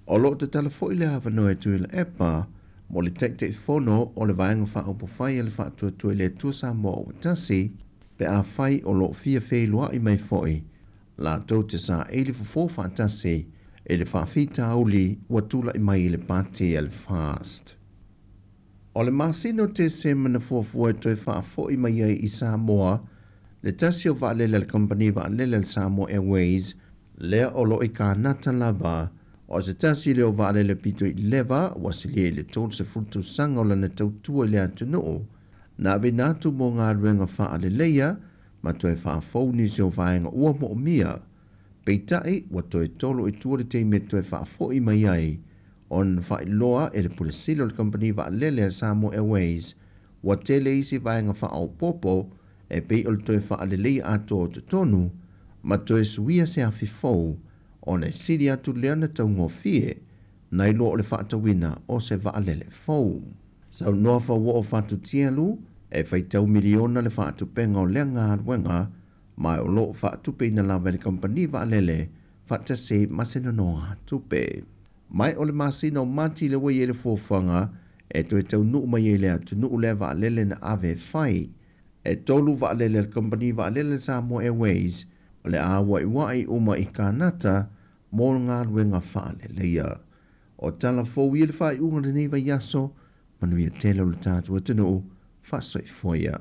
O loo tatala foi le avanoa e Tuilaepa mo le Taitaifono o le Vaega Faaupufai a le Faatuatua i le Atua Samoa ua Tasi pe afai o loo fia feiloai mai foi latou te saili fofo faatasi i le faafitauli ua tulaʻi mai i le pati a le FAST. O le masina o Tesema na fuafua e toe faafoʻi mai ai i Samoa le tasi o vaalele a le kamupani vaalele a le Samoa Airways lea o loo i Kanata lava. O se tasi lea o vaalele pito i leva ua silia i le 30 tausaga o lana tautua i le atunuu na aveina atu mo galuega faaleleia ma toe faafou nisi o vaega ua moomia. Peitai ua toe tolo i tua le taimi e toe faafoʻi mai ai ona faailoa e le Pule Sili o le kamupani vaalele a Samoa Airways ua tele isi vaega faaopoopo e pei o le toe faaleleia atoa o totonu ma toe suia se afi fou ona e sili atu lea ona taugofie nai lo o le faatauina o se vaalele fou. Saunoa Fauo'o Fatutialu e faitau miliona le faatupenga o lea galuega ma o loo faatupeina lava e le kamupani vaalele faatasi ma se nonogatupe. Mai o le masina o Mati le ua i ai le fuafuaga e toe taunuu mai ai i le atunuu lea vaalele na ave e fai. E tolu vaalele a le kamupani vaalele Samoa Airways o le a auaiua'i uma i Kanata mo galuega faaleleia. O tala fou ia i le faaiuga o lenei vaiaso, manuia tele o le tatou atunuu, faasoifua ia.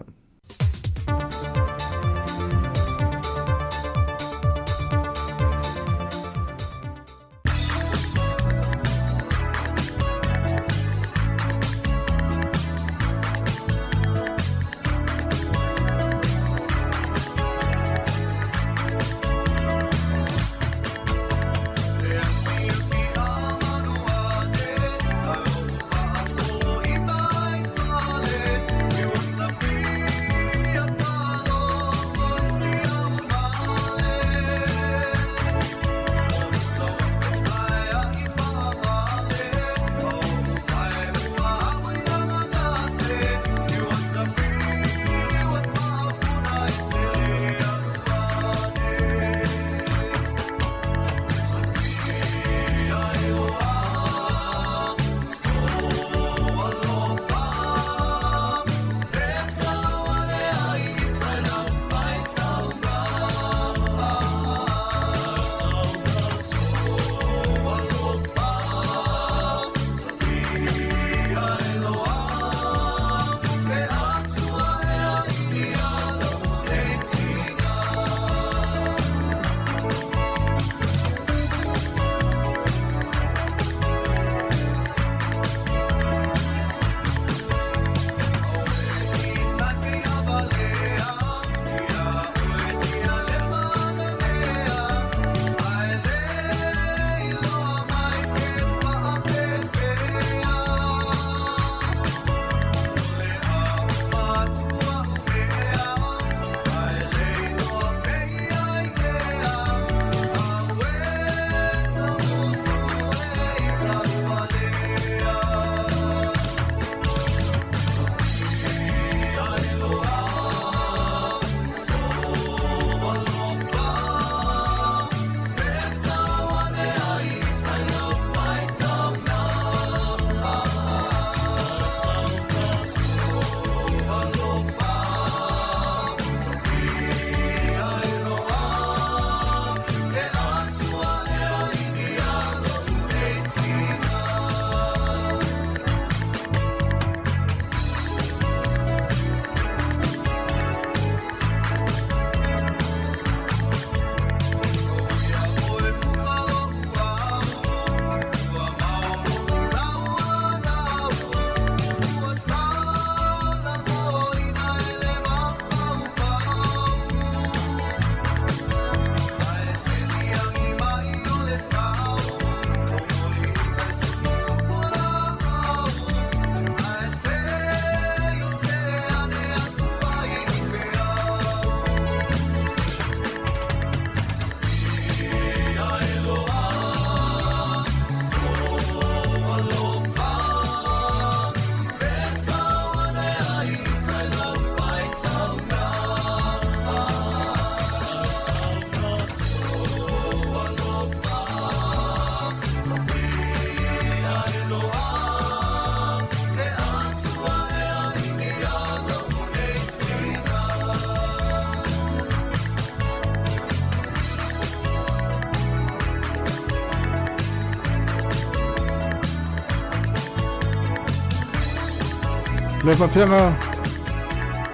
Le faafeaga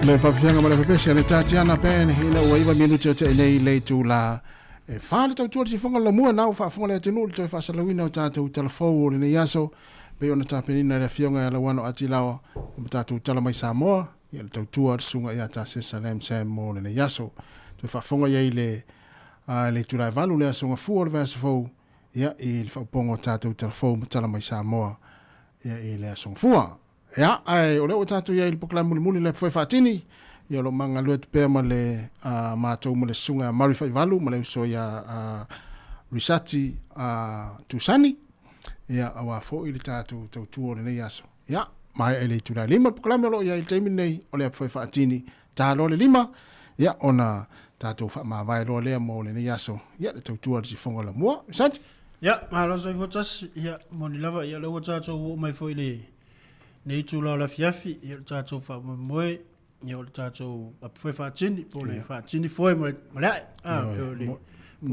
le faafeaga ma le fapesi a le Tatiana Band ina ua iva minute o te nei le itula e fa le tautua le sifoga lamua na ua faafofoga le atunuu le toe faasalauina o tatou talafou o lenei aso pei ona tapenina le afioga ia Lauano Atilaoa ma tatou tala mai Samoa ia le tautua le susuga ia Tasesa Lam Sam mo lenei aso. Toe faafofoga i ai le le itula e valu le aso gafua o le vaiaso fou ia i le faaopoopoga o tatou talafou ma tala mai Samoa ia i le aso gafua. Ia, ae o lea ua tatou i ai i le polokalame mulimuli le foe faatini. Ia o lo o ma galue atu pea ma le matou ma le susuga ia Murray Faivalu ma le uso ia Risati Tusani. Ia aua foi le tatou tautua o lenei aso. Ia, maea i le itula e 5 le polokalame o lo o i ai i le taimi lenei o le apu fai faatini ta loa le 5, ia ona tatou faamavae loa lea mo lenei aso. Ia, le tautua a le sifoga o Lamua. Risati? Ia, malo soifua tasi. Ia, moni lava, ia lea ua tatou oo mai foi i lenei itula o le afiafi, ia o le tatou faamoemoe, ia o le tatou apu foi faatini, po o le faatini foe ma le ae. Ah, po o le po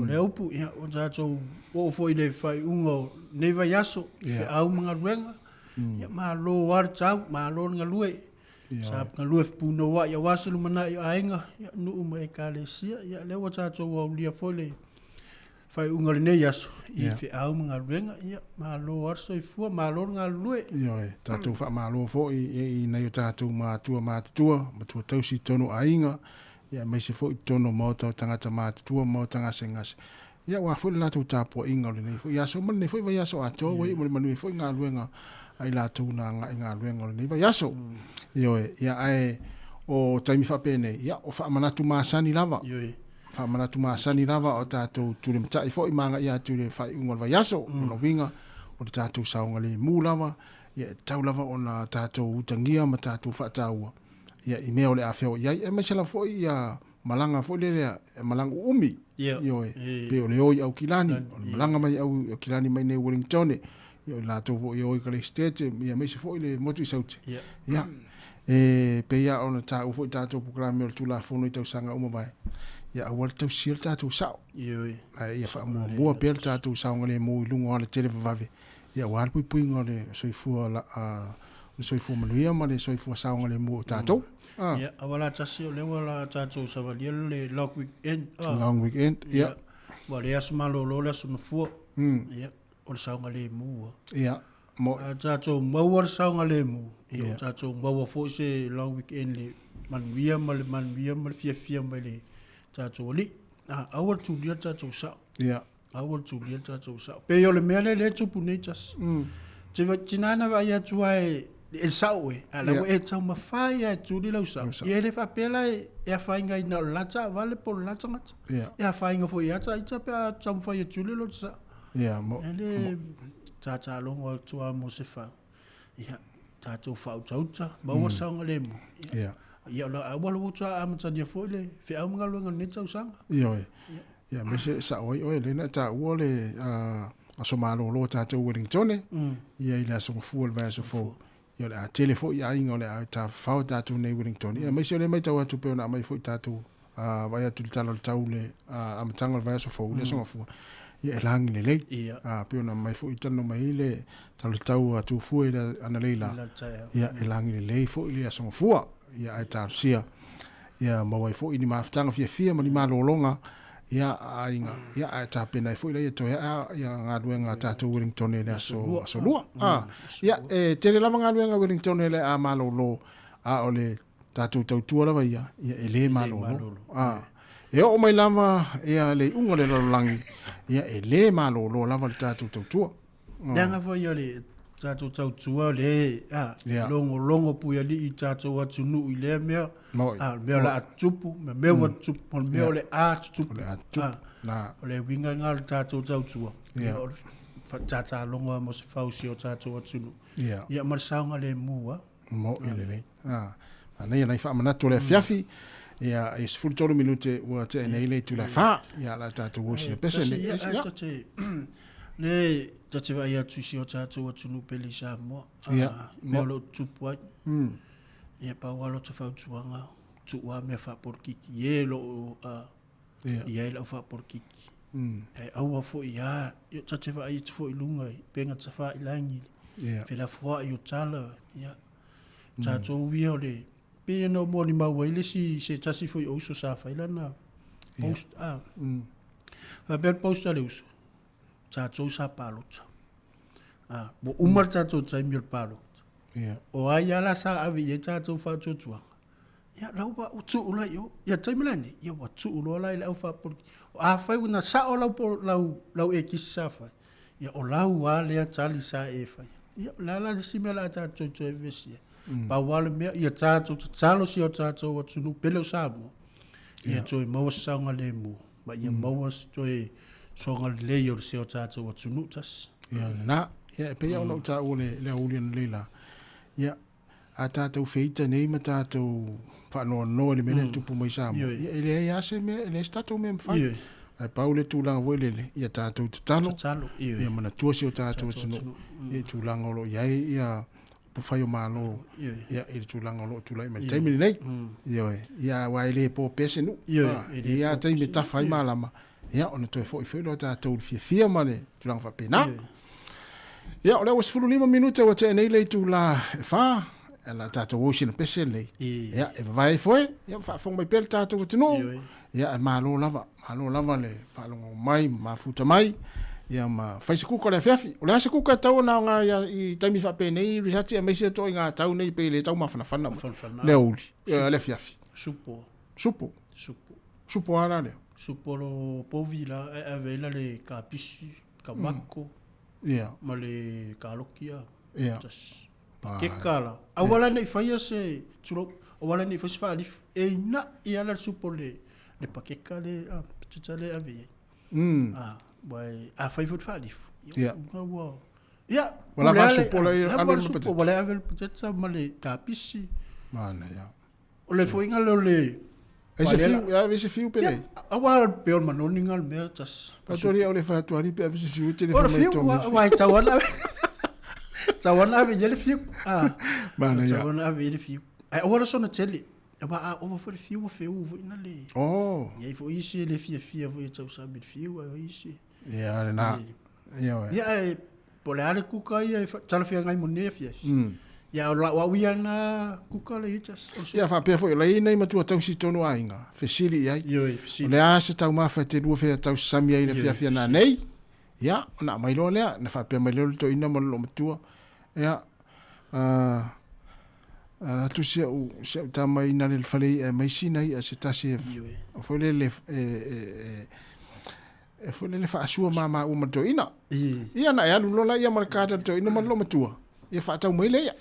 o le upu, ia ua tatou oo foi i le faaiuga o lenei vaiaso, feau ma galuega. Ia malo lava le tau, malo le galue. Sa galue fepunouai aua se lumanai o aiga, ia nuu ma ekalesia. Ia lea ua tatou aulia foi le faaiuga o lenei aso i feau ma galuega. Ia, malo lava le soifua, malo le galulue. Ioe, tatou faamalo foi i nai o tatou matua matutua, matua tausi i totonu o aiga, ia aemaise foi i totonu o maota o tagata matutua ma maota gasegase. Ia aua foi le latou tapuaiga o lenei foi aso ma lenei foi vaiaso atoa, ua iu ma le manuia foi galuega a i latou na agai i galuega o lenei vaiaso. Ioe, ia ae o taimi faapenei, ia o faamanatu masani lava. Ioe. Faamanatu masani lava o tatou tulimatai foi ma agai atu i le faaiuga o le vaiaso. O lona uiga, o le tatou saogalemu lava, ia e tatau lava ona tatou utagia ma tatou faataua ia i mea o le a feoai ai, aemaise lava foi ia malaga foi lea, malaga uumi. Ioe, pei o le o i Aukilani, o le malaga mai Aukilani mai nei Wellingtone, ia o i latou foi e o i Kaleistete, ia aemaise foi le motu i Saute. Ia, e pei lava ona taua foi i tatou polokalame o le Tulafono i tausaga ua mavae, ia aua le tausia le tatou sao. Ioe. Ae ia faamuamua pea le tatou saogalemu i luga o alatele vavave, ia aua le puipuiga o le soifua la, o le soifua manuia ma le soifua saogalemu o tatou. Ah. Ia, aua la tasi o lea ua la tatou savalia le long weekend. Ah. Long weekend, ia. Ua le aso malolo le aso mafua. Ia, o le saogalemu. Ia. Mo. A tatou maua le saogalemu, ia o tatou maua foi se long weekend le manuia ma le manuia ma le fiafia mai le tatou alii. A, aua le tulia le tatou sao. Ia. Aua le tulia le tatou sao. Pei o le mea lea lea e tupu nei tasi. Te tina na vaai atu lava e e sao e, a la ua e taumafai lava e tuli lau sao. Ia e le faapea la e afaina ai na o le la taavale po o le la tagata. E afaina foi ia ta ita pe a taumafai e tuli lo sao. Ia, mo. E le tatalogo atu lava mo se fau. Ia, tatou faautauta, maua saogalemu. Ia. Ia, o le aua ua toe amatalia foi le feau ma galuega o lenei tausaga. Ioe. Ia, aemaise e sao ai oe, lea na e taua le aso malolo o tatou Wellingtone, ia i le aso Gafua o le vaiaso fou. Ia, o le a tele foi aiga o le a tafafao tatou nei Wellingtone. Ia, aemaise o lea e matau atu pei ona aumai foi tatou vaai atu i le tala o le tau i le amataga o le vaiaso fou i le aso Gafua, ia e lagi lelei. Pei ona aumai foi talanoa mai ai le tala o le tau a Tufue i le analeila, ia e lagi lelei foi le aso Gafua. Ia ae talosia ia maua ai foi ni mafutaga fiafia ma ni malologa ia a aiga, ia ae tapena ai foi laia toe ae ia galuega a tatou Wellingtone i le aso aso lua. Ia e tele lava galuega Wellingtone le a malolo, a o le tatou tautua lava ia, ia e le malolo. E oo mai lava ia le iuga o le lalolagi, ia e le malolo lava le tatou tautua. Leaga foi o le tatou tautua le a logologo puialii i tatou atunuu i lea mea, a o le mea o le a tutupu, ma mea ua tutupu, o le mea o le a tutupu. O le uiga lena o le tatou tautua, ia o le fatatalogo lava mo se fau i si o tatou atunuu. Ia ma le saogalemu lava. Mo'i lelei. Manaia nai faamanatu o le afiafi. Ia, e 13 minute ua tea nei le itula e 4. Ia, la tatou o sina pese nei. Ia, le ta te vaai atu i si o tatou atunuu pele i Samoa. Ia. Mea o lo o tutupu ai. Ia, pau lava lota fautuaga, tuu lava mea faapolokiki i e lo o i ai lau faapolokiki. Ae aua foi a, ia ta te vaai atu foi i luga i upega tafailagi, felafoai o tala, ia. Tatou ia o le, pei ona ou molimau ai le isi, se tasi foi o uso sa fai lana post, a. Faapea le post a le uso, tatou sa palota. A, ua uma le tatou taimi o le palota. O ai lava la sa ave i ai tatou faatuatuaga? Ia, la ua tuu la i o. Ia, taimi la nei, ia ua tuu loa la i le au faapoliki. Afai ua na sao lau, lau, lau ekisi sa fai, ia o lau lava lea tali sa e faia. Ia, o le a la le isi mea o le a tatou toe vevesi ai? Pau lava le mea, ia tatou tatalo si o tatou atunuu pele o Samoa, ia toe maua se saogalemu, ma ia maua se toe soagalelei o si o tatou atunuu tasi. Ia lena. Ia e pei ona ou taua le le aoauli analeila la. Ia a tatou feita nei ma tatou faanoanoa i le mea lea e tupu mai i Samoa, ia e leai lava se mea, e leai se tatou mea e mafai. Ae pau le tulaga foi lele, ia tatou tatalo, ia manatua si o tatou atunuu i tulaga o lo o i ai ia upufai o Malo ia i le tulaga o lo o tulai mai i le taimi lenei. Ioe, ia aua e le po pea se nuu. E i ai lava taimi e tafa ai malama, ia ona toe foi foi lea o tatou i le fiafia ma le tulaga faapena. Ia, o lea ua 15 minute ua tea nei le itula e 4, e la tatou o i sina pese lenei. Ia, e vavae ai foe, ia faafofoga mai pea le tatou atunuu. Ia, e malo lava, malo lava le faalogo mai ma mafuta mai. Ia ma fai se kuka o le afiafi. O le a se kuka e tatau ona aoga i taimi faapenei, Risati, aemaise itoaiga tau nei pei e le tau mafanafana le aoauli, le afiafi. Supo. Supo. Supo. Supo a la lea? Supo lo povi la e ave ai la le kapisi, kamako. Ia. Ma le kaloki a. Ia. Tasi. Pakeka la. Aua la nei faia se tulou. Aua la nei faia se faalifu. E ina'i lava le supo le le pakeka le a petita le ave i ai. Ah, uae a fai foi le faalifu. Ia. Ua ua Ia, Ua lava supo la i ave le petita. Ua le ave le petita ma le kapisi. Manaia. O le foiga lea o le Ai se fiu, ia se fiu pe lei. Aua pe o le manoni nga le mea tas. Patori o le fa tuari pe ave se fiu te le fa mai to. O le fiu, tau ana. Tau ana ave ia le fiu. Ah. Mana ia. Tau ana ave ia le fiu. Ai aua la sona tele. Aua a ova foi le fiu ua feu foi na le. Oh. Ia foi isi le fia fia foi tau sabi le fiu ai isi. Ia le na. Ia oe. Ia e po o le a le kuka ia e talafeagai mo nei afiafi. Ia o lau au ia na kuka le ia tas. Ia faapea foi o la e i ai nai matua tausi tonu aiga, fesili i ai. Ioe, fesili. O le a se taumafa e te lua fea tausasami ai i le afiafi ana nei? Ia, ona aumai loa lea, na faapea mai lea o le toeaina ma le loomatua, ia, a atu si au, si au tama i nale le fale i'a e mai sina i'a se tasi e, foi lele e, e, e, e foi lele faasua ma maua ma le toeaina. Ia na e alu loa la ia ma le card a le toeaina ma le loomatua, ia faatau mai le i'a.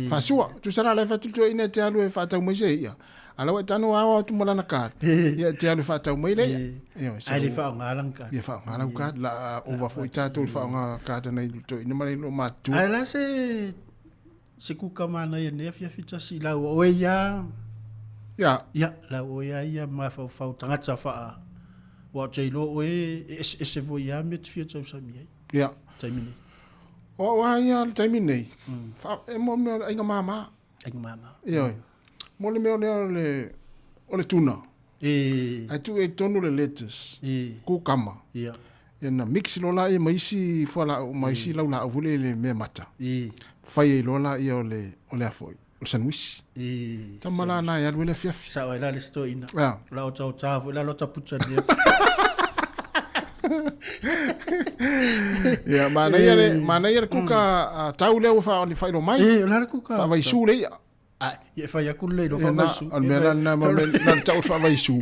Faasua, tusa la la e fai atu le toeaina e te alu e faatau mai se i'a. A la ua e tago ao atu ma lana card, ia e te alu e faatau mai le i'a. Ioe, Ae le faaaoga lana card. Ia faaaoga lau card, la ova foi tatou i le faaaoga card a nai toeaina ma nai loomatutua. Ae la se se kuka manaia nei afiafi tasi lau oe ia. Ia. Ia, lau oe ia ia mafaufau tagata faa ua ou te iloa oe e eseese foi ia mea te fia tausami ai. Ia. Taimi nei. O au lava ia i le taimi nei, e mo mea o le aiga mama. Aiga mama. Ioe. Mo le mea o lea o le, o le tuna. E. Ae tuu i ai tonu le lettuce. E. Kukama. Ia. Ia na mix loa laia ma isi fualaau ma isi laulaau foi lele mea mata. E. Fai ai loa laia o le, o le a foi, o le sandwich. E. Tama la na e alu ai le afiafi. Sao ai la le isi toeaina. Ia. La otaota foi la lota puta nia. Ia, manaia le, manaia le kuka a tau lea ua faailoa mai. E, o le a le kuka? Faavaisu le i'a. A, ia e fai atu lelei loa faavaisu. O le mea la lena, ma mea na tau le faavaisu.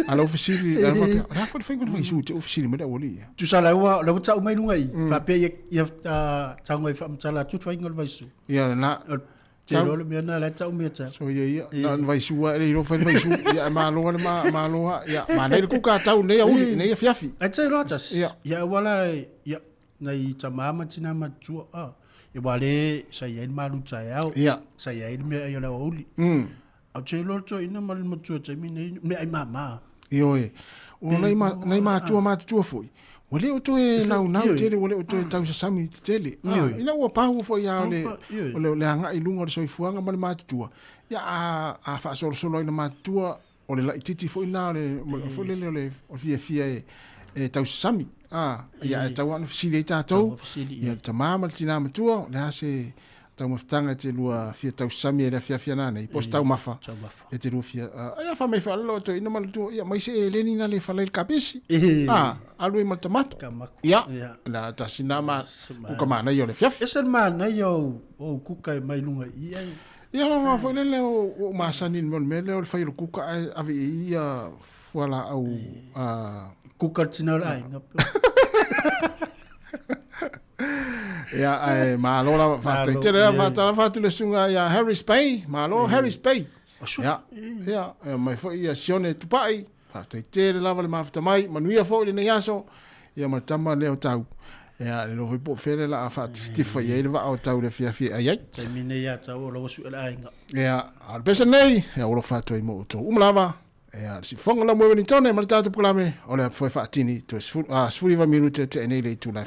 A lau fesili, a faapea, o le a foi le faiga o le vaisu, te u fesili mai le aualii ia. Tusa la ua, la ua tau mai luga i, faapea ia, ia tago e faamatala atu le faiga o le vaisu. Ia lena. Te iloa le mea lena la e tau mea tau. So ia ia, na o le vaisu lava e le iloa fai le vaisu, ia e malo le ma, malo lava, ia manaia le kuka tau nei auli, nei afiafi. Ae te iloa tasi. Ia. Ia aua la, ia, nai tama ma tina matutua, a, ia aua le sa i ai le malu taeao, Ia. sa i ai le meaai o le aoauli. A ou te iloa le toeaina ma le matua i le taimi nei, meaai mama. Ioe. O nai, ma, nai matua matutua foi, ua le o toe naunau tele, ua le o toe tausasami tetele. Ah, ina ua pahua foi lava o le, o le, o le agai i luga o le soifuaga ma le matutua, ia a, a faasolosolo ai le matutua, o le laitiiti foi lena o le, foi lele o le, o le fiafia e, e tausasami. Ah, ia e tau lava ona fesili ai tatou, ia le tama ma le tina matua, o le a se taumafataga e te lua fia tausasami ai le afiafi ana nei, po o se taumafa e te lua fia, ai a fai mai faalalo atu ina ma le tua, ia mai se eleni na le falai le kapisi. Ah, alu ai ma le tamato. Ia, na tasi na ma kuka manaia o le afiafi. Ese le manaia o o kuka e mai luga i ai. Ia la la foi lele o o masani le mea lea o le fai o le kuka ae ave i ia fualaau kuka le tina o le aiga. Ia, ae malo lava, faafetai tele lava, faatalofa atu le susuga ia Harris Bay, malo Harris Bay. Ia, ia, e mai foi ia Sione Tupai, faafetai tele lava le mafuta mai, manuia foi lenei aso, ia ma le tama lea o Tau. Ia, le iloa foi po o fea le la a faatifatifa i ai le vaa o Tau i le afiafi e ai ai. Taimi nei ia Tau o la ua sue le aiga. Ia, a o le pese lenei, ia ua alofa atu ai mo outou uma lava. Ia, le siufofoga la moe Wellingtone ma le tatou polokalame, o le foe faatini toe 19 minute tea nei le itula.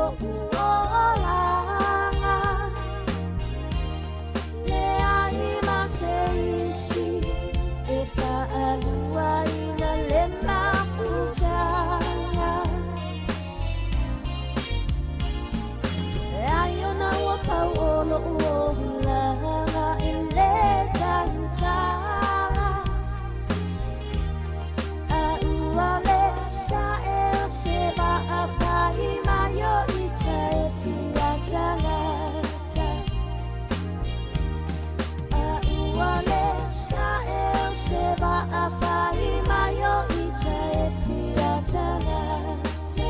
lo'u olaga Leai ma se isi e fa'aluaina le mafutaga E ai ona ua pau o lo'u olaga i le tautaga A ua le sa'e o se va'a fai mai o ita e fia tagata A ua le sa'e o se va'a fai mai o ita e fia tagata.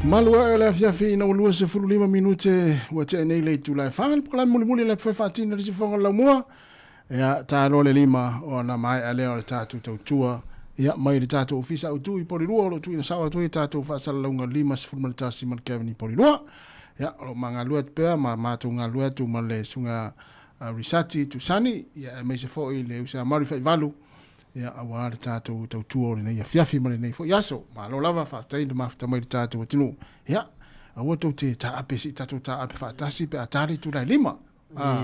Malu ae o le afiafi ina ua 25 minute ua tea nei le itula e 4 le polokalame mulimuli le foe faatina le sifoga o le laumua. Ia, taloa le lima ona maea lea o le tatou tautua. Ia, mai le tatou ofisa autu i Polilua o lo o tuuina sao atu ai tatou faasalalauga 51 ma le Kevin i Polilua. Ia, o lo o ma galulue atu pea ma matou galulue atu ma le susuga Risati Tusani, ia, aemaise foi le uso ia Mari Faivalu, ia, aua le tatou tautua o lenei afiafi ma lenei foi aso. Malo lava, faafetai le mafuta mai le tatou atunuu. Ia, aua tou te taape se i tatou taape faatasi pe a ta le itula e 5. A,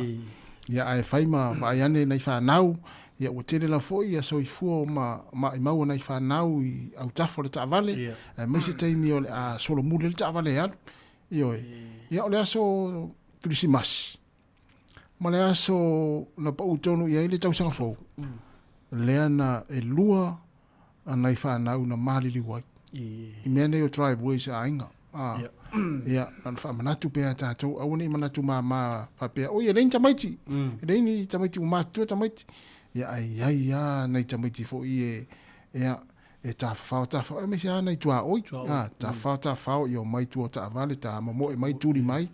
ia, ae fai ma vaai ane nai fanau, ia, ua tele lava foi ia soifua ma maimau o nai fanau i autafa o le taavale, aemaise taimi o le a solomuli ai le taavale e alu. Ioe. Ia, o le aso Kerisimasi, ma le aso na pau tonu i ai le tausaga fou, lea na e lua nai fanau na maliliu ai. I mea nei o driveways a aiga. A, ia, na ona faamanatu pea tatou, aua ne i manatu māmā faapea, oi, e leai ni tamaiti, e leai ni tamaiti ua matutua tamaiti. Ia, ae i ai lava nai tamaiti foi e, ia, e tafafao tafafao, aemaise lava nai tuaoi, a, tafafao tafafao, ia omai i tua o taavale, tamomoe mai, tuli mai,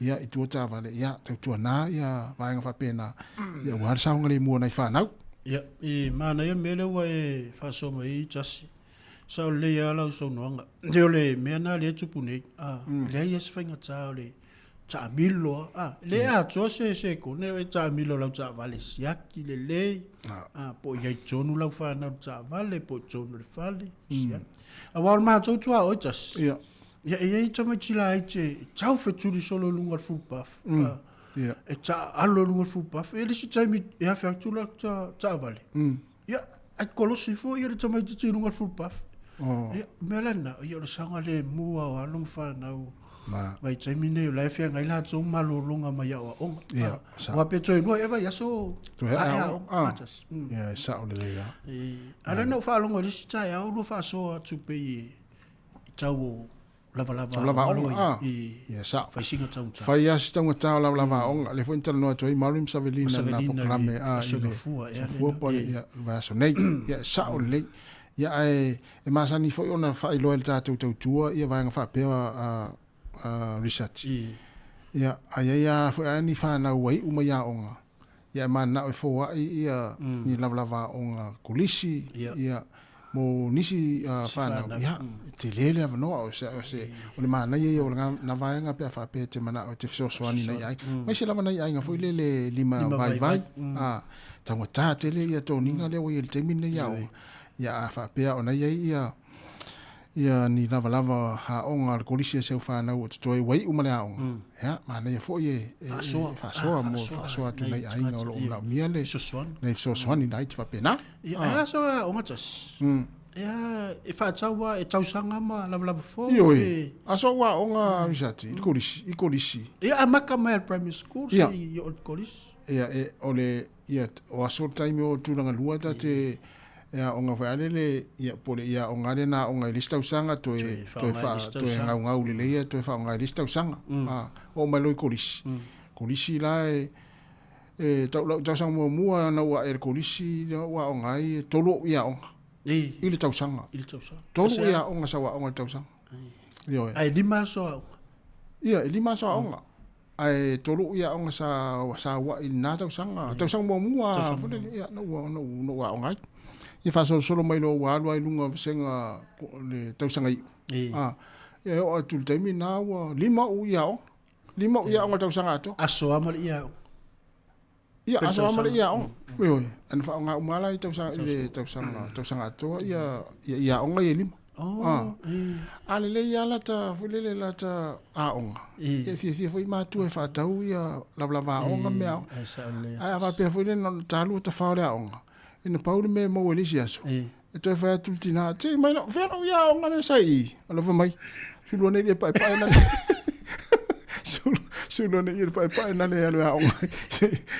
ia, i tua o taavale, ia, tautuana ia vaega faapena, ia, aua le saogalemu o nai fanau. Ia, e manaia le mea lea ua e faasoa mai ai Jasi. Sao lelei lava lau saunoaga. E o le mea lena lea e tupu nei, a, leai lava se faigata o le taamilo lava. A, le atoa se sekone o e taamilo i lau taavale siaki lelei, a, po o i ai tonu lau fanau i le taavale, po o i tonu i le fale, siaki. Aua o le matou tuaoi Jasi, ia, e i ai tamaiti laiti e tau fetuli solo i luga o le full puff. A, e taaalo i luga o le full puff. E i ai le isi taimi e afe atu la taavale, ia, ai kolosi foi le tamaitiiti i luga o le full puff. Ia, o mea la lena, ia o le saogalemu lava o alo ma fanau vaitaimi nei o la e feagai latou malologa mai aoaoga. Ia, sao. Aua pe toe lua ea vaiaso Toe ae aoga. aoga, tasi. Ia, e sao lelei lava. A o lea na ou faalogo i le isi taeao lua faasoa atu pei i tau o lavalava Lava aoga aoga, ia, ah. i Ia, sao. faisiga taugata. Fai lava si taugata o lavalava aoga, lea foi na talanoa atu ai Mauri ma Savelina Ma i lena Savelina i polokalame, le ah, Aso i le Gafua, ea Gafua lena, po o le, e. ia, le vaiaso nei. Ia, e sao lelei. Ia, ae e masani foi ona faailoa e le tatou tautua ia vaega faapea, ah, ah, research. Ia, a i ai lava foi lava ni fanau ua iu mai aoga, ia e mananao e foai ia ni lavalava aoga kolisi, ia, mo nisi fanau, ia, e tele le avanoa, o se, o se, o le manaia ia o na vaega pe a faapea e te manao e te fesoasoani nai aiga. Aemaise lava nai aiga foi lele lima vaivai, a, taugata tele ia toniga lea ua i ai i le taimi lenei i aoga. Ia, a faapea o na i ai ia, ia ni lavalava aoga a le kolisi a si au fanau o totoe ua iu ma le aoga, ia, manaia foi e, e, Faasoa. e faasoa mo faasoa atu nai aiga o lo o manaomia le nai fesoasoani laiti faapena. Ia, e a so aoga tasi? Ia, e faatau lava, e tausaga ma lavalava fou. Ioe, aso au aoga Richard, i le kolisi, i kolisi. Ia, amata mai i le primary school, se i oo i le kolisi. Ia, e, o le, ia, o aso le taimi o tulaga lua ta te, e aoga foi a lele, ia, po o le ia aoga lea na aoga i le isi tausaga, toe, toe Toe faaaoga i le isi toe tausaga. gaugau lelei ia, toe faaaoga i le isi tausaga. A, oo mai loa i kolisi. Kolisi la e, e tau lau tausaga muamua na ou ae i le kolisi, na ou aoga ai, e tolu ou ia aoga. I le tausaga. I le tausaga. Tolu Ese ia aoga sau aoga i le tausaga. Ioe. Ae 5 aso aoga. Ia, e 5 aso aoga. Ae tolu ia aoga sa sa ua'i i lena tausaga, tausaga muamua Tausaga foi lele, ia, na ua na ou na ou aoga ai. Ia faasolosolo mai loa ua alu ai i luga o vasega le tausaga iu. A, ia e oo atu i le taimi lena ua 5 ou ia aoga. 5 ou ia aoga i le tausaga atoa. Aso lava ma le ia aoga. Ia, Pe aso lava ma le tausaga. ia aoga. Ioe, ana faaaoga uma lava la i tausaga i le tausaga tausaga atoa ia ia aoga ia e 5. Oh, A lelei lava lata foi lele lata aoga. E fiafia foi matua e faatau ia lavalava aoga mea aoga. Ae a faapea foi lele na ona talua tafa o le aoga, ina pau le mea e maua i le isi aso, e toe fai atu le tina, Tei mai lau, fea lau ia aoga lea sa i i? Alofa mai, sulu ane i le paepae na le sulu ane i le paepae na le alu e aoga ai.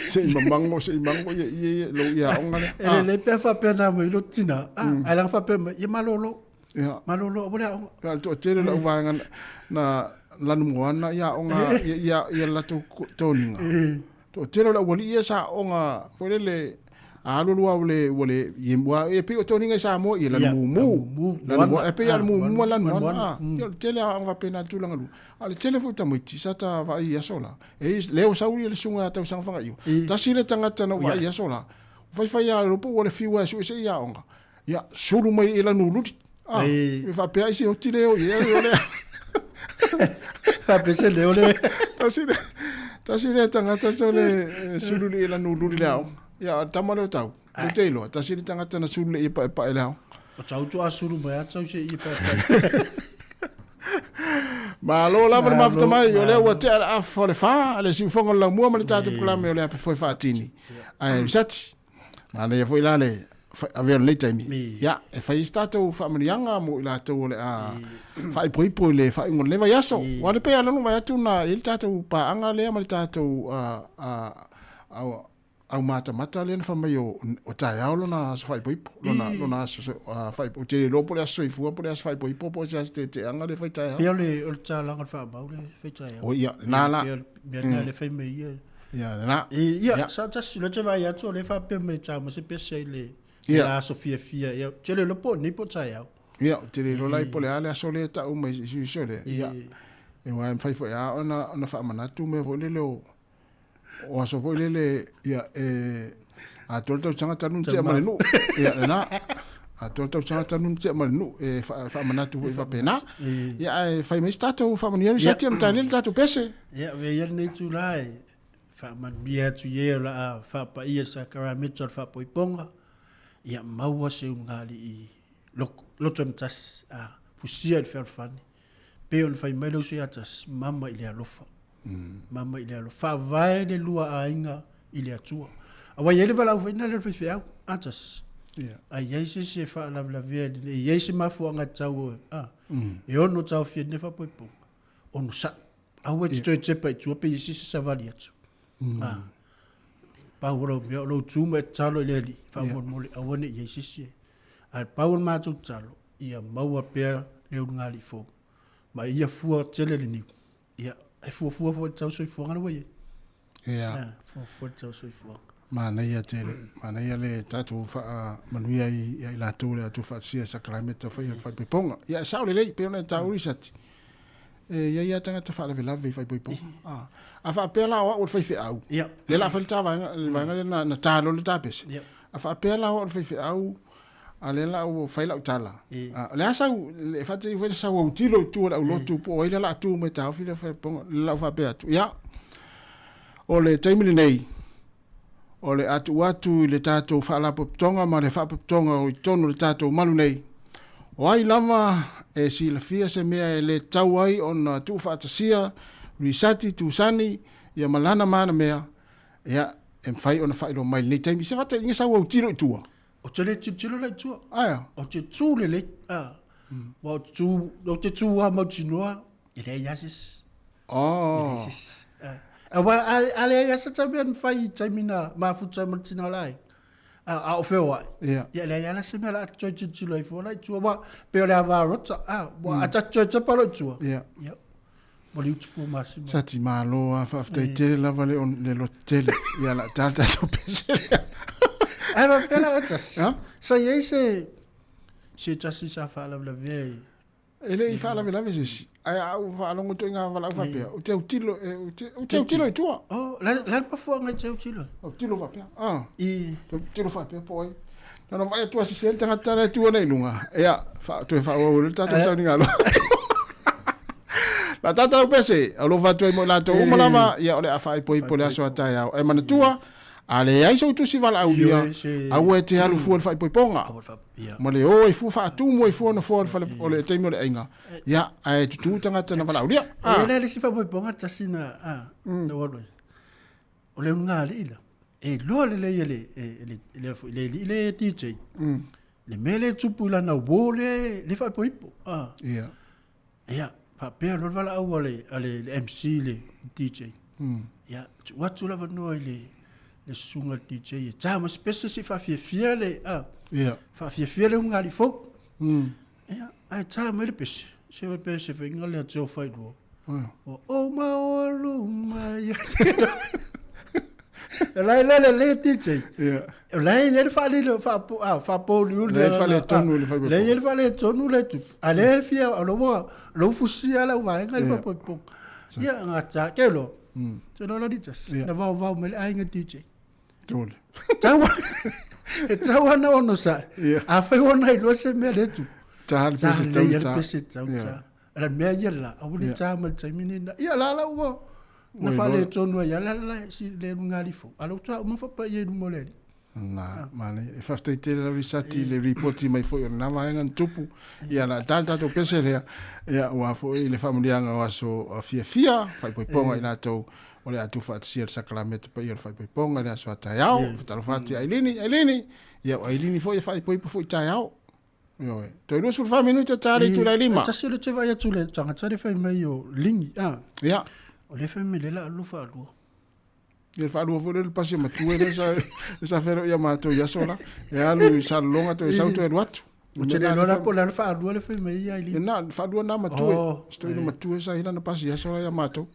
Se i mamango, se i mango ia ia ia lou ia aoga lea. E lelei pe a faapea na aumai lo tina, ae leaga faapea mai, ia malolo. Malolo aua le aoga. Ia, le toatele o lau vaega na lanu moana ia aoga ia ia latou toniga. Toatele o le aualii ia sa aoga foi lele a alu alu lava ua le ua le ia e pei o toniga i Samoa ia lanu mumu. Lanu e pei lava o le mumu ma lanu moana. Ia o le tele lava o aoga faapena i le tulaga lua. A o le tele foi o tamaiti sa ta vaai i aso la. E lea ua sau le susuga ia Tausaga Fagaiu. Tasi le tagata na ou vaai i aso la. Faifai lava le po ua le fiu lava e sue se i aoga. Ia, sulu mai i lanu luli. Ah, e faapea ai se oti le o i e o le. Faapea se leo le. Tasi le, tasi le tagata so le sulu le lanu luli le aoga. Ia, o le tama lea o tau. Le te iloa, tasi le tagata na sulu le i paepae le aoga. O tau tu a sulu mai a tau se i paepae. Malo lava le mafuta mai, o lea ua tea le afa o le fa, le siufoga o le laumua ma le tatou polokalame o le ape foe faatini. Ae Risati, Manaia foi la le avea o lenei taimi, ia, e fai ai se tatou faamanuiaga mo i latou o le a faaipoipo i le faaiuga o lenei vaiaso. Aua le pei lava ona vaai atu na i ai le tatou paaga lea ma le tatou aumatamata lea na fai mai o taeao lona aso faaipoipo, lona aso faaipoipo. Ou te le iloa po o le aso soifua po o le aso faaipoipo po o se aso teeteaga lea e fai taeao. Pei o le tatalaga o le faamau lea e fai taeao. O ia, lena la. Pei o le mea lena lea e fai mai ia. Ia, lena. Ia, sa tasi, lea te vaai atu o lea e faapea mai e ta ma se pese i le la aso fiafia. Ia, te le iloa po o nei po o taeao. Ia, te le iloa la po o le a le aso lea e tau mai i uso lea. Ia, e aua e mafai foi lava ona faamanatu mea foi lele o o aso foi lele, ia, e atoa le tausaga talu ona tea ma le nuu. Ia, lena. Atoa le tausaga talu ona tea ma le nuu, e faamanatu foi faapena. Ia, ae fai mai se tatou faamanuia Risati ona talia le tatou pese. Ia, avea ia lenei itula e faamanuia atu i e o le a faapaia i le sakarameta o le faapoipoga, ia maua se ulugalii loto e tasi, a fusia i le fealofani, pei ona fai mai le uso ia tasi, mama i le alofa. Mama i le alofa. Faavae le lua aiga i le Atua. Aua e i ai le valaau foi lena o le faifeau, a tasi. A i ai se isi e faalavelavea, e i ai se mafuaaga e tatau e ono taofia nei faapoipoga, onosai. Aua e te toe tepa i tua pe i ai se isi e savali atu. Pau o lau mea, o lou tu ma e tatalo i le Alii, faamolemole, aua ne i i ai se isi e. Ae pau o le matou tatalo, ia maua pea le ulugalii fou, ma ia fua tele le niu. Ia, e fuafua foi le tau soifuaga lea ua i ai. Ia. Ah, fuafua le tau soifuaga. Manaia tele, manaia le tatou faamanuia ia i latou le atu faatasia sakarameta fai o le faaipoipoga. Ia, e sao lelei, pei ona e taua Risati, e i ai lava tagata faalavelave i faaipoipoga. Ah, a faapea la o au o le faifeau, lea o le a fai le ta vaega, le vaega lea na ta loa le ta pese. A faapea la o au o le faifeau, a lea la ua fai lau tala. A, o le a sau, e faatei foi le sau autilo i tua o le aulotu po o ai lea o le a tu mai e taofi le faaipoipoga, lea la ua faapea atu, ia, o le taimi lenei, o le a tuu atu i le tatou Faalapotopotoga ma le Faapotopotoga o i totonu o le tatou malu nei, o ai lava e silafia se mea e le tatau ai ona tuufaatasia Risati Tusani ia ma lana manamea, ia, e mafai ona faailoa mai i lenei taimi. Se faataitaiga sau autilo i tua. Ou te le tilotilo la i tua. Aea. Ou te tu lelei. Ah. Ua ou te tu, ou te tu lava mautinoa, e leai lava se isi. Oh. E leai se isi. Ah. Aua a, a leai lava se taimi na fai i taimi na mafuta ai ma le tina o le aiga. A, a o feoai. Ia. Ia leai lava la se mea la a toe tilotilo ai fua la i tua. Ua, pei o le ava rota. Ah, ua, a ta toe tepa loa i tua. Ia. Ia. Ua le utu po masima. Sa ti malo a faafetai tele lava le on le loto tele. Ia la tala tatou pese lea. Ai ma pela o tas. Sa i ai se se tasi sa faalavelavea i E le i faalavelave se isi. Ae a ou faalogo ituaiga valaau faapea, ou te autilo, ou te autilo i tua. Oh, la la le mafuaaga e te autilo. Autilo faapea. Ah. I autilo faapea po o ai. Na ona vaai atu a sese le tagata la e tu ana i luga. Ia, fa, toe faaauau le tatou sauniga alofa. La tatou pese, alofa atu ai mo i latou uma lava, ia o le a faaipoipo le aso a taeao. Ae manatua, A leai sou tusi valaaulia, aua e te alu fua i le faaipoipoga, ma le o ai fua faatumu ai fua nofoa o le fale o le taimi o le aiga, ia, ae tutū tagata na valaaulia. E le le isi faapoipoga tasi na, a, na ou alu ai. O le ulugalii la, e iloa lelei e le, e le, le, le alii lea e DJ, le mea lea e tupu i lana uo lea, lea e faaipoipo. A. Ia. Ia, faapea loa le valaau a le, a le, le MC i le DJ. Ia, tuu atu le avanoa i le, le susuga i le DJ e ta ma se pese se i faafiafia le, a, Ia. faafiafia le ulugalii fou. Ia, ae ta mai le pese, se o le pese faiga lea te o failua. O o ma o luma ia. O la e lele le DJ. Ia. O la e i ai le faalilo, faapo, a, faapouliuli. La e faaletonu le faaipoipoga. La e i ai le faaletonu le tupu. A lea e fia, o lou, lou fusia lau vaega i le faaipoipoga. Ia, gata, ke loa. Te loa la di tasi. Na vaovao mai le aiga DJ. Tole. Tau, e tau ana ono sa. Afai ona iloa se mea le tupu. Ta le pese tau ta. Le pese tau ta. Ala mea ia la, aua le ta mai le taimi ni na. Ia la la ua. Na faaletonu ai ala la si le lugali fou. Ala ua uma faapaia i luma o le alii. Na, manaia. E faafetai tele lau Lisati i le ripoti mai foi o lena vaega na tupu. Ia, o le a ta le tatou pese lea, ia, aua foi le faamanuiaga o aso fiafia, faaipoipoga i latou o le a tuufaatasia le sakalamete paia o le faaipoipoga i le aso a taeao. Faatalofa atu ia Ailini, Ailini! Ia, o Ailini foi e faaipoipo foi taeao. Ioe. Toe 24 minute ta le itula e 5. Tasi o le te vaai atu le tagata le fai mai o Lingi. Ah. Ia. O le fai mai le la alu faalua. Ia le faalua foi lea le pasi matua lea sa sa feiloai ia matou i aso la. E alu i Salelologa toe sau toe alu atu. Ou te le iloa la po o le a le faalua le fai mai ia Lingi. Na, faalua na matua. Si toeaina matua sa i ai lana pasi i aso la ia matou.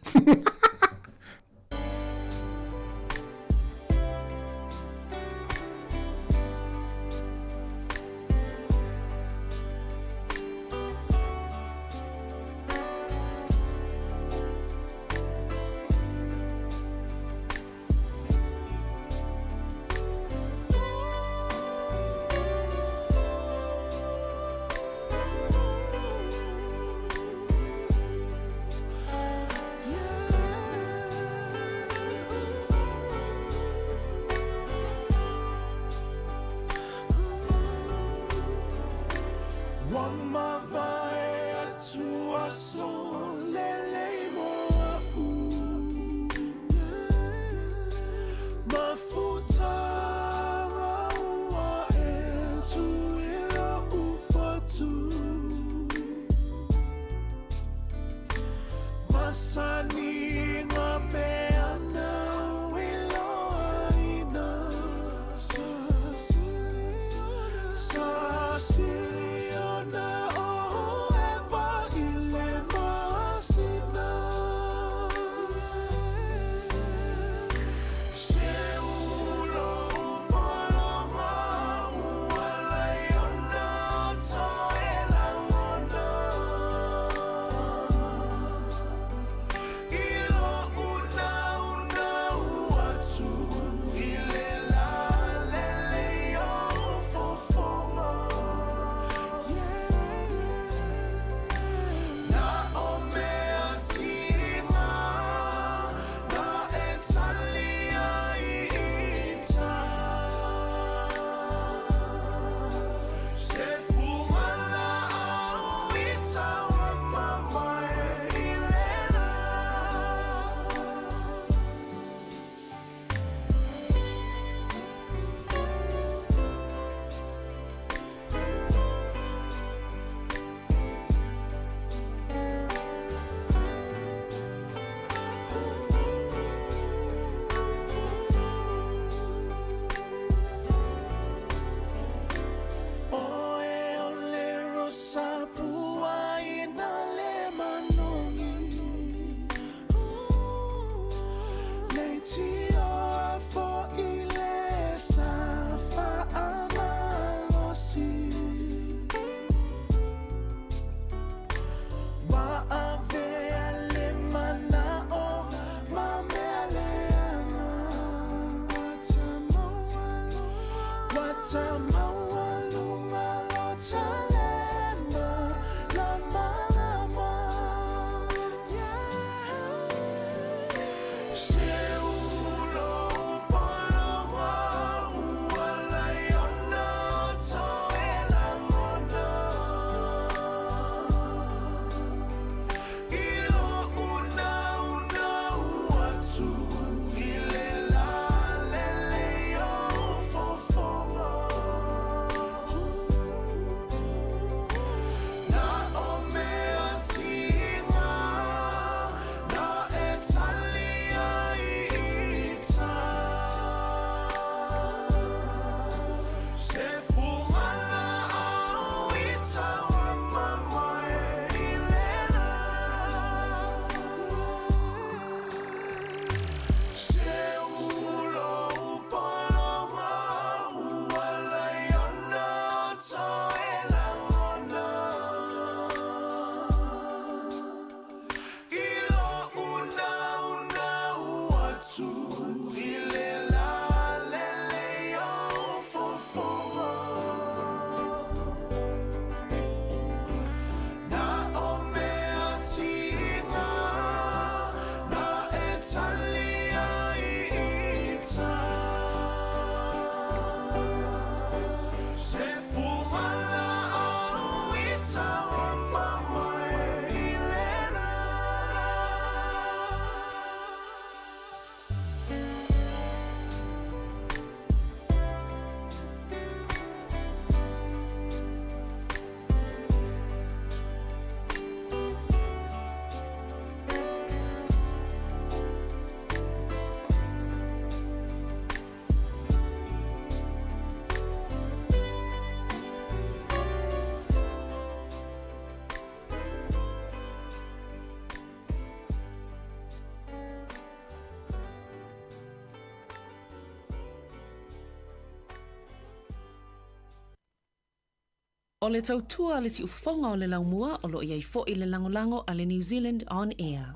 O le tautua a le siufofoga o le laumua o lo o i ai foi le lagolago a le New Zealand On Air.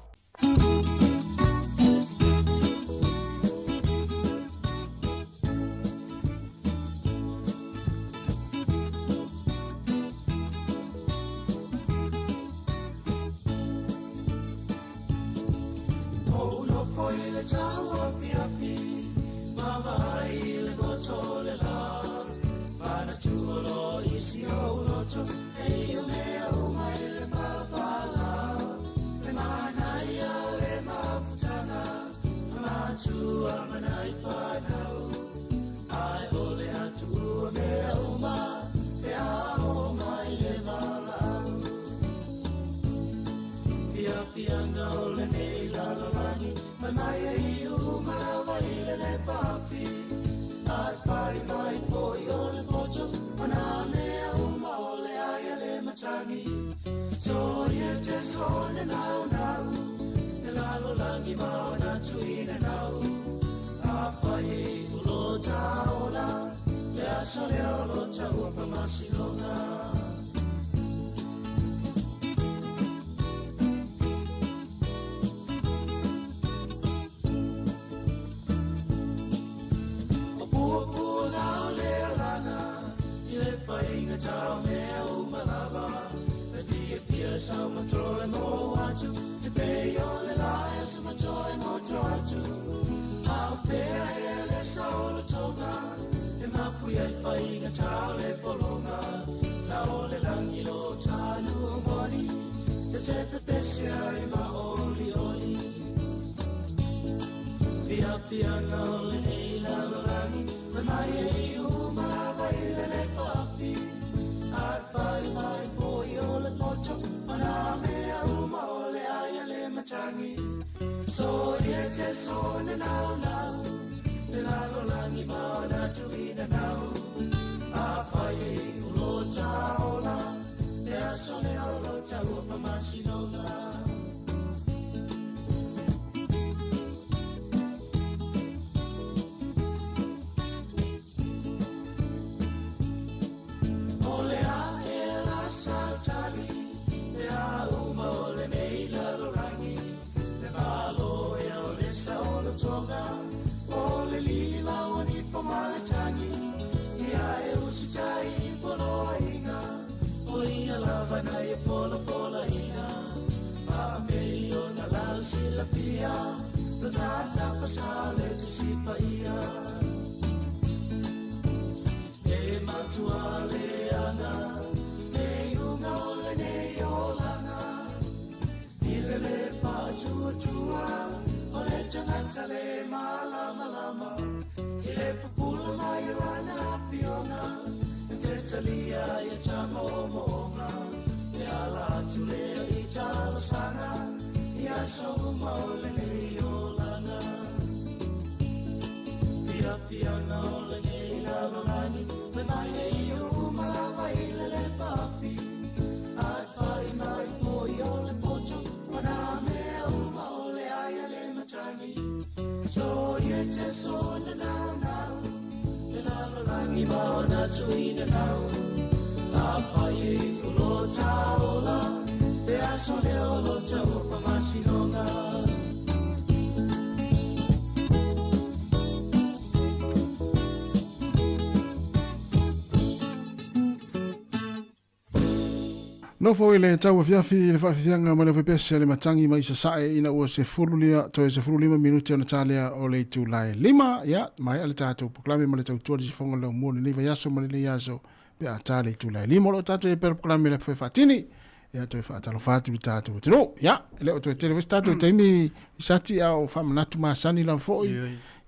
Nofo i le tau afiafi i le faafiafiaga ma le aufaipiasi a le matagi mai sasae ina ua sefulu lia toe 15 minute ona talea o le itulā e 5. Ia, maea le tatou polokalame ma le tautua le sifoga o le laumua o lenei vaiaso ma lenei aso pe a ta le itulā e 5. O lo o tatou i ai pea le polokalame le apu faatini. Ia, toe faatalofa atu i le tatou atunuu. Ia, e le o toe tele foi se tatou taimi i sati a o faamanatu masani lava foi.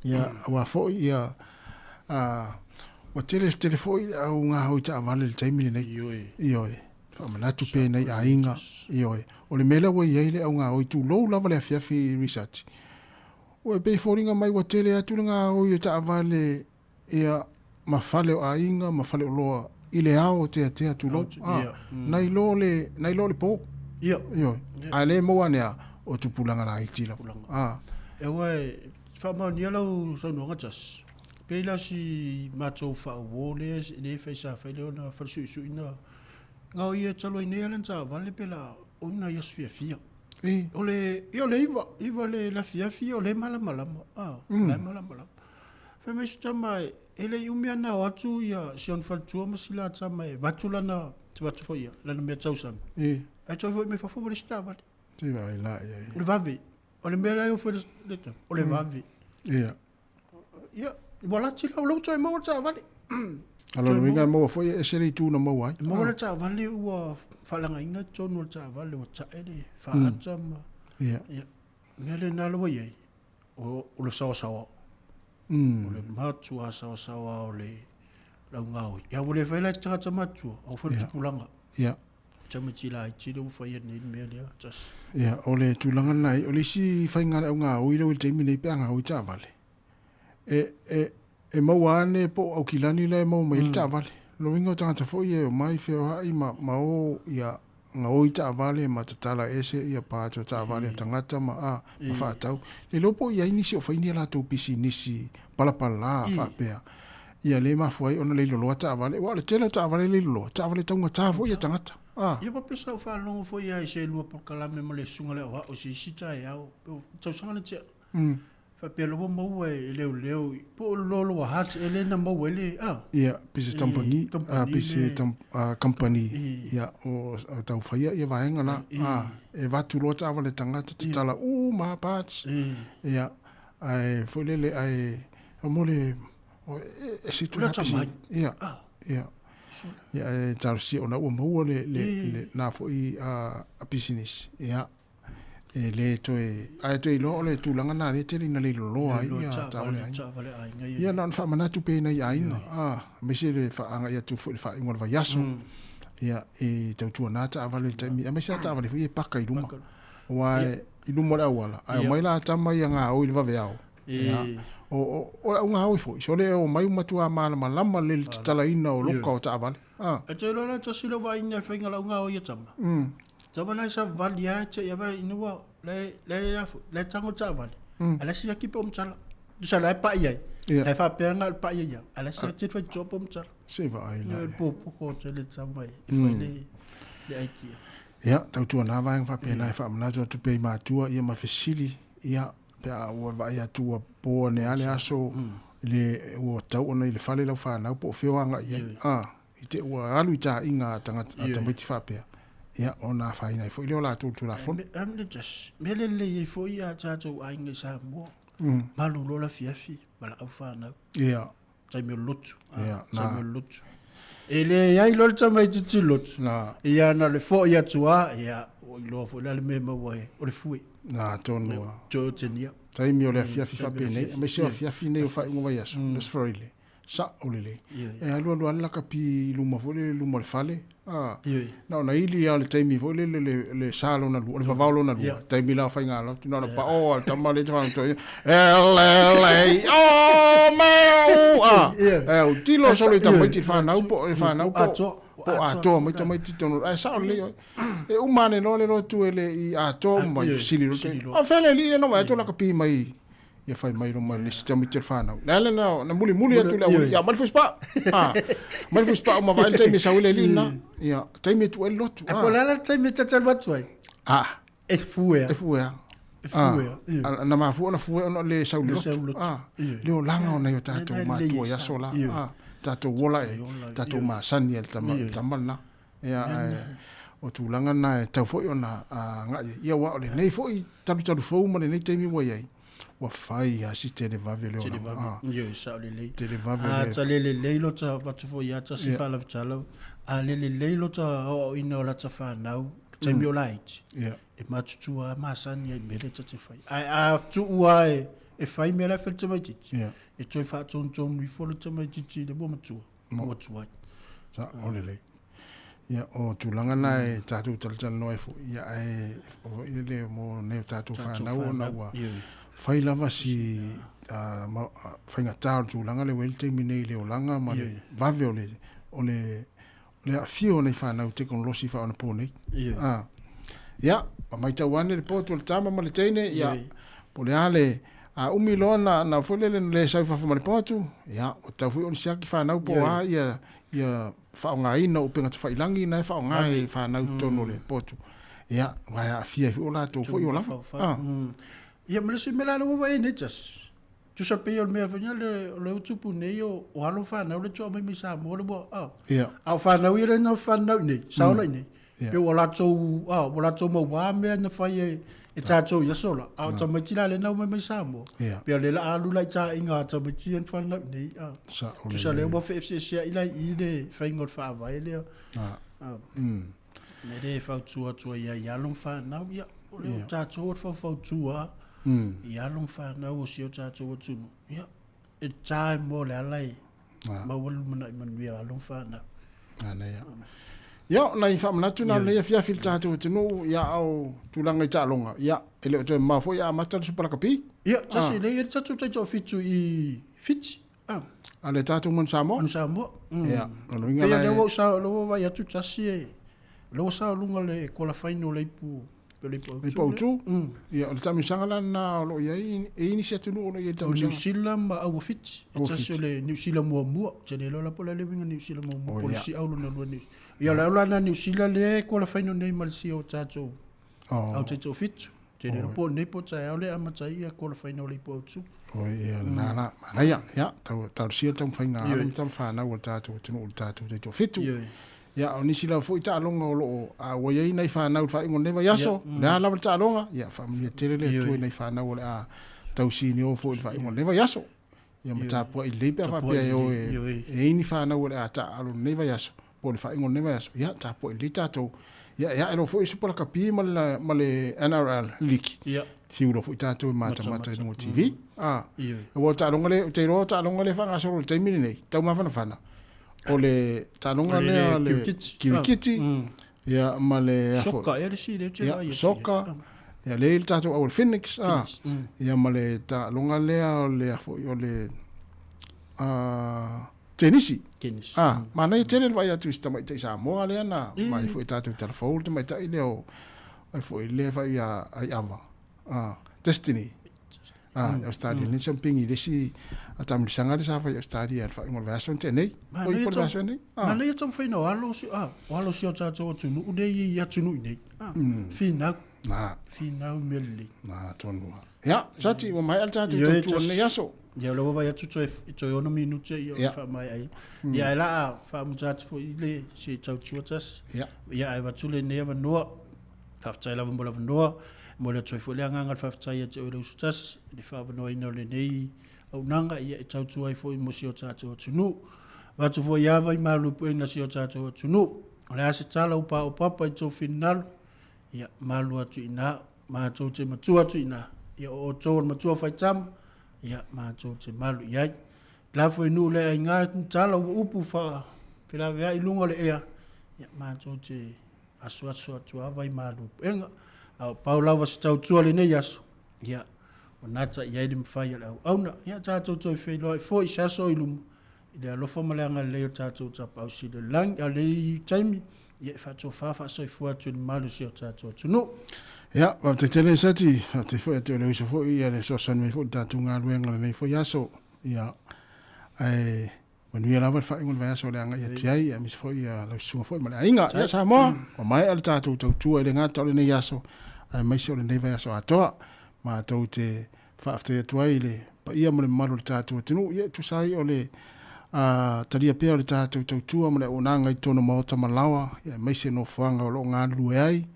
Ia, aua foi, ia, ua tele tele foi le au gahoi taavale i le taimi lenei. Ioe. Faamanatu pea i nai aiga. Ioe. O le mea lea ua i ai le au gaoi, tulou lava le afiafi i research. Ua e pei e foliga mai ua tele atu le gaoi o taavale ia ma fale o aiga ma fale oloa i le ao o teatea tulou. Nai lo le, nai lo le po. Ioe. A le maua ane a, o tupulaga laiti lava. E aua e faamaonia lau saunoaga Jas. Pei la si matou faauo lea, lea fai sa fai lea ona falesuisui na. Gao ia talu ai nei lana taavale pe la o ina i aso fiafia. O le, ia o le 9, 9 le afiafi o lea e malamalama, a, o la e malamalama. Fai mai si tama e le i umi lava ona o atu ia si ona faletua ma si la tama e avatu lana, avatu foi ia, lana mea tausami. Ae toe foi mai fafo ua leai se taavale. Se vaai la i ai. O le vave. O le mea la e ofo ai le tama, o le vave. Ia. Ia, ua lati la, o lea ua toe maua le taavale. A lona uiga e maua foi e ese le itu na maua ai. E maua le taavale ua faalagaina i totonu o le taavale ua tae le faata ma... Ia. Ia, mea lena la ua i ai, o le saosaoa. O le matua saosaoa o le laugaoi. Ia ua le fai la e tagata matutua, a ua fai le tupulaga. Ia. Tamaiti laiti lea ua faia nei le mea lea, tasi. Ia, o le tulaga lena, o le isi faiga a le au gaoi lea ua i le taimi nei pe a gaoi taavale, e, e, e maua ane po o Aukilani la e maua mai ai le taavale. O lona uiga o tagata foi ia e omai feoai ma, ma o ia gaoi taavale ma tatala ese ia parts o taavale a tagata ma, a, ma faatau. Le iloa po o i ai nisi o fai ni a latou pisinisi palapala faapea. Ia le mafua ai ona leiloloa taavale, aua o le tele o taavale leiloloa, taavale taugata foi a tagata. A. Ia ua pei sa ou faalogo foi lava i se lua polokalame ma le susuga i le aoao i se isi taeao, o le tausaga lea tea. Faapea loa ua maua e leoleo po o le loaloa hat ea lea na maua ai le, a. Ia, pe se tampani, a, pe se company, ia, o tau faia ia vaega la, a, e avatu loa taavale a tagata, tatala uma lava parts, ia, ae foi lele, ae mo le E se tulaga mai. Ia. Ia. Ia e talosia ona ua maua le le le na foi a a pisinisi. Ia. E le toe ae toe iloa o le tulaga na le tele ina le loloa ai ia taavale aiga. Ia na ona faamanatu pea i nai aiga. A aemaise le faaagai atu foi i le faaiuga o le vaiaso. Ia e tautuana taavale i le taimi aemaise lava taavale foi ia e paka i luma. Aua i luma o le auala ae omai la tama ia gaoi i le vaveao. Ia, o, o, o le auga foi, sole e omai ua matua malamalama le tatalaina o loka o taavale. Ah. E te iloa la tasi lau vaaiga i faiga lau gao ia tama. Tama la sa vali a te ia vai ina ua le le la le tango taavale. Ala si aki pe o mtala. Sa la pa ia. La fa pe nga pa ia. Ala si te fai to po mtala. Se vaai la. Po po ko te le tama e fai le le aikia. Ia, tautua nā vaega faapena e faamanatu atu pea i matua ia ma fesili, ia, pe a ua vaai atu ua po ane lava le aso, le, ua tau ona i le fale lau fanau po o fea o agai i ai, a, i te ua alu i taaiga a tagata, a tamaiti faapea, ia, ona afaina ai foi lea o latou i le Tulafono. Mea lelei ai foi a tatou aiga i Samoa, malolo le afiafi ma lau fanau. Ia. Taimi o le lotu. Ia, Taimi o le lotu. E leai loa le tamaitiiti lotu. Na. Ia na le foi atu lava, ia, ua iloa foi la le mea e maua ai, o le fue. Na, tonu lava. Toe otegia. Taimi o le afiafi faapenei, aemaise o afiafi nei o faaiuga vaiaso, le Aso Faraile, sao lelei. E alualu lava le lakapi i luma foi lele i luma o le fale, a, na ona ili lava o le taimi foi lele le, le sa lona lua, o le vavao lona lua, taimi la o faiga lotu, na ona pao lava o le tama lea e te faalogo atu ai, e lelei o mea a, e autilo solo i tamaiti i le fanau po, le fanau po, po atoa mai tamaiti tonu, ae sao lelei oe. E uma ane loa le lotu e le i atoa uma mai, fesili loa, o fea le alii lea na vaai atu o lakapi mai ia fai mai loma le isi tamaiti o le fanau. Le ala na, na mulimuli atu le aualii, ia, mai le fusipaa. Ah, mai le fusipaa uma vaai le taimi e sau ai le alii lena. Ia, taimi e tuu ai le lotu. Ah. Po o le a la le taimi e tatalo atu ai? Ah. E fue a. E fue a. E fue a. Ah, na mafua ona fue ona o le sau le lotu. Ah, le olaga o nai o tatou matua i aso la. Ah, tatou ola e, tatou masani ai le tama, le tama lena. Ia, ae, o tulaga na e tatau foi ona agai ai. Ia, aua o lenei foi talutalu fou ma lenei taimi ua i ai, ua fai lava si televave o le olaga. Televave. Ah. Ioe, sao lelei. Televave A le... ta le lelei lota avatu foi ia tasi Ia. faalavetala, a le lelei lota aoaoina o lata fanau, taimi o laiti, Ia. e matutua lava masani ai i mea lea ta te fai. Ae a tuu lava e, e fai mea la e fai le tamaitiiti, Ia. e toe faatonutonu ifo le tamaitiiti i le ua matua. Mo atu ai. Sa, o lelei. Ia, o tulaga na e tatou talatalanoa ai foi, ia, ae o le mo nei o tatou fanau ona ua fai lava si faigata o le tulaga lea ua i ai le taimi nei i le olaga ma le vave o le, o le, o le aafia o nei fanau i tekonolosi faaonapo nei. Ia, ma matau ane le potu o le tama ma le teine, ia, po o le a le A umi loa na, na foi lele na le sau i fafo ma le poatu, ia, ua tatau foi ona siaki fanau po o a ia, ia faaaogaina o upega tafailangi na e faaaoga e fanau i totonu o le potu. Ia, aua e aafia ai foi o latou foi olaga. Ah. Ia, ma le isi mea la lea ua vaai nei Jess, tusa pei o le mea foi lea o lea ua tupu nei o, o alo ma fanau lea ua aumai mai Samoa lea ua, ah. Ia. A o fanau ia lea na fanau i inei, sao la i inei. Ia. Pe ua latou, ah, ua latou mauā mea na fai e, e tatou i aso la. A o tamaiti la lea na omai mai Samoa. Ia. Pe o lea la alu la i taaiga a tamaiti ia na fanau i inei. Ah. Sao Tusa lea ua feeseeseai la i i le faiga o le faavae lea. Ah. Ah. Me le fautua atu ai i alo ma fanau, ia, o lea o tatou o le faufautua i alo ma fanau o si o tatou atunuu. Ia, e time mo le ala e maua le lumanai manuia o alo ma fanau. Manaia. Ia, o nai faamanatu na o lenei afiafi i le tatou atunuu, ia, a o tulaga i taaloga, ia, e le o toe mamao foi a amata le Super Lakapi. Ia, tasi, lea e i ai le tatou taitoafitu i Fiti. Ah. A le tatou Manu Samoa? Manu Samoa. Ia, o lona uiga Pei la o lea e- ua ou sao, lea ua vaai atu tasi e, lea ua sao luga le qualifying o le ipu, o le ipu autu. Ipu autu? Ia, o le taamilosaga la lena o lo o i ai, e i ai nisi atunuu o lo o i ai i le O New taamilosaga? Zealand ma Aua Fiti. E Aua tasi Fiti. o le New Zealand muamua. Ou te le iloa la po o le a le uiga New Zealand muamua, Oh, po o le ia. siau lona lua New Ia, o le au la lena New Zealand lea e qualifying nei ma le sia o tatou Oh. au taitoafitu. Te le iloa po o nei po o taeao lea e amata ai ia qualifying o le ipu autu. Oi, ia, lena la, manaia, ia, tau, talosia le taumafaiga a Ioe. alo ma tamafanau a le tatou atunuu i le tatou taitoafitu. Ioe. Ia, o nisi lava foi taaloga o lo o, a ua i ai nai fanau i le faaiuga o lenei vaiaso, Ia, o le a lava le taaloga, ia, faamanuia tele le Ioe. Atua i nai fanau o le a tau sinio foi i le faaiuga o lenei vaiaso. Ia ma Ioe. tapuai lelei pe a Tapuai faapea e o lelei, e, ioe. e i ai ni fanau o le a taaalo i lenei vaiaso, po o le faaiuga o lenei vaiaso, ia, tapuai lelei tatou. Ia, e ae loa foi le Super Lakapi ma le, ma le NRL Liki. Ia. Fiu loa foi tatou e matamata i luga o TV. Ah. Ioe. Aua o taaloga lea, ou te iloa o taaloga lea e faagasolo i le taimi lenei, taumafanafana. O le taaloga O le lea, le kirikiti. kirikiti, ia, ma le a foi- Soka, ea le isi lea ou te Ia, vaai atu i ai. soka. Ia, lea e i le tatou au o le Phoenix, ah. Phoenix, Ia, ma le taaloga lea o le a foi, o le, ah, tenisi. Tenisi. Ah, manaia tele le vaai atu i si tamaitai Samoa lea na mai foi i tatou talafou le tamaitai lea o, ai foi lea fai ia ai ava. Ah, Destiny. Ah, Australia mm. Ni pingi le isi a taamilosaga lea sa fai i Australia i le faaiuga o le vaiaso na tea nei. Oi, po o le vaiaso nei. Ah. Manaia taumafaiga o alo si ah, o alo si o tatou atunuu nei i atunuu i nei. Ah, finau. Na. Finau i mea lelei. Na, tonu lava. Ia, Sati, ua maea le tatou Ioe, tautua i lenei aso. Ia, o lea ua vaai atu toe, toe 6 minute ia Ia. faamaea ai. Ia, ae la a faamuta atu foi i le se tautua tasi. Ia. Ia, ae avatu lenei avanoa. Faafetai lava mo le avanoa. Momoli atu ai foi le agaga o le faafetai ia te oe le uso tasi i le faavanoaina o lenei auaunaga ia e tautua ai foi mo si o tatou atunuu. Avatu foi ava i malu puega si o tatou atunuu. O le a se tala ua paopapa i tou finagalo, ia malu atu i ina, matou te matua atu i ina, ia o outou o le matua faitama, ia matou te malu i ai. La foi nuu le aiga ni tala ua upu faafelaveai i luga o le ea, ia matou te asuasu atu lava i malu puega. A o pau lava se tautua lenei aso, ia ua nata i ai le mafai a le auauna. Ia tatou toe feiloai foi i se aso i luma, i le alofa ma le agalelei o tatou Tapaau Sili o le Lagi. A o lenei taimi, ia e faatofa faasoifua atu i le mamalu o si o tatou atunuu. Ia, faafetai tele Sati, faafetai foi ia te oe le uso foi, ia le fesoasoani mai foi i le tatou galuega i lenei foi aso. Ia, ae manuia lava le faaiuga o le vaiaso o le agai atu i ai, aemaise foi ia lau susuga foi ma le aiga. Ia Samoa, ua maea le tatou tautua e le gata o lenei aso, aemaise o lenei vaiaso atoa. Matou te faafetai atu ai i le paia ma le mamalu o le tatou atunuu, ia e tusa ai o le talia pea o le tatou tautua ma le auaunaga i totonu o maota ma laoa, ia aemaise nofoaga o lo o galulue ai,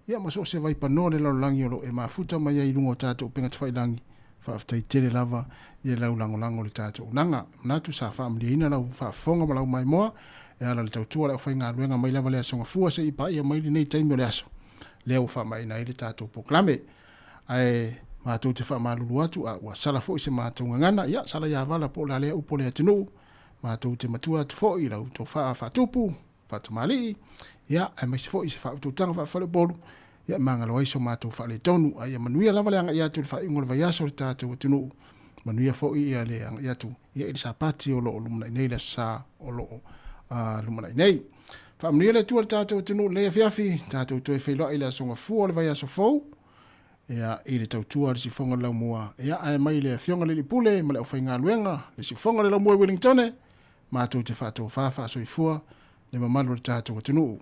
ia ma so o se vaipanoa o le lalolagi o lo o e mafuta mai ai i luga o tatou upega tafailagi. Faafetai tele lava i lau lagolago i le tatou auaunaga. E manatu sa faamalieina lau faafofoga ma lau maimoa e ala i le tautua a le aufaigaluega mai lava le Aso Gafua seia paia mai lenei taimi o le aso lea ua faamaeaina ai le tatou polokalame. Ae matou te faamalulu atu, a ua sala foi se matou gagana, ia, sala ia vala po o le a lea upu o le atunuu, matou te matua atu foi i lau tofa faatupu, faatamalii, ia, aemaise foi se faautautaga faafaleupolu, ia, e magalo ai so matou faaletonu. A ia manuia lava le agai atu i le faaiuga o le vaiaso i le tatou atunuu, manuia foi ia le agai atu ia i le Sapati o lo o lumanai nei, le Aso Sa o lo o lumanai nei. Faamanuia le Atua i le tatou atunuu i lenei afiafi, tatou toe feiloai i le Aso Gafua o le vaiaso fou. Ia, i le tautua a le siufofoga o le Laumua, ia, ae mai le Afioga i le Alii Pule ma le aufaigaluega, le siufofoga o le Laumua i Wellingtone, matou te faatofa faasoifua le mamalu o le tatou atunuu.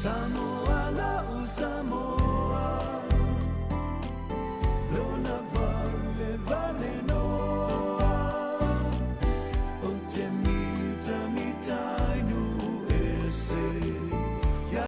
Samoa la'u Samoa.